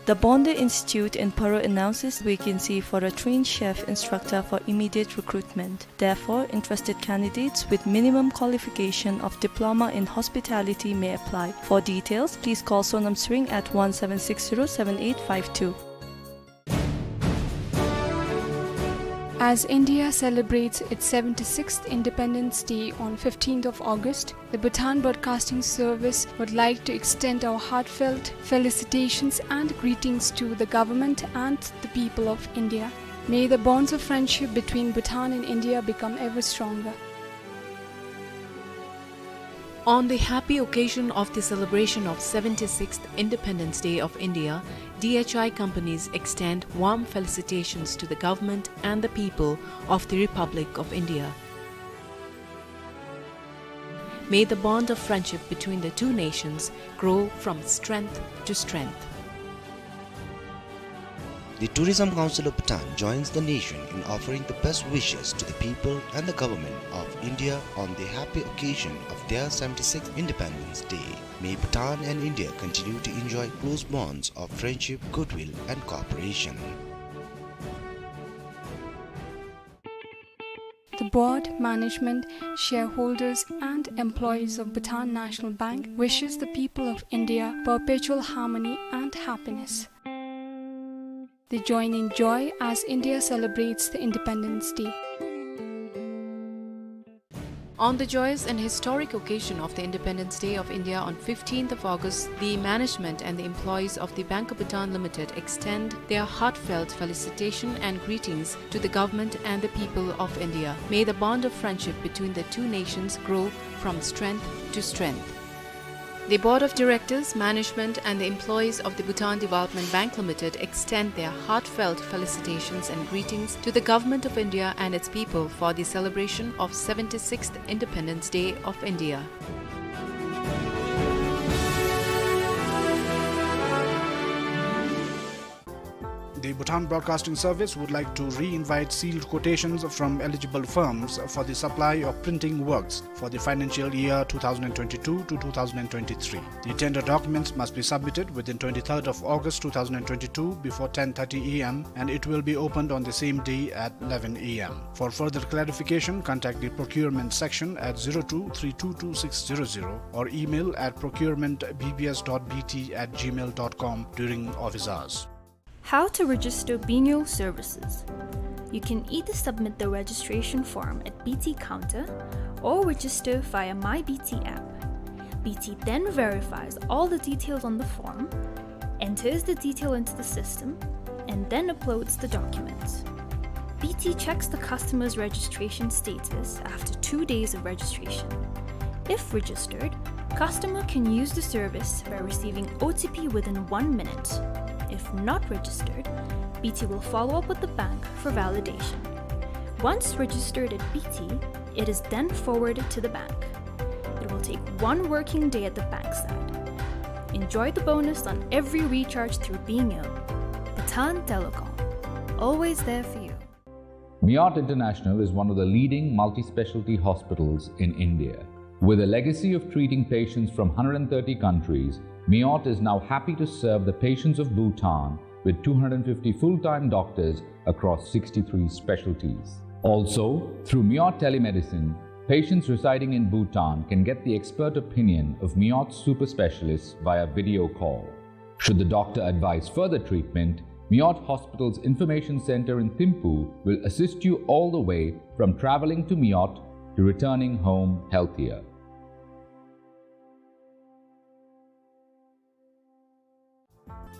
The Bonda Institute in Paro announces vacancy for a trained chef instructor for immediate recruitment. Therefore, interested candidates with minimum qualification of diploma in hospitality may apply. For details, please call Sonam Tsering at one seven six zero seven eight five two. As India celebrates its seventy-sixth Independence Day on fifteenth of August, the Bhutan Broadcasting Service would like to extend our heartfelt felicitations and greetings to the government and the people of India. May the bonds of friendship between Bhutan and India become ever stronger. On the happy occasion of the celebration of seventy-sixth Independence Day of India, D H I companies extend warm felicitations to the government and the people of the Republic of India. May the bond of friendship between the two nations grow from strength to strength. The Tourism Council of Bhutan joins the nation in offering the best wishes to the people and the government of India on the happy occasion of their seventy-sixth Independence Day. May Bhutan and India continue to enjoy close bonds of friendship, goodwill, and cooperation. The board, management, shareholders, and employees of Bhutan National Bank wishes the people of India perpetual harmony and happiness. They join in joy as India celebrates the Independence Day. On the joyous and historic occasion of the Independence Day of India on fifteenth of August, the management and the employees of the Bank of Bhutan Limited extend their heartfelt felicitation and greetings to the government and the people of India. May the bond of friendship between the two nations grow from strength to strength. The board of directors, management, and the employees of the Bhutan Development Bank Limited extend their heartfelt felicitations and greetings to the Government of India and its people for the celebration of seventy-sixth Independence Day of India. The Bhutan Broadcasting Service would like to re-invite sealed quotations from eligible firms for the supply of printing works for the financial year two thousand twenty-two to two thousand twenty-three. The tender documents must be submitted within twenty-third of August two thousand twenty-two before ten thirty A M, and it will be opened on the same day at eleven A M. For further clarification, contact the procurement section at zero two three two two six zero zero or email at procurement B B S dot B T at gmail dot com during office hours. How to register Bingyo services. You can either submit the registration form at B T counter or register via My B T app. B T then verifies all the details on the form, enters the detail into the system, and then uploads the documents. B T checks the customer's registration status after two days of registration. If registered, customer can use the service by receiving O T P within one minute. If not registered, B T will follow up with the bank for validation. Once registered at B T, it is then forwarded to the bank. It will take one working day at the bank side. Enjoy the bonus on every recharge through Bingyo. Bhutan Telecom, always there for you. Meot International is one of the leading multi-specialty hospitals in India. With a legacy of treating patients from one hundred thirty countries, Meot is now happy to serve the patients of Bhutan with two hundred fifty full-time doctors across sixty-three specialties. Also, through Meot Telemedicine, patients residing in Bhutan can get the expert opinion of Meot super specialists via video call. Should the doctor advise further treatment, Meot Hospital's Information Center in Thimphu will assist you all the way from traveling to Meot to returning home healthier.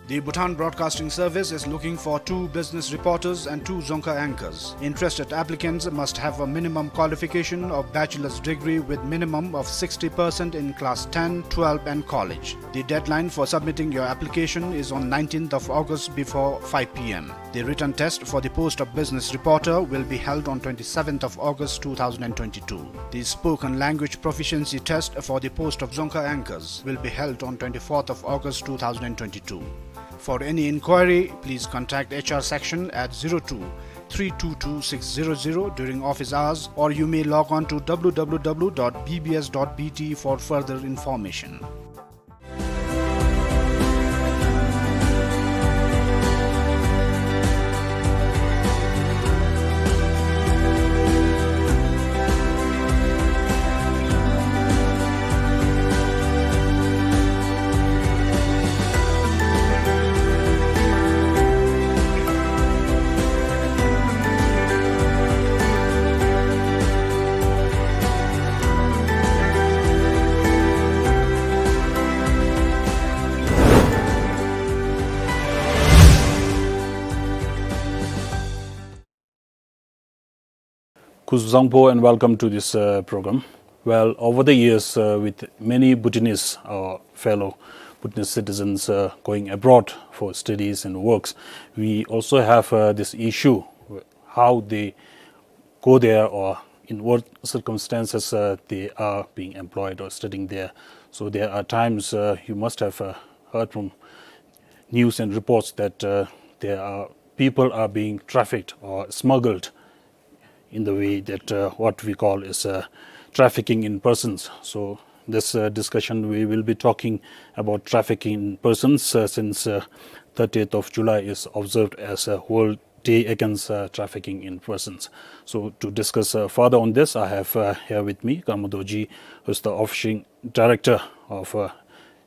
The Bhutan Broadcasting Service is looking for two business reporters and two Dzongkha anchors. Interested applicants must have a minimum qualification of bachelor's degree with minimum of sixty percent in class ten, twelve and college. The deadline for submitting your application is on nineteenth of August before five P M. The written test for the post of business reporter will be held on twenty-seventh of August two thousand twenty-two. The spoken language proficiency test for the post of Dzongkha anchors will be held on twenty-fourth of August two thousand twenty-two. For any inquiry, please contact H R section at zero two three two two six zero zero during office hours, or you may log on to W W W dot B B S dot B T for further information. Kuzuzangpo and welcome to this, uh, program. Well, over the years, uh, with many Bhutanese, uh, fellow Bhutanese citizens, uh, going abroad for studies and works, we also have, uh, this issue, how they go there or in what circumstances, uh, they are being employed or studying there. So there are times, uh, you must have, uh, heard from news and reports that, uh, there are people are being trafficked or smuggled in the way that, uh, what we call is, uh, trafficking in persons. So this, uh, discussion, we will be talking about trafficking in persons, uh, since, uh, thirtieth of July is observed as a World Day Against, uh, Trafficking in Persons. So to discuss, uh, further on this, I have, uh, here with me Karma Dorji, who is the official director of, uh,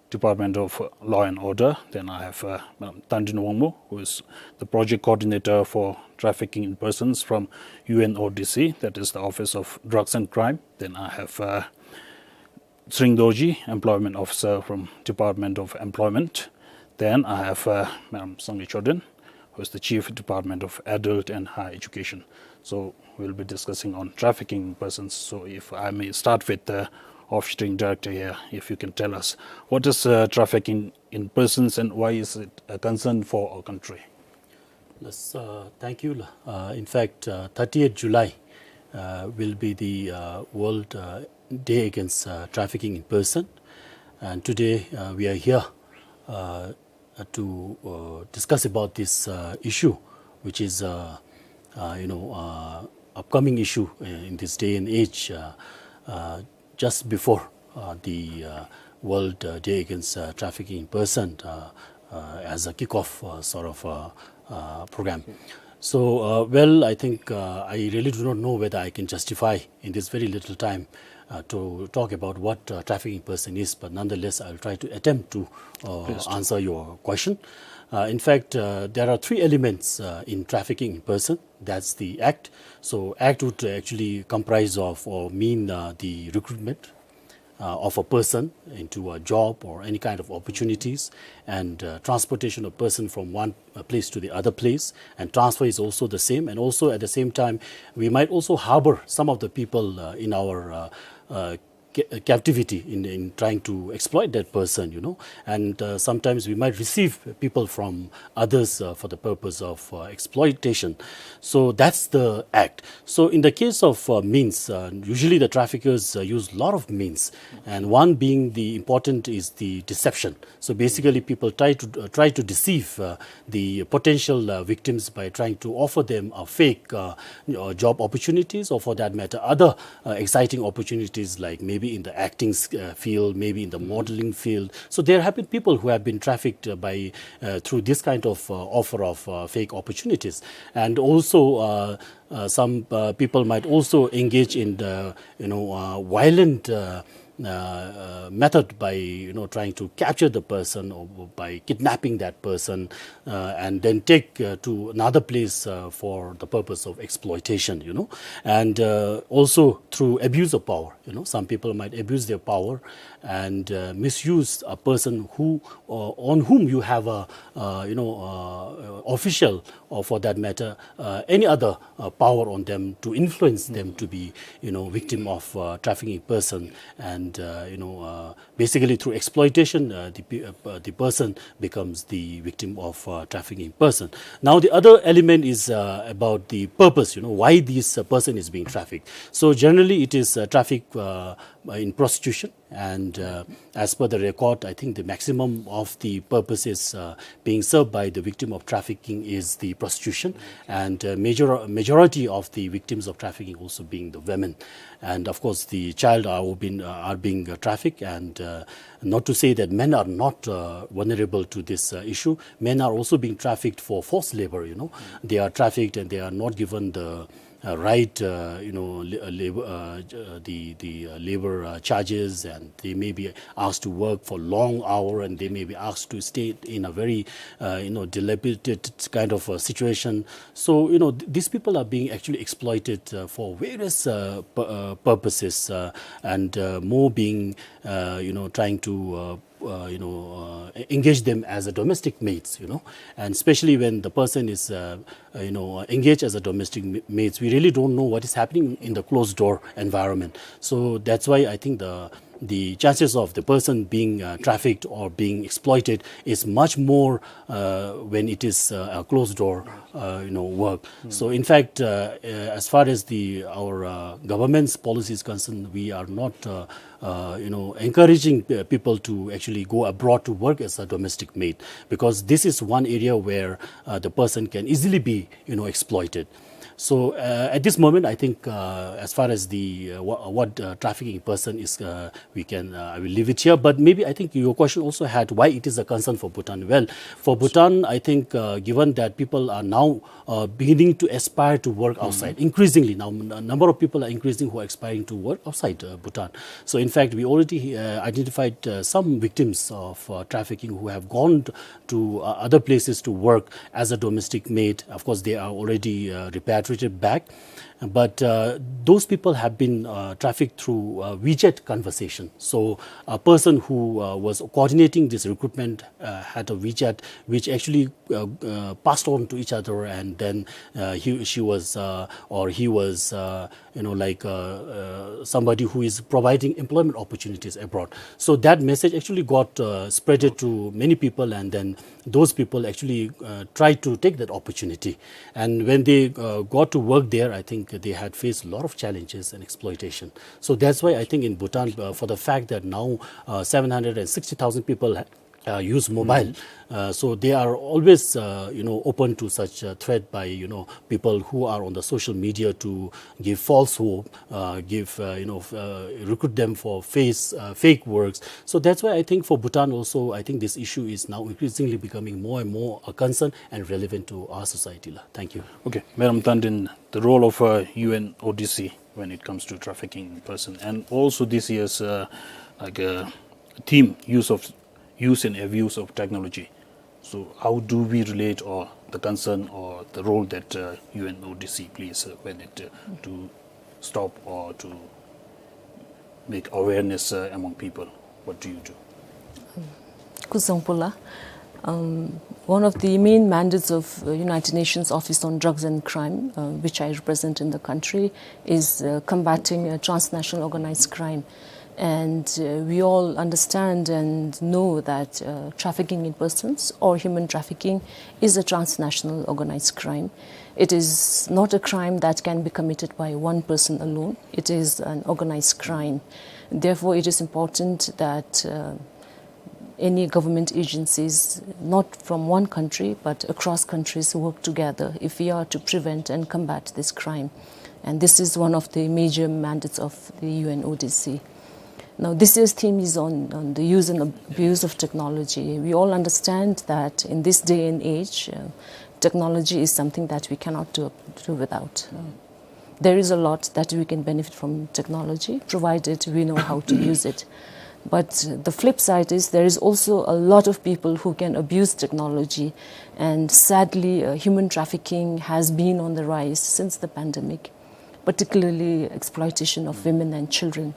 Department of Law and Order. Then I have, uh, Madam Tandrin Wangmo, who is the project coordinator for trafficking in persons from U N O D C, that is the Office of Drugs and Crime. Then I have, uh, Tshering Dorji, employment officer from Department of Employment. Then I have, uh, Madam Sangay Choden, who is the chief, Department of Adult and Higher Education. So we'll be discussing on trafficking in persons. So if I may start with the officiating director here, if you can tell us, what is, uh, trafficking in persons and why is it a concern for our country? Yes, uh, thank you. Uh, in fact, uh, thirtieth July, uh, will be the, uh, World, uh, Day Against, uh, Trafficking in Person. And today, uh, we are here, uh, uh, to, uh, discuss about this, uh, issue, which is, uh, uh, you know, uh, upcoming issue, uh, in this day and age, uh, uh, just before, uh, the, uh, World, uh, Day Against, uh, Trafficking in Person, uh, uh, as a kickoff, uh, sort of, uh, uh, program. So, uh, well, I think, uh, I really do not know whether I can justify in this very little time, uh, to talk about what, uh, trafficking person is, but nonetheless, I'll try to attempt to, uh, Please do. answer your question. Uh, in fact, uh, there are three elements, uh, in trafficking in person. That's the act. So, act would actually comprise of or mean, uh, the recruitment, uh, of a person into a job or any kind of opportunities, and, uh, transportation of person from one, uh, place to the other place, and transfer is also the same. And also at the same time, we might also harbor some of the people, uh, in our, uh, uh, ca-, uh, captivity in, in trying to exploit that person, you know. And, uh, sometimes we might receive people from others, uh, for the purpose of, uh, exploitation. So that's the act. So in the case of, uh, means, uh, usually the traffickers, uh, use a lot of means, and one being the important is the deception. So basically, people try to, uh, try to deceive, uh, the potential, uh, victims by trying to offer them a fake, uh, you know, job opportunities, or for that matter, other, uh, exciting opportunities, like maybe in the acting, uh, field, maybe in the modeling field. So there have been people who have been trafficked, uh, by, uh, through this kind of, uh, offer of, uh, fake opportunities. And also, uh, uh, some, uh, people might also engage in the, you know, uh, violent, uh, uh, uh, method by, you know, trying to capture the person or by kidnapping that person, uh, and then take, uh, to another place, uh, for the purpose of exploitation, you know. And, uh, also through abuse of power, you know, some people might abuse their power and, uh, misuse a person who, uh, on whom you have a, uh, you know, uh, official, or for that matter, uh, any other, uh, power on them to influence them to be, you know, victim of, uh, trafficking person, and, uh, you know, uh, basically through exploitation, uh, the pe-, uh, uh, the person becomes the victim of, uh, trafficking person. Now, the other element is, uh, about the purpose, you know, why this, uh, person is being trafficked. So generally, it is, uh, traffic, uh, in prostitution. And, uh, as per the record, I think the maximum of the purposes, uh, being served by the victim of trafficking is the prostitution, and, uh, major-, majority of the victims of trafficking also being the women. And of course, the child are being, uh, are being, uh, trafficked, and, uh, not to say that men are not, uh, vulnerable to this, uh, issue. Men are also being trafficked for forced labor, you know. They are trafficked and they are not given the uh, right, uh, you know, la-, uh, labor, uh, j-, uh, the, the, uh, labor, uh, charges, and they may be asked to work for long hour, and they may be asked to stay in a very, uh, you know, dilapidated kind of a situation. So, you know, th-, these people are being actually exploited, uh, for various, uh, pu-, uh, purposes, uh, and, uh, more being, uh, you know, trying to, uh, uh, you know, uh, e-, engage them as a domestic mates, you know, and especially when the person is, uh, uh, you know, uh, engaged as a domestic ma-, mates, we really don't know what is happening in the closed door environment. So that's why I think the, the chances of the person being uh, trafficked or being exploited is much more uh, when it is uh, a closed door, uh, you know, work. So in fact, uh, uh, as far as the our uh, government's policy is concerned, we are not, uh, uh, you know, encouraging p- people to actually go abroad to work as a domestic maid, because this is one area where uh, the person can easily be, you know, exploited. So uh, at this moment, I think uh, as far as the uh, wha- what uh, trafficking person is, uh, we can uh, I will leave it here. But maybe I think your question also had why it is a concern for Bhutan. Well, for Bhutan, I think uh, given that people are now uh, beginning to aspire to work outside, increasingly now, n- number of people are increasing who are aspiring to work outside uh, Bhutan. So in fact, we already uh, identified uh, some victims of uh, trafficking who have gone to uh, other places to work as a domestic maid. Of course, they are already uh, repatriated back. But uh, those people have been uh, trafficked through uh, WeChat conversation. So a person who uh, was coordinating this recruitment uh, had a WeChat, which actually uh, uh, passed on to each other, and then uh, he, she was uh, or he was uh, you know, like uh, uh, somebody who is providing employment opportunities abroad. So that message actually got uh, spreaded to many people, and then those people actually uh, tried to take that opportunity. And when they uh, got to work there, I think they had faced a lot of challenges and exploitation. So that's why I think in Bhutan, uh, for the fact that now uh, seven hundred sixty thousand people uh, use mobile. Uh, so they are always, uh, you know, open to such uh, threat by, you know, people who are on the social media to give false hope, uh, give, uh, you know, f- uh, recruit them for face, uh, fake works. So that's why I think for Bhutan also, I think this issue is now increasingly becoming more and more a concern and relevant to our society. La. Thank you. Okay, Madam Tandin, the role of uh, U N O D C when it comes to trafficking in person, and also this year's uh, like uh, theme, use of use and abuse of technology. So how do we relate or the concern or the role that uh, U N O D C plays uh, when it uh, to stop or to make awareness uh, among people? What do you do? Kuzuzangpo la. Um, one of the main mandates of uh, United Nations Office on Drugs and Crime, uh, which I represent in the country, is uh, combating uh, transnational organized crime. And uh, we all understand and know that uh, trafficking in persons or human trafficking is a transnational organized crime. It is not a crime that can be committed by one person alone. It is an organized crime. Therefore, it is important that uh, any government agencies, not from one country but across countries, work together if we are to prevent and combat this crime. And this is one of the major mandates of the U N O D C. Now, this year's theme is on, on the use and abuse of technology. We all understand that in this day and age, uh, technology is something that we cannot do, do without. Uh, there is a lot that we can benefit from technology, provided we know how to use it. But the flip side is there is also a lot of people who can abuse technology, and sadly, uh, human trafficking has been on the rise since the pandemic, particularly exploitation of women and children.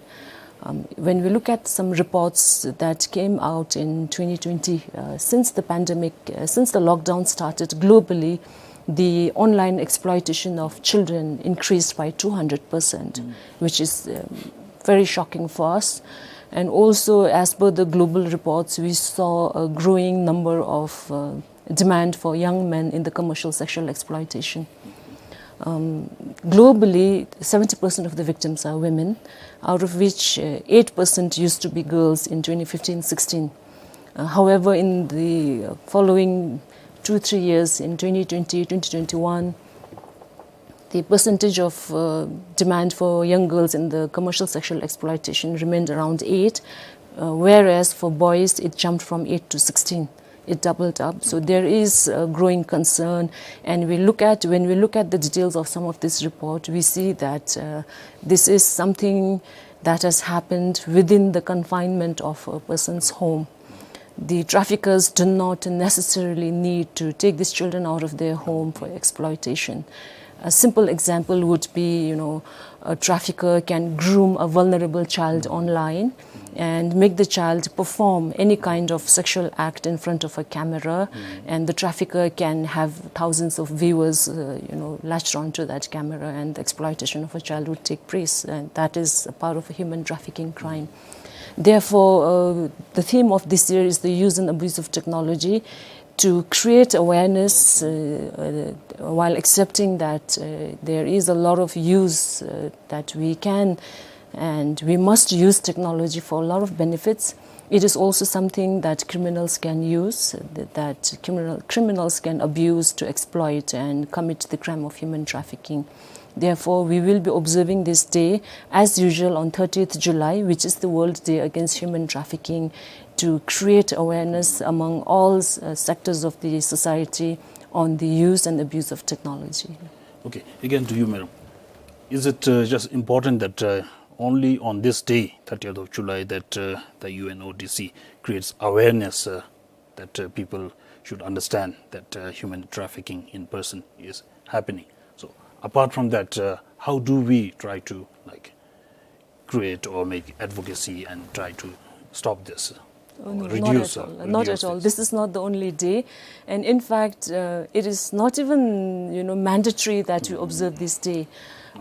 Um, when we look at some reports that came out in twenty twenty, uh, since the pandemic, uh, since the lockdown started globally, the online exploitation of children increased by two hundred percent, which is um, very shocking for us. And also, as per the global reports, we saw a growing number of uh, demand for young men in the commercial sexual exploitation. Um, globally, seventy percent of the victims are women, out of which uh, eight percent used to be girls in twenty fifteen sixteen. Uh, however, in the following two, three years, in twenty twenty, twenty twenty-one, the percentage of uh, demand for young girls in the commercial sexual exploitation remained around eight, uh, whereas for boys it jumped from eight to sixteen. It doubled up. So there is a growing concern, and we look at when we look at the details of some of this report, we see that uh, this is something that has happened within the confinement of a person's home. The traffickers do not necessarily need to take these children out of their home for exploitation. A simple example would be, you know, a trafficker can groom a vulnerable child online and make the child perform any kind of sexual act in front of a camera, and the trafficker can have thousands of viewers, uh, you know, latched onto that camera, and the exploitation of a child would take place, and that is a part of a human trafficking crime. Therefore, uh, the theme of this year is the use and abuse of technology to create awareness, uh, uh, while accepting that, uh, there is a lot of use, uh, that we can and we must use technology for a lot of benefits. It is also something that criminals can use, uh, th-, that criminal, criminals can abuse to exploit and commit the crime of human trafficking. Therefore, we will be observing this day as usual on thirtieth July, which is the World Day Against Human Trafficking, to create awareness among all, uh, sectors of the society on the use and abuse of technology. Okay, again to you, madam. Is it, uh, just important that, uh, only on this day, thirtieth of July, that, uh, the U N O D C creates awareness, uh, that, uh, people should understand that, uh, human trafficking in person is happening? So apart from that, uh, how do we try to, like, create or make advocacy and try to stop this, uh, Oh, or no, not reduce, at uh, all. Not reduce at all. This? This is not the only day. And in fact, uh, it is not even, you know, mandatory that we observe this day.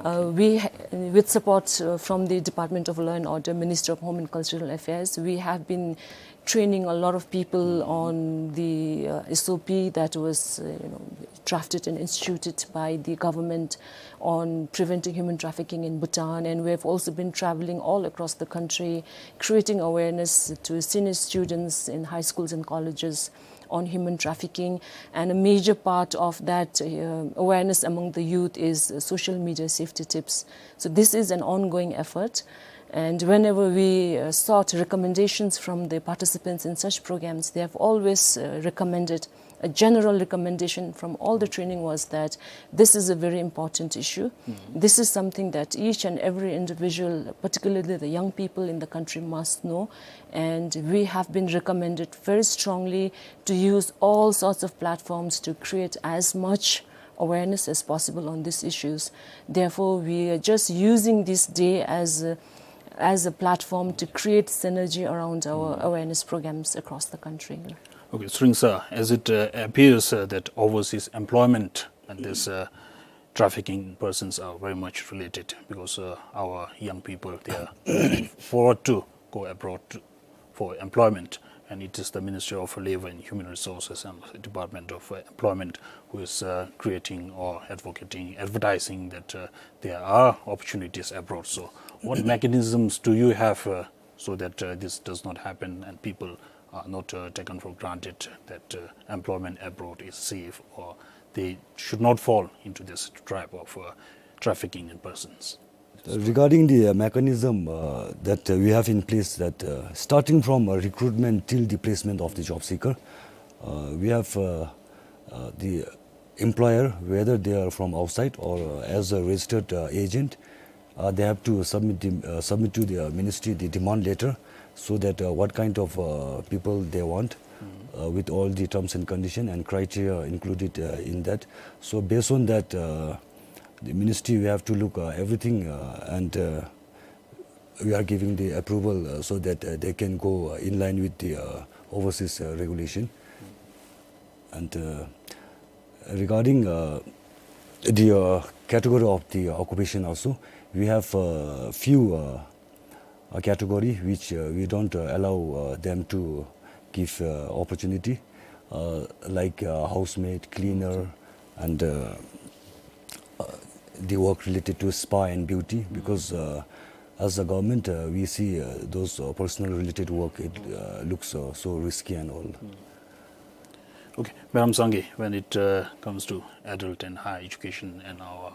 Uh, we, ha-, with support, uh, from the Department of Law and Order, Ministry of Home and Cultural Affairs, we have been training a lot of people on the, uh, S O P that was, uh, you know, drafted and instituted by the government on preventing human trafficking in Bhutan. And we have also been traveling all across the country, creating awareness to senior students in high schools and colleges on human trafficking. And a major part of that, uh, awareness among the youth is, uh, social media safety tips. So this is an ongoing effort. And whenever we, uh, sought recommendations from the participants in such programs, they have always, uh, recommended, a general recommendation from all the training was that this is a very important issue. This is something that each and every individual, particularly the young people in the country, must know. And we have been recommended very strongly to use all sorts of platforms to create as much awareness as possible on these issues. Therefore, we are just using this day as a, as a platform to create synergy around our awareness programs across the country. Okay, Tshering sir, as it, uh, appears, uh, that overseas employment and this, uh, trafficking in persons are very much related, because, uh, our young people, they are looking forward to go abroad to, for employment, and it is the Ministry of Labor and Human Resources and Department of, uh, Employment who is, uh, creating or advocating, advertising that, uh, there are opportunities abroad. So what mechanisms do you have, uh, so that, uh, this does not happen and people are not, uh, taken for granted, that, uh, employment abroad is safe, or they should not fall into this trap of, uh, trafficking in persons? Uh, regarding the, uh, mechanism, uh, that, uh, we have in place, that, uh, starting from, uh, recruitment till the placement of the job seeker, uh, we have, uh, uh, the employer, whether they are from outside or, uh, as a registered, uh, agent, uh, they have to submit the, uh, submit to the, uh, ministry the demand letter, so that, uh, what kind of, uh, people they want, uh, with all the terms and condition and criteria included, uh, in that. So based on that, uh, the ministry, we have to look, uh, everything, uh, and, uh, we are giving the approval, uh, so that, uh, they can go, uh, in line with the, uh, overseas, uh, regulation. And, uh, regarding, uh, the, uh, category of the occupation also, we have, uh, few, uh, a category which, uh, we don't, uh, allow, uh, them to give, uh, opportunity, uh, like, uh, housemaid, cleaner, and, uh, uh, the work related to spa and beauty, because, uh, as a government, uh, we see, uh, those, uh, personal related work, it, uh, looks, uh, so risky and all. Okay, Madam Sangay, when it, uh, comes to adult and higher education and our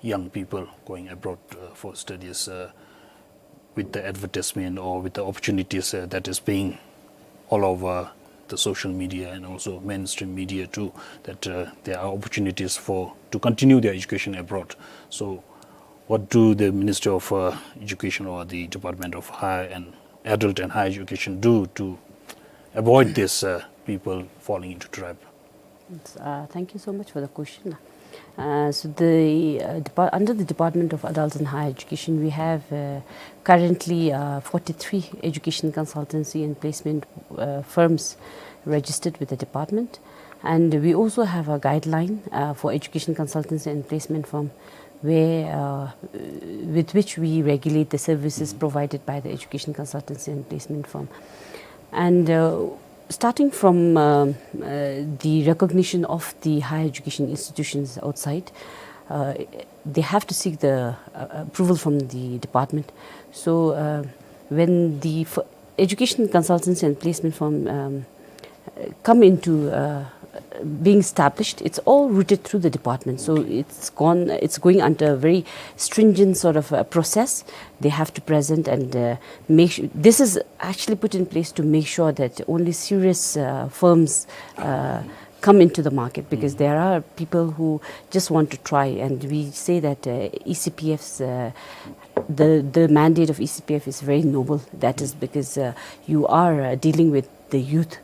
young people going abroad, uh, for studies, uh, with the advertisement or with the opportunities, uh, that is being all over the social media and also mainstream media too, that, uh, there are opportunities for to continue their education abroad. So what do the Ministry of, uh, Education or the Department of Higher and Adult and Higher Education do to avoid this, uh, people falling into trap? Yes, uh, thank you so much for the question. Uh, so the, uh, depart-, under the Department of Adult and Higher Education, we have, uh, currently, uh, forty-three education consultancy and placement, uh, firms registered with the department. And we also have a guideline, uh, for education consultancy and placement firm where, uh, with which we regulate the services provided by the education consultancy and placement firm. And, uh, starting from, um, uh, the recognition of the higher education institutions outside, uh, they have to seek the, uh, approval from the department. So, uh, when the f- education consultancy and placement firm, um, uh, come into, uh, being established, it's all routed through the department. So it's gone, it's going under a very stringent sort of a process. They have to present and, uh, make su- this is actually put in place to make sure that only serious, uh, firms, uh, come into the market, because there are people who just want to try, and we say that, uh, E C P F's, uh, the the mandate of E C P F is very noble. That is because, uh, you are, uh, dealing with the youth.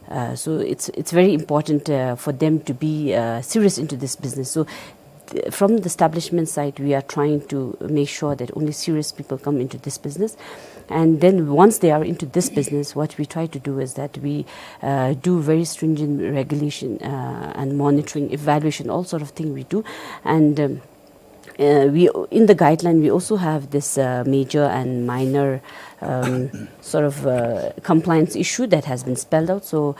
Uh, so it's it's very important, uh, for them to be, uh, serious into this business. So th- from the establishment side, we are trying to make sure that only serious people come into this business. And then once they are into this business, what we try to do is that we, uh, do very stringent regulation, uh, and monitoring, evaluation, all sort of thing we do. And, um, uh, we in the guideline we also have this, uh, major and minor, um, sort of, uh, compliance issue that has been spelled out. So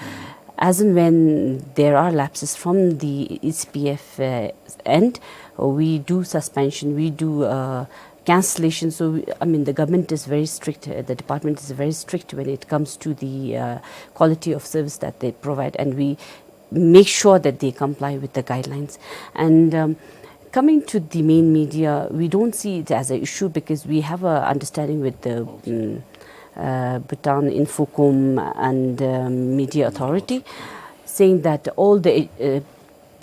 as and when there are lapses from the E C P F, uh, end, we do suspension, we do, uh, cancellation. So we, I mean, the government is very strict, uh, the department is very strict when it comes to the, uh, quality of service that they provide, and we make sure that they comply with the guidelines. And, um, coming to the main media, we don't see it as an issue because we have a understanding with the, um, uh, Bhutan Infocom and, um, Media Authority, saying that all the, uh,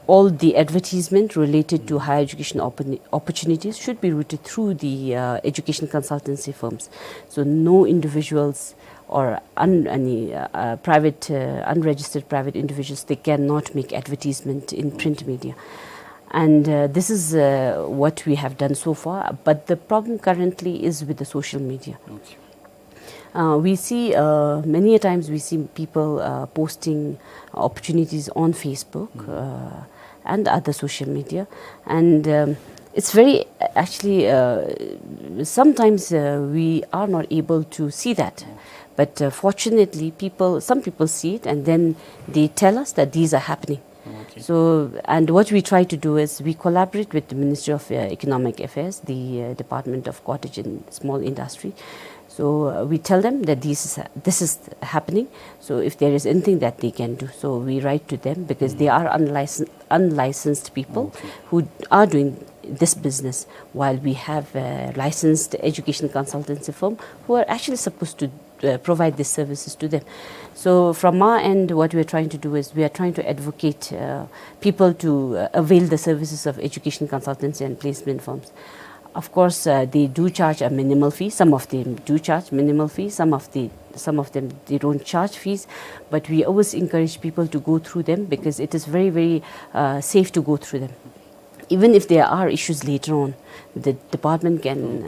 all the advertisement related to higher education oppor- opportunities should be routed through the, uh, education consultancy firms. So no individuals or un- any, uh, uh, private, uh, unregistered private individuals, they cannot make advertisement in print media. And, uh, this is, uh, what we have done so far. But the problem currently is with the social media. Uh, we see, uh, many a times we see people, uh, posting opportunities on Facebook, uh, and other social media, and, um, it's very, actually, uh, sometimes, uh, we are not able to see that. But, uh, fortunately, people, some people see it, and then they tell us that these are happening. So, and what we try to do is we collaborate with the Ministry of, uh, Economic Affairs, the, uh, Department of Cottage and Small Industry. So, uh, we tell them that this is, this is happening. So if there is anything that they can do, so we write to them, because they are unlicensed, unlicensed people who are doing this business, while we have a licensed education consultancy firm who are actually supposed to, uh, provide these services to them. So from our end, what we are trying to do is we are trying to advocate, uh, people to, uh, avail the services of education consultancy and placement firms. Of course, uh, they do charge a minimal fee. Some of them do charge minimal fee. Some of the some of them, they don't charge fees. But we always encourage people to go through them because it is very, very, uh, safe to go through them. Even if there are issues later on, the department can,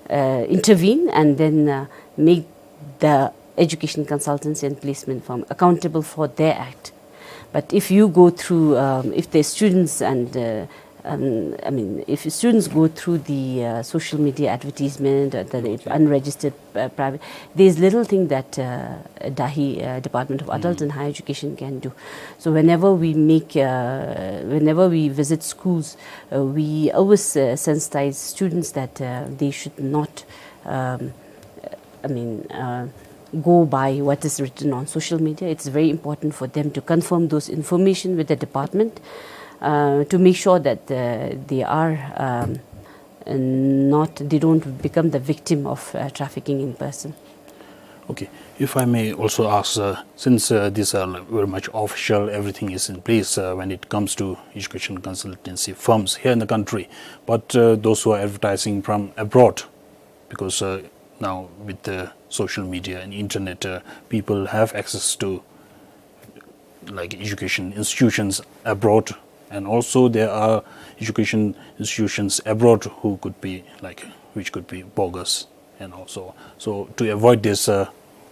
uh, uh, intervene and then, uh, make the education consultancy and placement firm accountable for their act. But if you go through, um, if the students and, uh, um, I mean, if students go through the, uh, social media advertisement, uh, the unregistered, uh, private, there's little thing that, uh, DAHE, uh, Department of Adult and Higher Education, can do. So whenever we make, uh, whenever we visit schools, uh, we always, uh, sensitize students that, uh, they should not, um, I mean, uh, go by what is written on social media. It's very important for them to confirm those information with the department, uh, to make sure that, uh, they are, um, not, they don't become the victim of, uh, trafficking in person. Okay, if I may also ask, uh, since, uh, these are, like, very much official, everything is in place, uh, when it comes to education consultancy firms here in the country, but, uh, those who are advertising from abroad, because, uh, now with the social media and internet, uh, people have access to, like, education institutions abroad, and also there are education institutions abroad who could be, like, which could be bogus and also. So to avoid this, uh,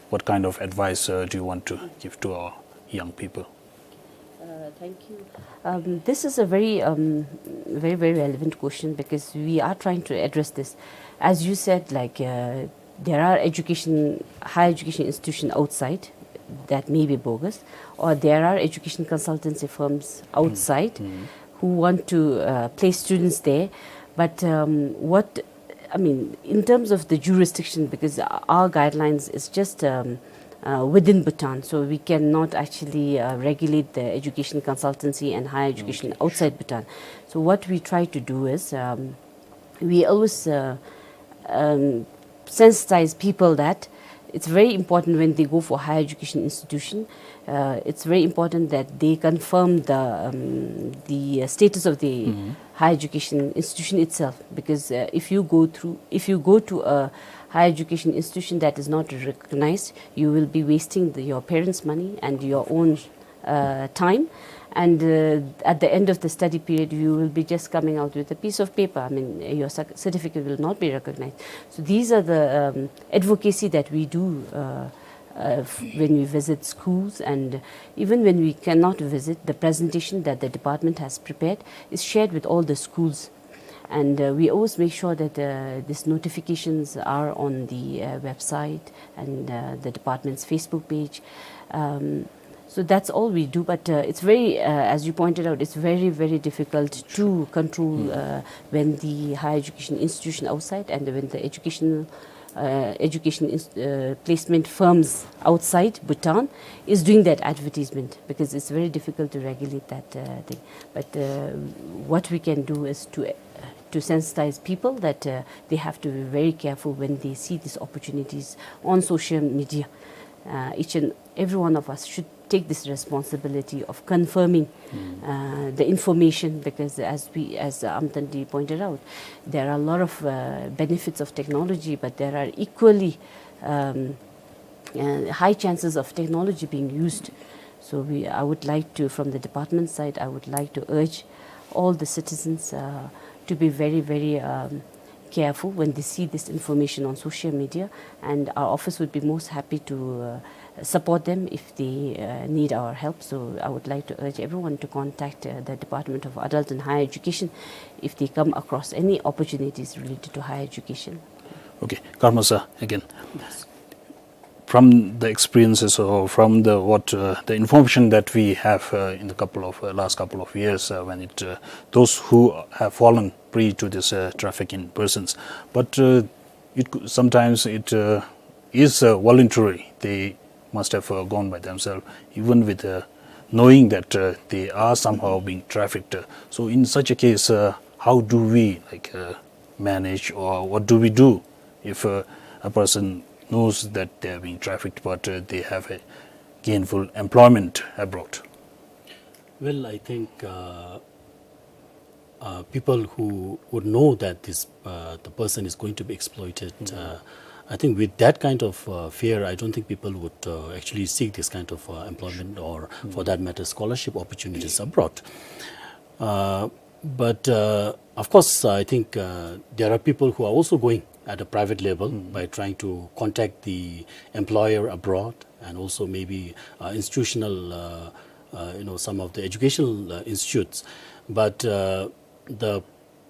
what kind of advice, uh, do you want to give to our young people? Uh, thank you. Um, this is a very, um, Very, very relevant question, because we are trying to address this. As you said, like, uh, there are education, higher education institution outside that may be bogus, or there are education consultancy firms outside who want to, uh, place students there. But, um, what, I mean, in terms of the jurisdiction, because our guidelines is just, um, uh, within Bhutan, so we cannot actually, uh, regulate the education consultancy and higher education outside Bhutan. So what we try to do is, um, we always, uh, um, sensitize people that it's very important when they go for higher education institution. Uh, it's very important that they confirm the, um, the, uh, status of the higher education institution itself, because, uh, if you go through, if you go to a higher education institution that is not recognized, you will be wasting the, your parents' money and your own, uh, time. And, uh, at the end of the study period, you will be just coming out with a piece of paper. I mean, your cer-, certificate will not be recognized. So these are the, um, advocacy that we do, uh, uh, f-, when we visit schools, and even when we cannot visit, the presentation that the department has prepared is shared with all the schools. And, uh, we always make sure that, uh, these notifications are on the, uh, website and, uh, the department's Facebook page. Um, so that's all we do, but, uh, it's very, uh, as you pointed out, it's very, very difficult to control, uh, when the higher education institution outside and when the educational, uh, education ins-, uh, placement firms outside Bhutan is doing that advertisement, because it's very difficult to regulate that, uh, thing. But, uh, what we can do is to, uh, to sensitize people that, uh, they have to be very careful when they see these opportunities on social media. Uh, each and every one of us should take this responsibility of confirming, uh, the information, because as we, as Aung San Suu Kyi pointed out, there are a lot of, uh, benefits of technology, but there are equally, um, uh, high chances of technology being used. So we, I would like to, from the department side, I would like to urge all the citizens, uh, to be very, very, um, careful when they see this information on social media, and our office would be most happy to, uh, support them if they, uh, need our help. So I would like to urge everyone to contact, uh, the Department of Adult and Higher Education if they come across any opportunities related to higher education. Okay, Karma sir, again. From the experiences or from the, what, uh, the information that we have, uh, in the couple of, uh, last couple of years, uh, when it, uh, those who have fallen prey to this, uh, trafficking persons, but, uh, it cou-, sometimes it, uh, is, uh, voluntary. They must have, uh, gone by themselves, even with, uh, knowing that, uh, they are somehow being trafficked. So in such a case, uh, how do we, like, uh, manage, or what do we do if, uh, a person knows that they are being trafficked, but, uh, they have a gainful employment abroad? Well, I think, uh, uh, people who would know that this, uh, the person is going to be exploited, uh, I think with that kind of, uh, fear, I don't think people would, uh, actually seek this kind of, uh, employment or, for that matter, scholarship opportunities abroad. Uh, but, uh, of course, I think, uh, there are people who are also going at a private level by trying to contact the employer abroad and also maybe, uh, institutional, uh, uh, you know, some of the educational, uh, institutes. But, uh, the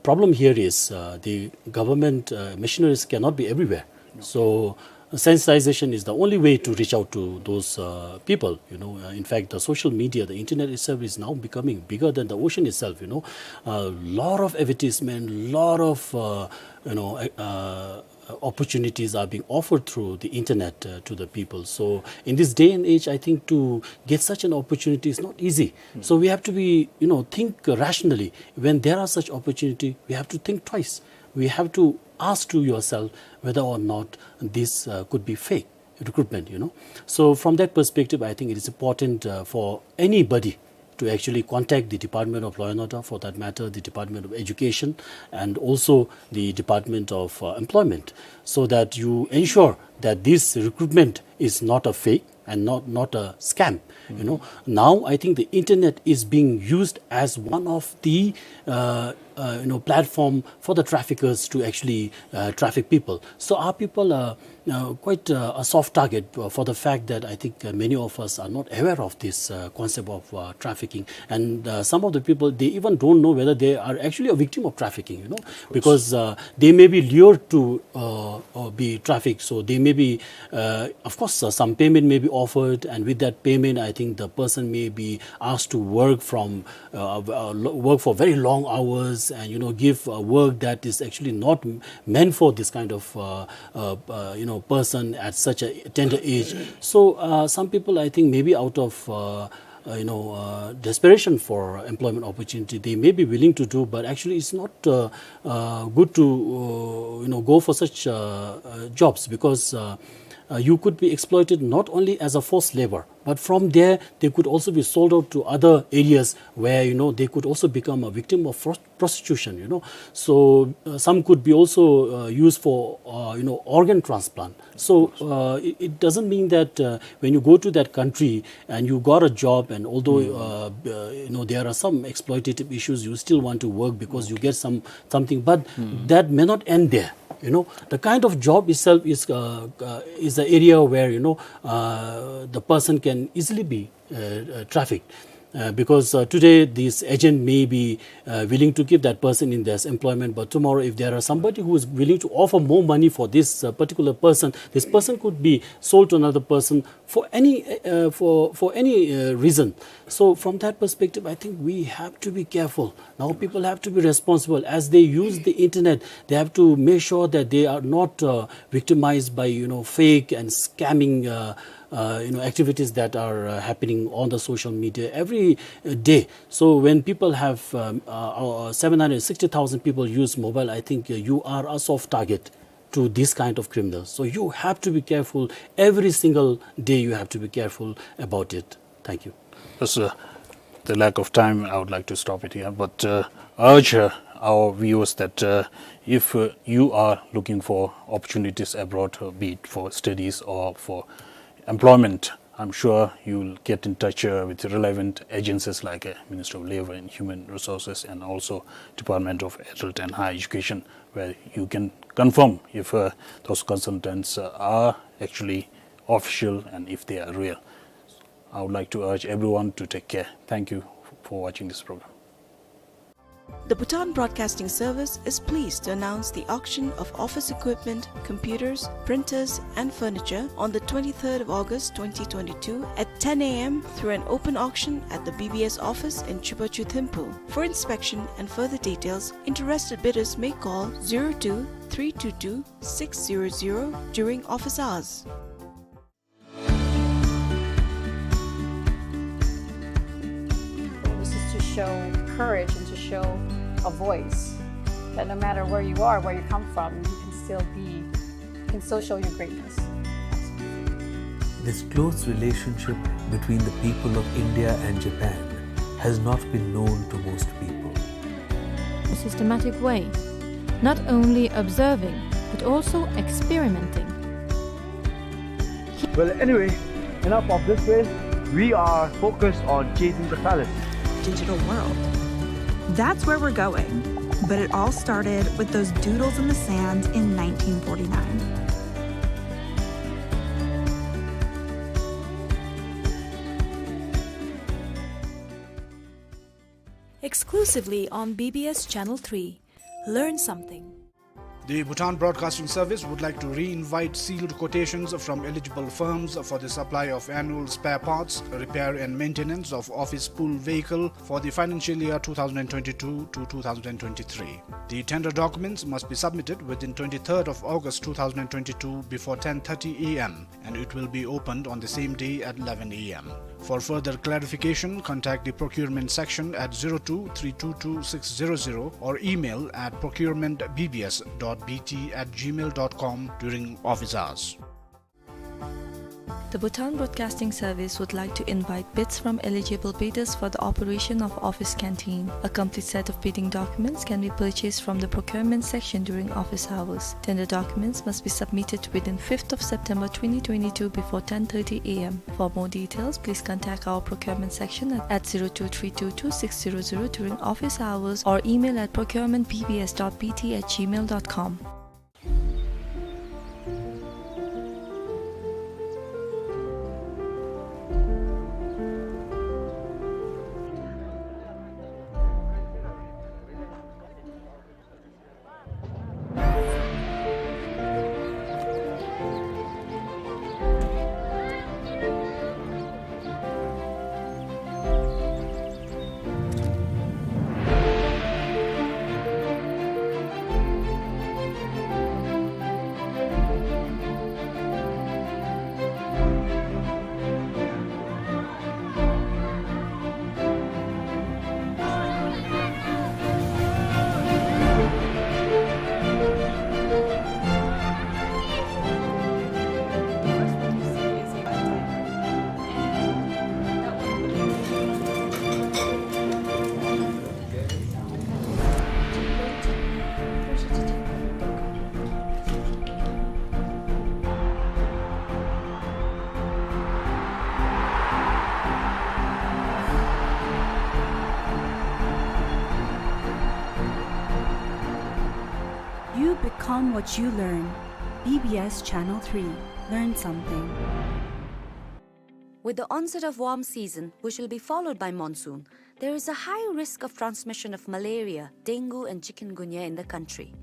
problem here is, uh, the government, uh, missionaries cannot be everywhere. So sensitization is the only way to reach out to those, uh, people. You know, uh, in fact, the social media, the internet itself is now becoming bigger than the ocean itself. You know, a lot of advertisement, lot of, uh, you know, uh, uh, opportunities are being offered through the internet, uh, to the people. So in this day and age, I think to get such an opportunity is not easy. So we have to be, you know, think rationally. When there are such opportunity, we have to think twice. We have to ask to yourself whether or not this, uh, could be fake recruitment, you know. So from that perspective, I think it is important, uh, for anybody to actually contact the Department of Law and Order, for that matter, the Department of Education, and also the Department of, uh, Employment, so that you ensure that this recruitment is not a fake and not, not a scam. You know, now I think the internet is being used as one of the, uh, uh, you know, platform for the traffickers to actually, uh, traffic people. So our people are, uh, quite, uh, a soft target, uh, for the fact that I think, uh, many of us are not aware of this, uh, concept of, uh, trafficking. And, uh, some of the people, they even don't know whether they are actually a victim of trafficking, you know, because, uh, they may be lured to, uh, uh, be trafficked. So they may be, uh, of course, uh, some payment may be offered, and with that payment, I think the person may be asked to work from, uh, uh, lo-, work for very long hours, and, you know, give, uh, work that is actually not m-, meant for this kind of, uh, uh, uh, you know, person at such a tender age. So, uh, some people, I think, maybe out of, uh, uh, you know, uh, desperation for employment opportunity, they may be willing to do, but actually it's not, uh, uh, good to, uh, you know, go for such, uh, uh, jobs, because, uh, uh, you could be exploited not only as a forced labor, but from there they could also be sold out to other areas where, you know, they could also become a victim of fros-, prostitution, you know. So, uh, some could be also, uh, used for, uh, you know, organ transplant. So, uh, it, it doesn't mean that, uh, when you go to that country and you got a job, and although, uh, uh, you know, there are some exploitative issues, you still want to work because you get some, something, but that may not end there. You know, the kind of job itself is, uh, uh, is the area where, you know, uh, the person can easily be, uh, uh, trafficked. Uh, because, uh, today this agent may be, uh, willing to keep that person in this employment, but tomorrow, if there are somebody who is willing to offer more money for this, uh, particular person, this person could be sold to another person for any, uh, for, for any, uh, reason. So from that perspective, I think we have to be careful. Now people have to be responsible as they use the internet. They have to make sure that they are not, uh, victimized by, you know, fake and scamming, uh, uh, you know, activities that are, uh, happening on the social media every, uh, day. So when people have, um, uh, uh, seven hundred sixty thousand people use mobile, I think, uh, you are a soft target to this kind of criminals. So you have to be careful. Every single day you have to be careful about it. Thank you. Just, uh, the lack of time, I would like to stop it here. But, uh, urge, uh, our viewers that, uh, if, uh, you are looking for opportunities abroad, uh, be it for studies or for employment, I'm sure you'll get in touch, uh, with relevant agencies like, uh, Ministry of Labour and Human Resources and also Department of Adult and Higher Education, where you can confirm if, uh, those consultants, uh, are actually official and if they are real. I would like to urge everyone to take care. Thank you for watching this program. The Bhutan Broadcasting Service is pleased to announce the auction of office equipment, computers, printers, and furniture on the twenty-third of August twenty twenty-two at ten A M through an open auction at the B B S office in Chubachu Thimphu. For inspection and further details, interested bidders may call zero two three two two six zero zero during office hours. This is to show courage and to show a voice that no matter where you are, where you come from, you can still be, you can still show your greatness. This close relationship between the people of India and Japan has not been known to most people. A systematic way, not only observing, but also experimenting. Well, anyway, enough of this way. We are focused on chasing the palace. Digital world. That's where we're going. But it all started with those doodles in the sand in nineteen forty-nine. Exclusively on B B S Channel three. Learn something. The Bhutan Broadcasting Service would like to re-invite sealed quotations from eligible firms for the supply of annual spare parts, repair and maintenance of office pool vehicle for the financial year two thousand twenty-two to two thousand twenty-three. The tender documents must be submitted within twenty-third of August two thousand twenty-two before ten thirty A M, and it will be opened on the same day at eleven A M. For further clarification, contact the procurement section at zero two three two two six zero zero or email at procurement B B S dot B T at gmail dot com during office hours. The Bhutan Broadcasting Service would like to invite bids from eligible bidders for the operation of office canteen. A complete set of bidding documents can be purchased from the procurement section during office hours. Tender documents must be submitted within fifth of September twenty twenty-two before ten thirty a m. For more details, please contact our procurement section at, at zero two three two two six zero zero during office hours or email at procurement B B S dot B T at gmail dot com. You become what you learn. B B S Channel three. Learn something. With the onset of warm season, which will be followed by monsoon, there is a high risk of transmission of malaria, dengue, and chikungunya in the country.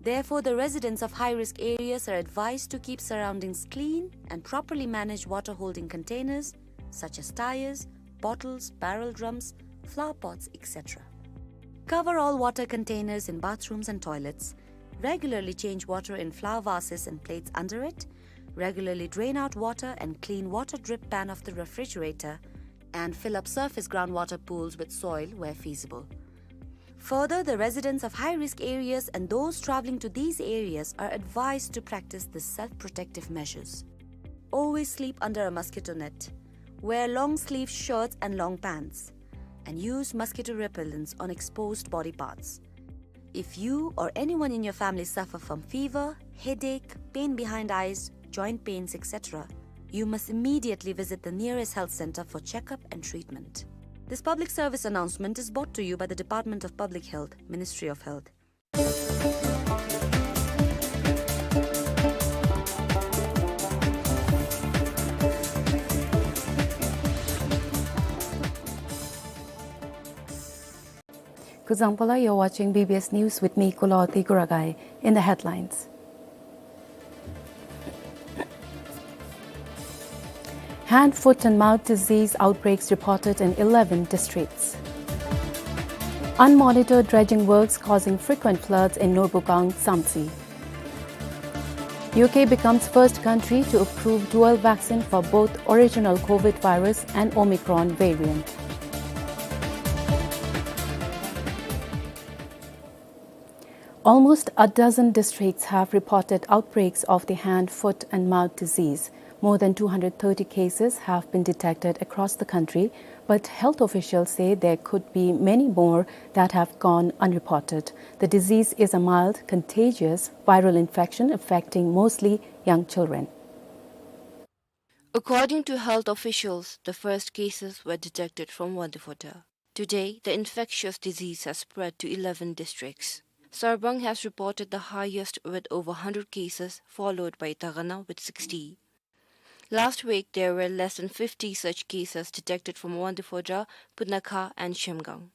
Therefore, the residents of high-risk areas are advised to keep surroundings clean and properly manage water-holding containers such as tires, bottles, barrel drums, flower pots, et cetera. Cover all water containers in bathrooms and toilets. Regularly change water in flower vases and plates under it. Regularly drain out water and clean water drip pan of the refrigerator, and fill up surface groundwater pools with soil where feasible. Further, the residents of high-risk areas and those traveling to these areas are advised to practice the self-protective measures. Always sleep under a mosquito net. Wear long-sleeved shirts and long pants, and use mosquito repellents on exposed body parts. If you or anyone in your family suffer from fever, headache, pain behind eyes, joint pains, et cetera, you must immediately visit the nearest health center for checkup and treatment. This public service announcement is brought to you by the Department of Public Health, Ministry of Health. Kuzuzangpo la, you're watching B B S News with me, Kuloti Kuragai. In the headlines: hand, foot and mouth disease outbreaks reported in eleven districts. Unmonitored dredging works causing frequent floods in Norbukang, Samtse. U K becomes first country to approve dual vaccine for both original COVID virus and Omicron variant. Almost a dozen districts have reported outbreaks of the hand, foot and mouth disease. More than two hundred thirty cases have been detected across the country, but health officials say there could be many more that have gone unreported. The disease is a mild, contagious viral infection affecting mostly young children. According to health officials, the first cases were detected from Wangdue Phodrang. Today, the infectious disease has spread to eleven districts. Sarpang has reported the highest with over hundred cases, followed by Dagana with sixty. Last week, there were less than fifty such cases detected from Wangdue Phodrang, Punakha, and Zhemgang.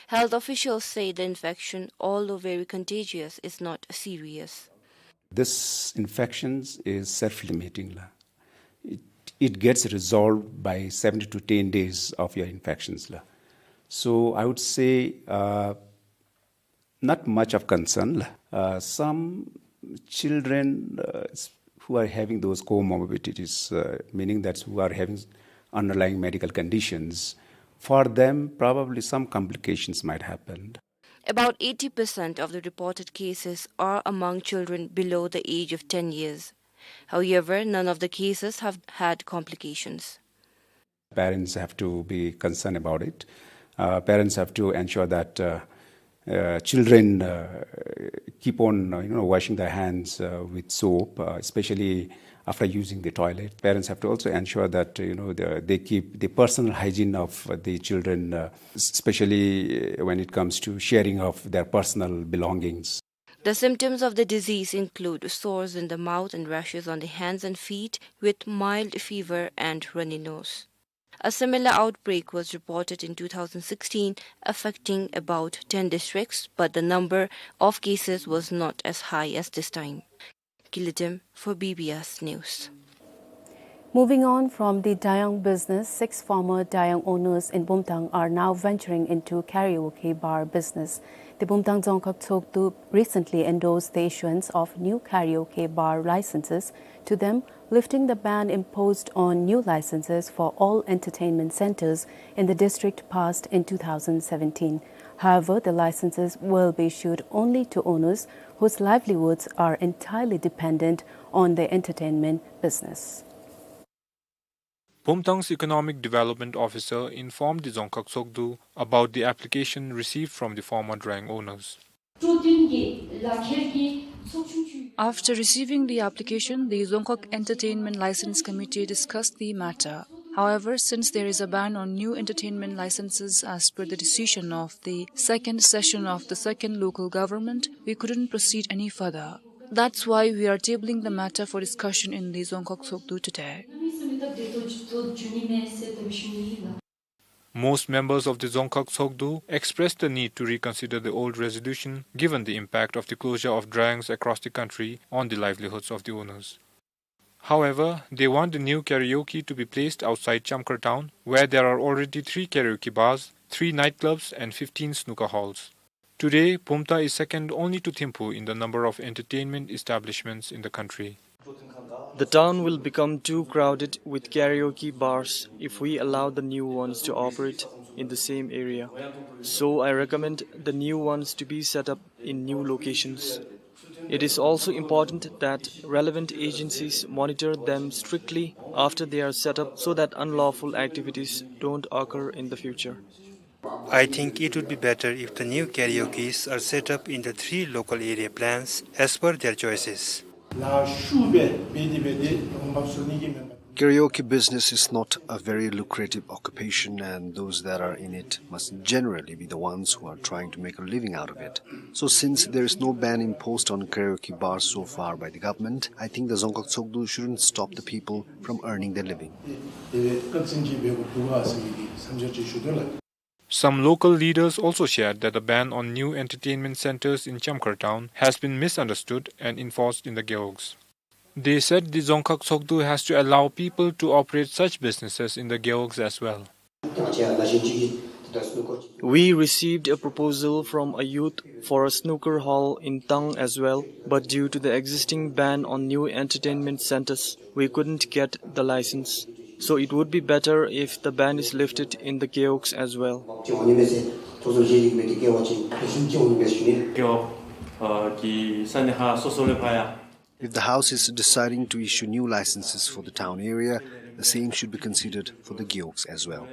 Health officials say the infection, although very contagious, is not serious. This infection is self-limiting la. It, it gets resolved by seven to ten days of your infections la. So I would say, uh, not much of concern la. Uh, some children, uh, s-, who are having those comorbidities, uh, meaning that who are having underlying medical conditions, for them, probably some complications might happen. About eighty percent of the reported cases are among children below the age of ten years. However, none of the cases have had complications. Parents have to be concerned about it. Uh, parents have to ensure that, uh, uh, children, uh, keep on, uh, you know, washing their hands, uh, with soap, uh, especially after using the toilet. Parents have to also ensure that, uh, you know, the, they keep the personal hygiene of the children, uh, s-, especially, uh, when it comes to sharing of their personal belongings. The symptoms of the disease include sores in the mouth and rashes on the hands and feet, with mild fever and runny nose. A similar outbreak was reported in two thousand sixteen, affecting about ten districts, but the number of cases was not as high as this time. Kilitim for B B S News. Moving on from the Dayang business, six former Dayang owners in Bumthang are now venturing into karaoke bar business. The Bumthang Dzongkhag Tshogdu recently endorsed the issuance of new karaoke bar licenses to them, lifting the ban imposed on new licenses for all entertainment centers in the district passed in two thousand seventeen. However, the licenses will be issued only to owners whose livelihoods are entirely dependent on the entertainment business. Bumthang's Economic Development Officer informed the Dzongkhag Tshogdu about the application received from the former Dayang owners. After receiving the application, the Dzongkhag Entertainment License Committee discussed the matter. However, since there is a ban on new entertainment licenses as per the decision of the second session of the second local government, we couldn't proceed any further. That's why we are tabling the matter for discussion in the Dzongkhag Tshogdu today. Most members of the Dzongkhag Tshogdu expressed the need to reconsider the old resolution, given the impact of the closure of Dayangs across the country on the livelihoods of the owners. However, they want the new karaoke to be placed outside Chamkhar town, where there are already three karaoke bars, three nightclubs, and fifteen snooker halls. Today, Bumthang is second only to Thimphu in the number of entertainment establishments in the country. The town will become too crowded with karaoke bars if we allow the new ones to operate in the same area. So I recommend the new ones to be set up in new locations. It is also important that relevant agencies monitor them strictly after they are set up so that unlawful activities don't occur in the future. I think it would be better if the new karaokes are set up in the three local area plans as per their choices. Karaoke business is not a very lucrative occupation, and those that are in it must generally be the ones who are trying to make a living out of it. So, since there is no ban imposed on karaoke bars so far by the government, I think the Dzongkhag Tshogdu shouldn't stop the people from earning their living. Some local leaders also shared that the ban on new entertainment centers in Chamkhar town has been misunderstood and enforced in the gewogs. They said the Dzongkhag Tshogdu has to allow people to operate such businesses in the gewogs as well. We received a proposal from a youth for a snooker hall in town as well, but due to the existing ban on new entertainment centers, we couldn't get the license. So it would be better if the ban is lifted in the gewogs as well. If the house is deciding to issue new licenses for the town area, the same should be considered for the gewogs as well.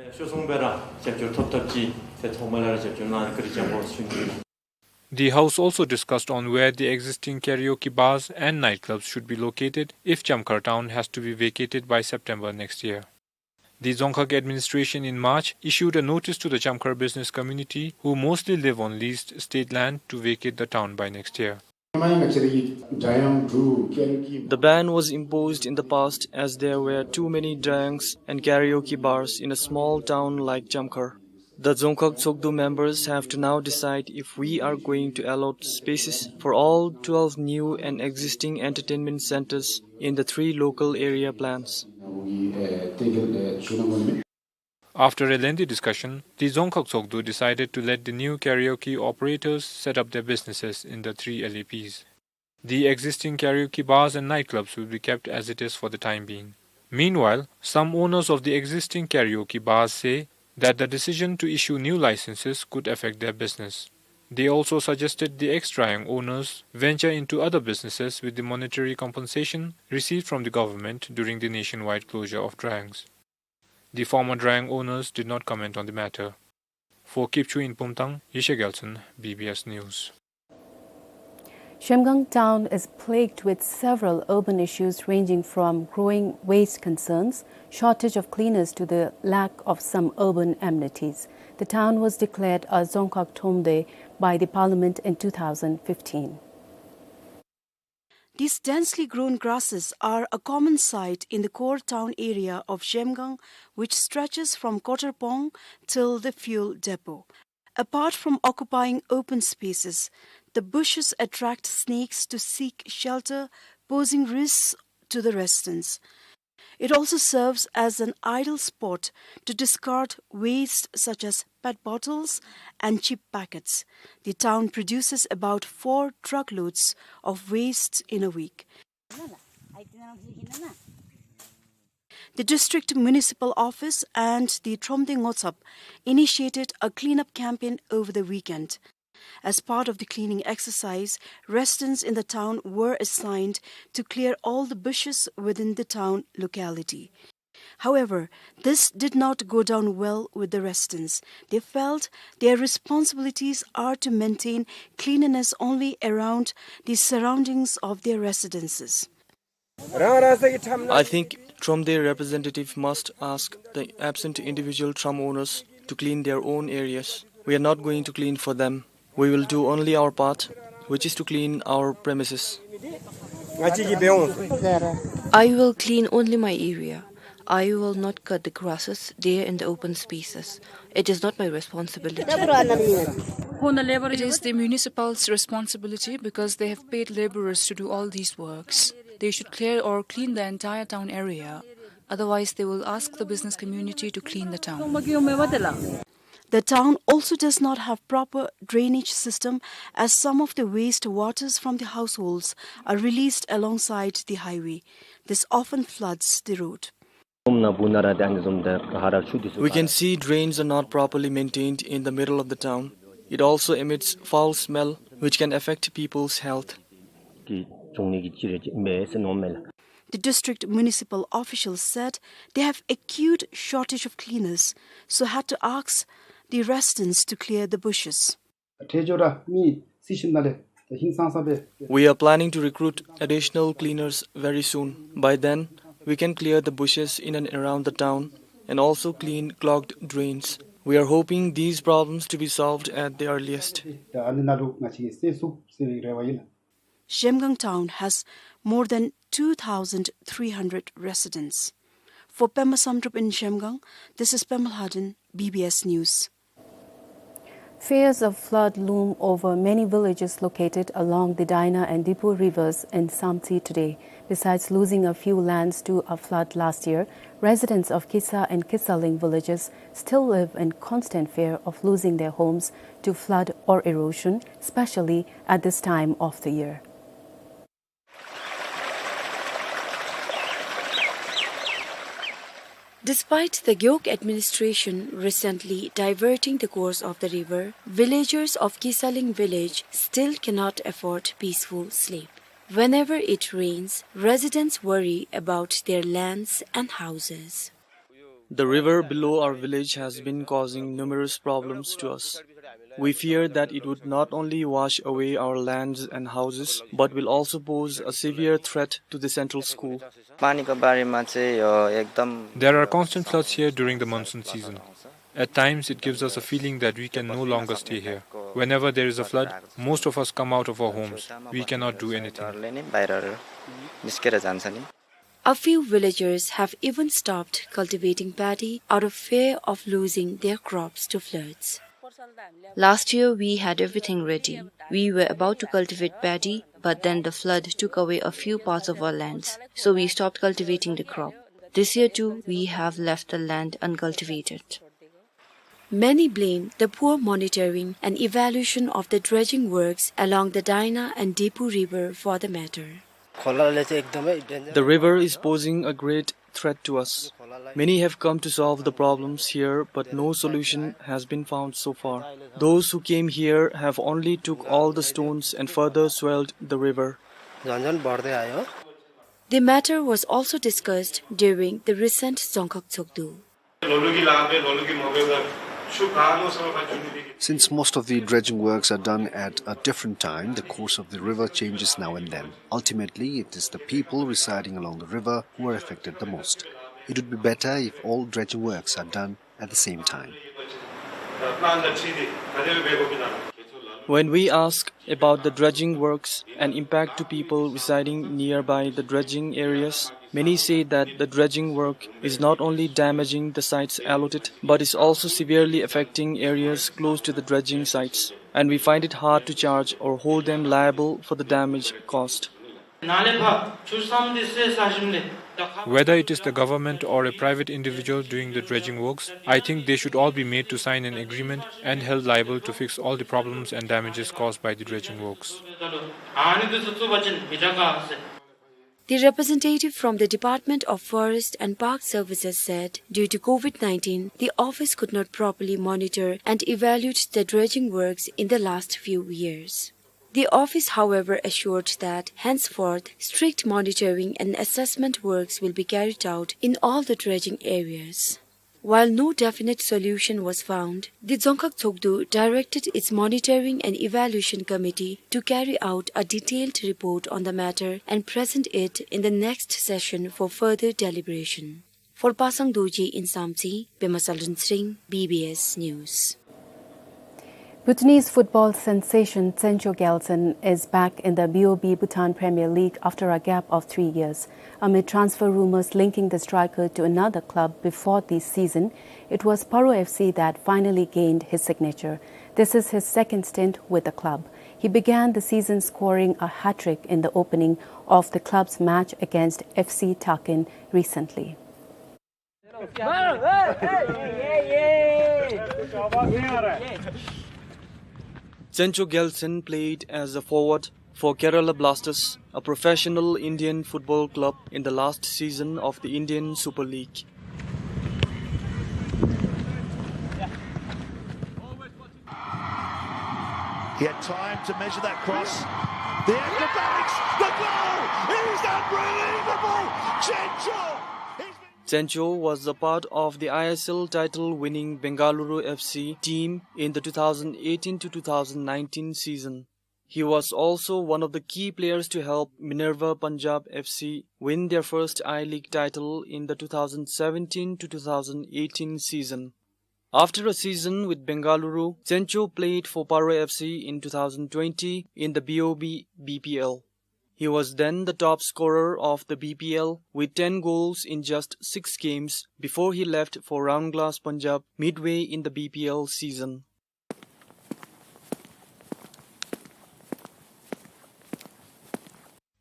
The house also discussed on where the existing karaoke bars and nightclubs should be located if Chamkhar town has to be vacated by September next year. The Dzongkhag administration in March issued a notice to the Chamkhar business community, who mostly live on leased state land, to vacate the town by next year. The ban was imposed in the past as there were too many dayangs and karaoke bars in a small town like Chamkhar. The Dzongkhag Tshogdu members have to now decide if we are going to allot spaces for all twelve new and existing entertainment centers in the three local area plans. After a lengthy discussion, the Dzongkhag Tshogdu decided to let the new karaoke operators set up their businesses in the three L A Ps. The existing karaoke bars and nightclubs will be kept as it is for the time being. Meanwhile, some owners of the existing karaoke bars say that the decision to issue new licenses could affect their business. They also suggested the ex-Drayung owners venture into other businesses with the monetary compensation received from the government during the nationwide closure of Drayungs. The former Drayung owners did not comment on the matter. For Kipchwe in Pumtang, Yeshe Gyaltsen, B B S News. Zhemgang town is plagued with several urban issues ranging from growing waste concerns, shortage of cleaners to the lack of some urban amenities. The town was declared a Dzongkhag Thromde by the parliament in two thousand fifteen. These densely grown grasses are a common sight in the core town area of Zhemgang, which stretches from Kotor Pong till the fuel depot. Apart from occupying open spaces, the bushes attract snakes to seek shelter, posing risks to the residents. It also serves as an idle spot to discard waste such as pet bottles and chip packets. The town produces about four truckloads of waste in a week. The district municipal office and the Thromde Ngotsap initiated a cleanup campaign over the weekend. As part of the cleaning exercise, residents in the town were assigned to clear all the bushes within the town locality. However, this did not go down well with the residents. They felt their responsibilities are to maintain cleanliness only around the surroundings of their residences. I think Thromde representative must ask the absent individual Throm owners to clean their own areas. We are not going to clean for them. We will do only our part, which is to clean our premises. I will clean only my area. I will not cut the grasses there in the open spaces. It is not my responsibility. It is the municipal's responsibility because they have paid laborers to do all these works. They should clear or clean the entire town area. Otherwise, they will ask the business community to clean the town. The town also does not have proper drainage system, as some of the waste waters from the households are released alongside the highway. This often floods the road. We can see drains are not properly maintained in the middle of the town. It also emits foul smell, which can affect people's health. The district municipal officials said they have acute shortage of cleaners, so had to ask the residents to clear the bushes. We are planning to recruit additional cleaners very soon. By then, we can clear the bushes in and around the town and also clean clogged drains. We are hoping these problems to be solved at the earliest. Zhemgang town has more than two thousand three hundred residents. For Pema Samdrup in Zhemgang, this is Pema Lhaden, B B S News. Fears of flood loom over many villages located along the Daina and Diphu rivers in Samtse today. Besides losing a few lands to a flood last year, residents of Kisa and Kisaling villages still live in constant fear of losing their homes to flood or erosion, especially at this time of the year. Despite the Gewog administration recently diverting the course of the river, villagers of Kisaling village still cannot afford peaceful sleep. Whenever it rains, residents worry about their lands and houses. The river below our village has been causing numerous problems to us. We fear that it would not only wash away our lands and houses, but will also pose a severe threat to the central school. पानीको बारेमा चाहिँ यो एकदम There are constant floods here during the monsoon season. At times, it gives us a feeling that we can no longer stay here. Whenever there is a flood, most of us come out of our homes. We cannot do anything. डरले नै बाहिरहरू निस्केर जान्छ नि। A few villagers have even stopped cultivating paddy out of fear of losing their crops to floods. Last year, we had everything ready. We were about to cultivate paddy, but then the flood took away a few parts of our lands, so we stopped cultivating the crop. This year too, we have left the land uncultivated. Many blame the poor monitoring and evaluation of the dredging works along the Daina and Diphu River for the matter. खोलाले चाहिँ एकदमै danger। The river is posing a great threat to us. Many have come to solve the problems here, but no solution has been found so far. Those who came here have only took all the stones and further swelled the river. झन्झन बढ्दै आयो। The matter was also discussed during the recent Dzongkhag Tshogdu. Since most of the dredging works are done at a different time, the course of the river changes now and then. Ultimately, it is the people residing along the river who are affected the most. It would be better if all dredging works are done at the same time. When we ask about the dredging works and impact to people residing nearby the dredging areas, many say that the dredging work is not only damaging the sites allotted, but is also severely affecting areas close to the dredging sites, and we find it hard to charge or hold them liable for the damage caused. Whether it is the government or a private individual doing the dredging works, I think they should all be made to sign an agreement and held liable to fix all the problems and damages caused by the dredging works. The representative from the Department of Forest and Park Services said, due to COVID nineteen, the office could not properly monitor and evaluate the dredging works in the last few years. The office, however, assured that henceforth strict monitoring and assessment works will be carried out in all the dredging areas. While no definite solution was found, the Dzongkhag Tshogdu directed its monitoring and evaluation committee to carry out a detailed report on the matter and present it in the next session for further deliberation. For Pasang Dorji in Samtse, Pema Salren Sring, B B S News. Bhutanese football sensation Tsencho Gyaltsen is back in the B O B Bhutan Premier League after a gap of three years. Amid transfer rumors linking the striker to another club before this season, it was Paro F C that finally gained his signature. This is his second stint with the club. He began the season scoring a hat-trick in the opening of the club's match against F C Takin recently. Tsencho Gyaltsen played as a forward for Kerala Blasters, a professional Indian football club, in the last season of the Indian Super League. He had time to measure that cross. The acrobatics, the goal! It is unbelievable! Tsencho! Tsencho was a part of the I S L title-winning Bengaluru F C team in the two thousand eighteen to two thousand nineteen season. He was also one of the key players to help Minerva Punjab F C win their first I-League title in the two thousand seventeen to two thousand eighteen season. After a season with Bengaluru, Tsencho played for Paro F C in two thousand twenty in the B O B B P L. He was then the top scorer of the B P L with ten goals in just six games before he left for Round Glass Punjab midway in the B P L season.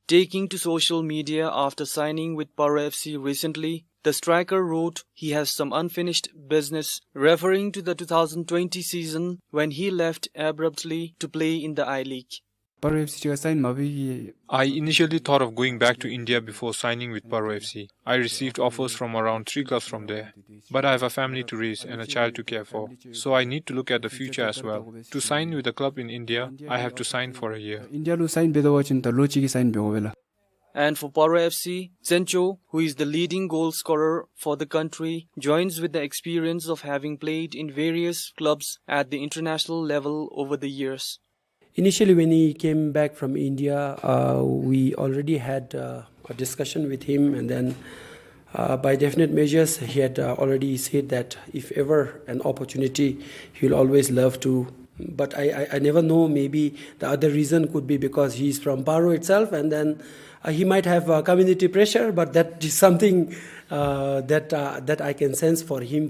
Taking to social media after signing with Paro F C recently, the striker wrote he has some unfinished business, referring to the two thousand twenty season when he left abruptly to play in the I-League. Paro F C ཅིག་ཁར་སའིན་མ་འབད་བའི་གི། I initially thought of going back to India before signing with Paro F C. I received offers from around three clubs from there. But I have a family to raise and a child to care for, so I need to look at the future as well. To sign with a club in India, I have to sign for a year. ཨིན་ཌི་ཡ་ལུ་སའིན་འབད་དོ་བ་ཅིན་ད་ལོ་གཅིག་གི་སའིན་འབད་དགོ་པས་ལགས། And for Paro F C, Tsencho, who is the leading goal scorer for the country, joins with the experience of having played in various clubs at the international level over the years. Initially, when he came back from India, uh, we already had, uh, a discussion with him, and then, uh, by definite measures, he had, uh, already said that if ever an opportunity, he will always love to. But I, I, I never know, maybe the other reason could be because he is from Paro itself, and then, uh, he might have, uh, community pressure, but that is something, uh, that, uh, that I can sense for him.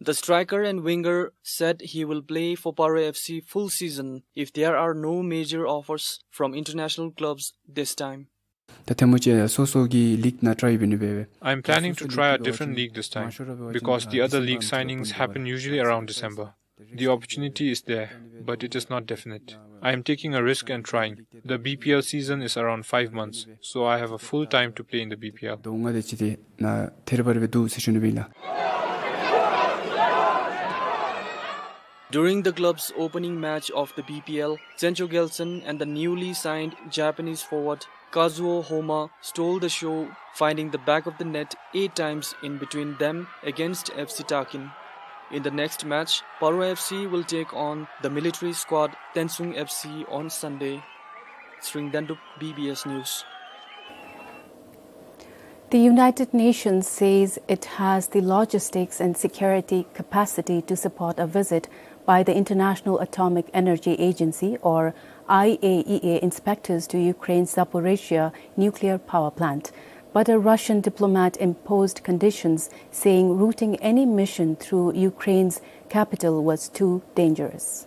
The striker and winger said he will play for Paro F C full season if there are no major offers from international clubs this time. ད་ཐལ་མོ་ཅིག་སོ་སོ་གི་ལིག་ནང་ཊ་རའི་འབད་ནི་འབད་བས། I'm planning to try a different league this time, because the other league signings happen usually around December. The opportunity is there, but it is not definite. I am taking a risk and trying. The B P L season is around five months, so I have a full time to play in the B P L. དོ་ང་དེ་ཅི་དེ་ན་ཐེར་བར་བའི་དུ་སེ་ཤུ་ནི་བི་ལ། During the club's opening match of the B P L, Cencho Gelson and the newly signed Japanese forward Kazuo Homma stole the show, finding the back of the net eight times in between them against F C Takin. In the next match, Paro F C will take on the military squad Tensung F C on Sunday. Sring Dendup, B B S News. The United Nations says it has the logistics and security capacity to support a visit by the International Atomic Energy Agency, or I A E A, inspectors to Ukraine's Zaporizhzhia nuclear power plant. But a Russian diplomat imposed conditions, saying routing any mission through Ukraine's capital was too dangerous.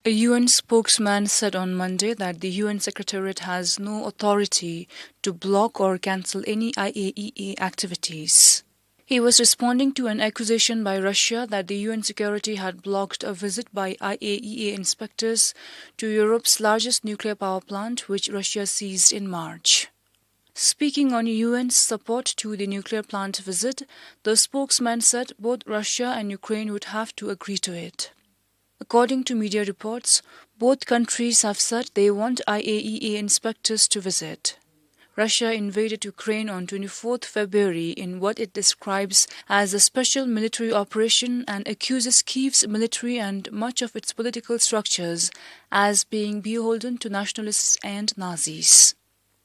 A U N spokesman said on Monday that the U N Secretariat has no authority to block or cancel any I A E A activities. He was responding to an accusation by Russia that the U N security had blocked a visit by I A E A inspectors to Europe's largest nuclear power plant, which Russia seized in March. Speaking on U N's support to the nuclear plant visit, the spokesman said both Russia and Ukraine would have to agree to it. According to media reports, both countries have said they want I A E A inspectors to visit. Russia invaded Ukraine on twenty-fourth February in what it describes as a special military operation and accuses Kyiv's military and much of its political structures as being beholden to nationalists and Nazis.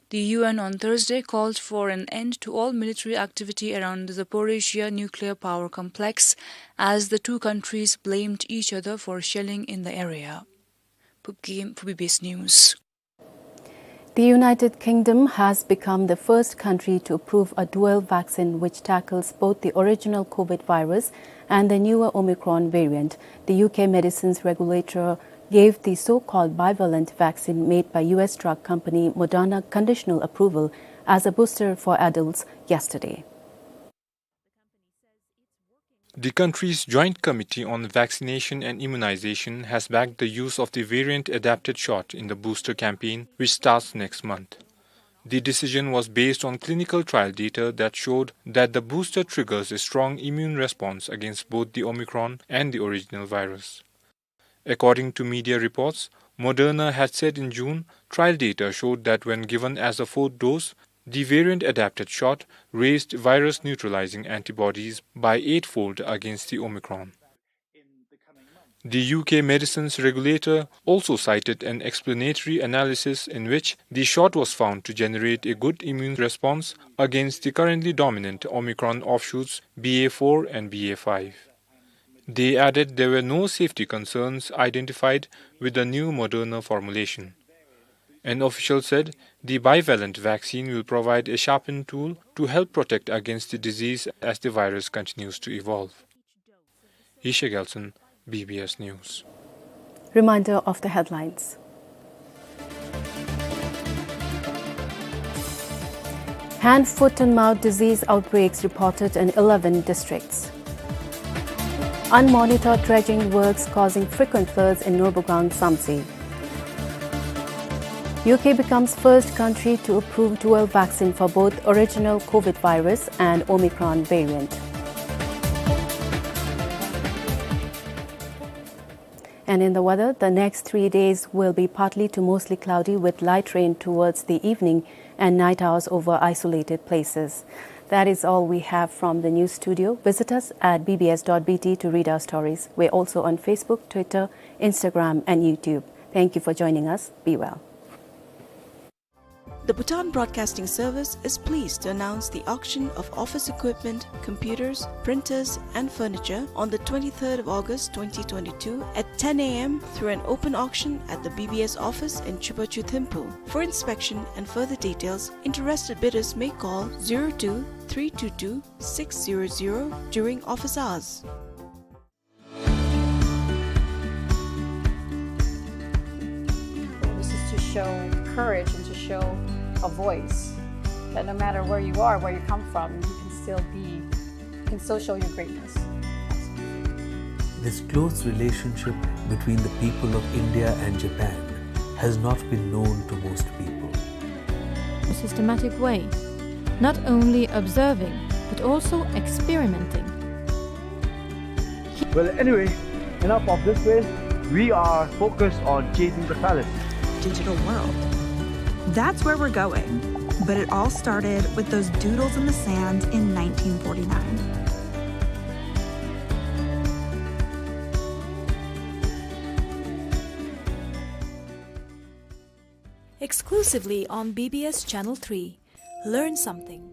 The U N on Thursday called for an end to all military activity around the Zaporizhzhia nuclear power complex as the two countries blamed each other for shelling in the area. Phubi Game, Phubi Base News. The United Kingdom has become the first country to approve a dual vaccine which tackles both the original COVID virus and the newer Omicron variant. The U K medicines regulator gave the so-called bivalent vaccine made by U S drug company Moderna conditional approval as a booster for adults yesterday. The country's Joint Committee on Vaccination and Immunization has backed the use of the variant-adapted shot in the booster campaign, which starts next month. The decision was based on clinical trial data that showed that the booster triggers a strong immune response against both the Omicron and the original virus. According to media reports, Moderna had said in June trial data showed that when given as a fourth dose, the variant-adapted shot raised virus-neutralizing antibodies by eightfold against the Omicron. The U K medicines regulator also cited an explanatory analysis in which the shot was found to generate a good immune response against the currently dominant Omicron offshoots B A four and B A five. They added there were no safety concerns identified with the new Moderna formulation. An official said the bivalent vaccine will provide a sharpened tool to help protect against the disease as the virus continues to evolve. Yishe Gelson, B B S News. Reminder of the headlines. Hand, foot and mouth disease outbreaks reported in eleven districts. Unmonitored dredging works causing frequent floods in Norbugang, Samtse. U K becomes first country to approve dual vaccine for both original COVID virus and Omicron variant. And in the weather, the next three days will be partly to mostly cloudy with light rain towards the evening and night hours over isolated places. That is all we have from the news studio. Visit us at B B S dot B T to read our stories. We're also on Facebook, Twitter, Instagram, and YouTube. Thank you for joining us. Be well. The Bhutan Broadcasting Service is pleased to announce the auction of office equipment, computers, printers, and furniture on the twenty-third of August twenty twenty-two at ten A M through an open auction at the B B S office in Chubachu Thimphu. For inspection and further details, interested bidders may call zero two three two two six zero zero during office hours. This is to show courage and to show a voice that no matter where you are, where you come from, you can still be, you can still show your greatness. This close relationship between the people of India and Japan has not been known to most people. A systematic way, not only observing, but also experimenting. Well, anyway, enough of this waste. We are focused on chasing the palace. Digital world. That's where we're going. But it all started with those doodles in the sand in nineteen forty-nine. Exclusively on B B S Channel three. Learn something.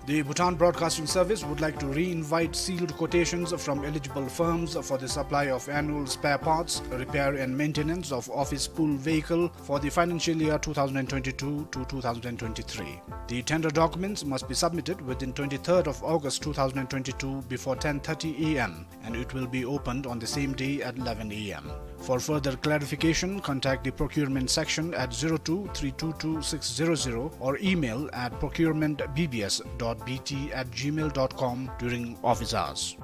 The Bhutan Broadcasting Service would like to re-invite sealed quotations from eligible firms for the supply of annual spare parts, repair and maintenance of office pool vehicle for the financial year two thousand twenty-two to two thousand twenty-three. The tender documents must be submitted within twenty-third of August two thousand twenty-two before ten thirty A M, and it will be opened on the same day at eleven A M. For further clarification, contact the procurement section at zero two three two two six zero zero or email at procurement B B S dot B T at gmail dot com during office hours.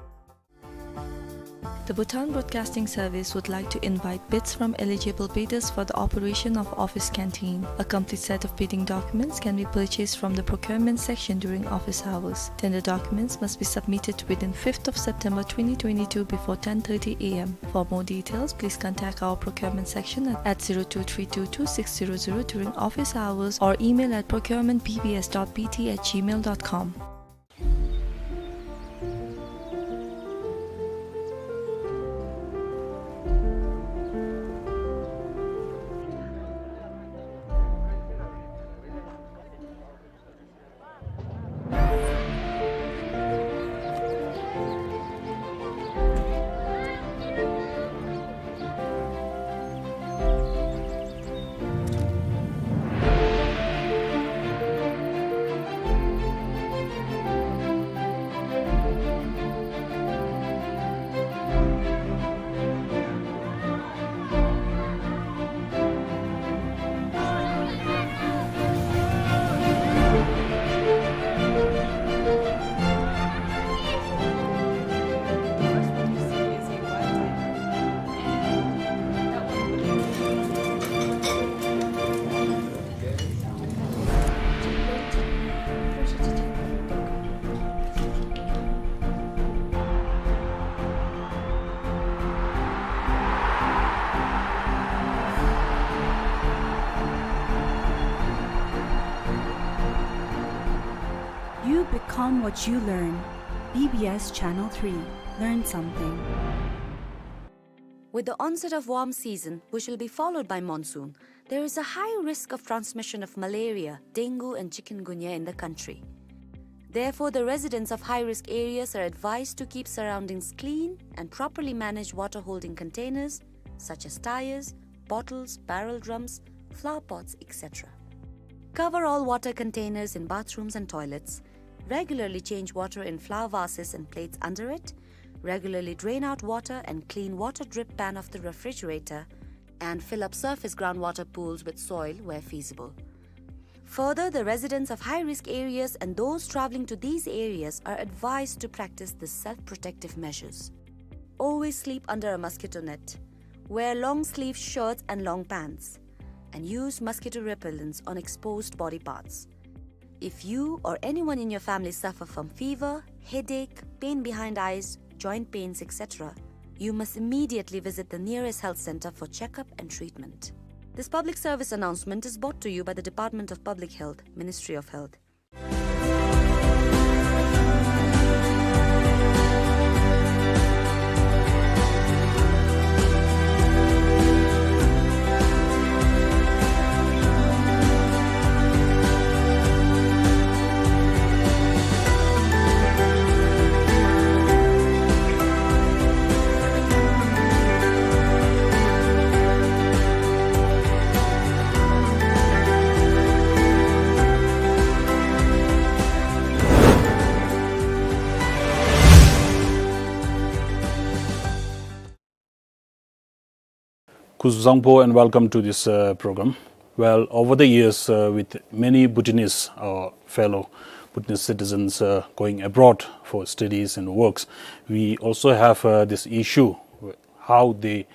The Bhutan Broadcasting Service would like to invite bids from eligible bidders for the operation of office canteen. A complete set of bidding documents can be purchased from the procurement section during office hours. Tender documents must be submitted within fifth of September twenty twenty-two before ten thirty A M. For more details, please contact our procurement section at, at zero two three two two six zero zero during office hours or email at procurement B B S dot B T at gmail dot com. You become what you learn. B B S Channel three. Learn something. With the onset of warm season, which will be followed by monsoon, there is a high risk of transmission of malaria, dengue and chikungunya in the country. Therefore, the residents of high-risk areas are advised to keep surroundings clean and properly manage water-holding containers such as tyres, bottles, barrel drums, flower pots, et cetera. Cover all water containers in bathrooms and toilets. Regularly change water in flower vases and plates under it. Regularly drain out water and clean water drip pan of the refrigerator, and fill up surface groundwater pools with soil where feasible. Further, the residents of high-risk areas and those traveling to these areas are advised to practice the self-protective measures. Always sleep under a mosquito net. Wear long-sleeved shirts and long pants. And use mosquito repellents on exposed body parts. If you or anyone in your family suffer from fever, headache, pain behind eyes, joint pains, et cetera, you must immediately visit the nearest health center for checkup and treatment. This public service announcement is brought to you by the Department of Public Health, Ministry of Health. Kuzuzangpo and welcome to this, uh, program. Well, over the years, uh, with many Bhutanese, uh, fellow Bhutanese citizens, uh, going abroad for studies and works, we also have, uh, this issue how they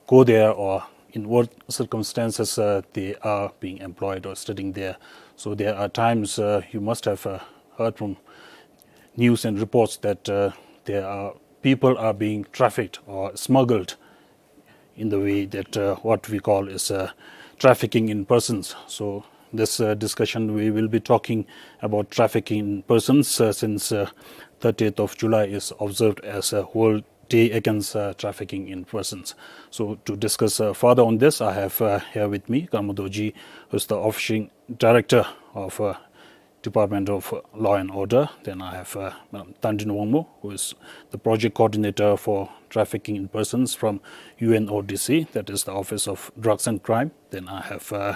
go there or in what circumstances uh, they are being employed or studying there. So there are times uh, you must have uh, heard from news and reports that uh, there are people are being trafficked or smuggled in the way that uh, what we call is uh, trafficking in persons. So this uh, discussion we will be talking about trafficking in persons uh, since uh, thirtieth of July is observed as a World Day Against uh, Trafficking in Persons. So to discuss uh, further on this, I have uh, here with me Karma Dorji, who is the official director of uh, Department of Law and Order. Then I have uh, Madam Tandrin Wangmo, who is the project coordinator for trafficking in persons from U N O D C, that is the Office of Drugs and Crime. Then I have uh,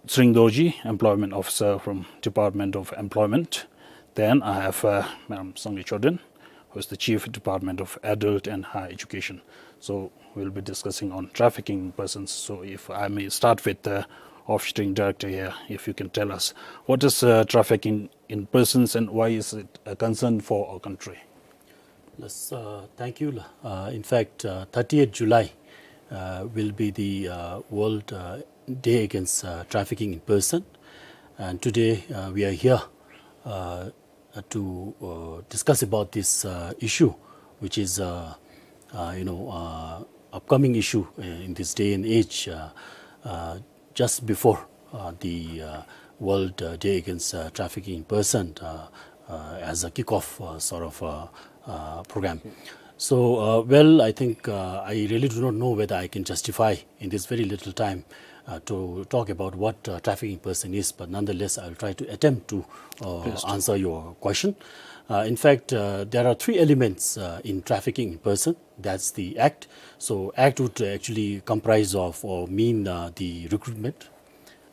Tshering Dorji, employment officer from Department of Employment. Then I have uh, Madam Sangay Choden, who is the chief, Department of Adult and Higher Education. So we'll be discussing on trafficking in persons. So if I may start with the officiating director here, if you can tell us what is uh, trafficking in persons and why is it a concern for our country? Yes, uh, thank you. Uh, in fact, uh, thirtieth July uh, will be the uh, World uh, Day Against uh, Trafficking in Person. And today uh, we are here uh, uh, to uh, discuss about this uh, issue, which is uh, uh, you know uh, upcoming issue uh, in this day and age. Uh, uh, just before uh, the uh, World uh, Day Against uh, Trafficking in Person, uh, uh, as a kickoff uh, sort of uh, uh, program. So, uh, well, I think uh, I really do not know whether I can justify in this very little time uh, to talk about what uh, trafficking person is, but nonetheless, I'll try to attempt to uh, Please do. answer your question. Uh, in fact, uh, there are three elements uh, in trafficking in person. That's the act. So, act would actually comprise of or mean uh, the recruitment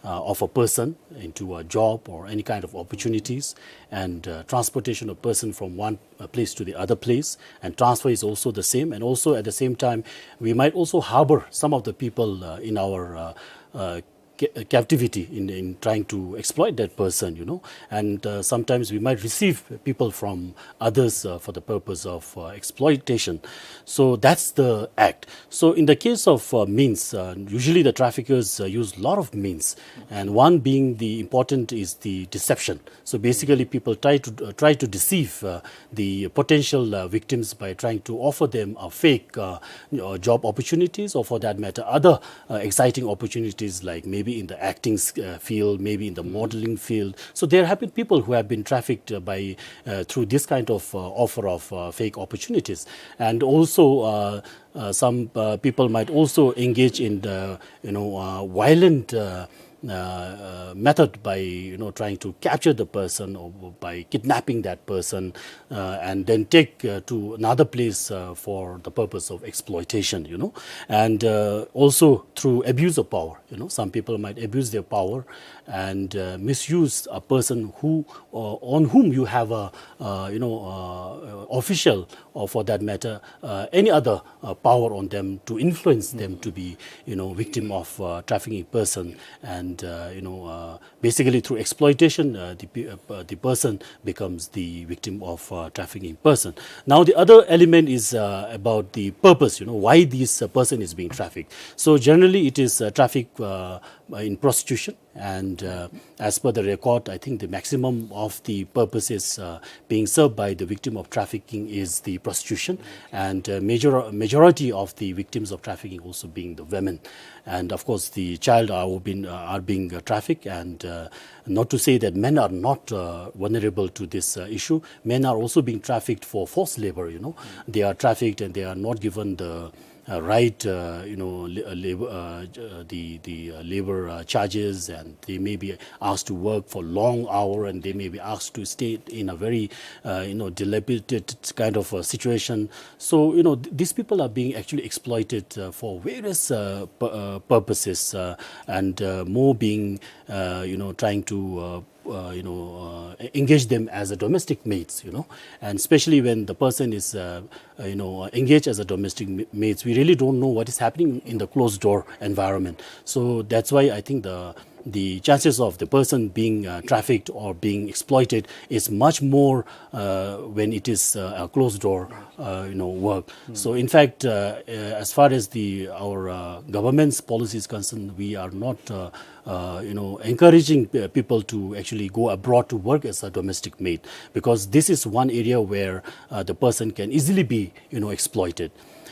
uh, of a person into a job or any kind of opportunities, and uh, transportation of person from one uh, place to the other place, and transfer is also the same. And also at the same time, we might also harbor some of the people uh, in our uh, uh, ca- uh, captivity in, in trying to exploit that person, you know. And uh, sometimes we might receive people from others uh, for the purpose of uh, exploitation. So that's the act. So in the case of uh, means, uh, usually the traffickers uh, use a lot of means, and one being the important is the deception. So basically, people try to uh, try to deceive uh, the potential uh, victims by trying to offer them a fake uh, you know, job opportunities, or for that matter, other uh, exciting opportunities, like maybe in the acting uh, field, maybe in the modeling field. So there have been people who have been trafficked uh, by uh, through this kind of uh, offer of uh, fake opportunities, and also uh, uh, some uh, people might also engage in the you know uh, violent uh, uh, uh, method by you know trying to capture the person, or by kidnapping that person uh, and then take uh, to another place uh, for the purpose of exploitation, you know. And uh, also through abuse of power, you know, some people might abuse their power and uh, misuse a person who uh, on whom you have a uh, you know uh, official, or for that matter uh, any other uh, power on them to influence them to be you know victim of uh, trafficking person, and uh, you know uh, basically through exploitation uh, the pe- uh, the person becomes the victim of uh, trafficking person. Now the other element is uh, about the purpose, you know, why this uh, person is being trafficked. So generally it is uh, traffic uh, in prostitution, and uh, as per the record, I think the maximum of the purposes uh, being served by the victim of trafficking is the prostitution, and uh, major- majority of the victims of trafficking also being the women. And of course, the child are being, uh, are being uh, trafficked, and uh, not to say that men are not uh, vulnerable to this uh, issue. Men are also being trafficked for forced labor, you know. They are trafficked and they are not given the uh, right, uh, you know, la- uh, labor, uh, j- uh, the the uh, labor uh, charges, and they may be asked to work for long hour, and they may be asked to stay in a very, uh, you know, dilapidated kind of a situation. So you know, th- these people are being actually exploited uh, for various uh, pu- uh, purposes, uh, and uh, more being, uh, you know, trying to uh, uh, you know, uh, e- engage them as a domestic mates, you know, and especially when the person is, uh, uh, you know, uh, engaged as a domestic ma- mates, we really don't know what is happening in the closed door environment. So that's why I think the the chances of the person being uh, trafficked or being exploited is much more uh, when it is uh, a closed door, uh, you know, work. So in fact, uh, uh, as far as the our uh, government's policy is concerned, we are not, uh, uh, you know, encouraging uh, people to actually go abroad to work as a domestic maid, because this is one area where uh, the person can easily be, you know, exploited.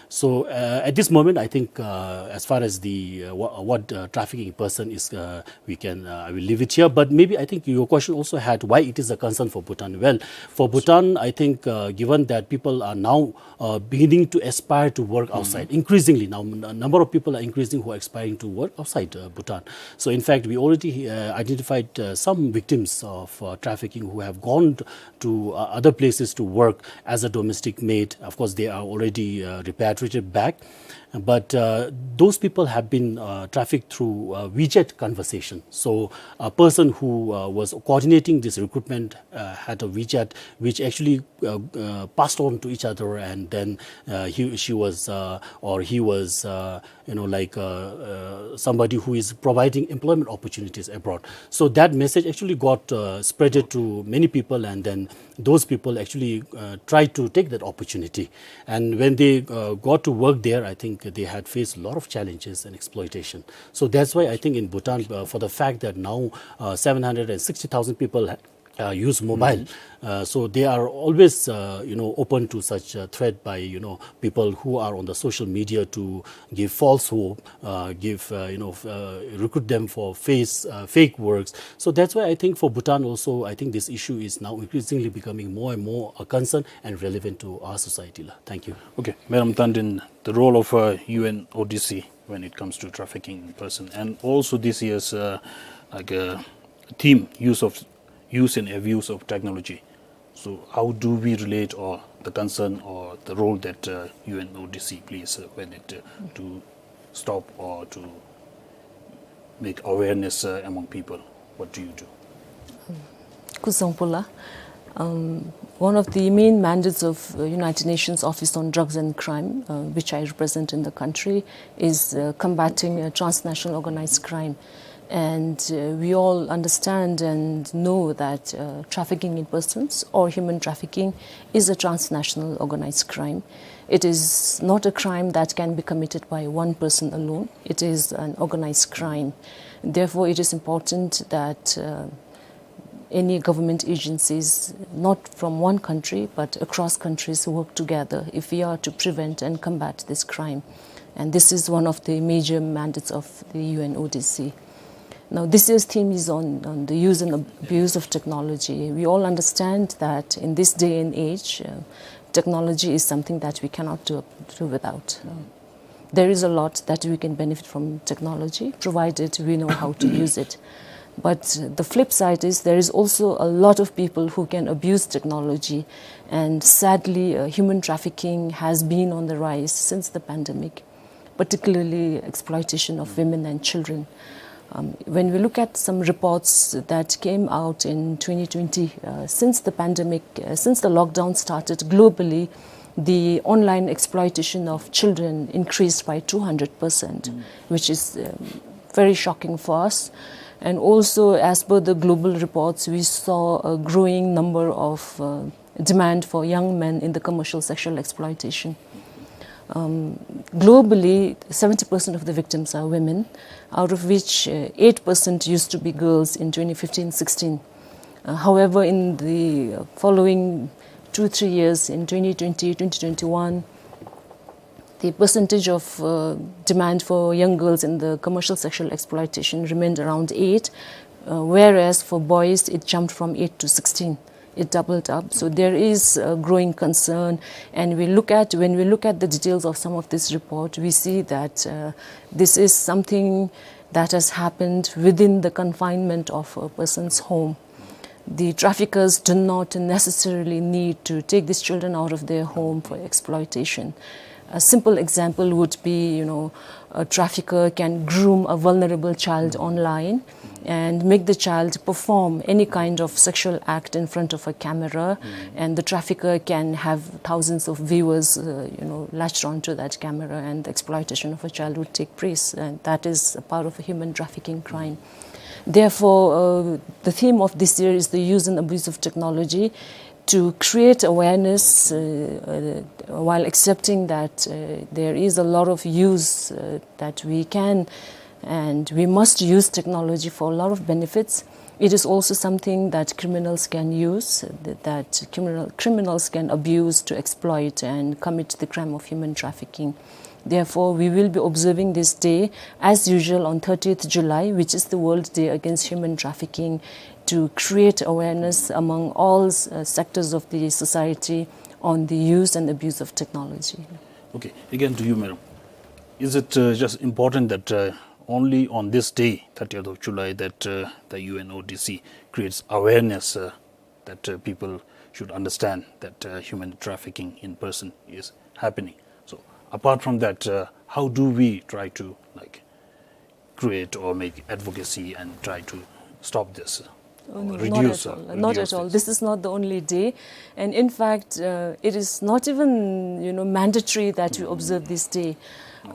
So uh, at this moment, I think uh, as far as the uh, wha- what uh, trafficking person is, uh, we can uh, I will leave it here. But maybe I think your question also had why it is a concern for Bhutan. Well, for Bhutan, I think uh, given that people are now uh, beginning to aspire to work outside, increasingly now, n- number of people are increasing who are aspiring to work outside uh, Bhutan. So in fact, we already uh, identified uh, some victims of uh, trafficking who have gone to uh, other places to work as a domestic maid. Of course, they are already uh, repatriated back. But uh, those people have been uh, trafficked through uh, WeChat conversation. So a person who uh, was coordinating this recruitment uh, had a WeChat, which actually uh, uh, passed on to each other, and then uh, he, she was, uh, or he was, uh, you know, like uh, uh, somebody who is providing employment opportunities abroad. So that message actually got uh, spreaded to many people, and then those people actually uh, tried to take that opportunity. And when they uh, got to work there, I think they had faced a lot of challenges and exploitation. So that's why I think in Bhutan, uh, for the fact that now uh, seven hundred sixty thousand people uh, use mobile. Uh, so they are always, uh, you know, open to such uh, threat by, you know, people who are on the social media to give false hope, uh, give, uh, you know, f- uh, recruit them for face, uh, fake works. So that's why I think for Bhutan also, I think this issue is now increasingly becoming more and more a concern and relevant to our society. La. Thank you. Okay, Madam Tandin, the role of uh, U N O D C when it comes to trafficking in person, and also this year's uh, like uh, theme, use of use and abuse of technology. So how do we relate or the concern or the role that uh, U N O D C plays uh, when it uh, to stop or to make awareness uh, among people? What do you do? Kuzuzangpo la. Um, one of the main mandates of uh, United Nations Office on Drugs and Crime, uh, which I represent in the country, is uh, combating uh, transnational organized crime. And uh, we all understand and know that uh, trafficking in persons or human trafficking is a transnational organized crime. It is not a crime that can be committed by one person alone. It is an organized crime. Therefore, it is important that uh, any government agencies, not from one country, but across countries, work together if we are to prevent and combat this crime. And this is one of the major mandates of the U N O D C. Now, this year's theme is on, on the use and abuse of technology. We all understand that in this day and age, uh, technology is something that we cannot do, do without. Uh, there is a lot that we can benefit from technology, provided we know how to use it. But the flip side is there is also a lot of people who can abuse technology, and sadly, uh, human trafficking has been on the rise since the pandemic, particularly exploitation of women and children. Um, when we look at some reports that came out in twenty twenty, uh, since the pandemic, uh, since the lockdown started globally, the online exploitation of children increased by two hundred percent, which is um, very shocking for us. And also, as per the global reports, we saw a growing number of uh, demand for young men in the commercial sexual exploitation. Um, globally, seventy percent of the victims are women, out of which uh, eight percent used to be girls in twenty fifteen sixteen. Uh, however, in the following two, three years, in twenty twenty, twenty twenty-one, the percentage of uh, demand for young girls in the commercial sexual exploitation remained around eight, uh, whereas for boys it jumped from eight to sixteen. It doubled up. So there is a growing concern, and we look at when we look at the details of some of this report, we see that uh, this is something that has happened within the confinement of a person's home. The traffickers do not necessarily need to take these children out of their home for exploitation. A simple example would be, you know, a trafficker can groom a vulnerable child online, and make the child perform any kind of sexual act in front of a camera, and the trafficker can have thousands of viewers, uh, you know, latched onto that camera, and the exploitation of a child would take place, and that is a part of a human trafficking crime. Therefore, uh, the theme of this year is the use and abuse of technology to create awareness, uh, uh, while accepting that, uh, there is a lot of use, uh, that we can and we must use technology for a lot of benefits. It is also something that criminals can use, th-, that criminal, criminals can abuse to exploit and commit the crime of human trafficking. Therefore, we will be observing this day as usual on thirtieth July, which is the World Day Against Human Trafficking, to create awareness among all, uh, sectors of the society on the use and abuse of technology. Okay, again to you, madam. Is it, uh, just important that, uh, only on this day, thirtieth of July, that, uh, the U N O D C creates awareness, uh, that, uh, people should understand that, uh, human trafficking in person is happening? So, apart from that, uh, how do we try to, like, create or make advocacy and try to stop this, uh, Oh, or no, not reduce, at uh, all. Not reduce at all. This? This is not the only day. And in fact, uh, it is not even, you know, mandatory that we observe this day.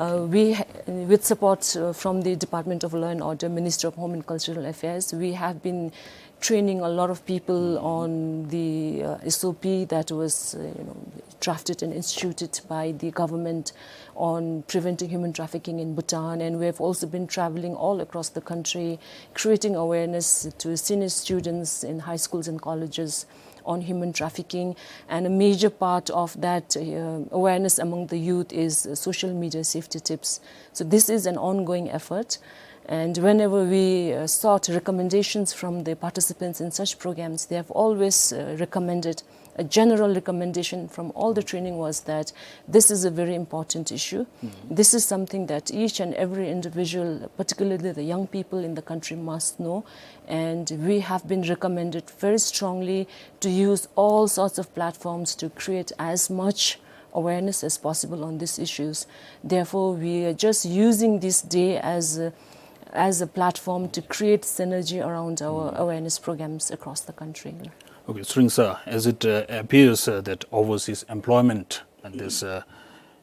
Uh, we, ha-, with support, uh, from the Department of Law and Order, Ministry of Home and Cultural Affairs, we have been training a lot of people on the, uh, S O P that was, uh, you know, drafted and instituted by the government on preventing human trafficking in Bhutan. And we have also been traveling all across the country, creating awareness to senior students in high schools and colleges on human trafficking. And a major part of that, uh, awareness among the youth is, uh, social media safety tips. So this is an ongoing effort. And whenever we, uh, sought recommendations from the participants in such programs, they have always, uh, recommended, a general recommendation from all the training was that this is a very important issue. This is something that each and every individual, particularly the young people in the country, must know. And we have been recommended very strongly to use all sorts of platforms to create as much awareness as possible on these issues. Therefore, we are just using this day as a, as a platform to create synergy around our awareness programs across the country. Okay, Tshering sir, as it, uh, appears, uh, that overseas employment and this, uh,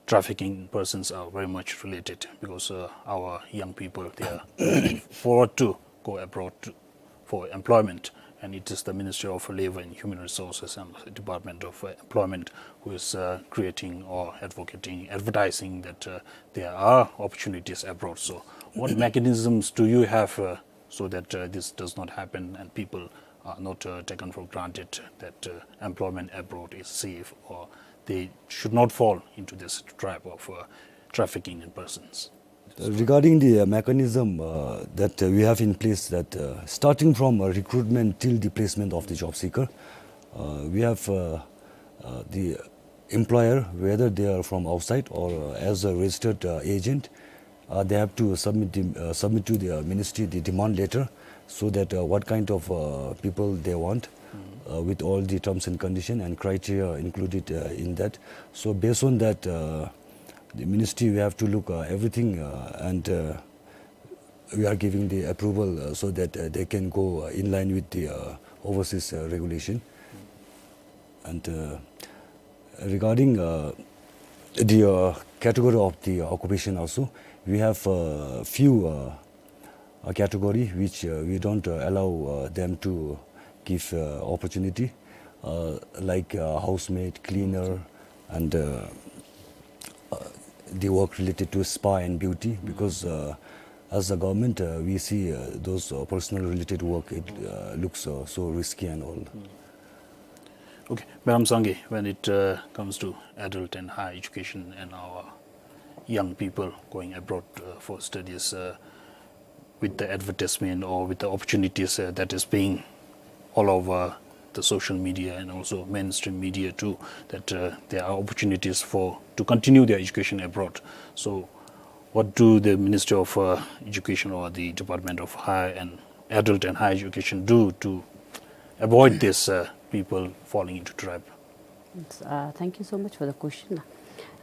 trafficking persons are very much related because, uh, our young people, they are looking forward to go abroad to, for employment, and it is the Ministry of Labor and Human Resources and Department of, uh, Employment who is, uh, creating or advocating, advertising that, uh, there are opportunities abroad. So, what mechanisms do you have, uh, so that, uh, this does not happen and people are not, uh, taken for granted that, uh, employment abroad is safe or they should not fall into this trap of, uh, trafficking in persons? Regarding the, uh, mechanism, uh, that, uh, we have in place, that, uh, starting from, uh, recruitment till the placement of the job seeker, uh, we have, uh, uh, the employer, whether they are from outside or, uh, as a registered, uh, agent, uh, they have to submit the, uh, submit to the, uh, ministry the demand letter, so that, uh, what kind of, uh, people they want, uh, with all the terms and condition and criteria included, uh, in that. So based on that, uh, the ministry, we have to look, uh, everything, uh, and, uh, we are giving the approval, uh, so that, uh, they can go, uh, in line with the, uh, overseas, uh, regulation. And, uh, regarding, uh, the, uh, category of the occupation also, we have, uh, few, uh, uh, category which, uh, we don't, uh, allow, uh, them to give, uh, opportunity, uh, like, uh, housemaid, cleaner, and, uh, uh, the work related to spa and beauty, because, uh, as a government, uh, we see, uh, those, uh, personal related work, it, uh, looks, uh, so risky and all. Okay, Madam Sangay, when it, uh, comes to adult and higher education and our young people going abroad, uh, for studies, uh, with the advertisement or with the opportunities, uh, that is being all over the social media and also mainstream media too, that, uh, there are opportunities for to continue their education abroad. So, what do the Ministry of, uh, Education or the Department of Higher and Adult and Higher Education do to avoid this, uh, people falling into trap? It's, uh, thank you so much for the question.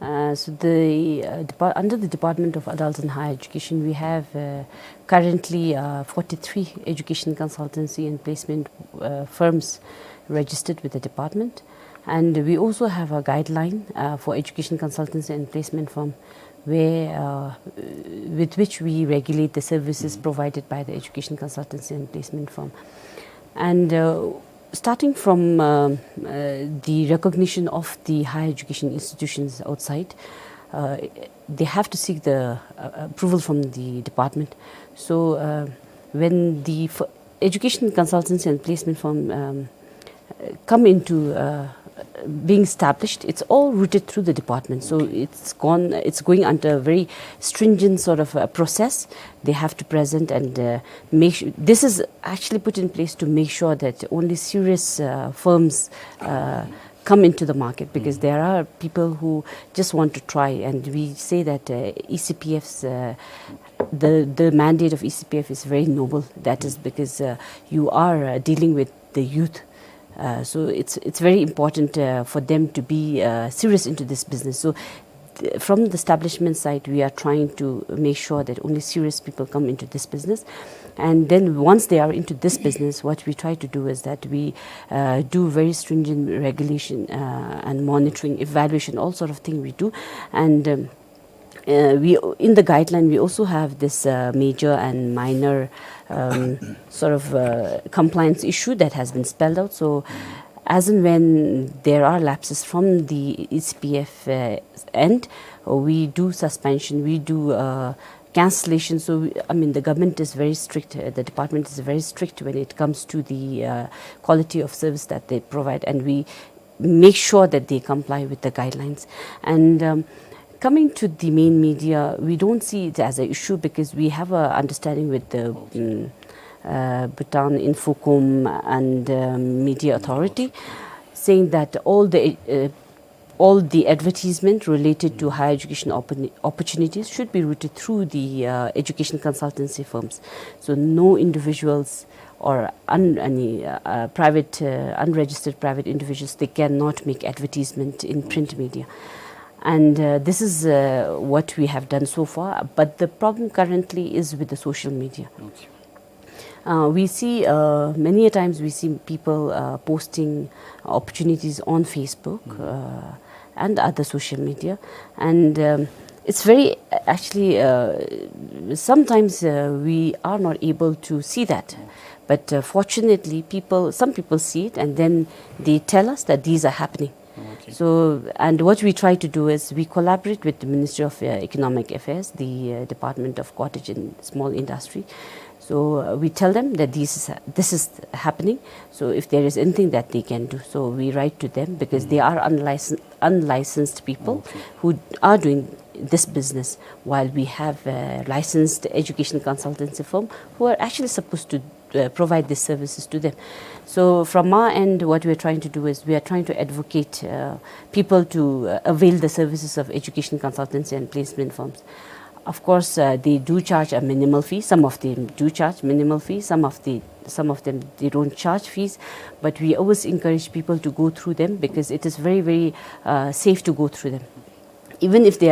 Uh, so the uh, depart- under the Department of Adult and Higher Education, we have uh, currently uh, forty-three education consultancy and placement uh, firms registered with the department, and we also have a guideline uh, for education consultancy and placement firm, where uh, with which we regulate the services provided by the education consultancy and placement firm. And uh, starting from um, uh, the recognition of the higher education institutions outside, uh, they have to seek the uh, approval from the department. So uh, when the f- education consultancy and placement firm um, uh, come into uh, being established, it's all routed through the department. So it's gone, it's going under a very stringent sort of a process. They have to present and uh, make sure, this is actually put in place to make sure that only serious uh, firms uh, come into the market, because there are people who just want to try, and we say that uh, E C P F's uh, the the mandate of E C P F is very noble. That is because uh, you are uh, dealing with the youth. Uh, so it's it's very important uh, for them to be uh, serious into this business. So th- from the establishment side, we are trying to make sure that only serious people come into this business. And then once they are into this business, what we try to do is that we uh, do very stringent regulation uh, and monitoring, evaluation, all sort of thing we do. And um, uh, we in the guideline we also have this uh, major and minor um, sort of uh, compliance issue that has been spelled out. So as and when there are lapses from the E C P F uh, end, uh, we do suspension, we do uh, cancellation. So we, I mean, the government is very strict, uh, the department is very strict when it comes to the uh, quality of service that they provide, and we make sure that they comply with the guidelines. And um, coming to the main media, we don't see it as an issue because we have an understanding with the um, uh, Bhutan Infocom and um, Media Authority, saying that all the uh, all the advertisement related to higher education oppor- opportunities should be routed through the uh, education consultancy firms. So no individuals or un- any uh, uh, private uh, unregistered private individuals, they cannot make advertisement in print media. And uh, this is uh, what we have done so far. But the problem currently is with the social media. Uh, we see uh, many a times we see people uh, posting opportunities on Facebook uh, and other social media, and um, it's very actually uh, sometimes uh, we are not able to see that, but uh, fortunately, people some people see it and then they tell us that these are happening. So, and what we try to do is we collaborate with the Ministry of uh, Economic Affairs, the uh, Department of Cottage and Small Industry. So uh, we tell them that this is this is happening. So if there is anything that they can do, so we write to them because they are unlicensed unlicensed people who are doing this business, while we have a licensed education consultancy firm who are actually supposed to uh, provide these services to them. So from our end, what we are trying to do is we are trying to advocate uh, people to uh, avail the services of education consultancy and placement firms. Of course, uh, they do charge a minimal fee. Some of them do charge minimal fee. Some of the some of them, they don't charge fees, but we always encourage people to go through them because it is very, very uh, safe to go through them. Even if they are